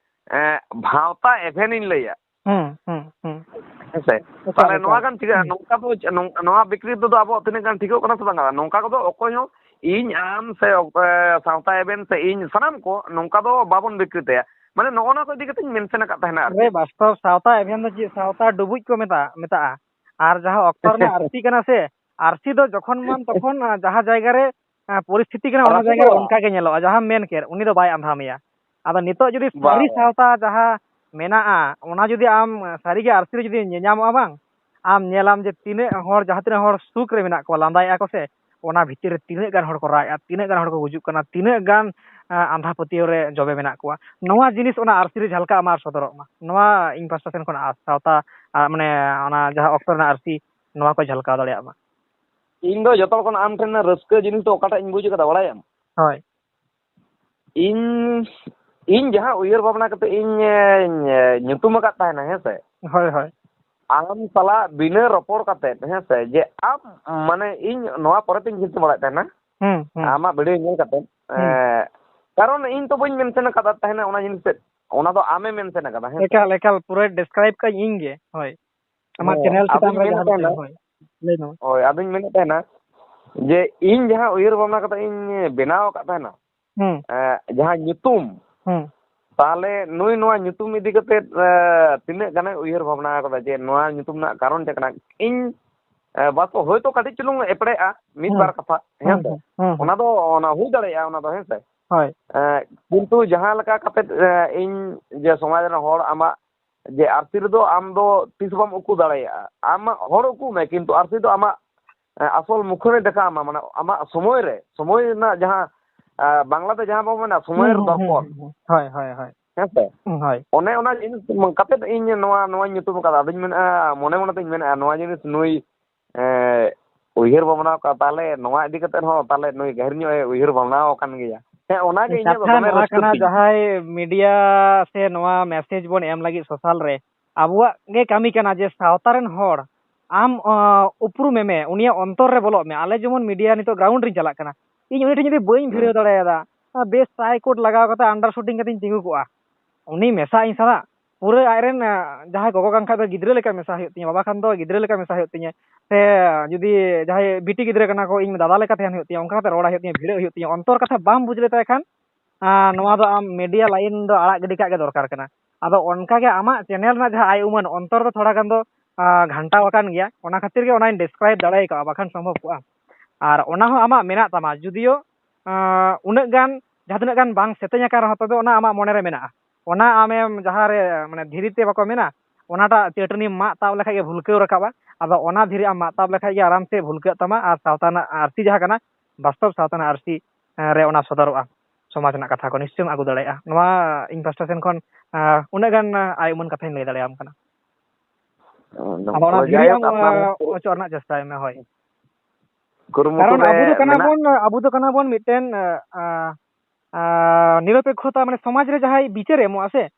ᱮ, ᱵᱷᱟᱶᱛᱟ ᱮᱵᱷᱮᱱᱤᱧ ᱞᱟᱹᱭᱟ, ᱦᱩᱸ, ᱦᱩᱸ, ᱦᱩᱸ᱾ ᱦᱮᱸ ᱥᱮ? ᱮᱠᱟᱞ, ᱛᱟᱦᱞᱮ ᱱᱚᱣᱟ ᱮᱠᱟᱞ᱾ ᱜᱟᱱ ᱴᱷᱤᱠᱟ? ᱦᱩᱸ᱾ ᱱᱚᱝᱠᱟ ᱫᱚ ᱪᱮᱫ, ᱱᱚᱝ-, ᱱᱚᱣᱟ ᱵᱤᱠᱨᱤᱛᱤ ᱫᱚ ᱟᱵᱚᱣᱟᱜ ᱛᱤᱱᱟᱹᱜ ᱜᱟᱱ ᱴᱷᱤᱠᱚᱜ ᱠᱟᱱᱟ ᱥᱮ ᱵᱟᱝ ᱜᱟᱱᱚᱜᱼᱟ? ᱱᱚᱝᱠᱟ ᱠᱚᱫᱚ ᱚᱠᱚᱭ ᱦᱚᱸ ᱤᱧ, ᱟᱢ ᱥᱮ, ᱚ-, ᱮ, ᱥᱟᱶᱛᱟ ᱮᱵᱷᱮᱱ ᱥᱮ ᱤᱧ, ᱥᱟᱱᱟᱢ ᱠᱚ ᱱᱚᱝᱠᱟ ᱫᱚ ᱵᱟᱵᱚᱱ ᱵᱤᱠᱨᱤᱛᱤᱭᱟ᱾ ᱢᱟᱱᱮ ᱱᱚᱜᱼᱚ ᱱᱚᱣᱟ ᱠᱚ ᱤᱫᱤ ᱠᱟᱛᱮᱧ mention ᱟᱠᱟᱫ ᱛᱟᱦᱮᱱᱟ ᱟᱨ ᱟᱨᱮ ᱪᱮᱫ᱾ ᱵᱟᱥᱛᱚᱵ, ᱥᱟᱶᱛᱟ ᱮᱵᱷᱮᱱ ᱫᱚ ᱪᱮᱫ? ᱥᱟᱶᱛᱟ ᱰᱩᱵᱩᱡ ᱠᱚ ᱢᱮᱛᱟᱜᱼᱟ, ᱢᱮᱛᱟᱜᱼᱟ᱾ ᱟᱨ ᱡᱟᱦᱟᱸ ᱚᱠᱛᱚ ᱨᱮᱱᱟᱜ ᱟᱹᱨᱥᱤ ᱠᱟᱱᱟ ᱥᱮ, ᱟᱹᱨᱥᱤ ᱫᱚ ᱡᱚᱠᱷᱚᱱ ᱢᱟᱱ ᱛᱚᱠᱷᱚᱱ, ᱟ, ᱡᱟᱦᱟᱸ ᱡᱟᱭᱜᱟ ᱨᱮ, ᱟ, ᱯᱚᱨᱤᱥᱛᱷᱤᱛᱤ ᱠᱟᱱᱟ, ᱚᱱᱟ ᱡᱟᱭᱜᱟ ᱨᱮ ᱨᱟᱹᱯᱩᱫᱚᱜᱼᱟ᱾ ᱚᱱᱠᱟ ᱜᱮ ᱧᱮᱞᱚᱜᱼᱟ᱾ ᱡᱟᱦᱟᱸᱢ ᱢᱮᱱ ᱠᱮᱫ, ᱩᱱᱤ ᱫᱚ ᱵᱟᱭ ᱟᱸᱫᱷᱟ ᱢᱮᱭᱟ᱾ ᱟᱫᱚ ᱱᱤᱛᱚᱜ ᱡᱩᱫᱤ ᱥᱟᱹᱨᱤ ᱵᱟᱝ᱾ ᱥᱟᱶᱛᱟ ᱡᱟᱦᱟᱸ ᱢᱮᱱᱟᱜᱼᱟ, ᱚᱱᱟ ᱡᱩᱫᱤ ᱟᱢ ᱥᱟᱹᱨᱤᱜᱮ ᱟᱹᱨᱥᱤ ᱨᱮ ᱡᱩᱫᱤ ᱧᱮᱧᱟᱢᱚᱜᱼᱟ ᱵᱟᱝ, ᱟᱢ ᱧᱮᱞᱟᱢ ᱡᱮ ᱛᱤᱱᱟᱹᱜ ᱦᱚᱲ, ᱡᱟᱦᱟᱸ ᱛᱤᱱᱟᱹᱜ ᱦᱚᱲ ᱥᱩᱠ ᱨᱮ ᱢᱮᱱᱟᱜ ᱠᱚᱣᱟ, ᱞᱟᱸᱫᱟᱭᱮᱫᱼᱟ ᱠᱚ ᱥᱮ, ᱚᱱᱟ ᱵᱷᱤᱛᱤᱨ ᱨᱮ ᱛᱤᱱᱟᱹᱜ ᱜᱟᱱ ᱦᱚᱲ ᱠᱚ ᱨᱟᱜᱼᱮᱫᱼᱟ, ᱛᱤᱱᱟᱹᱜ ᱜᱟᱱ ᱦᱚᱲ ᱠᱚ ᱜᱩᱡᱩᱜ ᱠᱟᱱᱟ, ᱛᱤᱱᱟᱹᱜ ᱜᱟᱱ, ᱟ, ᱟᱸᱫᱷᱟ ᱯᱟᱹᱛᱭᱟᱹᱣ ᱨᱮ ᱡᱚᱵᱮ ᱢᱮᱱᱟᱜ ᱠᱚᱣᱟ᱾ ᱱᱚᱣᱟ ᱡᱤᱱᱤᱥ ᱚᱱᱟ ᱟᱹᱨᱥᱤ ᱨᱮ ᱡᱷᱟᱞᱠᱟᱜ ᱢᱟ ᱟᱨ ᱥᱚᱫᱚᱨᱚᱜ ᱢᱟ᱾ ᱱᱚᱣᱟ ᱤᱧ ᱯᱟᱥᱴᱟ ᱥᱮᱱ ᱠᱷᱚᱱ ᱟᱸᱥ, ᱥᱟᱶᱛᱟ, ᱟ, ᱢᱟᱱᱮ ᱚᱱᱟ ᱡᱟᱦᱟᱸ ᱚᱠᱛᱚ ᱨᱮᱱᱟᱜ ᱟᱹᱨᱥᱤ, ᱱᱚᱣᱟ ᱠᱚ ᱡᱷᱟᱞᱠᱟᱣ ᱫᱟᱲᱮᱭᱟᱜ ᱢᱟ᱾ ᱤᱧ ᱫᱚ ᱡᱚᱛᱚ ᱦᱚᱲ ᱠᱷᱚᱱ ᱟᱢ ᱴᱷᱮᱱ ᱨᱟᱹᱥᱠᱟᱹ ᱡᱤᱱᱤᱥ ᱫᱚ ᱚᱠᱟᱴᱟᱜ ᱤᱧ ᱵᱩᱡᱽ ᱠᱟᱫᱟ ᱵᱟᱲᱟᱭᱟᱢ? ᱦᱳᱭ᱾ ᱤᱧ, ᱤᱧ ᱡᱟᱦᱟᱸ ᱩᱭᱦᱟᱹᱨ ᱵᱷᱟᱵᱽᱱᱟ ᱠᱟᱛᱮ ᱤᱧ, ᱮ, ᱧᱩᱛᱩᱢ ᱟᱠᱟᱫ ᱛᱟᱦᱮᱱᱟ, ᱦᱮᱸ ᱥᱮ? ᱦᱳᱭ, ᱦᱳᱭ᱾ ᱟᱢ ᱥᱟᱞᱟᱜ ᱵᱤᱱᱟᱹ ᱨᱚᱯᱚᱲ ᱠᱟᱛᱮ, ᱦᱮᱸ ᱥᱮ, ᱡᱮ ᱟᱢ, ᱢᱟᱱᱮ, ᱤᱧ ᱱᱚᱣᱟ ᱯᱚᱨᱮ ᱛᱤᱧ ᱪᱤᱱᱛᱟᱹ ᱵᱟᱲᱟᱭᱮᱫ ᱛᱟᱦᱮᱱᱟ, ᱦᱩᱸ, ᱦᱩᱸ᱾ ᱟᱢᱟᱜ video ᱧᱮᱞ ᱠᱟᱛᱮ, ᱮ, ᱦᱩᱸ᱾ ᱠᱟᱨᱚᱱ ᱤᱧ ᱛᱚ ᱵᱟᱹᱧ mention ᱟᱠᱟᱫᱟ ᱛᱟᱦᱮᱱᱟ ᱚᱱᱟ ᱡᱤᱱᱤᱥ ᱛᱮᱫ, ᱚᱱᱟ ᱫᱚ ᱟᱢᱮ mention ᱟᱠᱟᱫᱟ, ᱦᱮᱸ ᱥᱮ? ᱮᱠᱟᱞ, ᱮᱠᱟᱞ, ᱯᱩᱨᱟᱹ describe ᱠᱟᱜ ᱤᱧ ᱜᱮ, ᱦᱳᱭ᱾ ᱟᱢᱟᱜ ᱦᱮᱸ, channel ᱪᱮᱛᱟᱱ ᱟᱫᱚᱧ ᱨᱮ ᱢᱮᱱᱮᱫ ᱡᱟᱦᱟᱸ ᱢᱤᱫᱴᱮᱱ, ᱛᱟᱦᱮᱱᱟ, ᱦᱳᱭ, ᱞᱟᱹᱭ ᱢᱮ ᱢᱟ᱾ ᱦᱳᱭ, ᱟᱫᱚᱧ ᱢᱮᱱᱮᱫ ᱛᱟᱦᱮᱱᱟ ᱡᱮ ᱤᱧ ᱡᱟᱦᱟᱸ ᱩᱭᱦᱟᱹᱨ ᱵᱷᱟᱵᱽᱱᱟ ᱠᱟᱛᱮ ᱤᱧ ᱵᱮᱱᱟᱣ ᱟᱠᱟᱫ ᱛᱟᱦᱮᱱᱟ, ᱦᱩᱸ᱾ ᱮ, ᱡᱟᱦᱟᱸ ᱧᱩᱛᱩᱢ, ᱦᱩᱸ᱾ ᱛᱟᱦᱞᱮ ᱱᱩᱭ ᱱᱚᱣᱟ ᱧᱩᱛᱩᱢ ᱤᱫᱤ ᱠᱟᱛᱮ, ᱮ, ᱛᱤᱱᱟᱹᱜ ᱜᱟᱱᱮ ᱩᱭᱦᱟᱹᱨ ᱵᱷᱟᱵᱽᱱᱟ ᱟᱠᱟᱫᱟ ᱡᱮ ᱱᱚᱣᱟ ᱧᱩᱛᱩᱢ ᱨᱮᱱᱟᱜ ᱠᱟᱨᱚᱱ ᱪᱮᱫ ᱠᱟᱱᱟ? ᱤᱧ, ᱮ, ᱵᱟᱥ ᱦᱳᱭᱛᱳ ᱠᱟᱹᱴᱤᱡ ᱪᱩᱞᱩᱝ ᱮᱯᱲᱮᱜᱼᱟ ᱢᱤᱫ ᱦᱩᱸ, ᱵᱟᱨ ᱠᱟᱛᱷᱟ, ᱦᱩᱸ, ᱦᱮᱸ ᱥᱮ? ᱦᱩᱸ, ᱦᱩᱸ, ᱦᱩᱸ᱾ ᱚᱱᱟ ᱫᱚ, ᱚᱱᱟ ᱦᱩᱭ ᱫᱟᱲᱮᱭᱟᱜᱼᱟ, ᱚᱱᱟ ᱫᱚ, ᱦᱮᱸ ᱥᱮ? ᱦᱳᱭ᱾ ᱮ, ᱠᱤᱱᱛᱩ ᱡᱟᱦᱟᱸ ᱞᱮᱠᱟ ᱠᱟᱛᱮ, ᱮ, ᱤᱧ ᱡᱮ ᱥᱚᱢᱟᱡᱽ ᱨᱮᱱ ᱦᱚᱲ ᱟᱢᱟᱜ ᱡᱮ ᱟᱹᱨᱥᱤ ᱨᱮᱫᱚ ᱟᱢ ᱫᱚ ᱛᱤᱥ ᱵᱟᱢ ᱩᱠᱩ ᱫᱟᱲᱮᱭᱟᱜᱼᱟ᱾ ᱟᱢ ᱦᱚᱲ ᱩᱠᱩ ᱢᱮ, ᱠᱤᱱᱛᱩ ᱟᱹᱨᱥᱤ ᱫᱚ ᱟᱢᱟᱜ, ᱮ, ᱟᱥᱚᱞ ᱢᱩᱠᱷᱟᱹᱱᱮ ᱫᱮᱠᱷᱟᱣ ᱟᱢᱟ, ᱢᱟᱱᱮ ᱟᱢᱟᱜ ᱥᱚᱢᱚᱭ ᱨᱮ, ᱥᱚᱢᱚᱭ ᱨᱮᱱᱟᱜ ᱡᱟᱦᱟᱸ, ᱮ, ᱵᱟᱝᱞᱟ ᱛᱮ ᱡᱟᱦᱟᱸ ᱵᱚᱱ ᱢᱮᱱᱟ ᱥᱚᱢᱚᱭᱮᱨ ᱦᱩᱸ, ᱦᱩᱸ, ᱫᱚᱨᱯᱚᱱ, ᱦᱩᱸ, ᱦᱩᱸ᱾ ᱦᱳᱭ, ᱦᱳᱭ, ᱦᱳᱭ᱾ ᱦᱮᱸ ᱥᱮ? ᱦᱩᱸ, ᱦᱳᱭ᱾ ᱚᱱᱮ ᱚᱱᱟ ᱡᱤᱱᱤᱥ ᱠᱟᱛᱮᱫ ᱤᱧ ᱱᱚᱣᱟ, ᱱᱚᱣᱟᱧ ᱧᱩᱛᱩᱢ ᱟᱠᱟᱫᱟ᱾ ᱟᱫᱚᱧ ᱢᱮᱱᱮᱫᱼᱟ, ᱢᱚᱱᱮ ᱢᱚᱱᱮ ᱛᱤᱧ ᱢᱮᱱᱮᱫᱼᱟ, ᱱᱚᱣᱟ ᱡᱤᱱᱤᱥ ᱱᱩᱭ, ᱮ, ᱩᱭᱦᱟᱹᱨ ᱵᱷᱟᱵᱽᱱᱟ ᱟᱠᱟᱫ, ᱛᱟᱦᱚᱞᱮ ᱱᱚᱣᱟ ᱤᱫᱤ ᱠᱟᱛᱮᱫ ᱦᱚᱸ ᱛᱟᱦᱚᱞᱮ ᱱᱩᱭ ᱜᱟᱹᱦᱤᱨ ᱧᱚᱜ ᱮ ᱩᱭᱦᱟᱹᱨ ᱵᱷᱟᱵᱽᱱᱟ ᱟᱠᱟᱱ ᱜᱮᱭᱟ᱾ ᱦᱮᱸ, ᱚᱱᱟᱜᱮ ᱤᱧᱟᱹᱜ ᱫᱚ ᱠᱟᱛᱷᱟ ᱫᱚᱢᱮ ᱱᱚᱣᱟ ᱨᱟᱹᱥᱠᱟᱹ ᱠᱟᱱᱟ, ᱛᱤᱧ᱾ ᱡᱟᱦᱟᱸᱭ ᱢᱤᱰᱤᱭᱟ ᱥᱮ ᱱᱚᱣᱟ ᱢᱮᱥᱮᱡᱽ ᱵᱚᱱ ᱮᱢ ᱞᱟᱹᱜᱤᱫ ᱥᱳᱥᱟᱞ ᱨᱮ, ᱟᱵᱚᱣᱟᱜ ᱜᱮ ᱠᱟᱹᱢᱤ ᱠᱟᱱᱟ ᱡᱮ ᱥᱟᱶᱛᱟ ᱨᱮᱱ ᱦᱚᱲ ᱟᱢ, ᱚ, ᱩᱯᱨᱩᱢᱮ ᱢᱮ, ᱩᱱᱤᱭᱟᱜ ᱚᱱᱛᱚᱨ ᱨᱮ ᱵᱚᱞᱚᱜ ᱢᱮ᱾ ᱟᱞᱮ ᱡᱮᱢᱚᱱ ᱢᱤᱰᱤᱭᱟ ᱱᱤᱛᱚᱜ ᱜᱨᱟᱣᱩᱱᱰ ᱨᱤᱧ ᱪᱟᱞᱟᱜ ᱠᱟᱱᱟ, ᱤᱧ ᱩᱱᱤ ᱴᱷᱮᱱ ᱡᱩᱫᱤ ᱵᱟᱹᱧ ᱦᱩᱸ᱾ ᱵᱷᱤᱲᱟᱹᱣ ᱫᱟᱲᱮᱭᱟᱫᱟ, ᱵᱮᱥ ᱴᱨᱟᱭ ᱠᱳᱰ ᱞᱟᱜᱟᱣ ᱠᱟᱛᱮ ᱟᱱᱰᱟᱨ ᱥᱩᱴᱤᱝ ᱠᱟᱛᱮᱧ ᱛᱤᱸᱜᱩ ᱠᱚᱜᱼᱟ, ᱩᱱᱤ ᱢᱮᱥᱟᱜ ᱤᱧ ᱥᱟᱞᱟᱜ, ᱯᱩᱨᱟᱹ ᱟᱡᱨᱮᱱ, ᱟ, ᱡᱟᱦᱟᱸᱭ ᱜᱚᱜᱚ ᱠᱟᱱ ᱠᱷᱟᱡ ᱫᱚ ᱜᱤᱫᱽᱨᱟᱹ ᱞᱮᱠᱟ ᱢᱮᱥᱟ ᱦᱩᱭᱩᱜ ᱛᱤᱧᱟ, ᱵᱟᱵᱟ ᱠᱷᱟᱱ ᱫᱚ ᱜᱤᱫᱽᱨᱟᱹ ᱞᱮᱠᱟ ᱢᱮᱥᱟ ᱦᱩᱭᱩᱜ ᱛᱤᱧᱟ, ᱥᱮ ᱡᱩᱫᱤ ᱡᱟᱦᱟᱸᱭ ᱵᱤᱴᱤ ᱜᱤᱫᱽᱨᱟᱹ ᱠᱟᱱᱟ ᱠᱚ, ᱤᱧ ᱫᱟᱫᱟ ᱞᱮᱠᱟ ᱛᱟᱦᱮᱱ ᱦᱩᱭᱩᱜ ᱛᱤᱧᱟ, ᱚᱱᱠᱟ ᱠᱟᱛᱮ ᱨᱚᱲ ᱦᱩᱭᱩᱜ ᱛᱤᱧᱟ, ᱵᱷᱤᱲᱟᱹᱜ ᱦᱩᱭᱩᱜ ᱛᱤᱧᱟ᱾ ᱚᱱᱛᱚᱨ ᱠᱟᱛᱷᱟ ᱵᱟᱢ ᱵᱩᱡᱽ ᱞᱮᱛᱟᱭ ᱠᱷᱟᱱ, ᱟ, ᱱᱚᱣᱟ ᱫᱚ ᱟᱢ ᱢᱤᱰᱤᱭᱟ ᱞᱟᱭᱤᱱ ᱫᱚ ᱟᱲᱟᱜ ᱜᱤᱰᱤ ᱠᱟᱜ ᱜᱮ ᱫᱚᱨᱠᱟᱨ ᱠᱟᱱᱟ᱾ ᱟᱫᱚ ᱚᱱᱠᱟ ᱜᱮ ᱟᱢᱟᱜ ᱪᱮᱱᱮᱞ ᱨᱮᱱᱟᱜ ᱡᱟᱦᱟᱸ ᱟᱭ ᱩᱢᱟᱹᱱ, ᱚᱱᱛᱚᱨ ᱫᱚ ᱛᱷᱚᱲᱟ ᱜᱟᱱ ᱫᱚ, ᱟ, ᱜᱷᱟᱱᱴᱟᱣ ᱟᱠᱟᱱ ᱜᱮᱭᱟ᱾ ᱚᱱᱟ ᱠᱷᱟᱹᱛᱤᱨ ᱜᱮ ᱚᱱᱟᱧ ᱰᱤᱥᱠᱨᱟᱭᱤᱵ ᱫᱟᱲᱮ ᱠᱟᱜᱼᱟ, ᱵᱟᱠᱷᱟᱱ ᱥᱚᱢᱵᱷᱚᱵ ᱠᱚᱜᱼᱟ᱾ ᱟᱨ ᱚᱱᱟ ᱦᱚᱸ ᱟᱢᱟᱜ ᱢᱮᱱᱟᱜ ᱛᱟᱢᱟ, ᱡᱩᱫᱤᱭᱳ, ᱟ, ᱩᱱᱟᱹᱜ ᱜᱟᱱ, ᱡᱟᱦᱟᱸ ᱛᱤᱱᱟᱹᱜ ᱜᱟᱱ ᱵᱟᱝ ᱥᱮᱛᱮᱧ ᱟᱠᱟᱱ ᱨᱮᱦᱚᱸ, ᱛᱚᱵᱮ ᱚᱱᱟ ᱟᱢᱟᱜ ᱢᱚᱱᱮ ᱨᱮ ᱢᱮᱱᱟᱜᱼᱟ᱾ ᱚᱱᱟ ᱟᱢᱮᱢ ᱡᱟᱦᱟᱸ ᱨᱮ, ᱢᱟᱱᱮ, ᱫᱷᱤᱨᱤ ᱛᱮ ᱵᱟᱠᱚ ᱢᱮᱱᱟ, ᱚᱱᱟᱴᱟᱜ ᱪᱟᱹᱴᱟᱹᱱᱤᱢ ᱢᱟᱜ ᱛᱟᱵ ᱞᱮᱠᱷᱟᱡ ᱜᱮ ᱵᱷᱩᱞᱠᱟᱹᱣ ᱨᱟᱠᱟᱵᱼᱟ᱾ ᱟᱫᱚ ᱚᱱᱟ ᱫᱷᱤᱨᱤ ᱟᱢ ᱢᱟᱜ ᱛᱟᱵ ᱞᱮᱠᱷᱟᱡ ᱜᱮ ᱟᱨᱟᱢ ᱥᱮ ᱵᱷᱩᱞᱠᱟᱹᱜ ᱛᱟᱢᱟ, ᱟᱨ ᱥᱟᱶᱛᱟ ᱨᱮᱱᱟᱜ ᱟᱹᱨᱥᱤ ᱡᱟᱦᱟᱸ ᱠᱟᱱᱟ, ᱵᱟᱥᱛᱚᱵ ᱥᱟᱶᱛᱟ ᱨᱮᱱᱟᱜ ᱟᱹᱨᱥᱤ, ᱮ, ᱨᱮ ᱚᱱᱟ ᱥᱚᱫᱚᱨᱚᱜᱼᱟ᱾ ᱥᱚᱢᱟᱡᱽ ᱨᱮᱱᱟᱜ ᱠᱟᱛᱷᱟ ᱠᱚ ᱱᱤᱥᱪᱚᱭᱮᱢ ᱟᱹᱜᱩ ᱫᱟᱲᱮᱭᱟᱜᱼᱟ᱾ ᱱᱚᱣᱟ ᱤᱧ ᱯᱟᱥᱴᱟ ᱥᱮᱱ ᱠᱷᱚᱱ, ᱮ, ᱩᱱᱟᱹᱜ ᱜᱟᱱ, ᱮ, ᱟᱭ ᱩᱢᱟᱹᱱ ᱠᱟᱛᱷᱟᱧ ᱞᱟᱹᱭ ᱫᱟᱲᱮᱭᱟᱢ ᱠᱟᱱᱟ᱾ ᱮᱠᱫᱚᱢ᱾ ᱟᱫᱚ ᱚᱱᱟ ᱛᱚ ᱫᱷᱤᱨᱤ ᱡᱟᱭᱦᱳᱠ, ᱟᱢ, ᱮ, ᱟᱯᱱᱟᱨ ᱚᱪᱚᱜ ᱨᱮᱱᱟᱜ ᱪᱮᱥᱴᱟᱭ ᱢᱮ, ᱦᱳᱭ᱾ ᱠᱩᱨᱩᱢᱩᱴᱩ ᱠᱟᱨᱚᱱ ᱨᱮ ᱟᱵᱚ ᱫᱚ ᱠᱟᱱᱟ ᱢᱮᱱᱟᱜ ᱵᱚᱱ, ᱟᱵᱚ ᱫᱚ ᱠᱟᱱᱟ ᱵᱚᱱ ᱢᱤᱫᱴᱮᱱ, ᱮ, ᱮ, ᱟ, ᱱᱤᱨᱚᱯᱮᱠᱠᱷᱚᱛᱟ, ᱢᱟᱱᱮ, ᱥᱚᱢᱟᱡᱽ ᱨᱮ ᱡᱟᱦᱟᱸᱭ ᱵᱤᱪᱟᱹᱨᱮ ᱮᱢᱚᱜᱼᱟ ᱥᱮ,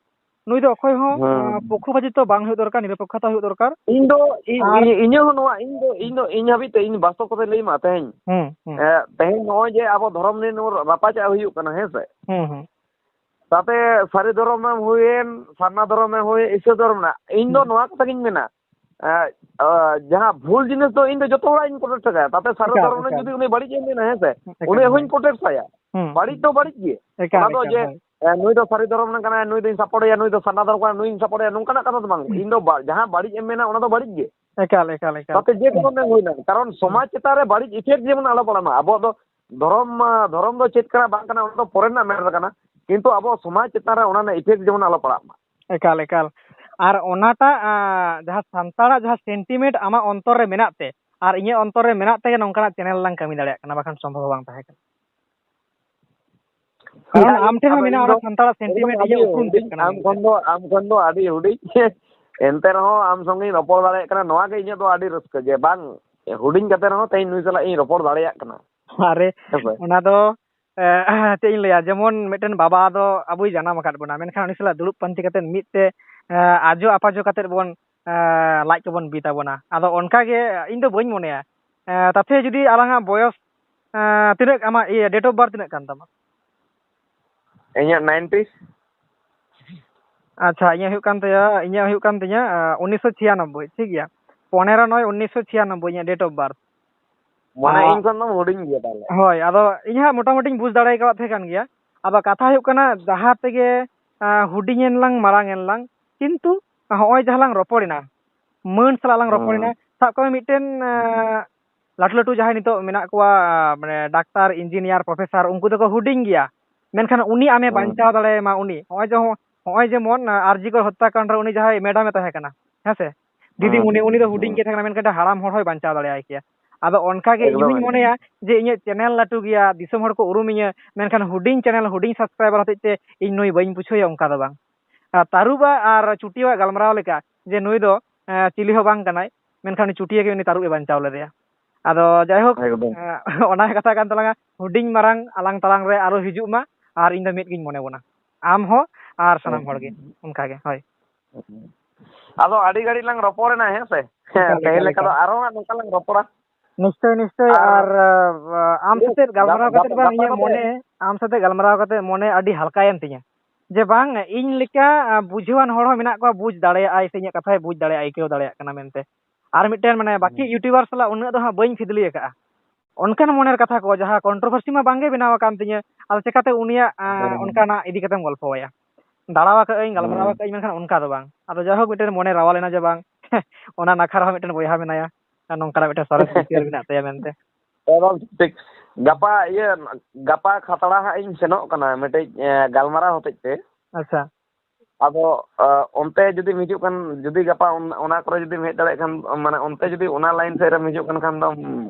ᱱᱩᱭ ᱫᱚ ᱚᱠᱚᱭ ᱦᱚᱸ, ᱦᱮᱸ᱾ ᱟ, ᱯᱚᱠᱠᱷᱚᱯᱟᱛᱤᱛᱚ ᱵᱟᱝ ᱦᱩᱭᱩᱜ ᱫᱚᱨᱠᱟᱨ, ᱱᱤᱨᱚᱯᱮᱠᱠᱷᱚᱛᱟ ᱦᱩᱭᱩᱜ ᱫᱚᱨᱠᱟᱨ᱾ ᱤᱧ ᱫᱚ, ᱤᱧ, ᱟᱨ ᱤᱧ, ᱤᱧᱟᱹᱜ ᱦᱚᱸ ᱱᱚᱣᱟ, ᱤᱧ ᱫᱚ, ᱤᱧ ᱫᱚ, ᱤᱧ ᱦᱟᱹᱵᱤᱡ ᱛᱮ ᱤᱧ ᱵᱟᱥᱛᱚᱵ ᱠᱟᱛᱷᱟᱧ ᱞᱟᱹᱭ ᱢᱟ ᱛᱮᱦᱮᱧ᱾ ᱦᱩᱸ, ᱦᱩᱸ᱾ ᱮ, ᱛᱮᱦᱮᱧ ᱱᱚᱜᱼᱚᱭ ᱡᱮ ᱟᱵᱚ ᱫᱷᱚᱨᱚᱢ ᱱᱤᱭᱮ ᱱᱚᱣᱟ ᱨᱟᱯᱟᱪᱟᱜ ᱦᱩᱭᱩᱜ ᱠᱟᱱᱟ, ᱦᱮᱸ ᱥᱮ? ᱦᱩᱸ, ᱦᱩᱸ᱾ ᱛᱟᱛᱮ ᱥᱟᱹᱨᱤ ᱫᱷᱚᱨᱚᱢᱮᱢ ᱦᱩᱭᱮᱱ, ᱥᱟᱨᱱᱟ ᱫᱷᱚᱨᱚᱢᱮᱢ ᱦᱩᱭᱮᱱ, ᱤᱥᱟᱹ ᱫᱷᱚᱨᱚᱢ ᱨᱮᱱᱟᱜ, ᱤᱧ ᱫᱚ ᱦᱩᱸ᱾ ᱱᱚᱣᱟ ᱠᱟᱛᱷᱟ ᱜᱤᱧ ᱢᱮᱱᱟ, ᱮ, ᱟ, ᱡᱟᱦᱟᱸ ᱵᱷᱩᱞ ᱡᱤᱱᱤᱥ ᱫᱚ ᱤᱧ ᱫᱚ ᱡᱚᱛᱚ ᱦᱚᱲᱟᱜ ᱤᱧ ᱯᱨᱚᱴᱮᱠᱴ ᱟᱭᱟ᱾ ᱛᱟᱛᱮ ᱥᱟᱹᱨᱤ ᱮᱠᱟᱞ, ᱫᱷᱚᱨᱚᱢ ᱨᱮᱱ ᱮᱠᱟᱞ᱾ ᱡᱩᱫᱤ ᱩᱱᱤ ᱵᱟᱹᱲᱤᱡ ᱮ ᱢᱮᱱᱟ, ᱦᱮᱸ ᱥᱮ? ᱮᱠᱟᱞ, ᱩᱱᱤ ᱦᱚᱸᱧ ᱦᱳᱭ᱾ ᱯᱨᱚᱴᱮᱠᱴ ᱟᱭᱟ᱾ ᱦᱩᱸ, ᱵᱟᱹᱲᱤᱡ ᱦᱩᱸ᱾ ᱫᱚ ᱵᱟᱹᱲᱤᱡ ᱜᱮ᱾ ᱮᱠᱟᱞ, ᱚᱱᱟ ᱫᱚ ᱮᱠᱟᱞ, ᱡᱮ, ᱦᱳᱭ᱾ ᱮ, ᱱᱩᱭ ᱫᱚ ᱥᱟᱹᱨᱤ ᱫᱷᱚᱨᱚᱢ ᱨᱮᱱ ᱠᱟᱱᱟᱭ, ᱱᱩᱭ ᱫᱚᱧ ᱥᱟᱯᱳᱨᱴ ᱮᱭᱟ, ᱱᱩᱭ ᱫᱚ ᱥᱟᱨᱱᱟ ᱫᱷᱚᱨᱚᱢ ᱠᱟᱱᱟᱭ, ᱱᱩᱭᱤᱧ ᱥᱟᱯᱳᱨᱴ ᱮᱭᱟ, ᱱᱚᱝᱠᱟᱱᱟᱜ ᱠᱟᱛᱷᱟ ᱫᱚ ᱵᱟᱝ᱾ ᱦᱩᱸ᱾ ᱤᱧ ᱫᱚ ᱵᱟ-, ᱡᱟᱦᱟᱸ ᱵᱟᱹᱲᱤᱡ ᱮᱢ ᱢᱮᱱᱟ, ᱚᱱᱟ ᱫᱚ ᱵᱟᱹᱲᱤᱡ ᱜᱮ᱾ ᱮᱠᱟᱞ, ᱮᱠᱟᱞ, ᱮᱠᱟᱞ᱾ ᱛᱟᱛᱮ ᱡᱮ ᱦᱩᱸ᱾ ᱠᱳᱱᱳ ᱢᱮᱱ ᱦᱩᱭᱱᱟ, ᱠᱟᱨᱚᱱ ᱦᱩᱸ᱾ ᱥᱚᱢᱟᱡᱽ ᱪᱮᱛᱟᱱ ᱨᱮ ᱵᱟᱹᱲᱤᱡ ᱤᱯᱷᱮᱠᱴ ᱡᱮᱢᱚᱱ ᱟᱞᱚ ᱯᱟᱲᱟᱜ ᱢᱟ᱾ ᱟᱵᱚᱣᱟᱜ ᱫᱚ ᱫᱷᱚᱨᱚᱢ, ᱟ, ᱫᱷᱚᱨᱚᱢ ᱫᱚ ᱪᱮᱫ ᱠᱟᱱᱟ ᱵᱟᱝ ᱠᱟᱱᱟ, ᱚᱱᱟ ᱫᱚ ᱯᱚᱨᱮ ᱨᱮᱱᱟᱜ ᱢᱮᱴᱟᱨ ᱠᱟᱱᱟ, ᱠᱤᱱᱛᱩ ᱟᱵᱚ ᱥᱚᱢᱟᱡᱽ ᱪᱮᱛᱟᱱ ᱨᱮ ᱚᱱᱟ ᱨᱮᱱᱟᱜ ᱤᱯᱷᱮᱠᱴ ᱡᱮᱢᱚᱱ ᱟᱞᱚ ᱯᱟᱲᱟᱜ ᱢᱟ᱾ ᱮᱠᱟᱞ, ᱮᱠᱟᱞ᱾ ᱟᱨ ᱚᱱᱟᱴᱟᱜ, ᱟ, ᱡᱟᱦᱟᱸ ᱥᱟᱱᱛᱟᱲᱟᱜ ᱡᱟᱦᱟᱸ ᱥᱮᱱᱴᱤᱢᱮᱱᱴ ᱟᱢᱟᱜ ᱚᱱᱛᱚᱨ ᱨᱮ ᱢᱮᱱᱟᱜ ᱛᱮ ᱟᱨ ᱤᱧᱟᱹᱜ ᱚᱱᱛᱚᱨ ᱨᱮ ᱢᱮᱱᱟᱜ ᱛᱮᱜᱮ ᱱᱚᱝᱠᱟᱱᱟᱜ ᱪᱮᱱᱮᱞ ᱞᱟᱝ ᱠᱟᱹᱢᱤ ᱫᱟᱲᱮᱭᱟᱜ ᱠᱟᱱᱟ, ᱵᱟᱠᱷᱟᱱ ᱥᱚᱢᱵᱷᱚᱵ ᱦᱚᱸ ᱵᱟᱝ ᱛᱟᱦᱮᱸ ᱠᱟᱱᱟ᱾ ᱠᱟᱨᱚᱱ ᱡᱟᱭᱦᱳᱠ, ᱟᱢ ᱴᱷᱮᱱ ᱦᱚᱸ ᱟᱫᱚ ᱢᱮᱱᱟᱜᱼᱟ ᱤᱧ ᱚᱱᱟ ᱫᱚ ᱥᱟᱱᱛᱟᱲᱟᱜ ᱮᱠᱫᱚᱢ ᱥᱮᱱᱴᱤᱢᱮᱱᱴ, ᱟᱹᱰᱤ ᱤᱧᱟᱹᱜ ᱩᱯᱨᱩᱢ ᱪᱮᱫ ᱦᱩᱰᱤᱧ, ᱠᱟᱱᱟ ᱟᱢ ᱢᱮᱱᱛᱮ᱾ ᱠᱷᱚᱱ ᱫᱚ, ᱟᱢ ᱠᱷᱚᱱ ᱫᱚ ᱟᱹᱰᱤ ᱦᱩᱰᱤᱧ᱾ ᱮᱱᱛᱮ ᱨᱮᱦᱚᱸ ᱟᱢ ᱥᱚᱸᱜᱮᱧ ᱨᱚᱯᱚᱲ ᱫᱟᱲᱮᱭᱟᱜ ᱠᱟᱱᱟ, ᱱᱚᱣᱟ ᱜᱮ ᱤᱧᱟᱹᱜ ᱫᱚ ᱟᱹᱰᱤ ᱨᱟᱹᱥᱠᱟᱹ ᱡᱮ ᱵᱟᱝ, ᱦᱩᱰᱤᱧ ᱠᱟᱛᱮ ᱨᱮᱦᱚᱸ ᱛᱮᱦᱮᱧ ᱱᱩᱭ ᱥᱟᱞᱟᱜ ᱤᱧ ᱨᱚᱯᱚᱲ ᱫᱟᱲᱮᱭᱟᱜ ᱠᱟᱱᱟ᱾ ᱟᱨᱮ, ᱦᱮᱸ ᱥᱮ? ᱚᱱᱟ ᱫᱚ ᱮ, ᱪᱮᱫ ᱤᱧ ᱞᱟᱹᱭᱟ, ᱡᱮᱢᱚᱱ ᱢᱤᱫᱴᱮᱱ ᱵᱟᱵᱟ ᱫᱚ ᱟᱵᱚᱭ ᱡᱟᱱᱟᱢ ᱟᱠᱟᱫ ᱵᱚᱱᱟ, ᱢᱮᱱᱠᱷᱟᱱ ᱩᱱᱤ ᱥᱟᱞᱟᱜ ᱫᱩᱲᱩᱵ ᱯᱟᱱᱛᱮ ᱠᱟᱛᱮᱫ ᱢᱤᱫ ᱛᱮ, ᱮ, ᱟᱡᱚ ᱟᱯᱟᱡᱚ ᱠᱟᱛᱮᱫ ᱵᱚᱱ, ᱮ, ᱞᱟᱡ ᱠᱚᱵᱚᱱ ᱵᱤ ᱛᱟᱵᱚᱱᱟ᱾ ᱟᱫᱚ ᱚᱱᱠᱟ ᱜᱮ ᱤᱧ ᱫᱚ ᱵᱟᱹᱧ ᱢᱚᱱᱮᱭᱟ᱾ ᱮ, ᱛᱟᱛᱮ ᱡᱩᱫᱤ ᱟᱞᱟᱝᱟᱜ ᱵᱚᱭᱚᱥ, ᱮ, ᱛᱤᱱᱟᱹᱜ, ᱟᱢᱟᱜ ᱤᱭᱟᱹ, date of birth ᱛᱤᱱᱟᱹᱜ ᱠᱟᱱ ᱛᱟᱢᱟ? ᱤᱧᱟᱹᱜ ᱱᱟᱭᱤᱱᱴᱤ᱾ ᱟᱪᱪᱷᱟ, ᱤᱧᱟᱹᱜ ᱦᱩᱭᱩᱜ ᱠᱟᱱ ᱛᱟᱭᱟ, ᱤᱧᱟᱹᱜ ᱦᱩᱭᱩᱜ ᱠᱟᱱ ᱛᱤᱧᱟᱹ, ᱮ, ᱩᱱᱤᱥᱥᱚ ᱪᱷᱤᱭᱟᱱᱚᱵᱵᱳᱭ, ᱴᱷᱤᱠ ᱜᱮᱭᱟ? ᱯᱚᱱᱮᱨᱚ ᱱᱚᱭ ᱩᱱᱤᱥᱥᱚ ᱪᱷᱤᱭᱟᱱᱚᱵᱵᱳᱭ ᱤᱧᱟᱹᱜ date of birth᱾ ᱢᱟᱱᱮ ᱟᱨ ᱤᱧ ᱠᱷᱚᱱ ᱫᱚᱢ ᱦᱩᱰᱤᱧ ᱜᱮᱭᱟ ᱛᱟᱦᱞᱮ᱾ ᱦᱳᱭ, ᱟᱫᱚ ᱤᱧ ᱦᱟᱸᱜ ᱢᱚᱴᱟᱢᱩᱴᱤᱧ ᱵᱩᱡᱽ ᱫᱟᱲᱮ ᱟᱠᱟᱫ ᱛᱟᱦᱮᱸ ᱠᱟᱱ ᱜᱮᱭᱟ᱾ ᱟᱫᱚ ᱠᱟᱛᱷᱟ ᱦᱩᱭᱩᱜ ᱠᱟᱱᱟ, ᱡᱟᱦᱟᱸ ᱛᱮᱜᱮ, ᱮ, ᱦᱩᱰᱤᱧ ᱮᱱ ᱞᱟᱝ, ᱢᱟᱨᱟᱝ ᱮᱱ ᱞᱟᱝ, ᱠᱤᱱᱛᱩ ᱦᱚᱸᱜᱼᱚᱭ ᱡᱟᱦᱟᱸ ᱞᱟᱝ ᱨᱚᱯᱚᱲ ᱮᱱᱟ, ᱢᱟᱹᱱ ᱥᱟᱞᱟᱜ ᱞᱟᱝ ᱨᱚᱯᱚᱲ ᱮᱱᱟ, ᱦᱩᱸ᱾ ᱥᱟᱵ ᱠᱟᱜ ᱢᱮ ᱢᱤᱫᱴᱮᱱ, ᱮ, ᱞᱟᱹᱴᱩ ᱞᱟᱹᱴᱩ ᱡᱟᱦᱟᱸᱭ ᱱᱤᱛᱚᱜ ᱢᱮᱱᱟᱜ ᱠᱚᱣᱟ, ᱢᱟᱱᱮ ᱰᱟᱠᱛᱟᱨ, ᱤᱧᱡᱤᱱᱤᱭᱟᱨ, ᱯᱨᱚᱯᱷᱮᱥᱟᱨ, ᱩᱱᱠᱩ ᱫᱚᱠᱚ ᱦᱩᱰᱤᱧ ᱜᱮᱭᱟ, ᱢᱮᱱᱠᱷᱟᱱ ᱩᱱᱤ ᱟᱢᱮ ᱦᱩᱸ᱾ ᱵᱟᱧᱪᱟᱣ ᱫᱟᱲᱮᱭᱟᱢᱟ᱾ ᱩᱱᱤ ᱱᱚᱜᱼᱚᱭ ᱡᱮ, ᱱᱚᱜᱼᱚᱭ ᱡᱮᱢᱚᱱ, ᱟᱨ ᱡᱤ ᱠᱚᱨ ᱦᱚᱛᱛᱟᱠᱟᱸᱰ ᱨᱮ ᱩᱱᱤ ᱡᱟᱦᱟᱸᱭ ᱢᱮᱰᱟᱢᱮ ᱛᱟᱦᱮᱸ ᱠᱟᱱᱟ, ᱦᱮᱸ ᱥᱮ, ᱫᱤᱫᱤ ᱦᱩᱸ, ᱩᱱᱤ, ᱩᱱᱤ ᱫᱚ ᱦᱩᱰᱤᱧ ᱦᱩᱸ᱾ ᱜᱮ ᱛᱟᱦᱮᱸ ᱠᱟᱱᱟ, ᱢᱮᱱᱠᱷᱟᱱ ᱦᱟᱲᱟᱢ ᱦᱚᱲ ᱦᱚᱸᱭ ᱵᱟᱧᱪᱟᱣ ᱫᱟᱲᱮᱭᱟᱭ ᱠᱮᱭᱟ᱾ ᱟᱫᱚ ᱚᱱᱠᱟ ᱜᱮ ᱤᱧ ᱮᱠᱫᱚᱢ, ᱦᱚᱸᱧ ᱮᱠᱫᱚᱢ᱾ ᱢᱚᱱᱮᱭᱟ ᱡᱮ ᱤᱧᱟᱹᱜ ᱪᱮᱱᱮᱞ ᱞᱟᱹᱴᱩ ᱜᱮᱭᱟ, ᱫᱤᱥᱚᱢ ᱦᱚᱲ ᱠᱚ ᱩᱨᱩᱢᱤᱧᱟ, ᱢᱮᱱᱠᱷᱟᱱ ᱦᱩᱰᱤᱧ ᱪᱮᱱᱮᱞ, ᱦᱩᱰᱤᱧ ᱥᱟᱵᱥᱠᱨᱟᱭᱵᱟᱨ ᱦᱚᱛᱮᱡ ᱛᱮ ᱤᱧ ᱱᱩᱭ ᱵᱟᱹᱧ ᱵᱩᱡᱷᱟᱹᱣᱮᱭᱟ, ᱚᱱᱠᱟ ᱫᱚ ᱵᱟᱝ᱾ ᱟᱨ ᱛᱟᱹᱨᱩᱵᱟᱜ ᱟᱨ ᱪᱩᱴᱤᱭᱟᱹᱣᱟᱜ ᱜᱟᱞᱢᱟᱨᱟᱣ ᱞᱮᱠᱟ ᱡᱮ ᱱᱩᱭ ᱫᱚ, ᱮᱸ, ᱪᱤᱞᱤ ᱦᱚᱸ ᱵᱟᱝ ᱠᱟᱱᱟᱭ, ᱢᱮᱱᱠᱷᱟᱱ ᱩᱱᱤ ᱪᱩᱴᱤᱭᱟᱹ ᱜᱮ ᱩᱱᱤ ᱛᱟᱹᱨᱩᱵ ᱮ ᱵᱟᱧᱪᱟᱣ ᱞᱮᱫᱮᱭᱟ᱾ ᱟᱫᱚ ᱡᱟᱭᱦᱳᱠ, ᱮᱠᱫᱚᱢ᱾ ᱮᱸ, ᱚᱱᱟ ᱠᱟᱛᱷᱟ ᱠᱟᱱ ᱛᱟᱞᱟᱝᱟ, ᱦᱩᱰᱤᱧ ᱢᱟᱨᱟᱝ ᱟᱞᱟᱝ ᱛᱟᱞᱟᱝ ᱨᱮ ᱟᱨᱚ ᱦᱤᱡᱩᱜ ᱢᱟ, ᱟᱨ ᱤᱧ ᱫᱚ ᱢᱤᱫ ᱜᱤᱧ ᱢᱚᱱᱮ ᱵᱚᱱᱟ, ᱟᱢ ᱦᱚᱸ ᱟᱨ ᱥᱟᱱᱟᱢ ᱦᱚᱲ ᱜᱮ᱾ ᱚᱱᱠᱟ ᱜᱮ, ᱦᱳᱭ᱾ ᱟᱫᱚ ᱟᱹᱰᱤ ᱜᱷᱟᱹᱲᱤᱡ ᱞᱟᱝ ᱨᱚᱯᱚᱲ ᱮᱱᱟ, ᱦᱮᱸ ᱥᱮ? ᱮᱠᱟᱞ, ᱛᱮᱦᱮᱧ ᱮᱠᱟᱞ, ᱞᱮᱠᱟ ᱫᱚ ᱮᱠᱟᱞ᱾ ᱟᱨᱦᱚᱸ ᱦᱟᱸᱜ ᱱᱚᱝᱠᱟ ᱞᱟᱝ ᱨᱚᱯᱚᱲᱟ᱾ ᱱᱤᱥᱪᱚᱭ, ᱱᱤᱥᱪᱚᱭ᱾ ᱟᱨ ᱟᱨ, ᱟᱸ, ᱟᱢ ᱥᱟᱛᱮ ᱜᱟᱞᱢᱟᱨᱟᱣ ᱠᱟᱛᱮ ᱜᱟᱯᱟ, ᱵᱟᱝ, ᱜᱟᱯᱟ ᱤᱧᱟᱹᱜ ᱛᱟᱦᱚᱞᱮ ᱢᱚᱱᱮ, ᱟᱢ ᱥᱟᱛᱮ ᱜᱟᱞᱢᱟᱨᱟᱣ ᱠᱟᱛᱮ ᱢᱚᱱᱮ ᱟᱹᱰᱤ ᱦᱟᱞᱠᱟᱭᱮᱱ ᱛᱤᱧᱟᱹ, ᱡᱮ ᱵᱟᱝ, ᱤᱧ ᱞᱮᱠᱟ, ᱟᱸ, ᱵᱩᱡᱷᱟᱹᱣᱟᱱ ᱦᱚᱲ ᱦᱚᱸ ᱢᱮᱱᱟᱜ ᱠᱚᱣᱟ, ᱵᱩᱡᱽ ᱫᱟᱲᱮᱭᱟᱜᱼᱟᱭ ᱥᱮ ᱤᱧᱟᱹᱜ ᱠᱟᱛᱷᱟᱭ ᱵᱩᱡᱽ ᱫᱟᱲᱮᱭᱟᱜᱼᱟ, ᱟᱹᱭᱠᱟᱹᱣ ᱫᱟᱲᱮᱭᱟᱜ ᱠᱟᱱᱟ ᱢᱮᱱᱛᱮ᱾ ᱟᱨ ᱢᱤᱫᱴᱮᱱ, ᱢᱟᱱᱮ, ᱵᱟᱹᱠᱤ ᱦᱩᱸ᱾ YouTuber ᱥᱟᱞᱟᱜ ᱩᱱᱟᱹᱜ ᱫᱚ ᱦᱟᱸᱜ ᱵᱟᱹᱧ ᱠᱷᱤᱫᱽᱞᱤ ᱟᱠᱟᱫᱼᱟ᱾ ᱚᱱᱠᱟᱱ ᱢᱚᱱᱮᱨ ᱠᱟᱛᱷᱟ ᱠᱚ, ᱡᱟᱦᱟᱸ controversy ᱢᱟ ᱵᱟᱝᱜᱮ ᱵᱮᱱᱟᱣ ᱟᱠᱟᱱ ᱛᱤᱧᱟᱹ, ᱟᱫᱚ ᱪᱮᱠᱟᱛᱮ ᱩᱱᱤᱭᱟᱜ, ᱟᱸ, ᱦᱩᱸ᱾ ᱚᱱᱠᱟᱱᱟᱜ ᱤᱫᱤ ᱠᱟᱛᱮᱢ ᱜᱚᱞᱯᱷᱚᱣᱟᱭᱟ? ᱫᱟᱬᱟ ᱟᱠᱟᱫ ᱟᱹᱧ, ᱜᱟᱞᱢᱟᱨᱟᱣ ᱦᱩᱸ᱾ ᱟᱠᱟᱫ ᱟᱹᱧ, ᱢᱮᱱᱠᱷᱟᱱ ᱚᱱᱠᱟ ᱫᱚ ᱵᱟᱝ᱾ ᱟᱫᱚ ᱡᱟᱭᱦᱳᱠ, ᱢᱤᱫᱴᱮᱱ ᱢᱚᱱᱮ ᱨᱟᱣᱟᱞ ᱮᱱᱟ ᱡᱮ ᱵᱟᱝ, ᱚᱱᱟ ᱱᱟᱠᱷᱟ ᱨᱮᱦᱚᱸ ᱢᱤᱫᱴᱮᱱ ᱵᱚᱭᱦᱟ ᱢᱮᱱᱟᱭᱟ, ᱟᱨ ᱱᱚᱝᱠᱟᱱᱟᱜ ᱢᱤᱫᱴᱮᱱ ᱥᱚᱨᱮᱥ ᱵᱤᱪᱟᱹᱨ ᱢᱮᱱᱟᱜ ᱛᱟᱭᱟ ᱢᱮᱱᱛᱮ᱾ ᱮᱠᱫᱚᱢ ᱴᱷᱤᱠ᱾ ᱜᱟᱯᱟ ᱤᱭᱟᱹ, ᱜᱟᱯᱟ ᱠᱷᱟᱛᱲᱟ ᱦᱟᱸᱜ ᱤᱧ ᱥᱮᱱᱚᱜ ᱠᱟᱱᱟ ᱢᱤᱫᱴᱤᱡ, ᱮ, ᱜᱟᱞᱢᱟᱨᱟᱣ ᱦᱚᱛᱮᱡ ᱛᱮ᱾ ᱟᱪᱪᱷᱟ᱾ ᱟᱫᱚ, ᱮ, ᱚᱱᱛᱮ ᱡᱩᱫᱤᱢ ᱦᱤᱡᱩᱜ ᱠᱷᱟᱱ, ᱡᱩᱫᱤ ᱜᱟᱯᱟ ᱚᱱ-, ᱚᱱᱟ ᱠᱚᱨᱮ ᱡᱩᱫᱤᱢ ᱦᱮᱡ ᱫᱟᱲᱮᱭᱟᱜ ᱠᱷᱟᱱ, ᱢᱟᱱᱮ ᱚᱱᱛᱮ ᱡᱩᱫᱤ ᱚᱱᱟ line ᱥᱮᱫ ᱨᱮᱢ ᱦᱤᱡᱩᱜ ᱠᱟᱱ ᱠᱷᱟᱱ ᱫᱚ,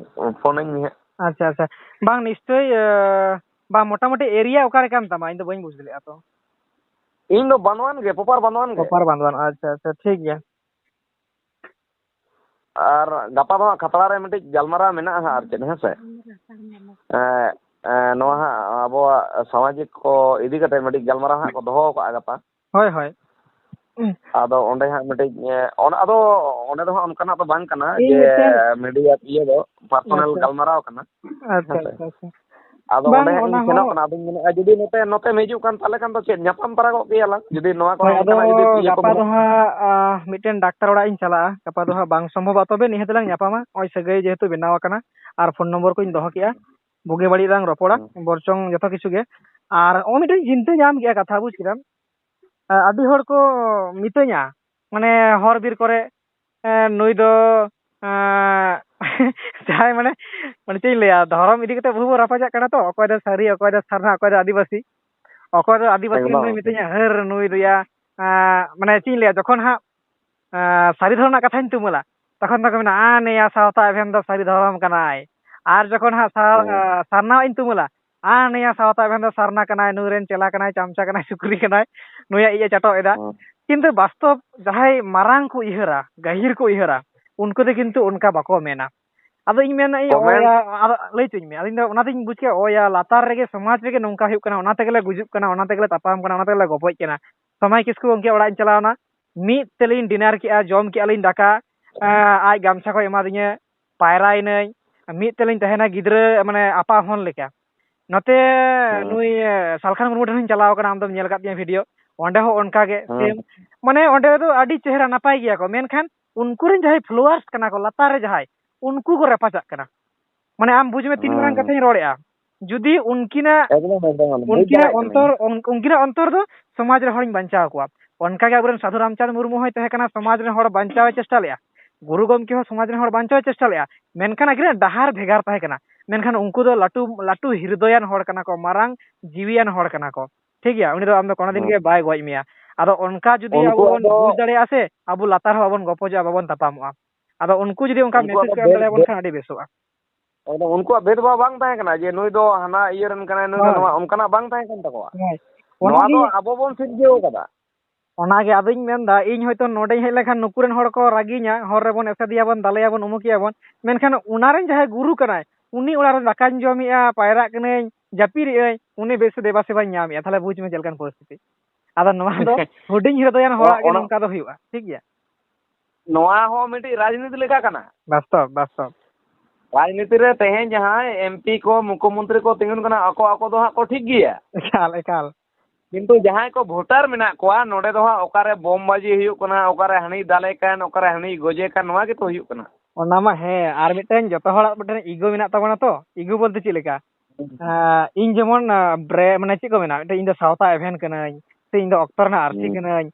ᱯᱷᱳᱱᱟᱹᱧ ᱢᱮ ᱦᱟᱸᱜ᱾ ᱟᱪᱪᱷᱟ, ᱟᱪᱪᱷᱟ᱾ ᱵᱟᱝ, ᱱᱤᱥᱪᱳᱭ, ᱮ, ᱵᱟᱝ, ᱢᱚᱴᱟᱢᱩᱴᱤ area ᱚᱠᱟ ᱨᱮ ᱠᱟᱱ ᱛᱟᱢᱟ? ᱤᱧ ᱫᱚ ᱵᱟᱹᱧ ᱵᱩᱡᱽ ᱫᱟᱲᱮᱭᱟᱜᱼᱟ ᱛᱚ᱾ ᱤᱧ ᱫᱚ ᱵᱟᱱᱚᱣᱟᱱ ᱜᱮ, ᱯᱚᱯᱟᱨ ᱵᱟᱱᱚᱣᱟᱱ ᱜᱮ᱾ ᱯᱚᱯᱟᱨ ᱵᱟᱱᱫᱳᱣᱟᱱ, ᱟᱪᱪᱷᱟ, ᱟᱪᱪᱷᱟ, ᱴᱷᱤᱠ ᱜᱮᱭᱟ᱾ ᱟᱨ ᱜᱟᱯᱟ ᱫᱚ ᱦᱟᱸᱜ ᱠᱷᱟᱛᱲᱟ ᱨᱮ ᱢᱤᱫᱴᱤᱡ ᱜᱟᱞᱢᱟᱨᱟᱣ ᱢᱮᱱᱟᱜᱼᱟ ᱦᱟᱸᱜ, ᱟᱨ ᱪᱮᱫ, ᱦᱮᱸ ᱥᱮ? ᱮᱸ, ᱮᱸ, ᱱᱚᱣᱟ ᱦᱟᱸᱜ ᱟᱵᱚᱣᱟᱜ ᱥᱟᱢᱟᱡᱤᱠ ᱠᱚ ᱤᱫᱤ ᱠᱟᱛᱮ ᱢᱤᱫᱴᱤᱡ ᱜᱟᱞᱢᱟᱨᱟᱣ ᱦᱟᱸᱜ ᱠᱚ ᱫᱚᱦᱚ ᱟᱠᱟᱫᱼᱟ ᱜᱟᱯᱟ᱾ ᱦᱳᱭ, ᱦᱳᱭ᱾ ᱟᱫᱚ ᱚᱸᱰᱮ ᱦᱟᱸᱜ ᱢᱤᱫᱴᱤᱡ, ᱮᱸ, ᱚᱱᱟ, ᱟᱫᱚ ᱚᱸᱰᱮ ᱫᱚ ᱦᱟᱸᱜ ᱚᱱᱠᱟᱱᱟᱜ ᱫᱚ ᱵᱟᱝ ᱠᱟᱱᱟ ᱤᱧ ᱡᱮ ᱢᱤᱫᱴᱮᱱ ᱢᱤᱰᱤᱭᱟ ᱤᱭᱟᱹ ᱫᱚ ᱯᱟᱨᱥᱚᱱᱟᱞ ᱟᱪᱪᱷᱟ᱾ ᱜᱟᱞᱢᱟᱨᱟᱣ ᱠᱟᱱᱟ᱾ ᱟᱪᱪᱷᱟ, ᱦᱮᱸᱥᱮ? ᱟᱪᱪᱷᱟ, ᱟᱪᱪᱷᱟ᱾ ᱟᱫᱚ ᱵᱟᱝ, ᱚᱸᱰᱮ ᱦᱟᱸᱜ ᱚᱱᱟ ᱤᱧ ᱥᱮᱱᱚᱜ ᱦᱚᱸ ᱠᱟᱱᱟ, ᱟᱫᱚᱧ ᱢᱮᱱᱮᱫᱼᱟ, ᱡᱩᱫᱤ ᱱᱚᱛᱮ, ᱱᱚᱛᱮᱢ ᱦᱤᱡᱩᱜ ᱠᱟᱱ, ᱛᱟᱦᱚᱞᱮ ᱠᱷᱟᱱ ᱫᱚ ᱪᱮᱫ, ᱧᱟᱯᱟᱢ ᱛᱟᱨᱟ ᱠᱚᱜ ᱜᱮᱭᱟᱞᱟᱝ, ᱡᱩᱫᱤ ᱱᱚᱣᱟ ᱠᱚᱨᱮ ᱦᱳᱭ, ᱟᱫᱚ ᱚᱱᱠᱟᱱᱟᱜ ᱡᱩᱫᱤ ᱤᱭᱟᱹ ᱠᱚ ᱜᱟᱯᱟ ᱫᱚ ᱢᱮᱱᱟᱜ ᱠᱷᱟᱱ᱾ ᱦᱟᱸᱜ, ᱟ, ᱢᱤᱫᱴᱮᱱ ᱰᱟᱠᱛᱟᱨ ᱚᱲᱟᱜ ᱤᱧ ᱪᱟᱞᱟᱜᱼᱟ᱾ ᱜᱟᱯᱟ ᱫᱚ ᱦᱟᱸᱜ ᱵᱟᱝ ᱥᱚᱢᱵᱷᱚᱵᱚᱜᱼᱟ, ᱛᱚᱵᱮ ᱱᱤᱦᱟᱹᱛ ᱞᱟᱝ ᱧᱟᱯᱟᱢᱟ᱾ ᱟᱨ ᱯᱷᱳᱱ ᱱᱚᱢᱵᱚᱨ ᱠᱚᱧ ᱫᱚᱦᱚ ᱠᱮᱜᱼᱟ, ᱵᱩᱜᱤ ᱵᱟᱹᱲᱤᱡ ᱞᱟᱝ ᱨᱚᱯᱚᱲᱟ, ᱦᱩᱸ᱾ ᱵᱚᱨᱪᱚᱝ ᱡᱚᱛᱚ ᱠᱤᱪᱷᱩ ᱜᱮ᱾ ᱟᱨ ᱱᱚᱜᱼᱚᱭ ᱢᱤᱫᱴᱮᱱ ᱪᱤᱱᱛᱟᱹ ᱧᱟᱢ ᱠᱮᱜᱼᱟ ᱠᱟᱛᱷᱟ, ᱵᱩᱡᱽ ᱠᱮᱫᱟᱢ? ᱟ, ᱟᱹᱰᱤ ᱦᱚᱲ ᱠᱚ ᱢᱤᱛᱟᱹᱧᱟ, ᱢᱟᱱᱮ, ᱦᱚᱨ ᱵᱤᱨ ᱠᱚᱨᱮ, ᱮ, ᱱᱩᱭ ᱫᱚ, ᱮ, ᱡᱟᱦᱟᱸᱭ, ᱢᱟᱱᱮ, ᱢᱟᱱᱮ, ᱪᱮᱫ ᱤᱧ ᱞᱟᱹᱭᱟ, ᱫᱷᱚᱨᱚᱢ ᱤᱫᱤ ᱠᱟᱛᱮ ᱵᱚᱦᱩ ᱵᱚ ᱨᱟᱯᱟᱪᱟᱜ ᱠᱟᱱᱟ ᱛᱚ, ᱚᱠᱚᱭ ᱫᱚ ᱥᱟᱹᱨᱤ, ᱚᱠᱚᱭ ᱫᱚ ᱥᱟᱨᱱᱟ, ᱚᱠᱚᱭ ᱫᱚ ᱟᱹᱫᱤᱵᱟᱹᱥᱤ᱾ ᱚᱠᱚᱭ ᱫᱚ ᱟᱹᱫᱤᱵᱟᱹᱥᱤ ᱮᱠᱫᱚᱢ᱾ ᱨᱮᱱ ᱫᱚᱭ ᱢᱤᱛᱟᱹᱧᱟ, "ᱦᱟᱹᱨ, ᱱᱩᱭ ᱫᱚᱭᱟ", ᱮ, ᱢᱟᱱᱮ, ᱪᱮᱫ ᱤᱧ ᱞᱟᱹᱭᱟ, ᱡᱚᱠᱷᱚᱱ ᱦᱟᱸᱜ ᱮᱸ, ᱥᱟᱹᱨᱤ ᱫᱷᱚᱨᱚᱢ ᱨᱮᱱᱟᱜ ᱠᱟᱛᱷᱟᱧ ᱛᱩᱢᱟᱹᱞᱟ, ᱛᱚᱠᱷᱚᱱ ᱫᱚᱠᱚ ᱢᱮᱱᱟ, "ᱟ, ᱱᱤᱭᱟᱹ ᱥᱟᱶᱛᱟ ᱮᱵᱷᱮᱱ ᱫᱚ ᱥᱟᱹᱨᱤ ᱫᱷᱚᱨᱚᱢ ᱠᱟᱱᱟᱭ᱾" ᱟᱨ ᱡᱚᱠᱷᱚᱱ ᱦᱟᱸᱜ ᱥᱟ-, ᱦᱮᱸ᱾ ᱮᱸ, ᱥᱟᱨᱱᱟᱣᱟᱜ ᱤᱧ ᱛᱩᱢᱟᱹᱞᱟ, "ᱟ, ᱱᱤᱭᱟᱹ ᱥᱟᱶᱛᱟ ᱮᱵᱷᱮᱱ ᱫᱚ ᱥᱟᱨᱱᱟ ᱠᱟᱱᱟᱭ, ᱱᱩᱭ ᱨᱮᱱ ᱪᱮᱞᱟ ᱠᱟᱱᱟᱭ, ᱪᱟᱢᱪᱟ ᱠᱟᱱᱟᱭ, ᱥᱩᱠᱨᱤ ᱠᱟᱱᱟᱭ, ᱱᱩᱭᱟᱜ ᱤᱡ ᱮ ᱪᱟᱴᱚᱜ ᱮᱫᱟ᱾" ᱦᱮᱸ᱾ ᱠᱤᱱᱛᱩ ᱵᱟᱥᱛᱚᱵ ᱡᱟᱦᱟᱸᱭ ᱢᱟᱨᱟᱝ ᱠᱚ ᱩᱭᱦᱟᱹᱨᱟ, ᱜᱟᱹᱦᱤᱨ ᱠᱚ ᱩᱭᱦᱟᱹᱨᱟ, ᱩᱱᱠᱩ ᱫᱚ ᱠᱤᱱᱛᱩ ᱚᱱᱠᱟ ᱵᱟᱠᱚ ᱢᱮᱱᱟ᱾ ᱟᱫᱚ ᱤᱧ ᱢᱮᱱᱟ, ᱤᱧ, ᱠᱚᱢᱮᱱᱴ ᱳᱭᱟ, ᱟᱫᱚ ᱞᱟᱹᱭ ᱦᱚᱪᱚᱧ ᱢᱮ, ᱟᱫᱚ ᱤᱧ ᱫᱚ ᱚᱱᱟᱛᱤᱧ ᱵᱩᱡᱽ ᱠᱮᱫᱟ, ᱳᱭᱟ, ᱞᱟᱛᱟᱨ ᱨᱮᱜᱮ ᱥᱚᱢᱟᱡᱽ ᱨᱮᱜᱮ ᱱᱚᱝᱠᱟ ᱦᱩᱭᱩᱜ ᱠᱟᱱᱟ, ᱚᱱᱟ ᱛᱮᱜᱮ ᱞᱮ ᱜᱩᱡᱩᱜ ᱠᱟᱱᱟ, ᱚᱱᱟ ᱛᱮᱜᱮ ᱞᱮ ᱛᱟᱯᱟᱢ ᱠᱟᱱᱟ, ᱚᱱᱟ ᱛᱮᱜᱮ ᱞᱮ ᱜᱚᱯᱚᱡ ᱠᱟᱱᱟ᱾ ᱥᱚᱢᱟᱭ ᱠᱤᱥᱠᱩ ᱜᱚᱢᱠᱮ ᱚᱲᱟᱜ ᱤᱧ ᱪᱟᱞᱟᱣ ᱮᱱᱟ, ᱢᱤᱫ ᱛᱮᱞᱤᱧ ᱰᱤᱱᱟᱨ ᱠᱮᱜᱼᱟ, ᱡᱚᱢ ᱠᱮᱜᱼᱟ ᱞᱤᱧ ᱫᱟᱠᱟ, ᱮᱸ, ᱟᱡ ᱜᱟᱢᱪᱷᱟ ᱠᱚᱭ ᱮᱢᱟᱫᱤᱧᱟ, ᱯᱟᱭᱨᱟᱭᱮᱱᱟᱹᱧ, ᱢᱤᱫ ᱛᱮᱞᱤᱧ ᱛᱟᱦᱮᱱᱟ ᱜᱤᱫᱽᱨᱟᱹ, ᱢᱟᱱᱮ, ᱟᱯᱟ ᱦᱚᱱ ᱞᱮᱠᱟ᱾ ᱱᱚᱛᱮ ᱦᱮᱸ᱾ ᱱᱩᱭ, ᱮ, ᱥᱟᱞᱠᱷᱟᱱ ᱢᱩᱨᱢᱩ ᱴᱷᱮᱱ ᱦᱚᱸᱧ ᱪᱟᱞᱟᱣ ᱠᱟᱱᱟ, ᱟᱢ ᱫᱚᱢ ᱧᱮᱞ ᱟᱠᱟᱫ ᱛᱤᱧᱟ ᱵᱷᱤᱰᱤᱭᱳ, ᱚᱸᱰᱮ ᱦᱚᱸ ᱚᱱᱠᱟ ᱜᱮ, ᱦᱮᱸ᱾ ᱥᱮᱢ᱾ ᱢᱟᱱᱮ, ᱚᱸᱰᱮ ᱫᱚ ᱟᱹᱰᱤ ᱪᱮᱦᱨᱟ ᱱᱟᱯᱟᱭ ᱜᱮᱭᱟ ᱠᱚ, ᱢᱮᱱᱠᱷᱟᱱ ᱩᱱᱠᱩ ᱨᱮᱱ ᱡᱟᱦᱟᱸᱭ ᱯᱷᱞᱳᱣᱟᱨᱥ ᱠᱟᱱᱟ ᱠᱚ, ᱞᱟᱛᱟᱨ ᱨᱮ ᱡᱟᱦᱟᱸᱭ, ᱩᱱᱠᱩ ᱠᱚ ᱨᱟᱯᱟᱪᱟᱜ ᱠᱟᱱᱟ᱾ ᱢᱟᱱᱮ, ᱟᱢ ᱵᱩᱡᱽ ᱢᱮ, ᱛᱤᱱ ᱢᱟᱨᱟᱝ ᱦᱮᱸ᱾ ᱠᱟᱛᱷᱟᱧ ᱨᱚᱲᱮᱜᱼᱟ᱾ ᱡᱩᱫᱤ ᱩᱱᱠᱤᱱᱟᱜ, ᱮᱠᱫᱚᱢ, ᱮᱠᱫᱚᱢ, ᱮᱠᱫᱚᱢ᱾ ᱵᱩᱡᱽ ᱩᱱᱠᱤᱱᱟᱜ ᱫᱟᱲᱮᱭᱟᱜ ᱠᱟᱹᱱᱟᱹᱧ᱾ ᱚᱱᱛᱚᱨ, ᱩᱱ-, ᱩᱱᱠᱤᱱᱟᱜ ᱚᱱᱛᱚᱨ ᱫᱚ ᱥᱚᱢᱟᱡᱽ ᱨᱮᱱ ᱦᱚᱲᱤᱧ ᱵᱟᱧᱪᱟᱣ ᱠᱚᱣᱟ᱾ ᱚᱱᱠᱟ ᱜᱮ ᱟᱵᱚᱨᱮᱱ ᱥᱟᱹᱫᱷᱩ ᱨᱟᱢᱪᱟᱸᱫᱽ ᱢᱩᱨᱢᱩ ᱦᱚᱸᱭ ᱛᱟᱦᱮᱸ ᱠᱟᱱᱟ, ᱥᱚᱢᱟᱡᱽ ᱨᱮᱱ ᱦᱚᱲ ᱵᱟᱧᱪᱟᱣ ᱮ ᱪᱮᱥᱴᱟ ᱞᱮᱜᱼᱟ᱾ ᱜᱩᱨᱩ ᱜᱚᱢᱠᱮ ᱦᱚᱸ ᱥᱚᱢᱟᱡᱽ ᱨᱮᱱ ᱦᱚᱲ ᱵᱟᱧᱪᱟᱣ ᱮ ᱪᱮᱥᱴᱟ ᱞᱮᱜᱼᱟ᱾ ᱢᱮᱱᱠᱷᱟᱱ ᱟᱹᱠᱤᱱᱟᱜ ᱰᱟᱦᱟᱨ ᱵᱷᱮᱜᱟᱨ ᱛᱟᱦᱮᱸ ᱠᱟᱱᱟ᱾ ᱢᱮᱱᱠᱷᱟᱱ ᱩᱱᱠᱩ ᱫᱚ ᱞᱟᱹᱴᱩ, ᱞᱟᱹᱴᱩ ᱦᱤᱨᱫᱚᱭᱟᱱ ᱦᱚᱲ ᱠᱟᱱᱟ ᱠᱚ, ᱢᱟᱨᱟᱝ ᱡᱤᱣᱤᱭᱟᱱ ᱦᱚᱲ ᱠᱟᱱᱟ ᱠᱚ᱾ ᱴᱷᱤᱠ ᱜᱮᱭᱟ, ᱩᱱᱤ ᱫᱚ ᱟᱢ ᱫᱚ ᱠᱳᱱᱳ ᱫᱤᱱ ᱦᱮᱸ᱾ ᱜᱮ ᱵᱟᱭ ᱜᱚᱡ ᱢᱮᱭᱟ᱾ ᱟᱫᱚ ᱚᱱᱠᱟ ᱡᱩᱫᱤ ᱟᱵᱚ ᱩᱱᱠᱩᱣᱟᱜ ᱵᱚᱱ ᱫᱚ ᱵᱩᱡᱽ ᱫᱟᱲᱮᱭᱟᱜᱼᱟ ᱥᱮ, ᱟᱵᱚ ᱞᱟᱛᱟᱨ ᱦᱚᱸ ᱵᱟᱵᱚᱱ ᱜᱚᱯᱚᱡᱚᱜᱼᱟ, ᱵᱟᱵᱚᱱ ᱛᱟᱯᱟᱢᱚᱜᱼᱟ᱾ ᱟᱫᱚ ᱩᱱᱠᱩ ᱡᱩᱫᱤ ᱚᱱᱠᱟ ᱩᱱᱠᱩᱣᱟᱜ ᱢᱮᱥᱮᱡᱽ ᱫᱚ ᱠᱚ ᱮᱢ ᱵᱮᱫ-, ᱫᱟᱲᱮᱭᱟᱵᱚᱱ ᱵᱮᱫ-, ᱠᱷᱟᱱ ᱟᱹᱰᱤ ᱵᱮᱥᱚᱜᱼᱟ᱾ ᱮᱠᱫᱚᱢ, ᱩᱱᱠᱩᱣᱟᱜ ᱵᱷᱮᱫᱽᱵᱷᱟᱣ ᱵᱟᱝ ᱛᱟᱦᱮᱸ ᱠᱟᱱᱟ ᱡᱮ ᱱᱩᱭ ᱫᱚ ᱦᱟᱱᱟ ᱤᱭᱟᱹ ᱨᱮᱱ ᱠᱟᱱᱟᱭ, ᱱᱩᱭ ᱫᱚ ᱦᱳᱭ᱾ ᱱᱚᱣᱟ, ᱚᱱᱠᱟᱱᱟᱜ ᱵᱟᱝ ᱛᱟᱦᱮᱸ ᱠᱟᱱ ᱛᱟᱠᱚᱣᱟ᱾ ᱦᱳᱭ᱾ ᱱᱚᱣᱟ ᱚᱱᱟᱜᱮ ᱫᱚ ᱟᱵᱚ ᱵᱚᱱ ᱥᱤᱨᱡᱟᱹᱣ ᱠᱟᱫᱟ᱾ ᱚᱱᱟᱜᱮ ᱟᱫᱚᱧ ᱢᱮᱱᱫᱟ, ᱤᱧ ᱦᱚᱭᱛᱳ ᱱᱚᱰᱮᱧ ᱦᱮᱡ ᱞᱮᱱᱠᱷᱟᱱ ᱱᱩᱠᱩ ᱨᱮᱱ ᱦᱚᱲ ᱠᱚ ᱨᱟᱹᱜᱤᱧᱟ, ᱦᱚᱨ ᱨᱮᱵᱚᱱ ᱮᱥᱮᱫᱮᱭᱟᱵᱚᱱ, ᱫᱟᱞᱮᱭᱟᱵᱚᱱ, ᱩᱢᱩᱠᱮᱭᱟᱵᱚᱱ, ᱢᱮᱱᱠᱷᱟᱱ ᱚᱱᱟ ᱨᱮᱱ ᱡᱟᱦᱟᱸᱭ ᱜᱩᱨᱩ ᱠᱟᱱᱟᱭ, ᱩᱱᱤ ᱚᱲᱟᱜ ᱨᱮ ᱫᱟᱠᱟᱧ ᱡᱚᱢᱮᱜᱼᱟ, ᱯᱟᱭᱨᱟᱜ ᱠᱟᱹᱱᱟᱹᱧ, ᱡᱟᱹᱯᱤᱫ ᱮᱜᱼᱟᱹᱧ, ᱩᱱᱤ ᱵᱮᱥ ᱫᱮᱵᱟ ᱥᱮᱵᱟᱧ ᱧᱟᱢᱮᱜᱼᱟ᱾ ᱛᱟᱦᱞᱮ ᱵᱩᱡᱽ ᱢᱮ ᱪᱮᱫ ᱞᱮᱠᱟᱱ ᱯᱚᱨᱤᱥᱛᱷᱤᱛᱤ᱾ ᱟᱫᱚ ᱱᱚᱣᱟ ᱫᱚ ᱦᱩᱰᱤᱧ ᱦᱨᱤᱫᱚᱭᱟᱱ ᱦᱚᱲᱟᱜ ᱜᱮ ᱚᱱᱟ ᱱᱚᱝᱠᱟ ᱫᱚ ᱦᱩᱭᱩᱜᱼᱟ, ᱴᱷᱤᱠ ᱜᱮᱭᱟ? ᱱᱚᱣᱟ ᱦᱚᱸ ᱢᱤᱫᱴᱤᱡ ᱨᱟᱡᱽᱱᱤᱛᱤ ᱞᱮᱠᱟ ᱠᱟᱱᱟ᱾ ᱵᱟᱥᱛᱚᱵ, ᱵᱟᱥᱛᱚᱵ᱾ ᱨᱟᱡᱽᱱᱤᱛᱤ ᱨᱮ ᱛᱮᱦᱮᱧ ᱡᱟᱦᱟᱸᱭ ᱮᱢ ᱯᱤ ᱠᱚ, ᱢᱩᱠᱷᱚᱢᱚᱱᱛᱨᱤ ᱠᱚ ᱛᱤᱸᱜᱩᱱ ᱠᱟᱱᱟ, ᱟᱠᱚ, ᱟᱠᱚ ᱫᱚ ᱦᱟᱸᱜ ᱠᱚ ᱴᱷᱤᱠ ᱜᱮᱭᱟ᱾ ᱮᱠᱟᱞ, ᱮᱠᱟᱞ᱾ ᱠᱤᱱᱛᱩ ᱡᱟᱦᱟᱸᱭ ᱠᱚ ᱵᱷᱳᱴᱟᱨ ᱢᱮᱱᱟᱜ ᱠᱚᱣᱟ, ᱱᱚᱰᱮ ᱫᱚ ᱦᱟᱸᱜ ᱚᱠᱟᱨᱮ ᱵᱳᱢ ᱵᱟᱡᱤ ᱦᱩᱭᱩᱜ ᱠᱟᱱᱟ, ᱚᱠᱟᱨᱮ ᱦᱟᱹᱱᱤᱭ ᱫᱟᱞᱮ ᱠᱟᱱ, ᱚᱠᱟᱨᱮ ᱦᱟᱹᱱᱤᱭ ᱜᱚᱡᱮ ᱠᱟᱱ, ᱱᱚᱣᱟ ᱜᱮᱛᱚ ᱦᱩᱭᱩᱜ ᱠᱟᱱᱟ᱾ ᱚᱱᱟ ᱢᱟ ᱦᱮᱸ, ᱟᱨ ᱢᱤᱫᱴᱮᱱ ᱡᱚᱛᱚ ᱦᱚᱲᱟᱜ ᱢᱤᱫᱴᱮᱱ ego ᱢᱮᱱᱟᱜ ᱛᱟᱵᱚᱱᱟ ᱛᱚ᱾ Ego ᱵᱚᱞᱛᱮ ᱪᱮᱫ ᱞᱮᱠᱟ? ᱦᱩᱸ᱾ ᱟᱸ, ᱤᱧ ᱡᱮᱢᱚᱱ, ᱟᱸ, ᱵᱨᱮ-, ᱢᱟᱱᱮ ᱪᱮᱫ ᱠᱚ ᱢᱮᱱᱟ, ᱢᱤᱫᱴᱮᱱ ᱤᱧ ᱫᱚ ᱥᱟᱶᱛᱟ ᱮᱵᱷᱮᱱ ᱠᱟᱹᱱᱟᱹᱧ, ᱥᱮ ᱤᱧ ᱫᱚ ᱚᱠᱛᱚ ᱨᱮᱱᱟᱜ ᱟᱹᱨᱥᱤ ᱦᱩᱸ᱾ ᱠᱟᱹᱱᱟᱹᱧ᱾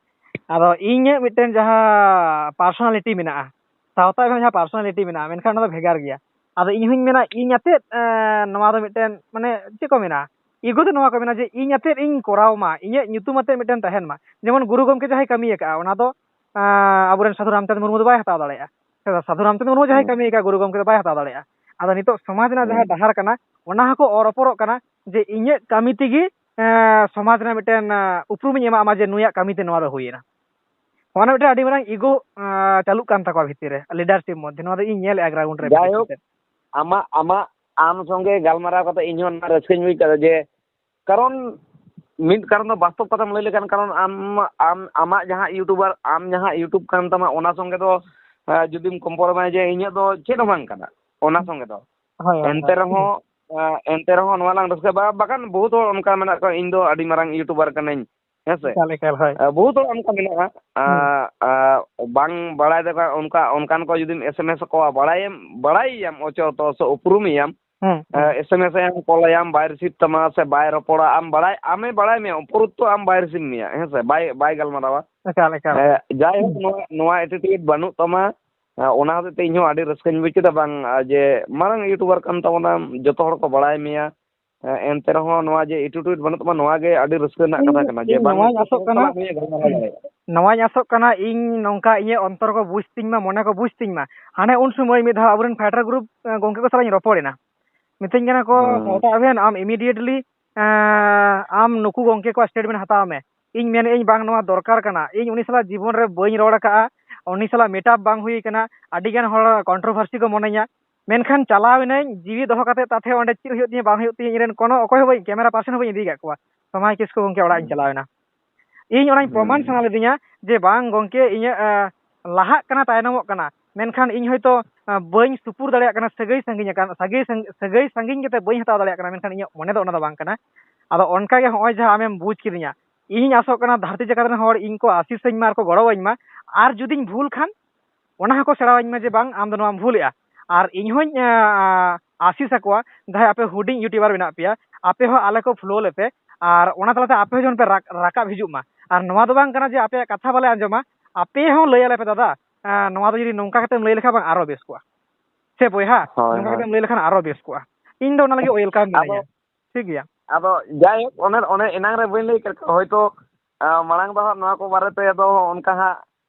ᱟᱫᱚ ᱤᱧᱟᱹᱜ ᱢᱤᱫᱴᱮᱱ ᱡᱟᱦᱟᱸ personality ᱢᱮᱱᱟᱜᱼᱟ, ᱥᱟᱶᱛᱟ ᱮᱵᱷᱮᱱ ᱡᱟᱦᱟᱸ personality ᱢᱮᱱᱟᱜᱼᱟ, ᱢᱮᱱᱠᱷᱟᱱ ᱚᱱᱟ ᱫᱚ ᱵᱷᱮᱜᱟᱨ ᱜᱮᱭᱟ᱾ ᱟᱫᱚ ᱤᱧ ᱦᱚᱧ ᱢᱮᱱᱟ, ᱤᱧ ᱟᱛᱮᱫ, ᱮᱸ, ᱱᱚᱣᱟ ᱫᱚ ᱢᱤᱫᱴᱮᱱ, ᱢᱟᱱᱮ ᱪᱮᱫ ᱠᱚ ᱢᱮᱱᱟ, ego ᱫᱚ ᱱᱚᱣᱟ ᱠᱚ ᱢᱮᱱᱟ ᱡᱮ ᱤᱧ ᱟᱛᱮᱫ ᱤᱧ ᱠᱚᱨᱟᱣ ᱢᱟ, ᱤᱧᱟᱹᱜ ᱧᱩᱛᱩᱢ ᱟᱛᱮᱫ ᱢᱤᱫᱴᱮᱱ ᱛᱟᱦᱮᱱ ᱢᱟ᱾ ᱡᱮᱢᱚᱱ ᱜᱩᱨᱩ ᱜᱚᱢᱠᱮ ᱡᱟᱦᱟᱸᱭ ᱠᱟᱹᱢᱤ ᱟᱠᱟᱫᱼᱟ, ᱚᱱᱟ ᱫᱚ, ᱟᱸ, ᱟᱵᱚᱨᱮᱱ ᱥᱟᱹᱫᱷᱩ ᱨᱟᱢᱪᱟᱸᱫᱽ ᱢᱩᱨᱢᱩ ᱫᱚ ᱵᱟᱭ ᱦᱟᱛᱟᱣ ᱫᱟᱲᱮᱭᱟᱜᱼᱟ᱾ ᱥᱮ ᱥᱟᱹᱫᱷᱩ ᱨᱟᱢᱪᱟᱸᱫᱽ ᱢᱩᱨᱢᱩ ᱡᱟᱦᱟᱸᱭ ᱦᱩᱸ᱾ ᱠᱟᱹᱢᱤ ᱟᱠᱟᱫᱼᱟ, ᱜᱩᱨᱩ ᱜᱚᱢᱠᱮ ᱫᱚ ᱵᱟᱭ ᱦᱟᱛᱟᱣ ᱫᱟᱲᱮᱭᱟᱜᱼᱟ᱾ ᱟᱫᱚ ᱱᱤᱛᱚᱜ ᱥᱚᱢᱟᱡᱽ ᱨᱮᱱᱟᱜ ᱦᱩᱸ᱾ ᱡᱟᱦᱟᱸ ᱰᱟᱦᱟᱨ ᱠᱟᱱᱟ, ᱚᱱᱟ ᱦᱚᱸᱠᱚ ᱚᱨ ᱚᱯᱚᱨᱚᱜ ᱠᱟᱱᱟ ᱡᱮ ᱤᱧᱟᱹᱜ ᱠᱟᱹᱢᱤ ᱛᱮᱜᱮ, ᱮᱸ, ᱥᱚᱢᱟᱡᱽ ᱨᱮᱱᱟᱜ ᱢᱤᱫᱴᱮᱱ, ᱮᱸ, ᱩᱯᱨᱩᱢᱤᱧ ᱮᱢᱟᱜ ᱢᱟ ᱡᱮ ᱱᱩᱭᱟᱜ ᱠᱟᱹᱢᱤᱛᱮ ᱱᱚᱣᱟ ᱫᱚ ᱦᱩᱭᱮᱱᱟ᱾ ᱚᱱᱟ ᱢᱤᱫᱴᱮᱱ ᱟᱹᱰᱤ ᱢᱟᱨᱟᱝ ego, ᱮᱸ, ᱪᱟᱹᱞᱩᱜ ᱠᱟᱱ ᱛᱟᱠᱚᱣᱟ ᱵᱷᱤᱛᱤᱨ ᱨᱮ, leadership ᱢᱚᱫᱽᱫᱷᱮ, ᱱᱚᱣᱟ ᱫᱚ ᱤᱧ ᱧᱮᱞᱮᱫᱼᱟ ground ᱨᱮ ᱵᱤᱥᱮᱥ ᱡᱟᱭᱦᱳᱠ, ᱠᱟᱛᱮ᱾ ᱟᱢᱟᱜ, ᱟᱢᱟᱜ, ᱟᱢ ᱥᱚᱸᱜᱮ ᱜᱟᱞᱢᱟᱨᱟᱣ ᱠᱟᱛᱮ ᱤᱧ ᱦᱚᱸ ᱱᱚᱣᱟ ᱨᱟᱹᱥᱠᱟᱹᱧ ᱵᱩᱡᱽ ᱠᱟᱫᱟ ᱡᱮ, ᱠᱟᱨᱚᱱ ᱢᱤᱫ ᱠᱟᱨᱚᱱ ᱫᱚ ᱵᱟᱥᱛᱚᱵ ᱠᱟᱛᱷᱟᱢ ᱞᱟᱹᱭ ᱞᱮᱠᱷᱟᱱ, ᱠᱟᱨᱚᱱ ᱟᱢ, ᱟᱢ, ᱟᱢᱟᱜ ᱡᱟᱦᱟᱸ YouTuber, ᱟᱢ ᱡᱟᱦᱟᱸ YouTube ᱠᱟᱱ ᱛᱟᱢᱟ, ᱚᱱᱟ ᱥᱚᱸᱜᱮ ᱫᱚ, ᱮᱸ, ᱡᱩᱫᱤᱢ compare ᱢᱟ ᱡᱮ ᱤᱧᱟᱹᱜ ᱫᱚ ᱪᱮᱫ ᱦᱚᱸ ᱵᱟᱝ ᱠᱟᱱᱟ, ᱚᱱᱟ ᱥᱚᱸᱜᱮ ᱫᱚ᱾ ᱦᱳᱭ, ᱦᱳᱭ, ᱮᱱᱛᱮ ᱦᱳᱭ᱾ ᱨᱮᱦᱚᱸ, ᱮᱸ, ᱮᱱᱛᱮ ᱨᱮᱦᱚᱸ ᱱᱚᱣᱟ ᱞᱟᱝ ᱨᱟᱹᱥᱠᱟᱹ ᱵᱟ-, ᱵᱟᱠᱷᱟᱱ ᱵᱚᱦᱩᱛ ᱦᱚᱲ ᱚᱱᱠᱟ ᱢᱮᱱᱟᱜ ᱠᱚᱣᱟ, ᱤᱧ ᱫᱚ ᱟᱹᱰᱤ ᱢᱟᱨᱟᱝ YouTuber ᱠᱟᱹᱱᱟᱹᱧ, ᱦᱮᱸ ᱥᱮ? ᱮᱠᱟᱞ, ᱮᱠᱟᱞ, ᱦᱳᱭ᱾ ᱮᱸ, ᱵᱚᱦᱩᱛ ᱦᱚᱲ ᱚᱱᱠᱟ ᱢᱮᱱᱟᱜᱼᱟ, ᱦᱩᱸ᱾ ᱮᱸ, ᱮᱸ, ᱵᱟᱝ ᱵᱟᱲᱟᱭ ᱫᱚ ᱚᱱᱠᱟ, ᱚᱱᱠᱟᱱ ᱠᱚ ᱡᱩᱫᱤᱢ SMS ᱟᱠᱚᱣᱟ, ᱵᱟᱲᱟᱭᱮᱢ, ᱵᱟᱲᱟᱭᱮᱭᱟᱢ ᱚᱪᱚ ᱛᱚ ᱥᱮ ᱩᱯᱨᱩᱢᱮᱭᱟᱢ, ᱦᱩᱸ, ᱦᱩᱸ᱾ ᱮᱸ, SMS ᱟᱭᱟᱢ, call ᱟᱭᱟᱢ, ᱵᱟᱭ receive ᱛᱟᱢᱟ ᱥᱮ ᱵᱟᱭ ᱨᱚᱯᱚᱲᱟ, ᱟᱢ ᱵᱟᱲᱟᱭ, ᱟᱢᱮ ᱵᱟᱲᱟᱭ ᱢᱮᱭᱟ, ᱩᱯᱨᱩᱛᱛᱚ ᱟᱢ ᱵᱟᱭ receive ᱢᱮᱭᱟ, ᱦᱮᱸ ᱥᱮ? ᱵᱟᱭ, ᱵᱟᱭ ᱜᱟᱞᱢᱟᱨᱟᱣᱟ᱾ ᱮᱠᱟᱞ, ᱮᱠᱟᱞ᱾ ᱮᱸ, ᱡᱟᱭᱦᱳᱠ, ᱦᱩᱸ᱾ ᱱᱚᱣᱟ, ᱱᱚᱣᱟ attitude ᱵᱟᱹᱱᱩᱜ ᱛᱟᱢᱟ, ᱮᱸ, ᱚᱱᱟ ᱦᱚᱛᱮᱡ ᱛᱮ ᱤᱧ ᱦᱚᱸ ᱟᱹᱰᱤ ᱨᱟᱹᱥᱠᱟᱹᱧ ᱵᱩᱡᱽ ᱠᱮᱫᱟ, ᱵᱟᱝ, ᱟᱸ, ᱡᱮ ᱢᱟᱨᱟᱝ YouTuber ᱠᱟᱱ ᱛᱟᱵᱚᱱᱟᱢ, ᱡᱚᱛᱚ ᱦᱚᱲ ᱠᱚ ᱵᱟᱲᱟᱭ ᱢᱮᱭᱟ, ᱮᱸ, ᱮᱱᱛᱮ ᱨᱮᱦᱚᱸ ᱱᱚᱣᱟ ᱡᱮ attitude ᱵᱟᱹᱱᱩᱜ ᱛᱟᱢᱟ, ᱱᱚᱣᱟ ᱜᱮ ᱟᱹᱰᱤ ᱨᱟᱹᱥᱠᱟᱹ ᱨᱮᱱᱟᱜ ᱤᱧ, ᱠᱟᱛᱷᱟ ᱠᱟᱱᱟ, ᱡᱮ ᱤᱧ ᱵᱟᱝ ᱱᱚᱣᱟᱧ ᱡᱚᱛᱚ ᱟᱥᱚᱜ ᱦᱚᱲ ᱠᱟᱱᱟ, ᱥᱟᱞᱟᱜ ᱱᱤᱭᱟᱹ ᱜᱟᱞᱢᱟᱨᱟᱣ ᱫᱟᱲᱮᱭᱟᱜᱼᱟ᱾ ᱱᱚᱣᱟᱧ ᱟᱥᱚᱜ ᱠᱟᱱᱟ, ᱤᱧ ᱱᱚᱝᱠᱟ ᱤᱧᱟᱹᱜ ᱚᱱᱛᱚᱨ ᱠᱚ ᱵᱩᱡᱽ ᱛᱤᱧ ᱢᱟ, ᱢᱚᱱᱮ ᱠᱚ ᱵᱩᱡᱽ ᱛᱤᱧ ᱢᱟ᱾ ᱦᱟᱱᱮ ᱩᱱ ᱥᱚᱢᱚᱭ ᱢᱤᱫ ᱫᱷᱟᱣ ᱟᱵᱚᱨᱮᱱ fighter group, ᱮᱸ, ᱜᱚᱝᱠᱮ ᱠᱚ ᱥᱟᱞᱟᱜ ᱤᱧ ᱨᱚᱯᱚᱲ ᱮᱱᱟ᱾ ᱢᱤᱛᱟᱹᱧ ᱠᱟᱱᱟ ᱠᱚ, ᱦᱮᱸ᱾ ᱥᱟᱶᱛᱟ ᱟᱵᱷᱮᱱ, ᱟᱢ immediately, ᱮᱸ, ᱟᱢ ᱱᱩᱠᱩ ᱜᱚᱝᱠᱮ ᱠᱚᱣᱟᱜ statement ᱦᱟᱛᱟᱣ ᱢᱮ᱾ ᱤᱧ ᱢᱮᱱᱮᱫ ᱟᱹᱧ, ᱵᱟᱝ, ᱱᱚᱣᱟ ᱫᱚᱨᱠᱟᱨ ᱠᱟᱱᱟ᱾ ᱤᱧ ᱩᱱᱤ ᱥᱟᱞᱟᱜ ᱡᱤᱵᱚᱱ ᱨᱮ ᱵᱟᱹᱧ ᱨᱚᱲ ᱟᱠᱟᱜᱼᱟ, ᱩᱱᱤ ᱥᱟᱞᱟᱜ meet up ᱵᱟᱝ ᱦᱩᱭ ᱟᱠᱟᱱᱟ᱾ ᱟᱹᱰᱤ ᱜᱟᱱ ᱦᱚᱲ controversy ᱠᱚ ᱢᱚᱱᱮᱧᱟ᱾ ᱢᱮᱱᱠᱷᱟᱱ ᱪᱟᱞᱟᱣ ᱮᱱᱟᱹᱧ ᱡᱤᱣᱤ ᱫᱚᱦᱚ ᱠᱟᱛᱮ, ᱛᱟᱛᱮ ᱚᱸᱰᱮ ᱪᱮᱫ ᱦᱩᱭᱩᱜ ᱛᱤᱧᱟᱹ ᱵᱟᱝ ᱦᱩᱭᱩᱜ ᱛᱤᱧᱟᱹ, ᱤᱧ ᱨᱮᱱ ᱠᱳᱱᱳ ᱚᱠᱚᱭ ᱦᱚᱸ ᱵᱟᱹᱧ, ᱠᱮᱢᱮᱨᱟ ᱯᱟᱨᱥᱚᱱ ᱦᱚᱸ ᱵᱟᱹᱧ ᱤᱫᱤ ᱟᱠᱟᱫ ᱠᱚᱣᱟ᱾ ᱥᱚᱢᱟᱭ ᱠᱤᱥᱠᱩ ᱜᱚᱢᱠᱮ ᱚᱲᱟᱜ ᱤᱧ ᱪᱟᱞᱟᱣ ᱮᱱᱟ᱾ ᱤᱧ ᱚᱱᱟᱧ ᱯᱨᱚᱢᱟᱱ ᱥᱟᱱᱟ ᱞᱤᱫᱤᱧᱟ ᱡᱮ ᱵᱟᱝ ᱜᱚᱢᱠᱮ, ᱤᱧᱟᱹᱜ, ᱟᱸ, ᱞᱟᱦᱟᱜ ᱠᱟᱱᱟ, ᱛᱟᱭᱱᱚᱢᱚᱜ ᱠᱟᱱᱟ, ᱢᱮᱱᱠᱷᱟᱱ ᱤᱧ ᱦᱚᱭᱛᱳ, ᱟᱸ, ᱵᱟᱹᱧ ᱥᱩᱯᱩᱨ ᱫᱟᱲᱮᱭᱟᱜ ᱠᱟᱱᱟ, ᱥᱟᱹᱜᱟᱹᱭ ᱥᱟᱺᱜᱤᱧ ᱟᱠᱟᱱ, ᱥᱟᱹᱜᱟᱹᱭ ᱥᱟᱺᱜᱤᱧ, ᱥᱟᱹᱜᱟᱹᱭ ᱥᱟᱺᱜᱤᱧ ᱠᱟᱛᱮ ᱵᱟᱹᱧ ᱦᱟᱛᱟᱣ ᱫᱟᱲᱮᱭᱟᱜ ᱠᱟᱱᱟ, ᱢᱮᱱᱠᱷᱟᱱ ᱤᱧᱟᱹᱜ ᱢᱚᱱᱮ ᱫᱚ ᱚᱱᱟ ᱫᱚ ᱵᱟᱝ ᱠᱟᱱᱟ᱾ ᱟᱫᱚ ᱚᱱᱠᱟ ᱜᱮ ᱦᱚᱸᱜᱼᱚᱭ ᱡᱟᱦᱟᱸ ᱟᱢᱮᱢ ᱵᱩᱡᱽ ᱠᱤᱫᱤᱧᱟ, ᱤᱧᱤᱧ ᱟᱥᱚᱜ ᱠᱟᱱᱟ ᱫᱷᱟᱹᱨᱛᱤ ᱡᱟᱠᱟᱛ ᱨᱮᱱ ᱦᱚᱲ ᱤᱧ ᱠᱚ ᱟᱥᱤᱥᱟᱹᱧ ᱢᱟ ᱟᱨ ᱠᱚ ᱜᱚᱲᱚᱣᱟᱹᱧ ᱢᱟ, ᱟᱨ ᱡᱩᱫᱤᱧ ᱵᱷᱩᱞ ᱠᱷᱟᱱ ᱚᱱᱟ ᱦᱚᱸᱠᱚ ᱥᱮᱬᱟᱣᱟᱹᱧ ᱢᱟ ᱡᱮ ᱵᱟᱝ, ᱟᱢ ᱫᱚ ᱱᱚᱣᱟᱢ ᱵᱷᱩᱞᱮᱜᱼᱟ᱾ ᱟᱨ ᱤᱧ ᱦᱚᱸᱧ, ᱟᱸ, ᱟᱥᱤᱥ ᱟᱠᱚᱣᱟ, ᱡᱟᱦᱟᱸᱭ ᱟᱯᱮ ᱦᱩᱰᱤᱧ YouTuber ᱢᱮᱱᱟᱜ ᱯᱮᱭᱟ, ᱟᱯᱮ ᱦᱚᱸ ᱟᱞᱮ ᱠᱚ follow ᱞᱮᱯᱮ, ᱟᱨ ᱚᱱᱟ ᱛᱟᱞᱟᱛᱮ ᱟᱯᱮ ᱦᱚᱸ ᱡᱮᱢᱚᱱ ᱯᱮ ᱨᱟᱠ-, ᱨᱟᱠᱟᱵ ᱦᱤᱡᱩᱜ ᱢᱟ᱾ ᱟᱨ ᱱᱚᱣᱟ ᱫᱚ ᱵᱟᱝ ᱠᱟᱱᱟ ᱡᱮ ᱟᱯᱮᱭᱟᱜ ᱠᱟᱛᱷᱟ ᱵᱟᱞᱮ ᱟᱸᱡᱚᱢᱟ, ᱟᱯᱮ ᱦᱚᱸ ᱞᱟᱹᱭ ᱟᱞᱮ ᱯᱮ, "ᱫᱟᱫᱟ, ᱟᱸ, ᱱᱚᱣᱟ ᱫᱚ ᱡᱩᱫᱤ ᱱᱚᱝᱠᱟ ᱠᱟᱛᱮᱢ ᱞᱟᱹᱭ ᱞᱮᱠᱷᱟᱱ ᱵᱟᱝ ᱟᱨᱚ ᱵᱮᱥ ᱠᱚᱜᱼᱟ, ᱥᱮ ᱵᱚᱭᱦᱟ, ᱦᱳᱭ, ᱱᱚᱝᱠᱟ ᱦᱳᱭ᱾ ᱠᱟᱛᱮᱢ ᱞᱟᱹᱭ ᱞᱮᱠᱷᱟᱱ ᱟᱨᱚ ᱵᱮᱥ ᱠᱚᱜᱼᱟ᱾" ᱤᱧ ᱫᱚ ᱚᱱᱟ ᱞᱟᱹᱜᱤᱫ welcome ᱟᱫᱚ ᱢᱤᱱᱟᱹᱧᱟ᱾ ᱴᱷᱤᱠ ᱜᱮᱭᱟ᱾ ᱟᱫᱚ ᱡᱟᱭᱦᱳᱠ, ᱚᱱᱮ, ᱚᱱᱮ ᱮᱱᱟᱝ ᱨᱮ ᱵᱟᱹᱧ ᱞᱟᱹᱭ ᱠᱮᱫ ᱞᱮᱠᱟ, ᱦᱚᱭᱛᱳ, ᱟᱸ, ᱢᱟᱲᱟᱝ ᱫᱚ ᱦᱟᱸᱜ ᱱᱚᱣᱟ ᱠᱚ ᱵᱟᱨᱮᱛᱮ ᱫᱚ ᱚᱱᱠᱟ ᱦᱟᱸᱜ,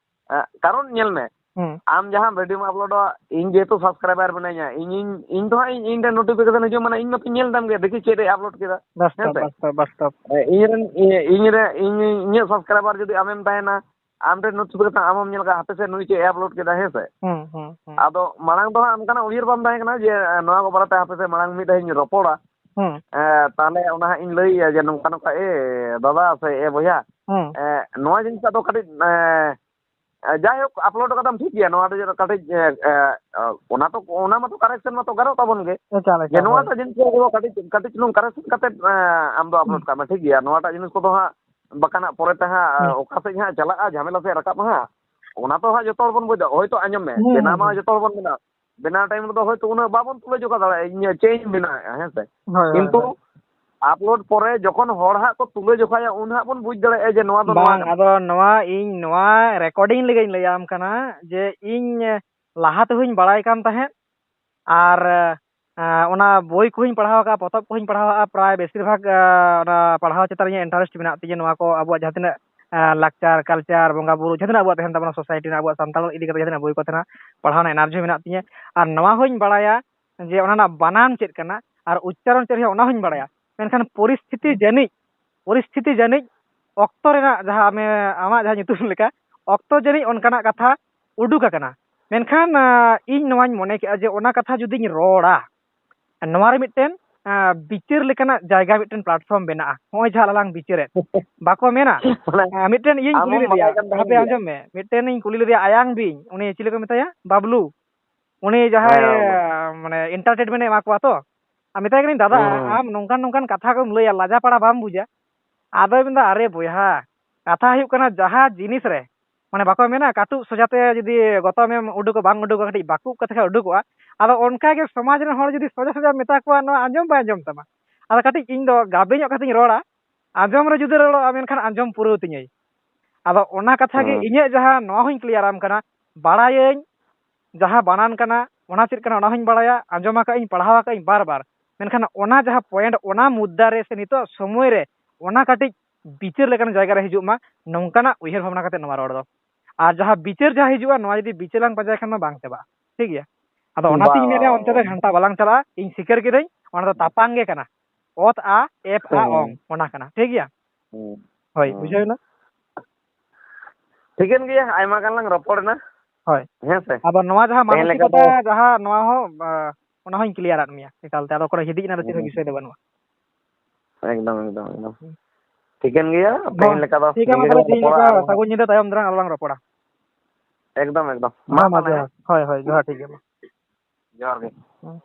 ᱟᱸ, ᱠᱟᱨᱚᱱ ᱧᱮᱞ ᱢᱮ, ᱦᱩᱸ᱾ ᱟᱢ ᱡᱟᱦᱟᱸ video ᱢ uploadᱚᱜᱼᱟ, ᱤᱧ ᱡᱮᱦᱮᱛᱩ subscriber ᱢᱮᱱᱟᱹᱧᱟ, ᱤᱧᱤᱧ, ᱤᱧ ᱫᱚ ᱦᱟᱸᱜ ᱤᱧ, ᱤᱧ ᱨᱮ notification ᱦᱤᱡᱩᱜ, ᱢᱟᱱᱮ ᱤᱧ ᱢᱟᱛᱚᱧ ᱧᱮᱞ ᱛᱟᱢ ᱜᱮ, ᱫᱮᱠᱷᱤ ᱪᱮᱫ ᱮ upload ᱠᱮᱫᱟ, ᱵᱟᱥᱛᱚᱵ, ᱦᱮᱸ ᱥᱮ? ᱵᱟᱥᱛᱚᱵ, ᱵᱟᱥᱛᱚᱵ᱾ ᱮ, ᱤᱧ ᱨᱮᱱ, ᱤᱧ, ᱤᱧ ᱨᱮ, ᱤᱧ, ᱤᱧᱟᱹᱜ subscriber ᱡᱩᱫᱤ ᱟᱢᱮᱢ ᱛᱟᱦᱮᱱᱟ, ᱟᱢ ᱴᱷᱮᱱ notification ᱟᱢ ᱦᱚᱸᱢ ᱧᱮᱞ ᱠᱟᱜᱼᱟ, ᱦᱟᱯᱮ ᱥᱮ ᱱᱩᱭ ᱪᱮᱫ ᱮ upload ᱠᱮᱫᱟ, ᱦᱮᱸ ᱥᱮ? ᱦᱩᱸ, ᱦᱩᱸ, ᱦᱩᱸ᱾ ᱟᱫᱚ ᱢᱟᱲᱟᱝ ᱫᱚ ᱦᱟᱸᱜ ᱚᱱᱠᱟᱱᱟᱜ ᱩᱭᱦᱟᱹᱨ ᱵᱟᱝ ᱛᱟᱦᱮᱸ ᱠᱟᱱᱟ ᱡᱮ, ᱮ, ᱱᱚᱣᱟ ᱠᱚ ᱵᱟᱨᱮᱛᱮ ᱦᱟᱯᱮ ᱥᱮ ᱢᱟᱲᱟᱝ ᱢᱤᱫ ᱫᱷᱟᱣ ᱤᱧ ᱨᱚᱯᱚᱲᱟ᱾ ᱦᱩᱸ᱾ ᱮ, ᱛᱟᱦᱞᱮ ᱚᱱᱟ ᱦᱟᱸᱜ ᱤᱧ ᱞᱟᱹᱭ ᱟᱭᱟ ᱡᱮ ᱱᱚᱝᱠᱟ ᱱᱚᱝᱠᱟ, ᱮ ᱫᱟᱫᱟ ᱥᱮ ᱮ ᱵᱚᱭᱦᱟ, ᱦᱩᱸ᱾ ᱮ, ᱱᱚᱣᱟ ᱡᱤᱱᱤᱥᱴᱟᱜ ᱫᱚ ᱠᱟᱹᱴᱤᱡ, ᱮ, ᱮ, ᱡᱟᱭᱦᱳᱠ, upload ᱠᱟᱫᱟᱢ ᱴᱷᱤᱠ ᱜᱮᱭᱟ, ᱱᱚᱣᱟ ᱫᱚ ᱡᱮᱱᱚ ᱠᱟᱹᱴᱤᱡ, ᱮ, ᱮ, ᱚᱱᱟ ᱛᱚ, ᱚᱱᱟ ᱢᱟᱛᱚ correction ᱢᱟᱛᱚ ᱜᱟᱱᱚᱜ ᱛᱟᱵᱚᱱ ᱜᱮ᱾ ᱮᱠᱟᱞ, ᱡᱮ ᱮᱠᱟᱞ, ᱱᱚᱣᱟᱴᱟᱜ ᱦᱳᱭ᱾ ᱡᱤᱱᱤᱥ ᱠᱚ ᱠᱟᱹᱴᱤᱡ, ᱠᱟᱹᱴᱤᱡ ᱪᱩᱞᱩᱝ correction ᱠᱟᱛᱮ, ᱮ, ᱟᱢ ᱫᱚ upload ᱦᱩᱸ᱾ ᱠᱟᱜ ᱢᱮ, ᱴᱷᱤᱠ ᱜᱮᱭᱟ? ᱱᱚᱣᱟᱴᱟᱜ ᱡᱤᱱᱤᱥ ᱠᱚᱫᱚ ᱦᱟᱸᱜ ᱵᱟᱠᱷᱟᱱ ᱦᱟᱸᱜ ᱯᱚᱨᱮᱛᱮ ᱦᱟᱸᱜ, ᱦᱩᱸ᱾ ᱚᱠᱟ ᱥᱮᱫ ᱦᱟᱸᱜ ᱪᱟᱞᱟᱜᱼᱟ, ᱡᱷᱟᱢᱮᱞᱟ ᱥᱮᱫ ᱨᱟᱠᱟᱵ ᱢᱟ ᱦᱟᱸᱜ, ᱚᱱᱟ ᱛᱚ ᱦᱟᱸᱜ ᱡᱚᱛᱚ ᱦᱚᱲ ᱵᱚᱱ ᱵᱩᱡᱽ ᱫᱟ᱾ ᱦᱳᱭᱛᱳ ᱟᱸᱡᱚᱢ ᱢᱮ, ᱦᱩᱸ, ᱵᱮᱱᱟᱣ ᱦᱩᱸ, ᱢᱟ ᱦᱩᱸ᱾ ᱡᱚᱛᱚ ᱦᱚᱲ ᱵᱚᱱ ᱵᱮᱱᱟᱣ, ᱵᱮᱱᱟᱣ time ᱨᱮᱫᱚ ᱦᱳᱭᱛᱳ ᱩᱱᱟᱹᱜ ᱵᱟᱵᱚᱱ ᱛᱩᱞᱟᱹ ᱡᱚᱠᱷᱟ ᱫᱟᱲᱮᱭᱟᱜᱼᱟ, ᱤᱧ ᱪᱮᱫ ᱤᱧ ᱵᱮᱱᱟᱣᱮᱫᱼᱟ, ᱦᱮᱸ ᱥᱮ? ᱦᱳᱭ, ᱦᱳᱭ, ᱠᱤᱱᱛᱩ ᱦᱳᱭ᱾ Upload ᱯᱚᱨᱮ ᱡᱚᱠᱷᱚᱱ ᱦᱚᱲ ᱦᱟᱸᱜ ᱠᱚ ᱛᱩᱞᱟᱹ ᱡᱚᱠᱷᱟᱭᱟ, ᱩᱱ ᱦᱟᱸᱜ ᱵᱚᱱ ᱵᱩᱡᱽ ᱫᱟᱲᱮᱭᱟᱜᱼᱟ ᱡᱮ ᱱᱚᱣᱟ ᱫᱚ ᱱᱚᱣᱟ ᱵᱟᱝ, ᱠᱟᱱᱟ᱾ ᱟᱫᱚ ᱱᱚᱣᱟ ᱤᱧ ᱱᱚᱣᱟ recording ᱞᱟᱹᱜᱤᱫ ᱤᱧ ᱞᱟᱹᱭᱟᱢ ᱠᱟᱱᱟ ᱡᱮ ᱤᱧ ᱞᱟᱦᱟ ᱛᱮᱦᱚᱧ ᱵᱟᱲᱟᱭ ᱠᱟᱱ ᱛᱟᱦᱮᱸᱫ, ᱟᱨ, ᱮᱸ, ᱚᱱᱟ ᱵᱳᱭ ᱠᱚᱦᱚᱧ ᱯᱟᱲᱦᱟᱣ ᱟᱠᱟᱫᱼᱟ, ᱯᱚᱛᱚᱵ ᱠᱚᱦᱚᱧ ᱯᱟᱲᱦᱟᱣ ᱟᱠᱟᱫᱼᱟ, ᱯᱨᱟᱭ ᱵᱮᱥᱤᱨ ᱵᱷᱟᱜᱽ, ᱮᱸ, ᱚᱱᱟ ᱯᱟᱲᱦᱟᱣ ᱪᱮᱛᱟᱱ ᱨᱮ ᱤᱧᱟᱹᱜ interest ᱢᱮᱱᱟᱜ ᱛᱤᱧᱟᱹ᱾ ᱱᱚᱣᱟ ᱠᱚ ᱟᱵᱚᱣᱟᱜ ᱡᱟᱦᱟᱸ ᱛᱤᱱᱟᱹᱜ, ᱮᱸ, ᱞᱟᱠᱪᱟᱨ, culture, ᱵᱚᱸᱜᱟ ᱵᱩᱨᱩ, ᱡᱟᱦᱟᱸ ᱛᱤᱱᱟᱹᱜ ᱟᱵᱚᱣᱟᱜ ᱛᱟᱦᱮᱱ ᱛᱟᱵᱚᱱᱟ society ᱨᱮᱱᱟᱜ, ᱟᱵᱚᱣᱟᱜ ᱥᱟᱱᱛᱟᱲ ᱤᱫᱤ ᱠᱟᱛᱮ ᱡᱟᱦᱟᱸ ᱛᱤᱱᱟᱹᱜ ᱵᱳᱭ ᱠᱚ ᱛᱟᱦᱮᱱᱟ, ᱯᱟᱲᱦᱟᱣ ᱨᱮᱱᱟᱜ energy ᱦᱚᱸ ᱢᱮᱱᱟᱜ ᱛᱤᱧᱟᱹ᱾ ᱟᱨ ᱱᱚᱣᱟ ᱦᱚᱸᱧ ᱵᱟᱲᱟᱭᱟ ᱡᱮ ᱚᱱᱟ ᱨᱮᱱᱟᱜ ᱵᱟᱱᱟᱱ ᱪᱮᱫ ᱠᱟᱱᱟ ᱟᱨ ᱩᱪᱪᱟᱨᱚᱱ ᱪᱮᱫ ᱦᱩᱭᱩᱜᱼᱟ, ᱚᱱᱟ ᱦᱚᱸᱧ ᱵᱟᱲᱟᱭᱟ᱾ ᱢᱮᱱᱠᱷᱟᱱ ᱯᱚᱨᱤᱥᱛᱷᱤᱛᱤ ᱡᱟᱹᱱᱤᱡ, ᱯᱚᱨᱤᱥᱛᱷᱤᱛᱤ ᱡᱟᱹᱱᱤᱡ ᱚᱠᱛᱚ ᱨᱮᱱᱟᱜ ᱡᱟᱦᱟᱸ ᱟᱢᱮ-, ᱟᱢᱟᱜ ᱡᱟᱦᱟᱸ ᱧᱩᱛᱩᱢ ᱞᱮᱠᱟ, ᱚᱠᱛᱚ ᱡᱟᱹᱱᱤᱡ ᱚᱱᱠᱟᱱᱟᱜ ᱠᱟᱛᱷᱟ ᱩᱰᱩᱠ ᱟᱠᱟᱱᱟ᱾ ᱢᱮᱱᱠᱷᱟᱱ ᱤᱧ ᱱᱚᱣᱟᱧ ᱢᱚᱱᱮ ᱠᱮᱜᱼᱟ ᱡᱮ ᱚᱱᱟ ᱠᱟᱛᱷᱟ ᱡᱩᱫᱤᱧ ᱨᱚᱲᱟ, ᱱᱚᱣᱟ ᱨᱮ ᱢᱤᱫᱴᱮᱱ ᱵᱤᱪᱟᱹᱨ ᱞᱮᱠᱟᱱᱟᱜ ᱡᱟᱭᱜᱟ, ᱢᱤᱫᱴᱮᱱ platform ᱢᱮᱱᱟᱜᱼᱟ᱾ ᱱᱚᱜᱼᱚᱭ ᱡᱟᱦᱟᱸ ᱟᱞᱟᱝ ᱵᱤᱪᱟᱹᱨᱮᱫ, ᱵᱟᱠᱚ ᱢᱮᱱᱟ? ᱢᱤᱫᱴᱮᱱ ᱤᱭᱟᱹᱧ ᱠᱩᱞᱤ ᱞᱮᱫᱮᱭᱟ, ᱦᱟᱯᱮ ᱟᱸᱡᱚᱢ ᱢᱮ, ᱢᱤᱫᱴᱮᱱ ᱤᱧ ᱠᱩᱞᱤ ᱞᱮᱫᱮᱭᱟ, ᱟᱭᱟᱝ ᱵᱤᱧ, ᱩᱱᱤ ᱪᱤᱞᱤ ᱠᱚ ᱢᱮᱛᱟᱭᱟ, ᱵᱟᱵᱞᱩ, ᱩᱱᱤ ᱡᱟᱦᱟᱸᱭ ᱢᱟᱱᱮ entertainment ᱮ ᱮᱢᱟ ᱠᱚᱣᱟ ᱛᱚ, ᱟᱨ ᱢᱮᱛᱟᱭ ᱠᱟᱹᱱᱟᱹᱧ, ᱫᱟᱫᱟ, ᱟᱢ ᱱᱚᱝᱠᱟᱱ ᱱᱚᱝᱠᱟᱱ ᱠᱟᱛᱷᱟ ᱠᱚᱢ ᱞᱟᱹᱭᱟ, ᱞᱟᱡᱟ ᱯᱟᱲᱟ ᱵᱟᱢ ᱵᱩᱡᱟ? ᱟᱫᱚᱭ ᱢᱮᱱᱫᱟ, ᱟᱨᱮ ᱵᱚᱭᱦᱟ, ᱠᱟᱛᱷᱟ ᱦᱩᱭᱩᱜ ᱠᱟᱱᱟ, ᱡᱟᱦᱟᱸ ᱡᱤᱱᱤᱥ ᱨᱮ ᱢᱟᱱᱮ ᱵᱟᱠᱚ ᱢᱮᱱᱟ, ᱠᱟᱹᱴᱩᱵ ᱥᱚᱡᱟᱛᱮ ᱡᱩᱫᱤ ᱜᱚᱛᱚᱢᱮᱢ ᱩᱰᱩᱠᱟ, ᱵᱟᱝ ᱩᱰᱩᱠᱚᱜᱼᱟ, ᱠᱟᱹᱴᱤᱡ ᱵᱟᱹᱠᱩᱵ ᱠᱟᱛᱮ ᱠᱷᱟᱡ ᱩᱰᱩᱠᱚᱜᱼᱟ᱾ ᱟᱫᱚ ᱚᱱᱠᱟ ᱜᱮ ᱥᱚᱢᱟᱡᱽ ᱨᱮᱱ ᱦᱚᱲ ᱡᱩᱫᱤ ᱥᱚᱡᱟ ᱥᱚᱡᱟ ᱢᱮᱛᱟ ᱠᱚᱣᱟ, ᱱᱚᱣᱟ ᱟᱸᱡᱚᱢ ᱵᱟᱭ ᱟᱸᱡᱚᱢ ᱛᱟᱢᱟ᱾ ᱟᱫᱚ ᱠᱟᱹᱴᱤᱡ ᱤᱧ ᱫᱚ ᱜᱟᱵᱮ ᱧᱚᱜ ᱠᱟᱛᱮᱧ ᱨᱚᱲᱟ, ᱟᱸᱡᱚᱢ ᱨᱮ ᱡᱩᱫᱟᱹ ᱨᱚᱲᱚᱜᱼᱟ, ᱢᱮᱱᱠᱷᱟᱱ ᱟᱸᱡᱚᱢ ᱯᱩᱨᱟᱹᱣ ᱛᱤᱧᱟᱹᱭ᱾ ᱟᱫᱚ ᱚᱱᱟ ᱠᱟᱛᱷᱟ ᱜᱮ ᱤᱧᱟᱹᱜ ᱡᱟᱦᱟᱸ ᱱᱚᱣᱟ ᱦᱚᱸᱧ clear ᱟᱢ ᱠᱟᱱᱟ, ᱵᱟᱲᱟᱭᱟᱹᱧ ᱡᱟᱦᱟᱸ ᱵᱟᱱᱟᱱ ᱠᱟᱱᱟ, ᱚᱱᱟ ᱪᱮᱫ ᱠᱟᱱᱟ, ᱚᱱᱟ ᱦᱚᱸᱧ ᱵᱟᱲᱟᱭᱟ, ᱟᱸᱡᱚᱢ ᱟᱠᱟᱫ ᱟᱹᱧ, ᱯᱟᱲᱦᱟᱣ ᱟᱠᱟᱫ ᱟᱹᱧ ᱵᱟᱨ ᱵᱟᱨ᱾ ᱢᱮᱱᱠᱷᱟᱱ ᱚᱱᱟ ᱡᱟᱦᱟᱸ point, ᱚᱱᱟ ᱢᱩᱫᱽᱫᱟ ᱨᱮ ᱥᱮ ᱱᱤᱛᱚᱜ ᱥᱚᱢᱚᱭ ᱨᱮ ᱚᱱᱟ ᱠᱟᱹᱴᱤᱡ ᱵᱤᱪᱟᱹᱨ ᱞᱮᱠᱟᱱ ᱡᱟᱭᱜᱟ ᱨᱮ ᱦᱤᱡᱩᱜ ᱢᱟ, ᱱᱚᱝᱠᱟᱱᱟᱜ ᱩᱭᱦᱟᱹᱨ ᱵᱷᱟᱵᱽᱱᱟ ᱠᱟᱛᱮ ᱱᱚᱣᱟ ᱨᱚᱲ ᱫᱚ᱾ ᱟᱨ ᱡᱟᱦᱟᱸ ᱵᱤᱪᱟᱹᱨ ᱡᱟᱦᱟᱸ ᱦᱤᱡᱩᱜᱼᱟ, ᱱᱚᱣᱟ ᱡᱩᱫᱤ ᱵᱤᱪᱟᱹᱨ ᱞᱟᱝ ᱯᱟᱸᱡᱟᱭ ᱠᱷᱟᱱ ᱢᱟ ᱵᱟᱝ ᱪᱟᱵᱟᱜᱼᱟ, ᱴᱷᱤᱠ ᱜᱮᱭᱟ? ᱟᱫᱚ ᱚᱱᱟᱛᱤᱧ ᱢᱮᱱᱟ, ᱚᱱᱛᱮ ᱫᱚ ᱜᱷᱟᱱᱴᱟ ᱵᱟᱞᱟᱝ ᱪᱟᱞᱟᱜᱼᱟ, ᱤᱧ ᱥᱤᱠᱟᱹᱨ ᱠᱤᱫᱟᱹᱧ, ᱚᱱᱟ ᱫᱚ ᱛᱟᱯᱟᱝ ᱜᱮ ᱠᱟᱱᱟ, ᱚᱛ ᱟ ᱮᱯ ᱟ ᱚᱝ, ᱚᱱᱟ ᱠᱟᱱᱟ, ᱴᱷᱤᱠ ᱜᱮᱭᱟ? ᱦᱳᱭ, ᱵᱩᱡᱷᱟᱹᱣ ᱮᱱᱟ? ᱴᱷᱤᱠᱟᱹᱱ ᱜᱮᱭᱟ, ᱟᱭᱢᱟ ᱜᱟᱱ ᱞᱟᱝ ᱨᱚᱯᱚᱲ ᱮᱱᱟ᱾ ᱦᱳᱭ᱾ ᱦᱮᱸ ᱥᱮ? ᱟᱫᱚ ᱱᱚᱣᱟ ᱡᱟᱦᱟᱸ ᱛᱮᱦᱮᱧ ᱞᱮᱠᱟ ᱫᱚ ᱢᱟᱱᱚᱥᱤᱠᱚᱛᱟ, ᱡᱟᱦᱟᱸ ᱱᱚᱣᱟ ᱦᱚᱸ, ᱟ, ᱚᱱᱟ ᱦᱚᱸᱧ clear ᱟᱫ ᱢᱮᱭᱟ ᱮᱠᱟᱞ ᱛᱮ, ᱟᱫᱚ ᱠᱳᱱᱳ ᱦᱤᱫᱤᱡ ᱨᱮᱱᱟᱜ ᱫᱚ ᱪᱮᱫ ᱦᱚᱸ ᱵᱤᱥᱚᱭ ᱫᱚ ᱵᱟᱹᱱᱩᱜᱼᱟ᱾ ᱮᱠᱫᱚᱢ, ᱮᱠᱫᱚᱢ, ᱮᱠᱫᱚᱢ᱾ ᱴᱷᱤᱠᱟᱹᱱ ᱜᱮᱭᱟ, ᱢᱟ, ᱛᱮᱦᱮᱧ ᱞᱮᱠᱟ ᱫᱚ ᱴᱷᱤᱠ ᱜᱮᱭᱟ, ᱱᱤᱭᱟᱹ ᱢᱟ ᱛᱟᱦᱞᱮ ᱜᱮᱞᱟᱝ ᱛᱮᱦᱮᱧ ᱨᱚᱯᱚᱲᱟ ᱞᱮᱠᱟ ᱟᱨᱦᱚᱸ᱾ ᱥᱟᱹᱜᱩᱱ ᱧᱤᱫᱟᱹ, ᱛᱟᱭᱚᱢ ᱫᱟᱨᱟᱢ ᱟᱨᱚ ᱞᱟᱝ ᱨᱚᱯᱚᱲᱟ᱾ ᱮᱠᱫᱚᱢ, ᱮᱠᱫᱚᱢ᱾ ᱢᱟ ᱦᱮᱸ, ᱢᱟ ᱛᱟᱦᱞᱮ ᱡᱚᱦᱟᱨ᱾ ᱦᱮᱸ᱾ ᱦᱳᱭ, ᱦᱳᱭ, ᱡᱚᱦᱟᱨ, ᱴᱷᱤᱠ ᱜᱮᱭᱟ, ᱢᱟ᱾ ᱡᱚᱦᱟᱨ ᱜᱮ᱾ ᱦᱮᱸ᱾